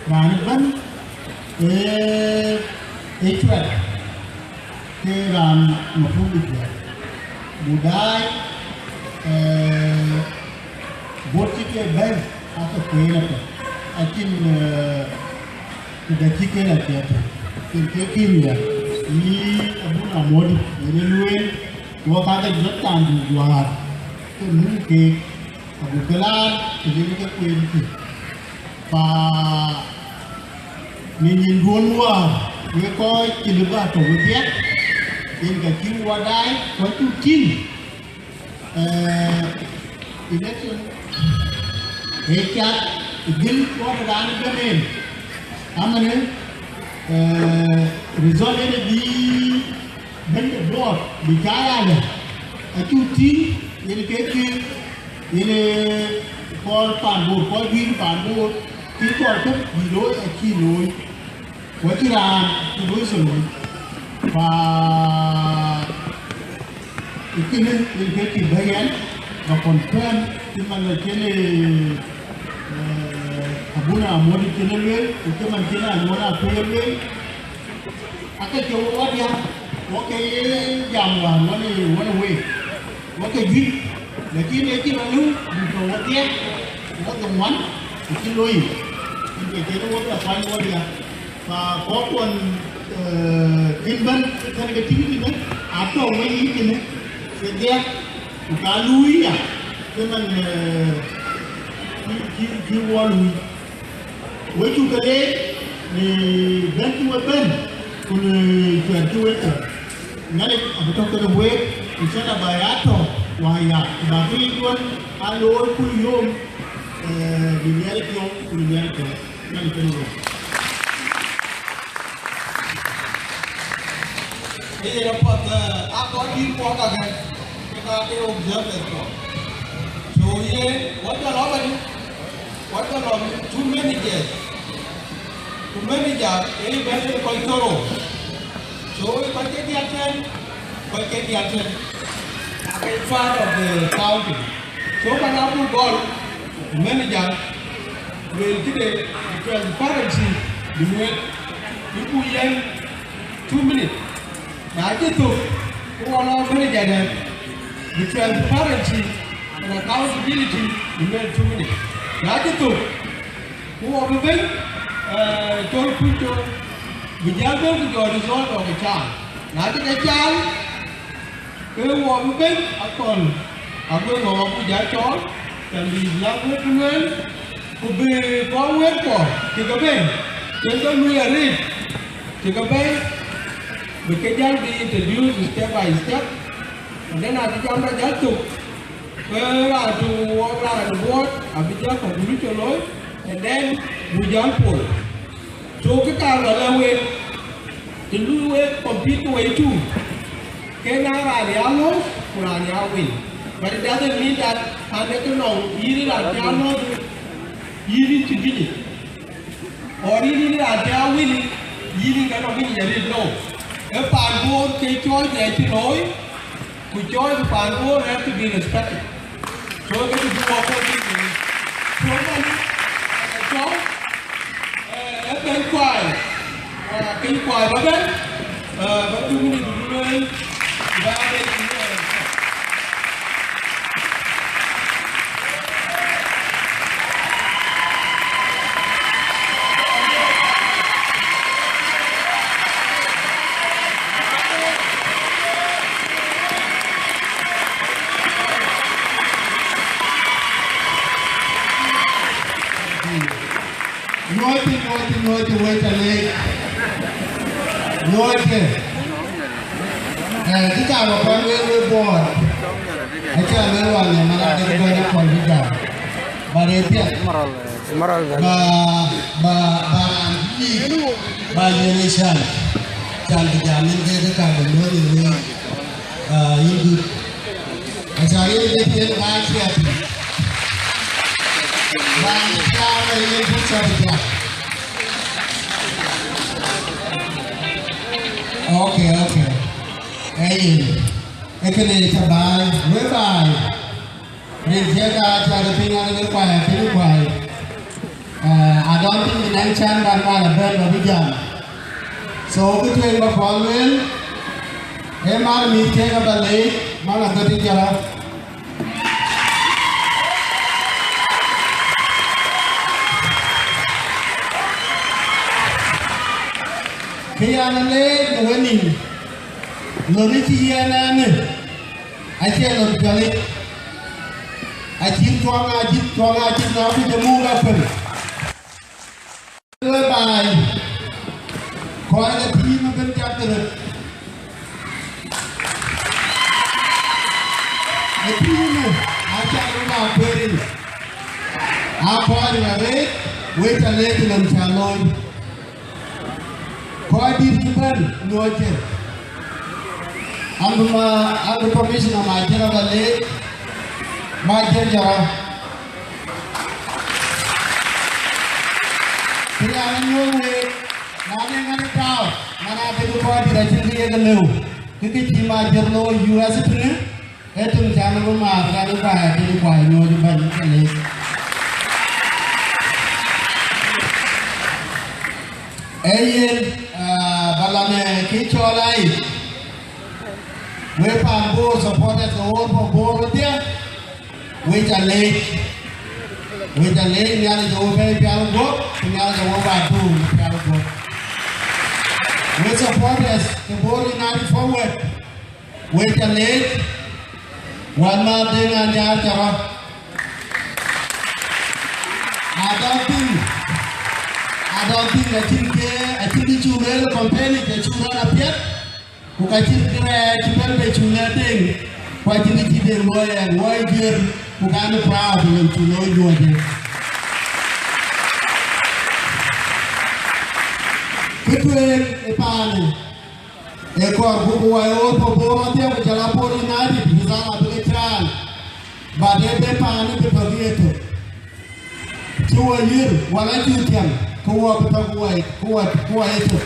raan ëbɛ̈n ee, ee cuɛt ke raan mafruud bï cuɛt. Buk daai, ee, bot cï ke bɛ̈n aake kueen apiɛth. Acïn, ee, këdë cï ken apiɛth. Cïn ke kïn ya. Yï Abuna Modi, yen ë lueel, wɔ ka ke jɔt thaandu juaar, ke muk keek. Ago ke laar të lënë ke kueen kï. Pa në nyin duön wäär, wek kɔc cï lëu bä tɔ̈ wedhie, yen ka cï wɔ daai, ku acuk tïŋ, eh, election ee cath ë dhil kɔn raan ëbɛ̈n en. Amanë, eh, result en ë bï bɛ̈ny de Bor bï cä ya lɛ, acuk tïŋ, yen ke kï, yen ë kɔɔr paan Bor, kɔc juëc paan Bor, kï kɔɔr kë bï looi, acï looi. Ku acïn raan cï looi thöl wei. Pa ë kënë, yen ke kï bɛ̈i ɛn, ba confirm, cï man acïn, eh, Abuna Amodi cïn e lueel, ku cï man cïn Anyuɔɔn Akuei e lueel. Ake cï wɔ diäk, wɔ ke ye jam wään wën ë, wën ë week, wɔ ke juëc, lakin ë cï rɔt lëu bï tɔ̈ wɔ diäk, wɔ dhoŋuan, ku cï looi, yen ke cïn wɔ bï kuany wɔ diäk. Pa kɔ̈k kuɔn, eh, kën bɛ̈n, kën ke tïŋ tënë, atɔ̈ wei yic tënë, ke diäk, ku ka luui ya, ke man, eh, cï, cï, cï wɔ luui. Wek cuk ke leec në bɛ̈n cï we bɛ̈n, ku në cuɛt cï we cuɛt. Nhialic abï tɔ̈ kenë week, ku cän aba ya tɔ̈ wäär ya, ku ba kë yic duɔ̈n aa looi kul yom, eh, në Nhialic yom, ku në Nhialic yom. Nhialic kenë week. Ee yen apath, eh, aa kɔc dït kuɔɔk kakë, ke ka ke observers kɔ̈k. So yen, wɔ jɔl ɔ̈ɔ̈k adï? Kɔc ke lɔ two managers, ku manager ee bɛ̈n ë kɔc thoro. So, ee kɔc ke diäk tɛ̈n, kɔc ke diäk tɛ̈n, ake part of the county. So, man abuk gɔl, manager, lueel këde, transparency, bï lueel, bï ku yɛn two minutes. Na cï thök, ke wɔ lɔ manager dɛ̈, bï transparency and accountability bï lueel two minutes. Na cï thök, ku wɔ bï bɛ̈n, eh, cɔl kuc cɔl, bï jäl bɛ̈n ku jɔ result of the child. Na cï ke cal, ke wɔ bï bɛ̈n akɔ̈l, aguek ŋɔ̈ɔ̈ŋ abuk jäl cɔɔl, can bï lak wek bï lueel, ku bï kɔc wek kuɔ cï ke bɛ̈n, cï ke lueel arëët, cï ke bɛ̈n, bï ke jäl bï introduce step by step, and then acï jam bä jäl thök, ke raan tök wɔ raan buɔɔt abï jäl conclusion looi, and then buk jäl pol. So, kë kaar bä lɛ̈k wek, të lui wek compete ke wei two, ke na raan ya ŋɔ̈ɔ̈ŋ, ku raan ya win. But it doesn't mean that an ee kë nɔŋ yïn raan cï a ŋɔ̈ɔ̈ŋ, yïn cï gïnyi. Or yïn raan cï a win, yïn ka nɔŋ gïnyi arëët, no. Ee paan Bor ke choice de cï looi, ku choice paan Bor have to be respected. So, ke të bï wɔ kɔc bï, so, man, eh, cɔl, eh, eh, bɛ̈ny kuai, eh, keny kuai bä bɛ̈n, eh, bä two minute bï lueel, bä bɛ̈n, eh, Nyuɔɔthë, nyuɔɔthë, nyuɔɔthë, wek ca leec. Nyuɔɔthë. Eh, kë cä bä kɔn wek, wek Bor. Acä lueel wan ë man adek bɛ̈n akɔn bï jam. Ba rëër piɛth. Moral, eh, moral. Ba, ba, ba raan bï, ba yen ë can. Can bï jam yen ke kë ka bï lueel ë wek. Ah, yïn dut. Aca yen ke piɛth ba ciɛth. Ba ciɛth yen puk ca bï piath. Okay, okay. Ee yen. Ee kënë ca baai, wek baai. Rin thiëëk aa cä ke piŋ an, ke kuai, ke kuai. Eh, I don't think nɛn can ban mal abɛ̈n ba bï jam. So, kë tueŋ ba kɔn lueel, ee man mïth thiëëk aba leec, man athöt ë jɔ̈ɔ̈k. Kë yan ë leec në wenïïm, lon ë cï yɛn ɛn ë, acie lon piɔlic, acït tuɔŋ, acït tuɔŋ, acït na kuc ë muk akuën. Wek baai, kɔc ë pïïr ëbɛ̈n cak röt. Ë pïïr ë, acath röt akuëëric. Aa kɔc rɛ̈ɛ̈r, wek ca leec ë lon cä looi. Kɔc dït cï bɛ̈n nyuɔɔc cï. An bï ma, an bï commissioner Majiël aba leec, Majiël Jɔrɔ. Kë raan ë nyuɔɔth week, na de ŋäth ë tääu, man aa dek kɔc dït acïn kë ye ke lëu. Kë kë cï Majiël looi U S tënë, ee töŋ can bï maar, can bï baai, can bï kuai nyuɔɔc ëbɛ̈n, ka leec. Ee yen, ah, ba la në kë cɔl ai. Wek paan Bor, supporters ke World for Bor wedhie, wek ca leec. Wek ca leec, Nhialic ë wo bɛ̈ɛ̈i pial guɔ̈p, ku Nhialic ë wo ba tuur në pial guɔ̈p. Wek supporters ke Bor United Forward, wek ca leec, wänmääth Deŋ Anyaar ca rɔt. I don't think, I don't think acïn ke, acïn kë cuk lueel ë campaign yic, acuk rɔt apiɛth, ku ka cïn kërɛɛc cï bɛ̈n bei cuk lɛ̈k Deŋ, ku acïn kë cï Deŋ luɔi ɛn, luɔi jiër, ku kan ë proud ë lon cuk looi nyuɔɔc ë. Kë tueŋ ë paanë, ee kɔɔr buk wai ɣööt Bor Bor wadhiɛ ku jɔl a Bor United, bï dhal abï ke caan, but ee bï paanë bï tɔ̈ bï ye tök. Cï wɔ yïr, wala cï tiam, ke wɔ bï tɔ̈ ku wɔ, ku wɔ, ku wɔ ye tök.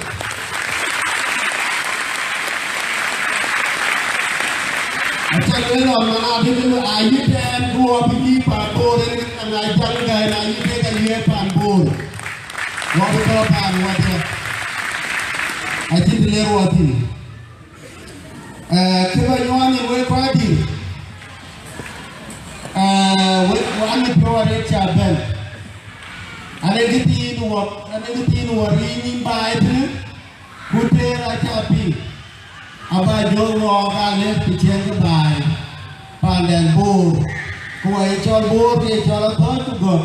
Aca lueel lɔ man adï, ayï tɛ̈ɛ̈n, ku wɔ bï yï paan Bor, en ë na jaŋ gäi, na yï kek ayï paan Bor. Wɔ bï tɔ̈ paan wädë. Acïn të le ruɔɔth thïn. Eh, kë ba nyuɔɔth ë wek kɔc dït, eh, wek, wek anï piɔ̈u arëët cä bɛ̈n. Anï kë thiin wɔ, anï kë thiin wɔ riic nïn baai tënë, ku tëër acä piŋ. Aba jɔ wɔɔk alëk të ciɛɛŋ kë baai, paanden Bor, ku wɔ ye cɔl Bor, ye cɔl athɔ̈ɔ̈c ku gɔ̈k.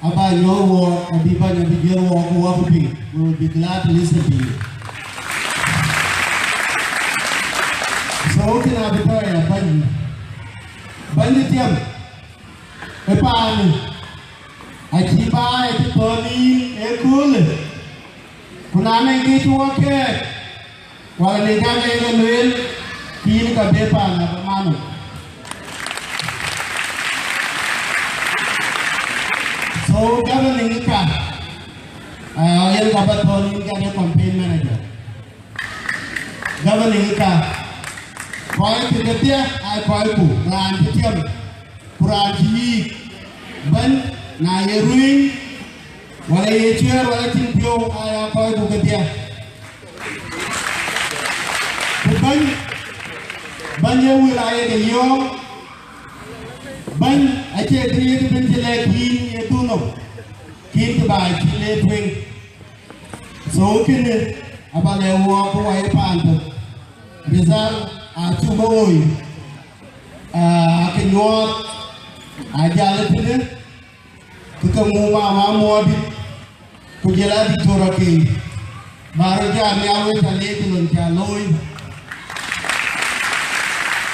Aba nyuɔɔth wɔɔk, abï bäny abï jiël wɔɔk, ku wɔ bï piŋ. We will be glad to listen to you. So, kën abï tɔ̈ ya bäny. Bäny tiam, ë paanë, acï baai acï thɔ̈n yïn ë köölë. Ku na nɔŋ kë cï wɔ kɛɛk, wala në ka ke ke lueel, ke yïn ka bï paan aba manɔ. So, governing ka, ah, yen ka ba thɔ̈n yïn ka de campaign manager. Governing ka, kɔc kë kedhie aa kɔcku, raan cï tiam, ku raan cï yiic, bɛ̈ny, na ye ruëëny, wala ye cuɛɛr, wala cïn piɔ̈u, aa ya kɔcku kedhie. Ku bɛ̈ny, bɛ̈ny ee wël aye ke yɔ̈ɔ̈k, bɛ̈ny acie kë ye kë bɛ̈ny cï lɛ̈k yïn ye dhuk nɔm, kïn kë ba cï le tueŋ. So kënë aba lɛ̈k wɔɔk ku wɔ ye paan tök. Result acuk bä woi, aa, ake nyuɔɔth, aa, jäl ë tënë, ke ke muk mama muɔɔrdït, ku jël a Diktor Akei. Ba rɔt jam ya wek ca leec lon ca looi.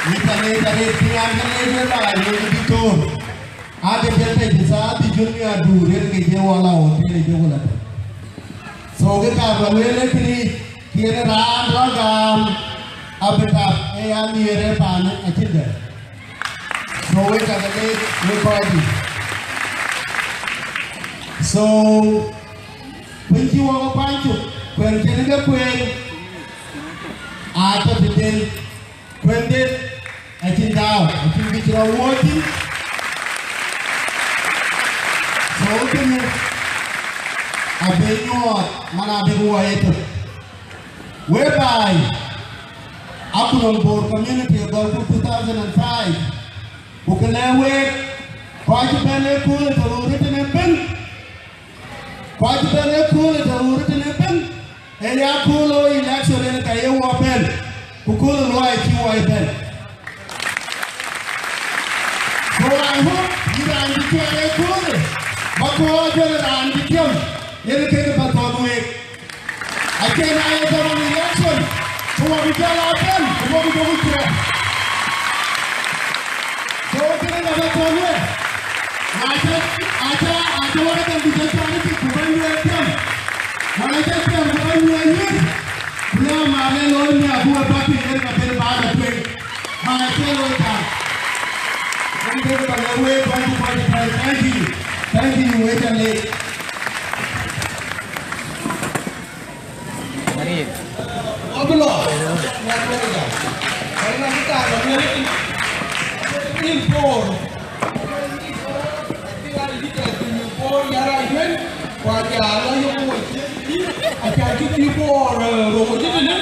Wek ca leec arëët, cï raan ca leec wek baai, wek Diktor. Ade jël tëc thaar dhïc jön mi aduur, yen ke jël wala hotel ë jök la tëc. So, ke kaar ba lueel ë kënë yic, kën raan rɔt gam, abï tap, ë ya nhiëër ë paanë acïn dɛ̈t. So, wek ka ke leec, wek kɔc dït. So, kuën cï wok ë kuany cök, kuën cïn ke kueen, aa tɔ̈ tëden. Kuënde acïn tääu, acïn bï cï rɔt wuɔ̈ɔ̈c thïn. So, kënë abï nyuɔɔth, man abï wɔ ye tök. Whereby, akutnhom Bor community agɔ̈lku two thousand and five, ku ke lɛ̈k week, kɔc cï bɛ̈n ë kööl ë tɔ̈ ɣööt ëtënë ëbën. Kɔc bɛ̈n ë kööl ë tɔ̈ ɣööt ëtënë ëbën, ë ya kööl ë election en ka ye wɔ bɛ̈n, ku kööl ë luɔi acï wɔ ye bɛ̈n. So I hope yïn raan cï cuɛɛr ë kööl ë, ba kɔc bɛ̈n raan cï tiam, yen kek ba thɔ̈n week. Acie na ye tɔ̈ ɣööt election, ku wɔ bï jɔl a bɛ̈n, ku wɔ bï jɔl cuɛɛr. So, kënë na ba thɔ̈n wek, na cä, aca, aca wek adɛm ku cä cuat ë tik ku bɛ̈n wek tiam. Wala cä tiam ku bɛ̈n wek yïn. Ku na ma le looi mi abuk ë bäk piny yen ka ben ba la tueŋ. Ma cä looi ka. Yen kek ba lɛ̈k wek bäny ku bäny bäny. Thank you. Thank you, wek ca leec. Abï lɔ. Ŋuan America. Ŋuan America, ŋuan America. Rin Bor. Rin Bor. Rin Bor, yara yuen. Kua ja la yo mo. Aca ju pi Bor, eh, ro mo jitini.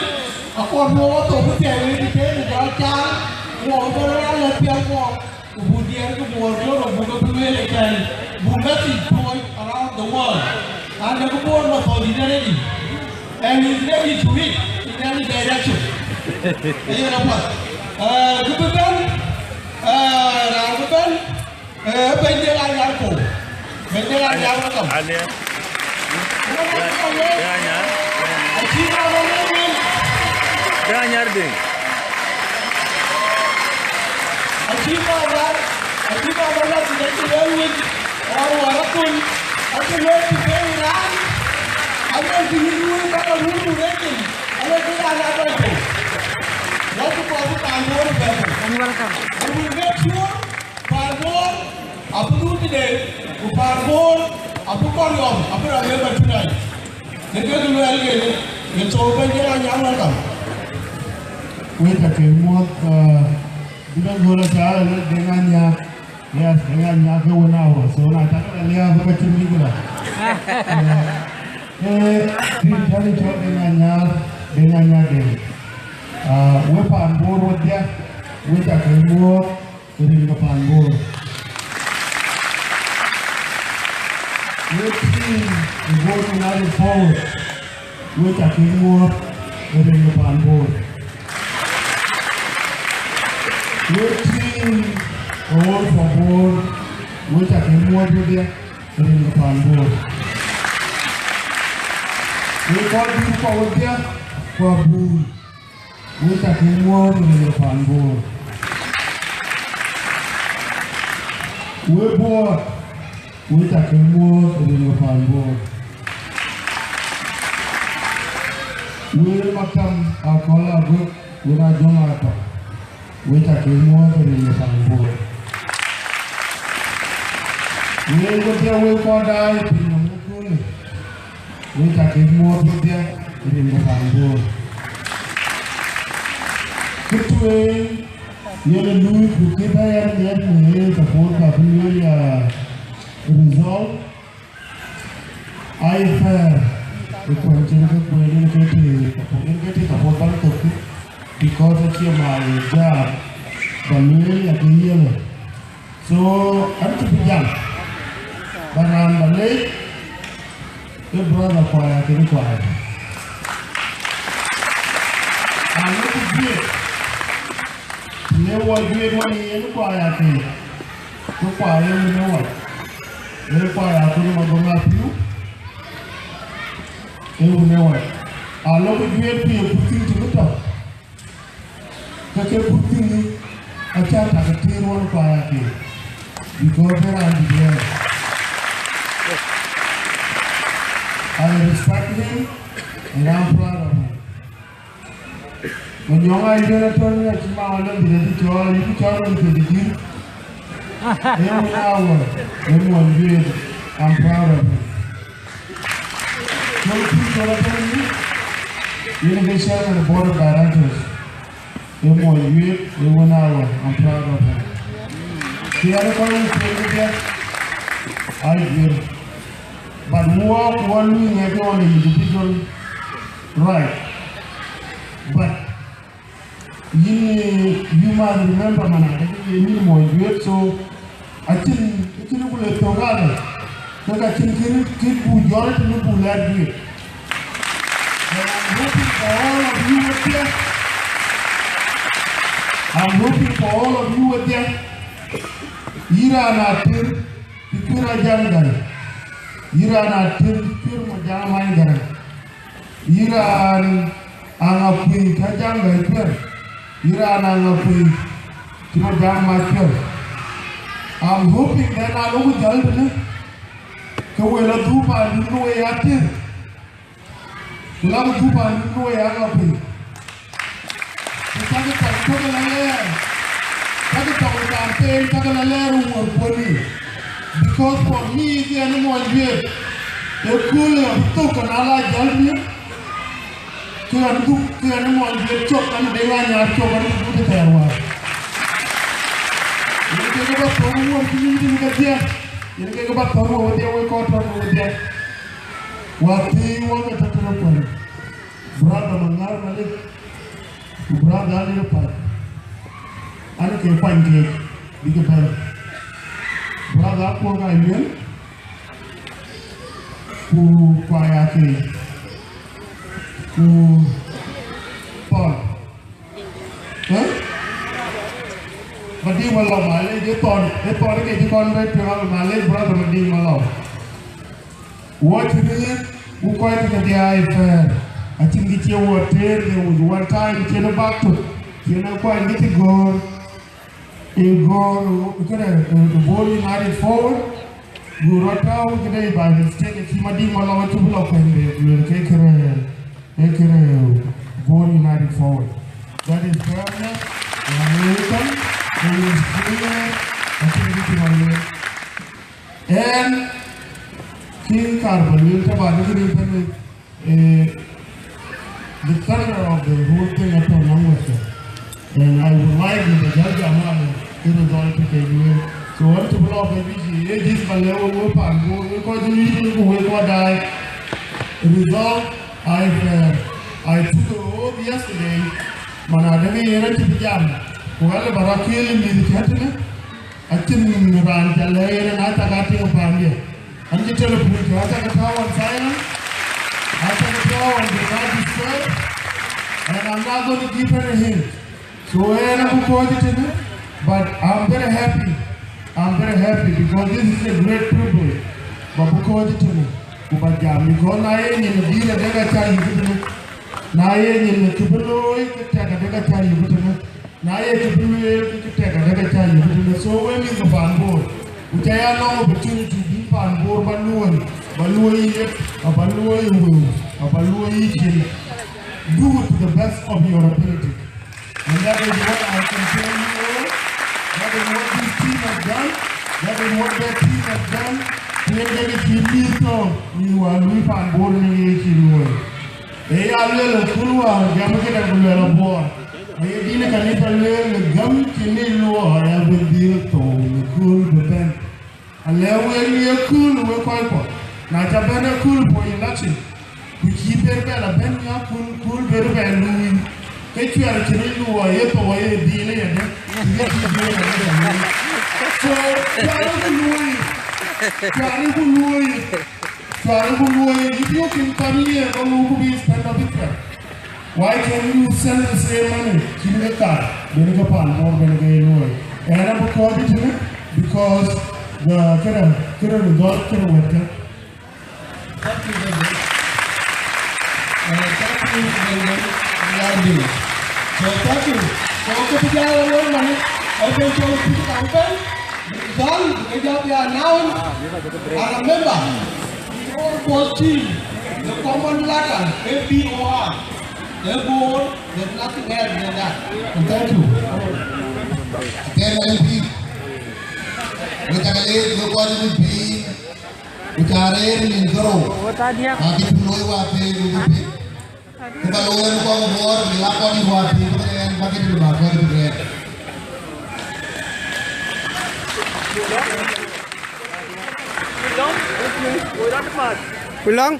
Akɔr mo wa to ku tɛ̈ wën tëë ku jɔl caal. Mo bɔ̈ la la piɛth mo. Ku buk diɛɛr ke Bor Bor, buk ke lueel ëtɛ̈ɛ̈n, buk message puɔ̈c around the world. And the Bor must be ready. And he's ready to read in any direction. Ayen apath. Eh, kë bï bɛ̈n, eh, raan bï bɛ̈n, eh, bɛ̈ny de la yar po. Bɛ̈ny de la yar welcome. Aliɛ. Dëŋ Anyar, Dëŋ Anyar. Acï baba lɔ win. Dëŋ Anyar Dëŋ. Acï baba, acï baba lɔ tït acï lɔ win. Ɣɔn wär aköl, acï lɔ tït ke Iran. Alɔ tït win win baba win win rekin. Alɔ tït an adɔl to. Watu kɔɔr ku paan Bor bɛ̈ɛ̈r. And welcome. We will make sure paan Bor abï dhuk tëde, ku paan Bor Abï kɔn yɔm, abï raan yen bɛ tït rac. Në kë luɛɛl kek, yen thou bɛ̈ny Deŋ Anyaŋ welcome. Wek ca ke muɔ̈th, uh, bï bɛ̈n göl acaar ëlë Deŋ Anyaŋ. Yes, Deŋ Anyaŋ ke wën awä, so na cak la liääp ka cïn bï la. Eh, rin cän cɔl Deŋ Anyaŋ, Deŋ Anyaŋ Deŋ. Ah, wek paan Bor wedhie, wek ca ke muɔ̈th, rin ke paan Bor. Wek team ë Bor United Forward, wek ca ke muɔ̈th, rin ke paan Bor. Wek team ë All for Bor, wek ca ke muɔ̈th wedhie, rin ke paan Bor. Wek kɔc dït kɔ̈k wedhie, ku abur, wek ca ke muɔ̈th rin ke paan Bor. Wek buɔɔt, wek ca ke muɔ̈th rin ke paan Bor. Wek maktam Akɔl Aguek, wek Ajɔŋ Atɔ̈, wek ca ke muɔ̈th rin ke paan Bor. Wek wedhie, wek kɔc daai pinynhom ëköölë, wek ca ke muɔ̈th wedhie rin ke paan Bor. Kë tueŋ yen ë luui ku kë bä yɛn miɛt në ye support ka bï lueel ya result, aa ye fair ë kuɛ̈n cïn ke kueen yen ke tï support, yen ke tï support bän thök thïn, because acie my job bä lueel ya ke yiëlë. So, an cï bï jam, ba raan ba leec, ë brother Kuai Akeny Kuai. An ë ku juëc, të le wɔ juëc wɔ në yen Kuai Akeny, ku Kuai ë wun ë wac, ë Kuai Akeny Magoŋ Apiu, ë wun ë wac. Alɔ ku juëc piny ë ku thïn cï bï tɔ̈. Ke ke pur thïn, acä tak ë tëër ɣɔn Kuai Akeny, because ë raan dït wɛ̈ɛ̈r. I respect him and I'm proud of him. Manyɔŋ Ayiëër atɔ̈ në acï ma ɣɔn lɔ dhil adï cɔɔl, ayï cɔɔl wën thiëc adït. Ee wun awär, ee muɔny juëc, I'm proud of him. Col Pïr Col Atɔ̈, yen ke chairman board of directors. Ee muɔny juëc, ee wun awär, I'm proud of him. Kë yɛn kɔc wun thiëc kedhie, aa juëc. But wɔ, wɔ luui ŋɛk on individual right. But yïn, eh, you must remember, man, ade ke ye yïn muɔny juëc, so acïn, acïn ku le thök ade, ke ka cïn kë, kë bu jɔt tënë bu lɛɛr juëc. And I'm hoping for all of you wedhie. I'm hoping for all of you wedhie. Yïn raan Ater, cï cuër Ajak Gai. Yïn raan Ater, cï cuër Majak Many Garaŋ. Yïn raan Aŋakuei, cï Ajak Gai cuër. Yïn raan Aŋakuei, cï Majak Mac cuër. I'm hoping that na lok jäl tënë, ke we lɔ dhuk paandun ke we ye Ater. Ku lak dhuk paandun ke we ye Aŋakuei. Ku cäkï tɔŋ tök ë la lɛɛr, cäkï tɔŋ ë campaign, cäkï la lɛɛr ë wuɔ̈r kuɔ̈ni. Because for me, kë ɣɛn ë muɔny juëc, ëkööl ë abï thök, ke na la jäl tënë, ke ɣɛn dhuk, ke ɣɛn ë muɔny juëc cök, ɣɛn ë Deŋ Anyaar cök, ɣɛn ë dhuk ë thɛɛr wäär. Yen kek bä thɔ̈r wuɔ̈r cï yïn tënë kedhie, yen kek bä thɔ̈r wuɔ̈r wedhie, wek kɔc tɔ̈ ke wedhie. Wäthii wɔ ke tɔ̈ tënë kuɛ̈n. Brother Maŋar Malek, ku brother Alɛr Pac, an, ke kuany keek bïk bɛ̈n. Brother Akuɔ̈k Aluel, ku Kuai Akeny, ku Thɔn. Eh? Madiŋ Malɔu, malec, ë Thɔn, ë Thɔn ke cï kɔn bɛ̈n tueŋ, malec, brother Madiŋ Malɔu. Wɔ cï rëër, ku kɔc ke ke dhiaai pɛ̈ɛ̈r, acïn kë cie wɔ tëër, there was one time cïn ë bak tök, cïn ë kuany kë cï gɔ̈ɔ̈r, ë gɔ̈ɔ̈r, ë këde, ë, ë Bor United Forward, ku rɔt tääu këde by mistake, acï Madiŋ Malɔu acï bï lɔ kuɛ̈n, luel ke këde, ë këde Bor United Forward. That is fairness, and welcome, and it's clear, acïn kë cï rɔt lueel. Ɣɛn, Thing kar ba lueel taban, kënë tënë, eh, the center of the whole thing atɔ̈ nɔŋ Western. And I would like, në ba jäl jam, kë result ke lueel. So ɣɛn cï bï lɔ ke bï cï, eh, this ba lɛ̈k wek, wek paan Bor, wek kɔc cï yïk, ku wek kɔc daai. Result, I, uh, I took a oath yesterday, man adɛ̈ yen acï bï jam, ku ɣɛn lë ba rɔt kiël ë mïth cä tënë, acïn raan ca lɛ̈k yen, na cak a tïŋ paandiɛ̈. An cï telephone cï, aca ke tääu on silent, aca ke tääu on do not disturb, and I'm not going to give any hint. So ɣɛn abï kɔ̈ɔ̈c tënë, but I'm very happy. I'm very happy because this is a great privilege. Ba bï kɔ̈ɔ̈c tënë, ku ba jam, because na ye nyin dït adek aca yök tënë, na ye nyin kë bï looi, kë tɛk adek aca yök tënë. Na ye kë bï lueel, kë tɛk adek aca yök tënë. So we mïth ke paan Bor, ku ca ya nɔŋ opportunity bï paan Bor ba luɔ̈i, ba luɔ̈i yek, aba luɔ̈i wëu, aba luɔ̈i yicin. Do it to the best of your ability. And that is what I can tell you all. That is what this team has done. That is what that team has done. Ku yen ke cï mïth tɔ̈, mïth wään lui paan Bor në ye cï luɔ̈i. Ee ya lueel ë kul wäär gam këdäŋ ku luɛl abuɔɔr. Aye dïn ë kanitha lueel ë gam cï ŋic luɔɔr abï dhil thou në kööl bï bɛ̈n. Alɛ̈k wek ye kööl ë wek kɔckuɔ. Na ca bɛ̈n ë kööl puɔ̈u election, ku cï ber bɛ la bɛ̈n ya kööl, kööl ber bɛ luui, ke cuɛr cï ŋic luɔɔr ye thou aye dhil ë yadɛ̈, ku ye cï dhil ë yadɛ̈. So, cuarë ku luui, cuarë ku luui. Cuarë ku luɔi, if you can come here, ba ŋö ku bï spend a bit. Why can you send the same money? Cïn ke kar, ben ke paan Bor, ben ke luɔi. And I'm because it, because the, këdäŋ, këdäŋ result, këdäŋ wɛ̈t kë. Thank you very much. Uh, thank you very much. So thank you. So, kë bï jal a luɔi mani, okay, so, kë bï jal a luɔi mani. Result, bï ke jɔ bï announce. And remember, the Bor Bor team, the common letter, A B O R. A Bor, there's nothing else than that. And thank you. Then M P, we can lead, we want to be, we can lead in Zoro. What are the— Aki tulo wa pe, we will be. Ku ba looi ë kɔc Bor, bï la kɔc dït wäär piny, bï ɣɛn ba këdï bä kɔc bï ɣɛn. Ku lɔŋ?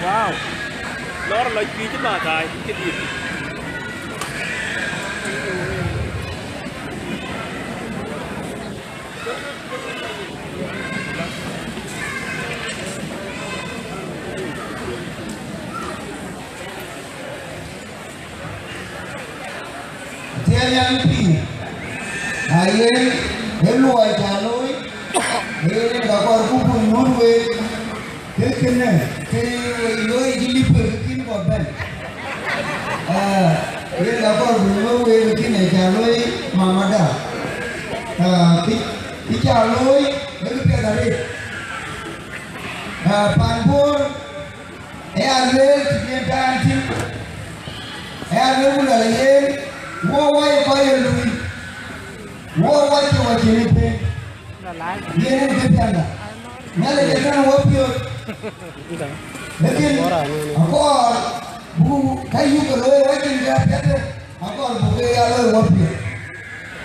Wow. Lɔr lɔc pïïc ë bä daai, cï dhiëth. Thiëëc an pïïr, ayen ë luɔi cä looi, ayen ë ka kɔɔr ku puny ŋuɔ̈t week, ke kënë, ke looi cï lip ke kïn kɔ̈k bɛ̈n. Ah, yen ka kɔɔr ku ŋuɔ̈t week, ke kënë cä looi mamada. Ah, kï, kï cä looi, ë kë piɛth arëët. Ah, pan Bor, ë ya lueel të yen tɛ̈ɛ̈n thïn, ë ya lueel ku luɛl yen, wo wai ë kɔc ye luui, wo wai cï wä cïn ë piny, yen en kë piɛŋda. Nhialic ë tënë wo piööc, lakin akɔɔr buk ka yuk ke looi wacin ke apiɛth. Akɔɔr buk ke ya loi wä piɛth,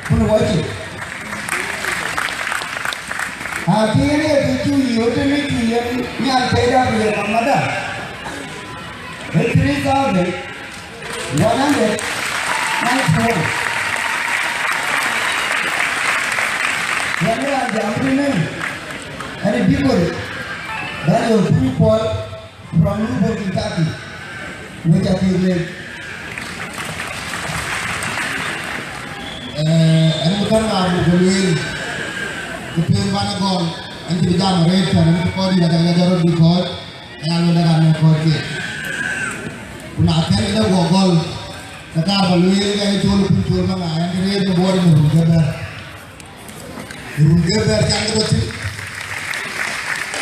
kun wä cin. Akïn ee kë cu yï ɣöt ë mïc cu yen nyan tëda ku yen amada. Ee three thousand one hundred ninety-one. Wën raan jam tënë, ɛn ë bï kɔc, bɛ̈n lɔ piny kuɔl. From Louisville, Kentucky, we ca kek lec. Eh, ɛn bï käŋ ŋaar buk lueel, ku tueŋ bän ë gɔl, ɛn cï bï jam arëët cän ɛn cï kɔc dït aca lɛc röt bï kɔc, aya lueel ë raan ë kɔc keek. Ku na kɛ̈n ë guɔ gɔl, ke kaar bä lueel ke col piny col bä ŋa ɛn cï rëër në buɔɔt në run ke bɛ̈r. Run ke bɛ̈r can ke tɔ̈ thïn.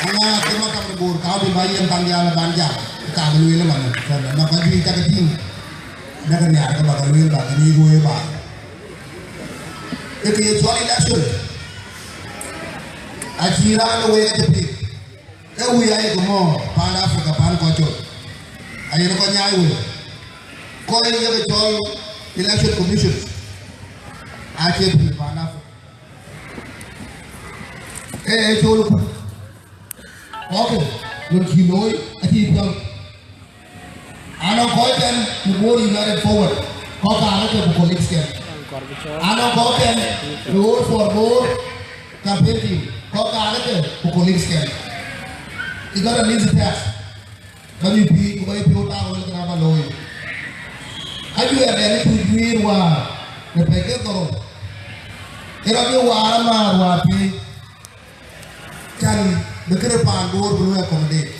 Aŋa ke makam de Bor County ba yen ban jam, ban jam. Ka bï lueel ëmën, nɔm ka juëc cak tïŋ. Dɛ̈k nhiaar ke ba ke lueel ba ke nyic wëë ba. Ke ke ye cɔl election. Acï raan ë wëë ke piŋ. Ee wïc ayek mɔ̈ɔ̈r paan Africa, paan kɔc col. Ayen kɔc nyaai wël. Kɔc ye ke cɔl Election Commission acie pïïr paan Africa. Ee, ee col kuc. Kɔ̈k lon cï looi acï piɔ̈u. Anɔŋ kɔckɛn në Bor United Forward, kɔc kaarëke ku colleagues kɛn. Anɔŋ kɔckɛn në Vote for Bor campaign team, kɔc kaarëke ku colleagues kɛn. Ë gɔl a list task, ba nyuc piny ku ba ye piɔ̈u tak wël kën aba looi. Ajuɛɛrden ë cuk juiir wäär në pɛ̈i ke dhorou. Ë rɔt ye wäär amääth wäär piny. Can bï këde paan Bor bï luɔi accommodate.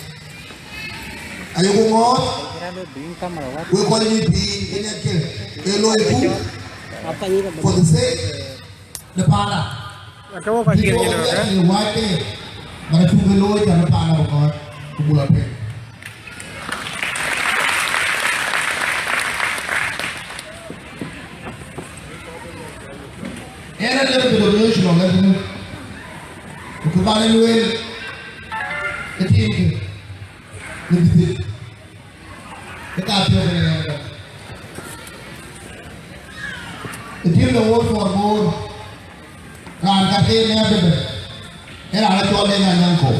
Ayeku ŋɔ̈ɔ̈th, wek kɔc nyuc piny ënɛ̈kë, ee loiku for the sake de paanda. Bï kɔc ë wac ke, bä cuk ke looi can paanda bï kɔc, ku buk lɔ tueŋ. Yen a little bit of notion of everything. Ku kë bän e lueel, ë tiimkë në bï thïn, ë ka piɔ̈ɔ̈th në ɣɛn ëbɛ̈n. Ë tiim de Vote for Bor, raan ka ke nɛ̈ɛ̈p ëbɛ̈n, ë raan ë cɔl Deŋ Anyaŋ Kɔ̈u.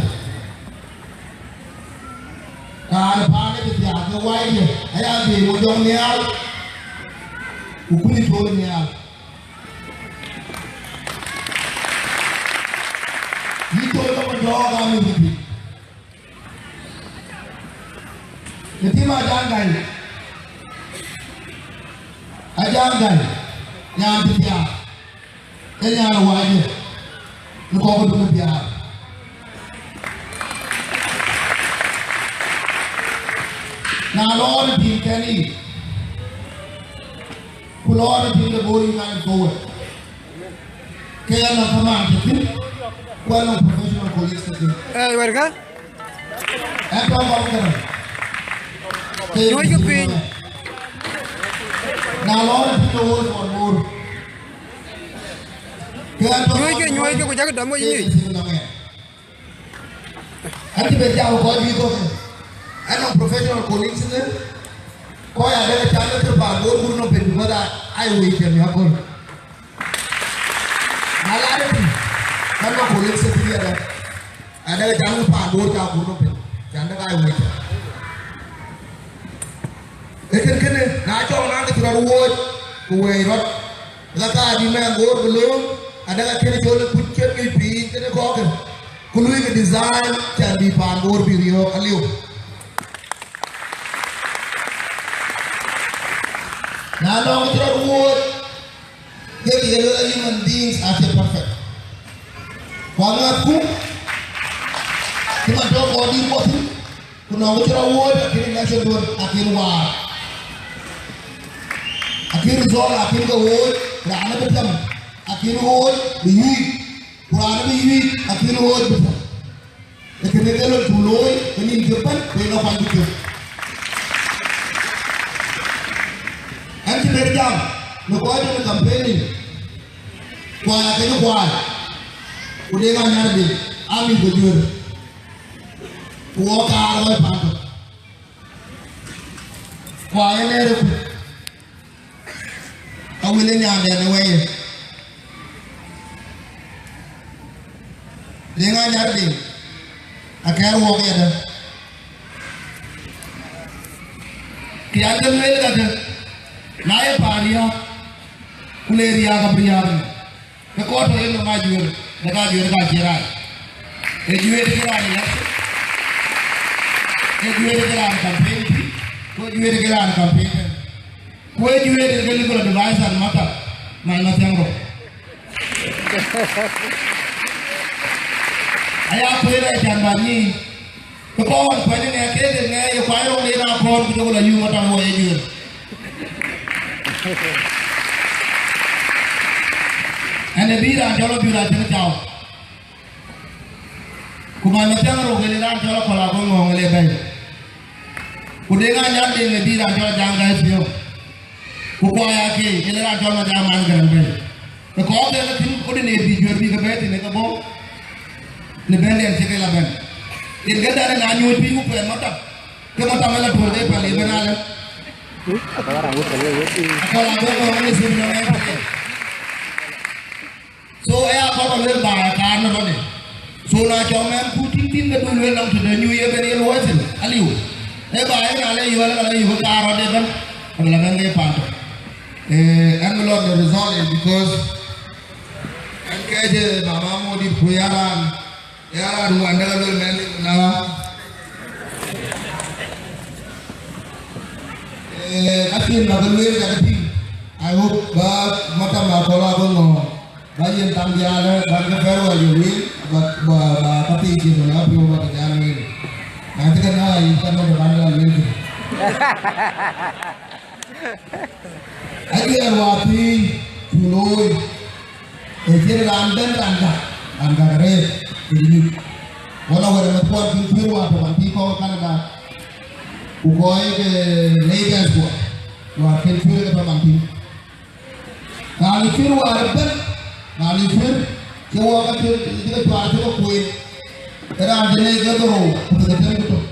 Raan ë paan ë bï thiaak ke wac ye, aya dhil wo jɔŋ nhial, ku kuny col nhial. Yï col ke ku jɔɔk aa mïth piny. Në tim Ajaŋ Gäi, Ajaŋ Gäi, nyan cï thiaak, ee nyan ë wac ye, në kɔ̈k ë duŋ ë biaar. Na lɔ në tim kɛn yic, ku lɔ në tim de Bor United Forward, ke ya nɔŋ kamaan tëthiin, ku anɔŋ professional colleagues tëthiin. Eh, wɛ̈ɛ̈tkë? Ɛn tɔ̈ kɔn kënë. Nyuɔ̈ckë piny. Na lɔ në tim de Vote for Bor, ke ɛn tɔ̈ kɔn, nyuɔ̈ckë, nyuɔ̈ckë, ku jakï dɔm wec nyuc. An cï ben jam kɔc juëc kɔ̈k, an nɔŋ professional colleagues në, kɔc adɛ̈ ke cam ë kër paan Bor gur nɔm piny, because I, I wait them, you have gone. Na la de piny, ka nɔŋ colleagues ë piny adɛ̈, adɛ̈ ke cam ë paan Bor ca gur nɔm piny, can de ka I wait them. Ee kën kënë, na cɔk naŋ kë cï rɔt wööc, ku wëi rɔt, la ka adï mɛn Bor bï lööm, adɛ̈ ka cïn col ë kuc cïn nyuc piny kënë kɔ̈k kën. Ku luiikë design can bï paan Bor bï riɔ̈ɔ̈k aliu. Na nɔŋ cï rɔt wuɔ̈ɔ̈c, ke ye lueel, human beings are not perfect. Ku aŋäthku, cï man tɔ̈ kɔɔr dït bɔ̈ thïn, ku nɔŋ cï rɔt wuɔ̈ɔ̈c, akën election duön, akën waar. Akën result, akën ke wööc, raan ë bï tɛm, akën wööc bï yuic. Ku raan bï yuic akën ɣööc bï tɔ̈. Ee kënë ke lon cuk looi, ke nïn cï bɛ̈n, ku yen akuany bï cök. Ɛn cï ber jam në kɔc tɔ̈ në campaign, kuany akëc kuany, ku Deŋ Anyar Deŋ, aa mïth ke juëër, ku wɔ kaar wɔ ë pan tök. Kuany ënë röt. Awël ë nyandɛn ë wɛ̈i ye. Deŋ Anyar Deŋ, akɛ̈ɛ̈r wɔk yadë. Kë ya jɔ lueel kadë, na ye paan riääk, ku le riääk abï riääk ënë. Ke kɔc tɔ̈ yenɔm aa juëër, në ka juëër ka cie rac. Ee juëër ke raan election, ee juëër ke raan campaign piny, ku ee juëër ke raan campaign tɛ̈n. Ku ee juëër ke legal advisor në maktab, man Mathiaŋ Rou. Aya kuëër ë can bä nyic, ke kɔn kuany ŋɛk, ke ke ŋɛk ye kuany rou yen akɔn, ku jɔku lɔ yum atɔŋ wɔ ye juëër. Ɛn ë bï raan cɔl Abiur Acïn Cau. Ku man Mathiaŋ Rou yen raan cɔl Akɔl Agoŋ Ŋɔ̈ŋ le bɛ̈ny. Ku Deŋ Anyar Deŋ ë bï raan cɔl Ajaŋ Gäi piɔ̈u. Ku kuany ake yen raan cɔl Majaŋ Man Gäräŋ bɛ̈ny. Ke kɔɔr ke ke thïn coordinate bï juëër bï ke bɛ̈ɛ̈i thïn ë ke bɔ̈ në bɛ̈ndiɛn cï ke la bɛ̈n. Yen ke dan na nyuc piny ku kuɛn matam. Ke matam ala tuɔl ke pal ëbɛ̈n alë. Akɔl abë kɔn ë thïn nɔm ë pal. So ë ya kɔk aluel ba kaar në rɔt de. So na cɔk mɛn ku tïŋ tïŋ ke du luel nɔm tëde nyuc ëbɛ̈n ye luɔi thïn aliu. Ë ba ë na le yɔ̈ɔ̈l ala le yök kaar rɔt de ëbɛ̈n. Abï la bɛ̈n ke pan tök. Eh, ɛn bï lɔ në result in because ɛn kɛc ë mama Modit ku ya raan, ya raan wandä ka luel mɛn na. Eh, ka cïn ba ke lueel ka ke tïŋ. I hope ba matam na kɔl abï ŋɔ̈ɔ̈ŋ. Ba yen tam diaal, ba ke farewell ye lueel, ba, ba, ba ka piny cïn ba na piɔ̈u ba ke jal lueel. Na cï ke na yï ka nɔm de ban jal lueel. Ajuɛɛr wäthii cu looi, ë cïn raan bɛ̈n raan gäk, raan gäk arëët, ë yï. Wala wɛ̈t ë mɛ̈thkuɔn cïn cuëër wäär tɔ̈ wan piny kɔ̈k ë Canada, ku kɔc ke neighbors kuɔ, wäär kën cuëër ke tɔ̈ wan piny. Raan cuëër wäär ëbɛ̈n, raan cuëër cï wɔ ka cuëër, cï ke cuaar cï ke kueen, ë raan cï nɛy ke dhorou ku thiërdhetem ku tök.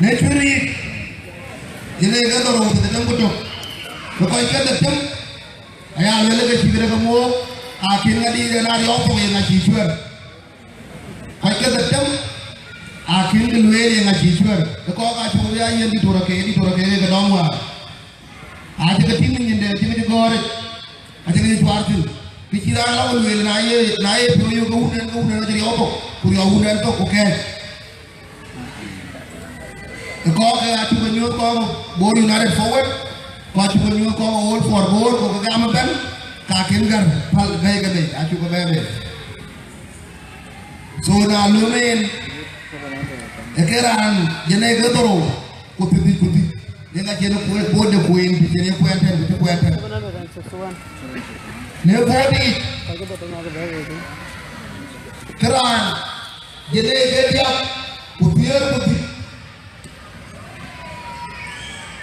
Në cuëër yic, yen ee ke dhorou thiërdhetem ku tök. Ku kɔc ke dhetem, aya lueel ke cïk rek amuɔɔk, akïn ŋadï yen a riɔɔk thok yen acï cuɛ̈r. Kɔc ke dhetem, akïn ke lueel yen acï cuɛ̈r. Ke kɔɔk acuk ya yen dït ɣöt ke, dït ɣöt ke ke dɔm wäär. Acï ke tïŋ nyinde, acï ke cï gɔ̈ɔ̈r yic, acï ke cï cuaar thïn. Kë cï raan lɔ lueel, na ye, na ye piɔ̈u yök ke wun en, ke wun en acï riɔu thok, ku riɔu wun en thok, ku kɛ̈ɛ̈c. Ë kɔɔk ke acuk ke nyuöth kɔɔk Bor United Forward, ku acuk ke nyuöth kɔɔk All for Bor, ku ke gam ëbɛ̈n, ka kën gär, päl bɛ̈ɛ̈i ke bei, acuk ke bɛ̈ɛ̈i bei. So na löm en, ë ke raan yen ee ke dhorou, ku thiërdhïc ku dhïc. Yen acïn kueer, kueer de kueen, të cïn ye kuɛɛn tɛ̈n, ku cï kuɛɛn tɛ̈n. Në kueer yic, ke raan yen ee ke diäk, ku thiëër ku dhïc.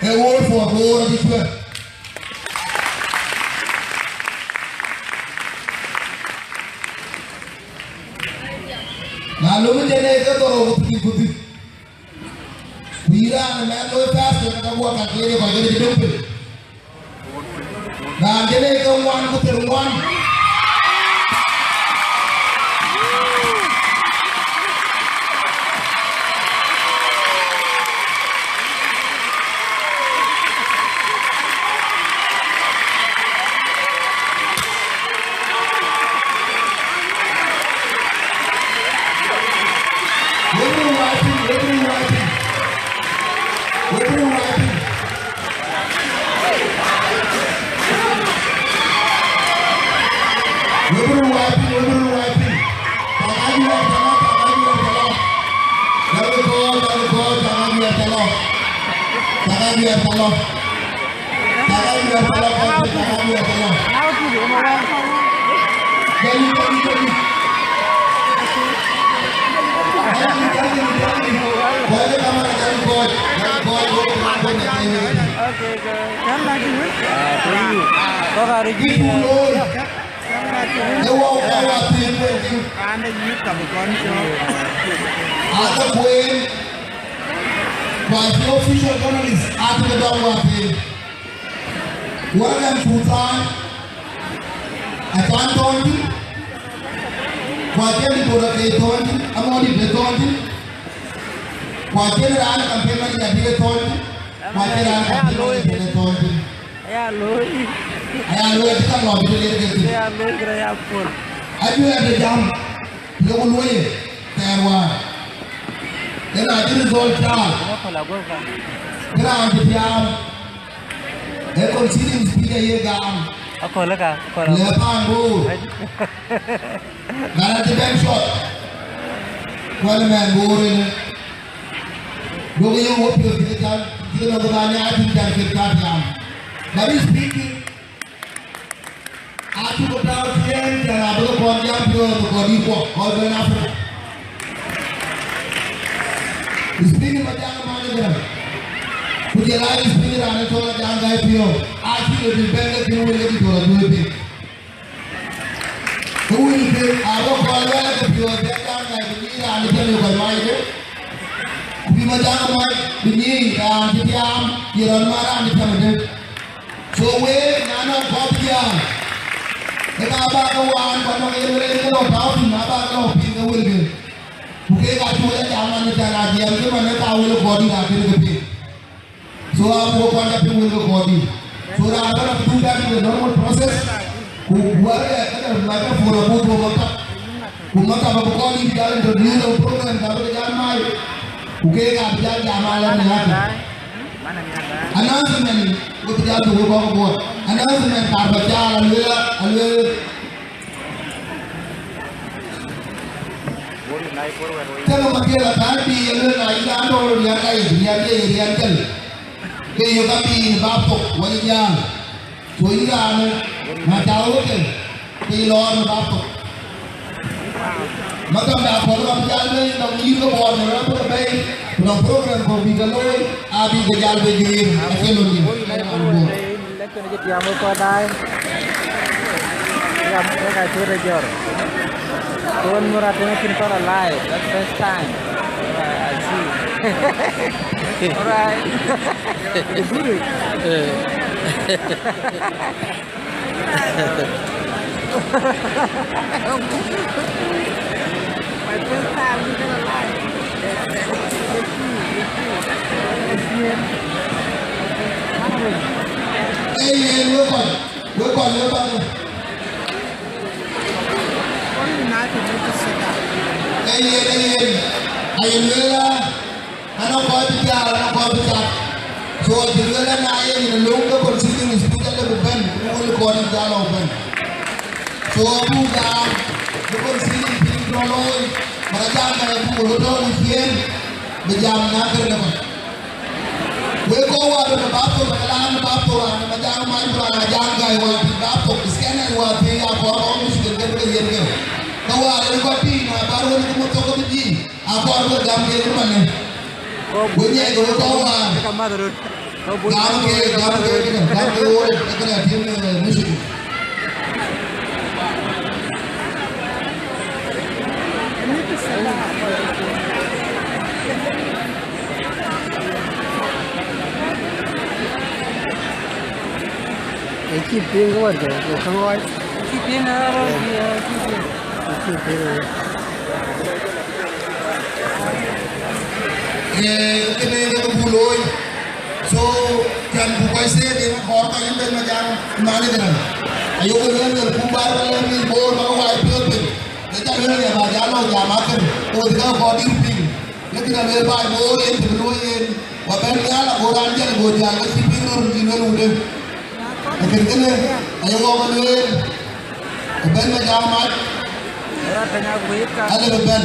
Ee All for Bor acï cuɛ̈r. Na löm yen ee ke dhorou ku thiërdhïc ku dhïc. Ku yïn raan ë mɛn looi fast, ke ka guɔ kat ke ye kɔc ke cï döŋ piny. Raan cï leec ke ŋuan ku thiër ŋuan. Wek röt wai piny, wek röt wai piny. Wek röt wai piny. Wek röt wai piny, wek röt wai piny. Cak ajuɛɛr cä lɔ, cak ajuɛɛr cä lɔ. Cak ajuɛɛr cä lɔ. Cak ajuɛɛr cä lɔ. Cak ajuɛɛr cä lɔ, cak ajuɛɛr cä lɔ. Jali, jali, jali. Jali, jali, jali. Kɔc ë kamera, jali kɔc. Jali kɔc, wek röt wai piny. Okay, okay. Kɔc aa röt juëc. Kï cuk looi. Ë wɔ, wɔ, wɔ, thiëëc, thiëëc, thiëëc. Aa ke kueen, ku acï official journalist aa tëde dɔm wɔ thiëëc. Wɔ rɛm cu thaany, acan thɔ̈ɔ̈ny thïn, ku acïn dït ɣöt ke thɔ̈ɔ̈ny thïn, aŋɔ̈ɔ̈r dït ë thɔ̈ɔ̈ny thïn, ku acïn raan ë campaign manager dït ë thɔ̈ɔ̈ny thïn, ku acïn raan ë campaign manager dït ë thɔ̈ɔ̈ny thïn. Aya looi. Aya looi, acï kaŋ lɔ bï të ler ke thïn. Aya looi, kërë ya puɔ̈l. Ajuɛɛr de jam, lok luɔi ye, thɛɛr wäär. Yen acï result cääl. Ënë akɔ̈l agɔ̈k ka. Kë raan cï tiaam, ë considering speaker ye gam. Akɔ̈l ë ka, akɔ̈l agɔ̈k. Le paan Bor. Ɣɛn acï bɛ̈n short. Kuɛn mɛn Bor ënë. Duɔ̈kï yöŋ wɔ piɔ̈ɔ̈th cï ke jam, cï ke nɔm ke bä nyaai thïn, can kek ka tiaam. But he's speaking, acuk ke tääu ciëën, can abï ke kɔn jam piɔ̈ɔ̈th ë kɔc dït kuɔ, kɔc bɛ̈n Africa. Speaking Majak Many Garang. Ku jɔl aa speaking raan ë cɔl Ajak Gai Piɔ̈u. Acï ke bï bɛ̈n ke kën wël ke dït tɔ̈ la duëër piny. Wëlkë abï kɔc wɛ̈ɛ̈r ke piɔ̈ɔ̈th bï Majak Mac bï nyic raan cï tɛ̈n ë kɔc mac ëdë. Ku bï Majak Mac bï nyic raan cï tiaam, ye rɔt mat raan cï tɛ̈n ëdë. So wek na nɔŋ kɔc bï jam, ke ka bä ke waan, ku anɔŋ yen wël ke lɔ tääu thïn, abä ke lɔ piŋ ke wëlkë. Ku keek acuk ya jam man ë tɛ̈n, ajiɛɛm cï man ë ka wël kɔɔr dït akën ke piŋ. So abuk kɔn ja piŋ wël ke kɔɔr dït. So raan bä rɔt dhuk dak in the normal process. Ku wär ë këdë microphone abuk dhuɔ̈k maktab. Ku maktab abï kɔɔr dït jal introduce the program, ka bï ke jal mac. Ku keek abï jal jam alɛ̈th në ɣäth. Announcement, we bï jal dhuk wek kɔc ke buɔɔt. Announcement, kaar bä caal, alueel, alueel. Tënë Mabiël Akan bï ye lueel na yïn raan tɔ̈u riɛn ka yic, riɛn ye ye riɛn jël. Ke yök abï yïn bä thok wën ë jääl. Ku yïn raanë, na cä ɣööt ke, ke yï lɔɔr në bä thok. Makam da akɔ̈l ka bï jal bei, nɔŋ yïn ke buɔɔt në rɛ̈m ke bei, ku nɔŋ program kɔ̈k bï ke looi, abï ke jal bei juiir, acï lon yïn. Election cï tiam wek kɔc daai. Tiam wek a cuɔt ë jɔr. Tuɔn Mur atënë cïn kɔn alive. That's first time. Alright, I see. Alright. Good. My first time living alive. Amen. Welcome. Welcome. Welcome. Amen. Amen. Ayen lueel, anɔŋ kɔc bï jal, anɔŋ kɔc bï jal. So, cï lueel ëna ye yïn löŋ ke constituency bï jal bï bɛ̈n, ku wël kɔn jal lɔ bɛ̈n. So, abuk jam, bï constituency bï tɔ̈ looi, ba jam na ye buk röt tɔ̈u në ciëën, bï jam na kërë në kɔc. Wek kɔc wäär në bä thok, bä ke raan në bä thok, raan ë Majak Mac, ku raan Ajak Gai wäär bï bä thok, scanner wäär bï ya kɔɔr kɔc mïth ke gɛ̈t ke yen gɛ̈t. Ke wäär ë kɔc tïŋ, na bär wën ke mïth thok ke bï jïï. Akɔɔr bï gäm kek ëmënë. Wek nyiɛc ke wek kɔc wäär. Gäm ke, gäm ke, gäm ke wok, ke kënë tim, eh, mïth. Ë cï piŋ ke wär ke, ke käŋ ɣɔc. Cï piŋ, ë, ë, cï piŋ. Ë cï piŋ, ë. Ye, kënë ke buk looi. So, can buk kɔc sëët, yen akɔɔr kɔc yïn ben Majak man ë kënë. Ayok lueel, lueel, ku bär ba lɛ̈k mïth Bor ba ke wai piɔ̈ɔ̈th piny. Ë ca lueel, ya ba jal lɔ jam akën. Ku wek ka kɔɔr dït piŋ. Lakin alueel baai Bor yen të bï luɔi yen, wa bɛ̈n nhial ago raan jël ago jäl ke cï piŋ röt cï lueel wudë. Lakin kënë aye ɣɔɔk alueel, ku bɛ̈n Majak Mac, ale bï bɛ̈n.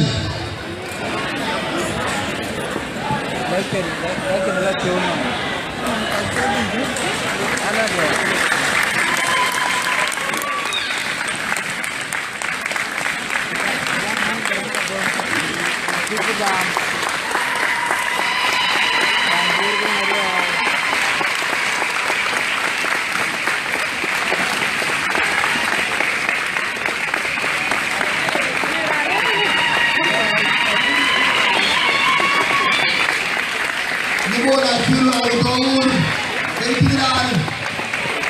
Ni bol a cï luak ku tɔ ɣöör, ke cï raan.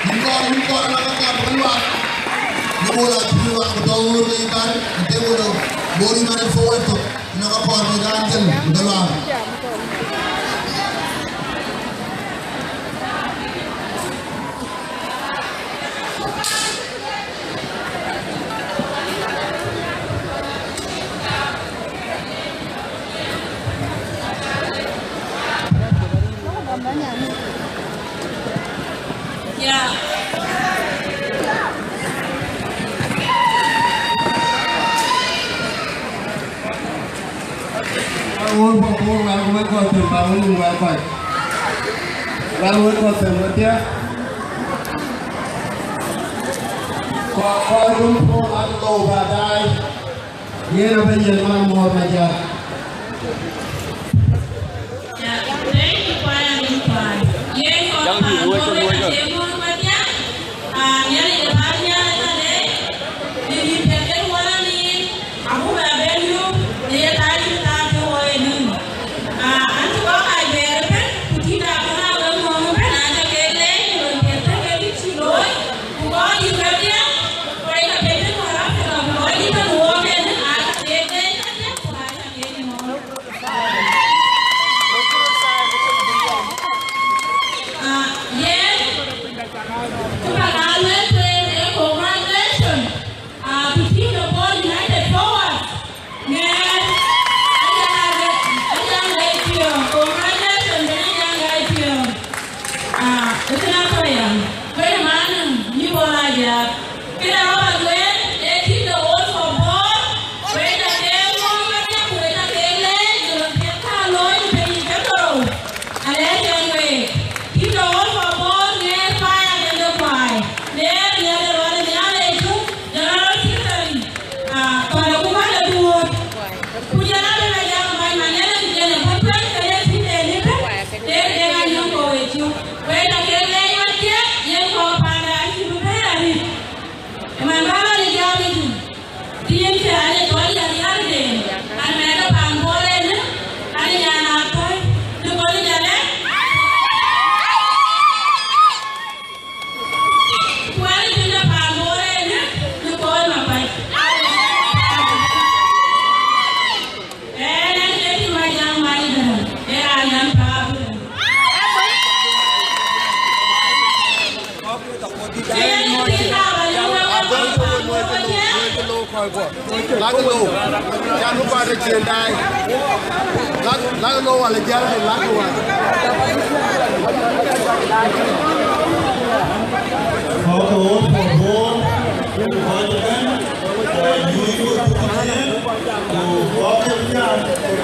Ni kɔɔr, ni kɔɔr na ka kɔɔr bä luak. Ni bol a cï luak ku tɔ ɣöör ke yï kan, ate wolo, bol yï man forward tök, na ka kɔɔr bä raan jël, ku bä luak. Yeah. Ba wun ba bor ba wek kɔc them, ba wek wek kɔc. Ba wek kɔc them, wek dia. Kɔc, kɔc dun puɔ̈u an lou ba daai. Yen abä yen man muɔɔr Majak. Thank you, Paya Lupai. Yen kɔc ba muɔɔr Majak. Ah, yen ë ba nya ta de. Ni bi pia de. Lak lou, can bï kuat ë cien daai. Lak, lak lou wala jäl, lak wal. Kɔc ke ɣöt Pabor, kɔc ëbɛ̈n, kɔc juëc, kɔc juëc, ku kɔc ke jäl.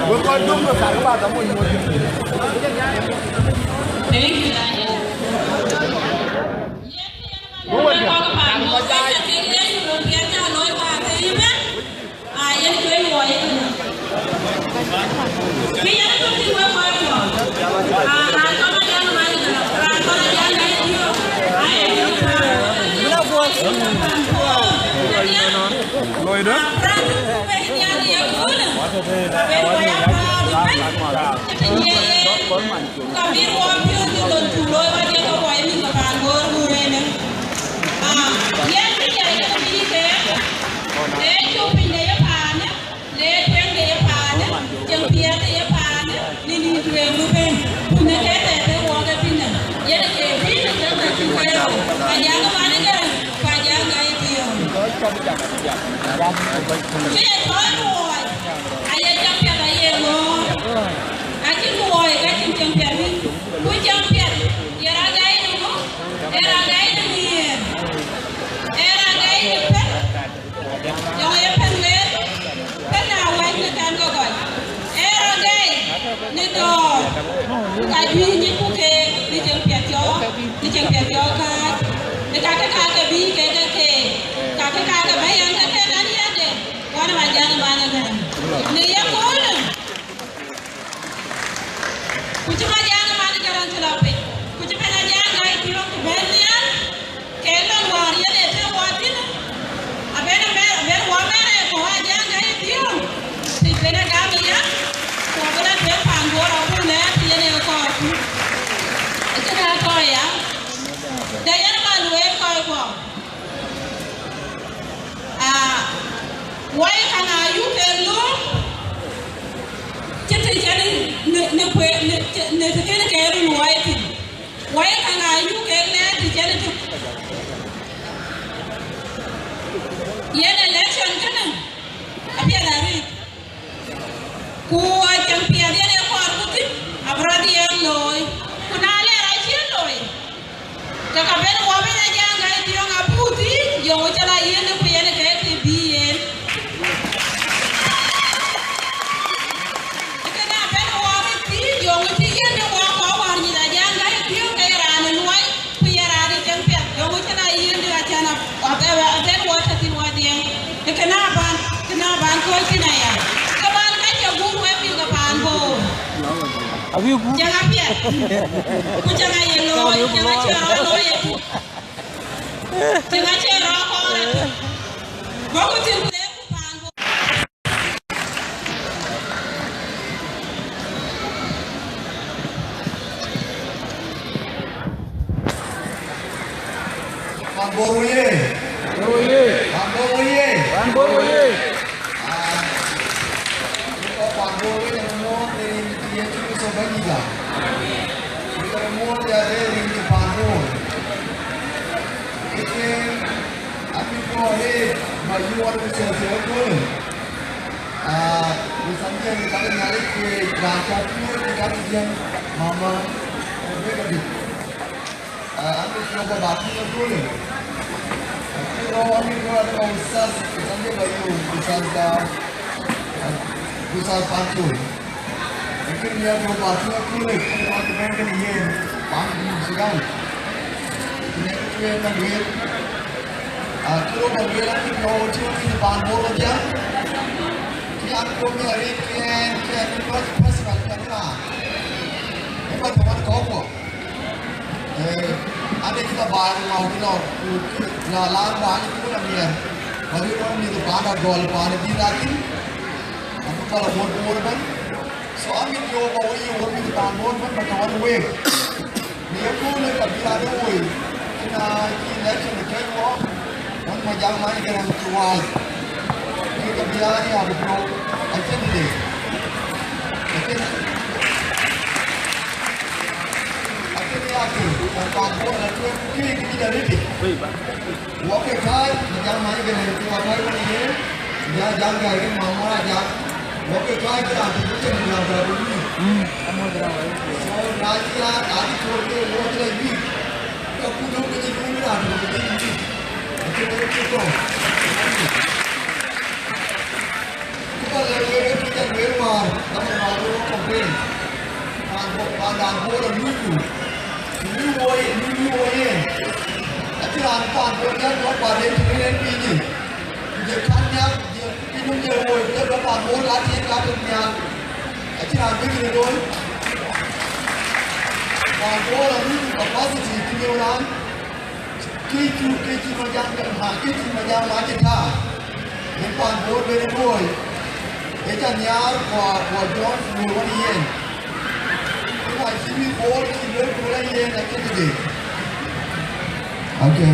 Wek kɔc dum ke kar ba dam wek. Thank you, Daniel. Loidë? Ka bï ruɔɔm piööcë lon cuk looi wadhiɛ ke ruɔi mïth ke paan Bor ku rënë. Aa, yen kë jai ke bï ke, le cuk piny de ye paanë, le tueŋ de ye paanë, cieŋ piɛth de ye paanë, në nïn tueŋ bï bɛ̈n. Ku në ke thɛɛr de wuɔɔk ë pinyë, yen ke bï në ke bɛ̈n cï wëër, ajaŋ ë man ë Gɛrɛŋ, ku ajaŋ ë Gai Thiɔ̈ŋ. Kë ye tɔ̈ ë luɔi, aye cieŋ piɛth aye ŋɔ̈ɔ̈r. Acïn luɔi ka cïn cieŋ piɛth bï, ku cieŋ piɛth ye raan gai në ŋö? Ee raan gai në nhiëër, ee raan gai në pɛ̈n, jɔŋ ye pɛ̈n wëër, pɛ̈n na wɛ̈c në kɛn ke kɔc. Ee raan gai në dɔ̈ɔ̈r, ku ka juëc nyic ku keek në cieŋ piɛth cɔɔk, në cieŋ piɛth cɔɔk kääc, në kakë kakë bï kek ke keek, kakë kakë bä yɛn ke keek an yɛn de, wan ë Majaŋ ë man ëbɛ̈n. Në ye köölë, ku cï Majaŋ ë man ë Gɛrɛŋ cï lɔ piny, ku cï bɛ̈n Ajaŋ Gai Thiɔ̈ŋ ku bɛ̈n nhial, ke lon wäär yen ee tëë wɔ thïn, abɛ̈n ë mɛr, abɛ̈n wɔ mɛr ee kɔ̈u Ajaŋ Gai Thiɔ̈ŋ, të bɛ̈n ë gam ë ya, ku abï lɔ tueŋ paan Bor abuk lɛ̈ɛ̈r të yen ee kɔɔrku. Acïn aa tɔ̈ ya, de yen man wek kɔc kuɔ. Aa, wai kaŋ ayuk ke lööm, cï të cïn në, në kueer, në, në të kën ke run wai thïn. Wai kaŋ ayuk ke lɛɛr të cïn të. Yen election kënë, apiɛth arëët. Ku acieŋ piɛth yen ee kɔɔr ku thïn, abï rɔt yen looi. Ku na lɛɛr acïn looi, ke ka ben wɔ ben Ajaŋ Gai Thiɔ̈ŋ abuk thiëëc, yöŋö cï la yiëndë ku yen ke të bï yen. Kënë abën wɔ bï thiëëc, yöŋö cï yiëndë wɔ kɔɔr wäär nyith Ajaŋ Gai Thiɔ̈ŋ ke ye raan ë luɔi, ku ye raan ë cieŋ piɛth, yöŋö cï la yiëndë acän abën wɔ tɔ̈ thïn wɔ diɛŋ. Ë kënë abän, kënë abän kɔc thïn aya. Ke bän ka cï guur wek mïth ke paan Bor. Abï guur. Cäŋ apiɛth. Ku cäŋ aye looi, cäŋ acie rɔt looi ëtök. Cäŋ acie rɔt kɔɔr ëtök. Bɔ̈ ku thïn ku le ku paan Bor. Paan Bor woye! Bor woye! Paan Bor woye! Paan Bor woye! Ah, yïn kɔc paan Bor, wek ë muɔɔth në rin cï Yecu Kërtho Bɛ̈nydït. Wek ë muɔɔth ya në rin cï paan Bor. Ëtɛ̈ɛ̈n, abï kɔɔr ë ba yuɔɔt ë Kërtho ëköölë. Ah, ku thandiɛn ka ke Nhialic, ku raan cä piööc ë ka ke jiɛɛm, mama Rebecca Dït. Ah, an bï piɔ̈u ba ba tïŋ ëköölë. Acï rɔ̈u, an bï rɔ̈u, an bï ba Ustaz, ku thandiɛn ba yöök, Ustaz, ah, Ustaz Pancol. Lakin ya piɔ̈u ba tïŋ ëköölë, ku ba ke bɛ̈n kenë yen, paan Junub Sudan. Ku nek tueŋ ka lueel. Acï rɔ̈u ba lueel, an bï piɔ̈u tïŋ kï paan Bor wadhiɛ. Cï an, kɔc mïth arëët ke ɛn, ke ɛn personal, ke ɛn raan. Ë ba tɔ̈ wän kɔ̈k guɔ. Eh, ade cï la baai, ŋɔ̈u cï lɔ, ku la, la baai cï la miɛr. Wari rɔt mïth paan Agɔl, paan Dït Athïn. Abï ba la Bor, Bor ëbɛ̈n. So, amit Jehovah wei ye wä mïth paan Bor ëbɛ̈n ba tɔ̈ wän week. Në ye köölë ka bï raan ë woi, cïn aa cï election ë kɛ̈c wɔ, wän Majaŋ Mac Gɛrɛŋ cï waai. Kë ka bï raan ya bï piɔ̈u, acïn dït. Acïn, acïn ya kë, wän paan Bor la tueŋ, kë kï dït arëtic. Wɔ ke kääc, Majaŋ Mac Gɛrɛŋ cï wɔ kääc wën yen. Ya jam gäi kek mama ya. Wok ke tuai ke raan tök ke cïn raan tök ke lui. So na cï ya, na cï tuɔɔr ke wok ke lui. Ka ku döŋ ke cï lui raan tök ke lui. Acï wok ke tɔ̈. Ku ba lɛ̈k wek ke cï jam wek wäär, dhamën wäär wek campaign. Paan Bor, paan dan Bor a lui ku. Lui woi, lui, lui woi yen. Acï raan paan Bor ya tuɔɔr ba den tënë en piny. Ku je kan ya, je Piny de woi, ke bä Paan Bor ka tiëëc ka tök nhial. Acïn raan bï kën looi. Paan Bor anï capacity cï liu raan. Kë cï, kë cï Majak, ma, kë cï Majak ma cï taar. Yen Paan Bor ben looi. Ë ca nhiaar kua, kua John ku lueel wën yen. Ëna cï mïth Bor cï lueel ku lueel yen acïn tëde. Okay.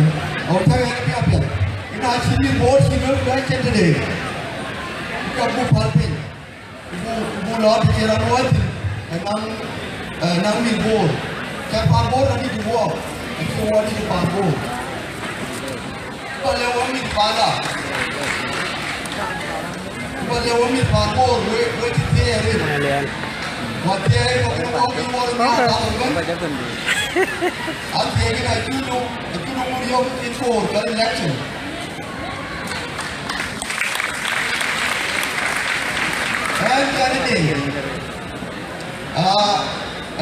Au tɛ̈ ɣɛn bï apiɛth. Ëna cï mïth Bor cï lueel ku lueel acïn tëde. Ka buk päl piny. Ku buk, ku buk lɔ të cï rɔt luɔi thïn. Ë naŋ, ë naŋ mïth Bor. Cä Paan Bor adït wɔ. Acï wɔ adït Paan Bor. Ku ba lɛ̈k wɔ mïth panda. Ku ba lɛ̈k wɔ mïth Paan Bor, wek, wek cï thiëëc arëët. Wɔ thiëëc, wɔ kën wɔ kën wɔ kën wɔ kën wɔ kën. Athiëëc kën acï duk, acï duk mur yök cïn koor, ka election. Ɣɛn cän ë dei. Ah,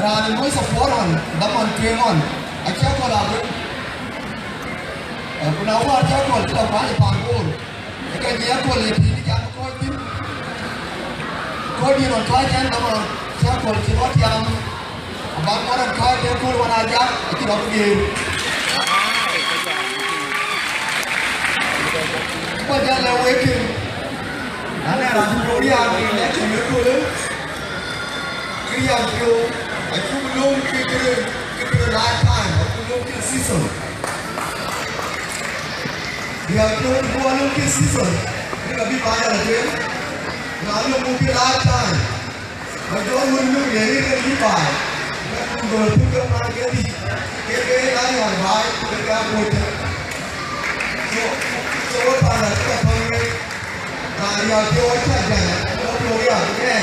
raan ë luɔi support ɣɔn, dhaman tueŋ ɣɔn, acï akɔ̈l abï. Ah, ku na wär cï akɔ̈l cï la kuany ë Paan Bor, ë ka jï akɔ̈l ye tïŋ jam ë kɔc thïn. Kɔc dït ɣɔn tuac cän dhaman cï akɔ̈l cï rɔt tiam. Abak ŋuɔt an kɔc de kööl wan a jak, acï rɔt geer. Ku jal lɛ̈k wek kën, na lɛ̈k raan cï piɔ̈u riääk në election ëköölë, kë riääk piɔ̈u, acuk lööm ke këde, ke këde lifetime, acuk lööm ke season. Riääk piɔ̈u bï wɔ lööm ke season, ke ka bï paan jal atueŋ, na lööm ke lifetime. Ba jɔ wun luk ye rin ke yï baai. Ba kun gɔl piny ke man ke dï. Ke ke la yɔl baai, ke ke apuɔ̈c. So, so we panda cï ka thɔ̈n wek. Raan riääk piɔ̈u acä jäl, acï lɔ piɔ̈u riääk, ëë,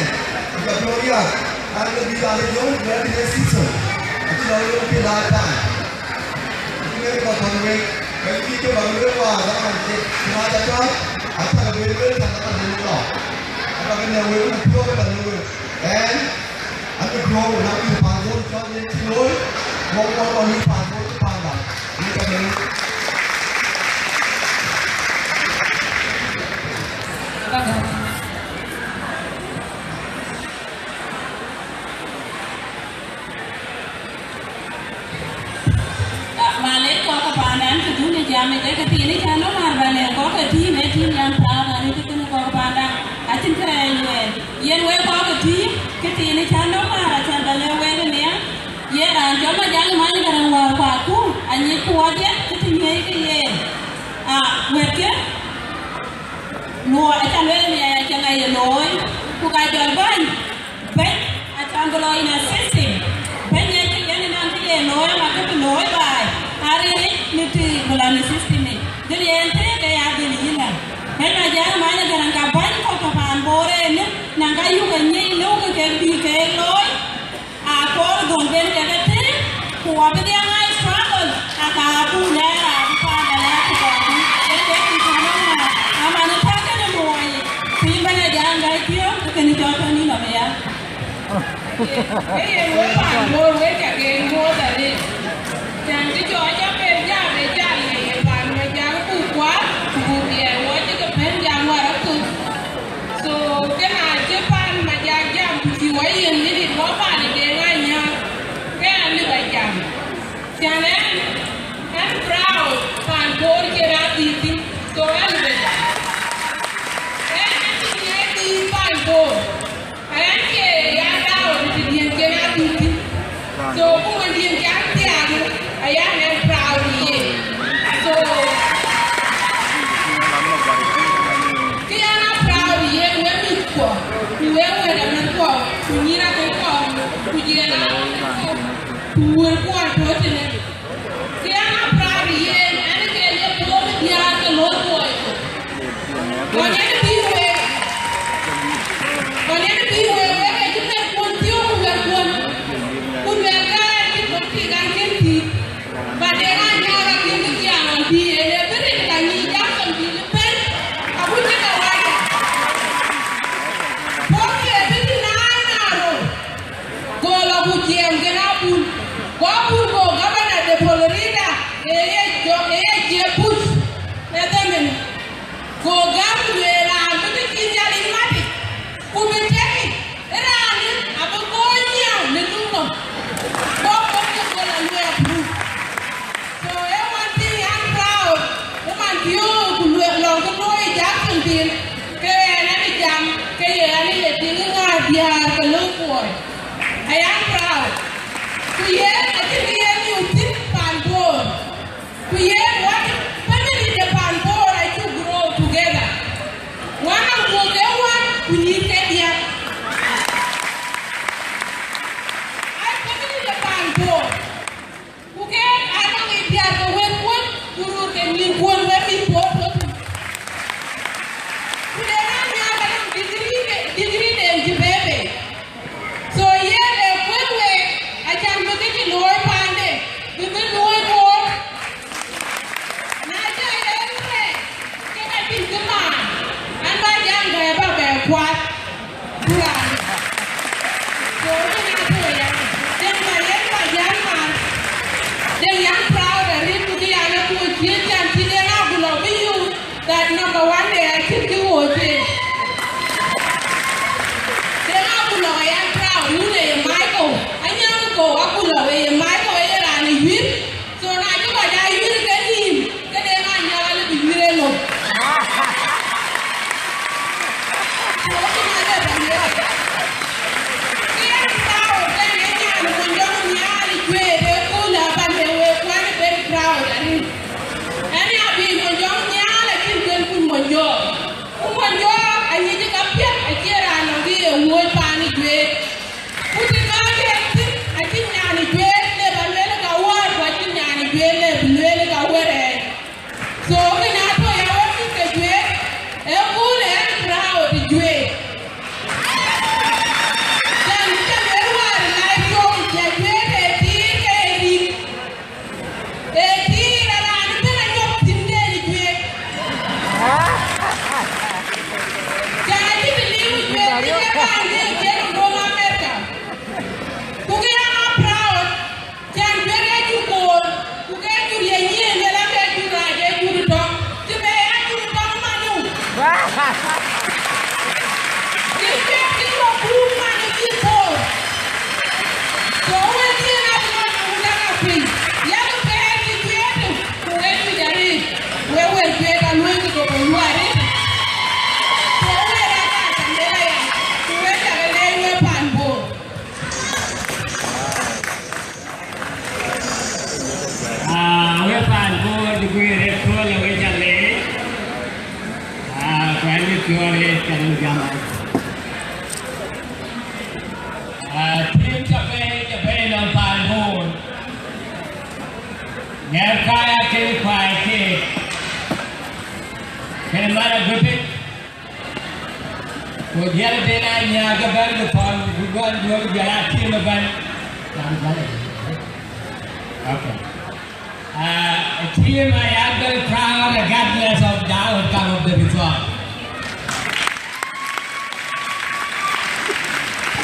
acï lɔ piɔ̈u riääk. An ke bï raan de jɔ̈ɔ̈ny, bï raan de season. Acï lɔ yök pï la taai. Acï lɔ ka thɔ̈n wek. Ka yï ke ba lueel wäär, dhaman ke, na ca tɔ̈, acä ke lueel, lueel, ka dhaman de lɔ. Aba ke ne wek, ku piɔ̈u ke ba ne wek. Ɣɛn, an bï duɔ̈ɔ̈r wën, an bï Paan Bor cɔl yen cï looi, wok wok wok yï Paan Bor cï panda, yïn ka bɛ̈n. Ah, malec kɔc ke panda, an, këdun ë jam ë, ke thiin ë cän nɔm määr ba lɛ̈k kɔc ke tïïm, ë tïïm yan thaar, an, ë të kënë kɔc ke panda, acïn kërɛɛc luɛɛl. Yen wek kɔc ke tïïm, ke thiin ë cän nɔm määr, acän ba lɛ̈k wek ë nhial. Yen raan cɔl Majak Many Gäräŋ wäär kuaku, anyic ku wɔdhie, ke të ŋiɛc ke yen. Ah, wɛ̈tkë, luɔi, acan lueel ë nhial, acan ŋa ye looi, ku ka jɔl bäny. Bɛ̈ny acän bï lɔ in a system. Bɛ̈ny ë cï yen ënɔn cï ye looi, ama kë bï looi baai. Arëëc në tïï bï lɔ në system yic. Dhil yen tëëk ë ya dhil yïn ë. Bɛ̈ny Majak Many Gäräŋ ka bäny kɔ̈k ke paan Bor ënë, na ka yuk anyic lëu ke kek bï kek looi. Akɔɔr dhöŋ ben kek ë tëëk, ku abï dhiaŋ aa struggle, aka abuk lɛɛr abï paan alɛɛr ku kɔɔrku. Ë kek kï cän nɔm määr, ama në tɛ̈k kënë luɔi yic. Piny bɛ̈n a jam gäi thiɔ̈k, ë kënë cɔl tɔ̈ nïn nɔm aya. Ke yen wek paan Bor wek ca gen muɔ̈ɔ̈th arëët. Cän kë cɔɔc aper jam ë jal le ye paan Majak buk kuaar, ku buk diɛɛr wɔ cï ke pɛ̈n jam wäär aköl. So, kënë acï paan Majak jam ku cï wɔ yen minit wɔ paan ë Deŋ Anyaar, ke an lëu ba jam. Cän ɛn, ɛn proud paan Bor cï raan dhil thïn. So, an lëu ba jam. Ɛn, ɛn cï ŋiɛc dhil paan Bor. Ɣɛn cie ya proud të diɛ̈n cïn a dhuk thïn. So, ku wën diɛ̈n cï a thiaak, aya ɣɛn proud yen. So, kë ɣɛn a proud yen, wek mïthkuɔ, ku wek wɛ̈t amïthkuɔ, ku nyïïr akënkuɔ, ku jiɛɛn akënkuɔ, ku wëlkuɔ tɔ̈ tënë. Kë ɣɛn a proud yen, ɣɛn ke ye Bor diäär ke looi luɔi thok. Ɣɔn yen bï Diäär ke Loŋ Kuɔɔr, I am proud. Ku yen acïn kë yen nyuuth thïn paan Bor. Ku yen wɔ family de paan Bor acuk grow together. Wän aguɔ ke wän ku nyïïr ke diäk. Ai family de paan Bor. Ku keek aa nɔŋ ë diäär ke wëëtkuɔn, ku röör ke nyïïrkuɔn wek mïth puɔ̈u puɔ̈u. Ku de raan nhiaar anɔŋ degree de, degree den cï bɛ̈ɛ̈i bei. So yen ee kuëth week, acan bï kë cï looi paande, bï bï looi Bor. Na jai rɛ̈ɛ̈r rɛɛc, ke ka tïŋ cï maan, an, bä jam bɛ bä bɛ kuat. Ku raan. So, kënë atɔ̈ ya. Deŋ ba yen ba jam man. Deŋ yam proud arït ku bï ya lɔ ku cï can cï Deŋ Agulo bï yup that number one de acït kï wo cï. Deŋ Agulo ya proud, wun ë ye Michael. Anyaŋ ko Agulo ë ye Michael ë ye raan ë yuïr. So na cï kɔc aa yuïr ke nïïm, ke Deŋ Anyaŋ alë bï yuïr ëlɔ. So, kënë alë bä lueel. Ke yen proud, ke yen nyan Monyjɔŋ Nhial ë Juëët, ëkööl abä le wek, ku an very proud arït. Ɛn ya bï Monyjɔŋ Nhial acïn kën kuc Monyjɔŋ. Ku Monyjɔŋ aŋic ka piɛth, acie raan nɔŋ kë ye wuɔ̈ɔ̈c paan ë Juëët. Ku të nɔɔk yen thïn, acïn nyan ë Juëët le bä lueel ka wäär, ku acïn nyan ë Juëët le bï lueel ka wërɛɛc. So, kënë atɔ̈ ya wek mïth ke Juëët, ëkööl ë ɛn proud ë Juëët. Can, can wek wäär live show, ya Juëët ee tiit ke ye rin. Ee tiit araan ëbɛ̈n anyɔk thïn den ë Juëët. Can acï të liu ë Juëët, cï ke raan de Juëët ë bɔ̈ America. Ku ke ya proud. Can Juëët ee jur koor, ku ke jur ye nyiëën, luel ake jur rac, ee jur tɔŋ, cï be ya jur tɔŋ manu. Cï Juëët cï lɔ guum manu cï koor. So wek yen abï lɔ ku daŋ apiny, yak pɛɛr cï Juëët, ku wek juëc arëët, wek wek Juëët aluɔ̈ɔ̈i ku dok ë yuaar arëët. So wek aka ka luel aya, ku wek cak leec wek paan Bor. Ah, we paan Bor, dï guiir ë kööl, we ca leec. Ah, ku ɛn bï piɔ̈ɔ̈th ë cän jam. Ah, tim ca bɛ̈ɛ̈i, ca bɛ̈ɛ̈i nɔm paan Bor. Ŋɛ̈ɛ̈r kaya kën kuany keek. Kën man aguëpit. Ku jël den anyaak ëbɛ̈n bï thɔn, bï guɔn juɔ̈k jël a team ëbɛ̈n. Ram jël. Okay. Uh, a team I am very proud regardless of the outcome of the result.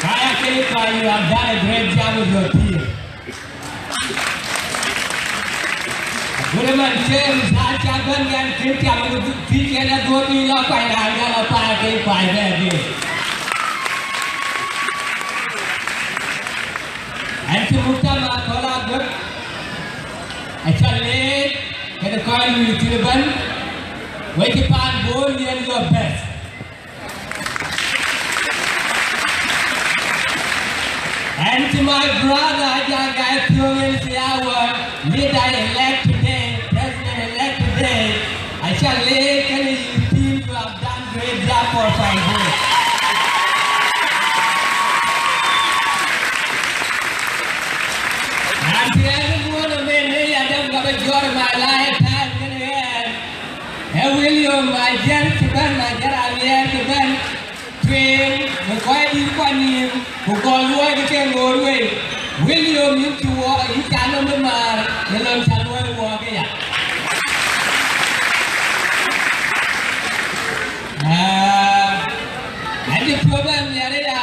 Kaya Kelipa, you have done a great job with your team. Gurman James, aca bɛ̈n ɣɛn kën tiam ë thiëc yen aduɔ̈ɔ̈r bï lɔ kuany raan jɔl apaar ke kuany bɛ̈ɛ̈r bï. Ɛn cï muk tama kɔl agör, aca leec kën kɔc luui thïn ëbɛ̈n, wek cï paan Bor yen your best. And to my brother, Ajak Gai Thiong, is our leader-elect today, president-elect today. I shall lay any team you have done great job for Pangboy. And to everyone, I mean, I don't have a joy in my lifetime. Ë William Majiɛr cï bɛ̈n, Majiɛr Aliɛɛr cï bɛ̈n, tueŋ në kɔc dït kuan nïïm, ku gɔl luɔi ke ke ŋoot wei. William, yïn cï wɔ, yïn ca nɔm ë maar, në lon ca luɔi wɔɔk ëya. Aa, acï piɔ̈u bɛ̈n nhiɛɛr ëya,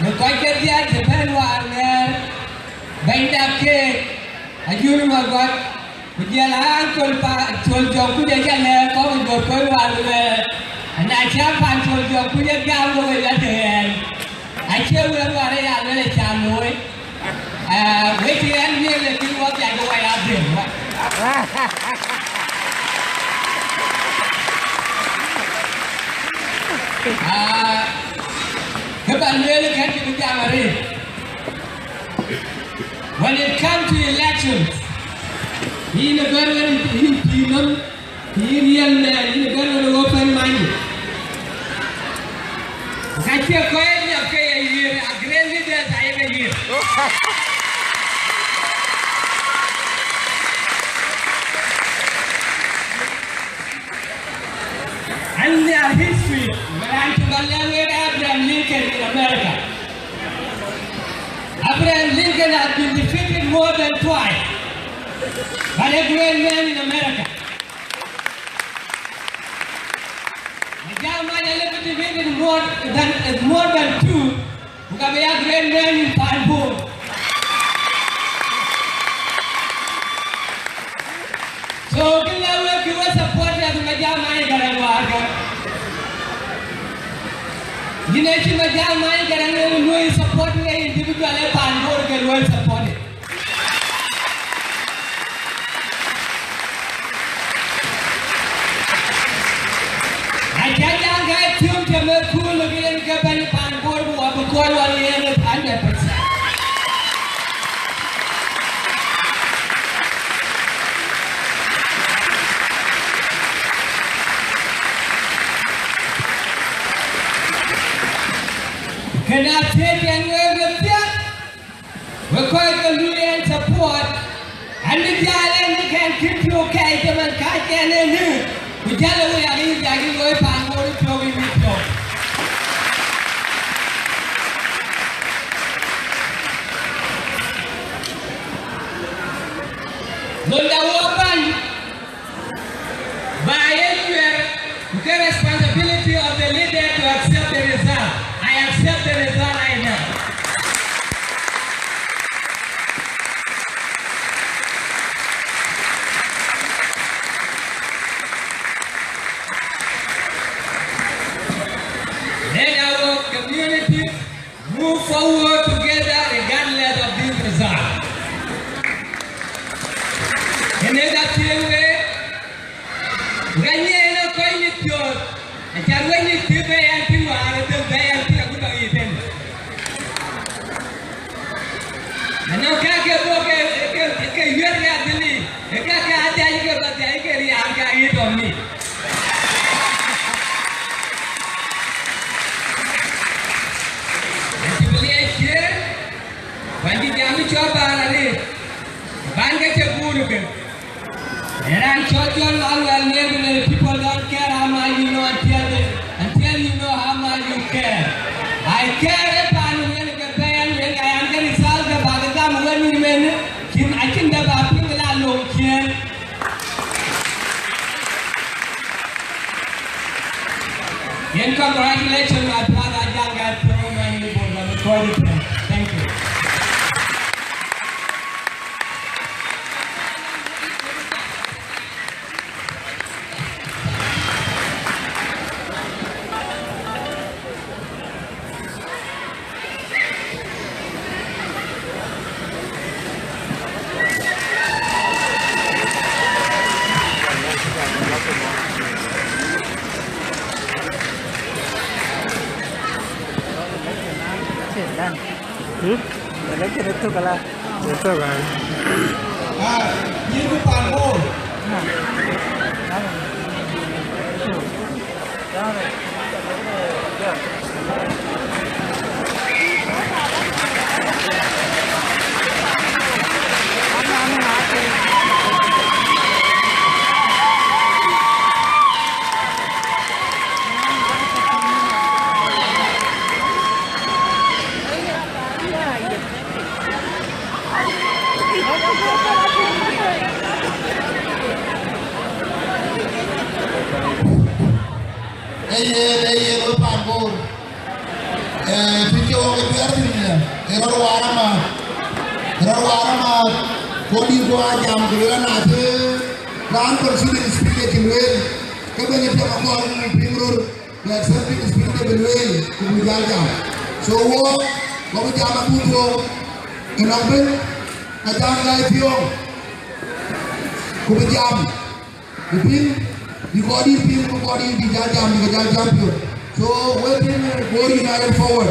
në kɔc ke dhiac cï bɛ̈n wäär ŋɛɛr, bɛ̈ny dap keek, Ajur Magɔt, ku jël a Col pa, Col Jɔŋ Kuc aca lɛ̈k kɔ̈k ë Jɔŋ Kuc wäär ku lueel, na cä pan Col Jɔŋ Kuc ë gam ke wek adëër, acie wek wäär ë ya lueel ë ca looi. Aa, wek cï ɛn wiëëk, lakin wɔ piac ke wɔ ya dhël wä. Aa, Kë ba lueel kɛ̈n cï bï jam arëët. When it comes to elections, yïn ë bɛ̈n wën yïn pïïr nɔm, yïn riɛl mɛɛn, yïn ë bɛ̈n wën open minded. Ka cie kɔc ë nhiäk ke ye yiëër, a great leaders ayek yiëër. And their history, where I took a level Abraham Lincoln in America. Abraham Lincoln has been defeated more than twice, but a great man in America. Majak Mac a little defeated more than, more than two, ku ka bï a great man in Paan Bor. So kë la wek kë we support ya Majak Mac Garaŋ wäär kë. Yïn ë cï Majak Mac Garaŋ ë luɔi support le individual ë Paan Bor ke luɔi support. Aca Jaŋ Gai Thiɔ̈ŋ tɛ̈ mɛt kööl ke yen ke bɛ̈ny Paan Bor ku abï kɔc wal yen hundred percent. Kënë athiëëc ɛn wek we thiëëk, wek kɔc ke luui ɛn support, an bï jäl ɛn bï kɛn kït piɔ̈u kɛɛc cïmën kääc ɛn ënë, ku jäl ë wek yak yï yak yï looi Paan Bor piɔ̈u yï piɔ̈u. Lon da wɔ bäny, ba ye cuɛr, ku ke responsibility of the leader to accept the result. I accept the result right now. Let our community move forward together regardless of this result. Ënë ka thiëëŋ wek, ɣɛn yen ë kɔc nï piɔ̈ɔ̈th, acan wek nï thiëëk bɛ yɛn tïŋ wäär ë dhël bɛ yɛn tïŋ akut bä ɣet tënë. Anɔŋ ka ke bɔ̈ ke, ke, ke yuɛ̈t ke adhili, ë ka ke adhiac ke bä dhiac ke riaan ke aɣet tɔ̈ mi. Acï bï liɛc ciëën, ku acï jam ë cɔl bäär arëët, bän ke cï guur ë ke. Ë raan cɔl John Manuel Nyeŋ, the people don't care how much you know until they, until you know how much you care. I care ë paan wën ke bɛ̈ɛ̈n wën, I am very sad ke bäk gam wën wën, cïn, acïn dɛ bä piŋ la löŋ ciëën. Yen congratulations, my brother Jaŋ Gai Thiɔ̈ŋ, my neighbor, my recording. Thank you. Hmm? Election ëtök ala. Ëtök ai. Ah, yïn ku Paan Bor. Ee yen, ee yen, wek Paan Bor. Eh, të cï wok ë juɛ̈ɛ̈r thïn, eh, ë rɔt waar amääth. Ë rɔt waar amääth, ku dït ku aa jam, ku lueel an, na të raan considering speaker cï lueel, ke bɛ̈ny ë tiam akɔɔr piŋ röt, bï accepting speaker bï lueel, ku bï jäl jam. So, wok, wok bï jam abuk wok, ënɔŋ bï, Ajak Gai Thiɔ̈ŋ, ku bï jam. Ku piŋ, bï kɔc dït piŋ, ku kɔc dït bï jal jam, bï ke jal jam piɔ̈u. So, wek piŋ, eh, Bor United Forward.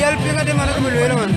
Jal piŋ adï man, kë bï lueel man.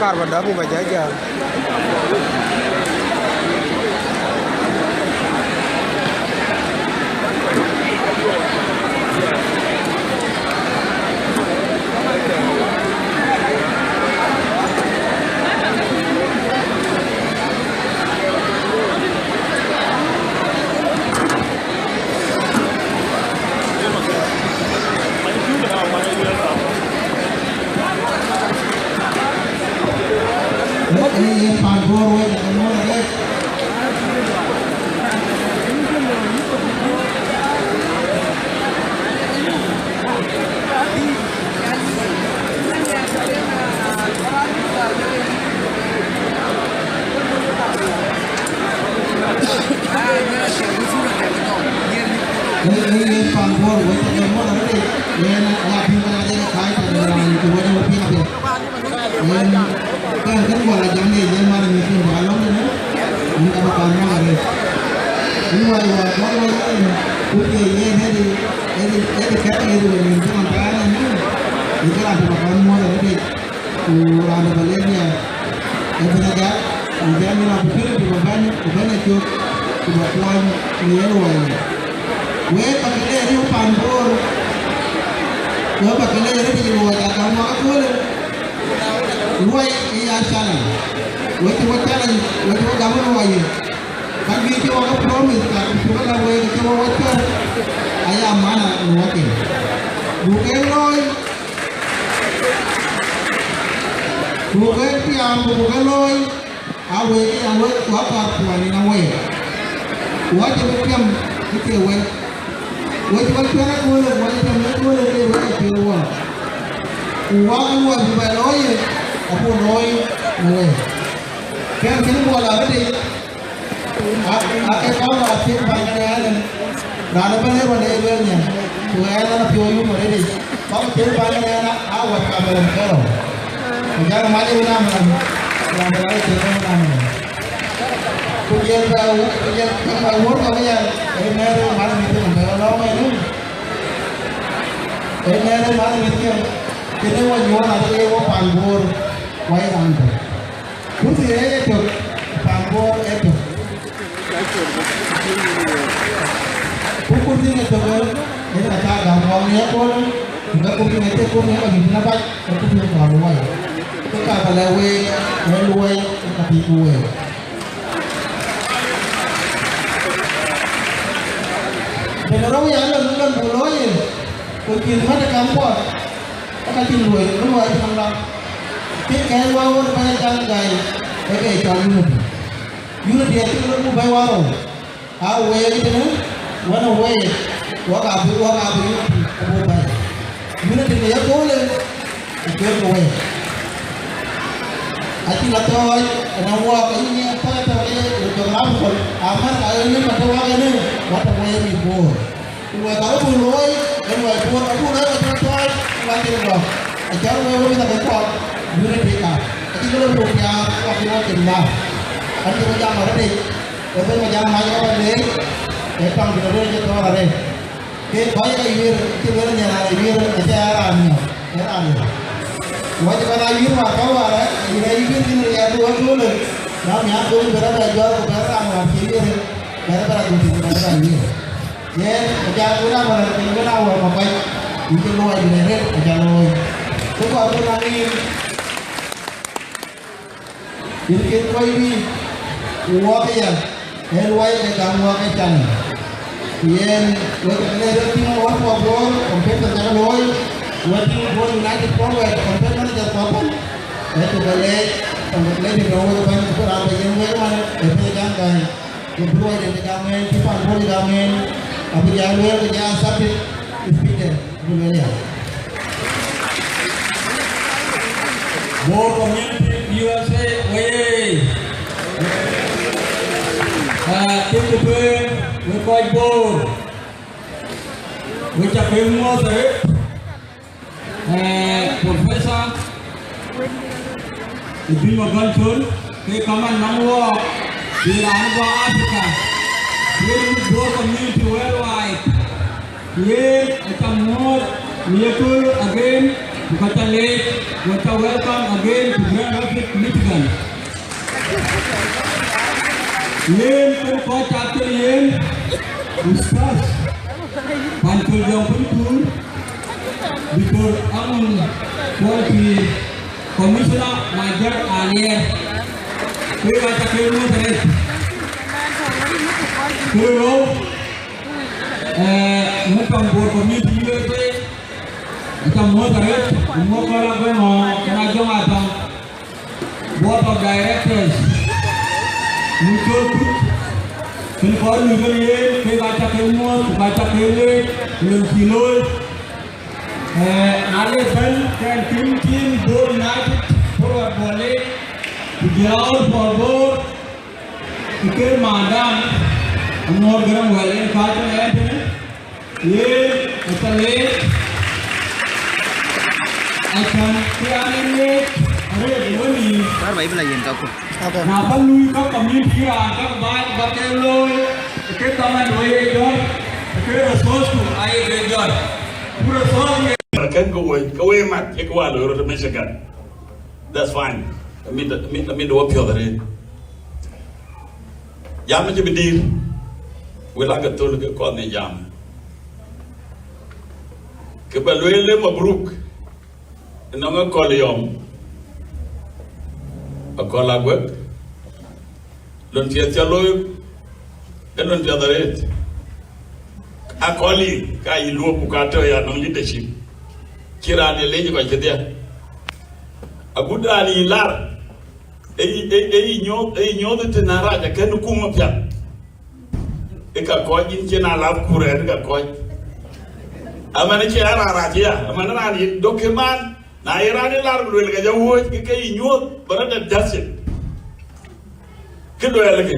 Kaar ba dap ku ba jɔ jam. Ee, ee, yen pan Bor wek, ee, ŋuɔ̈t arëët. Ee, ee, yen pan Bor wek, ee, ŋuɔ̈t arëët. Yen, aya piŋ kɔc adek ë kääc, ee, raan ku wek ë piŋ apiɛth. Yen, kɛn kën wala jam ye, yen man mi tin ba lɔ̈ŋ tënë, yen ka ba kan muɔ̈th arëët. Yen wai wä, wä, wä, wä, ku ye, yen ëdï, ëdï, ëdï kɛ̈k ëdï wën yen cï man tɔ̈ ënë, yen cï raan tɔ̈ ba kan muɔ̈th arëët. Ku raan de Valeria, ë bɛ̈n ajak, ku bɛ̈n yen opportunity ba bɛ̈n, ku bɛ̈n acök, ku ba kuɔny në yen luɔi. Wek ba ke leer ë pan Bor, wek ba ke leer ë piny luɔi, ka gam wak aköölë. Luɔi ë ya challenge. Wek cï wek challenge, wek cï wek gam luɔi. Ka juëc cï wek promise, ka cï wek la wek, cï wek wek cuɛ̈r, aya mana në wek. Buk en looi, buk en tiaam, buk en looi. Awek, awek, wä kɔɔr kuɔny ë na wek. Wä cï bï tiam ë cie wek. Wek cï wek cuɛ̈r aköölë, wä cï tiam ë aköölë ke wek acuëër wä. Ku wä ke luɔi bï bɛ looi ye, abï looi në wek. Kɛn kën buɔl arëët, a, a ke kɔn wä thiëk bäny ke ɛn. Raan ëbɛ̈n ë rɔt ë lueel nhial, ku ɣɛn ɣɛn apiɔ̈u yum arëët. Kɔn cïn bäny ɣɛn aa wät kameran kërou. Ku jal mac ë wën amaran, raan ë rɔt ë cïn ë wën amaran. Ku jël bɛ, ku jël bɛ wuɔ̈r kɔ̈k ë yɛn, ë nɛ̈ɛ̈r ë man ë mïth ë mɛn bɛ lɔ lɔ̈ɔ̈m ë nu. Ë nɛ̈ɛ̈r ë man ë mïth ë, kënë wä nyuɔɔn adï ë wä pan Bor, wä ye raan tök. Kurthi ë ye tök, pan Bor ë tök. Ku kurthi ë tök ë, ë ka cä gam wɔ në ëköölë, ku ka kurthi ë tök, kurthi ë ka juëc në bac, ka kurthi ë kɔɔr luɔi. Ku ka ba lɛ̈k week, ë luɔi, ë ka pïïr ku week. Tënë rou ya lon, lon buk looi, ku cïn mät ë kam kuɔth, ë ka cïn luɔi, ë luɔi cïn lam. Kë kɛ̈ɛ̈c wä ɣöt bɛ̈ny Ajaŋ Gäi, ë ke cɔl unity. Unity acï lɔ buk bɛ̈i warou. Aa week tënë, wën ë week, wak abï, wak abï unity abuk bɛ̈i. Unity në ye köölë, ë cuëëc ke week. Acï lɔ thɔɔc, ënɔŋ wɔɔk, ayï nyiɛɛn thɔɔc tɔ̈ ke ye geographical, America ë lïm atɔ̈ wak ënë, wä tɔ̈ wek mïth Bor. Ku wek ka röt buk looi, ë luɔi Bor, abuk looi wek tɔ̈ thɔɔc, wä cïn dɔ̈k. Acɔl wek wek mïth abï kɔɔr, unity ka. Acï ke lɔ buk piaar, wak cïn wä cïn laar. An cï wek jam arëët, ë bɛ̈ny Majaŋ Mac ka bä leec, ë tɔŋ cïn arëët cï thɔɔr arëët. Ke kɔc ke yuëër, cï lueel nhial raan ë yuëër, acï aa raan nhial, ee raan nhial. Wä cï bɛ̈n aa yuëër wäär ka wäär, ë yïn aa yuëër thïn riɛɛr bï wä köölë, na miäk kööl bï rɔt bɛ jɔ̈ɔ̈r ku bɛ̈n raan wäär cï yuëër, bɛ̈n bɛ rɔt gut thïn bɛ̈n raan yuëër. Yen, aca ku raan wäär piny bï na wä ma kɔc, yïn cï luɔi bï rɛ̈t, aca looi. Ku kɔɔr ku na ŋic. Yïn kën kɔc wïïk, ku wɔɔk aya, ee luɔi ke gam wɔɔk ë can. Ku yen, wek ë le rɔt tïŋ wä puɔ̈k Bor, competitor cak looi, wä tïŋ Bor United Forward, competitor manager kɔ̈k bɛ̈n. Ee tök ë leec, congratulated rou wek bɛ̈n, ku raan bɛ yen wek man, ee piny Ajaŋ Gäi. Ku bï luɔi den cï gam en, cï pan Bor cï gam en, abï jal lueel, ku jal accepted speaker. Bor Community U S A, weye! Ah, kek ku tueŋ, wek kɔc Bor, wek ca ke muɔ̈th arëët. Eh, Professor Ibino Galchol, ke kaman nɔŋ wɔɔk, bï raan bɔ̈ Africa, bï Bor Community worldwide. Yen aca muɔ̈th në yeköölë again, Ku ka ca leec, we ca welcome again to Grand Rapids, Michigan. Yen kën kɔc ca thil yen, Ustaz Pancol Jɔŋ Piny Kuur, Doctor Amun Kuɔl Tuiir, Commissioner Major Alier, ke ka ca ke muɔ̈th arëët. Kërë rou, eh, Mukam Bor Community U S A, aca muɔ̈th arëët, muɔ̈th kɔc la bɛ̈n ɣɔn, kën a jɔŋ a thɔŋ. Board of Directors, Mucol Kut, kën kɔc nu kën yen, kek aca ke muɔ̈th, ku ka ca ke leec, lon cï looi. Eh, na le bɛ̈n, kɛn tim, tim Bor United, Forward Bor League, ku jɔl Aɣɔr Bor Bor, ku ke madam, aŋuɔ̈r gërëm wɛl en ka cïn ɛn tënë. Yen, ë tha leec, acan kë an en leec, arëët ë wenïïm. Bar ba ibla yen kaku. Okay. Na ba lui ka community raan ka ba, ba ke looi, ke dhaman wei e jɔt, ke resource ku aye ke jɔt. Ku resource ye. Kën ke woi, ke woi mat, ye ke wa looi rot Michigan. That's fine. Amit, amit, amit wɔ piɔ̈th arëët. Jam cï bï dïïr, wël ake thöl ke kɔn ë jam. Kë ba lueel ë mabruk, ënɔŋ Akɔl Yɔm, Akɔl Aguek, lon piɛth cä looi, ë lon piɛth arëët. Akɔl yï, ka yï luɔp ku ka tɔ̈ ya nɔŋ leadership. Cï raan ye leec kɔc kedhie. Agut raan yï lar, ë yï, ë, ë yï nyuɔɔth, ë yï nyuɔɔth ë tënë rac akën kum apiath. Ë ka kɔc yïn cïn a lath ku rɛ̈ɛ̈r ë ka kɔc. Aman ë cï a raan rac ya, aman raan yï dök ke man, na ye raan ë lar ku luel ka jɔ wuöc, ke ke yï nyuɔɔth, bä rɔt dɛ däthcin. Kë luɛɛl kë.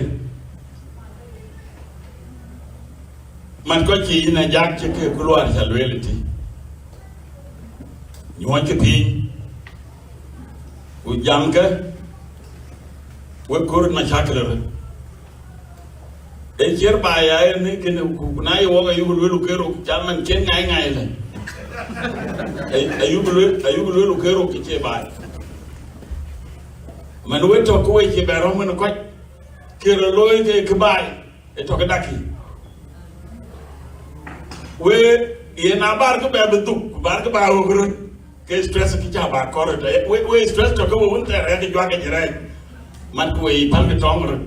Man kɔc cï yïn a jak cï ke ku luaar ca lueel ë tï. Nyuɔɔckë piny, ku jamkë, wek kör macakël röt. Ee cier ba ya en ni kënë, ku, ku na ye wok ayuk lueel u kerok, ca man cien ŋai ŋai lë. Ay-, ayuk lueel, ayuk lueel u kerok ke cie baai. Man we tɔ̈ ku we cie bɛ rɔ̈m wën kɔc, ke rɔ looi ke kë baai, ë tɔ̈ ke dak yï. We, yen a bar kë bɛ bï dhuk, ku bar kë ba wok röt, ke stress kë ca ba kɔr röt. We, we stress tɔ̈ ke we wun thɛɛr rɛ̈k juak ke jërɛɛc. Mat ku we yï päl kë tɔŋ röt.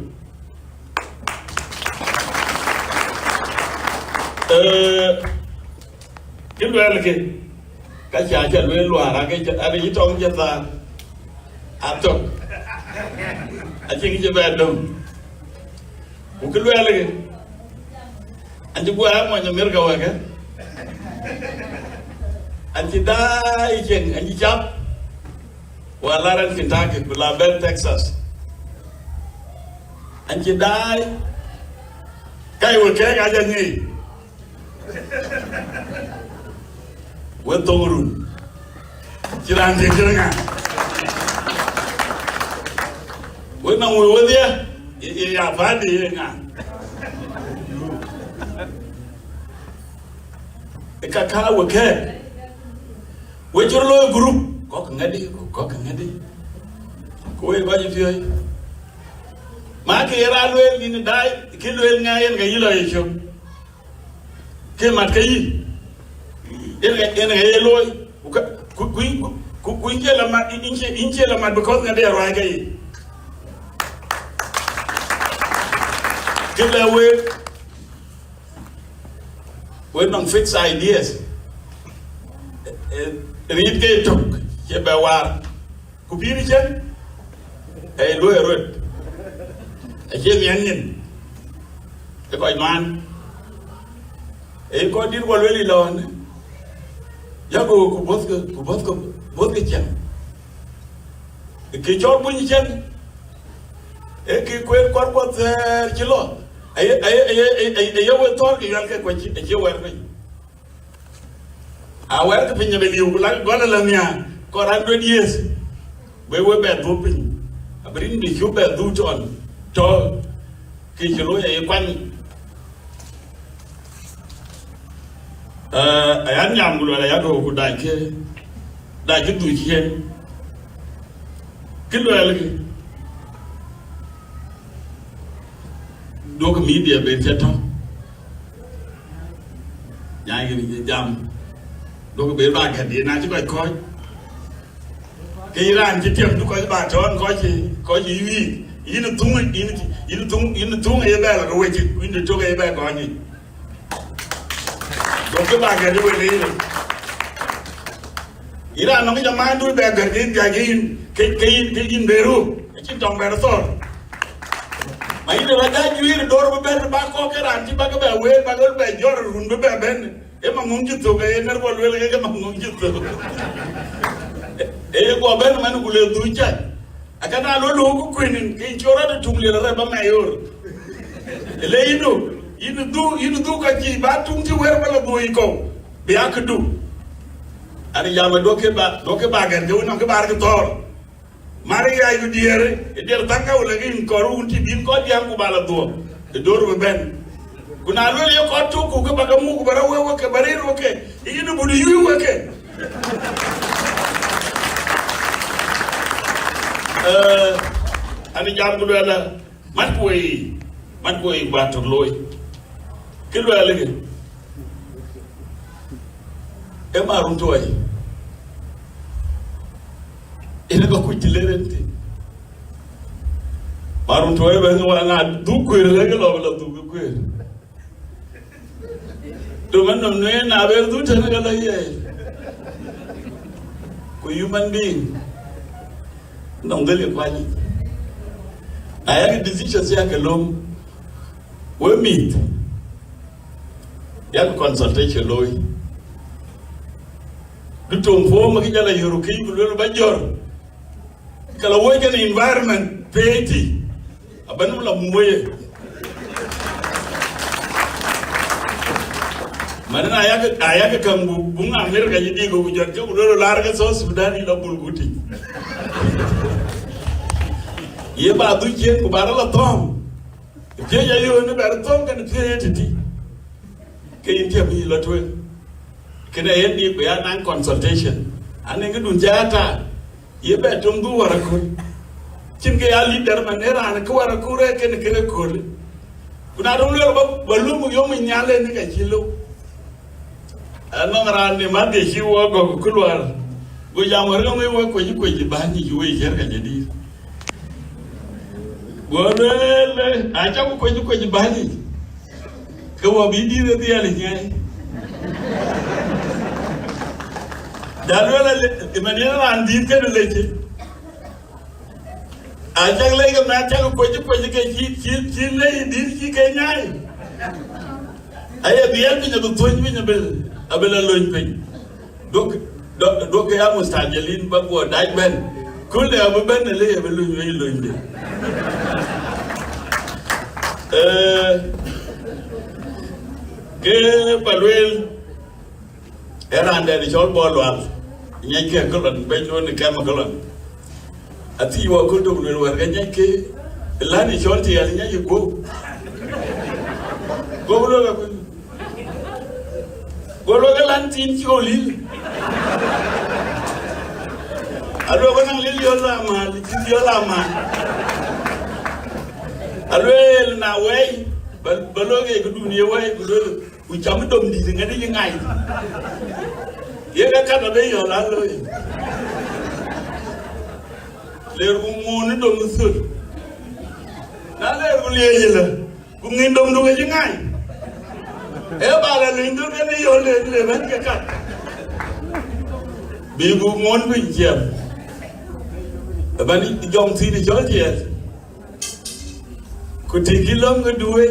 Eh, kë luɛɛl kë, ka ca ca lueel luaar, ake ca, ake yï tɔŋ ca thaar. Athök. Acïn kë cï bɛ döŋ. Ku kë luɛɛl kë, an cï guɔ ya mony America wɛ̈kë. An cï daai cieŋ, an cï cap. Wa lar an Kentucky, ku la bɛ̈n Texas. An cï daai, ka ye we kɛ̈ɛ̈k aca ŋic. We thoŋ run. Cï raan thiëk cï ŋa. We nɔŋ we wedhie, ye, ye ya pande ye ŋa. Ë ka ka we kɛ̈ɛ̈k. We cï rɔ looi group, kɔ̈k ŋädi, kɔ̈k ŋädi. Ku we kɔc piööc. Ma ke ye raan lueel yïn daai, kë lueel ŋa yen ka yï lɔ ye cök. Ke mat ke yï. Yen ka, yen ka ye looi. Ku ka, ku, ku, ku, ku yïn cie la mat, yïn cie, yïn cie la mat because ŋädi aruai ke yï. Kë lɛ we, we nɔŋ fixed ideas. Eh, eh, rit ke tök, cie bɛ waar. Ku pïïr cieŋ, ee luɔi röt. Acie miɛt nyin, ë kɔc man. Ee kɔc dït wɔ lueel ë lɔ̈ɔ̈në, yak ku, ku bɔ̈thkë, ku bɔ̈thkë, bɔ̈thkë cieŋ. Kë cɔl buny cieŋ, ee kë kueer kɔɔr kuɔ thɛɛr cï lɔ. Aye, aye, aye, aye, aye we thɔ̈r kë yuɛl ke kuɔc, acie wɛɛr piny. Awɛɛrkï piny abï liu, ku lak gɔl ëlä nhiaar, kɔɔr hundred years, bï we bɛ dhuk piny, abï rin bï cuk bɛ dhuk cɔl tɔ̈, kë cï looi aye kuany. Eh, ayan nyam ku luɛl aya dou ku dac ke, Da cï dhuc ciëën, kë luɛɛlkï, duɔ̈kkë media ben cä tɔ̈, nyaai kën jam, duɔ̈kkë ben ba gɛ̈t, yen acï kɔc kɔ̈ɔ̈c. Ke yïn raan cï tiɛm du kɔc ba tɔ̈ɔ̈n kɔc cï, kɔc cï wiik, yïn ë thuŋ, yïn, yïn ë thuŋ, yïn ë thuŋ aye bɛ lɔ ke wec, ku yïn de tök aye bɛ gɔny yic. Duɔ̈kkë ba gɛ̈t ë wël ë yïn. Yïn raan nɔŋ jɔ maandu bɛ gɛ̈t ke yïn dhiac ke yïn, ke, ke yïn, ke yïn bɛ ruu, acïn tɔŋ bɛ rɔ thɔɔr. Ma yïn rɔ ja juiir door bï bɛ̈n ba kɔ̈k ke raan cï ba ke bɛ wëër, ba ke bɛ jɔt run bï bɛ bɛ̈n. Ë maŋuŋ cï thök, ë ner bɔ lueel ke maŋuŋ cï thök. Ë ye guɔ bɛ̈n man ku le dhuc cac. Akëna lɔ lɔ ku kuën in, ke yïn cï rɔt ë tuŋ liel rɛp ba mɛi ɣöör. Ë le yïn du, yïn du, yïn du ka cï ba tuŋ cï wër ba lɔ dhuöi kɔ̈u, bï a këdu. An jam ë duɔ̈kkë ba, duɔ̈kkë ba gɛ̈t ke wën nɔm kë ba rɔt thɔɔr. Mar ë yai ku diëër, ë diɛɛr thaŋ ka wël ke yïn kɔɔr wun cï bïn kɔc diäŋ ku ba lɔ dhuɔ̈k, ë door bï bɛ̈n. Ku na luel ye kɔc tök ku ke ba ke muk, ba rɔ wek wek ke, ba rëër wek ke, yïn ë bun ë yuc wek ke. Eh, an jam ku luɛɛl, mat ku wei, mat ku wei ba tök looi. Kë luɛɛl ke, ë marun tuɔi, ënë ka kuc të le ren thïn. Marun tuɔi bɛ̈n ë wala na dhuk kueer, lek lɔ, lɔ dhuk kueer. Duman nɔm nueen na ber dhuk tënë ke lɔ ye. Ku human being nɔm dhil ye kuany. Na yak decisions yak ke lom, we mïth, yak consultation looi. Du tom pom ke jala yoru ki ku luel ba jor. Kala woi kën environment peeti. Aban la muoye. Mana na yak, a yak kam bu, bu ŋa America yi digo ku jot ke ku luel lar ke South Sudan ila bul guti. Ye ba du chen ku bara la thom. Thiëëc ayö në bɛ̈r thöŋ kën thiëëc ë tëtï, ke yïn tiɛ̈m yï lɔ tueŋ. Kënë yen bï ku ya naŋ consultation. Anëŋ këdun cä ya taar, ye bɛ töŋ dhuk wär aköl. Cïn ke ya leader man ë raan kë wär aköl rɛɛc kën kën aköl. Ku na döŋ lueel ba, ba lum yom ë nhial en ka cï lëu. Anɔŋ raan në madhie cï wɔ gɔ̈k kë luaar, go jam wär ke wek kuec kuec bäny yic wei ciɛ̈r ka jadït. Go lueel, acä ku kuec kuec bäny yic, ke wɔ bï dïït ë dhiɛl ë nyiɛɛi. Ja lueel, ëmën yen raan dïït kënë lec. Acäk lec ke mɛn, acäk kuec kuec ke cï, cï, cï lec dït cï ke nyaai. Aye dhiɛl piny abï thuöny piny abï, abï la lony piny. Duɔ̈k, duɔ̈k, duɔ̈k ke ya mustajilin ba guɔ dac bɛ̈n. Kul de abï bɛ̈n ë lec abï lony wei lonyde. Eh, ke ba lueel, Ë raan dɛ̈t cɔl Bol Lual, nyiɛckë këlɔn, bɛ̈ny duön ë kɛm këlɔn. Athii wɔ köl tök luel wär ke nyiɛckë, län ë cɔl Tiɛɛl nyiɛckë guöp. Guöp luel akuc. Guöp luel ke län thiin cï ɣo lil. Aluel ke naŋ lil yɔl amäl, cï yɔl amäl. Aluel na wɛ̈i, ba, ba luel ke këdun ye wɛ̈i, ku luel. Ku cam dom dït ŋɛ̈t yï ŋai. Ye ka kat abë yɔl a looi. Ler ku ŋuɔ̈ɔ̈n dom thöl. Na ler ku liec ëlë, ku ŋïn dom du ke cï ŋai. Ee ba la luny dhöl kën yɔl le, le bɛ̈n ke kat. Bï ku ŋuɔ̈ɔ̈n piny ciɛm. Ëbɛ̈n jɔŋ thïn cɔl Tiɛɛl. Ku tik kï lɔ̈m ke duëëi.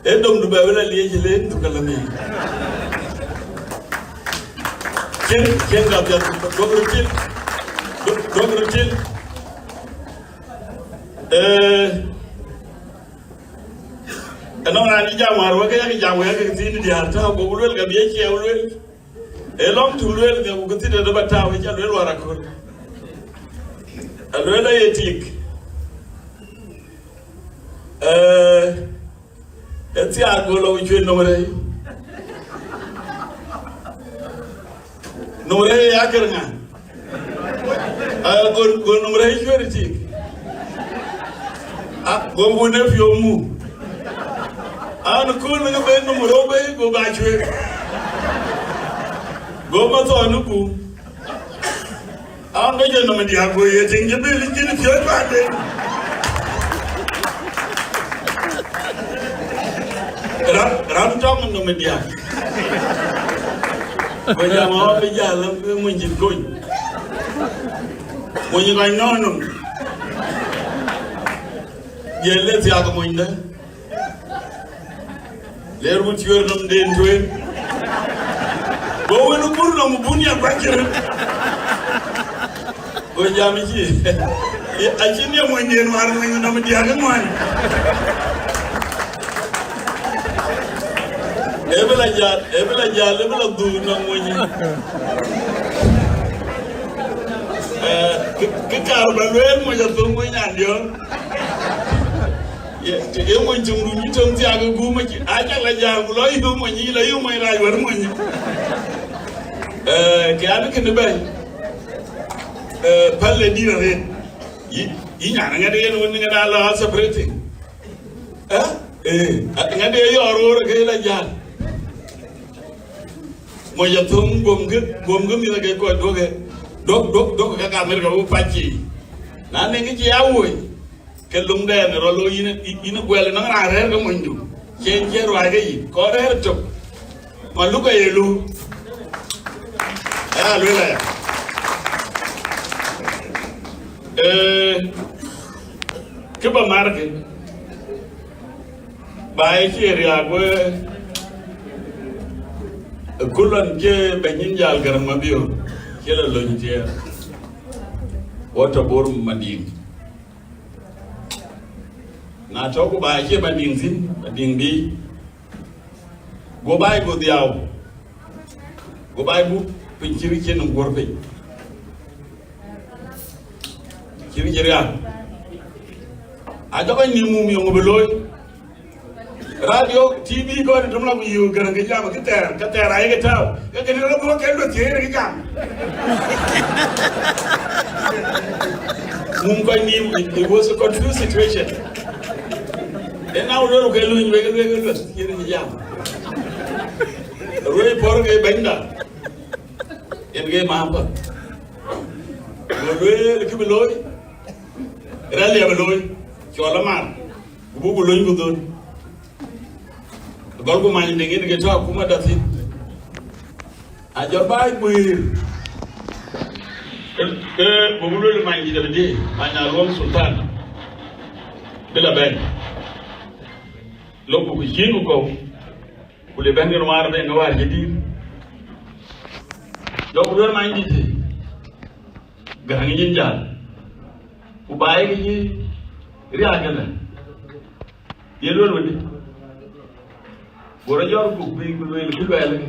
Ee dom du bɛ wël aliec le du ka lami. Cien, cien ka piɛth, duɔ̈k röt cil. Duɔ̈k röt cil. Eh, ënɔɔn raan cï jam wäär wek, ke yak jam wek, ke thiin diäär tääu, go luel ka bï acie luel. Ee lɔŋ tu luel, ke ku thiin de ba tääu, ca luel wäär aköl. Aluel aye tik. Eh, ë thiaak go lɔ cuet nɔm rɛ̈i. Nɔm rɛ̈i ya kër ŋa? Ah, go, go nɔm rɛ̈i cuëër tik. Ah, go, go nephew mu. An kööl ke ben nɔm rou bei, go ba cuëër. Go ma thɔn ku. An ke jɔ nɔm diäk, go ye tiŋ jɔ bil cïn piɔ̈ɔ̈c paanden. Ram, ram tɔŋ nɔm diäk. Go jam ɣɔn bï jäl, mony cït kony. Mony kɔc nɔn nɔm. Ye le thiak monyde. Le rut cuëër nɔm den tueŋ. Go wën ë kur nɔm bun ya kuac cï röt. Go jam cï. Acïn ye mony den war mony nɔm diäk ŋuan. Ë bï la jäl, ë bï la jäl, ë bï la dhuk nɔm mony. Eh, kë, kë kaar ba lueel mony athöŋ mony andiɔ̈ɔ̈k. Ye, të ye mony töŋ dun cï töŋ thiak ë guum acï, acä la jäl, ku lɔ yï mony, yï la yï mony rac wär mony. Eh, kë an kënë bɛ̈ny. Eh, päl ë dït arëët. Yï, yï nyan ŋäde yen wën ŋäda la separating. Eh? Eh, ŋäde yɔɔr roor ke la jäl. Mony athöŋ guömkë, guömkë mïth ke kɔc duɔ̈kë. Duɔ̈k, duɔ̈k, duɔ̈k ka ka Amerika wë pac cï. Na nɛŋ kë cï ya woi. Ke luŋdɛn rɔt looi yïn, yïn guɛl nɔŋ raan rɛ̈ɛ̈r ke monydu. Cien cie ruac ke yïn, kɔn rɛ̈ɛ̈r tök. Ma luk aye lu. Aya lueel aya. Eh, kë ba markë. Ba ye cie riääk we, kulɔn cie bɛ̈ny nyin jäl Garaŋ Mabiöör, cie la lony tiɛɛr. Wɔ tɔ Bor Madiŋ. Na tɔ ku ba cie Madiŋ thïn, Madiŋ bï. Go baai go dhiau. Go baai buk piny cï rïc cïn guɔ̈r piny. Cï rïc riääk. Ajɔk anïm mum yöŋ bï looi. Radio, T V kɔn tum la ku yïu Garaŋ ke jam, kë thɛɛr, kë thɛɛr ayek tääu. Ke kënë rɔt dhuɔ̈k ke lueth thiëëc ke jam. Mum kɔc nïïm, it, it was a confused situation. Ëna wä luel ke luny wek, wek, wek, wek, yen ke jam. Ruëëc pɔ̈r ke bɛ̈nyda. Yen ke maam bä. Go lueel kë bï looi. Rɛ̈l ya bï looi. Cɔl amar. Ku buk ku lony ku dhöl. Gɔl ku many de ŋic ke tɔ akuma da thïn. A jɔ baai guiir. Ke, ke buk luel many dït abï dï, many Aluɔŋ Sultan. Bï la bɛ̈n. Lok ku cïn ku kɔ̈u. Ku le bɛ̈n ke nuaar de ŋa wäär cï dïïr. Jɔ ku luel many dït. Gäŋ nyin jäl. Ku baai ke yï riääk ëlë. Ye luel wëdï. Go rɔt jɔt ku bï ku lueel kë luɛɛl ke.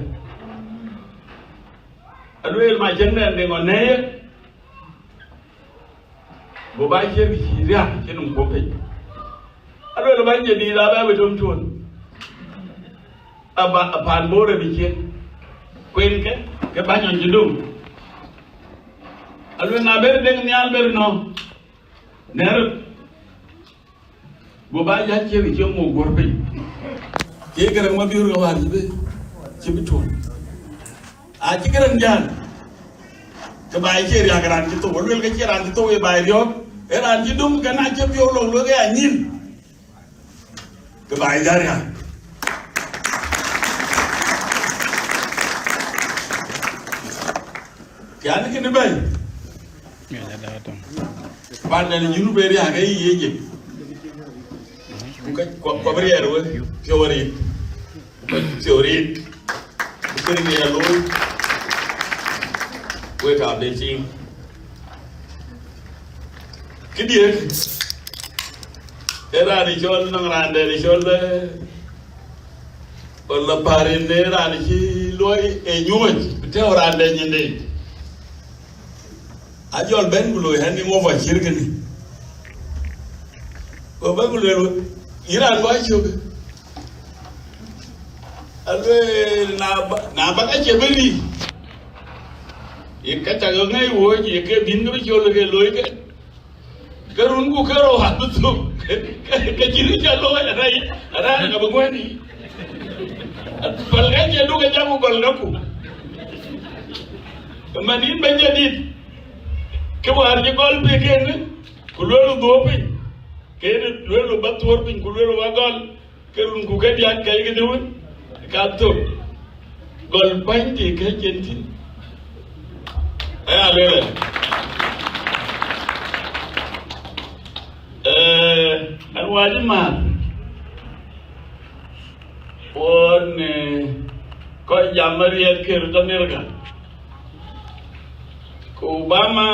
Alueel ma cäŋ dɛn de ŋɔ nɛ̈ɛ̈i ye. Go ba ciëër kë cï riääk cï nɔm kuɔ̈p piny. Alueel ba nyɛ dïït abɛ bï töm tuɔ̈n. Aba, apan Bor ë bï ciëën. Kuenkë, ke bäny ɣɔn cï döŋ. Alueel na ber dek nhial ber nɔ̈k. Nɛ̈r. Go ba jäl ciëër cï muk guɔ̈r piny. Ke Garaŋ Mabiöör ke wäär cï bï, cï bï tuɔ̈n. Acï Garaŋ jäl. Ke ba ye cie riääk raan cï thou, aluel ke cie raan cï thou ye ba ye riɔ̈ɔ̈k. Ee raan cï döŋ ke na cï piɔ̈u lok luek ë anyïn. Ke ba ye jäl riääk. Ke an kënë bɛ̈ny. Pan dɛn Junub ë riääk ë yic Egypt. Ku ka, ku, ku abï riɛɛr we piɔ̈u arëët. Ku ka piɔ̈u arëët. Ku kënë ya looi. Wek abï tïŋ. Këdiëk. Ee raan ë cɔl nɔŋ raan dɛn ë cɔl, eh, wala päär yen ee raan cï luɔi ë nyuɔ̈c, bï tɛ̈ɛ̈u raan dɛn nyin dɛn. Ajɔl bɛ̈n ku loi handing over cït kënë. Go bɛ̈n ku lueel, yïn raan kɔc cök. Alueel, na ba, na ba ka cie bï lïï. Ye ka cak ŋäc wööc, ye ke bïn ke bï col ke looi ke. Ke run ku ke rou abï thök. Ke, ke cïn ca looi arɛɛc, arɛɛc ka bï guɛ̈n yic. Pälkë cie du ke jam ku gɔl ke ku. Man yïn Bɛ̈ny Jadït, ke wäär cï gɔl pïïr kenë, ku lueel dhuöör piny, kenë lueel ba thuöör piny, ku lueel ba gɔl, ke run ku ke diäk ke këdë wën, ka thök. Gɔl bäny të ke cen thïn. Aya lueel. Eh, an wadi ma. Won, eh, kɔc jam Mariɛth Kër tɔ America. Ku Obama,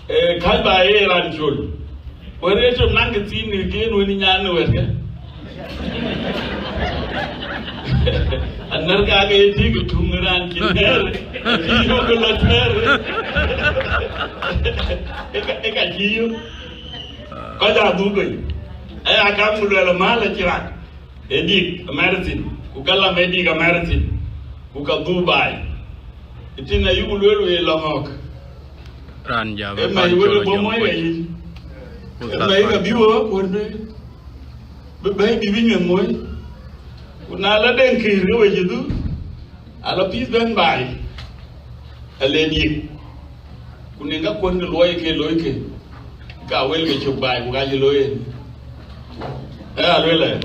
eh, kac ba ye raan col. Wën rëër tök naŋ kë thiin në kën wën nyan në wɛ̈tkë. Anär ka ke ye tik tuŋ raan cï nɛ̈r, cï yök lɔ tuɛ̈r. Ë ka, ë ka cï yök. Kɔc aa dhuk bei. Aya kam ku luɛl mal acï rak. Ë dik amɛ̈r thïn, ku galam ë dik amɛ̈r thïn, ku ka dhuk baai. Ëtïn ayï ku lueel wëë lɔ ŋɔ̈k. Raan jam ë mɛc wël bɔ mɔc ka yïn. Ë mɛc ka bï wëë kuöt bï, bï bɛ̈i bï bï nyuɛth mɔc. Ku na la deŋ kër ke we cï dhuk, ala pïth bɛ̈n baai. Ale dik. Ku në ka kuöt ke luɔi ke looi ke. Ka wel ke cök baai ku ka cï looi en. Ë alueel ë.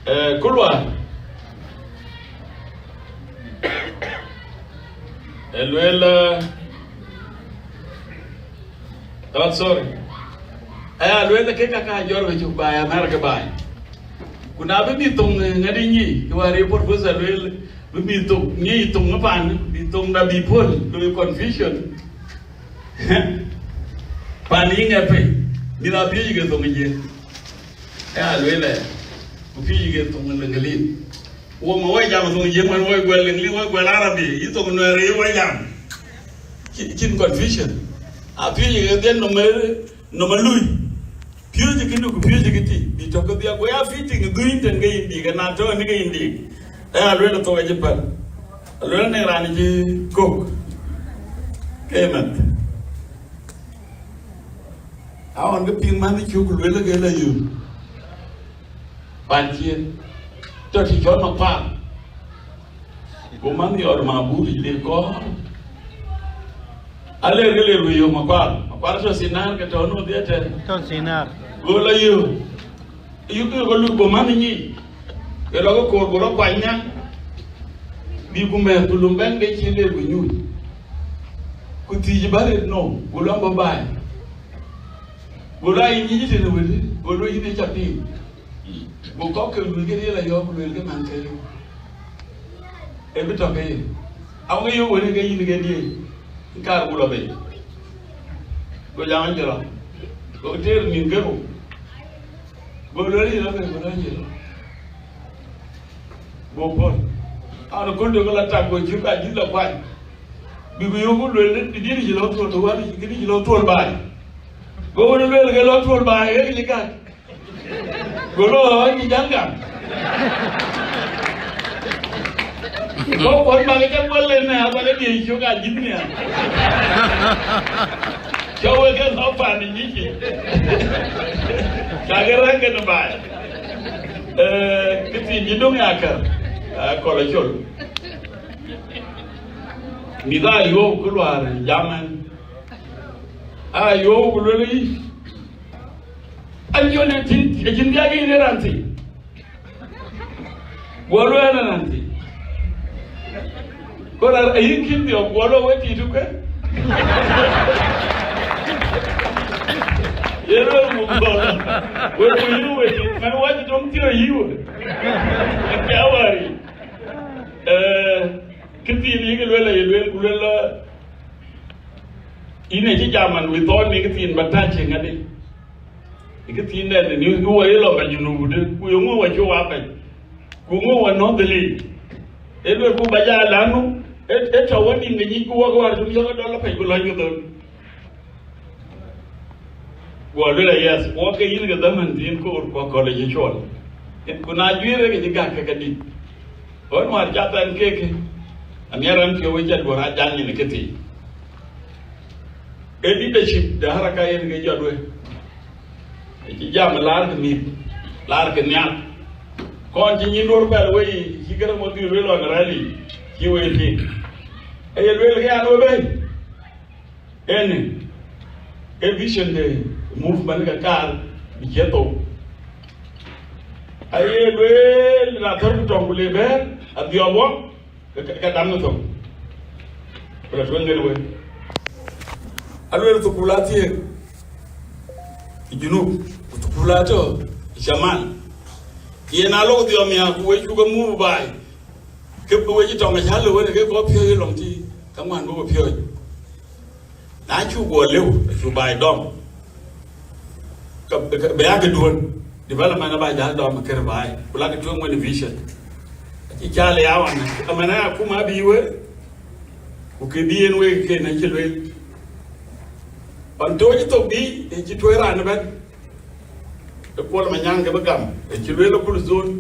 Eh, kulwa. Ë lueel, eh, oh, sorry. Ë alueel ke ka ka jɔr ke cök baai, amɛ̈r ke baai. Ku na bï bï thoŋ, eh, ŋadi nyi, ke wär ye professor lueel, bï bï thoŋ, nyi thoŋ ë pan, bï thoŋ da bï pol, looi confusion. Pan yï ŋɛ pei, mïth apiööc ke thoŋ ë jiëk. Ë alueel ë, ku piööc ke thoŋ ë Leŋlith. Wo ma wɔ jam thoŋ ë jiëk man wɔ guɛl Leŋlith, wɔ guɛl Arabi, yï thoŋ Nuɛɛr ye wɔ jam. Cïn, cïn confusion. Apiööc ke dhiën nɔm ë, nɔm ë lui. Piööc këdu ku piööc këtï, bï tɔ kedhie, go ya fitting ë dhuëëny tën ke yïn dik, ë na tɔ në ke yïn dik. Ë alueel thok acï päl. Alueel në raan cï kok. Ke mɛth. Aɣɔn ke piŋ man cuk lueel ke la yum. Pan cien. Tɔ cï cɔl Makuar. Go man yɔɔr Mabur le kɔɔr. Aler ke le wëë yök Makuar. Makuar tɔ Sinar ke tɔ nu dhiëëtën. Tɔ Sinar. Go la yök. Yuk ke go luk go man nyi. Ke lɔ ke koor go lɔ kuany nyan. Bï ku mɛ̈ɛ̈r ku lum bɛ̈n ke cï le ku nyuc. Ku thiic bä ret nɔm, go lɔ bä baai. Go lɔ yïn nyic tënë wëdë, go lɔ yïn ë ca piŋ. Go kɔk ke luel ke riël ayɔɔk, ku luel ke man ke. Ë bï tɔ ke ye. Awä ke yök wënë ke yïn ke diëëc, kaar ku lɔ bei. Go jam an jɔlɔ. Go teer nïn ke rou. Go luel yïn lɔ bei, go lɔ yïn lɔ. Go pɔ̈l. An köl de ke lɔ tak, go cï ka jïth lɔ kuany. Bï ku yök ku luel, dït cï lɔ thuöl, të wän, dït cï lɔ thuöl baai. Go wën luel ke lɔ thuöl baai, ke cï gak. Go lɔ ɣɔn cï jäl gam. Go kuɔn bak cä guɔl le nɛ, abak diëc cök a jïth nhial. Cä wek ke lɔ pan ë nyic. Cä ke rɛ̈k ke në baai. Eh, kë thiin cï döŋ ya kär, eh, kɔl acol. Mïth aa yöök kë luaar jam ɛn. Aa yöök ku luel yic. An jɔn ë tïŋ, ë cïn dhiak yïn ë raan thïn. Guɔ lueel ë raan thïn. Ku raan ayï kïn dhiɔp guɔ luɔ we tiit ke. Ye lueel muk guɔ luɔ. We ku yï we tiit, man wac döŋ thiɔ̈k yï we. Akia wäär yic. Eh, kë thiin yïk lueel aye lueel ku lueel, eh, yïn acï jam man wï thɔɔn në kë thiin bä tac cï ŋadï. Ë kë thiin dɛn ë niu ku wɔ ye lɔ ka Junub dë, ku ye ŋö wɔ cï wa pɛc, ku ŋö wɔ nɔ̈k dhël yic. Ë lueel ku bä ja lanu, ë, ë tɔ wä nïn ke nyic ku wɔ ke war cï yɔ̈k ë dɔl apɛc ku lɔc ke dhöl. Guɔ lueel a yes, wɔ ke yïn ke dhaman thiin koor ku akɔ̈l ë cï cuɔl. Ku na juëër ke cï gäk ke ke dït. Ɣɔn wäär cath ɛn keke. Amiɛt raan piɔ̈u wek ca duɔ̈r ajaŋ nyin ë këthiin. Ee leadership de haraka yen ke jɔt we. Acï jam laar ke mïth, laar ke nhial. Kɔn cï nyin duɔ̈r pɛl wei, cï Garaŋ Mabior lueel ɣɔn rɛ̈ɛ̈r yic, cï wei piŋ. Aye lueel ke an we bɛ̈i. Ënë, ee vision de movement ke kaar bï cie thou. Aye lueel na thär ku tɔŋ ku le bɛ̈ɛ̈r, adhiɔp wɔ, ke, ke, ke dam në thok. Ku la tueŋ ŋen wei. Alueel thukul athiëëk ë Junub, ku thukul atɔ̈ ë Shamal. Yen alok dhiɔm ya, ku wek cuk e move baai. Ke bï wek cï tɔŋ acä lëu wën, ke kɔc piɔ̈ɔ̈c ë lɔŋ tï, ka ŋuan bï we piɔ̈ɔ̈c. Na cuk guɔ lëu, acuk baai dɔm. Ka, ka, bï ya ke duön, development aba jal dɔm kër baai, ku la ke tueŋ wën vision. Acï cal ya wan, amɛn aya akuma abï we, ku ke bï yen wek ke na cï lueel. Ɣɔn tooc thok bï, ë cï tueŋ raan ëbɛ̈n. Ë Kuɔl Manyaŋ ke bï gam, ë cï lueel akul zone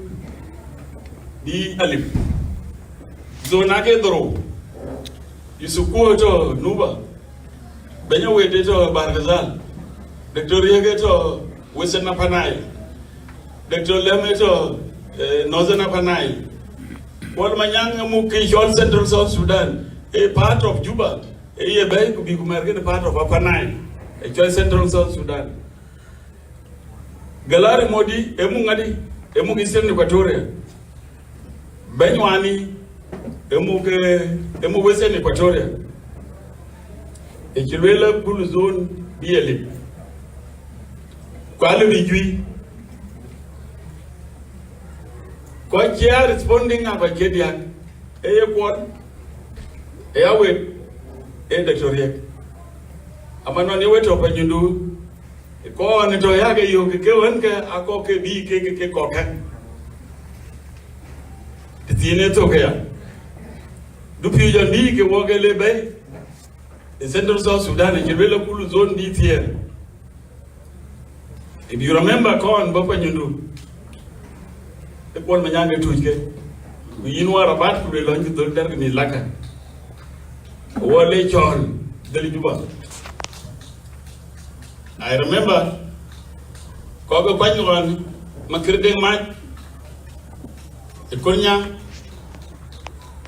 bï alip. Zone ake dhorou. Yusuf Kuo tɔ̈ Nuba. Bɛ̈ny Awet tɔ̈ Bahr el Ghazal. Doctor Riek tɔ̈ Western Upper Nile. Doctor Lem tɔ̈, eh, Northern Upper Nile. Kuɔl Manyaŋ muk ke cɔl Central South Sudan. A part of Juba. Ee ye bɛ̈i ku bï ku mɛr kënë part of Upper Nile. Ë cɔl Central South Sudan. Galari Modi, ë muk ŋadï, ë muk Eastern Equatoria. Bɛ̈ny Wani, ë muk, eh, ë muk Western Equatoria. Ë cï lueel akul zone bï ye lip. Ku alëu bï juëc. Kɔc cï a responding a kɔc ke diäk. Ee ye Kuɔl, ee Awet, ee Doctor Riek. Ama nɔn ye we tɔ̈ Panyundu. Kɔn tɔ̈ ya ke yök ke wën ke akɔk ke bï ke, ke, ke kɔk kɛ̈k. Të thiin ë thok ya. Du piööc ɣɔn bï ke wɔ ke le bɛ̈i. Ë Central South Sudan, ë cï lueel akul zone bï thiëër. If you remember, kɔn bɔ̈ Panyundu. Ë Kuɔl Manyaŋ ke tuuc ke. Ku yïn wä rabat ku lueel lɔn cï dhöl dɛ̈r ke mïth laka. Wɔ le cɔɔl dhël Juba. I remember, kɔc ke kuany ɣɔn Makër Deŋ Mac, ë Kolnyaŋ,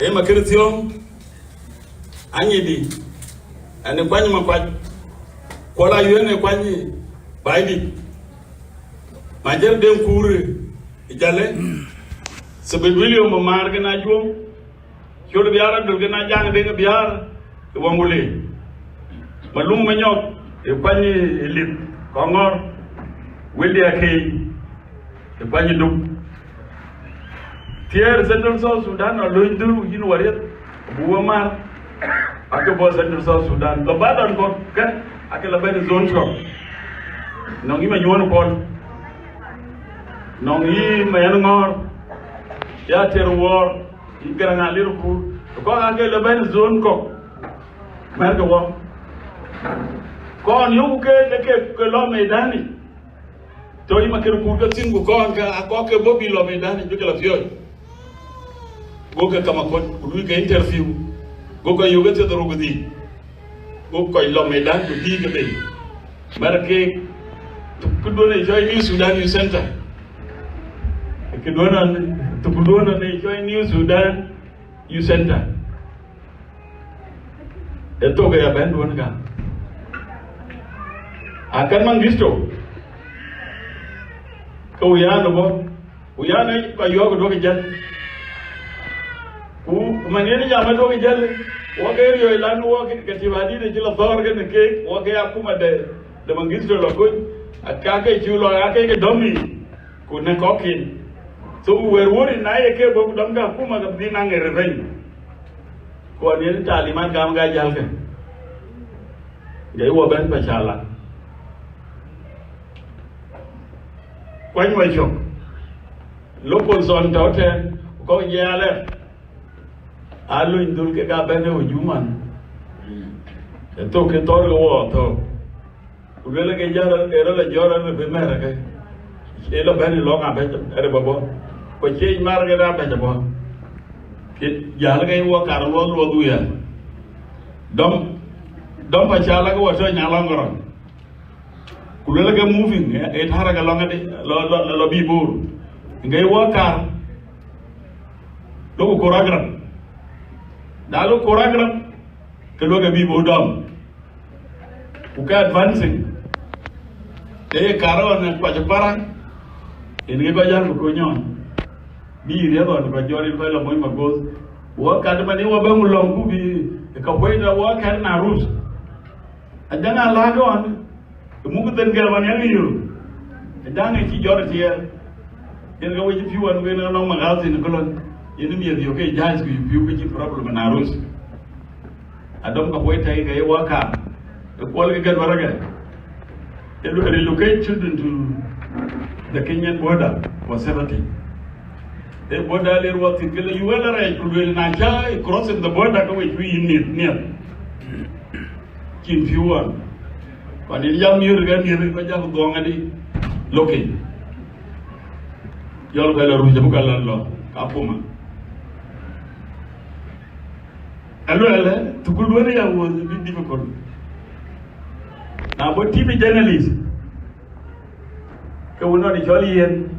ë Makër Thiɔ̈ŋ, Anyidi, ɛn ë kuany Makuac, Kuɔl Ayuëŋ ë kuany Baidït, Majër Deŋ Kuur ë Jalë, Thabit William ë maar ke na Juɔ̈ŋ, Col Biaar Adöl ke na Jaŋ Deŋ Biaar ë Waŋulë. Malum Manyɔk ë kuany ë Lith Kɔŋɔ̈ɔ̈r. Wëldi Akëi ë kuany ë Duk. Thiëër Central South Sudan, alony dhur yïn wariëth, buk we maar, ake bɔ̈ Central South Sudan. Lɔ ba lɔn kɔ̈k kë, ake lɔ bɛ̈n zone kɔ̈k. Nɔŋ yï Manyuɔ̈n Kuɔl. Nɔŋ yï Mayen Ŋɔ̈ɔ̈r. Ya Ter Wuɔɔr. Yï Garaŋ Alir Kuur, kɔ̈k aake lɔ bɛ̈n zone kɔ̈k, mɛ̈rkë wɔ. Kɔn yökku ke, ke, ke, ke lɔ meidani. Tɔ̈ yï Makër Kuur ke thïn, ku kɔn ke akɔ̈k ke bɔ̈ bï lɔ meidani, bï ke lɔ piɔ̈ɔ̈c. Go ke kam akɔ̈t, ku luui ke interview. Go ke yök ë thiërdhorou ku dhïc. Go kɔc lɔ medan ku bïï ke bei. Mɛr ke thukudun ë cɔl New Sudan Youth Center. Këduɔ̈n nɔn, thukudun nɔn ë cɔl New Sudan Youth Center. Ë thok ë ya bɛ̈n duɔ̈n ka. Akën Mengistu. Ke wï an ë bɔ̈. Ku yan ë kɔc yɔ̈ɔ̈k ë duɔ̈k ë jäl. Ku man yen jam ë duɔ̈k ë jäl, wɔ ke riɔ̈ɔ̈c lan wɔ ke, ke tïp adït acï lɔ thɔ̈ɔ̈r kenë keek, wɔ ke akuma de, de Mengistu lɔ kuc, aka ke cï lɔ, ake ke dɔm yiic, ku në kɔ̈k kin. So we were worried na ye ke bɔ̈ ku dɔm ke akuma ke bï naŋ ë revenge. Ku an yen talimat gam ka jäl ke. Gɛi wɔ bɛ̈n pa cala. Kuany wɔ cök. Local zone tɔ̈ tɛ̈n, ku kɔc jiɛɛl ë. Alony dhul kek aa bɛ̈n ë hujuman. Ë thok ke thɔ̈r ke wɔ thök. Ku luelë ke jɔ̈ɔ̈r, ë rɔt lɔ jɔ̈ɔ̈r ë rɔt bï mɛ̈r ke. Ë lɔ bɛ̈n ë lɔ̈ŋ abɛ̈c ë rɔt bɔ̈ bɔ̈. Ku ciëc mar ke rɔt abɛ̈c bɔ̈. Ke jäl ke wɔ kar luɔth luɔth wia. Dɔm, dɔm pa cä la ke wɔ tɔ nya lɔŋ rɔt. Ku luel ke moving, e, e tara ke lɔŋ adi, lɔ, lɔ, lɔ, lɔ bi bor. Nge wɔ kar. Lɔ ku koragram. Da lɔ koragram. Ke luel ke bi bor dɔm. Ku ke advancing. Ke ye kar ɣɔn kuac parak. En ke kɔc jäl ku kony ɣɔn. Bi riɛth ɣɔn kɔc jɔr in kɔc lɔ mony magoth. Wɔ kat man ye wɔ bɛ ŋu lɔŋ ku bi ka puɔ̈i da wɔ kat na rus. Ajaŋ a laak ɣɔn. Muk thën gɛl wan yaŋ yur. Ajaŋ e ci jɔr tiɛɛr. Yen ke wec piu wan wen nɔŋ magazin kulon. Yen mieth yo ke jais ku piu ke ci problem na rus. Adɔm ka puɔ̈i tɛi ke ye wɔ kaam. E kuɔl ke gɛt waragɛ. E lu relocate children to the Kenyan border for safety. E border lir wɔ thith ke le yuel arɛɛc ku luel na ca crossing the border ke wec ku yin mieth mieth. Cin piu wan. Wan in jam yur ke mieth ke jam dhuɔŋ adi. Lokin. Yɔl ke la ruc abu ka la lɔ. Ka kuma. Aluɛlɛ, thukul duɔ̈n ya was a bit difficult. Na bɔ̈ T V journalist, ke wun nɔn cɔl yen,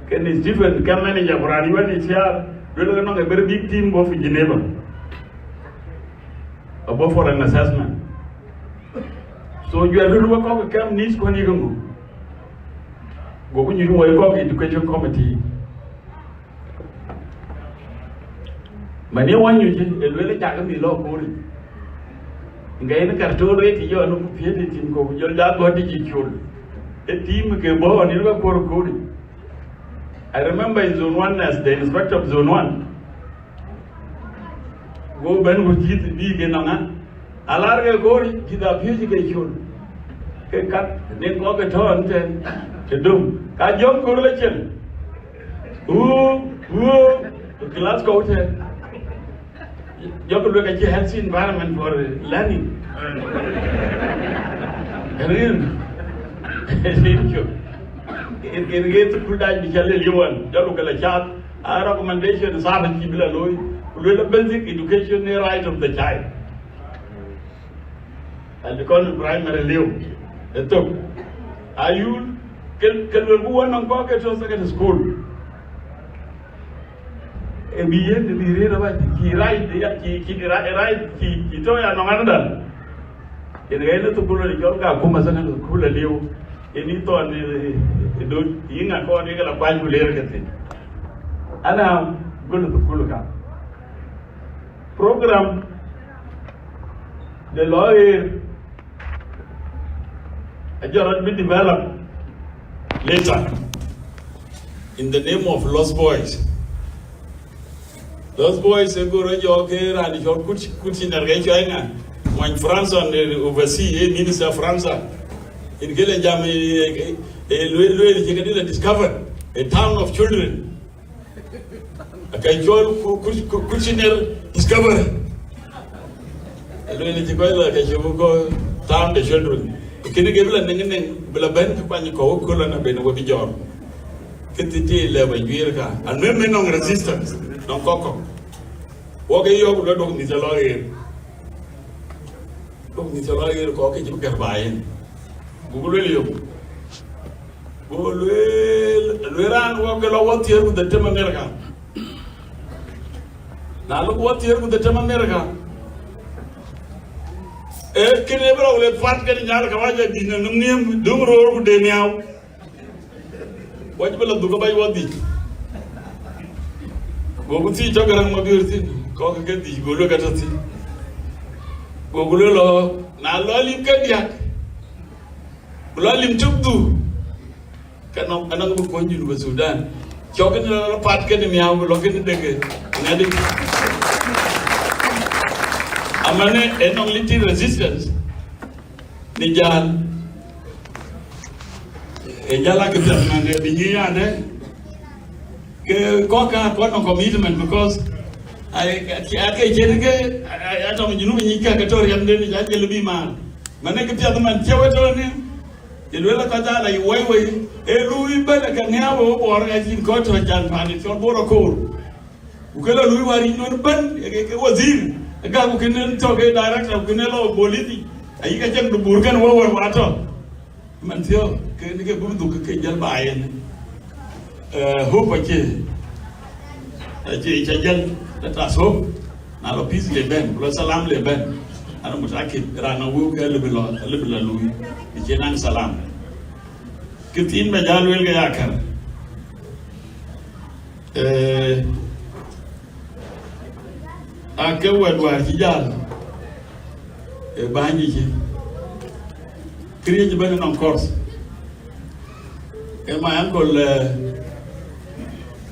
ke ni Stephen, ke manager, ku raan yuan iciar, luel ke nɔŋ a very big team bɔ̈ fi Geneva. Abɔ̈ for an assessment. So, juɛl röt wek kɔ̈k ke kɛm nis kuɔn yek ŋö. Goku nyuc wek kɔ̈k education committee. Mani wanyuc, e luel cak mi lɔ kori. Ngai ni karton reti yo no piedi tim ko jol da godi ji chul. E tim ke bo ni ka kor kori. I remember in zone one as the inspector of zone one. Go ben ku jit bi ke nanga. Alar ke kori, jit a piu ke chul. Ke kat, ne ko ke ton ten, ke dum. Ka jom kor le chen. Wuu, wuu, Glasgow te. Jɔk luel ka ci healthy environment for learning. Rin, rin cuk. In, in ge thukul dac bi ca lel yuan, jɔk luel ka la cath, a recommendation sabit ci bi la looi, ku luel basic education ne right of the child. Al bikon primary liu, e thok. Ayul, ke, ke luel ku wan nɔŋ kɔc ke tɔ secondary school. E bi yen, e bi yen aba, ci right, ya, ci, ci right, right, ci, ci tɔ ya nɔŋ another. Yen ga yen thukul ni jɔl ka kuma secondary school liu. Yen i thon, e, e do, yin a kɔn, yin la kwany ku ler ke thin. Ana, gol thukul ka. Program de lawyer, a jɔrɔt bi develop later in the name of Lost Boys. Lost Boys e goro jɔ ke rani chol Kut-, Kutiner ke choi nga. Mwan France on the overseas, e minister France. In kele jam, e, e, e, luel, luel, chekadila discover a town of children. Aka cɔl Ku-, Ku-, Ku-, Kushner discovery. Luel ci kɔc la ka ci bu kɔ tam de children. Kini ke bila ning ning, bila ben ke kwany ko kula na ben wo bi jor. Kiti ti le ba juir ka. An me me nong resistance, nong koko. Wo ke yo ku dok ni lo yer. Dok ni lo yer ko ke ju ke bayin. Google yo. Go luel, luel raan wɔ ke lɔ wɔ thiëër ku dhetem America. Na lok wɔ thiëër ku dhetem America, e kën e bï lɔ le pat ke nyal ka wac adït në nöm niëm, döŋ roor ku de miau. Wac bï lɔ dhuk abac wɔ dhïc. Go ku thiëc tɔ Garaŋ Mabiör thïn, kɔk ke dhïc, go luel ka tɔ thïn. Go ku luel lɔ, na lɔ lim ke diäk, ku lɔ lim tök dhuk. Ka nɔŋ, anɔŋ bï kuɔny Junub Sudan. Cɔk kën lɔ pat kën miau, lɔ kën deke. Ŋadi. Amane, e nɔŋ little resistance. Ni jal. E jal a ke piath man de, bi nyi yande. Ke kɔka, kɔn nɔŋ commitment because I, I, I, ke chen ke, I, I, atɔŋ Junub nyi ka ke tor yam de ni jal jel bi man. Mane ke piath man, che we to ni. Ye luel ka jala yi wei wei, e lui bene ke ŋiɛɛu wo Bor ka cïn kɔc tɔ can pan cɔl Bor akoor. Ku ke lɔ lui wäär yic nɔn bɛ̈n, ke, ke, ke wazir, ke gäk ku kënë tɔ̈ ke director, ku kënë lɔ bolith yic. Ayï ka cäŋ du bur kën wä wär wa tɔ̈. Man thiɔ̈k, ke, ke buk dhuk ke, ke jäl ba yen. Eh, hope acie, acie, acie jäl, let us hope. Na lɔ peace le bɛ̈n, ku lɔ salam le bɛ̈n. Ana mutakid, raan na wëu ke lëbï lɔ, lëbï lɔ lui. Acie naŋ salam. Kë thiin ba jäl lueel ke ya kär. Eh, ake wɛ̈t wäär cï jäl, eh, bäny cï, këriëëc ëbɛ̈n ënɔŋ course. Eh, my uncle, eh,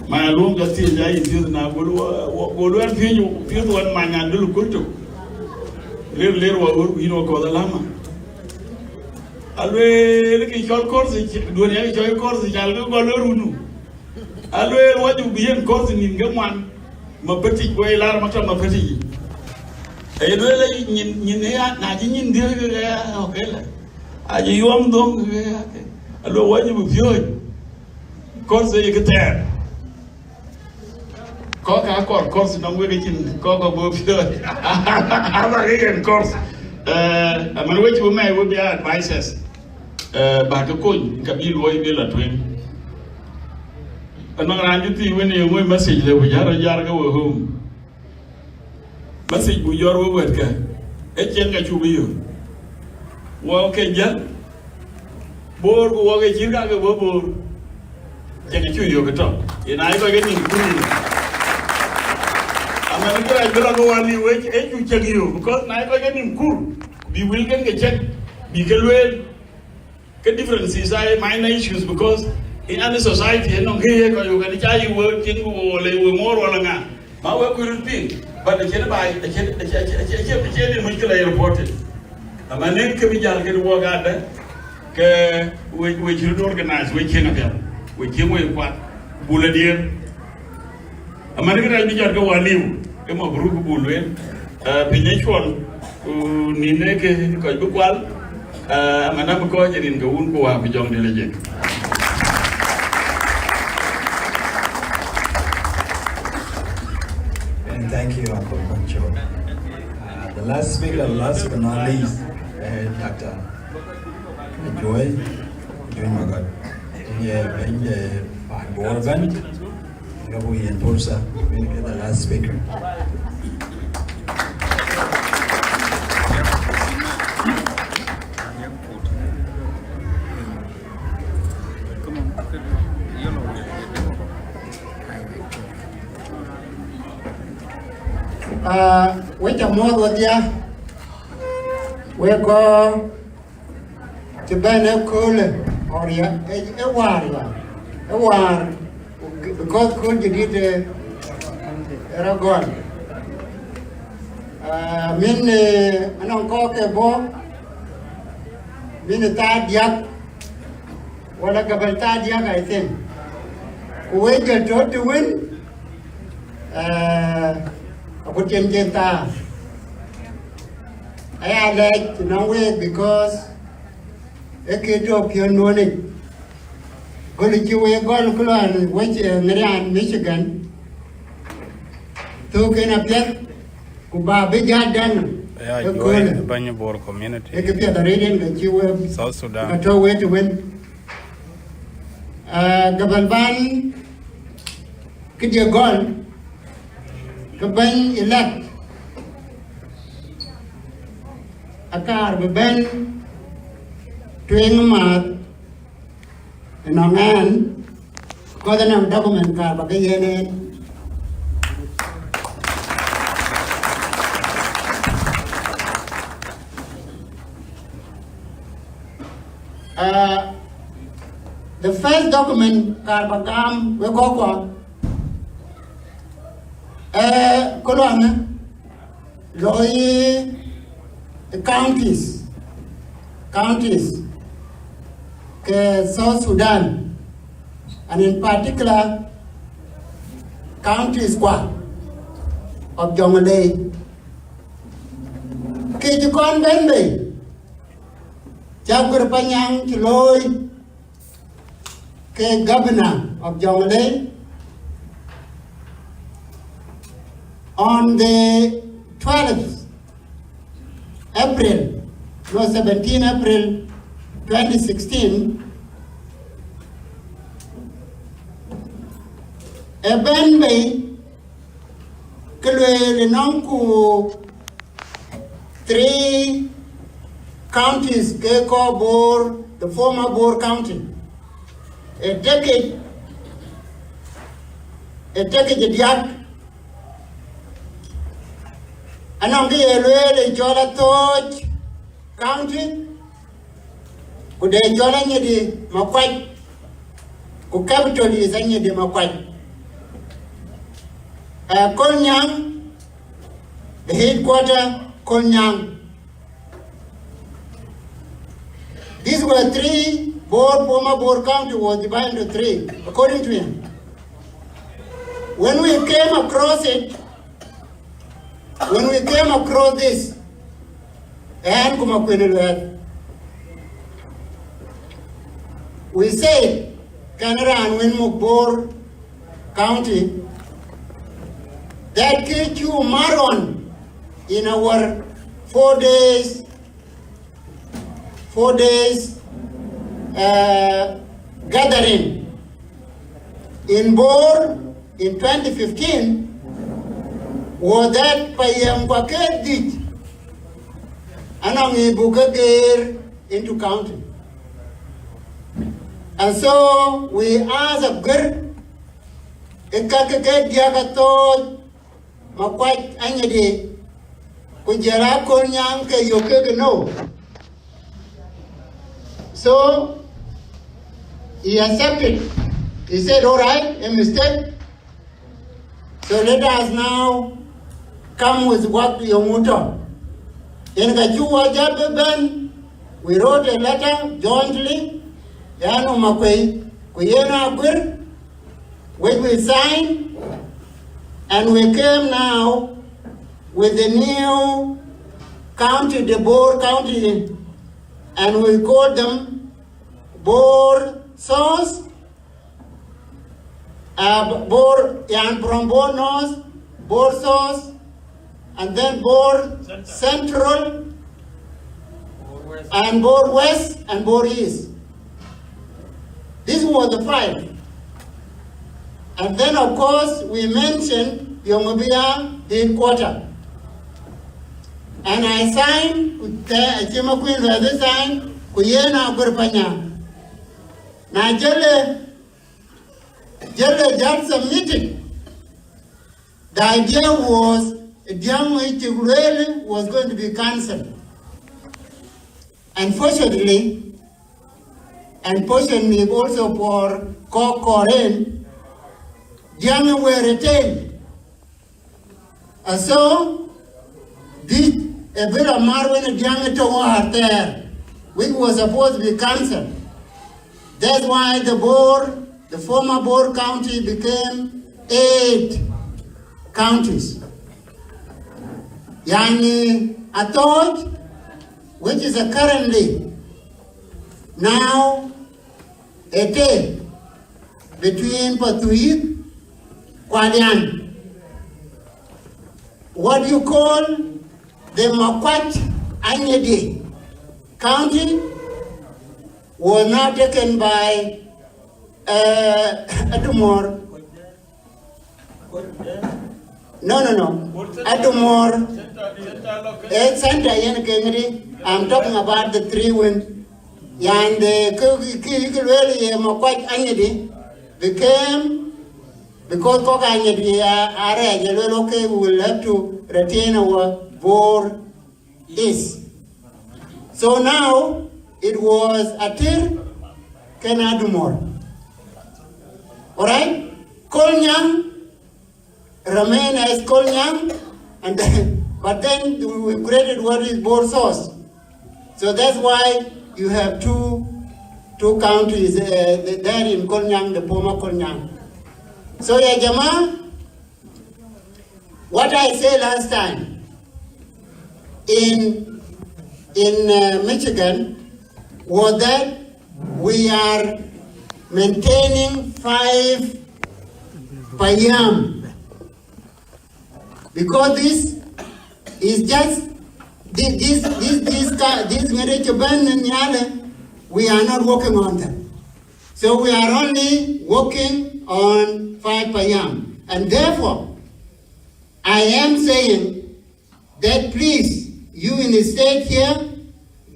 my alum ka thiëëc, ya yïn thiëëc na, gol wa, wa, gol wa piööc, piööc wan many adul kultu. Ler, ler wa wur, yïn wa kɔth alama. Alueel kë cɔl course, duɔ̈n ya kë cɔl course, cal kë gɔl runu. Alueel wajib bï yen course nïn ke ŋuan, ma petic, go lar maktab ma petic. Aye lueel nyin, nyin ya, na cï nyin dhiëëth ke ya, okay la. Aye yuɔm dhöŋ ke ya ke. Alueel wajib bï piööc. Course ye ke thɛɛr. Kɔ̈k ka kɔr course nɔŋ wek cin, kɔ̈k ka go piööc. Aba ke yen course. Eh, aman wek cï wek mɛi wek bï advisors. Eh, ba ke kony, ka bï luɔi bï la tueŋ. Anɔŋ raan cï thii wën ye ŋöi message le ku jär jar ke we home. Message bu jɔr we wɛ̈tkë, e cieŋ ka cuk yök. Wɔ ke jäl, Bor ku wɔ ke cït ka ke we Bor. Cieŋ ka cuk yök tɔ. Ina iko ke nim kuri. Ama ni kira jura ko wani we e cuk cieŋ yök, because na iko ke nim kur, bi wil ken ke cieŋ, bi ke lueel. Ke differences are minor issues because in any society, eno ke ye ko yo kan cha yi wo tin ku wo le wo mor wala nga. Ma we ku rut pin, but the chen bai, the chen, the chen, the chen, the chen, the chen, the chen, the chen, reported. Ama ne ke bi jal ke wo ga de, ke we, we should organize, we chen apia, we chen we kwat, bula dier. Aman kë rac bï jɔt ke wä liu, ke mabruk buk lueel. Eh, piny ë cuɔl, ku nïn ë ke kɔc bï kual, eh, aman abï kɔc rin ke wun ku wä ku jɔŋ dïl ë jek. And thank you, Uncle Pancho. Uh, the last speaker, last but not least, uh, Doctor Ajuɔ̈i, Ajuɔ̈i Magɔt. Ye bɛ̈ny de pan Bor ëbɛ̈n. Ka buk yen fursa, wek ke the last speaker. Ah, wek ca muɔ̈th wedhia, wek kɔc cï bɛ̈n ëköölë, or ya, ë, ë wäär ya, ë wäär, because kööl jadid, eh, ë rɔt gɔl. Ah, min, eh, anɔŋ kɔ̈k ke bɔ̈, min ë thaa diäk, wala gabal thaa diäk, I think. Ku wek jɔl tɔ̈ të wën, eh, agut cïn cïn thaa. Aya lɛc nɔŋ week because ee kë tɔ̈ piɔ̈n nuɔnic. Gɔl cï wek gɔl ku lɔ wec, eh, Marian, Michigan. Thök en apiɛth, ku ba bï jat dan. Aya ëköölë. Juɔ̈i bɛ̈ny Bor community. Ee kë piɛth arëët en ka cï wek South Sudan. Ka tɔ̈ wek të wën. Ah, gabal ban Këdiɛ gɔl, ke bɛ̈ny elect akaar bï bɛ̈n tueŋ amääth ënɔŋ ɛn, because anɔŋ document kaar ba ke yiɛ̈n en. Uh, the first document kaar ba gam wek kɔ̈kkuɔ, eh, kë lɔn ë looi counties, counties ke South Sudan, and in particular counties kua of Jonglei. Kë cï kɔn bɛ̈n bei, cä Aguer Panyaŋ cï looi ke governor of Jonglei, On the twelfth April, no, seventeen April twenty sixteen, ë bɛ̈n bei ke lueel ë nɔŋ ku three counties ke kɔɔr Bor, the former Bor County. Ë tekic, ë tekic ë diäk, anɔŋ kë ye lueel ë cɔl Athooc County, ku de cɔl Anyidi Makuac, ku capital is Anyidi Makuac. Uh, Kolnyaŋ, the headquarter, Kolnyaŋ. These were three, Bor, former Bor County was divided into three, according to him. When we came across it, when we came across this, and kuma kwene luel, we said, can raan win Bor County, that kë cuk mat ɣɔn in our four days, four days, uh, gathering in Bor in twenty fifteen was that payam kua ke dhic anɔŋ ë buk ke geer into county. And so we ask Aguer, ë ka ke ke diäk Athooc, Makuac, Anyidi, ku jɔl a Kolnyaŋ ke yök kek no. So he accepted. He said, all right, a mistake. So let us now come with what you want. Yen ka cuk wɔ jal bï bɛ̈n, we wrote a letter jointly, yen Makuei, ku yen Aguer, which we signed, and we came now with the new county, the Bor County, and we call them Bor South, uh, Bor, and from Bor North, Bor South, and then Bor Central, and Bor West, and Bor East. This was the five. And then, of course, we mentioned Yomobia headquarter. And I signed, ku tɛ-, acï Makuei Lueth sign, ku yen Aguer Panya. Na jëlë, jëlë jal submitted, the idea was, diäŋ ë cïk lueel was going to be cancelled. Unfortunately, unfortunately also for Kok Koren, diäŋ were retained. And so, this a bit of Marwin, diäŋ to war there, which was supposed to be cancelled. That's why the Bor, the former Bor County became eight counties. Yani, Athooc, which is a currently now a day between Pathuyith, Kualian. What you call the Makuac Anyidi County was now taken by, uh, Adumor. No, no, no. Adumor. Eh, center yen ke ŋic. I'm talking about the three win. Yani the kë, kë, kë lueel ye Makuac Anyidi became, because Kok Anyidi are, are lueel, okay, we will have to retain our Bor East. So now it was Atir, ken Adumor. All right? Kolnyaŋ remain as Kolnyaŋ, and then, but then we created what is Bor South. So that's why you have two, two counties, uh, there in Kolnyaŋ, the former Kolnyaŋ. So, ya Jama, what I said last time in, in, uh, Michigan was that we are maintaining five payam. Because this is just thi- this this this ca- this ŋɛde cï bɛ̈n në nhialë, we are not working on them. So we are only working on five payam, and therefore I am saying that please, you in the state here,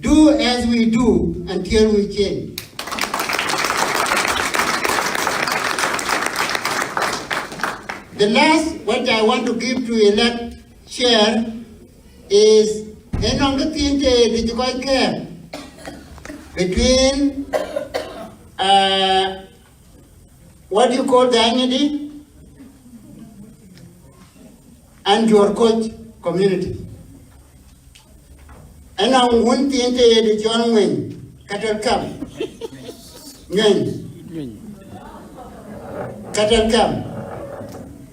do as we do until we change. The last, what I want to give to elect chair is, ënɔŋ kë thiin të dï cï kɔc kɛ̈ɛ̈r between, uh, what do you call the Anyidi and Juɔr Koc community. Ënɔŋ wun thiin të dï cɔl Ŋueny, Cattle Camp. Ŋueny, Cattle Camp.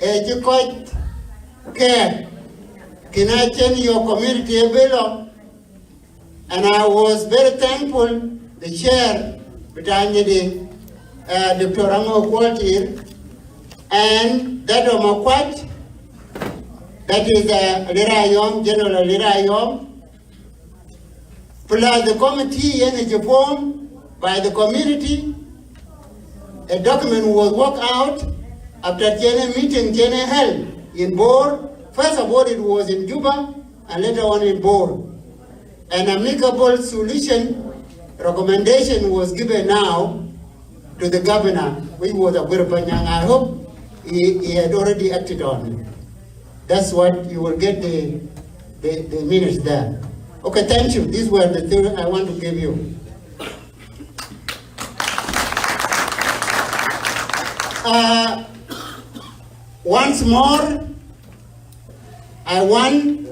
Ee cï kɔc kɛ̈ɛ̈r, kën acïn your community ë bï lɔ. And I was very thankful the chair bï Anyidi, uh, Doctor Aŋö Kuɔltir, and that of Makuac, that is, uh, Alira Ayom, General Alira Ayom, plus the committee yen ë cï formed by the community. A document was worked out after cïn ë meeting cïn ë held in Bor. First of all, it was in Juba and later on in Bor. An amicable solution recommendation was given now to the governor, which was Aguero Panyang. I hope he, he had already acted on it. That's what you will get the, the, the minutes there. Okay, thank you. These were the things I want to give you. Uh, once more, I want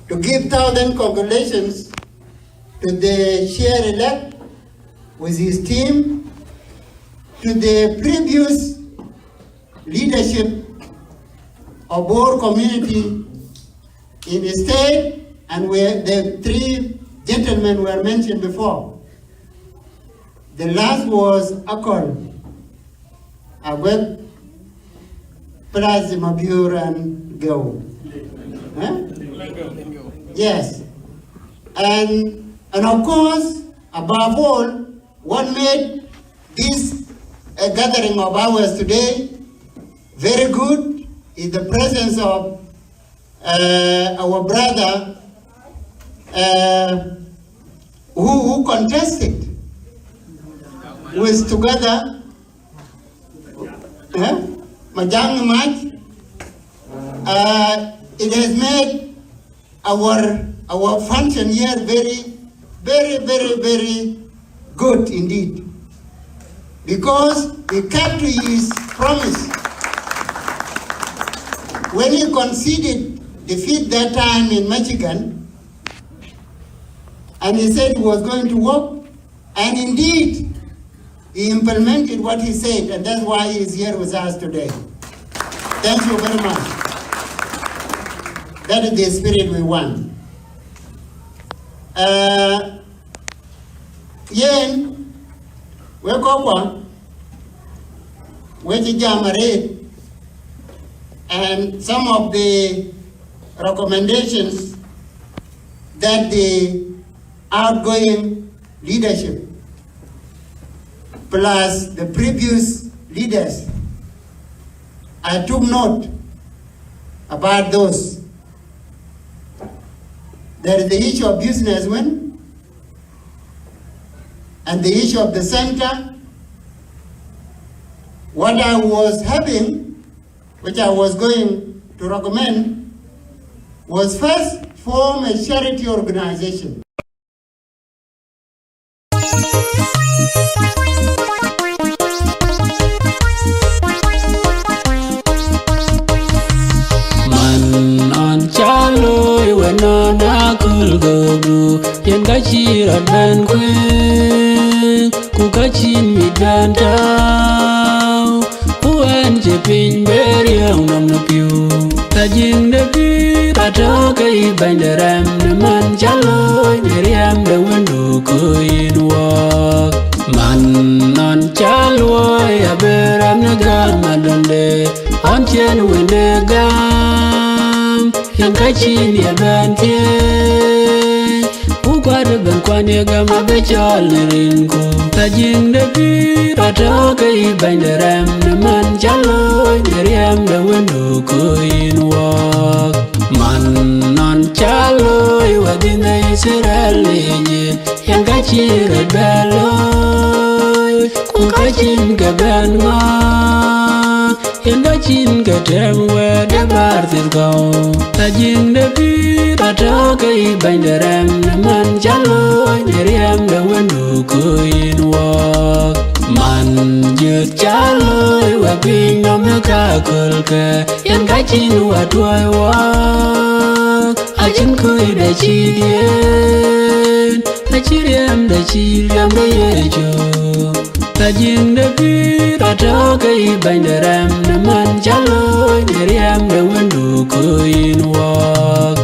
to give thousand congratulations to the chair-elect with his team, to the previous leadership of Bor community in the state, and where the three gentlemen were mentioned before. The last was Akol, Agwek, plus Mabior and Geu. Huh? Yes. And, and of course, above all, what made this, uh, gathering of ours today very good is the presence of, uh, our brother, uh, who, who contested with together, eh, Majang Mac. Uh, it has made our, our function here very, very, very, very good indeed. Because he kept to his promise. When he conceded defeat that time in Michigan, and he said he was going to work, and indeed, he implemented what he said, and that's why he is here with us today. Thank you very much. That is the spirit we want. Uh, yen, wek kɔckuɔ, wek cï jam arëët, and some of the recommendations that the outgoing leadership plus the previous leaders, I took note about those. There is the issue of businessmen and the issue of the center. What I was having, which I was going to recommend, was first form a charity organization. Man ɣɔn ca looi wën ɣɔn aköl gökdu, yen ka cï rɔt bɛ̈n kuëëŋ, ku ka cïn mit bɛ̈n tääu, ku ɣɛn cï piny bɛ riääk nɔm në pïu. Ka jiëŋ de pïïr atɔ̈ ke yï bɛ̈ny de rɛm, në man ca looi në riɛm de wëndu ku yïn wɔɔk. Man ɣɔn ca luɔi abï rɛm në gäm adonde, ɣɔn cïn wënde gäm. Yen ka cïn ye bɛ̈n thiëëc, ku kuat ëbɛ̈n kuan ye gam abï cɔl në rinku. Ajiëŋ de pïïr atɔ̈ ke yï bɛ̈ny de rɛm, në man ca looi në riɛm de wëndu ku yïn wɔɔk. Man nɔn ca looi wädhïn de Yithriɛl yic, yen ka cï rɔt bɛ looi, ku ka cïn ke bɛ̈n ŋɔ̈ɔ̈th. Yen ka cïn ke tɛ̈m wɛ̈t de bäär thith kɔ̈u. Ajiëŋ de pïïr atɔ̈ ke yï bɛ̈ny de rɛm, në man ca looi në riɛm de wëndu ku yïn wɔɔk. Man jöt ca looi wä piny nɔm ë kakölkë, yen ka cïn wä tuɔɔi wɔɔk. Acïn kuc de cït yen, acï riɛm de cït riɛm de Yecu. Ajiëŋ de pïïr atɔ̈ ke yï bɛ̈ny de rɛm, në man ca looi në riɛm de wëndu ku yïn wɔɔk.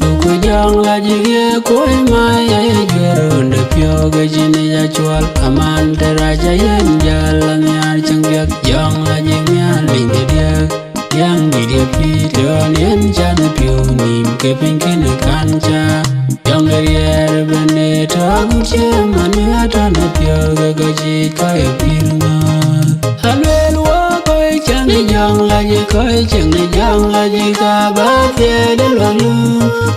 Duku jɔŋ la jik ye kuɔi ma ye juɛr run de piɔ̈u ke cïn ya cuɔl. Aman të rac ayen jäl la nhiaar cäŋ piɛth. Jɔŋ la jik nhial piny de diɛk. Diaŋ dït ye pïïr tɔ̈ yen can piɔ̈u nïïm ke piny kënë kan ca. Jɔŋ de riɛɛr ëbɛ̈n ë tɔ̈ agut cie man ë atɔ̈ në piɔ̈u ke kɔc yiic kɔc ë pïïr ŋɔ̈ɔ̈th. Alueel wɔ kɔc cäŋ ë jɔŋ la jik, kɔc cäŋ ë jɔŋ la jik ka bä thiëëc de luaŋ nu,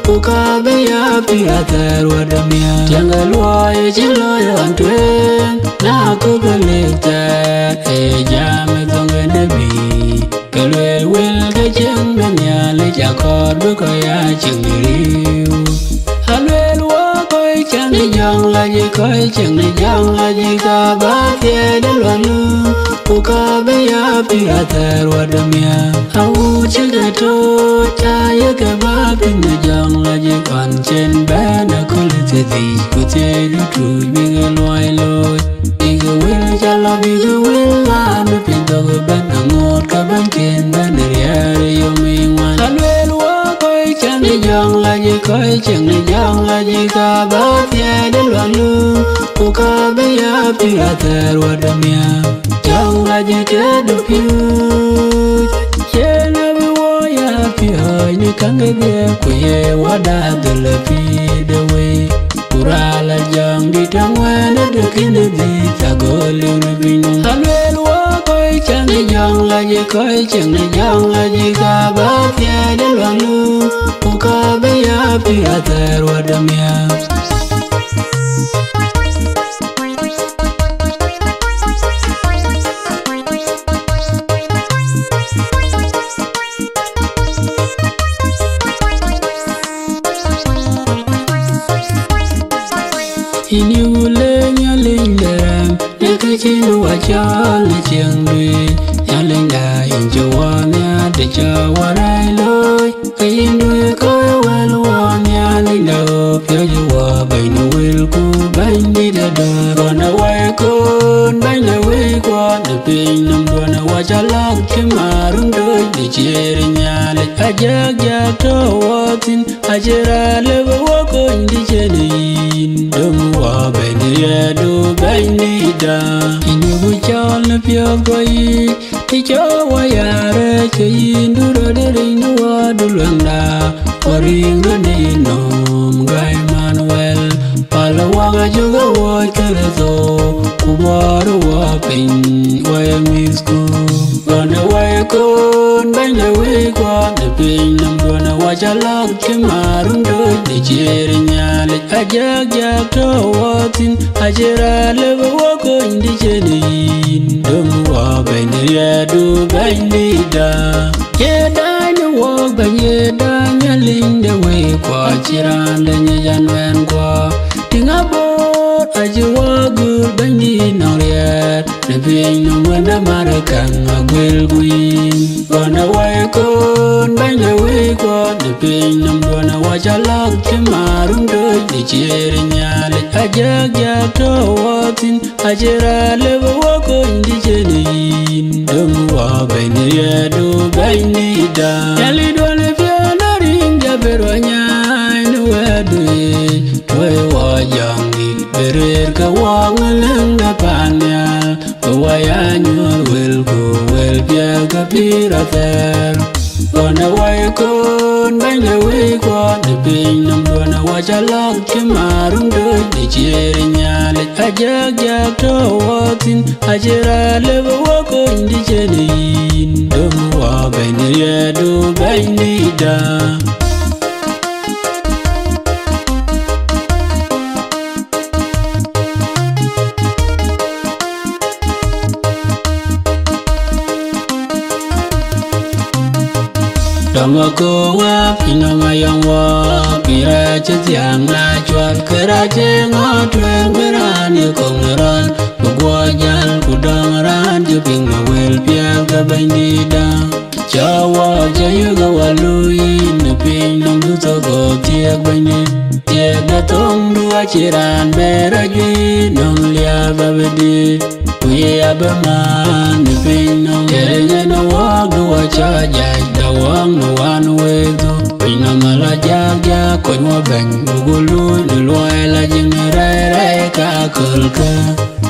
ku ka bï ya pïïr athɛɛr wädë miäk. Tiɛŋkë luɔi ë cï looi ɣɔn tueŋ, na kɔ̈k ë lëk thɛɛr, ee jam ë thoŋ ë nebi. Ke lueel wël ke cieŋ de Nhialic akɔɔr bï kɔc aa cieŋ riëëu. Alueel wɔ kɔc cäŋ ë jɔŋ la jik, kɔc cäŋ ë jɔŋ la jik ka bä thiëëc de luaŋ nu, ku ka bï ya pïïr athɛɛr wädë miäk. Awuut cï ke tooc, ca ye ke bä piŋ ë jɔŋ la jik, ɣɔn cen bɛ̈n aköl ë thiërdhïc, ku thiëëc dutuuc bïk luɔi looi. Bïk wël ca lɔ, bïk wël raan ë piny thok ëbɛ̈n aŋoot, ke bɛ̈nyken bɛ̈n ë riɛɛr ë yom ë ŋuan. Alueel wɔ kɔc cäŋ ë jɔŋ la jik, kɔc cäŋ ë jɔŋ la jik ka bä thiëëc de luaŋ nu, ku ka bï ya pïïr athɛɛr wädë miäk. Jɔŋ la jik ke dupiööc, yen abï wɔ ya piööc në käŋ kedhie, ku ye wäda dhil ë pïïr de wei. Ku raan la jɔŋdït aŋuɛ̈ɛ̈n ë dökï në dhïc, agöl liu në piny. Alueel wɔ kɔc cäŋ ë jɔŋ la jik, kɔc cäŋ ë jɔŋ la jik ka bä thiëëc de luaŋ nu, ku ka bï ya pïïr athɛɛr wädë miäk. Yïn yuku leec Nhialic de rɛm, në kë cïn wä cɔɔl në ciɛɛŋdu. Nhialicda, yïn cï wä nhiaar të cä wä rɛɛc looi, ke yïn du ye kɔc wël wä Nhialicda, ɣöö piööcë wä bɛ̈ny de wël ku bɛ̈nydït adöör. Duɔ̈n ë wɛ̈ikon bɛ̈ny de wëikuɔ në piny nɔm, duɔ̈n ë wä cä lak cï marun dööc në ciëër Nhialic. Ajak jak tɔ̈ wɔ thïn, acïn raan lëu bï wɔ kony të cïn yïn. Döŋ wɔ bɛ̈ny riɛɛtdu bɛ̈nydïtda, yïn yuku cɔɔl në piɔ̈ɔ̈th guɔ yiic, të cä wä ya rɛɛc ke yïn, du rɔt ë riny në wädu luäŋda, wä riŋ röt në yïnɔm, Gäi Manuel. Pälë wak acuk ë wuɔ̈c Kërtho, ku buɔɔr wä piny, wä ye mïthku. Duɔ̈n ë wɛ̈ikon bɛ̈ny de wëikuɔ në piny nɔm, duɔ̈n ë wä cä lak cï marun dööc në ciëër Nhialic. Ajak jak tɔ̈ wɔ thïn, acïn raan lëu bï wɔ kony të cïn yïn. Döŋ wɔ bɛ̈ny riɛɛtdu bɛ̈nydïtda. Ye daai në wɔk bɛ̈ny, ye daai Nhialic de wëikuɔ, acïn raan dɛ̈ nyic anuɛɛnkuɔ. Tïŋ abɔ̈ acï wä gör bɛ̈nydït nɔŋ riɛɛt, në piny nɔm wën de Marikaŋ aguël guiir. Duɔ̈n ë wɛ̈ikon bɛ̈ny de wëikuɔ në piny nɔm, duɔ̈n ë wä cä lak cï marun dööc në ciëër Nhialic. Ajak jak tɔ̈ wɔ thïn, acïn raan lëu bï wɔ kony të cïn yïn. Döŋ wɔ bɛ̈ny riɛɛtdu bɛ̈nydïtda. Nhialic duɔ̈n ë piɛ̈n ariŋ, ja bï rɔt nyaai në wɛ̈tdu yic. Tuɔ̈c wɔ Jɔŋdït bï rëër ke wɔ Wëlku wël piɛth ke pïïr athɛɛr. Duɔ̈në wai kɔn bɛ̈ny de wëi kuɔn ë piny nɔm, duɔ̈në wac alak cï marum döc de ciëër ë Nhialic. Ajak jak tɔ̈ wɔ thïn, acï raan lëu bï wɔ kony dï cïn yïn. Döŋ wɔ bɛ̈ny de riɛɛtdu, bɛ̈nydïïtda. Dɔm akööl wääk, yïn nɔm ayɔŋ wɔ, bï rɛɛc cï thiäŋ na cuat, kërɛɛc cï ŋɔ̈ɔ̈th tueŋ, bï raan ye kɔŋ ë rɔl, bï guɔ jäl, ku dɔm raan cï piŋ në wël piɛth ke Bɛ̈nydïïtda. Cä wɔ cä yök ë wä luui yïn ë piny nɔm, du thok ɣööt thiëëk Bɛ̈nydït. Thiëëk de thoŋdu acïn raan bɛ rɔt juëc nɔm, liääp abï dït, ku ye abï maan ë piny nɔm. Cï riŋ en ë wɔɔkdu wä cä jac, da wɔɔk në wan wëëkdu. Piny nɔm ala jak jak, kony wä bɛ̈ny, buk luui në luɔi la jiŋ rɛ̈ɛ̈r rɛ̈ɛ̈r ka aköölkë.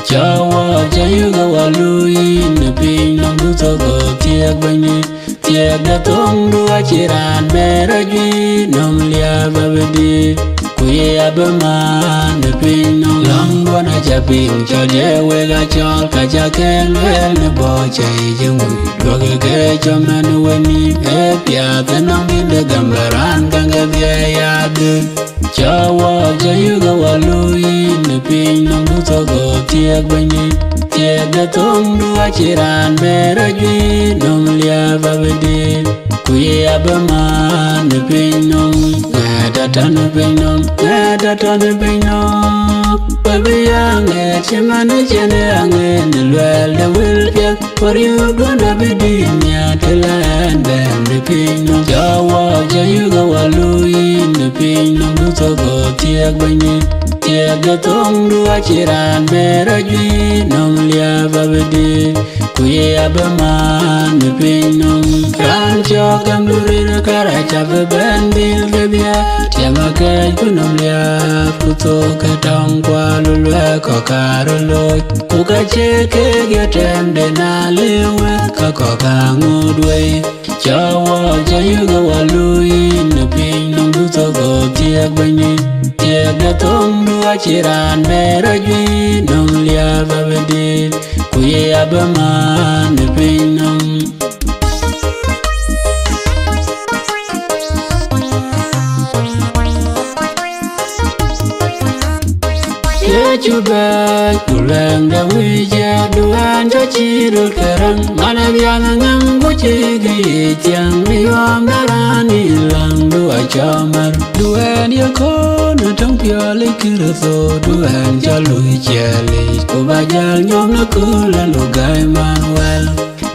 Cä wɔ cä yök ë wä luui yïn ë piny nɔm, du thok ɣööt thiëëk Bɛ̈nydït. Thiëëk de thoŋdu acïn raan bɛ rɔt juëc nɔm, liääp abï dït, ku ye abï maan ë piny nɔm. Lɔ̈ŋduɔ̈n acä piŋ, cɔl ye wek acɔl, ka cä kën lueel në bɔ̈ cä yic ë ŋuc. Duɔ̈kkë ke cɔm ɛn ë we nïïm, ee piath ënɔŋ yïn de gäm bä raan käŋ ke dhiɛɛi adhil. Cä wɔ cä yök ë wä luui yïn ë piny nɔm, du thok ɣööt thiëëk Bɛ̈nydït. Thiëëk de thoŋdu acïn raan bɛ rɔt juëc nɔm, liääp abï dït, ku ye abï maan ë piny nɔm. Ŋɛɛt atɔ̈ në piny nɔm, ŋɛɛt atɔ̈ në piny nɔm. We bï ya ŋɛɛt cï man ë cïn ë aŋɛɛt në luɛɛl de wël piɛth. Wariöökduɔ̈n abï dït nhiaar të la ɛn bɛ̈n në piny nɔm. Cä wɔ cä yök ë wä luui yïn në piny nɔm, du thok ɣööt thiëëk Bɛ̈nydït. Thiëëk de thoŋdu acïn raan bɛ rɔt juëc nɔm, liääp abï dït, ku ye abï maan në piny nɔm. Raan cɔk gämdu rir kärɛc abï bɛ̈n dhil ke bia. Tiɛm akɛ̈ɛ̈c ku nɔm liääp, ku thok ke tɔŋ kual luɛɛk kɔ̈k kaarë loc. Ku ka cie kek ye tɛ̈mden, na lëu wek, ka kɔ̈k aa ŋoot wei. Cä wɔ cä yök ë wä luui yïn në piny nɔm, du thok ɣööt thiëëk Bɛ̈nydït. Thiëëk de thoŋdu acïn raan bɛ rɔt juëc nɔm, liääp abï dït, ku ye abï maan në piny nɔm. Yecu bɛ̈ɛ̈c, ku luɛɛŋ de wïc ë duɛ̈ɛ̈n cä cïï röt ke rɛ̈ŋ, man ë riaŋ ë ŋäŋ, ku cïï kë yic thiäŋ, bï yuɔɔm de raan yïn läŋdu acä mär. Duɛ̈ɛ̈n ye köön ë töŋ piɔl ë Kërtho, duɛ̈ɛ̈n cä luui ciɛɛlic, ku bä jäl nyɔm në kööl ë lugäi man wɛl.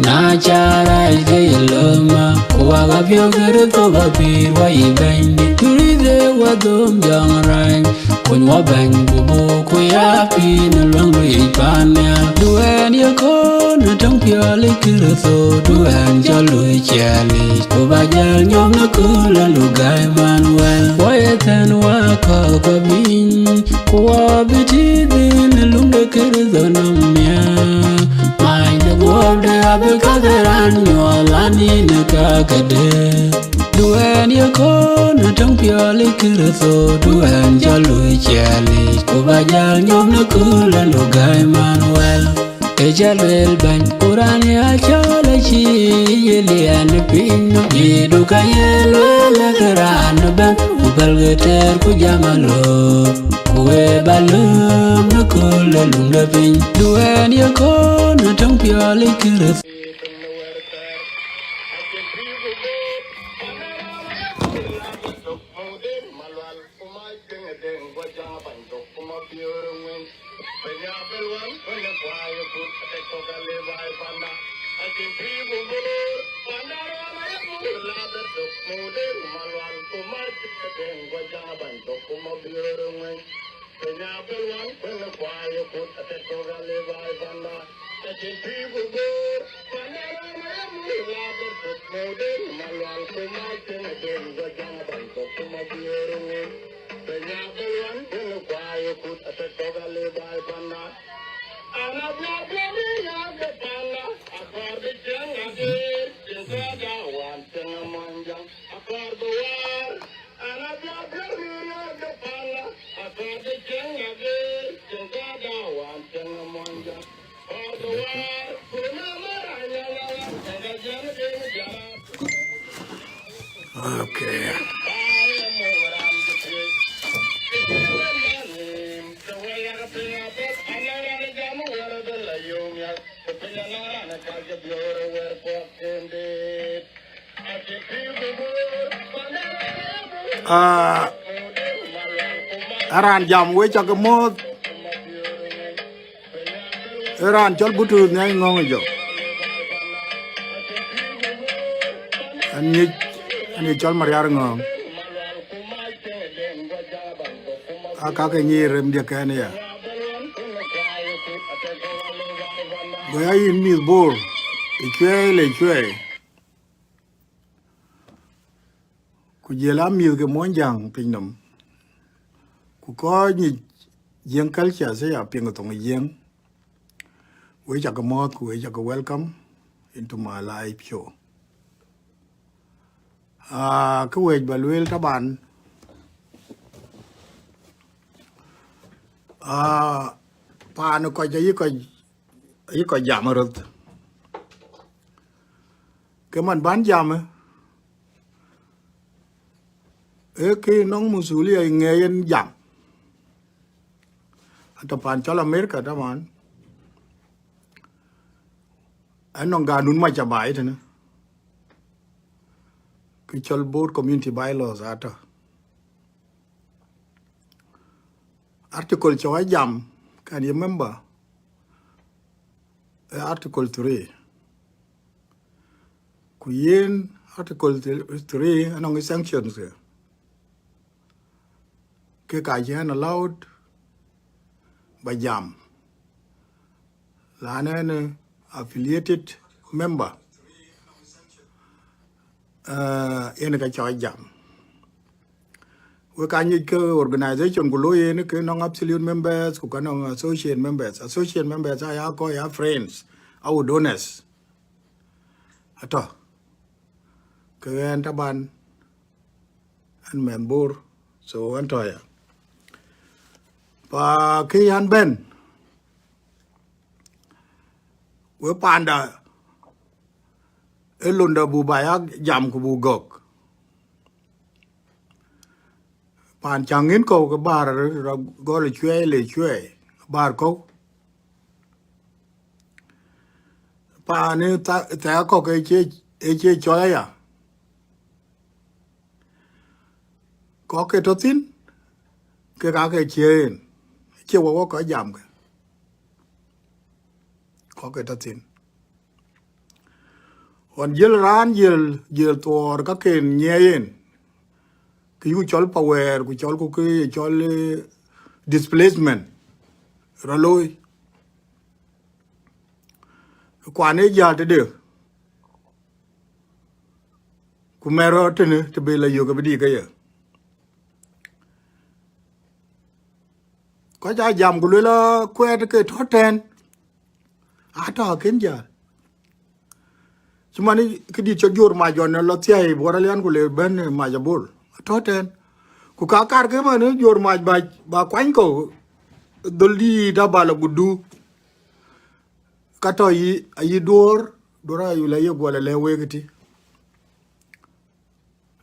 Na cä rac ke ye lööma, ku wak apiɔ̈u Kërtho bä pïïr wä yï Bɛ̈nydït. Kërtho ë wä dhöm jɔŋ rac, kuny wä bɛ̈ny ku buk, ku ya pïïr në luäŋ luic pan nhial. Duɛ̈ɛ̈n ye köön ë töŋ piɔl ë Kërtho, duɛ̈ɛ̈n cä luui ciɛɛlic, ku bä jäl nyɔm në kööl ë lugäi man wɛl. Wä ye thɛ̈n wä kɔ̈k kɔ̈k bïny, ku wä bï tïït bï në luŋ de Kërtho nɔm nhial. Many de guɔ̈pde abï käk raan nyuɔɔth, la nïn ë käk këde. Duɛ̈ɛ̈n ye köön ë töŋ piɔl ë Kërtho, duɛ̈ɛ̈n cä luui ciɛɛlic, ku bä jäl nyɔm në kööl ë lugäi man wɛl. Kë cä lueel bɛ̈ny, ku raan ya cɔl acï ye liɛɛn ë piny nɔm. Yïdu ka ye lueel ë kë raan ëbɛ̈n, ku pälkë tɛɛr ku jam alooc. Ku we bä lööm në kööl ë luŋ de piny. Duɛ̈ɛ̈n ye köön ë töŋ piɔl ë Kërtho. Okay. Ah, aran jam we cak moth. Aran cɔl Butrus Nyaŋ Ŋɔŋ jɔ. Ani, ani cɔl Mariar Ŋɔŋ. Aka ke nyir rem dia kɛn ya. Go ya yin mith Bor. Icuɛi le cuɛi. Ku jël a mïth ke Muɔnyjäŋ piny nɔm. Ku kɔc nyic Jiëŋ culture, thë ya piŋ thoŋ Jiëŋ. We cak moth, ku we cak welcome into my live show. Ah, kë wec ba lueel taban. Ah, paan kɔc ayï kɔc, ayï kɔc jam röth. Ke man ban jam, ee ke nɔŋ musulia ŋɛɛc yen jam. Ata pan cɔl America taban. Anɔŋ ganun mac abai tënë. Ke cɔl Bor community bylaws ata. Article cɔk a jam, can you remember? Eh, Article three. Ku yen Article three, anɔŋ sanctions ke. Ke ka cï ɣɛn allowed ba jam. Lan ɣɛn affiliated member. Eh, yen ka cɔk jam. We ka nyic ke organization ku looi yen ke nɔŋ absolute members, ku ka nɔŋ associate members. Associate members aya kɔc ya friends, au donors. Atɔ. Ke ɣɛn taban, ɣɛn mɛnh Bor, so ɣɛn tɔ ya. Pa ke yan bɛ̈n, we panda, e londa bu ba ya jam ku bu gɔk. Pan caŋ ŋin kɔ̈u ke bäär rɔt gɔl cuɛi le cuɛi, bäär kɔ̈u. Paan ë tha-, thɛɛr kɔ̈k ë cie, ë cie cɔl aya. Kɔ̈k ke tɔ thïn, ke ka ke cie yen. Cie wɔ wɔ kɔc jam ke. Kɔ̈k ke tɔ thïn. Ɣɔn jiël raan jiël, jiël thuɔɔr ka ken nyiɛɛi yen. Kë yuk cɔl pa wɛɛr, ku cɔl ku kë ye cɔl, eh, displacement. Rɔ looi. Kuan ë jäl tëde. Ku mɛr rɔ tënë, të be la yök abï dïïk ke ye. Kɔc aa jam ku luel a kuɛɛt ke tɔ tɛ̈n. Atɔ akën jäl. Cï man këdït cɔk Jor Mac jɔn lɔ thiäi Buɔt Alian ku le bɛ̈n Mac Abol. Atɔ tɛ̈n. Ku ka kar ke man Jor Mac ba, ba kuany kɔ̈u, dhöl dïït aba la gudu. Ka tɔ yï, ayï duɔ̈ɔ̈r, duɔ̈ɔ̈r ayu la ye guɔ la lɛ̈k wek ëtï.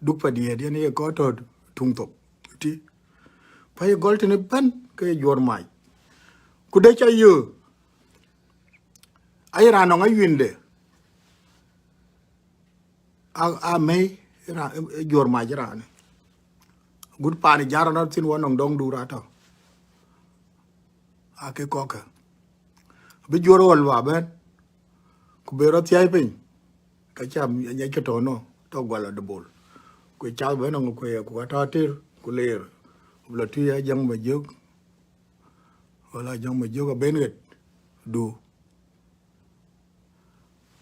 Duk pa diɛɛt yen ye kɔc tɔ tuŋ thok ëtï. Pa ye gɔl tënë bɛ̈n ke ye Jor Mac. Ku de ca yö, aye raan nɔŋ ayuinde. A, a mei ra-, Jor Mac raan. Gut paan ë jar nɔn thïn wɔ nɔŋ dɔŋdu ra tɔ. Ake kɔ̈kkë. Bï Jor ɣɔl ba bɛ̈n. Ku be rɔ thiäi piny. Ka ca nyiɛc ke tɔ nɔ, tɔ gual a debol. Ku cath bɛ̈n nɔŋ ku ye, ku ka tɔ ater, ku leer. Ku la tui Ajaŋ Majök. Wala Ajaŋ Majök aben ɣet. Du.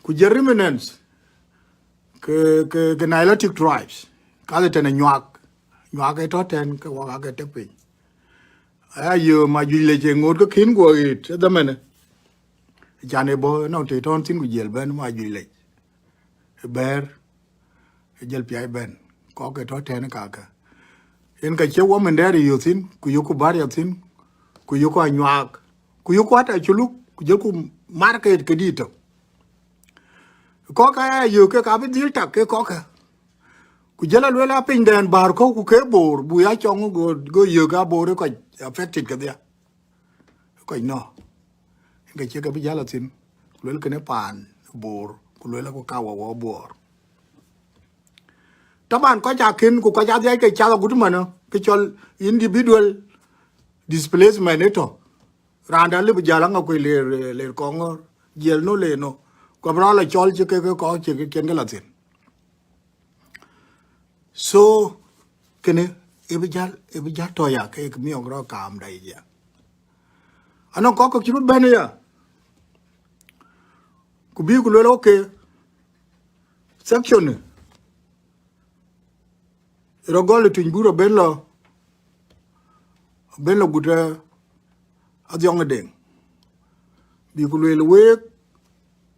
Ku jël remnants ke, ke, ke Nilotic tribes. Ka le tënë Nyuak. Nyuak ë tɔ tɛ̈n ke wak ake tek piny. Aya yö Majuëc Lec ë ŋoot ke kën guɔ ɣet ë dhamënë. Can ë bɔ̈ nɔŋ të tɔ̈n thïn ku jiël bɛ̈n Majuëc Lec. Ë bɛ̈ɛ̈r, ë jël piac bɛ̈n. Kɔ̈k ke tɔ tɛ̈n kakë. Yen ka cie wɔ mɛn dɛɛr ë yö thïn, ku yöku bär ya thïn, ku yöku Anyuak, ku yöku ata Culuk, ku jëlku market ke dït tök. Kɔ̈k aya yök ke ka bï dhil tak ke kɔ̈kkë. Ku jɔl a lueel a piny dɛn bäär kɔ̈u ku ke Bor, buk ya cɔŋ go, go yök a Bor ë kɔc affected kedhia. Kɔc nɔ. Ke cï ke bï jäl a thïn. Ku lueel kënë paan Bor. Ku lueel ku ka wɔ wɔ Bor. Taban kɔc a kën ku kɔc a dhiac ke cath agut manë, ke cɔl individual displacement ë tɔ̈. Raan da lëu bï jäl aŋa kuec ler, ler Kɔŋɔ̈ɔ̈r, jiël nɔ ler nɔ. Ku abï rɔt la cɔl cï ke, ke kɔc cï ke cïn ke la thïn. So, kënë, ë bï jäl, ë bï jäl tɔ̈ ya, ke, ke miɔk rɔt kaam da yic ya. Anɔŋ kɔc kɔ̈k cï röt bɛ̈n ya. Ku bï ku lueel, okay, section ni, rɔt gɔl ë tuny bur abën lɔ, abën lɔ gut, eh, adhiɔŋ ë deŋ. Bï ku lueel week,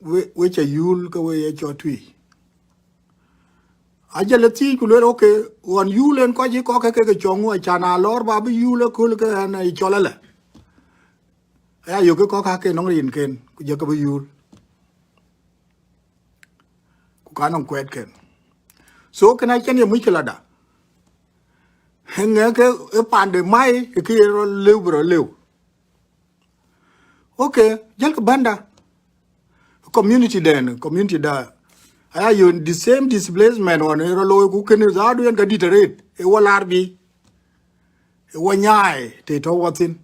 we, we ca yul ke we ye cɔt tui. Ajël ë thiëc ku lueel, okay, ɣɔn yul en kɔc yï kɔk ke ke cɔŋ ŋu, acan a lɔɔr ba bï yul ëköl ke ɣɛn ë cɔl alɛ. Aya yök ke kɔk ake nɔŋ rinken, ku jɔ ke bï yul. Ku ka nɔŋ kuɛɛtken. So, kënë acïn ye muckila da. Ŋɛk ke ë pande mai, ë kë ye rɔt lëu bï rɔt lëu. Okay, jël kë bɛ̈nda. Community den, community da. Aya yök the same displacement ɣɔn ë rɔt looi ku kënë zaadu yen ka dït arëët. Ë wɔ laar bï. Ë wɔ nyaai, të tɔ̈ wɔ thïn.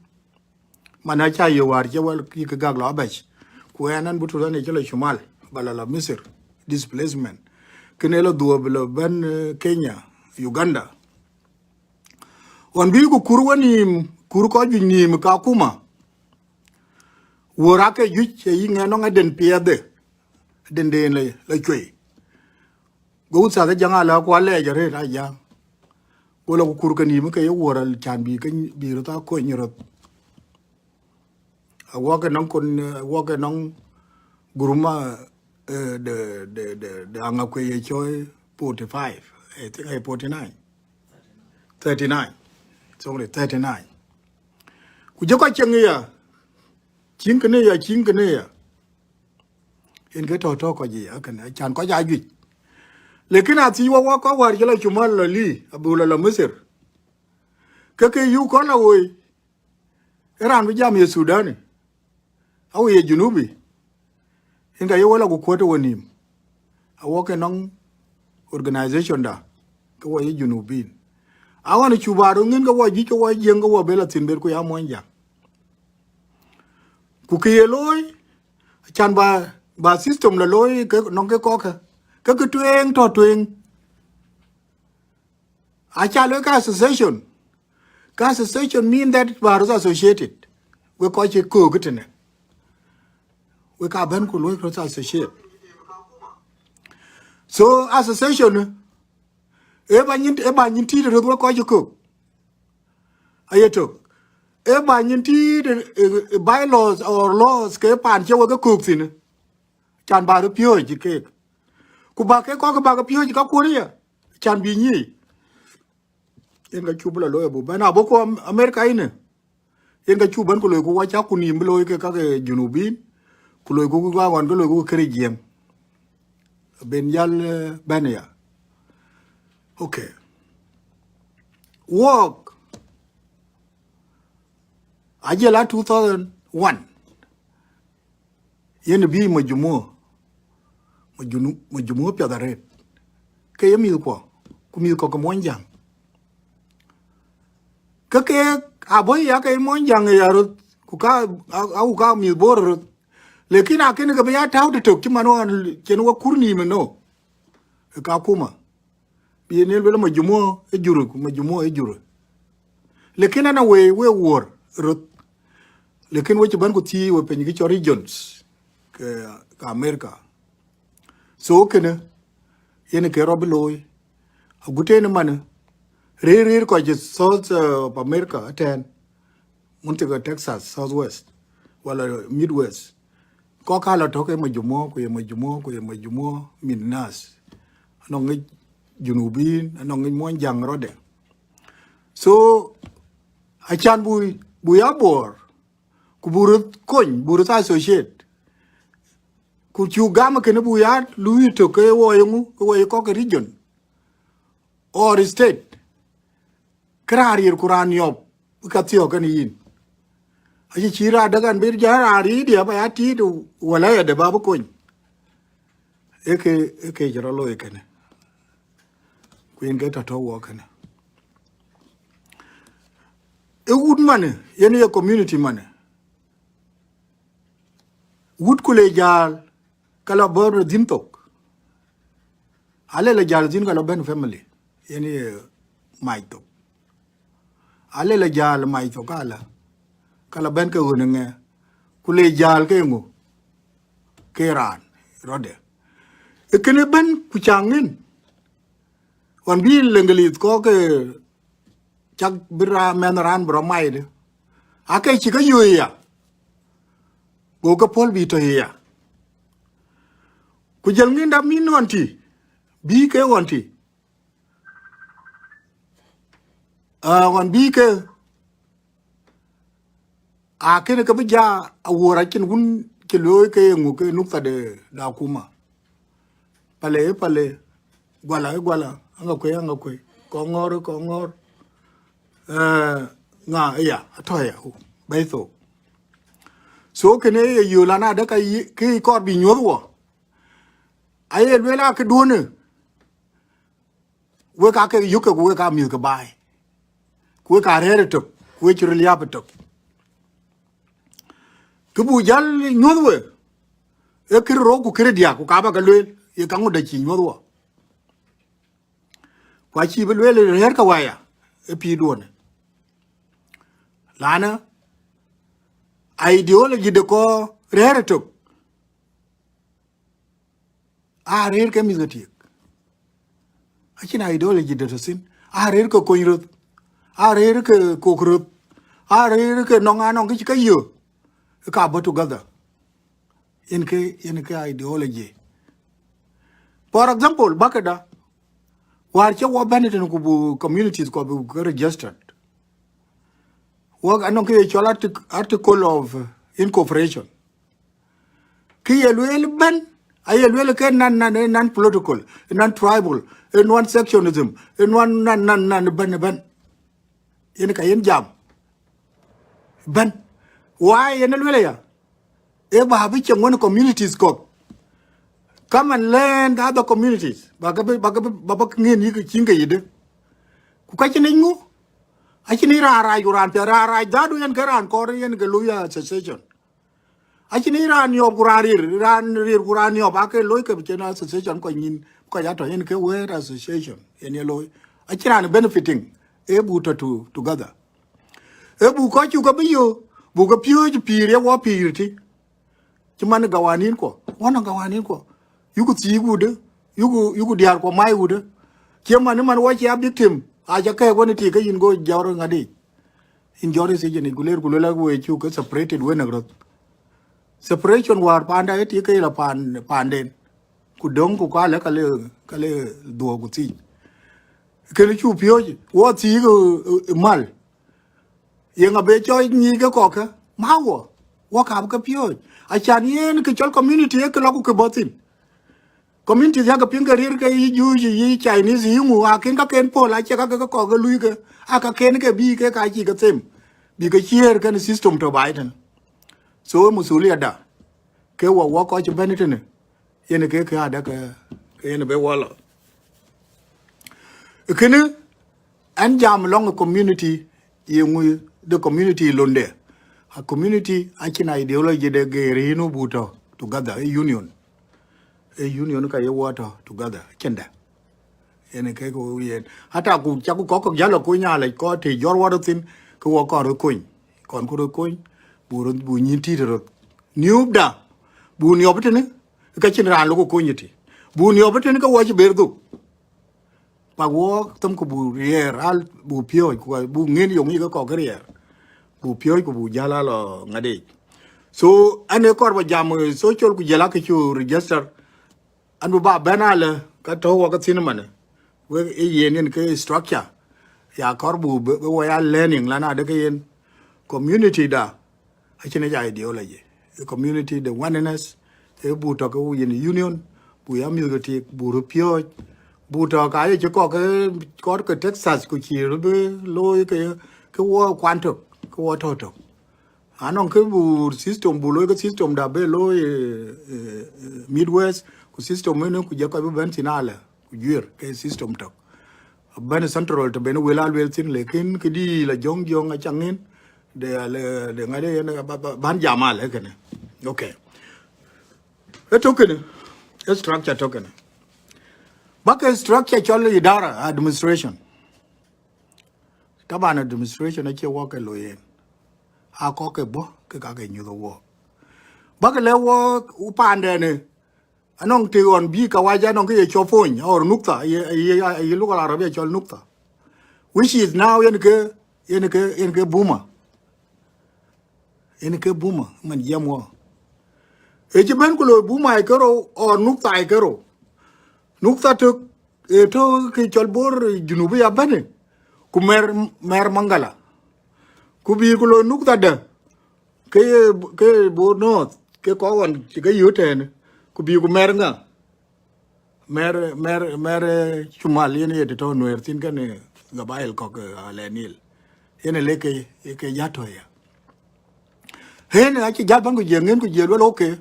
Man aca yök wäär cï wal yïk gak lɔ abɛc. Ku ɛn an butu an ë cï lɔ Cumal, ba lɔ lɔ Misir, displacement. Kënë lɔ dhuɔ̈ɔ̈p lɔ bɛ̈n, eh, Kenya, Uganda. Ɣɔn bï ku kur wenïïm, kur kɔc juëc nïïm ë Kakuma. Wuɔ̈r ake juëc ë yï ŋɛn nɔŋ aden piɛthde, aden den lɔ, lɔ cuei. Go uthath Ajaŋ ala ku alɛɛc arëët Ajaŋ. Go lɔ ku kur ke nïïm ke ye wuɔ̈r al can bï ke bï röt aa kony röt. Awɔk ë nɔŋ kon, eh, awɔk ë nɔŋ guruma, eh, de, de, de, de aŋa kue ye cɔi forty five, I think, eh, forty nine. Thirty nine. Sorry, thirty nine. Ku jɔ kɔc cieŋ ya, cieŋ kënë ya, cieŋ kënë ya. Yen ke tɔ̈ tɔ̈ kɔc ya, kënë, can kɔc a juëc. Lekin a thiëc wɔ wɔ kɔc wäär cï lɔ Cumal lɔ Lii, abuk lɔ lɔ Misir. Ke ke yuk kɔn lɔ woi, ë raan bï jam ye Sudani, awu ye Junubi, yen ka ye wɔ lɔ ku kuɔ̈t ë wenïïm. Awɔk ë nɔŋ organization da, ke wɔ ye Junubin. Aɣɔn ë cu ba röt ŋïn ke wɔ juëc ke wɔ jiëŋ ke wɔ bë lɔ thïn ber ku ya Muɔnyjäŋ. Ku kë ye looi, can ba, ba system lɔ looi ke nɔŋ ke kɔ̈kkë, ke kë tueŋ tɔ̈ tueŋ. Aca looi ka association. Ka association mean that ba röt associated. We kɔc cï köök tënë. We ka bɛ̈n ku looi röt associate. So association, eh, e ba nyin, e ba nyin tiit röt we kɔc cï köök. Aye tök. E ba nyin tiit, eh, eh, bylaws or laws ke paan cï we ke köök thïn. Can ba röt piööc keek. Ku ba ke kɔ̈k ba ke piööc ka kuɔ̈r ya. Can bï nyic. Yen ka cuk bï lɔ looi abuk bɛ̈n abɔ̈ ku Am-, America ënë. Yen ka cuk bɛ̈n ku loi ku wɔ cak ku nïïm bï looi ke kake Junubin. Ku loi ku ka ɣɔn ke loi ku këric jiëŋ. Ben jal, eh, bɛ̈n ya. Okay. Wɔk. Ajël a two thousand one. Yen bï majumuɔ, majunu-, majumuɔ piath arëët. Ke ye mïthkuɔ, ku mïth kɔ̈k ke Muɔnyjäŋ. Ke keek abɔ̈ ya ke Muɔnyjäŋ ya röt, ku ka, a, a, ku ka mïth Bor röt. Lekin akënë ke bï ya tääu tëtök cï man ɣɔn cïn wɔ kur nïïm ënɔ. Ë Kakuma. Bï yen luel majumuɔ ë jurë, ku majumuɔ ë jurë. Lekin ana we, we wuɔ̈r röt. Lekin we cï bɛ̈n ku thii we piny kë cɔl regions ke, ke America. So kënë, yen ke rɔt bï looi. Agut tënë manë, rëër, rëër kɔc cï South, uh, of America ëtɛ̈ɛ̈n. Muntika Texas, Southwest, wala Midwest. Kɔc ka lɔ tɔ̈ ke majumuɔ, ku ye majumuɔ, ku ye majumuɔ min nas. Anɔŋ ŋic Junubin, anɔŋ ŋic Muɔnyjäŋ rɔtde. So, acan buk, buk ya Bor, ku buk röt kony, buk röt associate. Ku cuk gam kënë buk ya luui tök ke wɔ ye ŋu, ke wɔ ye kɔc ke region. or state, kë raan riɛr ku raan niɔp, ka thiɔ̈k kën yïn. Acï cï raan däk an bï jɔ raan riɛr diɛ̈ ba ya tiit, wala ya de ba bï kony. Ëke, ëke cï rɔt looi kënë. Ku yen ke tɔ̈ tɔ̈ wɔ kënë. Ë wut manë, yen ye community manë. Wut ku le jäl, ka lɔ bɔ̈ rɔt dhïn thok. Ale la jäl dhïn ka lɔ bɛ̈n family, yen ye mac thok. Ale la jäl mac thok ala, ka lɔ bɛ̈n ke ɣön ŋɛ, ku le jäl ke ŋö, ke raan rɔtde. Ë kënë bɛ̈n ku caŋ ŋën, ɣɔn bï Leŋgelith kɔ̈k ke cak bï raan, mɛnh raan bï rɔt maide, ake cï ke yöö ya, go ke puɔ̈l bï tɔ̈ ya. Ku jël ŋïn dap mïn ɣɔn tï, bï ke ɣɔn tï. Ah, ɣɔn bï ke, a kënë ke bï ja awuɔ̈r acïn wun cï looi ke ye ŋu ke nukta de, de akuma. Pale, pale, guala, guala, aŋa kuei, aŋa kuei, kɔŋ ŋɔ̈ɔ̈r, kɔŋ ŋɔ̈ɔ̈r. Eh, ŋa, ya, atɔ̈ ya, bɛ̈i thok. So kënë ye yöl an adë ka yï, kë kɔɔr bï nyuɔ̈th wɔ. Aye lueel a këduɔ̈në, wek aa ke yök ke, ku wek aa mïth ke baai, ku wek aa rɛ̈ɛ̈r ëtök, ku wek cï röt liääp ëtök. Kë buk jäl nyuɔ̈th we, ee kërë rou ku kërë diäk, ku ka ba ke lueel, ye kaŋö dɛ cï nyuɔ̈th wɔ. Ku acïï bï lueel rɛ̈ɛ̈r ke waya, ë pïïrduɔ̈në. Lanë ideology de kɔɔr rɛ̈ɛ̈r ëtök, aa rëër ke mïth ke tiek. Acïn ideology de tɔ̈ thïn, aa rëër ke kony röth, aa rëër ke kok röth, aa rëër ke nɔŋ anɔŋ kë cï ke yök, ka bɔ̈ together. Yen ke, yen ke ideology. For example, bakëda, wäär cï wɔ bɛ̈n tënë ku buk communities kɔ̈k buk ke registered. Wɔ anɔŋ kë ye cɔl artic-, article of, uh, incorporation. Kë ye lueel bɛ̈n, aye lueel ke non, non, non political, non tribal, non sectionism, non, non, non, non bɛ̈n, bɛ̈n. Yen ka yen jam. Bɛ̈n. Why yen lueel ya? Ee ba bï cieŋ wën communities kɔ̈k. Come and learn the other communities. Ba ke bï, ba ke bï, ba, ba ke ŋiɛn yïk cïn ke yïdë. Ku ka cïn ŋu? Acïn raan rac ku raan piɛth, raan rac dhadu yen ke raan kɔɔr yen ke looi association. Acïn raan niɔp ku raan riɛr, raan riɛr ku raan niɔp, ake looi ke cïn association kɔc nyin, kɔc atɔ̈ yen ke wëët association, yen ye looi. Acïn raan benefiting, ee buk tɔ̈ to-, together. Ee buk kɔc cuk ke bï yök, buk ke piööc pïïr ye wɔ pïïr tï. Cï man gawanin kuɔ, wɔ nɔŋ gawanin kuɔ. Yuku thiik wudë, yuku, yuku diäär kuɔ mai wudë. Cï man, man wɔ cï a victim, aca kɛ̈ɛ̈k wën ë tik ke yïn go jɔr ŋadï. Yïn jɔr ë sijin, ku ler, ku luel, we cuk ke separated wën ë röth. Separation wäär panda ë tik ke la pan, panden. Ku döŋ ku ka le, ka le, ka le dhuɔ̈k ku thiic. Kënë cu piööc, wɔ thiik, ë, ë, ë mal. Yeŋa be cɔɔc nyic ke kɔ̈kkë? Ma wɔ, wɔ kap ke piööc. Acan yen kë cɔl community ee kë lɔ ku kë bɔ̈ thïn. Community yakë piŋ ke riɛr ke yï Jewish, yï Chinese, yï ŋu, aken ka ken pol, acie ka ke kɔ̈k ke luui ke, aa ka ken ke bï ke ka cï ke them. Bï ke ciëër kën system tɔ̈ baai tënë. So, masulia da, ke wɔ, wɔ kɔc cï bɛ̈n tënë, yen ke, ke ada ke, ke yen be wɔ lɔ. Kënë, ɛn jam lɔŋ community, ye ŋu de community londe. A community acïn ideology de geer yïn buk tɔ̈ together, a union. A union ka ye wɔ tɔ̈ together, cïn dɛ. Yen ke ku yen. Hata ku cak ku kɔ̈k kɔ̈k jäl kuny alec kɔc të jɔr wɔ röt thïn, ke wɔ kɔn röt kony. Kɔn ku röt kony, buk röt, buk nyïn tït röt. Niɔp da, buk niɔp tënë, ka cïn raan lok kony tï. Buk niɔp tënë ke wɔ cï ber dhuk. Pak wɔ thëm ku buk riɛɛr, al buk piööc, ku buk ŋiɛn yök yic ke kɔ̈k ke riɛɛr. Buk piööc ku buk jäl a lɔ ŋadïc. So, ɛn ë kɔɔr ba jam, eh, social ku jël akë cu register. An bï ba bɛ̈n alë, ka tɔ̈u wɔ ke thïn ëmënë. Wek ë yen yen ke structure. Ya kɔɔr buk bï, bï wɔ ya learning, lan adë ke yen. Community da, acïn ë ja ideology. Ë community de oneness, ë buk tɔ̈ ke yen union, buk ya mïth ke tik, buk röt piööc, Bu tɔ̈ ka ye cï kɔk ke, kɔt ke Texas ku cï röt bï looi ke, ke wɔ kuan tök, ke wɔ tɔ̈ tök. Anɔŋ ke bu system, bu looi ke system da bï looi, eh, eh, eh, Midwest, ku system ënë ku jɔ kɔc bï bɛ̈n thïn alë, ku juiir ke system tök. Bɛ̈n Central të ben wël a luel thïn, lakin këdï la jɔŋ jɔŋ aca ŋin, de alë, de ŋade yen ba, ba, ban jam alë kënë. Okay. Ë tök kënë, ë structure tök kënë. Bäk ke structure cɔl idara, administration. Taban administration acie wɔ ke looi yen. A kɔk ke bɔ̈, ke ka ke nyuth wɔ. Bäk ke lɛ̈k wɔ, u paandɛn ë, anɔŋ të ɣɔn bï kawaja anɔŋ ke ye cɔl pony, or nukta, ye, ye, ye, ye lugha Arabia cɔl nukta. Which is now yen ke, yen ke, yen ke buma. Yen ke buma, man jiɛm wɔ. Ë cï ben ku looi buma ë kerou, or nukta ë kerou. Nukta tök, ë tɔ̈ ke cɔl Bor Junub ya bɛ̈n, ku mɛr, mɛr Mangala. Ku bï ku looi nukta dë, ke ye, ke ye Bor North, ke kɔc ɣɔn cï ke yöt tɛ̈ɛ̈n, ku bï ku mɛr ŋa? Mɛr, mɛr, mɛr, eh, cumal yen ye të tɔ̈ Nuɛɛr thïn kënë, eh, gabail kɔ̈k, eh, alɛ Nil. Yen ë lek ke, ke jat tɔ̈ ya. Yen acï jat bän ku jiëŋ yen ku jiël wël, okay.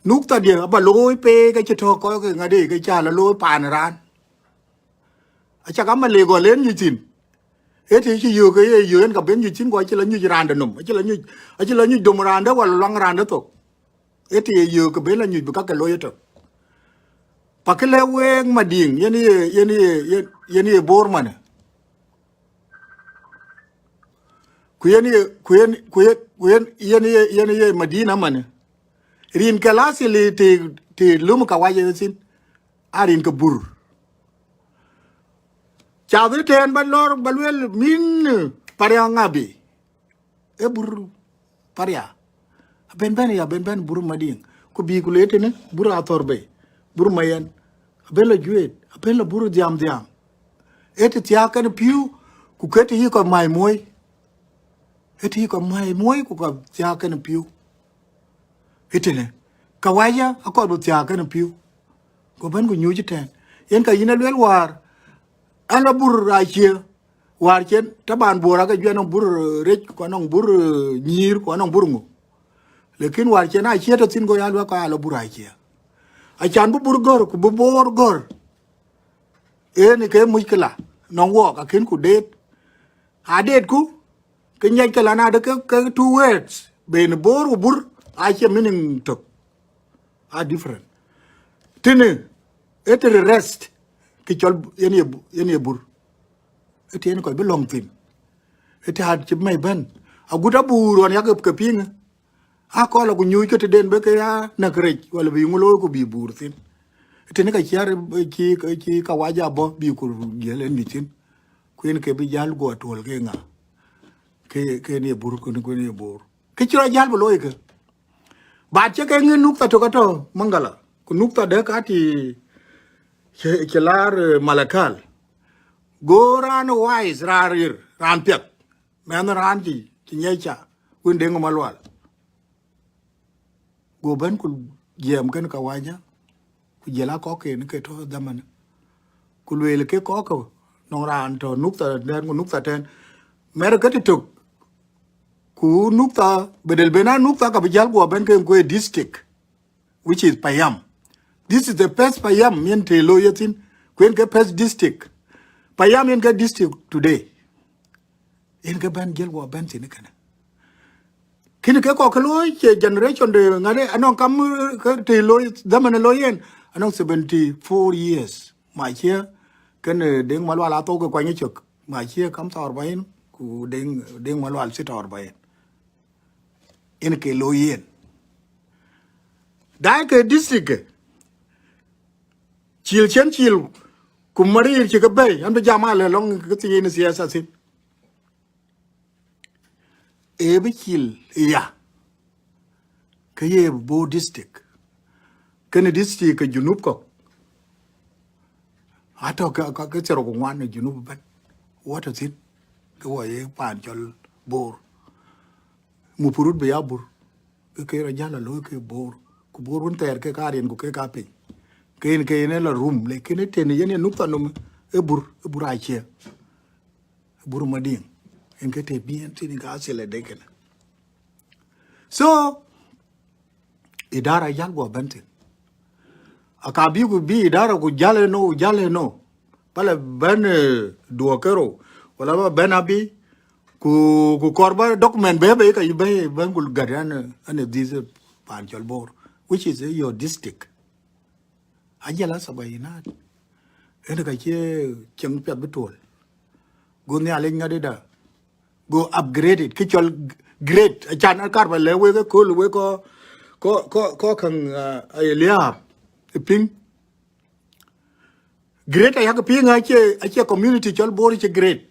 Nukta dië aba looi peek acï tɔ̈ kɔc ke ŋadë ke cä la looi paan raan. Acä ka Malek gɔl en nyuc thïn. Ë të cï yök ke ye yök en ka ben nyuc thïn, ku acï la nyuc raan de nɔm. Acï la nyuc, acï la nyuc dom raan de wala luaŋ raan de thok. Ë të ye yök ke ben la nyuc bï ka ke looi ëtök. Pa kë lɛ̈k week Madiŋ, yen ye, yen ye, yen, yen ye Bor manë. Ku yen ye, ku yen, ku yen, ku yen, yen ye, yen ye Madina manë. Rin ke la asili të, të lum kawaja thïn, a rin ke Bur. Cath ëtɛ̈ɛ̈n ba lɔr ba luel min Pariaŋ abi. Ë Bur Paria. Aben bɛ̈n ya, aben bɛ̈n Bur Madiŋ. Ku bï ku le tënë Bur Athɔ̈r bei, Bur Mayɛn. Aben la Juet, aben la Bur Dhiam Dhiam. Ë të thiaak kenë pïu, ku ke të yï kɔc mai muɔi. Ë të yï kɔc mai muɔi, ku ka thiaak kenë pïu. Ë tënë, kawaja akɔɔr bï thiaak kenë pïu. Ku bɛ̈n ku nyuc ëtɛ̈ɛ̈n. Yen ka yïn a luel wäär, an la Bur Acie, wäär cen, taban Bor ake juɛn anɔŋ Bur, eh, rec, ku anɔŋ Bur, eh, nyïïr, ku anɔŋ Bur ŋö. Lakin wäär cen Acie tɔ̈ thïn go ya luel ka ya la Bur Acie. Acan bï Bur gɔ̈r, ku bï Bor gɔ̈r. Yen ke muckila, nɔŋ wɔɔk, akën ku deet. A deet ku, ke nyiɛc ke lan adë ke, ke two words, ben Bor ku Bur, acie meaning tök. Are different. Tënë, ë të rest, ke cɔl yen ye, yen ye Bur. Ë të yen kɔc bï lɔ̈ŋ thïn. Ë të hat cï mɛi bɛ̈n. Agut abur ɣɔn yak ke piŋ. A kɔl aku nyuc ke tëden bï ke ya näk rec, wala bï ŋö looi ku bï Bur thïn. Tënë ka ciɛɛr, cï, cï kawaja bɔ̈ bï ku jiël en nyuc thïn. Ku yen ke bï jäl guɔ tuɔl ke ŋa? Ke, ke ni Bur, ku ni, ku ni Bor. Ke cï rɔ jäl bï looi ke. Ba cï ke ŋic nukta tök atɔ̈ Mangala. Ku nukta dë ka ti cï, cï laar, eh, Malakal. Go raan wise, raan rir, raan piɛth. Mɛnh raan cï, cï nyiɛc ca, wën Deŋ Malual. Go bɛ̈n ku jiɛɛm kën kawaja, ku jiël a kɔcken ke tɔ̈ dhaman. Ku lueel ke kɔ̈k, nɔŋ raan tɔ̈ nukta tɛ̈n ku nukta tɛ̈n. Mɛr ke të tök, ku nukta, bedel ben a nukta ka bï jäl guɔ bɛ̈n ke kuee district, which is Payam. This is the first Payam yen të looi ye thïn, ku yen ke first district. Payam yen ke district today. Yen ke bɛ̈n jiël guɔ bɛ̈n thïn kënë. Kën ke kɔk ke looi cie generation de ŋade, anɔŋ kam, eh, ke të looi, dhaman looi yen, anɔŋ seventy four years. Ma cie, kën, eh, Deŋ Malual athou ke kuany cök. Ma cie kam thɔɔr ba yen, ku Deŋ, Deŋ Malual cï thɔɔr ba yen. Yen ke looi yen. Daai ke district ke, cil cien cil, ku marir cï ke bɛ̈i, an bï jam alë lɔŋ ke thiin siasa thïn. Ee bï cil ya, ke ye Bor district. Kënë district ke Junub kɔ̈k. Atɔ̈ ke, ke, ke thiërrou ku ŋuan në Junub ëbɛ̈n. Wɔ tɔ̈ thïn, ke wɔ ye paan cɔl Bor. Mupurut bï ya Bur. Ke ke rɔ jäl alooi ke Bor. Ku Bor wën thɛɛr ke ka riɛn ku ke ka piny. Ke yen ke yen la rum, lakin ë tënë yen ë nukta nɔm, ë bur, ë bur acie. Ë bur Madiŋ. Yen ke të bï yen tënë ka asile de kënë. So, idara jäl guɔ bɛ̈n thïn. Aka bï ku bï idara ku jäl ëno, jäl ëno. Pala bɛ̈n, eh, duɔ̈k kerou. Wala ba bɛ̈n abï. Ku, ku kɔɔr ba document bɛ̈ bɛ̈ ka yï bɛ̈, bɛ̈n ku gät an, an, this, eh, pan cɔl Bor, which is, eh, your district. Ajal a sabayinat. Ënë ka cie cieŋ piɛth bï tuɔl. Go Nhialic ŋadï da. Go upgrade it. Kë cɔl g-, grade. Acan akar ba lɛ̈k wek ëkööl wek kɔ, kɔ, kɔ, kɔ käŋ, ah, aye liaap. Ë piŋ. Grade ayak piŋ acie, acie community cɔl Bor cie grade.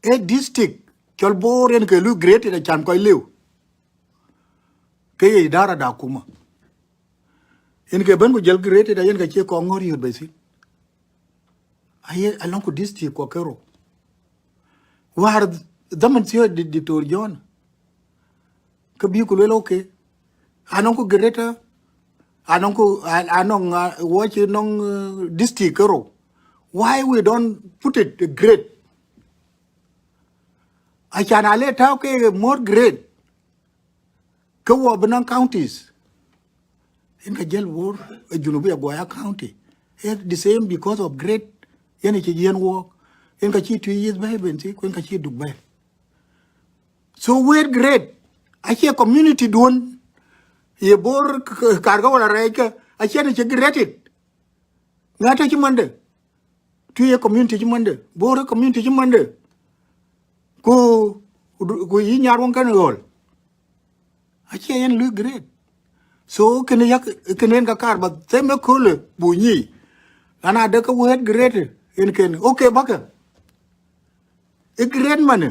Ë district cɔl Bor yen ke lui grade it acan kɔc liu. Ke ye idara da akuma. Yen ke bɛ̈n ku jël grade da yen ke cie kɔŋ ŋɔ̈r yöt bɛ̈ thïn. Aye alɔŋ ku district kua kerou. Wäär dhaman thiɔ̈k di-, Diktor John. Ke bï ku luel, okay. Anɔŋ ku grade, anɔŋ ku, an-, anɔŋ, uh, wɔ cï nɔŋ, uh, district kerou. Why we don't put it a grade? Acan ale tääu ke more grade. Ke wɔ bï nɔŋ counties. Yen ka jël Bor, eh, Junubi aguɔ ya county. Eh, the same because of grade. Yen cï yen wɔk. Yen ka cï Twic East bɛ̈i Bentiu, ku yen ka cï Duk bɛ̈i. So wëët grade. Acie community duɔ̈n. Ye Bor k-, k-, karkä wala rɛɛckë. Acie në cï grade it. Ŋa tɔ̈ cï mande? Twic ye community cï mande. Bor ye community cï mande. Ku, ku du-, ku yï Nyarweŋ kenë Ɣɔl. Acie yen lui grade. So kënë yak, kënë yen ka kar ba them ëköölë bu nyic. Lan ade ke wëët grade yen kënë. Okay, bäkë. Ë grade manë.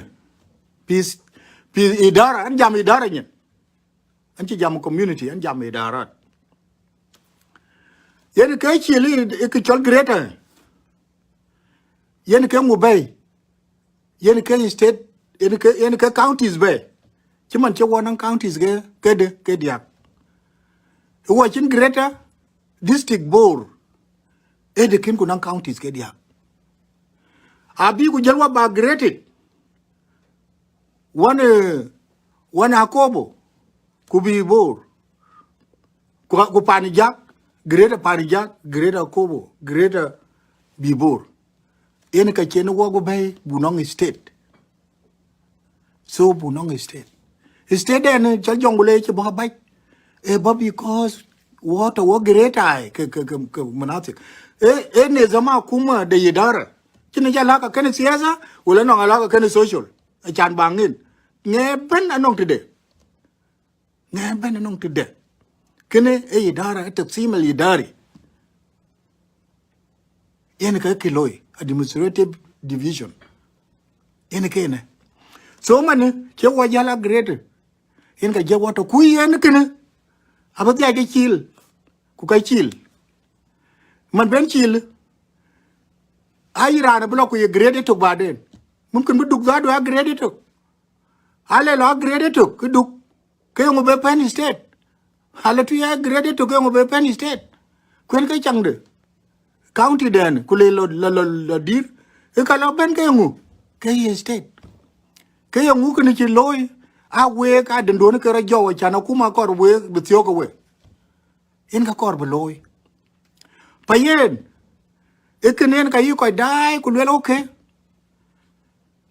Peace, peace idara, an jam idara nyin. An cï jam community, an jam idarat. Yen ke cil ë, ë kë cɔl grade. Yen ke ŋu bɛ̈i. Yen ke state, yen ke, yen ke counties bɛ̈i. Cï man cï wɔ nɔŋ counties ke, ke de, ke diäk. Ë wɔ cïn greater district Bor. Ë de kën ku nɔŋ counties ke diäk. Abï ku jël wɔ ba grade it. Wän, eh, wän Akobo, ku bï Bor. Ku, ku Panijak, greater Panijak, greater Akobo, greater bï Bor. Yen ka cïn wɔ ku bɛ̈i bu nɔŋ state. So bu nɔŋ state. State den cɔl Jonglei cï bɔ̈ bac. Ë bɔ̈ because wɔ tɔ̈ wɔ greater ke, ke, ke, ke manatik. Ë, ë nizam akuma de idara. Cïn ca lak kenë siasa, wala nɔŋ alak kenë social. Acan ba ŋin. Ŋɛ bɛ̈n anɔŋ tëde. Ŋɛ bɛ̈n anɔŋ tëde. Kënë ë idara, ë taksim al idari. Yen ka kë looi, administrative division. Yen kënë. So manë, cï wɔ jäl a grade. Yen ka jɛ wɔ tɔ̈ ku yen kënë. Abï dhiac ke cil. Ku ka cil. Man ben cil. Ayi raan abï lɔ ku ye grade tök baden. Mumkin bï Duk dhadu a grade tök. Ale lɔ a grade tök, kë Duk. Ke yeŋö be pɛ̈n state. Ale Twic a grade tök, ke yeŋö be pɛ̈n state. Kuën ke caŋde. County den, ku le lɔ, lɔ, lɔ, lɔ dïr. Ë ka lɔ bɛ̈n ke yeŋö? Ke ye state. Ke yeŋö kënë cï looi? A week a dënduɔ̈n ke rɔt jɔu, acan akuma kɔɔr week bï thiɔ̈k ke we. Yen ka kɔɔr bï looi. Pa yen, ë kënë yen ka yï kɔc daai ku luel, okay.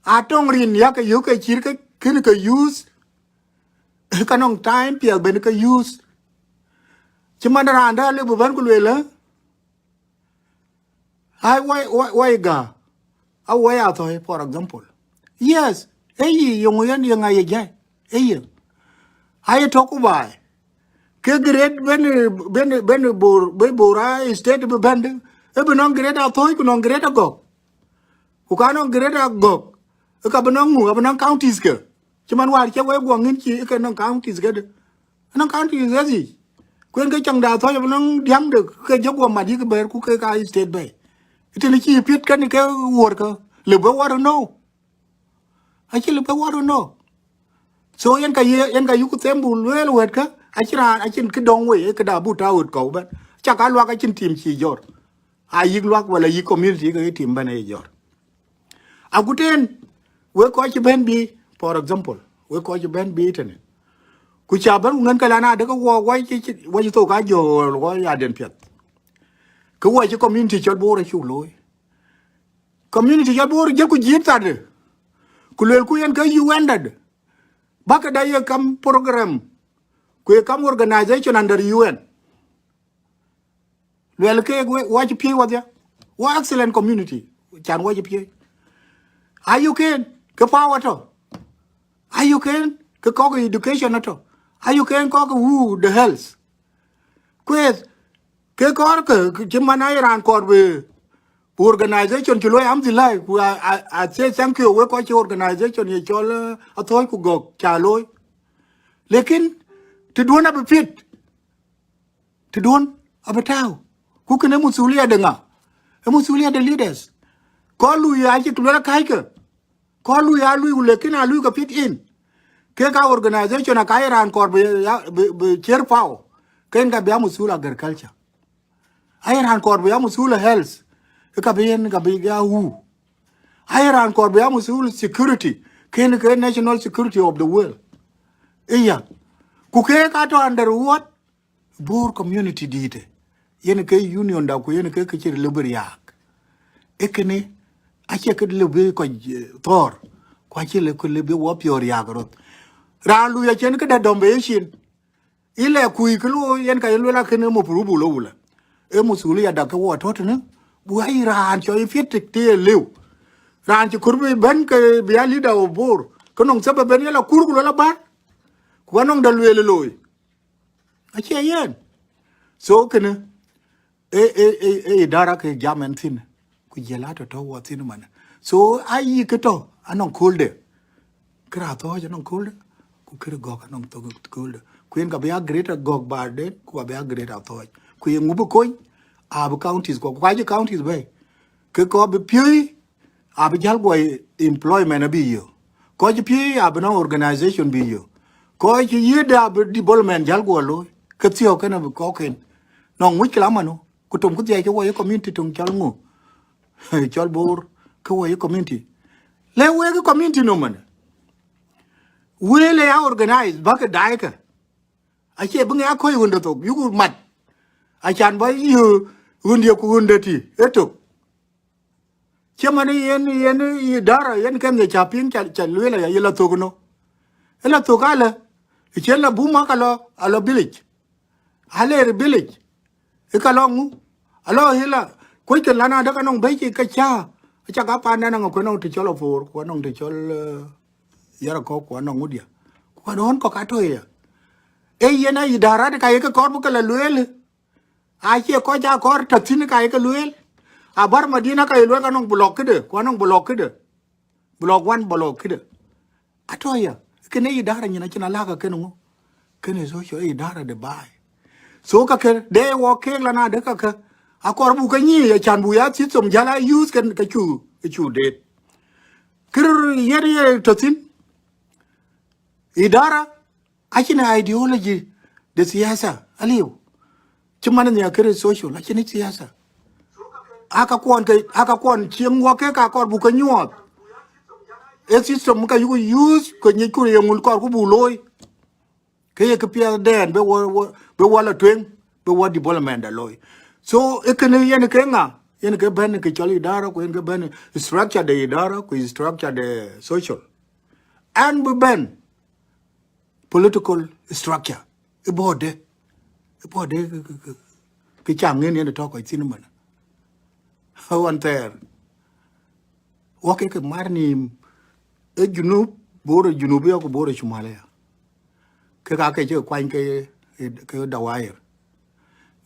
Atɔŋ rin yak ke yök ke cït ke, kën ke use. Ka nɔŋ time piɛth ben ke use. Cï man raan dä lëu bï bɛ̈n ku lueel, ë? Ai, wai, wai, wai ga. A wai a thɔ̈i, for example. Yes, ë yï, yeŋö yen, yeŋa ye jai? Ë yï. Aye tɔ̈ ku baai. Ke grade ben, ben, ben Bor, ben Bor a state bï bɛ̈n dë. Ë bï nɔŋ grade a thɔ̈i ku nɔŋ grade a gɔ̈k. Ku ka nɔŋ grade a gɔ̈k. Ë ka bï nɔŋ ŋu, abï nɔŋ counties ke. Cï man wäär cï wek guɔ ŋïn cï ke nɔŋ counties kedë. Anɔŋ counties ë dhiëc. Ku yen ke caŋda thɔ̈c abï nɔŋ diäŋde ke jɔ guɔ mat yïk bɛ̈ɛ̈r ku ke ka state bɛ̈i. Ë tënë cï piɛth kën ke wuɔ̈r ke, lëu bë wär ënɔ̈u. Acï lëu bë wär ënɔ̈u. So yen ka ye, yen ka yuk them bu lueel wɛ̈t kä, acï raan, acïn kë dɔŋ wei, ë këda bu tääu ɣöt kɔ̈u bɛ̈n. Cak a luak acïn tim cï jɔr. A yïk luak wala yïk community ke tim bɛ̈n aye jɔr. Agut en, wek kɔc cï bɛ̈n bï, for example, wek kɔc cï bɛ̈n bï tënë. Ku ca bɛ̈n ku ŋɛn ke lan adë ke wɔ, wɔ cï, cï, wɔ cï thok a jɔ, wɔ ya den piɛth. Ke wɔ cï community cɔl Bor acuk looi. Community cɔl Bor jël ku jiëp thadë. Ku luel ku yen ke U N dade. Bäk da ye kam program. Ku ye kam organization under U N. Luel ke we, wɔ cï piëi wɔdhia. Wɔ excellent community. Can wɔ cï piëi. Ayuken, ke power tɔ. Ayuken, ke kɔk education atɔ. Ayuken kɔk who the health. Kueth, ke kɔr ke, ke cï man aye raan kɔr bï, bï organization cï luɔi amdhilai, ku I, I, I say thank you, wek kɔc cï organization ye cɔl, eh, athɔɔc ku gɔk ca looi. Lekin, të duɔ̈n abï piɛth, të duɔ̈n abï tääu. Ku kënë masulia de ŋa? Ë masulia de leaders. Kɔn lui ya cï luel akääckë. Kɔn lui ya lui, lekin a lui ke fit in. Ke ka organization aka ye raan kɔr bï ya, bï, bï chair power. Ken ka bï ya masul agriculture. Aye raan kɔr bï ya masul health. Ë ka bï yen ka bï ya who. Aye raan kɔr bï ya masul security. Ken ke national security of the world. Iya. Ku ke ka tɔ under what? Bor community dïïtë, yen ke union da ku yen ke kë cï lëu bï riääk. Ee kënë, acie kë lëu bï kɔc, eh, thɔ̈ɔ̈r, ku acie lëu kë lëu bï wɔ piɔ̈ɔ̈th riääk röt. Raan lui acïn këdë dɔm bï yecin. Ilɛ kuc kë looi yen ka ye luel akënë maprubu lo wula. Ee masulia da ke wɔ tɔ̈ tënë, bu ai raan cɔl ye piɛth të, të ye lëu. Raan cï kɔr bï bɛ̈n ke bï ya leader of Bor. Ke nɔŋ sabab bɛ̈n ye la kur ku la bär. Ku anɔŋ da lueel looi. Acie yen. So kënë, e, e, e, e idara ke jam ɛn thïn, ku jël atɔ̈ tɔ̈ wɔ thïn man. So ayï kë tɔ̈, anɔŋ köölde. Kërë athɔ̈ɔ̈c anɔŋ köölde, ku kërë gɔ̈k anɔŋ thok köölde. Ku yen ka bï ya greater gɔ̈k baden, ku ka bï ya greater athɔ̈ɔ̈c. Ku ye ŋu bï kony, abï counties kɔ, ku ka cï counties bɛ̈i. Ke kɔc bï piööi, abï jäl guɔ employment abï yök. Kɔc piëëi abï nɔŋ organization bï yök. Kɔc cï yiëëdë abï development jäl guɔ looi. Ke thiɔ̈k kënë abï kɔ̈kken. Nɔŋ wïc kë la manu, ku tom ku dhiɛc ke wɔ ye community töŋ cɔl ŋu? Cɔl Bor, ke wɔ ye community. Le wek community nɔm man. Wël ë ya organize, bäk daai ke. Acie bï ŋɛ aköc ɣönde thok, yuku mat. Acan bä yï ɣöndië ku ɣönde tï, ë tök. Cï man yen, yen idara, yen kɛn ye ca piŋ, ca, ca lueel aya, ye la thök ënɔ. Ë la thök alë, ë cien la buma ka lɔ, alɔ village. Aler village. Ë ka lɔ ŋu? Alɔ hila, kuc ke lan adek anɔŋ bɛ̈c ke ca, aca ka paan dɛn aŋa ku anɔŋ të cɔl Apoor, ku anɔŋ të cɔl, eh, Yarakɔ̈k, ku anɔŋ ŋudia. Ku ka dɔn kɔ̈k atɔ̈ ya. Ee yen a idarat ka ye ke kɔr bï ke la lueel. Acie kɔc a kɔr tɔ̈ thïn ka ye ke lueel. Abar Madina ka ye lueel ka nɔŋ block këde, ku anɔŋ block këde. Block one, block këde. Atɔ̈ ya, kënë idara nyin acïn alaka kënë ŋö? Kënë social idara de baai. So ka kë, de wɔ keek la na de ka kë. Akɔr bu ke nyi ya can bu ya system jala use kën ke cu, ke cu deet. Kër yen ye tɔ̈ thïn. Idara, acïn ideology de siasa, aliu. Cï man nhiaar kërë social, acïn siasa. Aka kuɔn ke, aka kuɔn cieŋ wɔ ke ka kɔr bu ke nyuɔɔth. E system ka yuku use, ke nyic ku ye ŋul kɔr ku bu looi. Ke ye ke piɛth dɛn, be wɔ, wɔ, be wɔ la tueŋ, be wɔ development da looi. So, e kënë yen ke ŋa, yen ke bɛ̈n ke cɔl idara, ku yen ke bɛ̈n structure de idara, ku structure de social. An bï bɛ̈n political structure. Ë bɔ̈ de, ë bɔ̈ de ke, ke, ke, ke ca ŋen yen tɔ̈ kɔc thïn man. Ɣɔn thɛɛr. Wɔ ke ke mar nïïm, ë Junub, Bor ë Junub ya ku Bor ë Cumal ya. Ke ka ke cï kuany ke, ke dawair.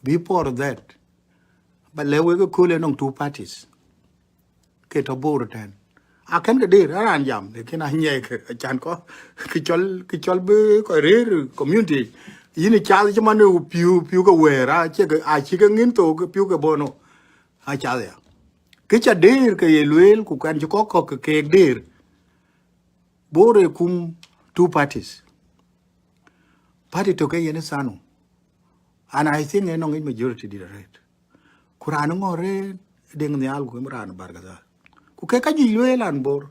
Before that, ba lɛ̈k wek ë kööl ë nɔŋ two parties. Ke tɔ̈ Bor tɛ̈n. Akën ke der, a raan jam, lakin a nyiɛɛi ke, acan kɔc, ke cɔl, ke cɔl bï kɔc rëër community. Yïn ë cath cï man ë piu, piu ke wëër, a cie ke, a cï ke ŋïn thok, ke piu ke bɔ̈ nɔ. A cath ya. Kë ca der ke ye lueel, ku kɛn cï kɔc kɔ̈k ke keek der. Bor ë kum two parties. Party tök ke yen ë SANU. And I think ë nɔŋ yic majority dït arëët. Ku raan ŋɔ̈ɔ̈r rëën Deŋ Nhial ku raan Bargazal. Ku ke ka juëc lueel an Bor.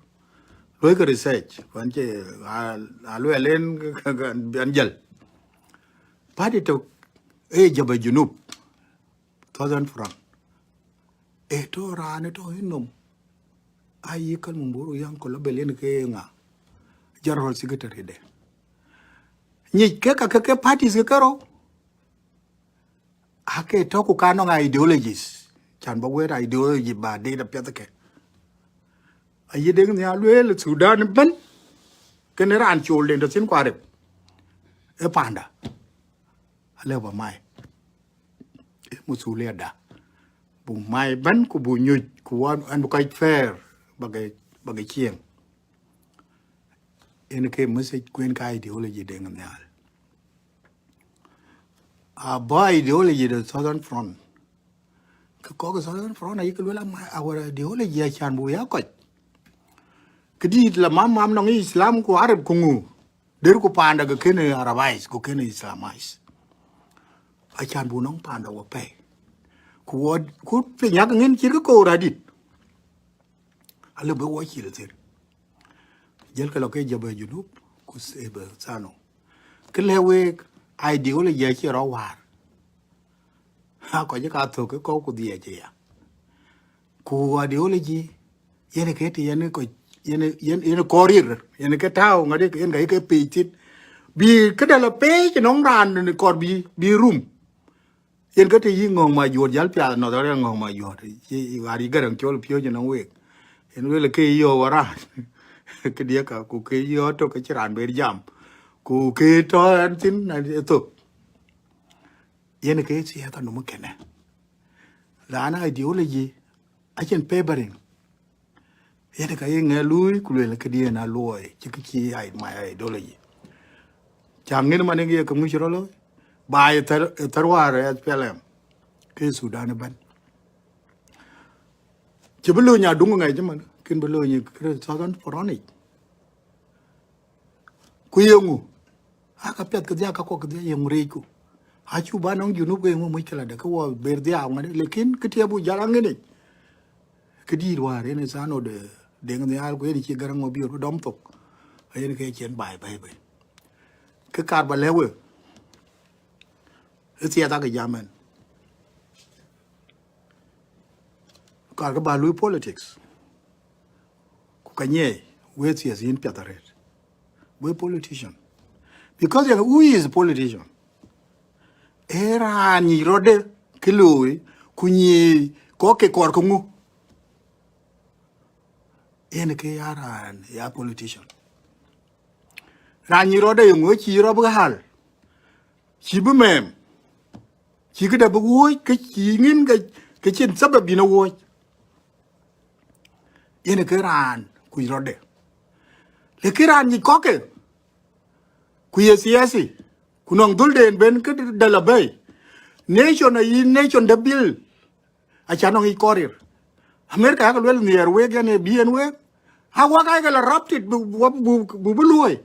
Luɔikë research, wan cï a, a lueel en an jäl. Party tök ë Jabha Junub, Southern Front. Ë tɔ̈ raan ë tɔ̈ ë nɔm. Ayï Kal Mum Bor Yaŋ Kol Abel yen ke ŋa? General Secretary de. Nyic ke ka ke, ke parties ke kerou. Ake tɔ̈ ku ka nɔŋ ideologies. Can ba wëët ideology ba deet apiɛth ke. Ayï Deŋ Nhial lueel Sudan ëbën. Kënë raan col den tɔ̈ thïn ku Arep. Ë panda. Alëu ba mai. Ë masulia da. Bu mai ëbën ku bu nyuc ku wan an bu kɔc fair ba ke, ba ke cieŋ. Yen ke message ku yen ka ideology Deŋ Nhial. Abɔ̈ ideology de Southern Front. Ke kɔc ke Southern Front ayï ke lueel ama our ideology acan bu ya kɔc. Këdït la mam mam nɔŋ Islam ku Arab ku ŋu. Der ku panda ke kënë Arabize ku kënë Islamize. Acan bu nɔŋ panda wɔ pɛi. Ku wɔ ku piny yak ŋin cït ke koor adït. Alëu bï wɔ cil thïn. Jël ke lɔ ke Jabha Junub ku Sebe Thano. Kë lɛ̈k week ideology acï rɔt wäär. Ha kɔc ka thök ke kɔ̈u ku dhiëc ya. Ku ideology yen ke të yen kɔc yen yen yen kɔɔr rir, yen ke tääu ŋadï yen ka yï ke pec thïn. Bï këdë la pec nɔŋ raan kɔɔr bï bï rum. Yen ke të yï Ŋɔ̈ŋ Majuɔt jäl piath nɔth arëë Ŋɔ̈ŋ Majuɔt. Cï ɣar yï Gäräŋ Col piööc ënɔŋ week. Yen lueel ke yï yɔ̈ɔ̈k waran. Këdiɛ̈ ka ku ke yï yɔ̈ɔ̈k tök ke cï raan ber jam. Ku ke tɔ̈ ɛn thïn ë thök. Yen ke thiëëth anɔm kënë. Raan ideology acïn favoring. Yen ka ye ŋɛk luui ku lueel këdiɛ̈n a luɔi cï kë cï ai my ideology. Ca ŋin man ye ke ŋuc rɔt looi. Ba ye thär thär wäär ë S P L M. Ke Sudan ëbën. Cï bï lööny aduŋ ŋɛc man. Kën bï lööny kërë Southern Front. Ku yeŋu? Aka piɛth kedhia ka kɔk kedhia yeŋu reecku. Acu ba nɔŋ Junub ke yeŋu muc këlade ke wɔ ber dhiau ŋade. Lekin kë tiɛp bu jal aŋic. Këdït wäär yen ë Thano de Deŋ Nhial ku yen cï Gäräŋ Mabior bï dɔm thok. Ayen ke cien baai baai baai. Kë kaar ba lɛ̈k we. Ë thiɛth akë jam ɛn. Kaar kë ba lui politics. Ku ka nyiɛɛi we thiɛth yïn piath arëët. We politician. Because who is a politician? Ee raan nyic rɔtde kë looi ku nyic kɔc ke kɔɔr ke ŋu. Yen ke ya raan ya politician. Raan nyic rɔtde yeŋu cï rɔt bï ɣäl. Cï bï mɛɛm. Cï këde bï wuɔ̈c ke cï ŋin ke cïn thabab bïn a wuɔ̈c. Yen ke raan kuc rɔtde. Lëkë raan nyic kɔ̈k ke ku ye thiɛthi ku nɔŋ dhulden ben këde la bɛ̈i. Nation ayï nation de bil. Aca nɔŋ yic kɔɔr rir. America yak luel nhiɛɛr wek yen ë bï yen wek. A wak ayek la raptit bu bu bu bï luɔ̈i.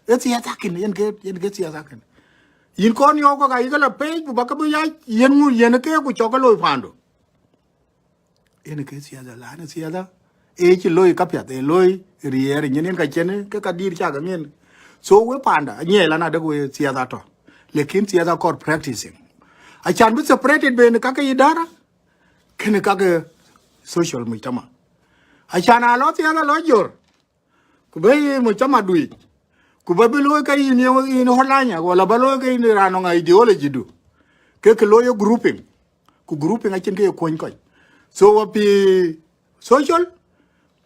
Ë thiɛth akën yen ke yen ke thiɛth akën. Yïn kɔn yɔ̈ɔ̈k kɔ̈k ayï ke la pec ku ba ke bï yac yen ŋu yen ke ku cɔk ke loi paandu. Yen ke thiɛth ala në thiɛth ee cï loi kapiath ee loi riɛɛr nyin yen ka cien ke ka dïïr cak ŋin. So we panda nyiɛɛl an adek we thiɛth atɔ. Lekin thiɛth akɔɔr practicing. Acan bï separated ben kake idara. Kënë kake social mujtama. Acan a lɔ thiɛth a lɔ jör. Ku bä yï mujtama duic. Ku bä bï looi ke yïn yïn holanya wala bä looi ke yïn raan nɔŋ ideology du. Ke ke looi grouping. Ku grouping acïn ke ye kuɔny kɔc. So wa fi social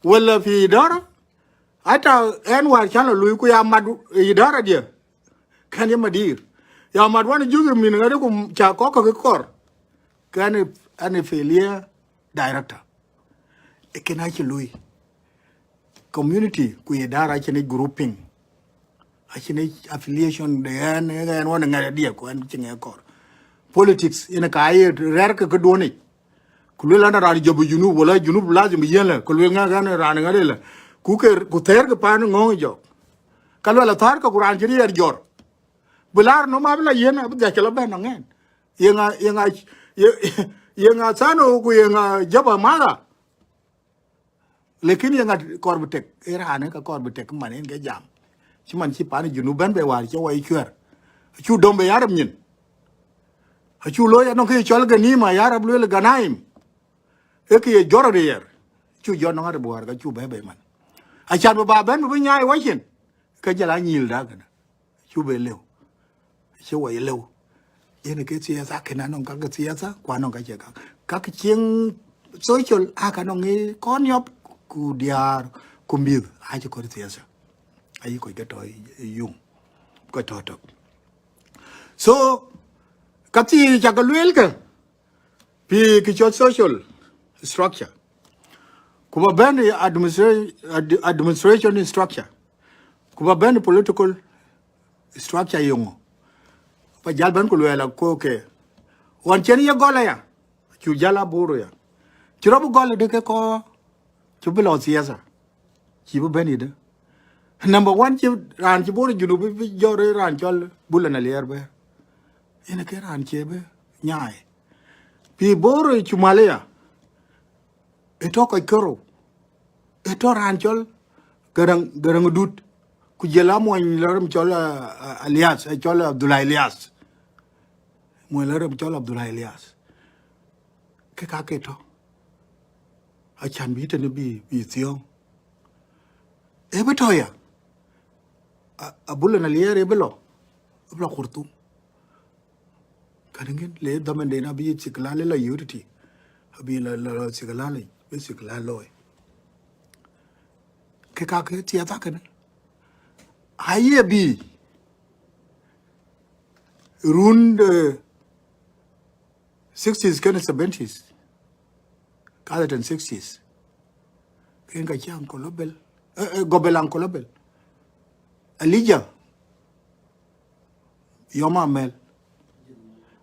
wala fi idara. Ata ɛn wäär can lɔ lui ku ya mat idara diɛ. Kɛn ye madir. Ya mat wan juth min ŋäde ku ca kɔk kɔk kɔr. Kɛn ɛn failure director. Ë kën acï lui. Community ku idara acïn yic grouping. Acïn yic affiliation de ɛn ɛn wan ŋɛ̈t diɛ ku ɛn cï ŋɛ̈ kɔr. Politics yen ka ye rɛ̈ɛ̈r ke këduɔ̈n yic. Ku luel an raan jɔp Junub wala Junub lazim yen lɛ ku luel ŋɛ̈k an raan ŋɛ̈t lɛ. Ku ke ku thɛɛr ke paan ŋɔ̈ŋ jɔk. Ka luel athäär ke ku raan cï riɛɛr jɔr. Bï laar nɔm abï la yen abï dhiac cï la bɛ̈n nɔŋ ɛn. Yeŋa, yeŋa, ye, yeŋa Thano ku yeŋa Jaba Mara. Lakin yeŋa kɔɔr bï tek, ë raan ë ka kɔɔr bï tek man yen ke jam. Cï man cï pan Junub bɛ̈n bei wäär cï wɔ cuɛ̈r. Acu dɔm bei Arab nyin. Acu looi anɔŋ kë cɔl ganima, ya Arab lueel ganaim. Ee kë ye jɔrɔ de yer. Cu jɔ nɔŋ Arab wäär ka cu bɛ̈ bei man. Acan bï ba bɛ̈n bï bï nyaai wacin. Ke jɔl a nyïl da kënë. Cu be lëu. Cï wɔ ye lëu. Yen ke thiatha kënë anɔŋ ka ke thiatha, ku anɔŋ ka cie ka. Ka ke cieŋ social aa ka nɔŋ ë kɔn yɔp, ku diaar, ku mïth, aa cï kɔc thiatha. Ayï kɔc ke tɔ yuŋ. Kɔc tɔ tök. So, ka thii ca ke lueel ke, pï kë cɔl social structure. Ku ba bɛ̈n administra-, ad-, administration structure. Ku ba bɛ̈n political structure yeŋö. Ba jäl bɛ̈n ku lueel aköökë. Ɣɔn cen ye gɔl aya, cu jäl a Bor ya. Cï rɔt bï gɔl ëdë ke kɔɔr, cï bï lɔ thiatha. Cï bï bɛ̈n ëdë. Number one, cï raan cï Bor Junub bï, bï jɔt raan cɔl Bul Analiɛr bɛ̈ɛ̈r. Yen ke raan cie bï nyaai. Pï Bor Cumalia, ë tɔ kɔc kërou. Ë tɔ raan cɔl Garaŋ, Garaŋ Dut. Ku jël a muɔny lɔ rem cɔl, ah, ah, Elias, eh, cɔl Abdullah Elias. Muɔny lɔ rem cɔl Abdullah Elias. Ke ka ke tɔ. Acan bï tënë bï, bï thiɔ̈ɔ̈ŋ. Ë bï tɔ ya. A, a Bul Analiɛr ë bï lɔ. Ë bï lɔ Khartoum. Kɛn ŋic le dhamanden abï thiklal la yöt tï. Abï la, la, la thiklal, bï thiklal looi. Ke ka ke thiatha kënë. Aye bï run de sixties kënë seventies. Ka the ten sixties. Ken ka cï Uncle Abel. Eh, eh, Gobel, Uncle Abel. Elijah. Yɔm Amɛl.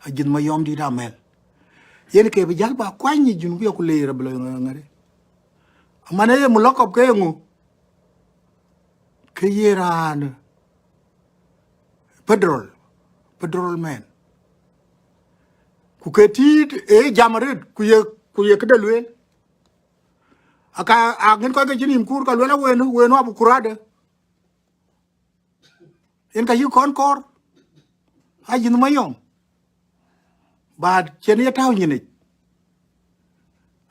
Ajïth Mayɔm dït Amɛl. Yen ke bï jäl ba kuany ë Junub ya ku leer abï lɔ ŋa-, ŋa-, ŋa-, aman ë ye mulakab ke ŋö? Ke ye raan federal, federal man. Ku ke tït ë jam arëët, ku ye, ku ye këde lueel. Aka, a ŋic kɔc ke cïn yïm kuur ka lueel a wen, wen wa bï kurade. Yen ka yï kɔn kɔɔr, Ajïth Mayɔm. But cïn ye tääu nyinic.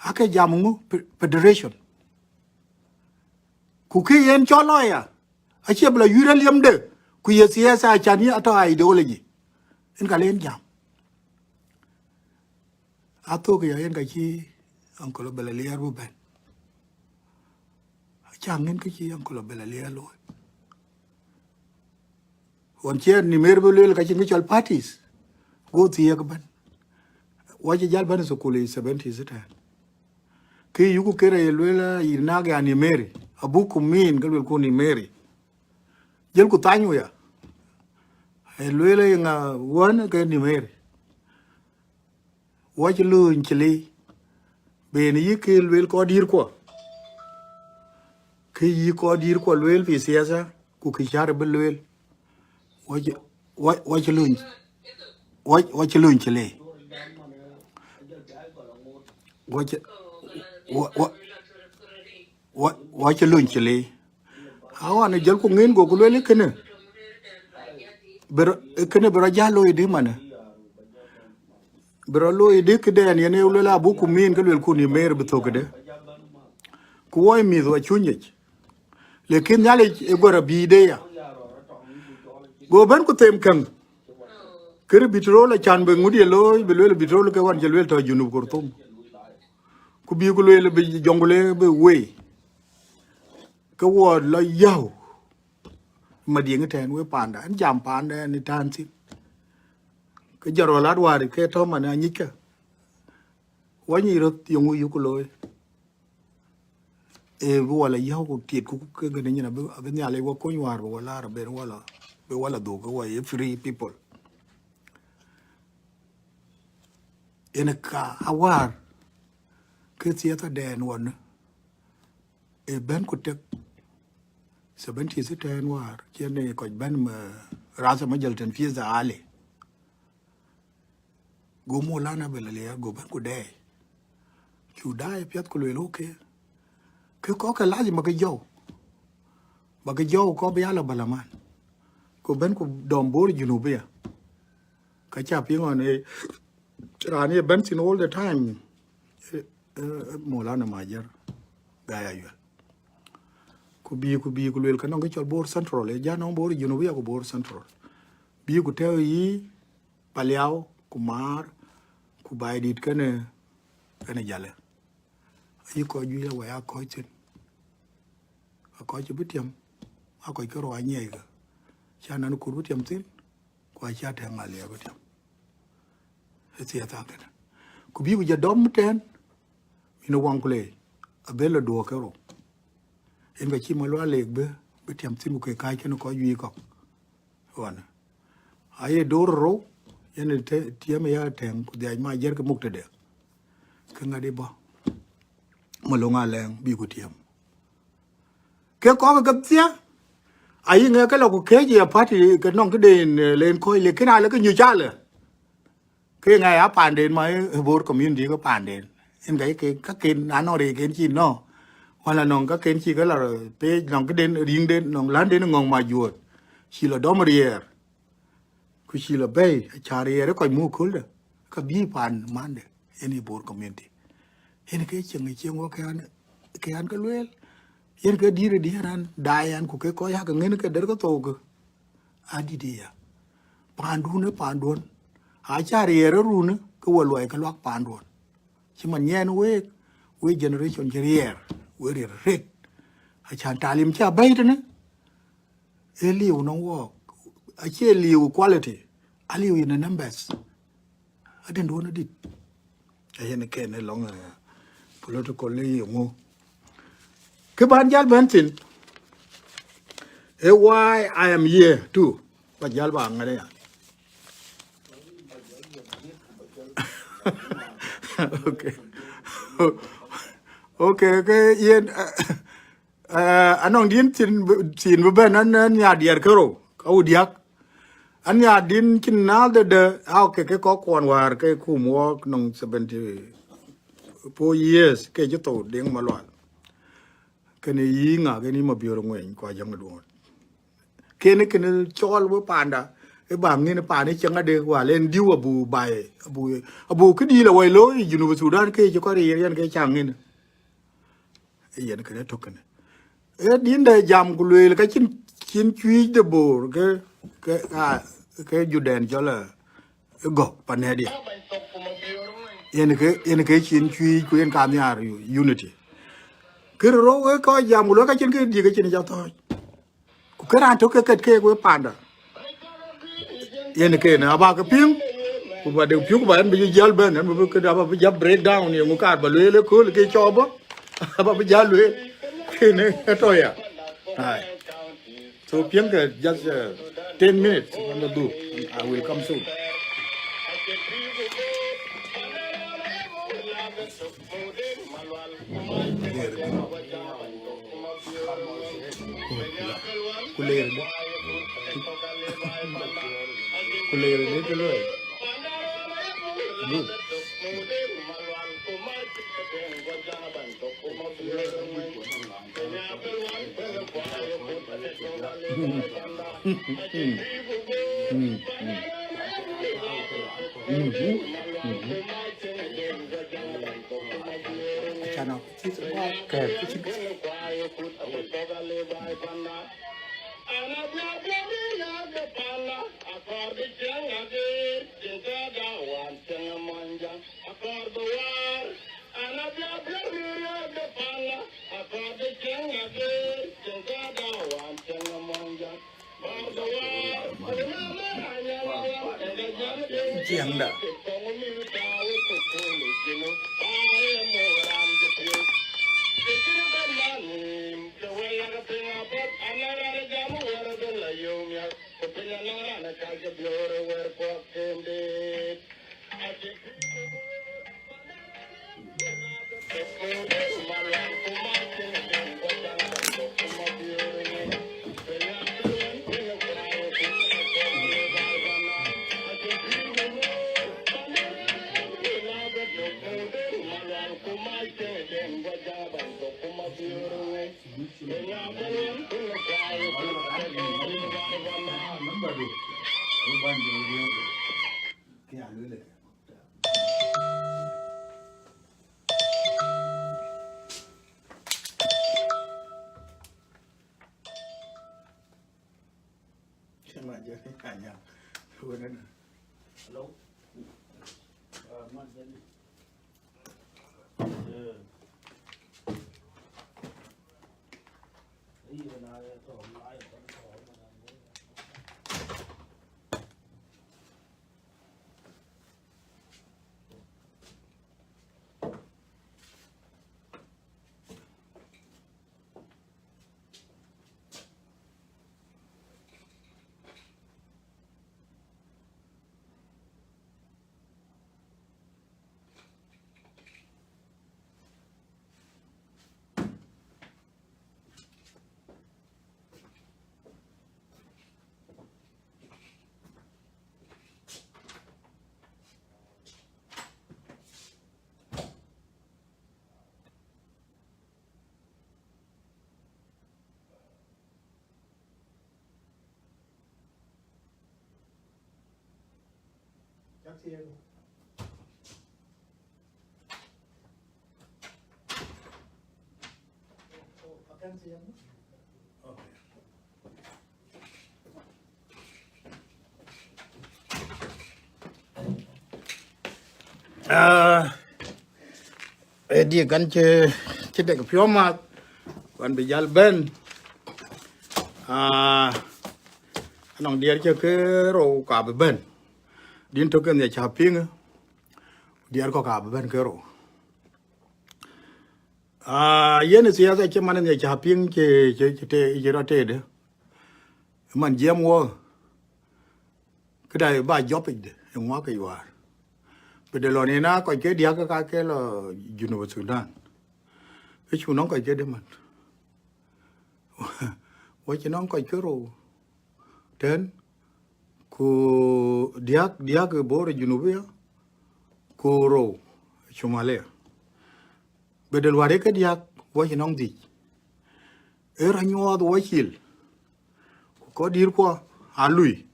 Ake jam ŋu fe-, federation. Ku kë yen cɔl lawyer, acie bï lɔ yuir aliemde, ku ye thiatha acan yï atɔ ideology. Yen ka le yen jam. Athök ya yen ka cï Uncle Abel Aliɛr bï bɛ̈n. Aca ŋic kë cï Uncle Abel Aliɛr looi. Ɣɔn cï Nimeiri bï lueel ka cïn kë cɔl parties. Go thiëëk ëbɛ̈n. Wa cï jäl bɛ̈n thukul ë seventies ëtɛ̈ɛ̈n. Kë yuku kërë ye lueel, yïn nak ya Nimeiri. Abuku min ke luelku Nimeiri. Jëlku thany wëya. Ye lueel ye ŋa wën ke Nimeiri. Wa cï lööny cï lei, ben yï kë lueel kɔc dïïrkuɔ. Kë yï kɔc dïïrkuɔ lueel fi thiatha, ku kë cär bï lueel. Wa cï, wa, wa cï lööny, wa, wa cï lööny cï lei. Wa cï, wa, wa, wa, wa cï lööny cï lei. Awan ë jɔlku ŋic, goku lueel kënë. Bï rɔ-, kënë bï rɔ jäl looi dï manë. Bï rɔ looi dï këdɛn yen ë lueel abuku min ke luelku Nimeiri bï thök këdë. Ku wɔ mïth wa cuny yic. Lakin Nhialic ë guär abï de ya. Go bɛ̈n ku them käŋ. Kërë bitrol acan bï ŋut ye looi, bï lueel bitrol ke wan cï lueel tɔ Junub Khartoum. Ku bï ku lueel bï Jonglei bï wei. Ke wɔ lɔ yäu. Madiŋ ëtɛ̈ɛ̈n we panda, ɛn jam panda ɛn ë tään thïn. Ke jɔt rɔl adwar ke tɔ man anyickä. Wa nyic röth yeŋu yuku looi. Ee bï wala yäu ku tiit ku ke gënë nyin abï, abï Nhialic wa kony wäär bï wa laar abën wala, bï wala dhuk ke wa ye free people. Yen ka awäär ke thiatha dɛn wan ë bɛ̈n ku tek seventies ëtɛ̈ɛ̈n wäär cïn ë kɔc bɛ̈n më rath ë majal tɛn thiatha ali. Go Maulana Abel Alier, go bɛ̈n ku dɛɛi. Cu daai piɛth ku lueel, okay. Kë kɔ̈k ke lazim ba ke jɔu. Ba ke jɔu kɔ̈k bï ya la balaman. Ku bɛ̈n ku dɔm Bor Junubia. Ka ca piŋ ɣɔn ë raan ye bɛ̈n thïn all the time. Eh, eh, Maulana Majer Gai Ayuel. Ku bï, ku bï, ku lueel ka nɔŋ kë cɔl Bor Central, ë jal nɔŋ Bor Junubia ku Bor Central. Bï ku tɛ̈ɛ̈u yï Paliau, ku Maar, ku Baidit kënë, kënë Jale. Ayï kɔc juëc la wɛ̈i aa kɔc thïn. Aa kɔc cï bï tiam, aa kɔc ke rou anyiɛckë. Ca nɔn kur bï tiam thïn, ku aca tɛ̈ŋ Alier bï tiam. Ë thiëëth akënë. Ku bï ku jɔ dɔm tɛ̈n, min ë waŋ ku leec, abël la duɔ̈ɔ̈k ke rou. Yen ka cï Malual Leek bï, bï tiam thïn ku ke kääc kënë kɔc juëc kɔ̈k. Ɣɔn. Aye door rou, yen të-, tiɛm ya tɛ̈ŋ, ku dhiac Majer ke muk tëde. Ke ŋadï bɔ̈. Malöŋ Alɛŋ bï ku tiɛm. Ke kɔ̈k ke thiëëc, ayï ŋɛk ke la ku këc ya party ke nɔŋ këden, eh, len kɔc, lakin alë ke nyuc alë. Ke ŋa ya paanden ma ë Bor community ke paanden. Yen ka ke, ka ken anɔŋ rek ken cï nɔ̈k. Wala nɔŋ ka ken cï ke la page nɔŋ këden riŋden nɔŋ länden ŋɔ̈ŋ ma juɔ̈t. Cï la dɔm riɛɛr. Ku cï la bɛ̈i, aca riɛɛr ë kɔc muk köldä. Ka bï paan mande, yen ë Bor community. Yen ke cieŋ, cieŋ wɔ ke an, ke an ke lueel. Yen ke dïïr, dïïr an, daai an, ku ke kɔc yak ŋën ke der ke thou ke. Adït ya. Paandun ë paanduɔ̈n. Aca riɛɛr ë run ë, ke wɔ luɔi ke luak paanduɔ̈n. Cï man nyiɛɛn week, week generation cï riɛɛr, we riɛɛr rek. Acan talim cï abɛ̈i tënë, ë liu nɔŋ wɔɔk. Acie liu quality, aliu in the numbers. Adïn duɔ̈n adït. Ayen ken ë lɔŋ, eh, political ë yeŋö. Kë ban jal bɛ̈n thïn, ë why I am here too. Ba jal ba ŋɛ̈t ya. Okay. Okay, okay, yen, eh, eh, anɔŋ din thïn, thïn bï bɛ̈n an, an ya diɛɛr ke rou, ka wu diäk. An ya din cïn na de de, ah, okay, ke kɔc kuɔn wäär ke kum wɔɔk nɔŋ seventy four years, ke cï thou Deŋ Malual. Kënë yï ŋa, kënë yï Mabiör Ŋueny, ku Ajäŋ Duɔɔn. Kënë, kënë cɔl we panda, ë ba ŋin paan ë cieŋ ade, wal en diu abu bai, abu, abu këdï la wai looi Junub Sudan ke cï kɔc riɛɛr yen ke ca ŋin. Ë yen kënë tök kënë. Ë din de jam ku lueel ka cïn, cïn cuic de Bor ke, ke, a, ke judɛn cɔl a, ë gɔ̈k panɛ̈dia. Yen ke, yen ke cïn cuic ku yen ka nhiaar u-, unity. Kë rou ë kɔc jam ku lueel ka cïn kë diëk, ka cïn jɔ thɔ̈ɔ̈c. Ku kë raan tök ke ket keek we panda. Yen kënë aba ke piŋ, ku ba de piŋ, ku ba en bï jäl bɛ̈n, en bï ke aba bï jäl break down, yeŋö kaar ba lueel ëkööl ke cɔɔp bɔ̈, aba bï jäl lueel. Kënë ë tɔ̈ ya. Ai. So piŋ ke just, uh, ten minutes, and do. I will come soon. Ku leer de. Ku leer de ke looi. Good. Ciɛŋda. Hello? Uh, man, Jenny. Yeah. Even I, I, I, I, I, Ah, ë diëk kan cï, cï dek piɔ̈u math, wan bï jäl bɛ̈n. Ah, anɔŋ diɛɛr cï ke rou ka bï bɛ̈n. Din tök en ya cä piŋ, diɛɛr kɔ̈k ka bï bɛ̈n ke rou. Ah, yen siasa cï man en ya cä piŋ cï, cï, cï te, cï rɔt tëde. Man jiɛɛm wɔ, këda ba jɔpic de, ë ŋuak ke yuaar. Bï de lɔ nin aa kɔc ke diäk ka ke lɔ Junub Sudan. Ke cu nɔŋ kɔc ke de man. Wɔ cï nɔŋ kɔc ke rou tën, ku diäk, diäk ë Bor ë Junub ya, ku rou Cumalia. Bï de luar ke diäk, wɔ cï nɔŋ dhïc. Ë rɔt nyuɔɔth wɔ cil. Ku kɔc dïïr kuɔ aa lui.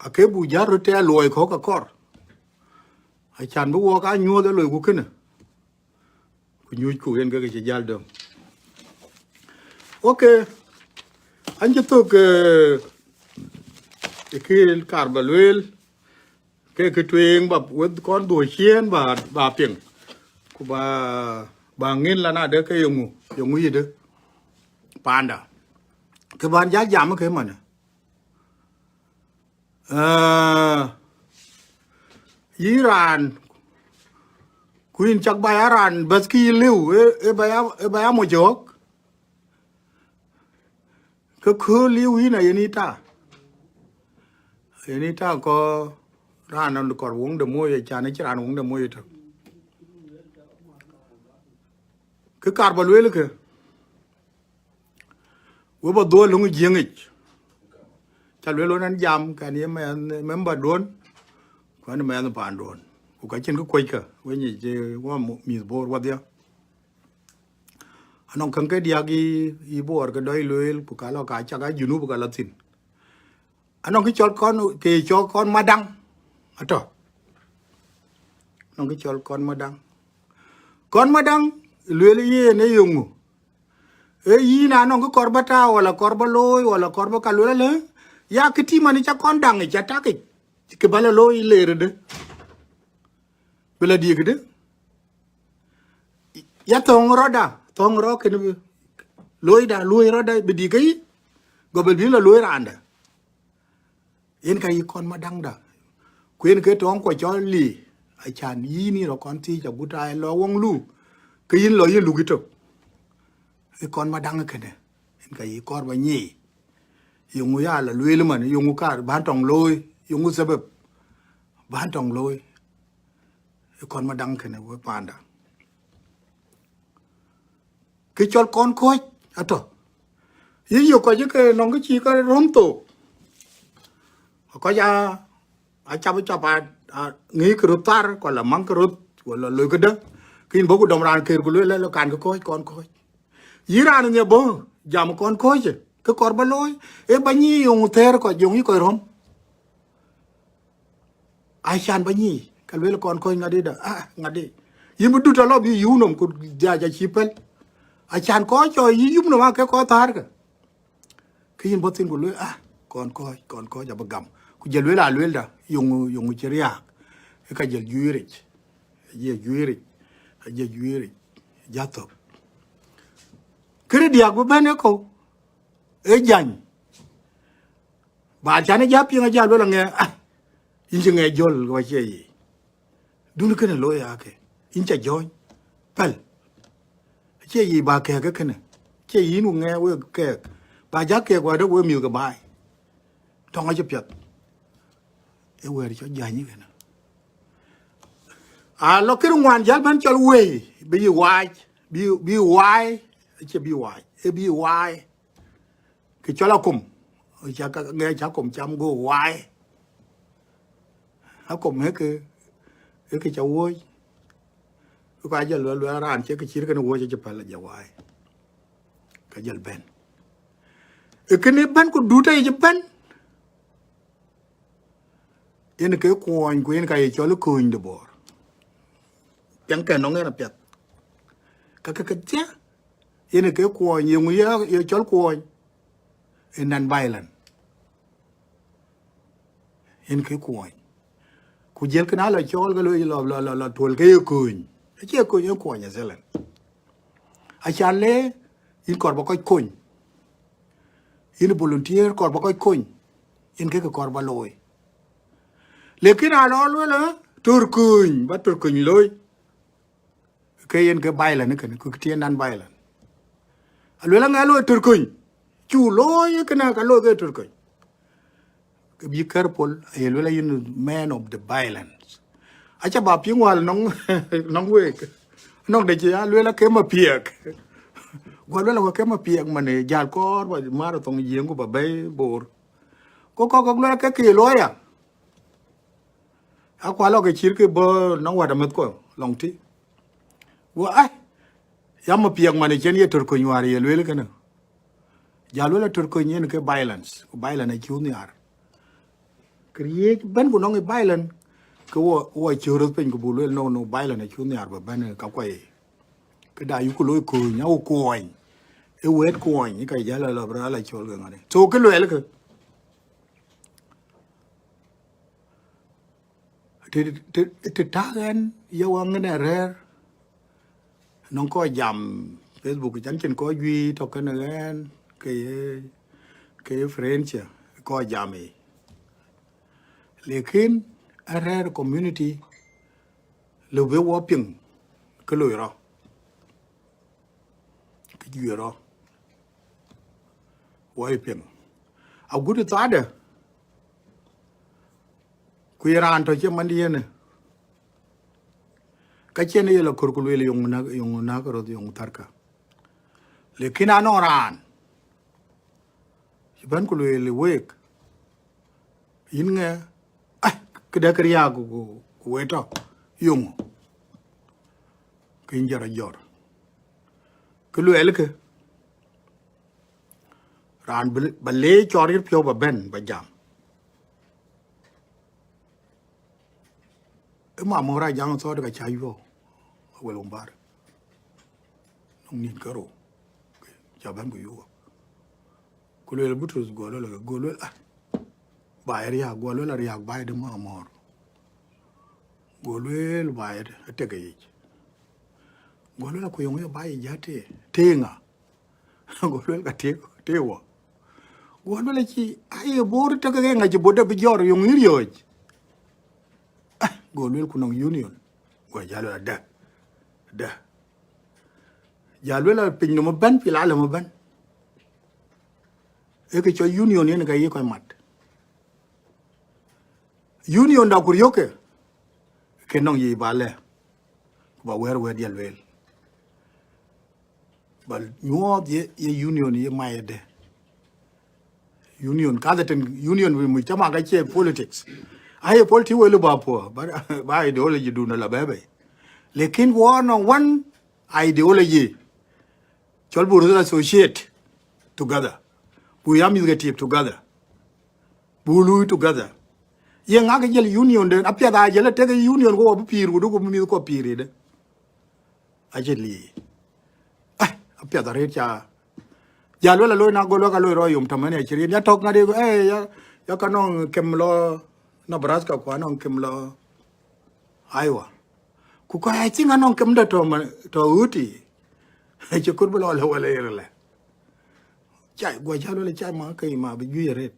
Ake bu jäl röt tɛ̈ luɔi kɔ̈k akɔr. Acan bï wɔk aa nyuɔɔth ë loi ku kënë. Ku nyuc ku yen ke ke cï jäl döŋ. Okay. An cï thök, eh, ë kë kaar ba lueel, ke kë tueŋ ba weth kɔn dhuɔ̈k ciëën ba, ba piŋ. Ku ba, ba ŋïn lan ade ke yeŋu, yeŋu yïde panda. Kë ban jäl jam ke manë. Eh, yï raan, ku yïn cak ba ya raan bɛ̈th kë yï liu, ë, ë ba ya, ë ba ya mocök. Ke kööl liu yïn ayen ita. Ayen ita kɔ raan nɔn kɔr woŋ de moc, acan acï raan woŋ de moc ëtök. Kë kaar ba lueel ke, we ba dhuɔl löŋ Jiëŋic. Ca lueel wën an jam, kan ye mɛnh, member duɔn, ku an mɛnh paan duɔn. Ku ka cïn kë kuɔckë, we nyic, eh, wɔ mu-, mïth Bor wadhia. Anɔŋ käŋ ke diäk yï, yï Bor ke dɔc lueel, ku ka lɔ ka cak a Junub ka lɔ thïn. Anɔŋ kë cɔl kɔn, ke cɔl kɔn Madaŋ, atɔ̈. Anɔŋ kë cɔl kɔn Madaŋ. Kɔn Madaŋ, lueel yen ë yeŋu. Ee yïn anɔŋ kë kɔr ba tääu, wala kɔr ba looi, wala kɔr ba ka lueel alë, ya kë tï man ca kɔn daŋ ic, ca tak ic, kë ba la looi ler ëdë. Bï la diëk ëdë. Ya thɔ̈ŋ rɔtda, thɔ̈ŋ rɔt kënë bï looi da, luöi rɔtda bï dïk ke yï, go bï bï la luöi raanda. Yen ka yï kɔn Madaŋda. Ku yen ke tɔŋ kuɔ cɔl li, acan yïn yï rɔ kɔn thiic agut aa lɔ woŋ lu, ke yïn lɔ yïn luk ëtök. Ë kɔn Madaŋ kënë, yen ka yï kɔr ba nyic. Yeŋu ya la lueel man, yeŋu kaar, ban tɔŋ looi, yeŋu sabab, ban tɔŋ looi. Ë kɔn Madaŋ kënë we panda. Kë cɔl kɔn kɔ̈c atɔ̈. Yï yök kɔc ke nɔŋ kë cï ke röm thok. Kɔc a, a cap, a cap a, a ŋic kë röt thar, ku la maŋ kë röt, wala loi këdë. Ke yïn bɔ̈ ku dɔm raan kër ku lueel, lɔ kan kë kɔ̈ɔ̈c, kɔn kɔ̈ɔ̈c. Yïn raan nhiɛ̈ bɔ̈, jam kɔn kɔ̈ɔ̈c, kë kɔɔr ba looi, ee ba nyic yöŋ thɛɛr kɔc, yöŋ yï kɔc röm. Acan ba nyic, ka lueel kɔn kɔ̈ɔ̈c ŋadï da, ah, ŋadï. Yïn bï dut alɔ bï yum nɔm ku ja, ja cï pɛ̈l. Acan kɔc cɔ yï yum nɔm aa ke kɔc thäär kë. Ke yïn bɔ̈ thïn ku lueel, ah, kɔn kɔ̈ɔ̈c, kɔn kɔ̈ɔ̈c abï gam. Ku jɔl lueel alueel da, yöŋ, yöŋ cï riääk. Ë ka jɔl juëëric, jɔl juëëric, jɔl juëëric, jɔl thök. Kënë diäk bï bɛ̈n ë kɔ̈u, ë jany. Ba can ë jɔ piŋ, ajɔl lueel aŋɛ, ah, yïn cï ŋɛk jɔl, wa cie yic. Dun kënë looi ake, yïn ca jɔ̈ɔ̈ny, pɛ̈l. Acie yic ba kɛɛk ë kënë. Acie yïn ku ŋɛk wek kɛɛk. Ba jɔ kɛɛk wɛ̈t we mïth ke baai. Tɔŋ acï piɛth. Ee wɛ̈t cɔl jany kënë. A lɔ kënë ŋuan jäl bɛ̈n cɔl wei, bï yï waac, bï, bï waai, acie bï waac, ee bï waai. Kë cɔl akom, ca ka, ŋɛk ca akom cam go waai. Akom ë kë, ë kë ca wuɔ̈c. Ku ka jɔl lueel, lueel raan cie kë cït kënë wuɔ̈c acï pɛ̈l, ajɔl waai. Ka jɔl bɛ̈n. Ë kënë bɛ̈n ku dut ayic bɛ̈n. Yen ke kuɔɔny ku yen ka ye cɔl kööny de Bor. Piɛŋ kɛn nɔŋ yen apiɛth. Ka ke kedhie, yen ke kuɔɔny, yeŋu ye, ye cɔl kuɔɔny? Ë non-violent. Yen ke kuɔɔny. Ku jɔl kënë ala cɔɔl ke lueel lɔ, lɔ, lɔ, lɔ tuɔl ke ye kööny. Acie kööny, ye kuɔɔny ë thilɛn. Acan le, yïn kɔɔr ba kɔc kony. Yïn volunteer kɔɔr ba kɔc kony. Yen ke kë kɔɔr ba looi. Lakin a lɔ lueel, eh, tör kööny, ba tör kööny looi. Ke yen ke violent kënë, ku kë tï non-violent. Alueel aŋɛ looi tör kööny. Cu looi kënë ka looi ke tör kööny. Ke be careful, aye lueel yïn man of the violence. Aca ba piŋ wäl nɔŋ, nɔŋ week. Nɔŋ de cï ya lueel ake mapiɛk. Guɔ lueel ake mapiɛk man ë jäl kɔɔr ba mar thoŋ Jiëŋ ku ba bɛ̈i Bor. Ku kɔ̈k kɔ̈k lueel ke ke looi ya. Akual lɔ ke cït ke bɔ̈ nɔŋ wät ameth kɔ̈u lɔŋ tï. Guɔ ai, ya mapiɛk man ë cïn ye tör kööny wäär ye lueel kënë. Jäl lueel a tör kööny yen ke violence, ku violence acï nhiaar. Këriëëc bɛ̈n ku nɔŋ ë violence, ke wɔ, wɔ cöör röth piny ku buk lueel, no, no, violence acï nhiaar ba bɛ̈n ë ka kuai. Këda yuku looi kööny, awu kuɔɔny. Ë wɛ̈t kuɔɔny, ë ka jäl ala bï raan la cɔl ke ŋadï. So kë lueel kë. Të, të, të tak ɣɛn ye waŋ ënë rɛ̈ɛ̈r, nɔŋ kɔc jam Facebook, can cïn kɔc juëc tɔ̈ kënë ɣɛn, ke ye, ke ye friend cie, kɔc jam ë. Lakin a rɛ̈ɛ̈r community, lëu bï wɔ piŋ kë loi rɔt. Kë juëc rɔt. Wɔ ye piŋ. Agut ë thaadë, ku ye raan tɔ̈ cie man diënë. Ka cïn ye lɔ kör ku lueel yöŋ näk, yöŋ näk röth, yöŋ thärkë. Lakin anɔŋ raan cï bɛ̈n ku lueel week, yïn ŋɛ, ah, këdë kë riääk ku, ku, ku wek tɔ̈, yöŋ. Ke yïn jɔt ajɔt. Kë lueel kë, raan bï, ba le cɔɔr yït piɔ̈u ba bɛ̈n, ba jam. Ë Mamɔ̈r Ajaŋ Thɔɔt ka cä yuɔ̈u, Awel Wumbar. Nɔŋ nïn karou, cä bɛ̈n ku yuɔ̈u. Ku lueel Butrus, guɔ lueel, guɔ lueel, ah, baai riääk, guɔ lueel ariääk baai de Mamɔ̈r. Guɔ lueel baai de atek yic. Guɔ lueel, aku yöŋ ye baai yic jä tëë, tëë ŋa? Guɔ lueel ka tëë, tëë wɔ. Guɔ lueel acï, aye Bor tek ke ŋa cï Bor de bï jɔt yöŋ yï riɔ̈ɔ̈c? Ah, guɔ lueel ku nɔŋ union. Guɔ jal lueel adë, adë. Jal lueel a piny nɔm ëbɛ̈n, pil alɛm ëbɛ̈n. Ee kë cɔl union yen ka ye kɔc mat. Union da ku riökë, ke nɔŋ yic ba lɛ, ku ba wɛ̈ɛ̈r wɛ̈ɛ̈t ya lueel. Ba nyuɔɔth ye, ye union ye mayëde. Union, ka the ten union wi mujtama ka cie politics. Aye politics wël ba puɔ, ba, ba ideology dun la bɛ̈ɛ̈i bei. Lakin wɔ nɔŋ one ideology. Cɔl buk röt associate together. Buk ya mïth ke tik together. Buk lui together. Ye ŋa ke jël union den, apiɛth a jël tek union ku wɔ bï pïïr ku du ku bï mïth kuɔ pïïr ëde. Acï lii. Ah, apiɛth arëët ca. Jal wala loi na gol waka loi rɔ yom tamani acï riɛn. Ya tɔk ŋa de, eh, ya, ya ka nɔŋ kem lɔ Nebraska ku anɔŋ kem lɔ Iowa. Ku kɔc, I think anɔŋ kem de tɔ ma, tɔ ɣööt ë. Cï kut bï lɔ lë wala ë rëlë. Cai, guɔ jal wala cai ma ke ma bï juëc arëët.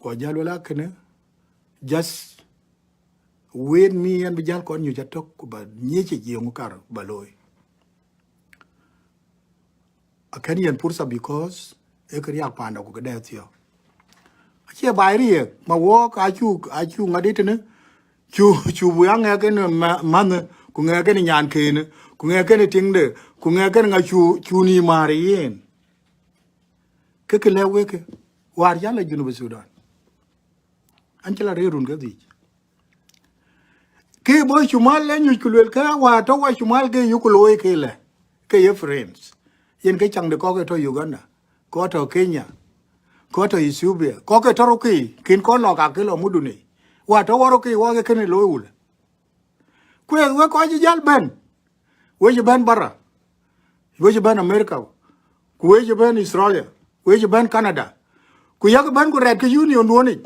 Guɔ jal wala kënë, just wait mi yɛn bï jal kɔn nyuc atök ku ba nyiëc ë jiëŋ kar ba looi. Akën yɛn pursa because ee kë riak panda ku këdɛ thiɔ̈k. Acie baai riɛk, ma wɔɔk acu, acu ŋadï tënë, cu, cu bï ya ŋɛk en ma-, manh, ku ŋɛk en nyan kënë, ku ŋɛk en tiŋde, ku ŋɛk en ŋa cu, cu ni maar yen. Ke kë lɛ̈k wek kë, wäär jal la Junub Sudan. An cï la rëër run ke dhïc. Kë bɔ̈ cumal ë nyuc ku luel ke wäär tɔ̈ wa cumal ke yök looi ke lɛ, ke ye friends. Yen ke caŋ de kɔ̈k ke tɔ̈ Uganda, kɔ̈k tɔ̈ Kenya, kɔ̈k tɔ̈ Ethiopia, kɔ̈k ke tɔ̈ rokei, kin kɔn lɔ ka ke lɔ muduni. Wäär tɔ̈ wa rokei wa ke kënë looi wulë. Kuëëth wek kɔc cï jäl bɛ̈n, wek cï bɛ̈n bara, wek cï bɛ̈n America, ku wek cï bɛ̈n Australia, wek cï bɛ̈n Canada, ku yak bɛ̈n ku rɛɛt ke union duɔ̈nic.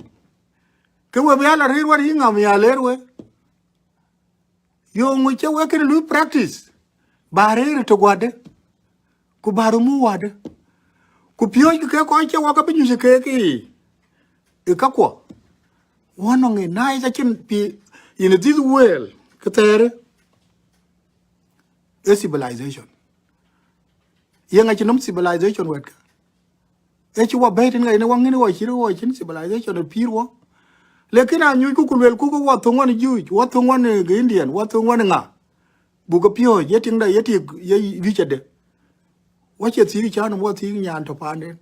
Ke we bï ya la rëër wär yï ŋam ya leer we. Yo ŋö cï wek kënë lui practice, ba rëër tök wadë, ku ba rumu wadë, ku piööc ke kɔc cï wak abï nyuc keek ë, ë kakuɔ. Wɔ nɔŋ ë nice acïn pi, in this world, ke thɛɛrë, ë civilization. Yeŋa cï nɔm civilization wɛ̈tkë? Ë cï wɔ bɛ̈ɛ̈i tën ŋa yen ë waŋ ŋïn ë wɔ cït ë wɔ cïn civilization ë pïïr wɔ. Lakin a nyuc ku ku luel ku ke wɔ thöŋ wan Jewish, wɔ thöŋ wan, eh, Indian, wɔ thöŋ wan ŋa? Buk ke piööc, ye tiŋda, ye tik, ye wïc ade. Wɔ cie thiëëk cän, wɔ thiëëk nyan tɔ̈ paanden.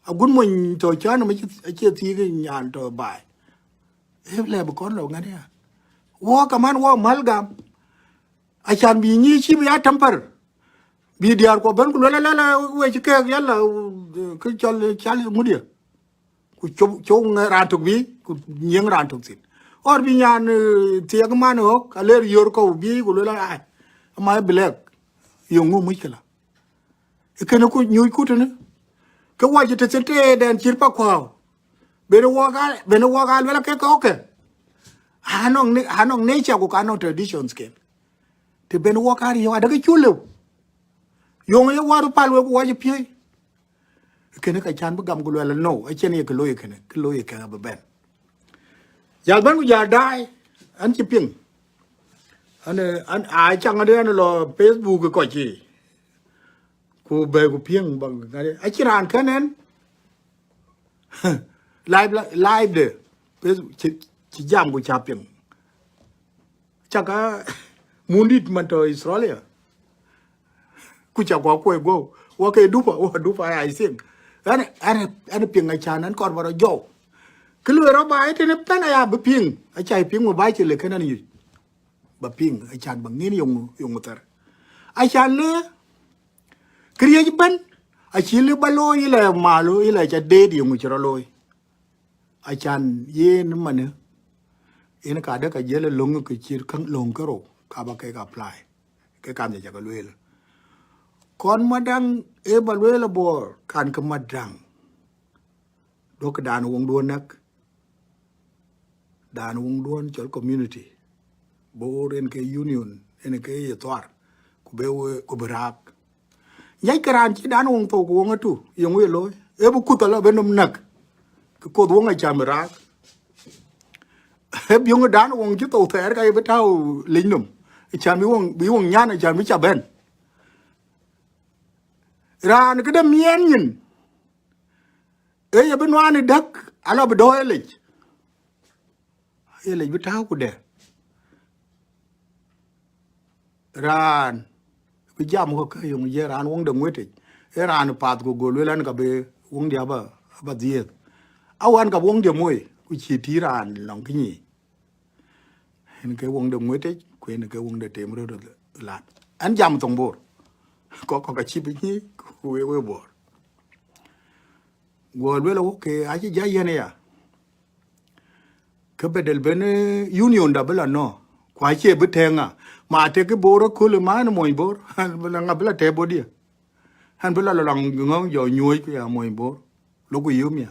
Agut mony tɔ̈ cän, acie thiëëk nyan tɔ̈ baai. Ë lɛ bï kɔn lɔ ŋäth ya. Wɔ kaman wɔ mal gam. Acan bï nyic cï bï ya temper. Bï diäär kuɔ bɛ̈n ku luel alala we cï keek yala, eh, kë cɔl, eh, cal ŋudië. Ku cop, cop ŋɛ raan tök bï, ku nyiëŋ raan tök thïn. Ɣɔr bï nyan, eh, thiëk man ɣɔ̈k, aler yör kɔ̈u bï, ku luel ai, ama ë black. Yöŋ ŋö muckila. Ë kënë ku nyuc ku tënë. Ke wɔ cï të thïn tëëdɛn cït pa kuääu. Ben ë wɔk a, ben ë wɔk a luel ke kɔ̈kë. Anɔŋ ni, anɔŋ nature ku ka nɔŋ traditions ken. Të ben wɔ kaar yök adäk cuk lëu. Yöŋ ye wäär pal wek ku wac piööc. Kënë ka can bï gam ku luɛl no, acïn ye kë looi kënë, kë looi kënë abï bɛ̈n. Jal bɛ̈n ku jal daai, an cï piŋ. An, eh, an, a caŋ adï an lɔ Facebook kɔc cï. Ku bɛ̈i ku piŋ ba ŋadï. Acïn raan kën ɛn. Live, live de. Facebook cï, cï jam ku ca piŋ. Caka mundït man tɔ̈ Australia. Ku ca kua kuɔi guɔ̈u. Wɔ ke dupa, wɔ dupa, I think. Ɛn, ɛn, ɛn piŋ acan, ɛn kɔɔr ba rɔ jɔu. Kë lueel rɔ ba ë tënë pɛn aya bï piŋ. Aca piŋ wë ba cï le kën ɛn yic. Ba piŋ, acan ba ŋiɛn yöŋ, yöŋ thɛr. Acan le, këriëëc bɛ̈n, acï le ba looi, ila malu, ila ca deet yöŋ cï rɔ looi. Acan yen manë, yen ka dek ka jiël ë löŋ ke cït käŋ löŋ ke rou, ka ba kek apply, ke kam ca ke lueel. Kɔn Madaŋ ë ba lueel abɔɔr, kan ke Madaŋ. Duɔ̈kkë dan woŋduɔ̈n näk. Dan woŋduɔ̈n cɔl community. Bɔɔr en ke union, en ke ye thuar. Ku be we, ku be raak. Nyac ke raan cï dan woŋ thou ku woŋ atu, yeŋö ye looi? Ee bï kuth alɔ bï nɔm näk. Ke koth woŋ acam raak. Ee bï yöŋ dan woŋ cï thou thɛɛr ka ye bï tääu lec nɔm. Acam bï woŋ, bï woŋ nyan acam bï ca bɛ̈n. Raan këde miɛɛn nyin. Ee ye bï nuan ë däk, alɔ bï dɔ̈ɔ̈r ë lec. Ë lec bï tääu ku dɛ. Raan bï jam kɔ̈k ke yöŋ ye raan woŋ de ŋuëtic. Ee raan path ku gol luel an ka bï woŋdiɛ̈ aba, aba dhiëëth. Awan ka woŋdiɛ̈ moi, ku cï tïï raan lɔŋ kë nyiic. En ke woŋ de ŋuëtic, Ku yen ke wëŋ de tem röt lat. Ɛn jam thoŋ Bor. Kɔc kɔ̈k acï bï nyic, ku we, we Bor. Go lueel, okay, acï ja yen ya. Ke bedel ben, eh, union da bï la nɔ. Ku acie bï tɛŋ ŋa. Ma tek Bor aköl man mony Bor. Bï la ŋa bï la tɛ̈ bɔ̈ dië. An bï la lɔ laŋ ŋɔ̈ŋ jɔ nyuɔ̈ɔ̈c ku ya mony Bor. Lok ku yom ya.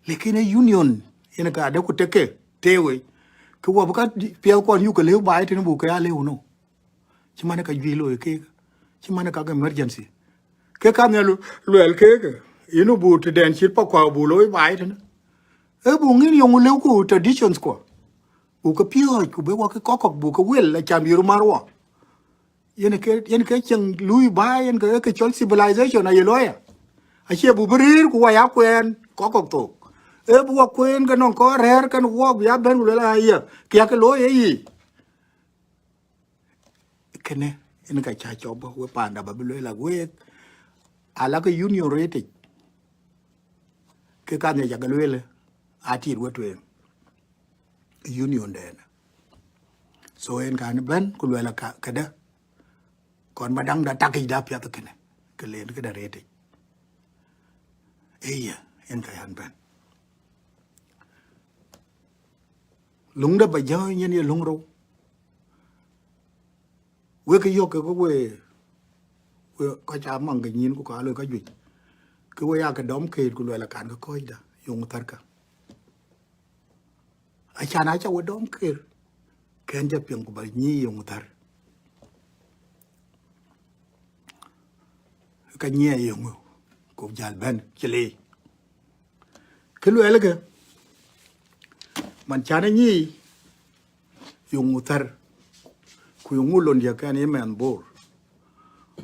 Lakin ë union, yen ka de ku teke, tëë wei. Ke wɔ bï ka di-, piɛth kuɔn yuk ke lëu baai tënë buk ke ya lëu no. Cï man ka juëc looi keek. Cï man ka emergency. Ke ka nhial lu-, luɛl keek. Yen bu tëden cït pa kua bu looi baai tënë. Ë bu ŋin yöŋ lëu ku traditions kua. Bu ke piɔ̈ɔ̈c ku be wɔ ke kɔ̈k kɔ̈k bu ke wel la cam yïr mar wɔ. Yen ke, yen ke cieŋ lui ba, yen ke, ke cɔl civilization aye loya. Acie bu bï rëër ku wa ya kuɛɛn kɔ̈k kɔ̈k thok. Ee bu wa kuɛɛn ke nɔŋ kɔc rɛ̈ɛ̈r kɛn wɔ bï ya bɛ̈n ku luel aya, kia ke looi ë yic. Kënë, yen ka ca cɔp bɔ̈, we panda ba bï luel a week, ala ke union retic. Ke ka nhiac ca ke lueel, a tit we tueŋ. Union dɛn. So yen kan bɛ̈n ku luel ka, këdë. Kɔn ba daŋ da takic da piath kënë. Ke len këdë retic. Eye, yen ka yan bɛ̈n. Luŋ de ba jɔ yen ye luŋ rou. Wek yök ke we, we kɔc ca maŋ ke nyin ku ka loi ka juëc. Ke we ya ke dɔm keet ku luɛl akan ke kɔc da, yöŋ thärkä. Acan aca we dɔm keer, kɛn jɔ piɛŋ ku ba nyi yöŋ thär. Ka nyiɛɛi yöŋö, ku jal bɛ̈n cï leec. Kë luɛɛl ke, man can ë nyic yöŋ thär, ku yöŋ lon diäk kɛn ye mɛnh Bor.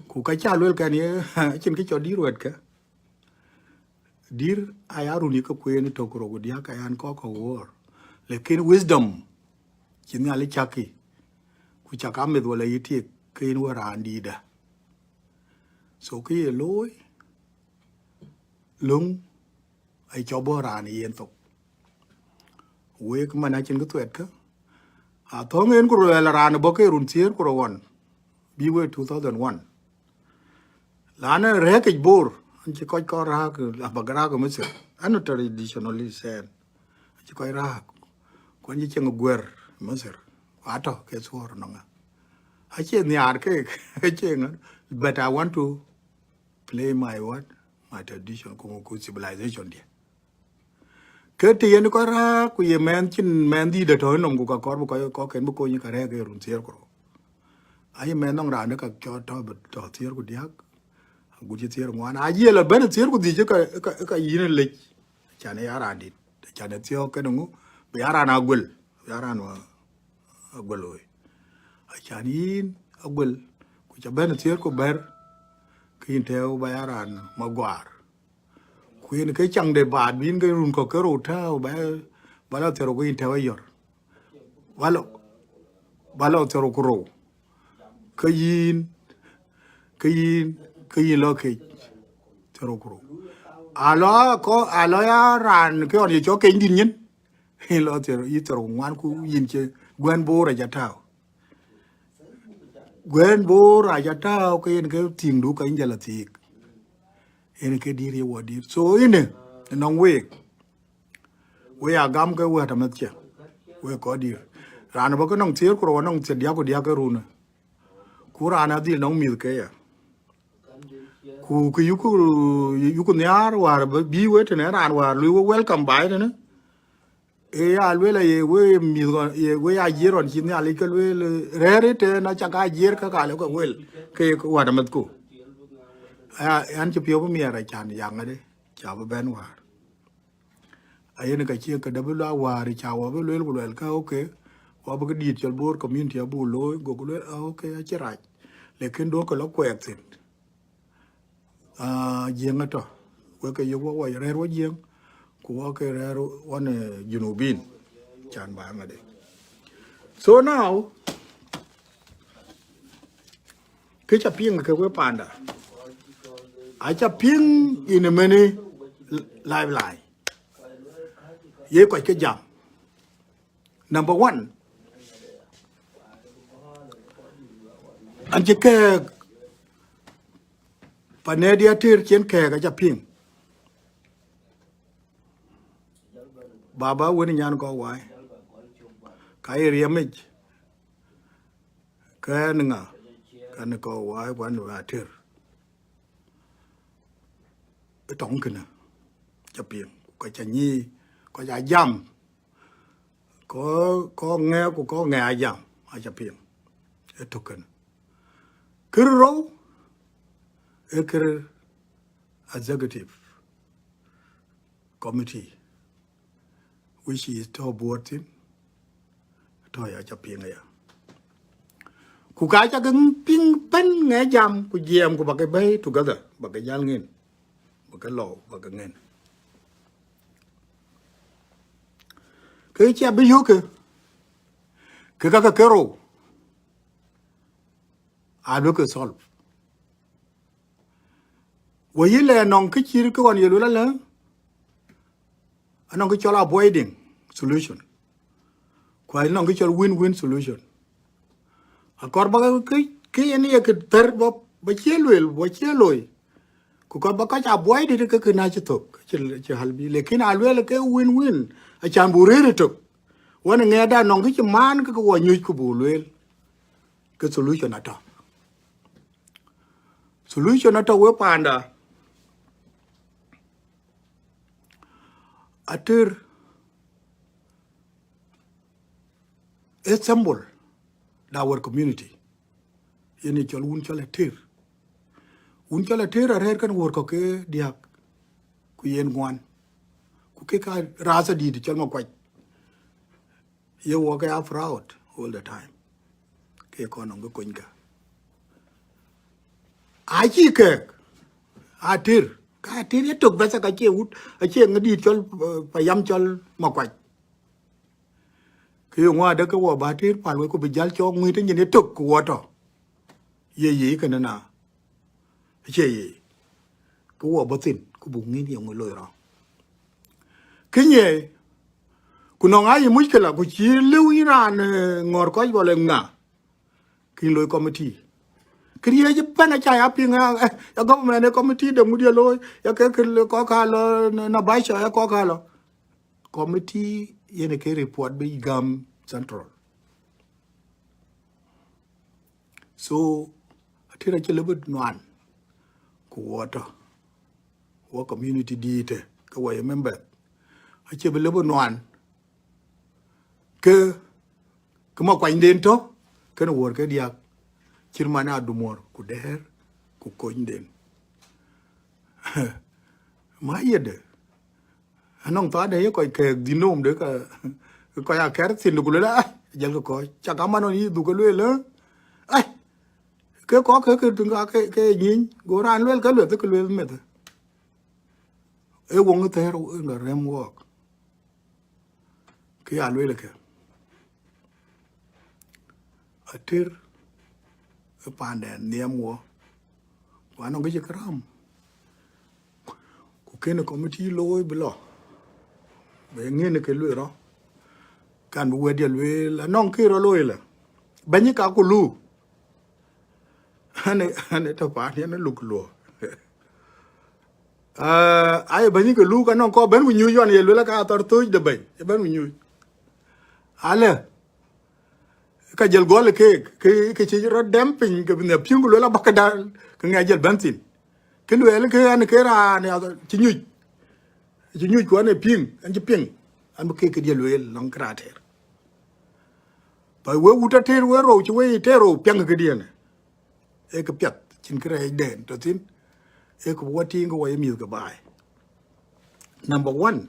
Ku ka ca luel kɛn ye, acïn kë cɔ dïïr wɛ̈tkë. Dïïr aya run yï ke kueen tök rou ku diäk ayan kɔ̈k kɔ̈k wuɔɔr. Lakin wisdom, cï Nhialic cäkï, ku cak ameth wala yï tiek, ke yïn wä raan dïïtdä. So kë ye looi, löŋ, aye cɔp bɔ̈ raan yen thok. Wek man acïn kë thuɛtkë. Athöŋ en ku ruɛl raan bɔ̈ ke run thiëër ku rou ɣɔn. Bï wek two thousand one. Lanë rɛ̈ɛ̈kic Bor, an cï kɔc kɔn rääk, abak rääk Misir. An traditionalist ɛn. An cï kɔc rääk. Ku an cï cieŋ guɛ̈r Misir. Atɔ̈ ke thuɔɔr nɔŋ ŋa. Acie nhiaar keek, acie ŋa. But I want to play my what? My tradition, ku, ku civilization diɛ. Ke të yen kɔc rääk, ku ye mɛnh cïn mɛnh dïït atɔ̈ ënɔm, ku ka kɔɔr bï kɔc kɔ̈k kën bï kony ka rɛ̈ɛ̈k ë run thiëër ku rou. Aye mɛnh nɔŋ raan de ka cɔɔt tɔ̈ bï tɔ̈ thiëër ku diäk, agut cï thiëër ŋuan. Aye la bɛ̈n thiëër ku dhïc ka, ka, ka yïn lec. Can ë ya raan dït, can ë thiɔ̈k kënë ŋu, bï ya raan aguel, bï ya raan wa aguel woi. Acan yïn aguel, ku ca bɛ̈n thiëër ku bɛ̈r, ke yïn tɛ̈ɛ̈u ba ya raan maguaar. Ku yen ke caŋ de baat bïn ke run kɔ̈k ke rou tääu ba, ba la thiëër ku yïn tɛ̈ɛ̈u ayɔ̈r. Ba la, ba la thiëër ku rou. Ke yïn, ke yïn, ke yïn lɔ kec. Thiëër ku rou. Alɔ kɔ, alɔ ya raan ke ɣɔn ye cɔk keny dït nyin. Yïn lɔ thiëër, yï thiëër ku ŋuan ku yïn cï guɛ̈n Bor aca tääu. Guɛ̈n Bor aca tääu ke yen ke thiŋdu ka yïn jal athiik. Yen ke dïïr ye wɔ dïïr. So yïn ë, nɔŋ week. We ya gam ke wɛ̈t amɛth cë. We kɔc dïïr. Raan bɔ̈ ke nɔŋ thiëër ku rou, nɔŋ thiëër diäk ku diäk ke run. Ku raan adhil nɔŋ mïth ke ya. Ku kë yuku, yuku nhiaar wäär bï, bï we tënë raan wäär lui we welcome baai tënë. Ee ya lueel aye we mïth ɣɔn, ye we ya jiëër ɣɔn cï Nhialic ke lueel, rɛ̈ɛ̈r ëtɛ̈ɛ̈n aca ka jiëër ka ka lë ke wel, ke ye wät amɛthku. Aya, an cï piɔ̈u bï miɛɛr acan, ya ŋäde, ca bï bɛ̈n wäär. Ayen ka cie këdë bï la wäär ca wɔ bï lueel ku luɛl ka, okay, wɔ bï këdït cɔl Bor community abuk looi, goku lueel, ah, okay, acï rac. Lakin duɔ̈kkë lɔ kuɛɛk thïn. Ah, Jiëŋ atɔ̈. Wek ke yök wɔ, wɔ rɛ̈ɛ̈r wɔ Jiëŋ, ku wɔ ke rɛ̈ɛ̈r ɣɔn, eh, Junubin. Can ba ŋäde. So now, kë ca piŋ ke we panda. Aca piŋ in a many lifeline. Ye kɔc ke jam. Number one, An cï kɛɛk, panɛɛt ya tëër cïn kɛɛk aca piŋ. Baba wën nyan kɔ̈k wai. Ka ye riɛmic. Kɛn ŋa? Kɛn kɔ̈k wai kuan ba tëër. Ë tɔŋ kënë. Ca piŋ. Ku ka ca nyi, ka ca jam. Kɔ̈k, kɔ̈k ŋɛk ku kɔ̈k ŋɛk ajam, aca piŋ. Ë tök kënë. Kër rou, ë kër executive committee, which is tɔ̈ board thïn, tɔ̈ ya ca piŋ aya. Ku ka ca ke piŋ bɛ̈n ŋɛk jam, ku jiɛɛm, ku ba ke bɛ̈i together, ba ke jäl ŋin, ba ke lɔ, ba ke ŋin. Ke cï abï yök ke, ke ka ke kërou, abï ke solve. Wë yï lɛ nɔŋ kë cït kë ɣɔn ye luel alë, anɔŋ kë cɔl avoiding solution. Ku anɔŋ kë cɔl win-win solution. Akɔɔr ba kë, kë yen ye kë thɛr ba, ba cie luel, ba cie looi. Ku kɔɔr ba kɔc avoid it ke kë na cï thök, cï, cï hal bï. Lakin a luel ke win-win, acan bu rëër ë tök. Wën ŋɛɛda nɔŋ kë cï maan ke ke wɔ nyuc ku bu luel. Ke solution atɔ̈. Solution atɔ̈ we panda. Atëër a symbol da our community. Yen ë cɔl wun cɔl atëër. Wun cɔl atëër arɛ̈ɛ̈r kën wuɔ̈r kɔ̈k ke diäk, ku yen ŋuan. Ku ke ka rath adït cɔl Makuac. Ye wɔ ke a proud all the time. Ke kɔn nɔŋ ke konyka. Acï kɛɛk, atëër, ka atëër ye tök bɛ̈th ka cie wut, acie ŋadït cɔl, eh, payam cɔl Makuac. Ke ye ŋuan adë ke wɔ ba atëër pal wek ku bï jäl cɔɔk ŋuiit ë nyin ye tök ku wɔ tɔ̈. Ye ye kënë na. Acie ye. Ke wɔ bɔ̈ thïn, ku buk ŋiɛc ye ŋö loi rɔt. Kë nyiɛɛi, ku nɔŋ aa yï muckila, ku cï lëu yïn raan, eh, ŋɔ̈ɔ̈r kɔc bɔ̈ lek ŋa, kïn loi committee. Këriëëc ëbɛ̈n aca ya piŋ, eh, eh, ya government ë committee de ŋut ye looi, ya ke, ke kɔ̈k aa lɔ, na, na baca ya kɔ̈k aa lɔ. Committee yen ke report bï gam central. So, atëër acï lëbë nuan, ku wɔ tɔ̈, wɔ community dïïtë, ke wɔ ye member, acï bï lëbë nuan, ke, ke Makuanyden tɔ̈, kënë wuɔ̈r ke diäk, cït man Adumuɔ̈r, ku Dɛɛr, ku Konyden. Ma yede, anɔŋ thaade ye kɔc kɛɛk dhïn nomde ka, kɔc aa kɛ̈r thïn ku luel, "Ah, jël ke kɔc." Cak aman ɣɔn yï dhuk ke lueel, eh? Ai, ke kɔc ke, ke tïŋ ka ke, ke nyiny, go raan luel ke lueth, ke lueth meth. Ee woŋ thɛɛr ë lɔ rɛm wɔɔk. Kë ya lueel ke. Atëër ë pandɛn nhiɛɛm wɔ. Ku anɔŋ kë cï kë ram. Ku kënë committee looi bï lɔ. Bï ŋiɛn ke lueel rɔt. Kan bï wɛ̈t ye lueel, anɔŋ kë rɔt looi lë. Bɛ̈ny ka ku lu. Ane, ane tɔ̈ paan yen luk luɔ. Ah, aye bɛ̈ny ke lu ka nɔŋ kɔc bɛ̈n ku nyuc ɣɔn ye lueel ka thɔ̈r thööc de bɛ̈ny. Ye bɛ̈n ku nyuc. Alë, ka jël gɔl keek, ke, ke cï rɔt dɛm piny, ke bï nhiɛp piŋ ku lueel abäk ke dal, ke ŋɛk jël bɛ̈n thïn. Kë lueel ke an ke raan ya cï nyuc. Cï nyuc ku an ë piŋ, an cï piŋ. An bï keek ke diɛ̈ lueel lɔŋ kë raan tëër. Ba we wut atëër we rou cï we tëër rou piɛŋ këdiɛ̈n. Ee kë piɛth, cïn kërɛɛcden tɔ̈ thïn. Ee kë wɔ tïŋ ke wɔ ye mïth ke baai. Number one,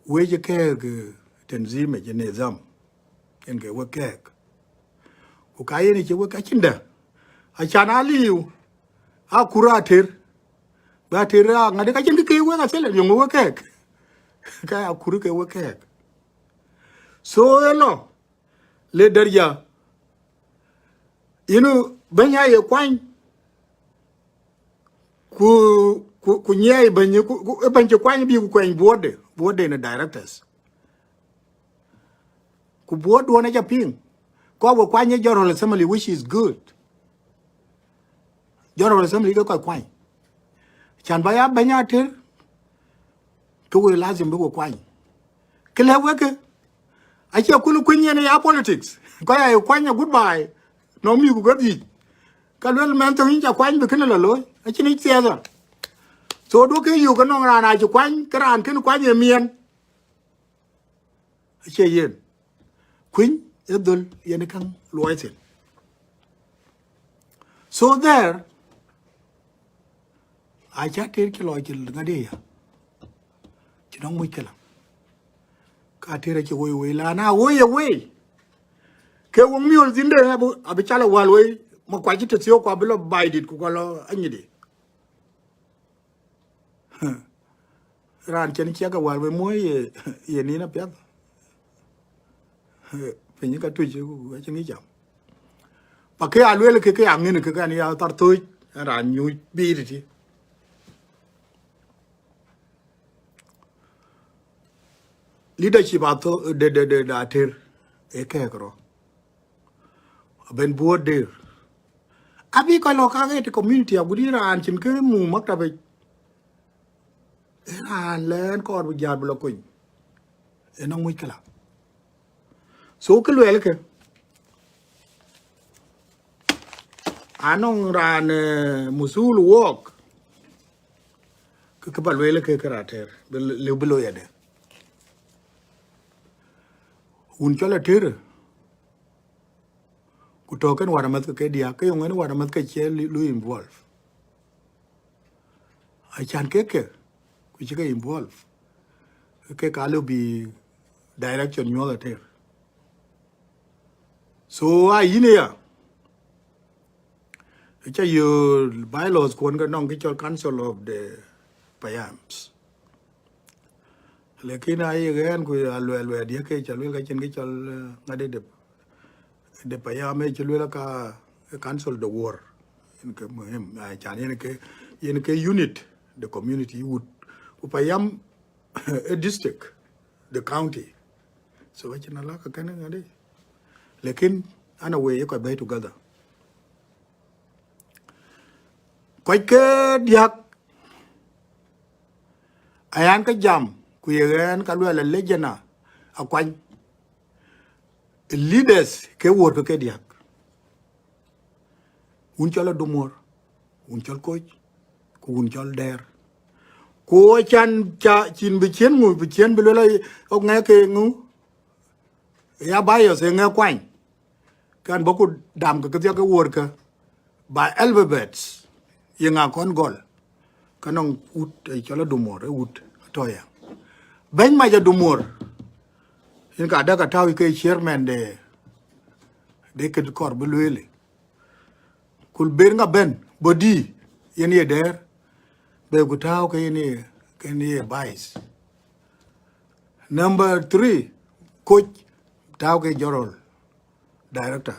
wec ë kɛɛk, eh, tanzim ë nizam, yen ke wek kɛɛk. Ku ka yen ë cï wek acïn dë, acan aliu, akur atëër, bï atëër aŋadï ka cïn kë ke wek athel, yöŋ wek kɛɛk. Ka akur ke wek kɛɛk. So, ë lɔ, le daraja, yïn bɛ̈ny aye kuany, ku, ku, ku nyiɛɛi bɛ̈ny, ku, ku, ë bɛ̈ny cï kuany bï ku kuɛny buɔɔtde, buɔɔtde në directors. Ku buɔɔtduɔ̈n aca piŋ, Kɔc we kuany ë General Assembly, which is good. General Assembly ke kɔc kuany. Can ba ya bɛ̈ny Ater, ke we lazim bï we kuany. Ke lɛ̈k wek ke, acie kul kuny yen ya politics. Kɔc aye kuany a goodbye. Nɔŋ mïth ku ke dhiëc. Ka luel mɛn thöŋ yïn ca kuany bï kënë lɔ looi. Acïn yic thiɛɛth. So duɔ̈kkë yök ke nɔŋ raan acï kuany, ke raan kën kuany ë miɛn. Acie yen. Kuny ë dhöl yen käŋ luɔi thïn. So there, aca Ater cï lɔ cï ŋadï ya. Cï nɔŋ muc këlä. Ka Ater acï woi wei la na woi ye wei. Ke wok miöl thïn de abï, abï cal awal wei. Ma kuac cï tëthiɔ̈k ku abï lɔ baidït ku ka lɔ anyïdï. Raan cïn ciɛk awal wei muɔi ye, ye nin apiɛth. Piny ka tuc ku acï ŋic jam. Pa ke a luel ke, ke a ŋin ke kan ya thar thöc, raan nyuc biit ti. Leadership a tho-, de, de, de, de Ater, e kɛɛk rɔ. Abɛn buɔt der. Abï kɔc lɔ ka ke community agudi raan cïn ke mu maktab. Raan lɛn kɔɔr bï jal bï lɔ kony. Ë nɔŋ muc këlä. So kë luɛɛl ke. Anɔŋ raan, eh, musul wɔk. Kë, kë ba lueel ke, ke raan Ater. Bï lë-, lëu bï looi adë. Wun cɔl Ater. Ku tɔ̈ kën wär amäth ke ke diäk, ke yöŋ en wär amäth ke cie lu, lu involve. Acan ke ke, ku cï ke involve. Ke ka lëu bï direction nyuɔɔth Ater. So, a yïn aya, ca yök bylaws kuɔn ke nɔŋ kë cɔl Council of the Payams. Lakin a ye ɣɛn ku a luɛɛl, luɛɛl diɛ̈ ke ca luel ka cïn kë cɔl, eh, ŋadï de, de payam ë cï luel ka, eh, council de war. Yen ke muhim, ah, can yen ke, yen ke unit de community wut. Ku payam ë district, de county. So acïn alaka kënë ŋadï. Lakin ana we ye kɔc bɛ̈i together. Kɔc ke diäk, ayan ke jam, ku ye ɣɛn ka luɛɛl a lejena akuany. Leaders ke wuɔ̈t ke ke diäk. Wun cɔl Adumuɔ̈r, wun cɔl Koc, ku wun cɔl Dɛɛr. Ku acan ca cïn bï ciën ŋu, bï ciën bï luel a, ok, ŋɛk ke ŋu, ya bias ë ŋɛk kuany. Kan bɔ̈ ku dam ke kedhia ke wuɔ̈t ke, by alphabets, ye ŋa kɔn gɔl. Ka nɔŋ wut, eh, cɔl Adumuɔ̈r, eh, wut atɔ̈ ya. Bɛ̈ny Mac Adumuɔ̈r, yen ka däk a tääu ke chairman de, de kë kɔɔr bï lueel. Ku ber ŋa bɛ̈n, bɔ̈ dï, yen ye Dɛɛr, bɛ ku tääu ke yen ye, ke yen ye vice. Number three, Koc, tääu ke general director.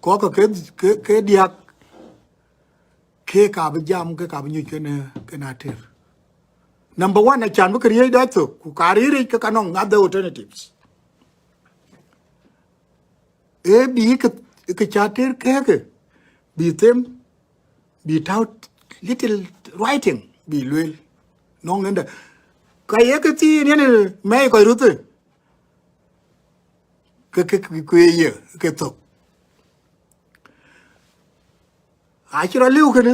Kɔc ke, ke, ke diäk, ke ka bï jam, ke ka bï nyuc kënë, kënë Ater. Number one, acan bï ke riëëc dɔc thök, ku ka riëëc ke ka nɔŋ other alternatives. Ee bï ke, ke ca Ater kɛ̈ɛ̈kë, bï them, bï tääu little writing, bï lueel. Nɔŋ nenda. Ka ye ke thiin yen mɛi kɔc ruth, ke, ke, ke, ku ye ye, ke thök. Acï rɔt liu kënë,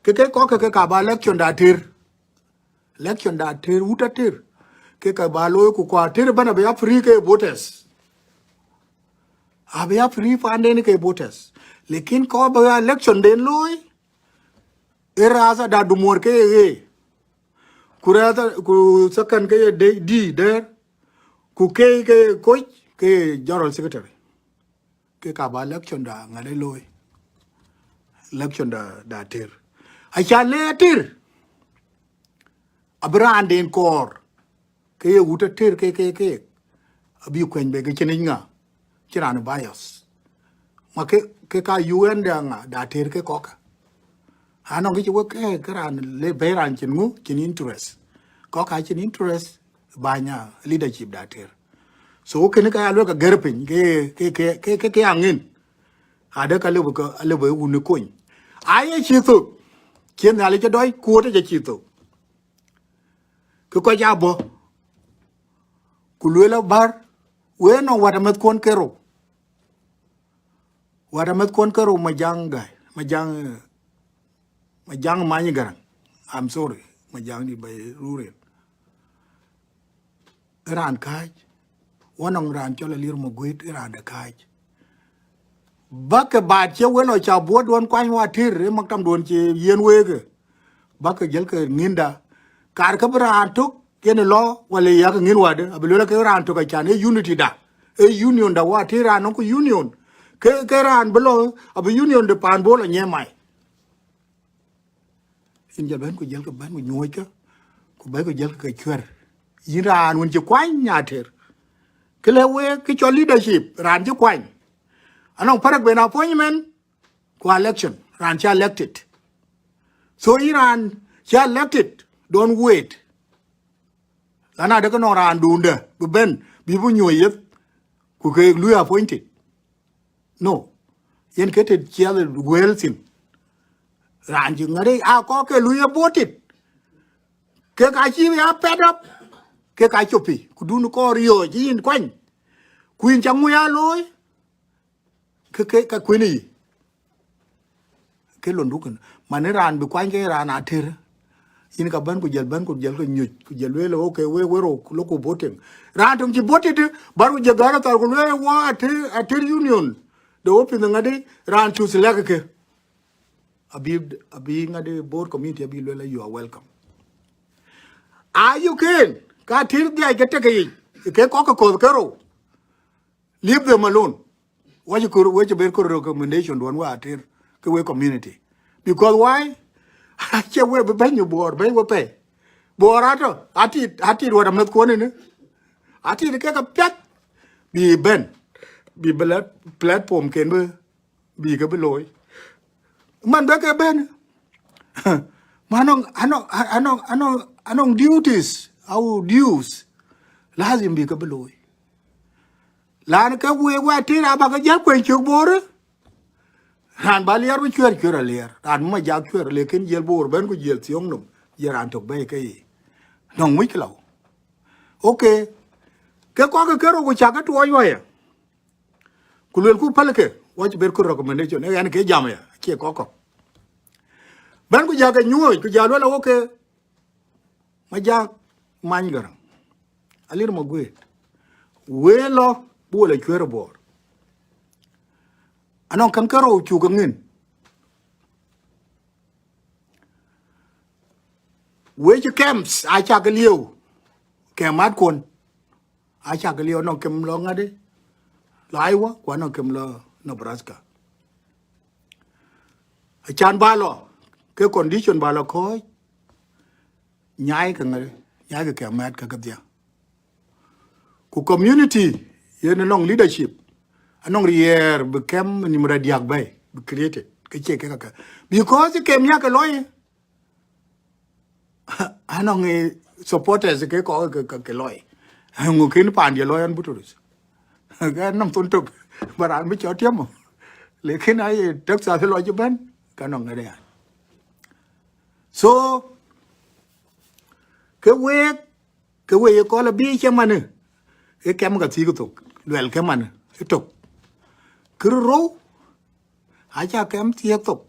ke, ke kɔc ke, ke ka ba election da Ater. Election da Ater, wut Ater. Ke ka ba looi ku kua Ater bɛ̈n abï ya free ke voters. Abï ya free panden ke voters. Lakin kɔc ba election den looi, ë rasa da Adumuɔ̈r ke ye ɣee. Ku rasa, ku second ke ye de, dï Dɛɛr. Ku ke, ke Koc, ke general secretary. Ke ka ba election da ŋadï looi. Election da, da Ater. Acan le Ater. Abï raan den kɔɔr. Ke ye wut Ater ke, ke, ke. Abï kuɛny bï ke cïn yic ŋa. Cïn raan bias. Ma ke, ke ka U N da ŋa, da Ater ke kɔ̈k. Anɔŋ kë cï wek ke, ke raan le bɛ̈i raan cïn ŋu, cïn interest. Kɔ̈k acïn interest, bäny a leadership da Ater. So kënë ka ya luel ka gɛ̈r piny, ke, ke, ke, ke, ke, ke aŋin. Adë ka lëbï ka, alëbï wun ë kony. Aye cï thök. Cïn Nhialic cï dɔc kuɔ̈t ë cï thök. Ke kɔc abɔ̈. Ku lueel abär, wek nɔŋ wät amɛ̈thkuɔn kerou. Wät amɛ̈thkuɔn kerou Majaŋ Gäi, Majaŋ, eh, Majaŋ Many Garaŋ. I'm sorry, Majaŋ dït ba rurel. Ë raan kääc, wä nɔŋ raan cɔl Alier Maguët, ë raan de kääc. Bäkë baat cï wek lɔ ca buɔ̈tduɔ̈n kuany wä tër ë maktamduɔ̈n cï yiɛ̈n week ë. Bäkë jëlkë ŋïnda. Kaarkë bï raan tök yen ë lɔ, wala yakë ŋïn wädë, abï lueel ke raan tök acan, ee unity da. Ee union da wä tër raan nɔŋ ku union. Ke, ke raan bï lɔ, abï union de paan Bor lɔ nyiɛɛm mai. Yïn jɔl bɛ̈n ku jëlkë bɛ̈n ku nyuɔ̈ɔ̈ckë, ku bɛ̈n ku jëlkë ke cuɛ̈r. Yïn raan wën cï kuany nya tër. Kë lëk week, kë cɔl leadership, raan cï kuany. Anɔŋ parak ben appointment, ku election, raan cï elected. So yïn raan cï elected, don't wait. Lan adë ke nɔŋ raan duundë, bï bɛ̈n, bï bï nyuɔ̈ɔ̈c yeth, ku ke lui appointed. No. Yen ke të ciɛth wël thïn. Raan cï ŋäri, a kɔc ke lui aborted. Kek acï ya fed up. Kek acopï. Ku dun kɔɔr riɔ̈ɔ̈c yïn kuany. Ku yïn ca ŋuc aa looi. Ke, ke, ka kuënë yï. Ke lon dukën. Man ë raan bï kuany ke raan atër. Yïn ka bɛ̈n ku jël bɛ̈n ku jël ke nyuc. Ku jël lueel, okay, we, we rou, lok ku voting. Raan töŋ cï voted, bär ku jël gäär athar ku lueel, wä atër, atër union. De office ŋädi, raan cus lɛ̈k ke. Abï, abï ŋädi Bor community abï lueel, you are welcome. Are you keen? Ka tïr dhiac ke tek yic, ke kɔc ke kɔ̈th kerou. Leave them alone. Wacï kor, wacï ber kor recommendation duɔ̈n wä atër ke we community. Because why? Acie we bï bɛ̈ny Bor, bɛ̈ny we pɛ̈i. Bor atɔ̈, atit, atit wät amɛ̈thkuɔn ënë. Atit ke ka piath. Bï bɛ̈n. Bï bï lɛ̈t platform ken bï, bï ke bï looi. Man bï ke bɛ̈n. Ma anɔŋ, anɔŋ, anɔŋ, anɔŋ, anɔŋ duties, our dues. Lazim bï ke bï looi. Lan ke we, we atit abä ke jäl kuɛny cök Bor. Raan bä liɛr bï cuɛ̈r, cuɛ̈r aliɛr. Raan bï Majak cuɛ̈r, lekin jiël Bor bɛ̈n ku jiël thiɔ̈ŋ nɔm. Jiël raan tök bɛ̈i ke yiic. Nɔŋ wïc lɔ. Okay. Ke kɔc ke kerou ku cak ke tuɔɔc wä ya. Ku luelku pälkë, wacï ber kor recommendation, ee ɣɛn ke jam ya, acie kɔc kɔ̈k. Bɛ̈n ku ja ke nyuɔ̈ɔ̈c, ku ja luel, okay. Majak Many Garaŋ. Alier Maguët. We lɔ, bï we lɔ cuɛ̈r Bor. Anɔŋ käŋ kerou cuk ke ŋïn. We cï camps, acak ke lieu. Camp atkuɔn. Acak ke lieu, anɔŋ kem lɔ ŋädi. Lɔ Iowa, ku anɔŋ kem lɔ Nebraska. Acan bä lɔ, ke condition bä lɔ kɔ̈ɔ̈c, nyaai ke ŋäri, nyaai ke kɛm mɛ̈t ke kedhia. Ku community, yen anɔŋ leadership, anɔŋ riɛɛr bï kɛm nim rɛ̈t diäk bɛ̈i, bï created, ke cie ke käkë. Because kem yak ke lɔi, anɔŋ, eh, supporters ke kɔc ke, ke, ke lɔi. Ŋö kën paan diɛ lɔi ɛn Butrus. Ke nɔm thon tök, ba raan bï cɔt tiɛm. Lekin aye Texas lɔ cï bɛ̈n, ka nɔŋ ŋɛ̈t ya. So, ke week, ke we ye kɔl abï cï manë, e kɛm ka thiëk thok, luɛl ke manë, e tök. Kërë rou, aca kɛm thiëk thok.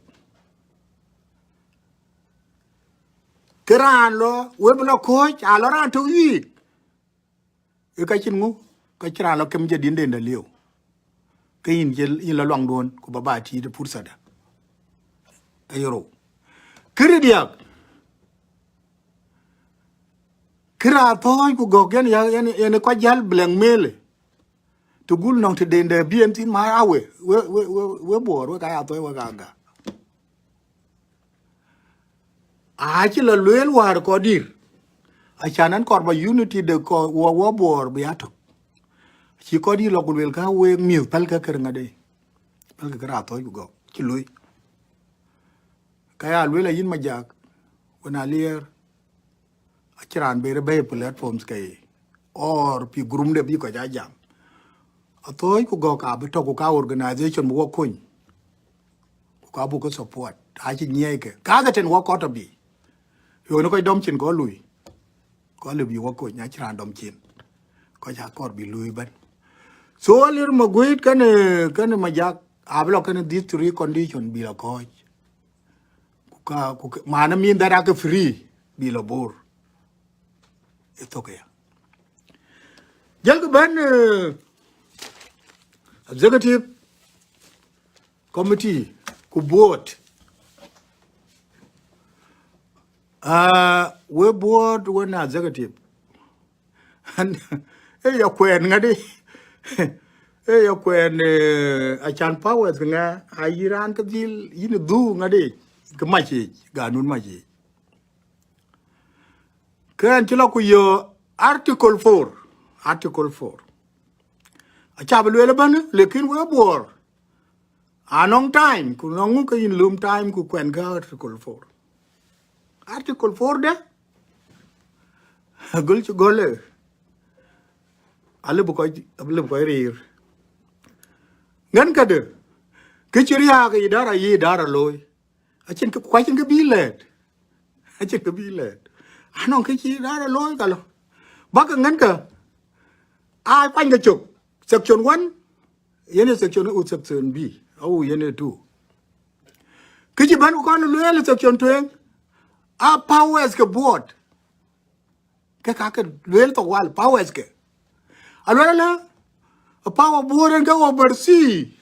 Ke raan lɔ, we bï lɔ kɔ̈ɔ̈c, a lɔ raan tök yiic. Ë ka cïn ŋu, ka cï raan lɔ kem jadidden da lieu. Ke yïn jël, yïn lɔ luaŋduɔ̈n, ku ba ba tiit ë pursa da. Aye rou. Kërë diäk. Kërë athɔ̈ɔ̈c ku gɔ̈k yen ya, yen, yen kɔc jäl blackmail. Të gul nɔŋ tëden dɛ bï en thïn, ma awe, we, we, we, we Bor, we ka ya thɔ̈ɔ̈c, we ka ga. Acï lɔ lueel wäär kɔc dïr. Acan ɛn kɔɔr ba unity de kɔc wɔ, wɔ Bor bï ya tök. Acï kɔc dïr lɔ ku lueel ka week mïth pälkë kërë ŋäde. Pälkë kërë athɔ̈ɔ̈c ku gɔ̈k, cï luöi. Ka ya lueel ayïn Majak, wën aliɛɛr, acï raan ber bɛ̈i platforms ke ye, or pi group de bï kɔc a jam. Athööc ku Gɔ̈k abï tɔ̈ ku ka organization bï wɔ kony. Ku ka buk ke support. Acï nyiɛɛi ke. Ka ke tën wɔ kɔt tɔ̈ bï. Yöökë kɔc dɔm cin kɔc lui. Kɔc lëu bï wɔ kony, acïn raan dɔm cin. Kɔc akɔɔr bï lui ëbɛ̈n. So alir Maguëët kënë, kënë Majak, abï lɔ kënë these three condition bï lɔ kɔ̈ɔ̈c. Ku ka, ku ka, man mean that ake free bï lɔ Bor. Ë thök aya. Jël kë bɛ̈n, eh, executive committee ku board. Ah, we board, we na executive. An, eh, ya kuɛɛn ŋadï. Eh, ya kuɛɛn, eh, acan powers ŋa, a yï raan ke dhil, yïn dhuk ŋadï. Ke mac yic, ganun mac yic. Kën cï lɔ ku yö article four, article four. Aca bï lueel ëbɛ̈n, lekin we Bor. Anɔŋ time, ku nɔŋ ŋu ke yïn löm time ku kuɛn ke article four. Article four de, agöl cï gɔl ë, alëu bï kɔc, alëu bï kɔc riir. Ŋɛn këde, kë cï riääk ë idara yï idara looi. Acïn kë, ku acïn kë bï lɛ̈ɛ̈t. Acïn kë bï lɛ̈ɛ̈t. Anɔŋ kë cï raan ë looi ka lɔ. Bäk ke ŋɛn ke, aa kuany ke cök. Section one, yen ë section, u section B, au yen ë two. Kë cï bɛ̈n ku kɔn lueel ë section tueŋ, aa powers ke board. Ke ka ke lueel thok wal, powers ke. Alueel alë, a power board en ke oversee.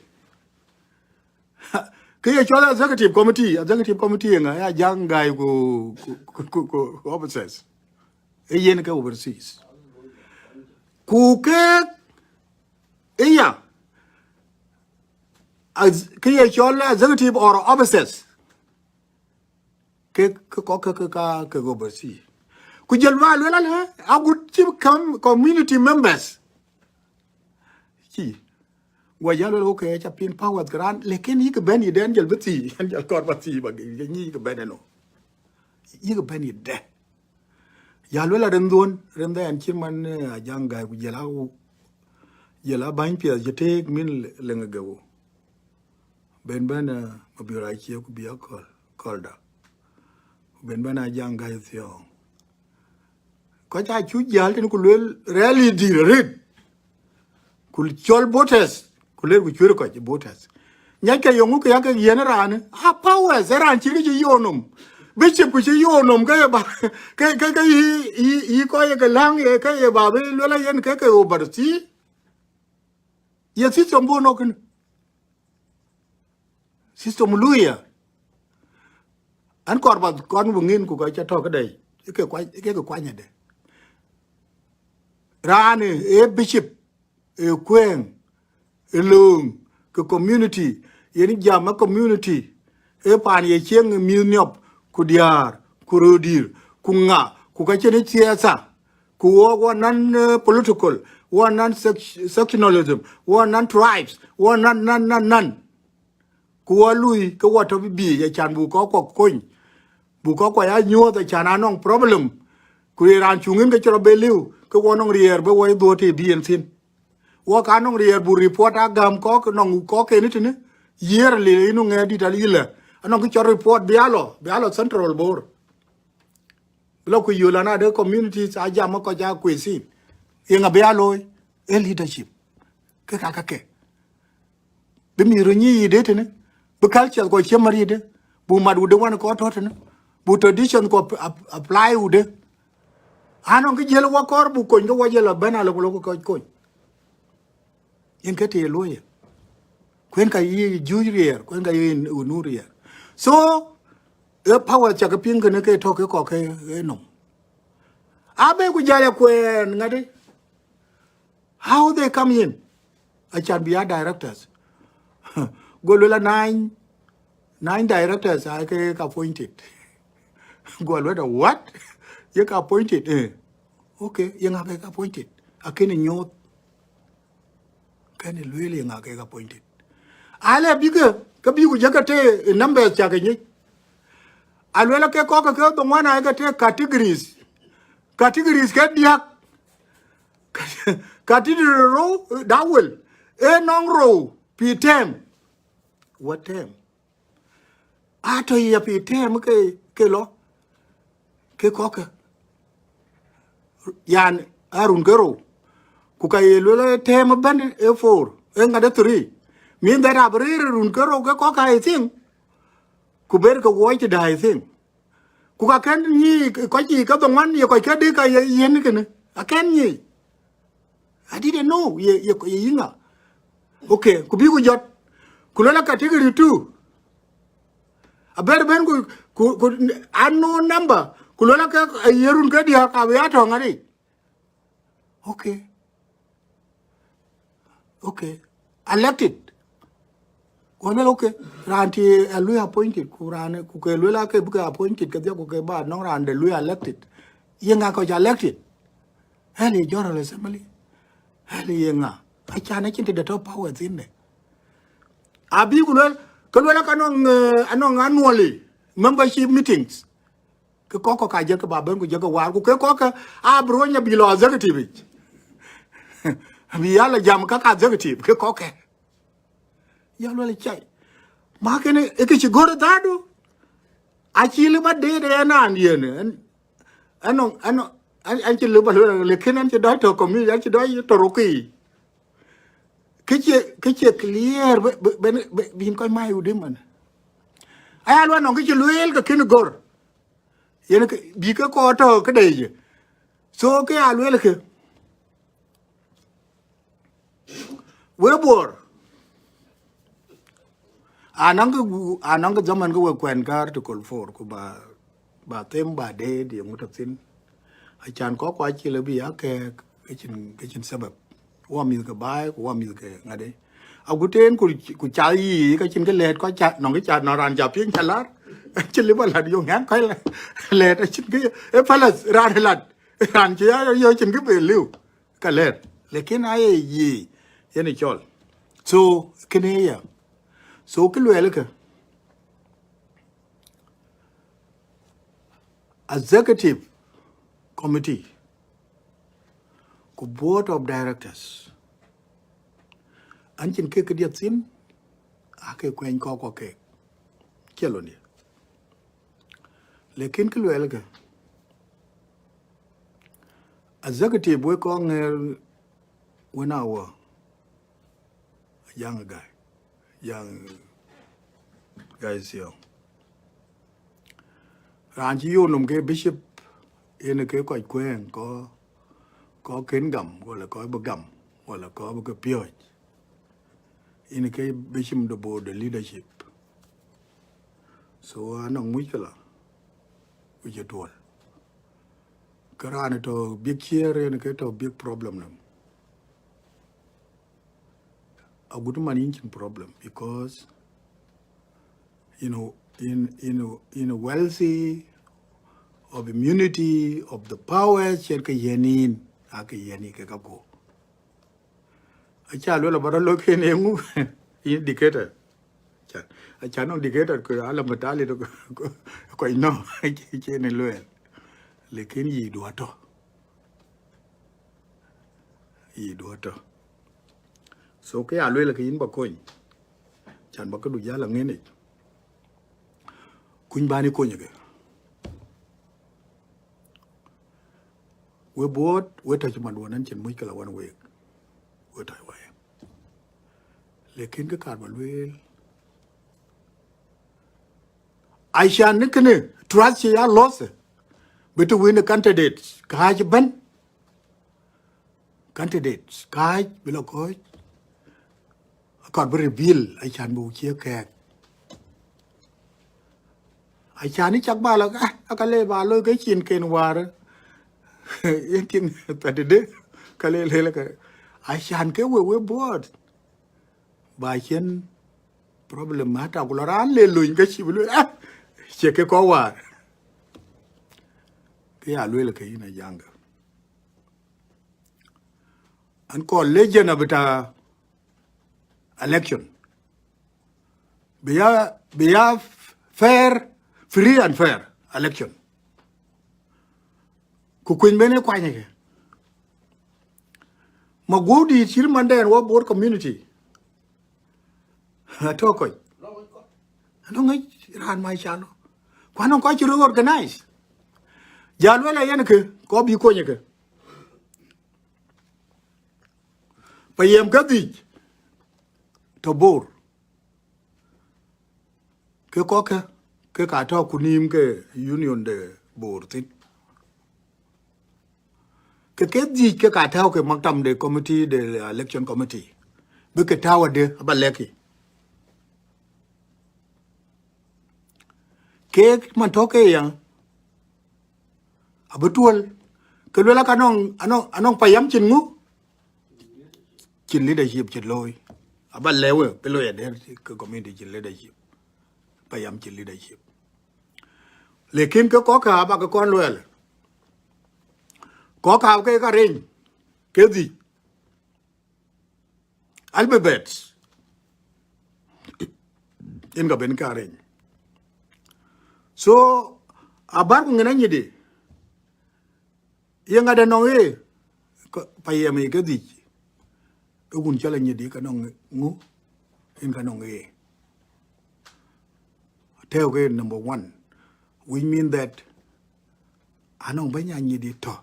Ke ye cɔl executive committee, executive committee ŋa, ya Ajak Gai ku, ku, ku, ku, ku officers. E yen ke oversees. Ku ke, iya, as, ke ye cɔl executive or officers. Ke, ke kɔc ke, ke ka, ke oversee. Ku jël ba lueel alë, agut cï kam community members. Cï. Guɔ jal lueel, okay, ca pin powers ke raan, lekin yïk bɛ̈n yï dɛn jël bï thii, yɛn jal kɔɔr ba thii ba ge, yïk bɛ̈n eno. Yïk bɛ̈n yï dɛ. Ya lueel a rin dhuɔn, rin dhɛn cï man, eh, Ajak Gai ku jël a, jël a bäny piɛth cï teek min leŋ ë geu. Ben bɛ̈n, eh, Mabiör Acie ku bï a kɔl, kɔlda. Ku ben bɛ̈n Ajak Gai Thiɔ̈ɔ̈ŋ. Kɔc aa cuk jäl tënë ku lueel rɛ̈ɛ̈r dït arëët. Ku cɔl voters, ku lueel ku cuëër kɔc voters. Nyackë yöŋ ke ya ke yiɛ̈n raan, a powers, ë raan cït kë cï yöök nɔm. Bishop ku cï yöök nɔm ke ye ba, ke, ke, ke yï, yï, yï kɔc ye ke läŋ ye, ke ye ba bï lueel a yen ke ke oversee. Ye system bɔ̈ nɔ̈k kënë. System luya. An kɔɔr ba kɔn wëŋin ku ka ca tɔ̈ këdɛ̈. Ë ke kuany, ë ke ke kuany ëdë. Raan ë, ë bishop, ë kuëëŋ, ë lööŋ, ke community, yen jam ë community, ë paan ye cieŋ ë mïth niɔp, ku diäär, ku röördïïr, ku ŋa, ku ka cïn ë siasa, ku wɔ, wɔ nan, eh, political, wɔ nan sec-, sectionalism, wɔ nan tribes, wɔ nan, nan, nan, nan. Ku wɔ lui, ke wɔ tɔ̈ bï bï, acan buk kɔc kuɔ kony. Buk kɔc kuɔ ya nyuɔ̈th, acan anɔŋ problem. Ku ye raan cuŋ yen ke cï rɔt bɛ liu, ke wɔ nɔŋ riɛɛr bï wɔ ye dhuɔ̈k të bï yen thïn. Wɔ ka nɔŋ riɛɛr buk report a gäm kɔc, nɔŋ kɔc kën tënë, yearly, inu ŋɛɛr dït alë yïlë. Anɔŋ kë cɔl report bï a lɔ, bï a lɔ Central Bor. Lɔ ku yöl an, ade communities a jam kɔc a kuesin. Yeŋa bï a looi? Ee leadership. Ke ka, ka ke. Bï mïth röt nyic yï de tënë. Bï culture kɔc cï mär yï de. Buk mat wudë wan kɔc tɔ̈ tënë. Buk tradition kɔc ap-, ap-, apply wudë. Anɔŋ kë jiël wɔ kɔɔr buk kony, ke wɔ jiël abɛ̈n alë ku lɔ ku kɔc kony. Yen ke të ye luɔi ye. Kuen ka yï juc riɛɛr, kuen ka yï nu riɛɛr. So, ë power cak piŋ kënë ke tɔ̈ ke kɔc ke, ke nɔm. Abë ku jal ya kuɛɛn ŋadï. How they come in? Acan bï ya directors. Go lueel a nine, nine directors aa ke appointed. Go lueel a what? Yek appointed, eh. Okay, yeŋa ke appointed? Akënë nyuɔɔth. Kënë lueel yeŋa ke appointed. Alë bï ke, ke bï ku jëk ke të numbers cak ke nyic. Alueel ke kɔc ke ke dhoŋuan aa ke të categories. Categories ke diäk. Category rou, da wel. Ee nɔŋ rou pi term. What term? Atɔ̈ ya pi term ke, ke lɔ, ke kɔ̈kkë. Yan, a run ke rou. Ku ka ye luel ë term ëbɛ̈n ë four, ë ŋat ë three. Mean that abï rëër run ke rou ke kɔ̈kkë, I think. Ku ber ke wuɔc tëde, I think. Ku ka kën nyic kɔc cï ke dhoŋuan ye kɔc kedï ka ye yen kënë. Akën nyic. I didn't know ye, ye, ye yï ŋa. Okay, ku bï ku jɔt. Ku luel a category two. Aber bɛ̈n ku, ku, ku unknown number. Ku luel a ke, a ye run ke diäk abï ya tɔ̈ ŋadï. Okay. Okay. Elected. Ku luel, okay. Raan tï a lui appointed. Ku raan, ku ke luel a ke bï ke appointed, ke dhiak ku ke ba nɔŋ raan de lui elected. Ye ŋa kɔc elected? Hali General Assembly. Hali ye ŋa? Acan acïn tëde tɔ̈ power thïn de. Abï ku luel, ke luel a ka nɔŋ, eh, anɔŋ annually membership meetings. Ke kɔ̈kkë ka jëkë ba bɛ̈n ku jëkë waar, ku ke kɔ̈kkë abï röny abï lɔ executive yic. Abï ya lɔ jam ka ka executive, ke kɔ̈kkë. Ya luel cai. Ma kënë, ë kë cï gɔ̈r dhadu. Acï lëu ba deet ë naan yen. Ɛn, ɛn nɔŋ, ɛn nɔŋ, ɛn, ɛn cï lëu ba luel, lekin ɛn cï dɔc tɔ̈ community, ɛn cï dɔc tɔ̈ rokii. Kë cie, kë cie clear, bë, bë, bë, bë, bïn kɔc mai wudï man. Aya luel nɔŋ kë cï lueel ke kën gɔ̈r. Yen kë, bï ke kɔɔr tɔ̈ këde yic. So, kë ya lueel kë. We Bor. Anɔŋ kë gu-, anɔŋ kë zaman kë we kuɛn ka article four, ku ba, ba them ba deet ye ŋu tɔ̈ thïn. Acan kɔ̈k kua cï lëu bï ya kɛɛk, ke cïn, ke cïn sabab. Wa mïth ke baai, ku wa mïth ke ŋadï. Agut en ku, ku ca yï, ka cïn kë lɛ̈ɛ̈t kɔc ca, nɔŋ kë ca, nɔŋ raan ca piŋ ca lar. Cï lëu ba lat yöŋ ɣɛn kɔc la. Lɛ̈ɛ̈t acïn kë, e palas, raan lat. Raan cï ya yö cïn kë bï lëu. Ka lɛ̈ɛ̈t. Lakin aye yï, yen ë cɔl. So, kënë ya. So, kë luɛɛl kë. Executive Committee, ku Board of Directors, an cïn kek këdiɛ̈ thïn, ake kuɛny kɔ̈k kɔ̈k kek. Cie lon diɛ̈. Lakin kë luɛɛl kë, executive wek kɔŋ ŋɛɛr wën a wɔ, Ajaŋ Gai, Ajaŋ Gai Thiɔŋ. Raan cï yöök nɔm ke bishop, yen ke kɔc kuëëŋ, kɔc, kɔc kën gam, wala kɔc bï gam, wala kɔc bï ke piɔ̈ɔ̈c. Yen ke bishop de board de leadership. So, anɔŋ muckila, ku cï tuɔl. Ke raan tɔ̈ big chair, yen ke tɔ̈ big problem nɔm. Agut man yïn cïn problem, because, you know, in, in, in a wealthy of immunity of the powers, cïn ke yen yïn, ake yen yï ke ka go. Aca luel aba rɔt lɔ ken eŋu, yïn dictator. Aca, aca nɔŋ dictator ku ala matali do ku, ku, ku nɔŋ, cïn luel. Lakin yï duɔ̈tɔ. Yï duɔ̈tɔ. So, kë ya luel ke yïn ba kony. Can ba këdu jal aŋenic. Kuny bani kony ke. We buɔt, we tɔc maduɔn ɛn cïn muckila wan week. We tɔc wai. Lakin kë kaar ba luel. Acan ni kënë, trust cï ya loss. Between the candidates, kääc bɛ̈n. Candidates, kääc bï lɔ kɔ̈ɔ̈c. Akɔɔr bï reveal, acan bï cie kɛɛk. Acan ni cak ba lɔ, ah, aka le ba lɔ ke cin ken war. Yen tiŋ thadide, ka le le ka. Acan ke we, we buɔt. Ba cien problem hata ku lɔ raan le luny ka cï bï luel, ah, cie ke kɔc war. Ke ya luel ke yïn Ajaŋ. An kɔɔr lejna bita election. Bï ya, bï ya fair, free and fair election. Ku kuny bene kuany ke. Maguɔ̈u dït cït mandɛn wɔ Bor community. Atɔ̈ kɔc. Anɔŋ ŋic raan mac calo. Ku anɔŋ kɔc cï röt organize. Jal wël ayen kë, kɔc bï kony kë. Payam ke dhïc tɔ̈ Bor. Ke kɔckë, ke ka tɔ̈ ku nïïm ke union de Bor thïn. Ke ke dhïc ke ka tääu ke maktam de committee de election committee. Bï ke tääu adï aba lɛ̈k yï. Kek man tɔ̈ ke ya, abï tuɔ̈l. Ke luel aka nɔŋ, anɔŋ, anɔŋ payam cïn ŋu? Cïn leadership cïn looi. Aba lɛ̈k we, bï looi adï ke community cïn leadership. Payam cïn leadership. Lekin ke kɔckë aba ke kɔn luɛɛl. Kɔckë ke ka reny, ke dhïc. Alphabet. Yen ka ben ka reny. So, abär ku ŋic anyïdï. Ye ŋa dɛ̈ nɔŋ ë, kë, payam ë ke dhïc. Ë wun cɔl anyïdï ka nɔŋ ŋu, yen ka nɔŋ ë. Tɛ̈ɛ̈u ke number one, which mean that anɔŋ bɛ̈ny anyïdï tɔ̈.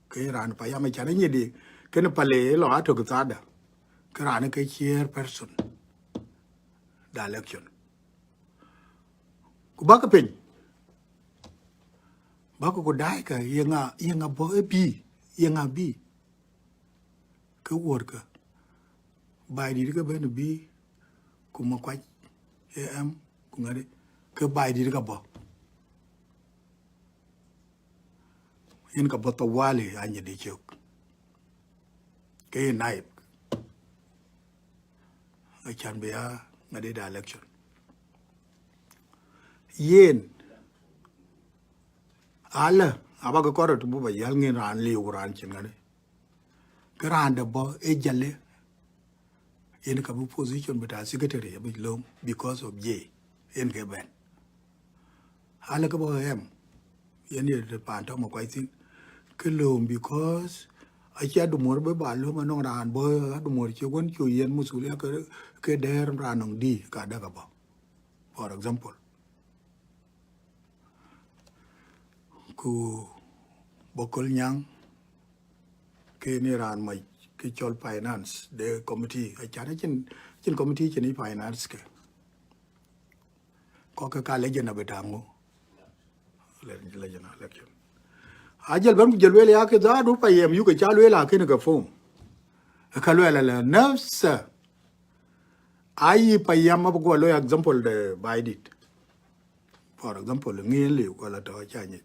Ke raan payam ë can anyïdï, kënë pale lɔ atök thada. Ke raan ke chairperson de election. Ku bäk piny. Bäk ku daai ka, ye ŋa, ye ŋa bɔ̈ ë bï, ye ŋa bï. Ke wuɔ̈t ke. Baai dït ke bɛ̈n bï, ku Makuac ë ɛm, ku ŋadï, ke baai dït ka bɔ̈. Yen ka bɔ̈ thawali anyïdï cök. Ke ye naib. Acan bï ya ŋadï de election. Yen, alë, aba ke kɔrɔt bu ba yäl ŋin raan liu ku raan cïn ŋadï. Ke raan dɛ̈ bɔ̈ ë jale, yen ka bï position bï ta secretary abï lööm because of J, yen ke bɛ̈n. Alë ke bɔ̈ ɛm, yen ye de paan tɔ̈ Makuac thïn. Ke lööm because acie Adumuɔ̈r bï ba lööm anɔŋ raan bɔ̈ Adumuɔ̈r cï wën cï yen masulia ke, ke dɛ̈ɛ̈r raan nɔŋ dï ka dɛ̈ ka bɔ̈. For example. Ku Bokol Nyaŋ, ke ni raan mac ke cɔl finance de committee. Acan acïn, acïn committee cïn finance ke. Kɔckë ka lejna bï ta ŋu. Le-, lejna election. Ajël bɛ̈n ku jël lueel ya ke dhadu payam yuk ke ca lueel akënë ke form. Ka lueel ala nafsa. Ayi payam abï guɔ looi example de baai dït. For example, ŋiɛn liu ku ala tɔ̈ ca nyic.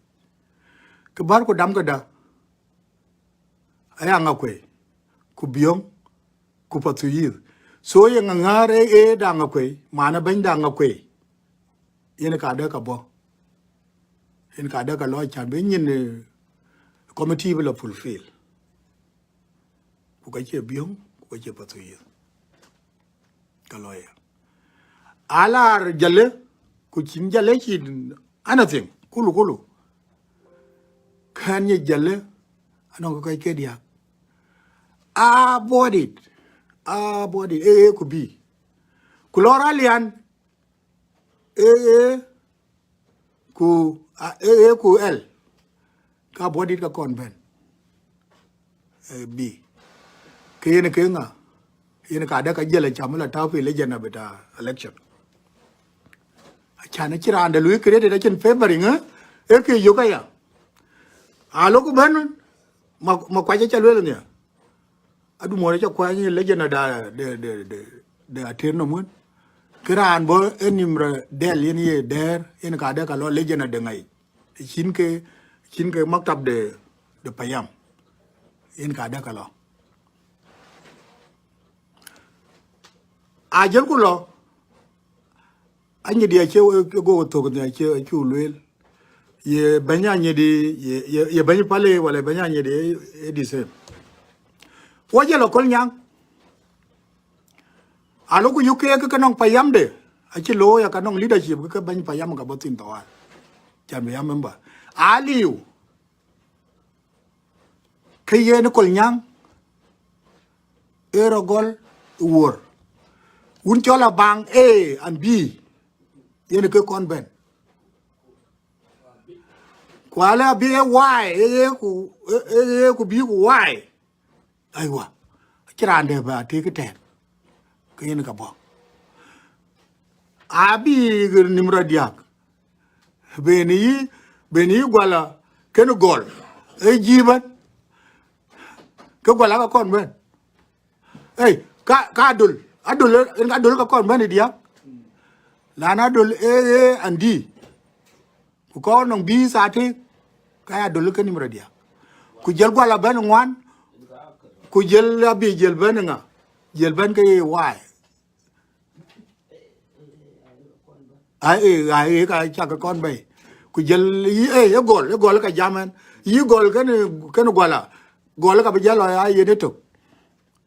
Ke bär ku dam ke da. Aya Aŋakuei, ku Biöŋ, ku Pathuyith. So ye ŋa ŋäär ë, ë da Aŋakuei, maana bɛ̈ny da Aŋakuei. Yen ka dɛ̈ ka bɔ̈. Yen ka dɛ̈ ka lɔ can bï nyin, eh, committee bï la fulfill. Ku ka cie Biöŋ, ku ka cie Pathuyith. Ka lawyer. Alar jale, ku cïn jale cïn anything, kulu kulu. Kɛn ye jale, anɔŋ ke kɔc ke diäk. A body, a body, A, A ku B. Ku lɔ ralian, A, A, ku, a, A, A ku L. Ka body ka kɔn bɛ̈n. Eh, B. Ke yen ke ŋa? Yen ka dɛ̈ ka jël acam la tääu fi lejna bita election. Acan acï raan dɛ̈ lui created acïn favoring, eh? E ke yök aya. Alo ku bɛ̈n, ma, Makuac aca lueel nhial. Adumuɔ̈r aca kuany lejna da, de, de, de, de ater nɔm wën. Ke raan bɔ̈ ë nimra dɛl yen ye dɛ̈ɛ̈r, yen ka dɛ̈ ka lɔ lejna de ŋai. Cïn ke, cïn ke maktab de, de payam. Yen ka dɛ̈ ka lɔ. Ajël ku lɔ, anyidi acie, eh, go thok nhial acie, acie lueel. Ye bɛ̈ny anyidi, ye, ye, ye bɛ̈ny pale, wala bɛ̈ny anyidi, eh, eh, the same. Wɔ jël Akol Nyaŋ. Alo ku yuk ke, ke, ke nɔŋ payam de. Acie looi ya ka nɔŋ leadership ke, ke bɛ̈ny payam ka bɔ̈ thïn tawal. Can bï ya member. Aliu. Ke yen Akol Nyaŋ, ë rɔt gɔl ë wuɔ̈r. Wun cɔl Abaŋ A and B, yen ke kɔn bɛ̈n. Ku alë abï ë Y, ë ye ku, ë, ë ye ku B ku Y. Aywa, acïn raan dɛ̈ bï a tëk ëtɛ̈ɛ̈n, ke yen ka bɔ̈. Abï ɣer nim rɔt diäk, ben yï, ben yï Guala kenë Gɔl, ë jiëëbɛ̈n, ke Guala ka kɔn bɛ̈n. Ei, ka, ka Adol, Adol, en ka Adol ka kɔn bɛ̈n ë diäk. Lan Adol A, A and D. Ku kɔn nɔŋ B thaa tëk, ka ya Adol ke nim rɔt diäk. Ku jël Guala bɛ̈n ŋuan, ku jël abï jël bɛ̈n ŋa, jël bɛ̈n ke ye Y. Ai, ai, ka cak ke kɔn bɛ̈i. Ku jël yï, ë, ë Gɔl, ë Gɔl ka jam ɛn. Yï Gɔl kenë, kenë Guala. Gɔl ka bï jal lɔ ya yen ëtök.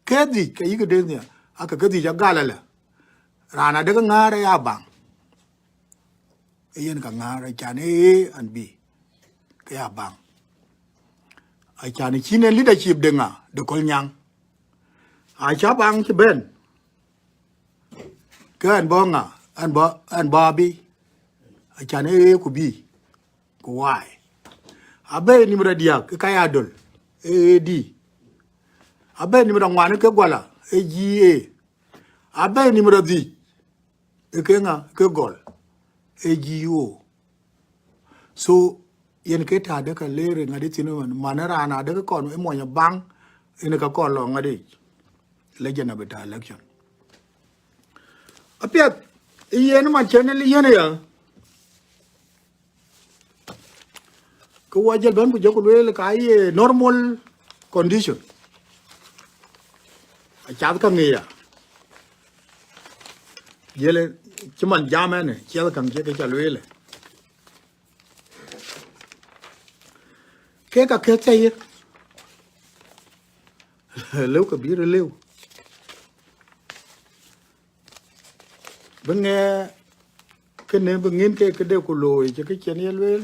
Ke dhic, ke yï ke dëŋ nhial. Ake ke dhic agal alë. Raan adek ŋäär ë ya Abaŋ. Ë yen ka ŋäär, acan ë A and B. Ke ya Abaŋ. Acan ë cïn en leadership de ŋa, de Kolnyaŋ. Aca Abaŋ cï bɛ̈n. Ke ɛn bɔ̈ ŋa, ɛn bɔ̈, ɛn bɔ̈ abï. Acan ë A ku B, ku Y. Abɛ̈i nim rɔt diäk, ke ka ya Adol, ë A D. Abɛ̈i nim rɔt ŋuan, ke Guala, ë G A. Abɛ̈i nim rɔt dhic, ë ke ŋa, ke Gɔl, ë G O. So, yen ke tääu de ka leer ŋadï thïn ëmën, man raan adek kɔn ë mony Abaŋ, yen ka kɔn lɔ ŋadï, lejna bï tääu election. Apiɛth, yen man cïn ë yen ya, ke wɔ jël bɛ̈n ku jɔku lueel ka ye normal condition. Acath ka ŋic ya. Jël cï man jam ɛn, ciɛth käŋ cï ke ca lueel. Kek ka keth ca ye. Lëu ke bï röt lëu. Bï ŋɛɛ kënë bï ŋiɛn ke këde ku looi cï kë cïn ye lueel.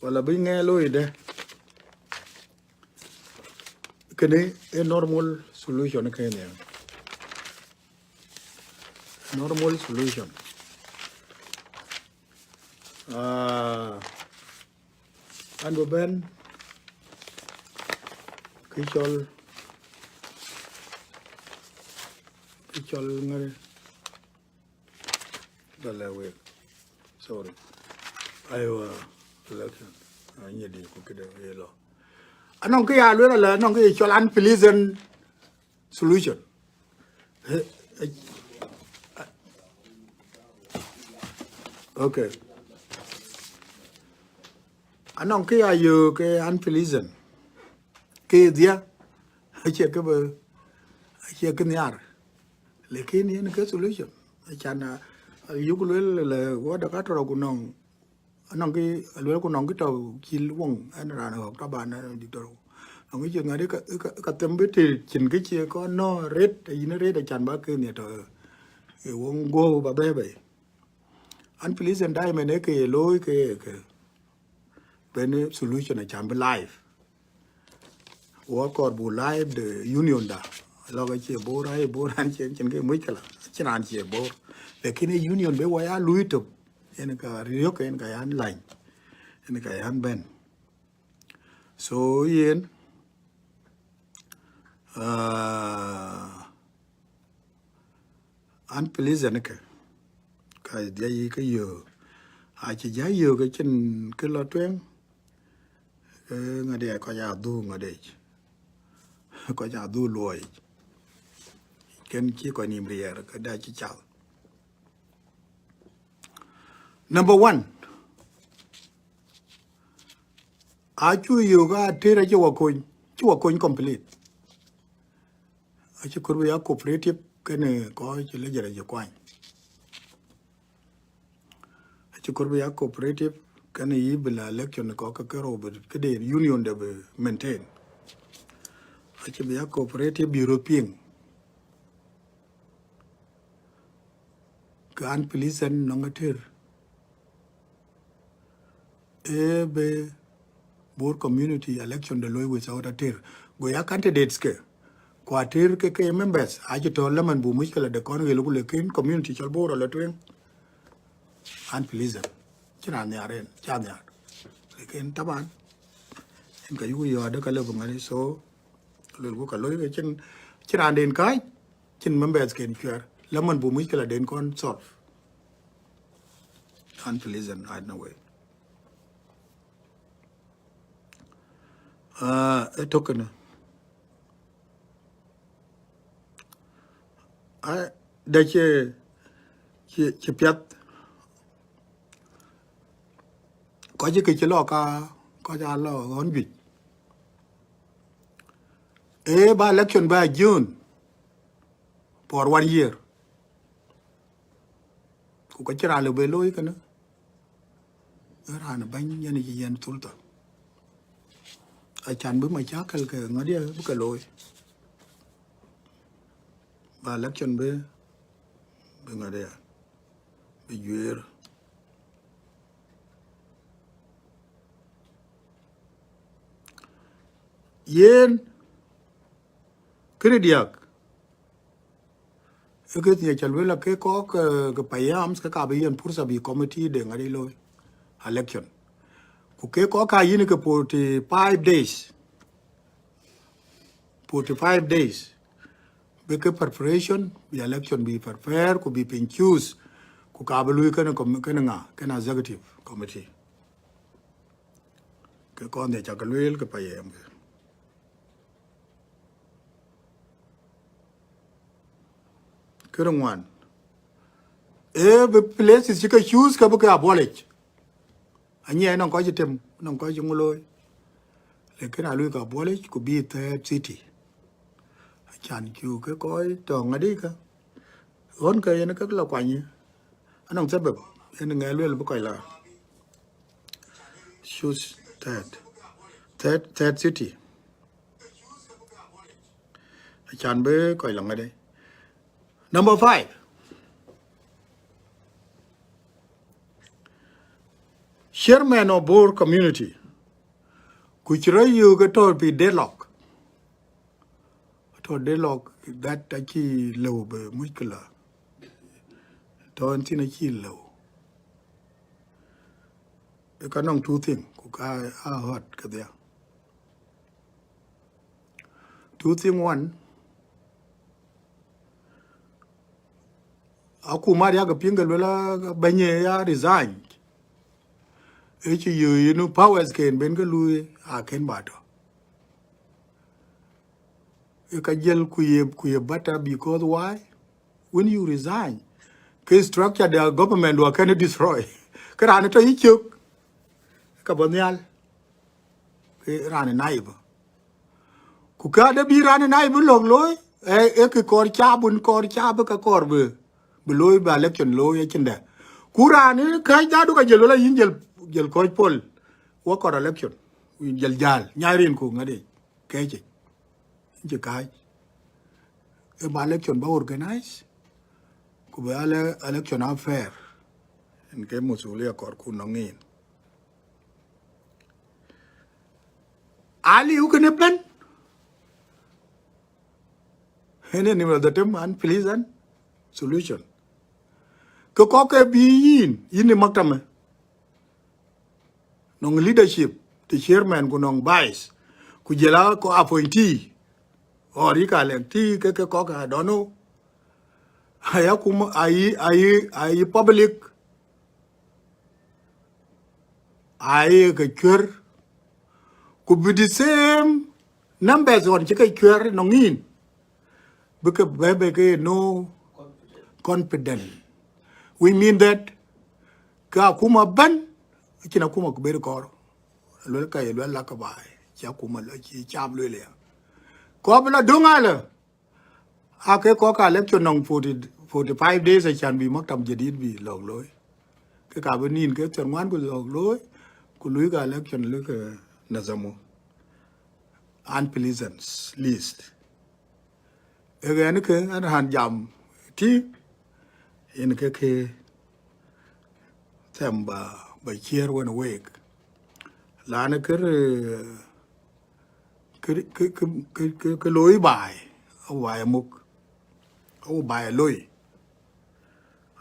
Wala bï ŋɛɛ looi dë. Kënë ë normal solution kënë. Normal solution. Ah, an bï bɛ̈n kë cɔl, kë cɔl ŋäri, ba lɛ̈k wek. Sorry. Aywa, election. Anyï dï ku këde ye lɔ. Anɔŋ kë ya lueel alë, anɔŋ kë ye cɔl unpleasant solution. Eh, eh, okay. Anɔŋ kë ya yök ke unpleasant. Kë dhiɛ, acie kë bï, acie kë nhiar. Lakin yen ke solution. Acan, ah, yuk lueel le wɔ de ka tɔrɔ ku nɔŋ, anɔŋ kë, alueel ku nɔŋ kë tɔ̈ cil woŋ, ɛn raan ɣɔ̈k tɔ̈ ban, ɛn diktor. Nɔŋ kë cï ŋäri ka, ka, ka them bï të cïn kë cie kɔn nɔ̈ ret, yïn ret acan ba kën ye tɔ̈, ë woŋ guɔ̈u ba bɛ̈ɛ̈i bei. Unpleasant diamond ë ke ye looi ke ye ke. Bɛ̈n solution acan bï live. Wɔ kɔɔr bu live de union da. Lɔ ka cie Bor, aye Bor an cie, cïn ke muckila. Cïn raan cie Bor. Lakin ë union bï wɔ ya lui tök. Yen ka riök, yen ka yan lany. Yen ka yan bɛ̈n. So yen, ah, unpleasant ke. Ka dhiɛ yï ke yök. Acï ja yök ke cïn kë lɔ tueŋ. Ke ŋadï kɔc adhuk ŋadï. Kɔc adhuk luɔi. Kën cï kɔc nïm riɛɛr, ke da cï cath. Number one, acuk yök Ater acï wɔ kony, cï wɔ kony complete. Acï kɔɔr bï ya cooperative kenë kɔc cï lec rɛc kuany. Acï kɔɔr bï ya cooperative kenë yï bï la election kɔc ke kerou bï këde union de bï maintain. Acï bï ya cooperative bï röt piŋ. Ke unpleasant nɔŋ Ater. Ee bï Bor community election de looi without Ater. Go ya candidates ke. Ku atëër ke ke members, acï tɔ̈ lëmën buk muckila de kɔn ɣël ku lekin community cɔl Bor ala tueŋ. Unpleasant. Cïn raan nhiaar en, ca nhiaar. Lekin taban, en ka yuku yɔ̈ɔ̈k de ka lëu bï ŋäri, so, luel ku ka loi ke cïn, cïn raan den kääc, cïn members ken cuɛr. Lëmën buk muckila den kɔn solve. Unpleasant, right, no way. Ah, ë tök kënë. Ah, da cï, cï, cï piath. Kɔc ke cï lɔ ka, kɔc aa lɔ ɣɔn juëc. Ee, ba election ba June for one year. Ku ka cï raan lëu bë looi kënë. Ee raan bɛ̈ny yen cï yen thulta. Acan bï macakël ke ŋadï bï ke looi. Ba election bï, bï ŋadï, bï juëër. Yen, kënë diäk. Ë ke thiëc ca luel, ake kɔ̈k, eh, ke payams ke ka bï yen pursa bï committee de ŋadï looi election. Ku ke kɔ̈k ka yïn ke forty five days. Forty five days. Bï ke preparation, bï election bï prepare, ku bï piny choose. Ku ka bï lui kënë com-, kënë ŋa, kënë executive committee. Ke kɔn de ca ke luel ke payam ke. Kënë ŋuan. Ee, bï places cï ke choose ke bï ke abolish. Anyiɛ nɔŋ kɔc cï tem, nɔŋ kɔc cï ŋu looi. Lekin alui ke abolish ku bï third city. Acan cu ke kɔc tɔ̈ ŋadï ka. Ɣɔn ke yen ke la kuany. Anɔŋ sabab, yen ŋɛ luel bï kɔc la. Choose third. Third, third city. Acan bï kɔc la ŋadï. Number five. Chairman of Bor community. Ku cï rɔt yök ke tɔ̈ pi deadlock. Tɔ̈ deadlock, that acï lëu bë muckila. Tɔ̈ en thïn acï lëu. Ë ka nɔŋ two thing, ku ka a hot kedhia. Two thing, one, akuma riak ke piŋ ke luel a bɛ̈ny ya resign. Ë cï yök yïn powers ken ben ke lui a ken ba tɔ̈. Ë ka jël ku ye, ku ye better because why? When you resign, ke structure the government wa kën destroy. Ke raan tɔ̈ yï cök, ka bɔ̈ nhial. Ke raan naib. Ku ka de bï raan naib lɔ̈k looi, ë, ë ke kɔɔr ca bun kɔɔr ca bï ka kɔɔr bï, bï looi bï election looi acïn dɛ. Ku raan kääc dhadu ka jël wala yïn jël, jël kɔc pol. Wa kɔɔr election. Jël jäl. Nyai rin ku ŋadï. Kɛɛc. Cï kääc. Ë ba election ba organize. Ku bï ele-, election a fair. En ke masulia kɔɔr ku nɔŋ yïn. Aliu kënë bɛ̈n. Ënë ni wala dhetem unpleasant solution. Ke kɔ̈k ke bï yïn, yïn ë maktam ë. Nɔŋ leadership, the chairman ku nɔŋ vice, ku jël a kɔc appointee, or yï ka lɛ̈k tï ke, ke kɔ̈k, I don't know. Aya kum, ayi, ayi, ayi public, aye ke cuɛ̈r, ku bï the same numbers ɣɔn cï ke cuɛ̈r nɔŋ yïn, bï ke bɛ̈, bï ke no confident. We mean that ke akuma bɛ̈n, acïn akuma ku ber kɔɔr. Luel ka ye luel la ke baai, cï akuma la, cï cap luel ya. Kɔɔr bï la döŋ alë. Ake kɔ̈k ka election nɔŋ forty, forty five days acan bï maktam jadid bï lɔ̈k looi. Ke ka bï nïn ke thiärŋuan ku lɔ̈k looi, ku lui ka election lui ke nazamo. Unpleasant list. Ë ɣɛn ke ɣɛn raan jam tï, yen ke ke thɛm ba, ba ciëër wën week. Lanë kër, eh, kë, kë, kë, kë, kë, kë looi baai, awa ya muk, awa ba ya loi.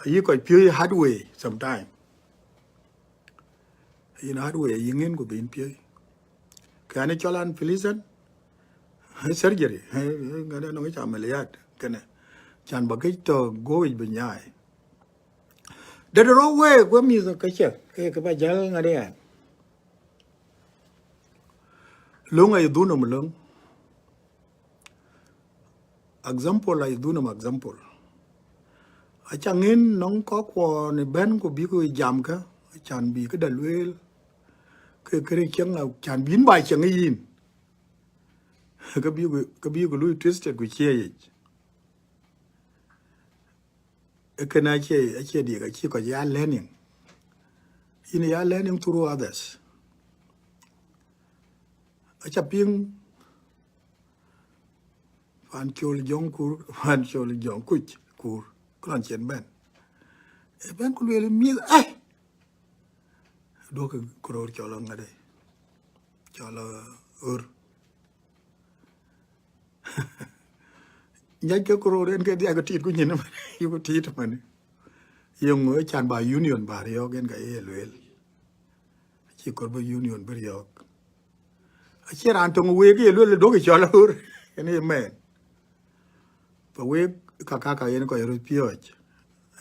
Ayï kɔc piööc hard way sometime. Yïn hard way ayï ŋin ku bïn piööc. Kë an cɔl an pleasant surgery, ŋadë nɔŋ ca ameliyat kënë, can ba këc tɔ guɔ̈c bï nyaai. Dɛ̈t rɔt week we mïth ke cä, ke ke ba jäl ŋadë an. Löŋ aye dhun nɔm löŋ. Example aye dhun nɔm example. Aca ŋin nɔŋ kɔckuɔn ë bɛ̈n ku bïk jam kä, can bï këda lueel, ke kërë cieŋ, can bï yïn ba cieŋ yïn. Ke bï ku, ke bï ku lui twisted ku cie yic. Ee kënë acie, acie diɛk, acie kɔc ya learning. Yïn ya learning through others. Aca piŋ Pancol Jɔŋ Kur, Pancol Jɔŋ Kuc Kur, kë lɔn cen bɛ̈n. Ee bɛ̈n ku lueel mïth, ai! Duɔ̈kkë këröör cɔl ŋadë, cɔl ɣör. Nyac ke këröör en ke dhiak ke tit ku nyin man, yuku tit man. Yeŋö can ba union ba riɔ̈ɔ̈k en ka ye lueel. Acï kɔɔr bï union bï riɔ̈ɔ̈k. Acie raan töŋ week ye lueel duɔ̈kkë cɔl ɣör, en ye mɛn. Ba week ka ka ka yen kɔc röt piɔ̈ɔ̈c.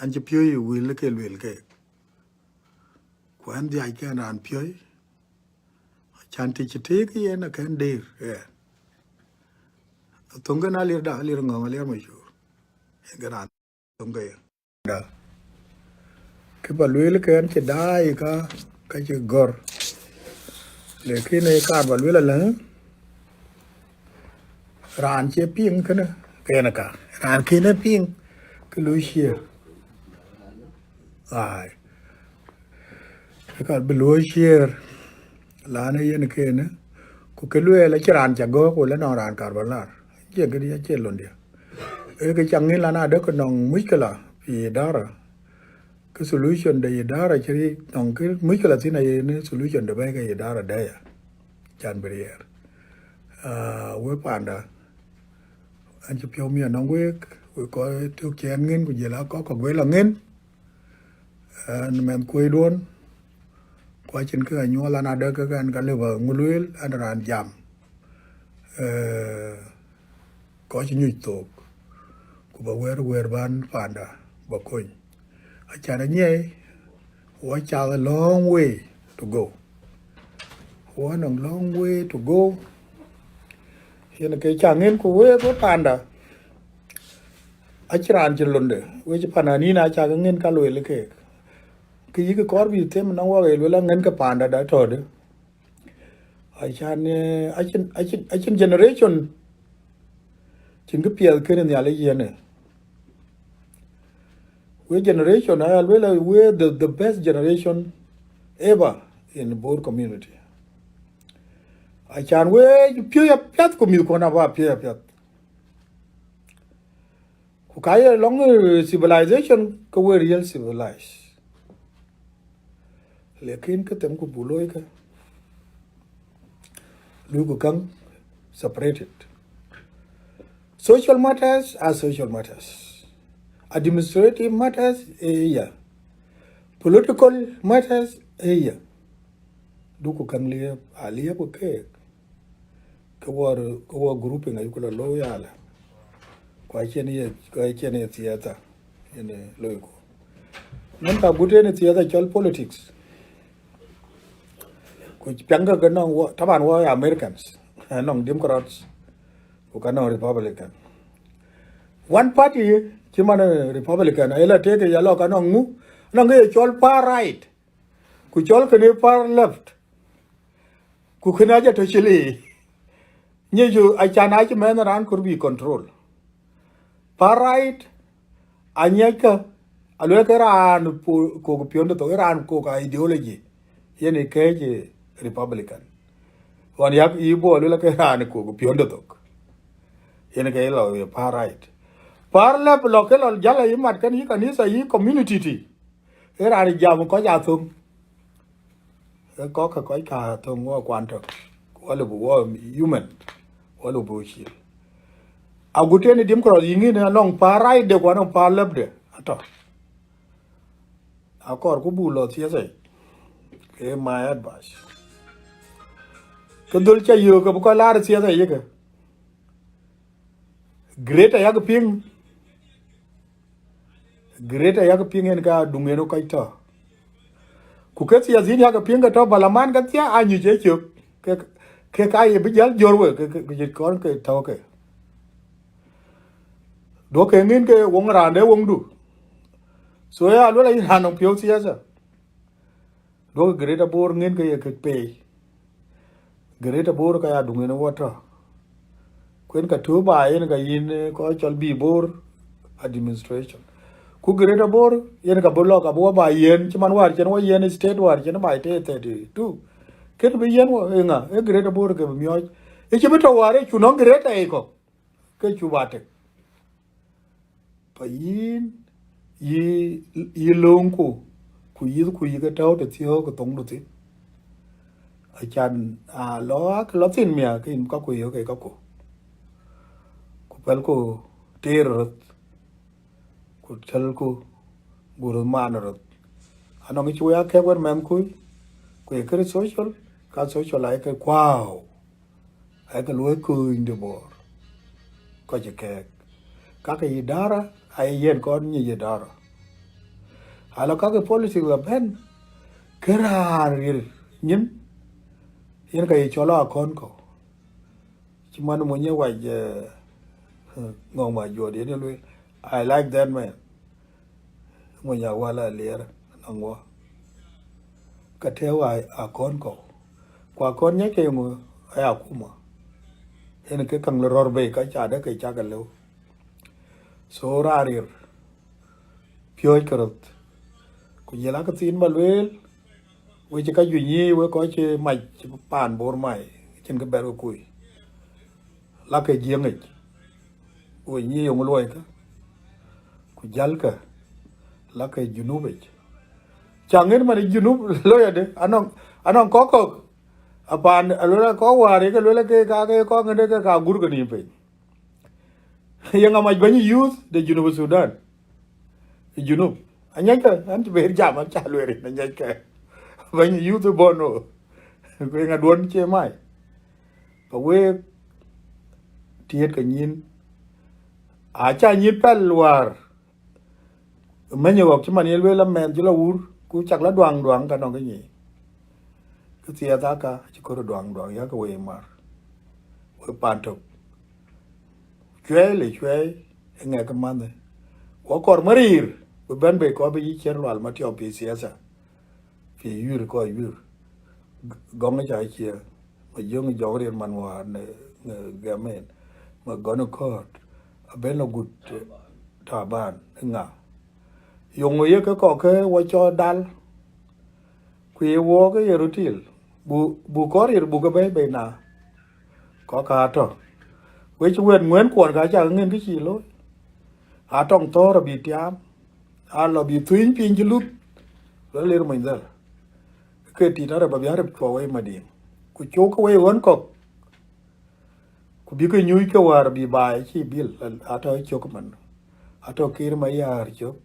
An cï piööc wël ke lueel ke. Ku an dhiac ke an raan piööc. Can të cï tëëk yen akën deer, ë. Athöŋ kën alir da, alir ŋɔ̈ŋ, alir macur. Yen kën raan thöŋ ke yen. Da. Kë ba lueel ke an cï daai ka, ka cï gɔ̈r. Lakin ë kaar ba lueel alä, raan cie piŋ kënë, ke yen ka. Raan kënë piŋ, ke luɔi share. Ai. Ë ka bï luɔi share, lan ë yen kënë, ku kë lueel acï raan ca gɔ̈k, wala nɔŋ raan kaar ba lar. Cie këdï, acie londiɛ̈. Ee kë ca ŋic lan adë ke nɔŋ muckila fi idara. Kë solution de idara cï ric nɔŋ kë muckila thïn aye në solution de bɛ̈ɛ̈i ke idara dɛ̈ ya. Can bï riɛɛr. Ah, we panda. An cï piɔ̈u miɛt nɔŋ week, we kɔc tök cï ɛn ŋën ku jël a kɔ̈k kɔ̈k guël aŋën. Ɛn mɛnh kuöcduɔ̈n, ku acïn kë anyuɔl an adë ke kɛn ka lëu ba ŋö lueel, an raan jam. Eh, kɔc nyuc thook, ku ba wɛ̈ɛ̈r wɛ̈ɛ̈r ban panda ba kony. Acan anyiɛi, wɔ cath a long way to go. Wɔ nɔŋ long way to go. Yen ke ca ŋën ku week we panda. Acï raan cï londe, we cï pananin aca ke ŋën ka lueel keek. Kë yïk kɔɔr bï them nɔŋ wɔ ye lueel aŋën ke panda da tɔ̈de. Acan, eh, acïn, acïn, acïn generation cïn kë piɛth kënë Nhialic yiënë. We generation, aya lueel we the, the best generation ever in Bor community. Acan we piööc apiɛth ku mïthkuɔn aba piööc apiɛth. Ku ka ye lɔŋ, eh, civilization, ke we real civilized. Lakin kë them ku buk looi kë, luku käŋ separated. Social matters are social matters. Administrative matters, eh, yeah. Political matters, eh, yeah. Duku käŋ liep, a liep ku keek. Ke wɔ, ke wɔ grouping ayuku la looi alä. Ku acïn ye, ku acïn ye thiatha, yen loiku. Nɔn ka gut yen thiatha cɔl politics. Ku piɛŋkë ke nɔŋ wɔ, taban wɔ Americans, nɔŋ Democrats, ku ka nɔŋ Republican. One party, cï man, eh, Republican, ayela tëëk ya lɔ ka nɔŋ ŋu, nɔŋ ke ye cɔl far right. Ku cɔl kënë far left. Ku kënë aja tɔ̈ cï le. Nyic acan acï mɛnh raan kɔɔr bï control. Far right, anyiɛckë, aluel ke raan po-, kok piɔ̈nde thok, raan kok ideology. Yen ë kɛ̈ɛ̈c ë Republican. Ɣɔn yak yï bɔ̈ aluel ke raan kok piɔ̈nde thok. Yen ke lɔ ye far right. Far left lɔ ke lɔ jäl ayï mat kën yï kanitha yï community tï. Ee raan jam kɔc athöŋ. Ee kɔc ka kɔc ka athöŋ wɔ kuan tök. Wɔ lëu bï wɔ human. Wɔ lëu bï wɔ cil. Agut tënë Democrat yiŋ yen anɔŋ paar right de ku anɔŋ paar left de atɔ̈. Akɔɔr ku buk lɔ thiëëth ë, ke my advice. Ke dhöl ca yök ke bï kɔc laar thiëëth ë yeke. Greater yak piŋ. Greater yak piŋ en ka duŋ en kɔc tɔ̈. Ku ke thiathin yak piŋ ke tɔ̈ balaman ke thia anyuc ë cök. Ke, ke ka ye bï jäl jör we, ke, ke, ke cït kɔn ke tɔ̈ ke. Duɔ̈k ke ŋin ke woŋ raan de woŋdu. So ya luel ayï raan nɔŋ piɔ̈u thiatha. Duɔ̈k Greater Bor ŋin ke ye kek peei. Greater Bor ka ya duŋ en wɔ tɔ̈. Ku en ka tɔ̈ ba yen ka yïn, eh, kɔc cɔl bï Bor administration. Ku Greater Bor yen ka bï lɔ ka bï wɔ ba yen, cï man wäär cen wɔ yen state wäär cen ba ë thirty two. Kën bï yen wɔ, eh, ŋa, eh, Greater Bor ke bï miɔɔc. Ë cï bï tɔ̈ wäär ë cu nɔŋ Greater ë kɔ̈k. Ke cu ba tek. Pa yïn, yï, yï lööŋku, ku yïthku yï ke tɔ̈u të thiɔ̈k ke thoŋdu thïn. Acan, a lɔ, a ke lɔ thïn miäk, ke yïn kaku yök ke kaku. Ku pɛlku teer röth, ku tɛlku gur man röth. Anɔŋ cï wek akɛ̈k wën mɛnhkui, ku ye kërë social, ka social ayeke kuääu. Ayeke luɔi kööny de Bor. Kɔc ë kɛɛk. Kakë idara, aye yen kɔn nyic idara. Alɔ kakë politics la bɛ̈n, ke raan rir nyin, yen ka ye cɔl akɔn kɔ̈u. Cï man mony ë wac, eh, ŋɔ̈ŋ ma juɔt yen ë lueel. I like that man. Mony awal aliɛr nɔŋ wɔ. Ka tɛ̈ɛ̈u a, akɔn kɔ̈u. Ku akɔn nyiɛckë yeŋö aya akuma. Yen ke käŋ lɔ rɔ̈r bei ka ca dɛ̈k ke cak lëu. So raan rir. Piɔ̈ɔ̈ckë röth. Ku jël akë thiin ba lueel. We cï ka juëc nyiic, we kɔc cï mac paan Bor mai, cïn kë bɛ̈r we kuc. Lakë Jiëŋic, we nyiic yöŋ luɔikë, ku jälkë, lakë Junubic. Ca ŋën man ë Junub looi adï, anɔŋ, anɔŋ kɔ̈k kɔ̈k, apaan, aluel kɔ̈k wäär, ke luel ke ka, ke kɔ̈k ŋën ke ka gur ke nïïm piny. Yeŋa mac bɛ̈ny youth de Junub Sudan. Ë Junub. Anyiɛckë, an cï ber jam, an ca lueel rin, anyiɛckë. Bɛ̈ny youth Bono. Ku yeŋa duɔ̈n cie mai. Pa week, tiët ke nyïn. Aca nyïn pɛl wäär. Mɛ̈ny ɣɔ̈k cï man ye lueel amɛn cï lɔ wur, ku cak lɔ duaŋ duaŋ ka nɔŋ ke nyic. Kë thiɛth aka cï kɔ̈r duaŋ duaŋ, yakë wei mar. Wek paan tök. Cuɛɛi le cuɛɛi, ë ŋɛk ë manhë. Wɔ kɔr mariir, bï bɛ̈n bei kɔɔr bï yï ciɛ̈r lual ma tiɔp pi thiɛtha. Pi yuir kɔc yuir. Gɔŋ ë ca ciëë, ma jöŋ jɔk riɛl man wäär në, në gɛm en, ma gɔn ë kɔ̈ɔ̈t, abën lɔ gut, eh, Taban, ë ŋa. Yöŋö ye ke kɔ̈k ke wɔ cɔɔl dal, ku ye wɔɔk ë ye röt til, bu, bu kɔɔr yer buk ë bɛ̈i bei na. Kɔ̈k ka tɔ̈. Wec wɛ̈t ŋuɛ̈n kuɔn ka cak ŋën kë cï looi. Atɔŋ thɔ̈ɔ̈r abï tiaam, a lɔ bï thuëny piny cï luth, lɔ ler mony dhäl. Ke tit arep abï arep cuɔ wei Madiŋ. Ku cuk ke wei ɣön kɔ̈k, ku bï ke nyuc ke wäär bï baai cï bil, atɔ̈ cök man. Atɔ̈ Kiir Mayäär cök.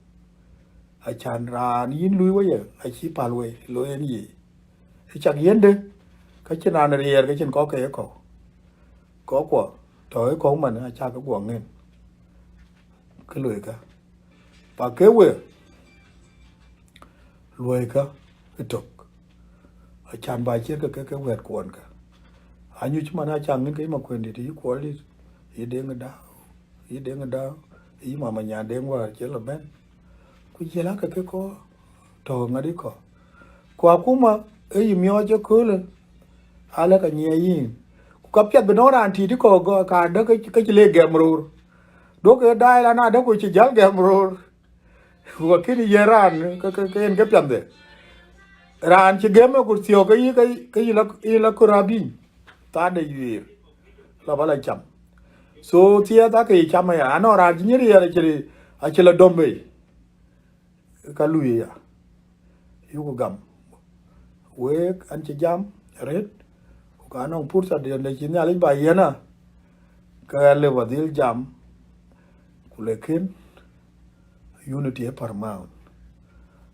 Acan raan yïn luui wei ye, acï päl wei, looi en yic. Ë cak yiëndë, ka cïn raan riɛɛr ke cïn kɔ̈k ke ye kɔ̈u. Kɔ̈k kuɔ, tɔ̈ ë kɔ̈u man, acak ke guɔ ŋën. Kë loikë. Pa ke we, luɔikë ëtök. Acan ba ciɛ̈t ke, ke, ke wɛ̈t kuɔnkë. Anyuc man aca ŋën ke yï Makuëndït, yï Kuɔldït, yï Deŋ Dau, yï Deŋ Dau, yï Mama Nyandeŋ wäär cï lɔ bɛ̈n. Ku jiël akë ke kɔ̈u, tɔ̈ ŋadï kɔ̈u. Ku akuma, ë yï miɔɔc ëköölë, alë ka nyiɛɛi yïn. Ku ka piɛth bï nɔŋ raan tiit ë kɔ̈u gɔ̈, ka däk ke, ke cï le gɛm roor. Duɔ̈kkë daai lan adäk ku cï jäl gɛm roor. Ku akënë yiɛ̈n raan, ke, ke, ke en ke piɛnhde. Raan cï gɛm ë ku thiɔ̈k ke yï, ke, ke yï la, yï la kör abïny. Thaade yuiir. La ba la cam. So, thiɛth akë yï cam aya. Anɔŋ raan cï nyin riɛɛr acï, acï la dɔm bei. Ka lui aya. Yuku gam. Week, an cï jam, arëët. Ku ka nɔŋ pursa diɛn de cï Nhialic ba yiɛ̈n a. Ke ɣɛn lëu ba dhil jam, Ku lekin unity ë paramount.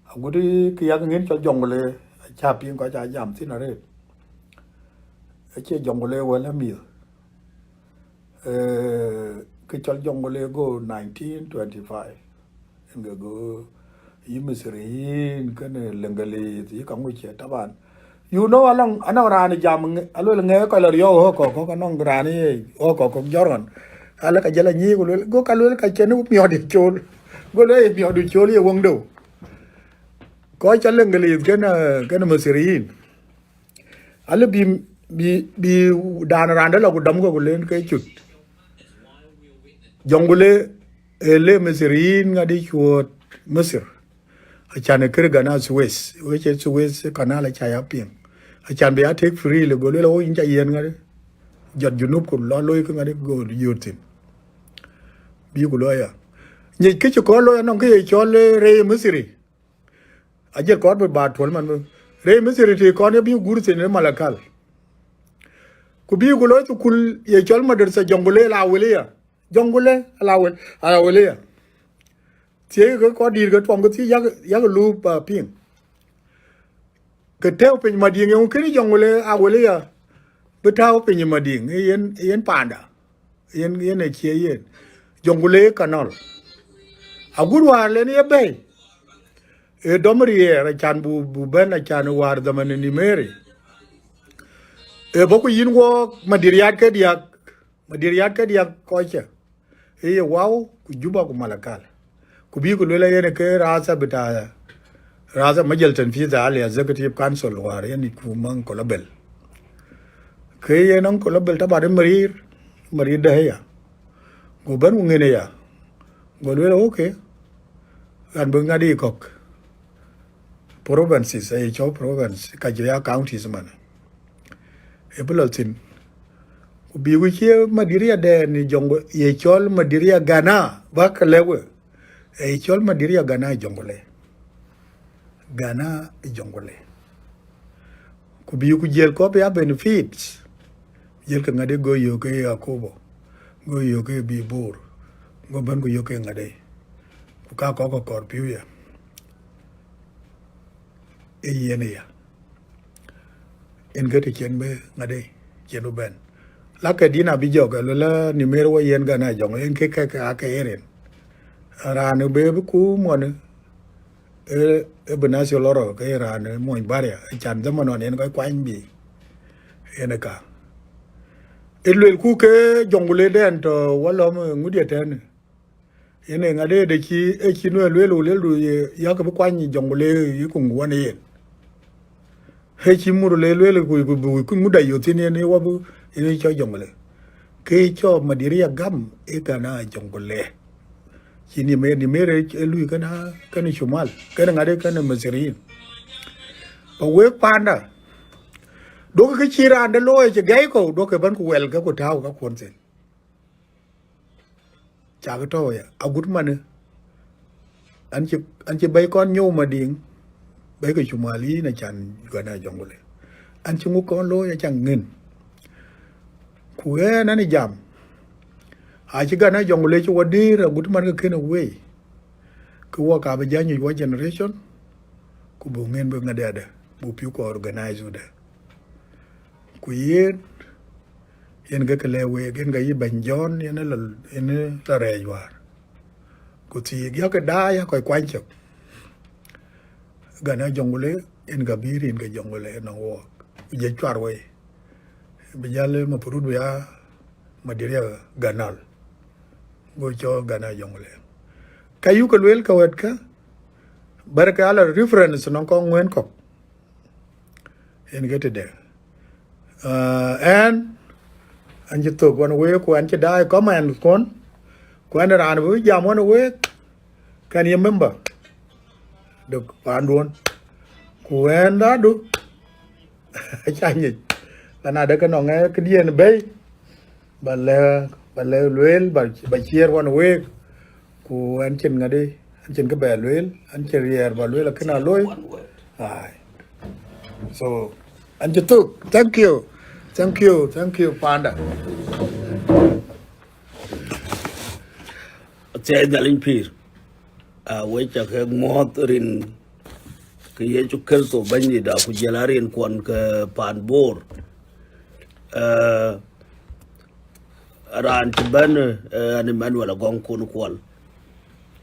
Agut kë yak ŋiɛn cɔl Jonglei, acä piŋ kɔc aa jam thïn arëët. Acie Jonglei wël ë mïth. Eh, kë cɔl Jonglei go nineteen twenty-five. Yen ke go yï Misri yïn kënë Leŋgelith, yï ka ŋuc cie taban. You know, alɔŋ, anɔŋ raan jam ŋe-, aluel ŋɛk kɔc la riɔ̈ɔ̈k ɣɔ̈k kɔ̈k, kɔ̈k anɔŋ raan ye ɣɔ̈k kɔ̈k, kɔ̈k jɔt ɣɔn. Ala ka jël anyïïk, ku luel, go ka luel ka cïn miɔ̈ɔ̈t ye cool. Go luel ye miɔ̈ɔ̈t ye cool ye weŋdeu. Kɔc cɔl Leŋgelith kënë, kënë Misri yïn. Ala bï, bï, bï dan raan dë la ku dɔm ke ku len ke cut. Jonglei, eh, le Misri yïn ŋadï cuööt Misir. Acan ë kër Ghana Suez, wec ë Suez Canal aca ya piŋ. Acan bï ya take free le go luel, "Oh, yïn ca yiɛ̈n ŋadï." Jɔt Junub ku lɔ looi ke ŋadï go yöt thïn. Bï ku looi ya. Nyic kë cï kɔn looi anɔŋ kë ye cɔl, eh, rei Misri. Ajiël kɔn bï ba tuɔl man bï. Rei Misri tï kɔn ye bï gur thïn ë Malakal. Ku bï ku looi thukul ye cɔl Madrasa Jonglei la wël ya. Jonglei la wël, la wël ya. Thiëëc ke kɔc dït ke tuɔm ke thiëëc yak, yak lup, ah, piŋ. Ke tɛ̈ɛ̈u piny Madiŋ, yeŋö kënë Jonglei awël ya bï tääu piny Madiŋ, yen, yen panda, yen, yen acie yen. Jonglei Canal. Agut wäär len ye bɛ̈i, ë dɔm riɛɛr acan bu, bu bɛ̈n acan wäär dhaman ë Nimeri. Ë bɔ̈ ku yïn wɔɔk madiriat ke diäk, madiriat ke diäk kɔc cë. Ë ye Wau, ku Juba, ku Malakal. Ku bï ku luel yen ke rasa bita, rasa Majalsa Tanfidhiya al Executive Council wäär yen ku maŋ Uncle Abel. Ke yen Uncle Abel taban ë marir, marir dë ya. Go bɛ̈n ku ŋiɛn ya. Go luel, "Okay. Ɣɛn bï ŋadï kɔ̈k. Provinces, aye cɔl province, ka jɔ ya counties man. Ë bï lɔ thïn. Ku bï ku cie madiriya dɛn ë Jonglei, ye cɔl madiriya Ghana, bäk lɛ̈k we. Ë ye cɔl madiriya Ghana Jonglei. Ghana Jonglei." Ku bï ku jiël kɔ̈k ya benefits. Jiël ke ŋadï go yök ke Akobo. Go yök ke bï Bor. Go bɛ̈n ku yök ke ŋadï. Ku ka kɔ̈k kɔ̈k kɔɔr piu ya. Ë yen ya. Yen ke të cien bï ŋadï, cien bï bɛ̈n. La ke dïn abï jɔk, ë luel la Nimeri wɔ yen Ghana Jonglei, yen ke, ke, ke, ake yen. Raan bï, bï ku mɔn, ë, ë bï nathi lɔ rɔ, ke raan mony baria, acan dhaman ɣɔn yen kɔc kuany bï. Yen ë ka. Ë luel ku ke Jonglei dɛn tɔ̈ wɔ lɔm ŋut ye tɛ̈n. Yen ë ŋadï de cï, ë cï Nuɛɛr lueel, lueel du ye, yak bï kuany Jonglei yï ku ŋuɔn yen. Ë cï Murle lueel ku, ku, ku, ku ŋut ayö thïn yen, ë wɔ bï, yen ë cɔl Jonglei. Ke cɔl madiriya gam, ë Ghana Jonglei. Cï Nimeri, Nimeri ë lui kënë, kënë Cumal, kënë ŋadï, kënë Misriyin. Ba wek panda. Duɔ̈kkë kë cï raan de looi cï gɛ̈i kɔ̈u, duɔ̈kkë bɛ̈n ku wɛl ke ku tääu ka kuɔn thïn. Cakë tɔ̈u ya, agut manë, an cï, an cï bɛ̈i kɔn nyou Madiŋ, bɛ̈i ke Cumal yïn acan Ghana Jonglei. An cï ŋuk kɔn looi acan ŋiɛn. Ku ɣɛn an jam, acï Ghana Jonglei cï wɔ dïïr agut man ke kënë wei. Ke wɔ ka bï jany wɔ generation, ku buk ŋiɛn bï ŋadɛ̈dë, buk piu ku organize wudë. Ku yen, yen ke ke lɛ̈k week, yen ke yï bɛ̈ny Jɔn, yen ë la, yen ë la rɛɛc wäär. Ku thiik yakë daai ya kɔc kuany cök. Ghana Jonglei, yen ka bï rin ke Jonglei nɔŋ wɔɔk. Ku jɛ cuar wei. Bï jäl ë mapurut bï ya madiriya Ganal. Go cɔl Ghana Jonglei. Ka yuk ke lueel ka wɛ̈t kä, bär ke ala reference nɔŋ kɔŋ ŋuɛ̈n kɔ̈k. Yen ke tëde. Ah, ɛn, an cï thök wan week, ku an cï daai comment kuɔn, ku an raan bï jam wan week, kan ye member. Dök panduɔn. Ku ɛn dhadu, aca nyic. Lan adë ke nɔŋ ë këdiɛn bɛ̈i, ba lɛ, ba lɛ lueel, ba, ba ciɛɛr wan week. Ku an cïn ŋadï, an cïn kë bɛ lueel, an cïn riɛɛr ba lueel, akën a looi. Ai. So, an cï thök. Thank you. Thank you. Thank you, panda. Tɛ̈ Nhialic pïr. Aa, we ca ke muɔ̈ɔ̈th rin ke Yecu Kërtho Bɛ̈nydït, ku jɔl a rin kuɔn ke paan Bor. Aa, raan cï bɛ̈n, ee, an Emmanuel Agɔŋ Kun Kuɔl.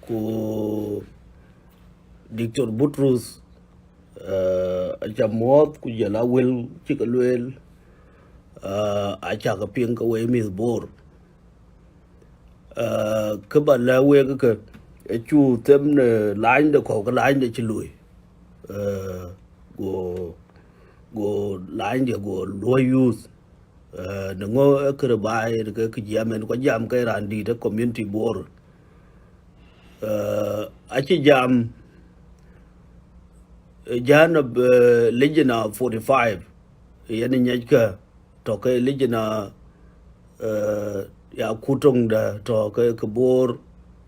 Ku Doctor Butrus, ee, aca muɔ̈ɔ̈th ku jɔl a wël cï ke lueel, ee, aca ke piŋ ke we mïth Bor. Ee, kë ba lɛ̈k wek ke, acu them në lany de kɔ̈u, ke lany de cï lui. Ee, go, go lany de go luɔi use. Ee, në ŋö ee kërë baai, ee kë, kë jiɛɛm en, ku jam ke raan dït ë community Bor. Ee, acï jam, ee, jana, ee, Lejina forty five, yen ë nyiɛckë, tɔ̈ ke Lejina, ee, ya kutöŋda tɔ̈ ke, ke Bor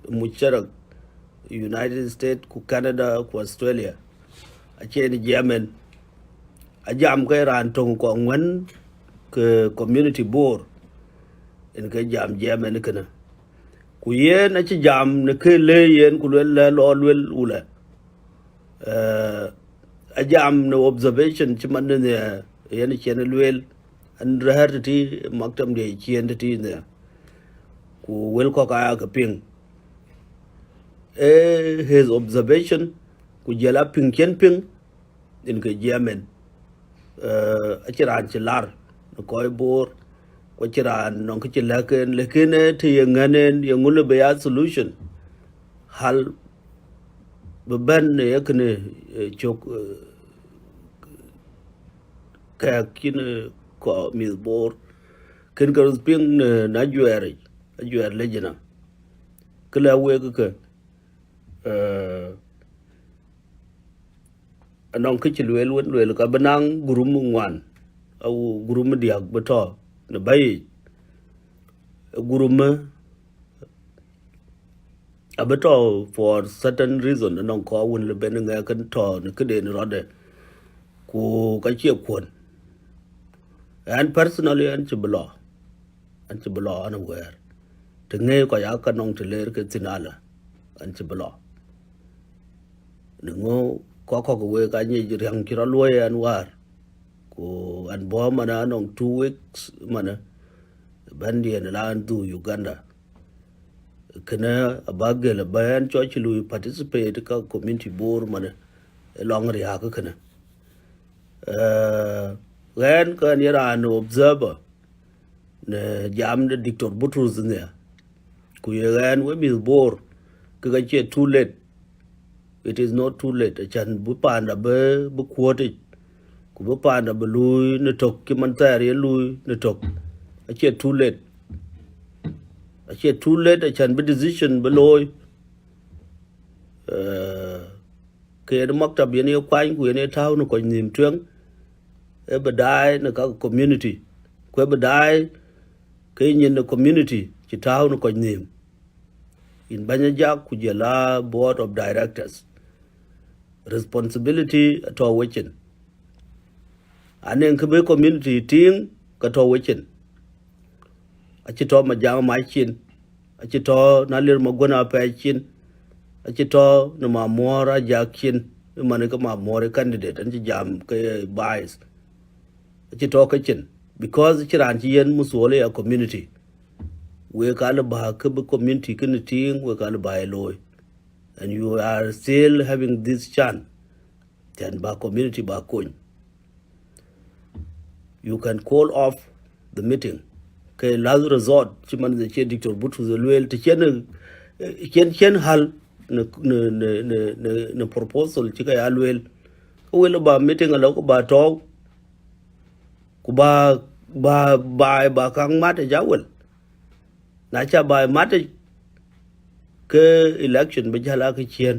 Mushtarak, United States, ku Canada, ku Australia. Acie en jiɛɛm en. Ajam ke raan töŋ kɔŋ wën ke community Bor, en ke jam jiɛɛm en kënë. Ku yen acï jam në kë le yen, ku luel lɛ lɔ luel wulɛ. Ee, ajam në observation cï man në, yen cï en lueel, an rɛ̈ɛ̈r tëtï, maktam de cï en tëtï në. Ku wël kɔ̈k aa ke piŋ. Ee his observation, ku jɔl a piŋ cï en piŋ, en ke jiɛɛm en. Ee, acïn raan cï lar në kɔc Bor, ku acïn raan nɔŋ kë cï lɛ̈k en, lakin, ee, të ye ŋɛ̈n en, ye ŋö lë bï ya solution. Hal bï bɛ̈n në ye kënë, ee, cök, ee, kɛ̈ɛ̈k cïn, ee, kɔc mïth Bor. Kën ke röth piŋ në, në ajuɛɛr yic, ajuɛɛr Lejina. Kë lɛ̈k wek ke, ee, anɔŋ kë cï lueel wën, lueel ka bï naŋ gurum ŋuan, au gurum diäk bï tɔ̈ në bɛ̈i yic. Gurum abï tɔ̈ for certain reason, anɔŋ kɔc wën lë ben ŋɛk kën tɔ̈ në këden rɔtde, ku ka cie kuɔ̈n. Ɛn personally, ɛn cï bï lɔ, ɛn cï bï lɔ, ɛn aware. Të ŋëë kɔc aa ka nɔŋ të leer ke thïn alä, ɛn cï bï lɔ. Në ŋö kɔc kɔ̈k wek aa nyic riäŋ cï rɔt luɔ̈i ɛn wäär. Ku ɛn bɔ̈ manë anɔŋ two weeks manë, bɛ̈ndiɛn la ɛn dhuk Uganda. Kënë aba gël aba ɛn cɔc cï lui participate ka community Bor manë, ë lɔŋ riääk kënë. Ee, ɣɛn ke ɣɛn ye raan observer në jam de Doctor Butrus nhial. Ku ye ɣɛn we mïth Bor, ke ka cie too late. It is not too late. Acän bï panda bï, bï kuɔ̈ɔ̈tic, ku bï panda bï lui në tök, cï man thɛɛr ye lui në tök. Acie too late. Acie too late, acän bï decision bï looi. Ee, ke yen maktab yen ye kuany, ku yen ye tääu në kɔc nhïïm tueŋ, ë bï daai në ka community, ku ë bï daai ke nyin në community cï tääu në kɔc nhïïm. Yïn bɛ̈ny Ajak ku jɔl a board of directors. Responsibility atɔ̈ wecin. Anɔŋ kë bï community tïŋ, ka tɔ̈ wecin. Acï tɔ̈ Majak Mac cin, acï tɔ̈ Nalir Maguën Apɛi cin, acï tɔ̈ në Mamuɔ̈r Ajak cin, ë man ke Mamuɔ̈r ë candidate, an cï jam ke vice. Acï tɔ̈ ke cin, because cïn raan cï yen muthuɔl ya community. Wek ka lë bä kë bï community kënë tïŋ, wek ka lë bä ye looi. And you are still having this chance. Then bä community bä kony. You can call off the meeting. Ke last resort, cï man the cï Doctor Butrus lueel, të cïn, eh, cïn, cïn hal në, në, në, në, në, në proposal cï ke ya lueel. Ke wël bä meeting alɔ ku bä tɔ̈u, ku bä, bä, bä, bä kaŋ mat ë ja wël. Na ca bä mat ë, ke election bï jäl a kë ciën.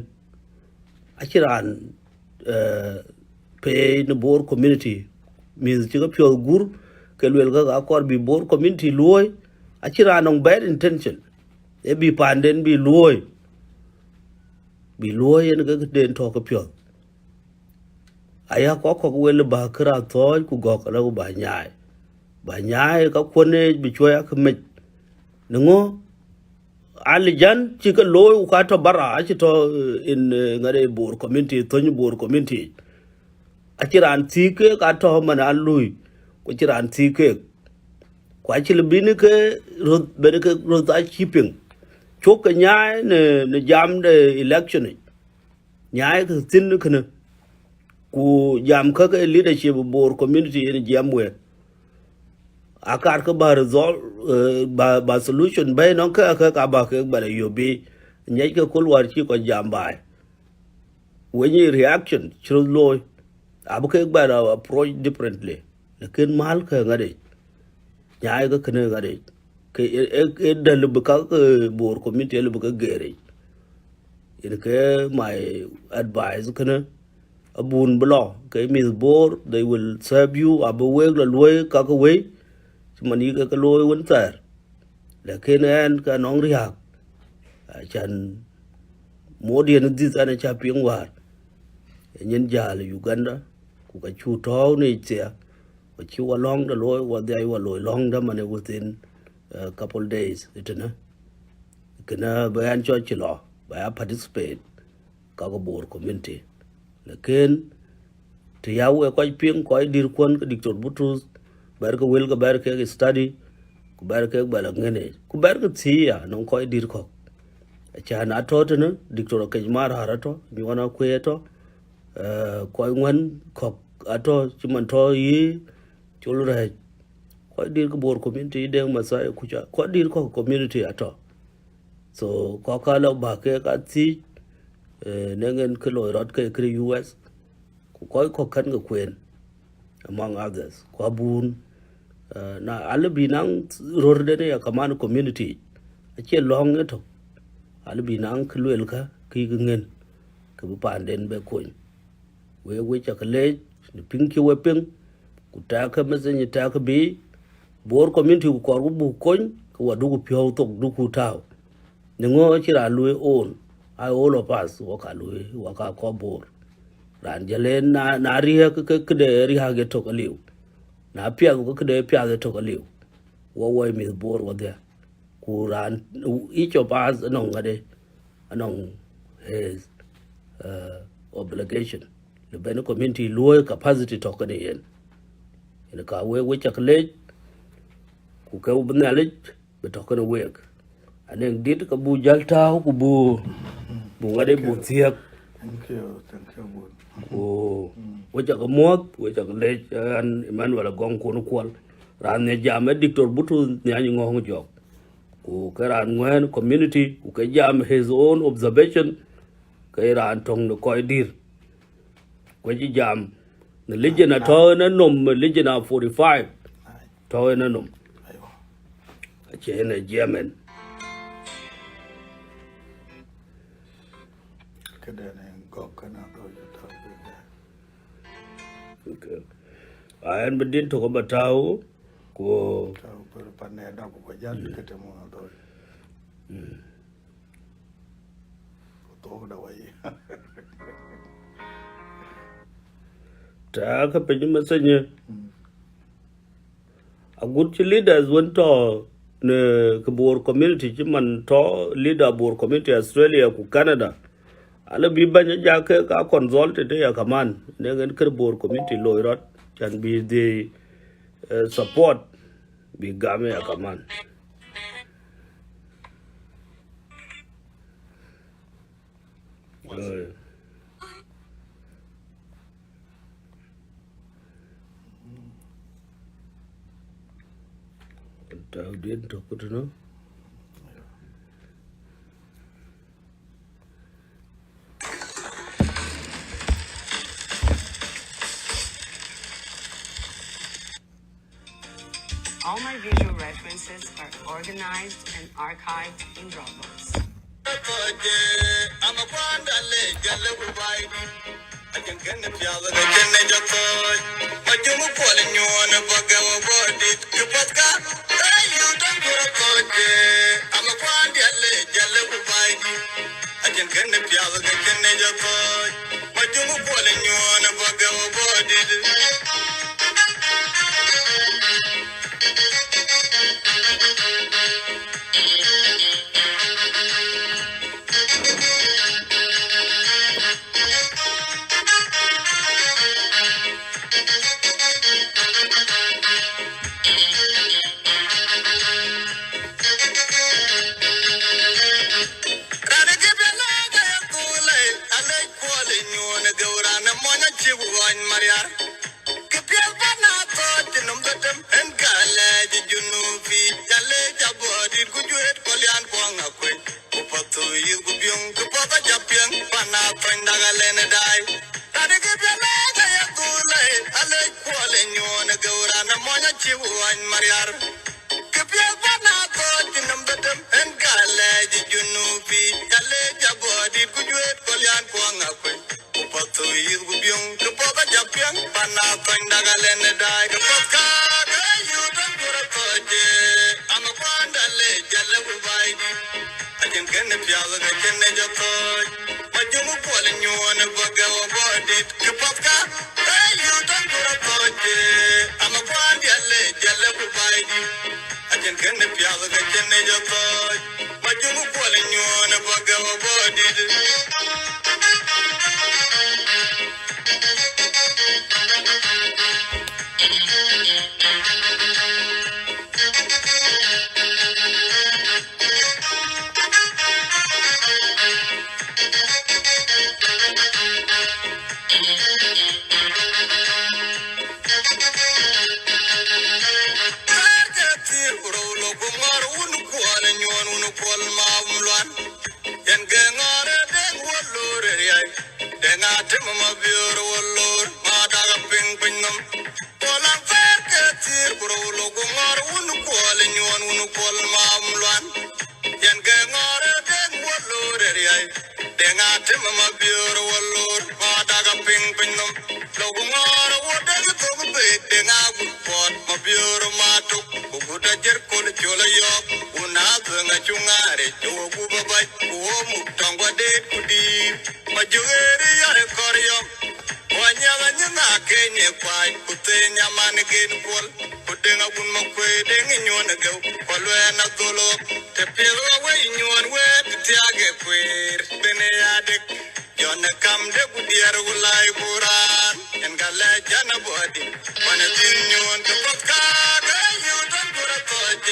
Acïn raan, eh, peei në Bor community. Mïth cï ke piɔ̈ɔ̈th gur, ke luel ke ka kɔɔr bï Bor community luɔ̈ɔ̈i. Acïn raan nɔŋ bad intention. Ee bï paanden bï luɔ̈ɔ̈i. Bï luɔ̈ɔ̈i yen ke den tɔ̈ ke piɔ̈ɔ̈th. Aya kɔc kɔ̈k wel bä kë raan thɔ̈ɔ̈c ku gɔ̈k ala ku bä nyaai. Bä nyaai ka kuɔ̈n ëëc bï cuɔ̈i akë mec. Në ŋö? Alijan cï ke looi, ku ka tɔ̈ bara, acï tɔ̈, eh, in, eh, ŋade Bor community, thöny Bor community. Acï raan thiëëk keek, atɔ̈ man alui, ku acï raan thiëëk keek. Ku acï lë bïn ke röth, ben ke röth acï piŋ. Cuk ke nyaai në, në jam de election yic. Nyaai ke thïn kënë. Ku jam kä ke leadership Bor community yen jiɛɛm wek. Akar ke ba result, eh, ba, ba solution bɛ̈ɛ̈i nɔŋ ke, ke ka ba kek bɛ̈n ayöp bï nyiɛc ke kul wäär cï kɔc jam baai. When you reaction cï röt looi, abï kek bɛ̈n a approach differently. Lakin mäl ke ŋadec, nyaai ke kënë ŋadec. Ke e, e, e dɛ̈ lëbï ka ke Bor community lëbï ke geric. Yen ke my advice kënë, abun bï lɔ, ke mïth Bor, they will serve you, abï wek lɔ luɔi ka ke wei, cï man yï ke ke looi wën thɛɛr. Lakin ɛn ka nɔŋ riääk, acan modiɛn dhith ɛn aca piŋ wäär. Ë nyin jäl Uganda, ku ka cu tɔ̈ɔ̈u në thia, ku cï wa lɔ̈ŋ de looi, wa dhiac wa looi lɔ̈ŋ de man within, uh, couple days, ëtënë. Kënë bï ɛn cɔc cï lɔ, ba ya participate, ka ke Bor community. Lakin, të ya wek kɔc piŋ, kɔc dït kuɔn ke Doctor Butrus, bɛr ke wël ke bɛr kek study, ku bɛr kek bɛl aŋënë, ku bɛr ke thii ya, nɔŋ kɔc dït kɔ̈k. Acan atɔ̈ tënë, Doctor Akec Mar Har atɔ̈, Nyuɔn Akuei atɔ̈, eh, kɔc ŋuɛ̈n kɔ̈k atɔ̈, cï man tɔ̈ yï, Col Rɛɛc, kɔc dït ke Bor community, Deŋ Mathai, Kuca, kɔc dït kɔ̈k community atɔ̈. So, kɔc ka lɔ bä ke ka thiëc, eh, në ŋen kë loi rɔt ke kërë U S, ku kɔc kɔ̈k kɛn ke kueen, among others, ku abun, eh, na alë bï naŋ röörden ya kaman community, acie lɔ̈ŋ ëtök, alë bï naŋ kë luelkë, kë yïk ŋen, kë bï paanden bɛ kony. Wek, wek cä ke leec, në piŋ cï we piŋ, ku tɛ̈ɛ̈kë message tɛ̈ɛ̈kë bï, Bor community ku kɔɔr ku buk kony, ke wa duku piɔ̈u thok, duku tääu. Në ŋö cï raan luöi own, ai all of us, wok ka luöi, wok ka kɔc Bor. Raan jël en na, na riääk ke, ke këde riääk ye tök aliu. Na piath ke këde piath ye tök aliu. Wok woi mïth Bor wadhia. Ku raan, each of us anɔŋ ŋade, anɔŋ his, uh, obligation. Lë ben community luöi capacity tök kënë yen. Yen ka wek, wek cä ke leec, ku ke bï Nhialic bï tɔ̈ kenë week. Anëŋ dït ke bu jäl tääu, ku bu, bu ŋade bu thiëëk. Thank you, thank you, Bun. Ku wek cä ke muɔ̈th, wek cä ke leec, an Emmanuel Agɔŋ Kun Kuɔl. Raan nhiɛc jam ë Doctor Butrus Nhiany Ŋɔ̈ŋ Jɔk. Ku ke raan ŋuɛ̈ɛ̈n community, ku ke jam his own observation, ke raan töŋ në kɔc dït. Ku cï jam në lijin atɔ̈ ënë nom, lijin a forty five. Tɔ̈ ënë nom. Acie ënë jiɛɛm ɛn. Këden ë gɔk kënë atɔ̈ cï tɔ̈ kë. Okay. A ɛn bï din tök aba tääu, ku tääu bï pan ë dɔk ku jäl ke tëmö atɔ̈. Ku thok da wai. Tääu ke piny message. Agut cï leaders wën tɔ̈ në kë Bor community, cï man tɔ̈ leader Bor community Australia ku Canada. Alë bï bɛ̈ny ajak ke ka consulted ya kaman, në ŋen kër Bor community loi rɔt, can bï the, eh, support bï gam ya kaman. Eh. Tääu din tök tënë. All my visual references are organized and archived in Dropbox. Mariar. Kë piɛth bä na thɔɔc cï nɔm dhetem, en ka lɛɛc ë Junubi, ca leec abɔ̈ dït ku juëët Kolian Kuɔŋ Akuec. Ku Pathuyith ku Biöŋ, kë puɔth aca piɛŋ, pan na thɔny dak alɛn ë daai. Tadï kë piɛth lɛɛc aya dhuk lɛi, alec kuɔl ë nyuɔɔn ë geu raan ë mɔny acï wuɔny Mariar. Kë piɛth bä na thɔɔc cï nɔm dhetem, en ka lɛɛc ë Junubi, ca leec abɔ̈ dït ku juëët Kolian Kuɔŋ Akuec. Ku Pathuyith ku Biöŋ, kë puɔth aca piɛŋ, pan na thɔny dak alɛn ë daai, kë puɔth ka ke yut aguur athɔɔc, ama kuanda le jale ku bai dït. Acïn kënë piath ke cïn ë jɔ thɔɔc, ma juŋ kuɔl nyuɔɔn ë bä gɛu abɔ̈ dït, kë puɔth ka ke yut aguur athɔɔc, ama kuanda le jale ku bai dït. Acïn kënë piath ke cïn ë jɔ thɔɔc, ma juŋ kuɔl nyuɔɔn ë bä gɛu abɔ̈ dït. Kɛ̈ɛ̈r ke thiëër ku rou lok ku ŋɔ̈ɔ̈r wun kuɔl ë nyuɔɔn wun kuɔl maam luan. Yen ke ŋɔ̈ɔ̈r ë Deŋ wä loor ë riäi. Deŋ Atem Mabiöör wä loor, ŋɔ̈ɔ̈r dak piŋ piny nɔm. Kuɔl aŋ kɛ̈ɛ̈r ke thiëër ku rou lok ku ŋɔ̈ɔ̈r wun kuɔl ë nyuɔɔn wun kuɔl maam luan. Yen ke ŋɔ̈ɔ̈r ë Deŋ wä loor ë riäi. Deŋ Atem Mabiöör wä loor, ŋɔ̈ɔ̈r dak piŋ piny nɔm. Lok ŋɔ̈ɔ̈r wä Deŋ thok beek, Deŋ Agut Puɔt Mabiöör Matuk. Ku gut ajer kol col ayɔɔk, ku na dhuëŋ acu ŋaaric, ku wo gup abac, ku wo muk tɔŋ guɔ deet ku diir. Ma jök ë riäi kɔr yɔm. Ku anyiɛth anyiɛth na keny ë kuany, ku theny aman gen kuɔl, ku Deŋ Agun Makuëi Deŋ ë nyuɔɔn ë geu, ku aluɛɛn agolok, të piɛth ɣa wei nyuɔɔn wëët, të thiaak ë kueer, ben ë ya dek, jɔn ë kam de ku diɛɛr ku lai ku raan, en ka lɛc jän abɔ̈ dït, kuan ë dhil nyuɔɔn ke puɔth ka ke yïu tɔn kur athɔɔc,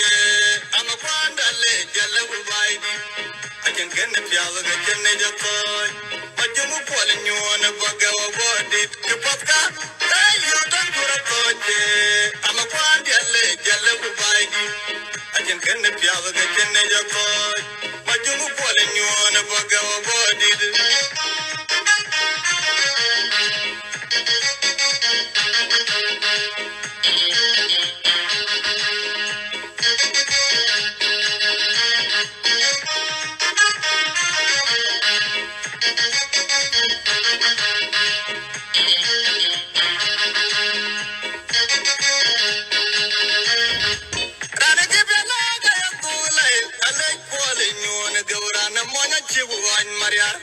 ama kuanda le jale ku bai dït. Acïn kënë piath ke cïn ë jɔ thɔɔc, ma juŋ kuɔl nyuɔɔn ë bä gɛu abɔ̈ dït, kë puɔth ka ke yïu tɔn kur athɔɔc, ama kuan diɛt le jale ku bai dït. Acïn kënë piath ke cïn ë jɔ thɔɔc, ma juŋ kuɔl nyuɔɔn ë bä gɛu abɔ̈ dït. Raan ë cï piɛth lɛɛc aya dhuk lɛi, alec kuɔl ë nyuɔɔn ë geu raan ë mɔny acï ku ɣɔny Mariar.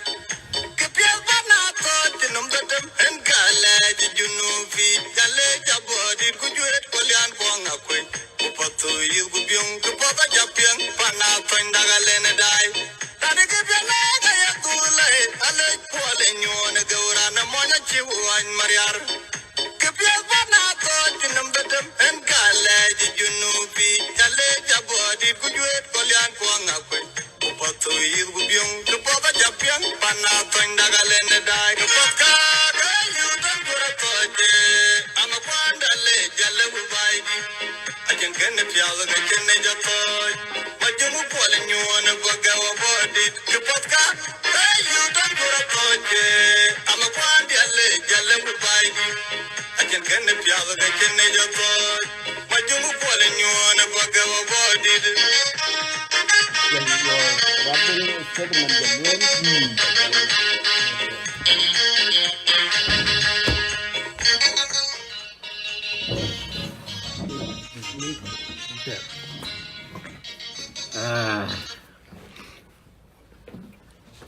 Kë piɛth bä na thɔɔc cï nɔm dhetem, en ka lɛɛc ë Junubi, ca leec abɔ̈ dït ku juëët Kolian Kuɔŋ Akuec. Ku Pathuyith ku Biöŋ, kë puɔth aca piɛŋ, pan na thɔny dak alɛn ë daai. Tadï kë piɛth lɛɛc aya dhuk lɛi, alec kuɔl ë nyuɔɔn ë geu raan ë mɔny acï ku ɣɔny Mariar. Kë piɛth bä na thɔɔc cï nɔm dhetem, en ka lɛɛc ë Junubi, ca leec abɔ̈ dït ku juëët Kolian Kuɔŋ Akuec. Ku Pathuyith ku Biöŋ, kë puɔth aca piɛŋ, pan na thɔny dak alɛn ë daai, kë puɔth ka ke yïu tɔn kur athɔɔc, ama kuanda le jale ku bai dït. Acïn kënë piath ke cïn ë jɔ thɔɔc, ma juŋ kuɔl nyuɔɔn ë bä gɛu abɔ̈ dït, kë puɔth ka ke yïu tɔn kur athɔɔc, ama kuan diɛt le jale ku bai dït. Acïn kënë piath ke cïn ë jɔ thɔɔc, ma juŋ kuɔl nyuɔɔn ë bä gɛu abɔ̈ dït. Jɔl, jɔl, rap den segment jɔl lueel. Ah.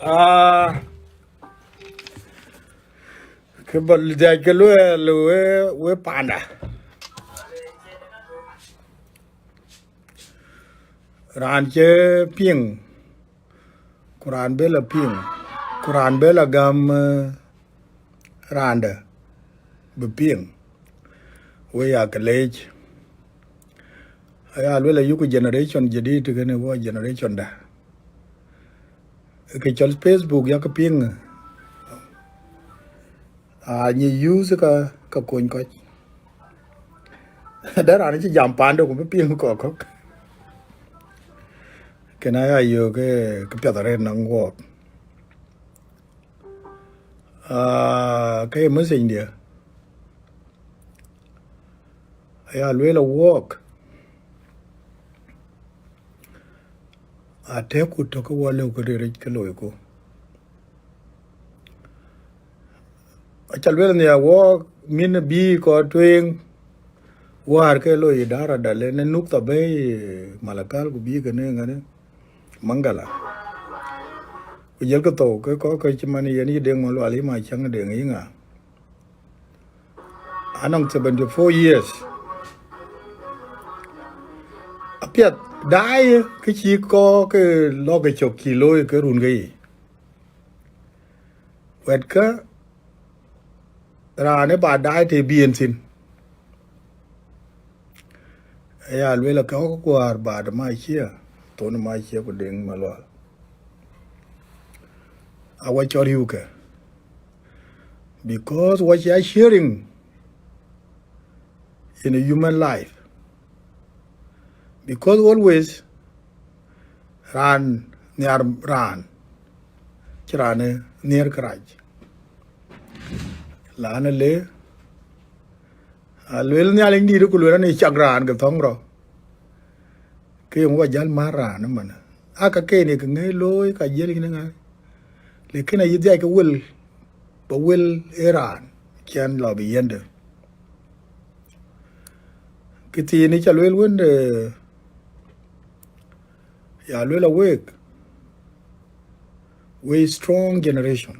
Ah. Kë bä dhiac ke lueel we, we panda. Raan cï piŋ, ku raan bï la piŋ, ku raan bï la gäm, eh, raandä bï piŋ, we ya ke leec. Aya luel ayuku generation jadid kënë, wɔ generation da. Kë cɔl Facebook yak piŋ. Aa, nyi use ka, ka kony kɔc. Dɛ raan cï jam paande ku bï piŋ kɔc kɔ̈k. Kën aya yök ke, ke piath arëët nɔŋ wɔɔk. Aa, ke ye message diɛ. Aya lueel a wɔɔk. Atëëku tök ke wɔ lëu ke rëëc ke loiku. Aca lueel nhiaar wɔɔk min bï kɔc tueŋ wäär ke loi idara dal ënë nuk tha bɛ̈i Malakal ku bï kënë ŋënë Mangala. Ku jël ke thou ke kɔc ke cï man yen yï Deŋ Malual yï ma cäŋ Deŋ yï ŋa. Anɔŋ seventy four years. Apiɛth daai ke cï kɔc ke lɔ̈k ke cök cï looi ke run ke yic. Wɛ̈tkë raan ë ba daai të bï en thïn. Aya lueel akë ɣɔ̈k kuäär baat ma cie, thon ma cie ku Deŋ Malual. Awa cɔl riu ke. Because what you are sharing in a human life. Because always raan nhiar raan, cï raan ë nhiër kërac. Lanë le, a lueel Nhialic dït ku lueel anë cak raan ke thɔ̈ŋ rɔ. Ke yöŋ wa jäl mär raan ëmën. Aa ka ken ye ke ŋëë looi ka jiël yïn ë ŋäi. Lakin ayï dhiac ke wel, ba wel ë raan ciɛn lɔ bï yiëndë. Kë thiin ë ca lueel wën, eh, ya lueel a week, we strong generation.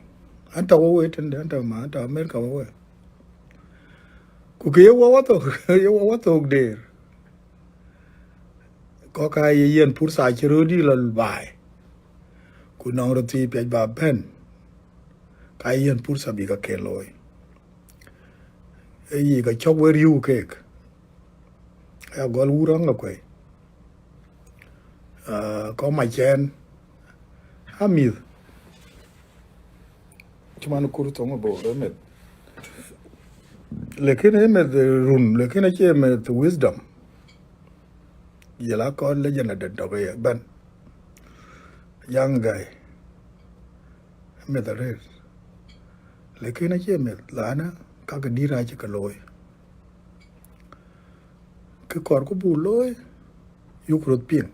An tɔ̈ wɔ we tënde, an tɔ̈ ma, an tɔ̈ America wɔ we. Ku kë ye wɔ wɔ thok, ye wɔ wɔ thok der. Kɔc ka ye yiën pursa cï röt dï lɔ baai. Ku nɔŋ röt thii piac ba bɛ̈n. Ka ye yiën pursa bï ka ke looi. Ee yï ka cɔk we riu keek. Aya gɔl wur ɣɔ̈ŋ la kuei. Ah, kɔc mac cɛɛn. Amïth. Cï man kur thoŋ Bor ë meth. Lakin ë meth run, lakin acie meth wisdom. Jël akɔn legend adɛ̈t dɔk ë ye bɛ̈n. Young guy. Meth arëët. Lakin acie meth, lanë ka ke dït acï ke looi. Kë kɔɔr ku buk looi, yuk röt piŋ.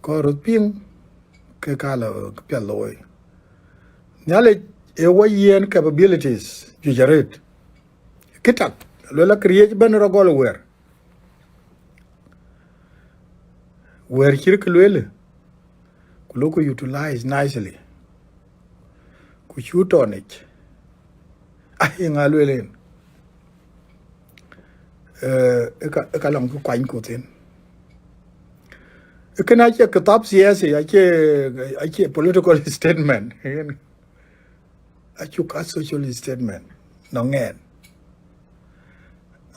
Kɔɔr röt piŋ, ke ka la piath looi. Nhialic ë wɔ yiën capabilities juëc arëët. Kë tak, lueel akë riëëc bɛ̈n rɔ gɔl wɛ̈ɛ̈r. Wɛ̈ɛ̈r cït kë lueel, ku lok ku utilize nicely. Ku cu tɔnic. Ah, ye ŋa lueel en? Eh, ë ka, ë ka lɔŋ kë kuany ku thïn. Ë kën acie kithap siasi, acie, acie political statement. Acuk a social statement nɔŋ ɛn.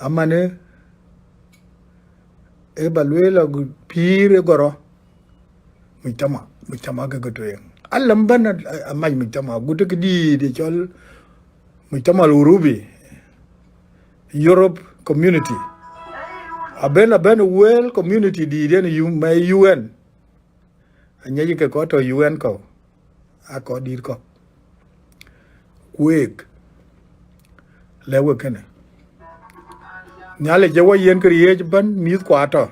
Amanë, ë ba lueel agut pïïr ë gɔrɔ, mujtama, mujtama ke ke tueŋ. Alam bɛ̈n a, a, amac mujtama, agut ë këdïït ë cɔl mujtama al Urubi, Europe community. Abɛ̈n, abɛ̈n world community dïït yen yu, me U N. Aŋiɛc ke kɔc tɔ̈ U N kɔ̈u, aa kɔc dïït kɔ̈k. Ku week, lɛ̈k wek kënë. Nhialic ë wɔ yiën këriëëc ëbɛ̈n mïth kua tɔ̈.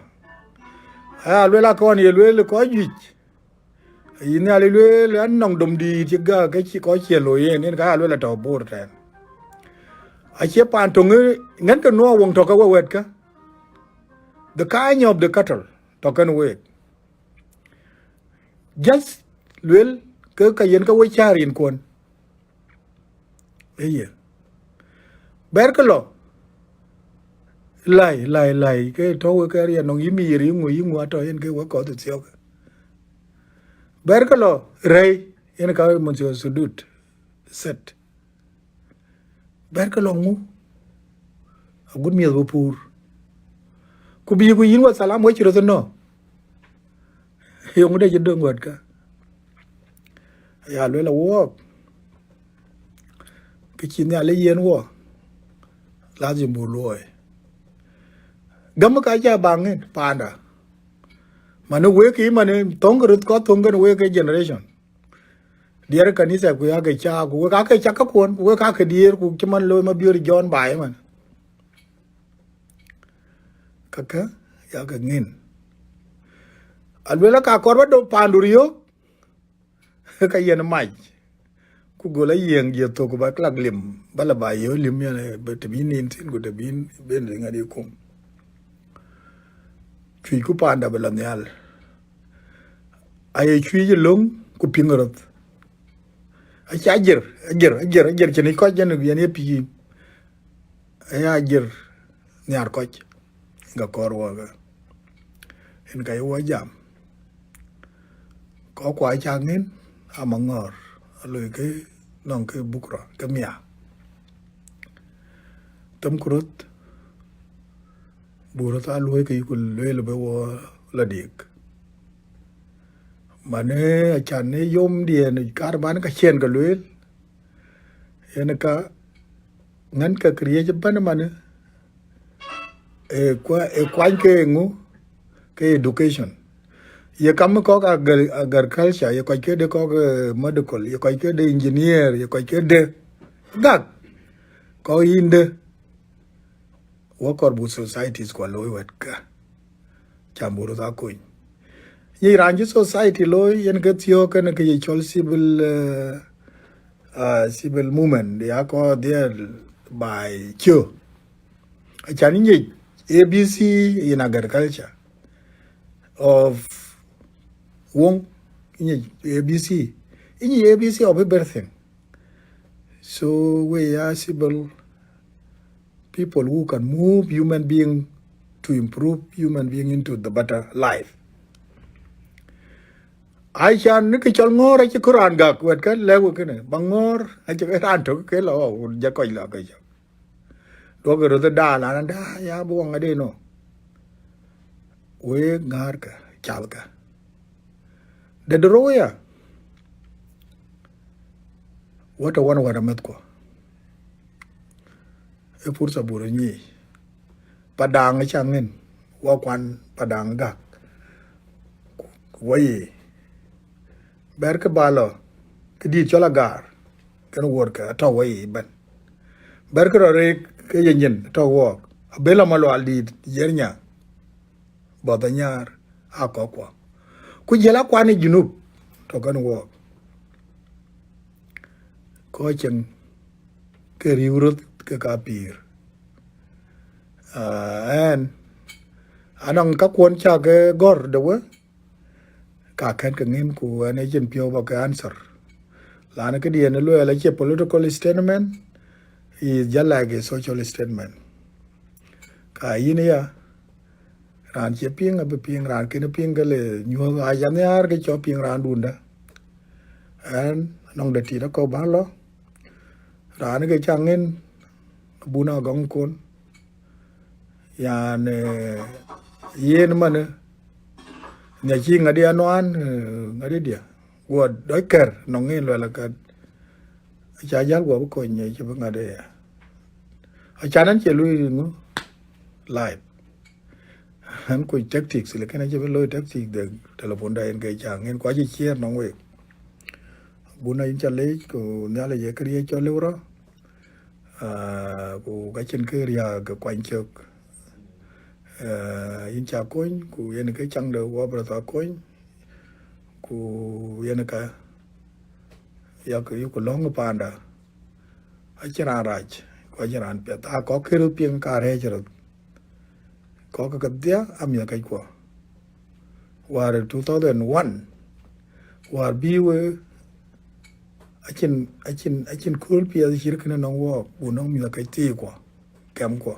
Aya lueel akɔn ye lueel kɔc juëc. Ayï Nhialic lueel an nɔŋ dom dïït cï gäk ke cï kɔc ciëën looi yen, yen ka ya lueel atɔ̈ Bor tɛ̈n. Acie paan töŋ ë, ŋɛ̈nkë nuɔɔr woŋ tɔ̈ ke we wɛ̈tkë. The kind of the cattle tɔ̈ kën week. Just luel ke ka yen ke we cäär yen kuɔn. Eye. Bɛ̈ɛ̈r ke lɔ. Lai, lai, lai, ke tɔ̈ we ke riɛn nɔŋ yï miir, yï ŋu, yï ŋu atɔ̈ yen ke we kɔth thiɔ̈k. Bɛ̈ɛ̈r ke lɔ, rɛ̈i, yen ka mën thiɔ̈k sudut. Set. Bɛ̈ɛ̈r ke lɔ ŋu? Agut miɛth bï puur. Ku bï ku yïn wa thalam we cï röth ënɔ. Yöŋ de cï döŋ wɛ̈tkë. Ya luel awuɔɔk. Kë cï Nhialic yiën wɔ, lazim buk luɔi. Gäm ka ca baŋ ŋic panda. Manë wek kï, manë thöŋ kë röth kɔ̈th thöŋ kën wek ke generation. Diɛɛr kanitha ku yakë ca, ku wek akë cak käkuɔn, ku wek akë diëër, ku cï man looi Mabiöör Jɔn baai man. Kakë yakë ŋic. Aluel aka kɔɔr ba dɔm pandu riöök, ka yen mac. Ku gol ayiëŋ jiëth thok ku ba lak lim, ba la ba yöö lim yen, eh, ba të bï nin thïn ku të bï ben ŋadï kum. Cuëc ku panda bï la nhial. Aye cuëc ë löŋ ku piŋ röth. Acie ajiër, ajiër, ajiër, ajiër cïn kɔc yen, yen ye piŋ. Aya ajiër nhiar kɔc, yen ka kɔɔr wɔ ke. Yen ka ye wɔ jam. Kɔc kua cak ŋic, amaŋɔɔr, aloi ke nɔŋ ke bukra, ke mia. Themku röth, buk röth aa luɔi ke yï ku lueel bï wɔ la diik. Manë acan në yomdiɛn kaar ban ka ciɛn ke lueel, yen ka ŋän ke këriëëc ëbɛ̈n manë, ee kua-, ee kuany ke ŋu, ke education. Ye kam kɔ̈k agri-, agriculture, ye kɔc ke de kɔ̈k, eh, medical, ye kɔc ke de engineer, ye kɔc ke de gak, kɔ̈k yïn de. Wɔ kɔɔr buk societies kua looi wɛ̈t ka. Can buk röth aa kony. Nyic raan cï society looi, yen ke thiɔ̈k kënë ke ye cɔl civil, eh, ah, civil movement, ya kɔɔr dhiɛl baai cio. Acan nyic A B C in agriculture of woŋ, nyic A B C. Nyic A B C of everything. So we are civil people who can move human being to improve human being into the better life. Acan në kë cɔl ŋɔ̈ɔ̈r acï kë raan gak wɛ̈t kë lɛ̈k wek kënë, ba ŋɔ̈ɔ̈r acï kë raan tök ke lɔ, oh, ja kɔc lɔ ke cök. Duɔ̈kkë röth ë daal, an, da, ya bï wɔ ŋadï nɔ. Wek ŋäärkë, cathkë. Dɛ̈t de rou aya, wɔ tɔ̈ wän wät amɛ̈thkuɔ. Ee pursa buk röt nyic. Padaŋ ë cak ŋic, wɔ kuan Padaŋ gak. Ku wɔ ye. Bɛ̈rkë ba lɔ, kë dït cɔl Agaar, kën wuɔ̈tkë atɔ̈ wɔ ye ëbɛ̈n. Bɛ̈rkë rɔ reek ke ye nyin atɔ̈ wɔɔk. Abël Amalual dït, Jiɛɛr Nya, Bɔ̈th Anyaar, aa kɔckuɔ. Ku jiël akuan ë Junub, tɔ̈ kën wɔɔk. Kɔc cieŋ ke riëëu röth ke ka pïïr. Ah, ɣɛn, anɔŋ käkuɔn cak ke gɔ̈r de we, ka kɛ̈n ke ŋic ku ɣɛn ë cïn piɔ̈u ba ke answer. Lanë këdiɛ̈n ë luɛɛl acie political statement, is just like a social statement. Ka yïn aya, raan cie piŋ abï piŋ, raan kën piŋ ke le nyuɔ̈th, aca nhiaar ke cɔk piŋ raandun dä. Ɣɛn, anɔŋ de tit akɔ̈u bä lɔ, raan ke cak ŋic, abun agɔŋ kon. Yan, eh, yen manë, nya cï ŋadï anuan, eh, ŋadï diɛ. Guɔ dɔc kɛ̈r, nɔŋ ŋic luɛl akat. Aca jäl guɔ bï kony, eh, cï bï ŋadï ya. Acan an cie lui ŋö live. An kuc tactics, lakin acï bï looi tactics de telephone da yen ke cak ŋic, ku acï ciɛɛr nɔŋ wek. Abun ayïn ca leec, ku Nhialic ye këriëëc cɔl liu rɔ. Ah, ku ka cïn kë riääk ke kuany cök. Ah, yïn ca kony, ku yen kë caŋ de wɔ bï röth aa kony, ku yen ka yak yuku lɔ̈ŋ ë panda. Acïn raan rac, ku acïn raan piɛth. Aa kɔ̈k kë röt piŋ ka rɛ̈ɛ̈c röt. Kɔ̈k kedhia aa mïth kɛckuɔ. Wäär two thousand one, wäär bï we acïn, acïn, acïn kööl piɛth cït kënë nɔŋ wɔɔk, ku nɔŋ mïth kɛc thiikuɔ, kɛmkuɔ.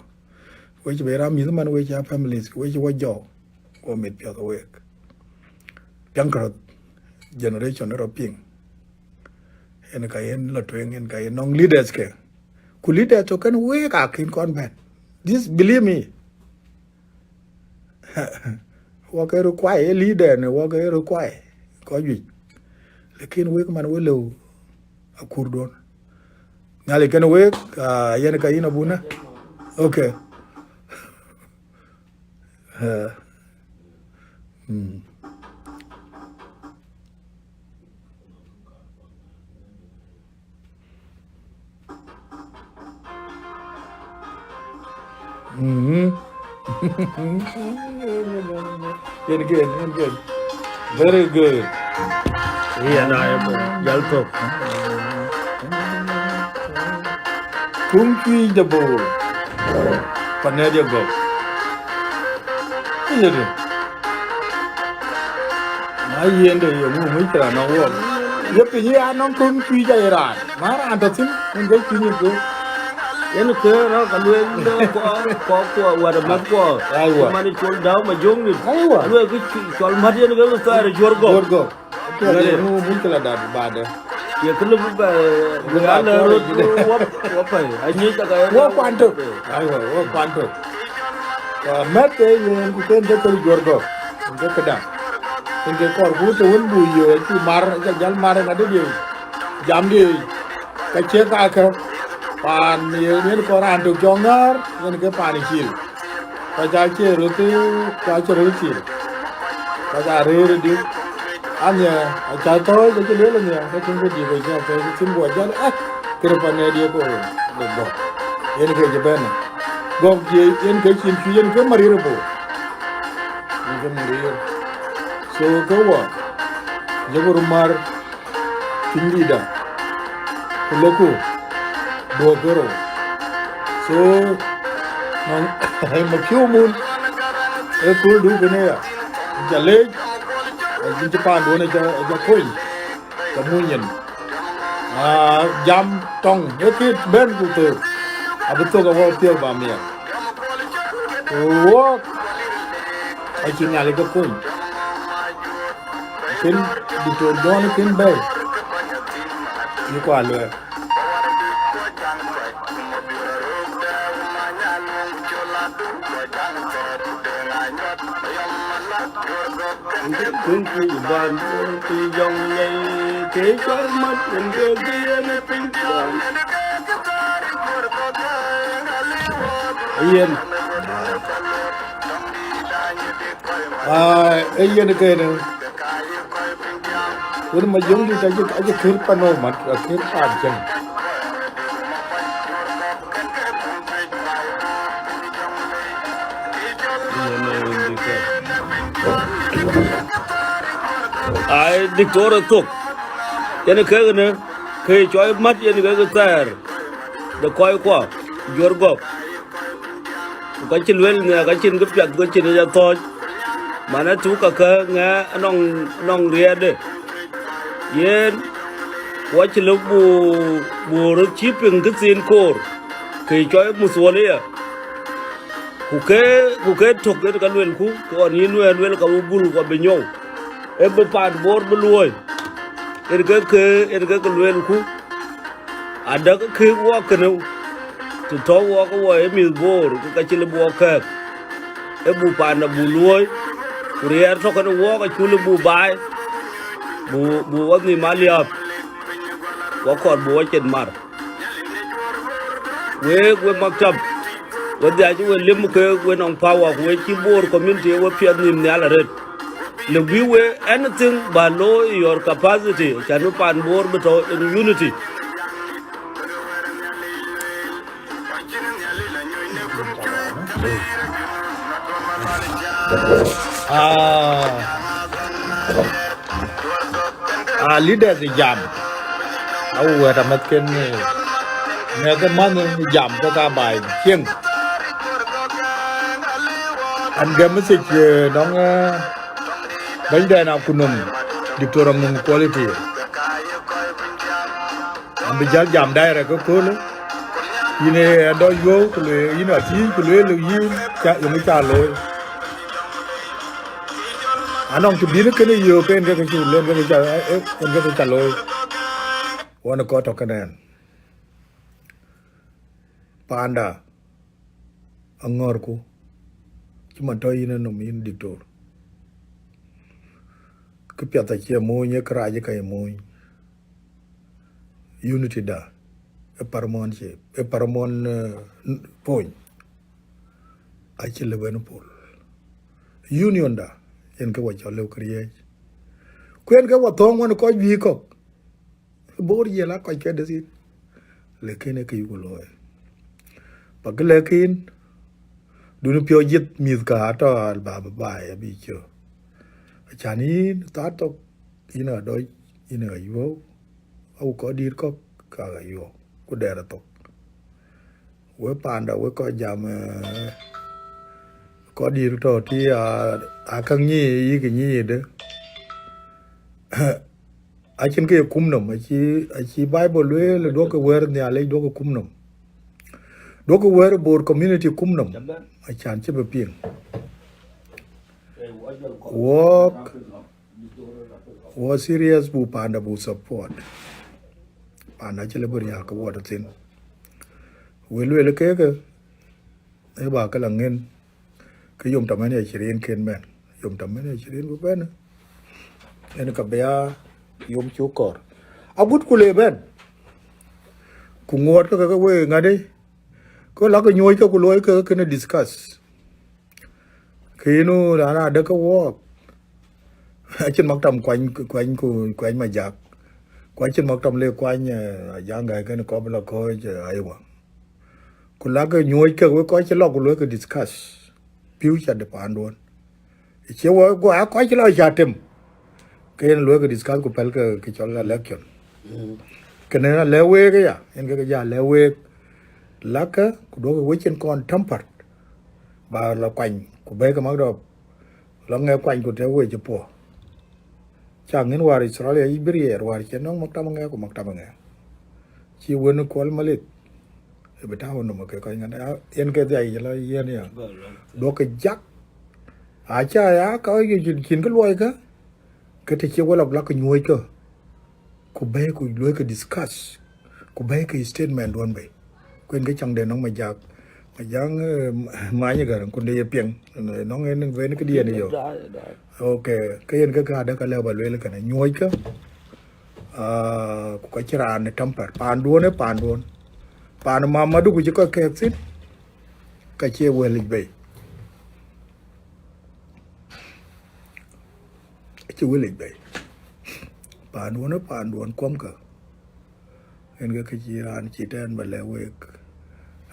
We cï bɛ raan mïth man, we cï aa families, we cï wɔ jɔu, wɔ mit piɔ̈th week. Piɛŋkë röth generation rɔ piŋ. Yen ka yen lɔ tueŋ, yen ka yen nɔŋ leaders ke. Ku leaders tɔ̈ kën week akën kɔn bɛ̈n. This, believe me. Wɔ ke require, ee leader në wɔ ke require kɔc juëc. Lakin wek man we lëu akurduɔ̈n. Nhialic kënë wek, ah, yen ka yïn abuna. Okay. Eh, mm. Mhm. Yen gen, yen gen. Very good. Yen a jal thok. Kum cuic de bor. Panɛ̈t ye gɔ̈k. Yen. Na yen de ye ŋu muc raan nɔŋ wuɔk. Ye piny ya nɔŋ kum cuic a ye raan. Ma raan tɔ̈ thïn, yen ke cuic nyin ke. Yen ke rɔt ka lueel de kɔ, kɔ, kɔ, wɛ̈t amäth kɔ. Aiwa. Man cɔl Dau Majöŋ nït. Aiwa. Lueel ke cu-, cɔl mät yen ke thɛɛr juɔ̈r gɔ̈k. Juɔ̈r gɔ̈k. Wɛ̈t ye ŋu muc kë la dat baadë. Ye kë lëu bï bɛ, bï bɛ ya lɛ̈k röt, wɔ, wɔ pɛ̈i. Anyic cak a yen. Wɔ kuan tök. Aiwa, wɔ kuan tök. Wa mɛ̈th ke yen ku ken ke thöl juɔ̈r gɔ̈k. Ken ke këda. Ken ke kɔɔr ku të wën bu yö, acï mar, aca jäl mar ŋadï diëëc. Jamdiëëc. Ka cie kakë. Paan yen, yen kɔɔr raan tök cɔŋ ŋäär, yen ke paan ë cil. Kɔc acie röt, kɔc acie röt cil. Kɔc aa rëër ë diu. Anhiɛ, aca thɔ̈ɔ̈c, acï lueel anhiɛ, ke cïn kë dït, aca thɔ̈ɔ̈c, cïn guɔ jäl, eh, kërë panɛ̈t ye ko, de gɔ̈k. Yen ke cï bɛ̈n. Gɔ̈k ye, yen ke cïn cuc, yen ke marir bor. Yen ke marir. So, ke wɔ, jɔku röt mar, piny dïtda, ku lëku duɔ̈k ke rou. So, nɔŋ, ma piɔ̈u mun, ë kööldun kënë ya, ca leec, acïn cï paanduɔ̈n aca, aca kony, ca muny yen. Ah, jam tɔŋ, ë kë bɛ̈n ku thök, abï thök awɔ piɔ̈u ba miɛt. Ku wɔk, acï Nhialic ke kony. Kën Diktor John kën bɛ̈ɛ̈i, yï kua luɛɛr. Kën kuc ban, kën jɔŋ lei, kë cɔl mat, kën ke kë yen piny kuan. Yen. Ah, ee yen kënë. Wën Majöŋdït acï, acï kër pan nɔm mat, akër pan cäŋ. Ai, Diktor ë thok. Yen kënë, kë cɔl mat yen kek thɛɛr de kɔckuɔ, juɔ̈r gɔ̈k. Ku ka cï lueel nhiaar, ka cïn kë piath, ka cïn ya thɔ̈ɔ̈c. Man atuk kakë ŋɛk anɔŋ, anɔŋ riɛɛtde. Yen, ku acï lëu bu, bu röt cï piŋ këthiin koor, kë cɔl muthuɔlia. Ku ke, ku ke tök yen ka luelku, ke ɣɔn yïn wɛ̈ɛ̈r luel ka bï bul ku abï nyɔu. Ee bï paan Bor bï luɔ̈i. Yen ke, ke, yen ke, ke luelku. Adäk kek wɔk kënë, të tɔ̈u wɔk wɔ ë mïth Bor, ke ka cï lëu bï wɔk kɛ̈ɛ̈k. Ee bu panda bu luɔ̈i, ku riɛɛr tɔ̈ kënë wɔk acuk lëu bu baai, bu, bu wɔ nhïïm aliääp, wɔ kɔɔr bu wɔ cin mar. Wek, we maktab, we dhiac we lim ke we nɔŋ power, ku we cï Bor community, we piɛth nhïïm nhial arëët. Lëu bï we anything ba looi your capacity, can we pan Bor bï tɔ̈ in unity. Ah. Ah, leaders jam. Au wɛ̈t amäthken, eh, ŋɛk ë manh jam ke ka baai cieŋ. An gɛm message, eh, nɔŋ, eh, bɛ̈nyden Akunɔm, Diktor Aŋum Quality. An bï jäl jam direct ëköölë. Yïn ë adɔ yuɔ̈u, ku lueel, yïn athiëëc, ku lueel, yïn ca, yöŋ ca looi. Anɔŋ të bïn kënë yöök, en ke kë cuk lueel, ke kë ca, en ke kë ca looi. Wën ë kɔc tɔ̈ kënë ɛn. Panda aŋɔ̈rku, cï man tɔ̈ yïn ë nɔm, yïn Diktor. Këpiath acie moony, ee kërac ë ka ye moony. Unity da. ë paramount chief, ë paramount, eh, n-, pony. Acï lëu bɛ̈n pol. Union da, yen ke wa cɔl lëu këriëëc. Ku yen ke wa thɔ̈ɔ̈ŋ wën kɔc juëc kɔ̈k. Bor ye la kɔc ke dethit. Lakin ë kë yuku looi. Ba kë lɛ̈k yïn, dun piɔ̈u jith mïth ka atɔ̈ al ba ba ba ya bï cö. Acan yïn thaar thok, yïn adɔc, yïn ayuɔ̈u, au kɔc dït kɔ̈k ka ayuɔ̈u, ku dɛɛr athok. We panda, we kɔc jam, eh, kɔc dït tɔ̈ tï a, a käŋ nyi yïk nyi yïde. Acïn kë ye kum nɔm, acï, acï Bible lueel, duɔ̈kkë wɛ̈ɛ̈r Nhialic, duɔ̈kkë kum nɔm. Duɔ̈kkë wɛ̈ɛ̈r Bor community kum nɔm, acan cï bï piŋ. Wɔk, wɔ serious bu panda bu support. Panda cï lëu bï riääk ke wɔ tɔ̈ thïn. We lueel kekë, ë ba ke la ŋën, ke yom tamania ishirin ken bɛ̈n. Yom tamania ishirin bï bɛ̈n, yen ka bï ya yom cuk kɔɔr. Agut ku le bɛ̈n. Ku ŋuɔɔt ke ke we ŋadë, ke la ke nyuɔ̈ɔ̈c ke ku luɔi ke kënë discuss. Ke yïn nu raan adë ke wɔɔk. Acïn maktam kuany, kuany ku kuany Majak. Ku acïn maktam le kuany, eh, Ajaŋ Gäi kënë kɔp la kɔ̈ɔ̈c, eh, Iowa. Ku la ke nyuɔ̈ɔ̈c ke we kɔc cï lɔ ku luɔi ke discuss future de panduɔ̈n. Cie wɔ guɔ a kɔc cï lɔ ca tem. Ke yen luɔi ke discuss ku pɛ̈l ke, ke cɔl election. Kënë alɛ̈k week aya, yen ke ke ja lɛ̈k week. Lakë, ku duɔ̈kkë wecin kɔn tempered. Ba la kuany, ku bɛ̈ɛ̈i ke makdɔp. La ŋɛk kuany ku tɛ̈ wec puɔ̈u. Ca ŋën wäär Australia yic bï riɛɛr, wäär cï nɔŋ maktam ŋɛk ku maktam ŋɛk. Cï wën Kuɔl Malith. Ë bï tääu nɔm ke kɔc ŋɛn, a, yen ke dhiac la yen ya. Duɔ̈kkë jak. Aca ya ka yï cïn, cïn kë luɔi kë. Ke tɛ̈ cï we lɔ la ke nyuɔ̈ɔ̈c kë. Ku bɛ̈ɛ̈i ku luɔi ke discuss. Ku bɛ̈ɛ̈i ke statement duɔ̈n bɛ̈ɛ̈i. Ku yen ke caŋ de nɔŋ Majak. Majak, eh, many Gäräŋ ku de ye piɛŋ. Nɔŋ yen bɛ̈n këdiɛ̈n yök. Okay, ke yen ke ka adë ka lëu ba lueel kënë. Nyuɔ̈ɔ̈c kë. Ah, ku ka cï raan ë temper. Panduɔ̈n ë panduɔ̈n. Pan mamadu ku cï kɔc kɛ̈ɛ̈k thïn. Ka cie wël yic bɛ̈ɛ̈i. Acï wël yic bɛ̈ɛ̈i. Panduɔ̈n ë panduɔ̈n kuɔmkë. Yen ke kë cï raan cï tɛ̈n ba lɛ̈k week.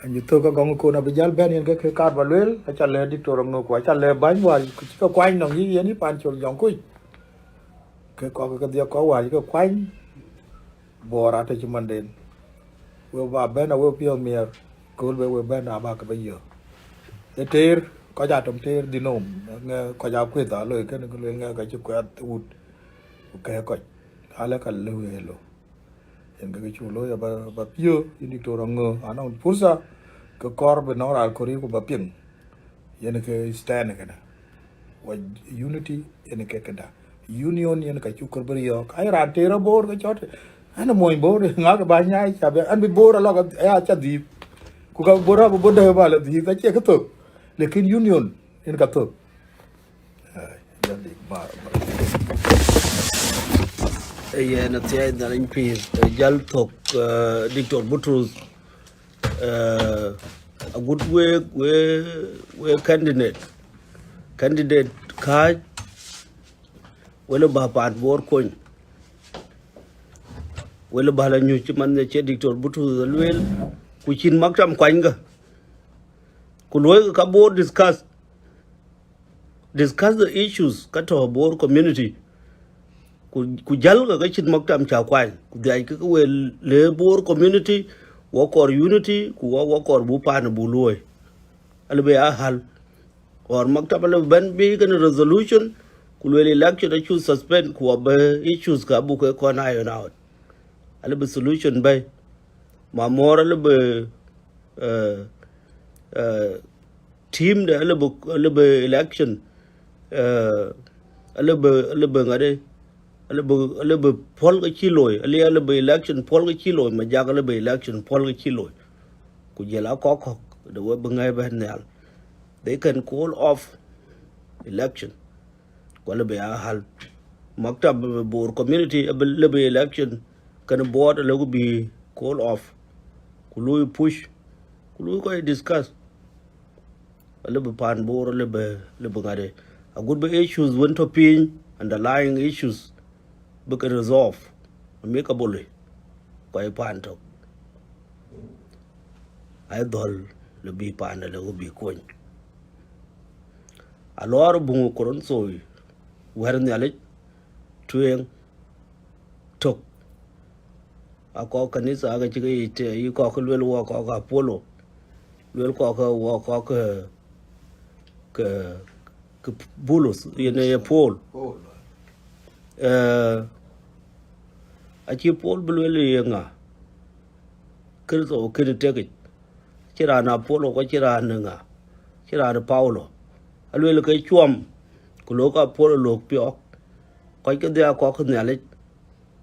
An cï thök ka gɔŋ kon abï jäl bɛ̈n yen ke kë kaar ba lueel, aca lɛ̈k Diktor Aŋök ku aca lɛ̈k bäny wäär cï ke kuany nɔŋ yï yen yï Pancol Jɔŋkuc. Ke kɔ̈k ke dhiɛk kɔ̈k wäär cï ke kuany, Bor atɔ̈ cï manden. We ba bɛ̈n a we piɔ̈ɔ̈th miɛr, kööl be we bɛ̈n aba ke ba yök. Ë teer, kɔc aa tɔm teer dhinom, ŋɛ kɔc aa kueth aa loi kënë, ke lueel ŋɛ ka cï kuɛth wut, ku kɛ̈ɛ̈k kɔc. Alë ka lëu ye lɔ. Yen ke kë cuk looi aba, ba piɔ̈ɔ̈th, yïn Diktor Aŋök, anɔŋ pursa, ke kɔɔr bï nɔŋ raan kɔ̈r yï ku ba piŋ. Yen ke stand kënë. Wa unity yen ke këda. Union yen ka cuk kɔɔr bï riɔ̈ɔ̈k. Ai raan tëër Bor ke cɔt. An mony Bor, ŋa ke ba nyaai, ca bï, an bï Bor alɔ ka, ya ca dhiëth. Ku ka Bor abï Bor dɛ ba la dhiëth, acie kë thök. Lakin union yen ka thök. Ai, jal dik ba, ba. Ee, yen athiɛɛi Nhialic pïïr, ee, jal thök, ee, Diktor Butrus. Eh, agut wek, we, we candidate. Candidate kääc, we lë ba paan Bor kony. We lë ba la nyuc cï man ë cï Diktor Butrus lueel, ku cïn maktam kuanykë. Ku luɔikë ka Bor discuss. Discuss the issues ka tɔ̈ Bor community. Ku, ku jäl ka, ka cït maktam ca kuany. Ku dhiac ke, ke we le Bor community, wɔ kɔɔr unity, ku wɔ, wɔ kɔɔr bu paan bu luɔi. Alë bï ya hal. Or maktam alë bɛ̈n bï kënë resolution, ku lueel election acuk suspend, ku wɔ bï issues ka buk ke kɔn iron out. Alë bï solution bɛ̈i. Mamor alë bï, eh, eh, team de alë bï, alë bï election, eh, alë bï, alë bï ŋadë, alë bï, alë bï puɔ̈l ke cï looi, alë, alë bï election puɔ̈l ke cï looi, Majak alë bï election puɔ̈l ke cï looi. Ku jël a kɔ̈k kɔ̈k, de we bï ŋɛ̈i bɛ̈n nhial. They can call off election. Ku alë bï ya hal. Maktab Bor community, alë bï election, kënë board alë ku bï call off. ku lui push, ku lui kɔc discuss. Alëu bï paan Bor, alëu bï, alëu bï ŋadë. Agut bï issues wën tɔ̈ piny, underlying issues, bï ke resolve amicably, kɔc paan tök. Ai dhɔ̈l lëu bï paan alëu bï kony. Alɔɔr buŋ Korinthoi, wɛ̈t Nhialic, tueŋ, tök. Akɔk kanitha ke cï ke yic të, yï kɔk ke luel wɔ kɔk Apolo, luel kɔk ke wɔ kɔk ke, ke, ke Bulus, yen ye Paul. Paul. Eh, acï Paul bï luel ye ŋa? Kërtho kënë tekic. Cï raan Apolo, ku cï raan ŋa? Cï raan Paulo. Aluel ke cuɔm, ku lok Apolo lok piɔ̈k. Kɔc kedhie akɔk Nhialic,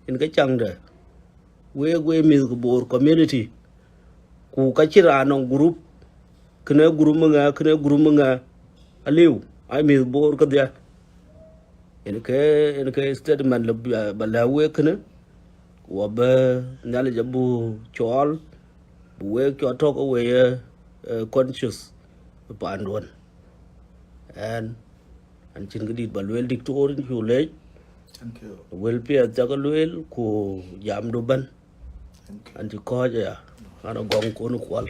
yen ke caŋde. Wek, wek mïth ke Bor community, ku ka cï raan nɔŋ group, kënë group ŋa, kënë group ŋa, aliu, ai mïth Bor kedhie. Yen ke, yen ke statement lëu ba, ba lɛ̈k wek kënë, ku abï Nhialic abï cɔɔl, bï wek cɔl tɔ̈ ke we ye, eh, conscious ë paanduɔ̈n. Ɛn, an cïn këdït ba lueel, Diktor, yïn cuk leec. Thank you. Wël piɛth cak lueel, ku jamdu ëbɛ̈n. Thank you. An cï kɔ̈ɔ̈c aya, an agɔŋ kon kuɔl.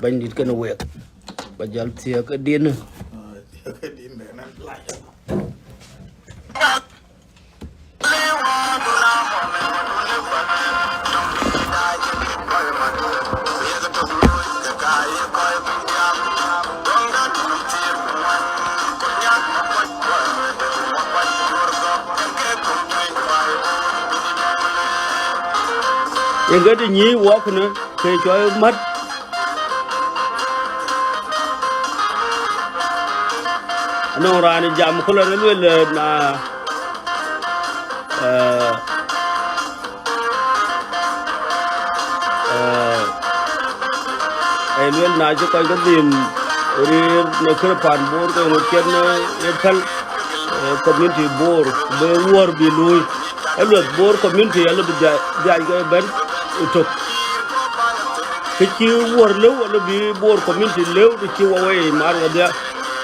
Bɛ̈nydït kenë wek, ba jäl thiëëk ë din. Ah, thiëëk ë din, bɛ̈n an, lac. Yen ke të nyïï wɔk kënë, ke cɔl mät. Anɔŋ raan jam ku lɔ luel, eh, na, eh, eh, ee luel na cï kɔc ke dhim rëër në kërë paan Bor ke ŋö cïn, eh, ye päl, eh, community Bor, bï wuɔ̈r bï luui. Alueth Bor community alëu bï dhia-, dhiac ke bɛ̈n ëtök. Kë cï wuɔ̈r lëu, alëu bï Bor community lëu, të cï wɔ wei mar wɔdhia.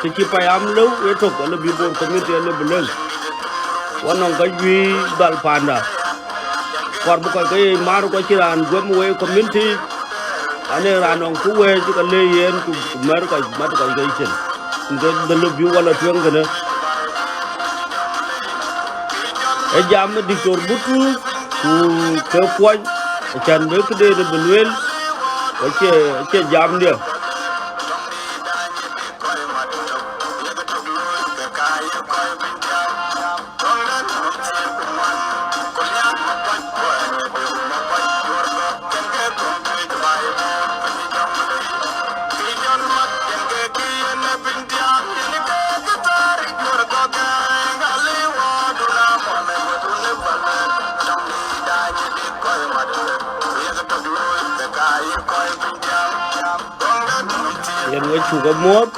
Kë cï payam lëu ëtök, alëu bï Bor community alëu bï lëu. Wɔ nɔŋ ka juëc dhal panda. Kɔɔr bï kɔc ke ye mar, ku acïn raan guɛm wei community. Ane raan nɔŋ kë wëëc ka le yen, ku, ku mɛ̈r kɔc, mat kɔc ke cin. Ŋic dhël bï wɔ lɔ tueŋ kënë. Ë jam ë Diktor Butrus, ku ke kuɔny, acän bï këde bï lueel, ku acie, acie jamdiɛ̈. Yen we cuk amuɔ̈th.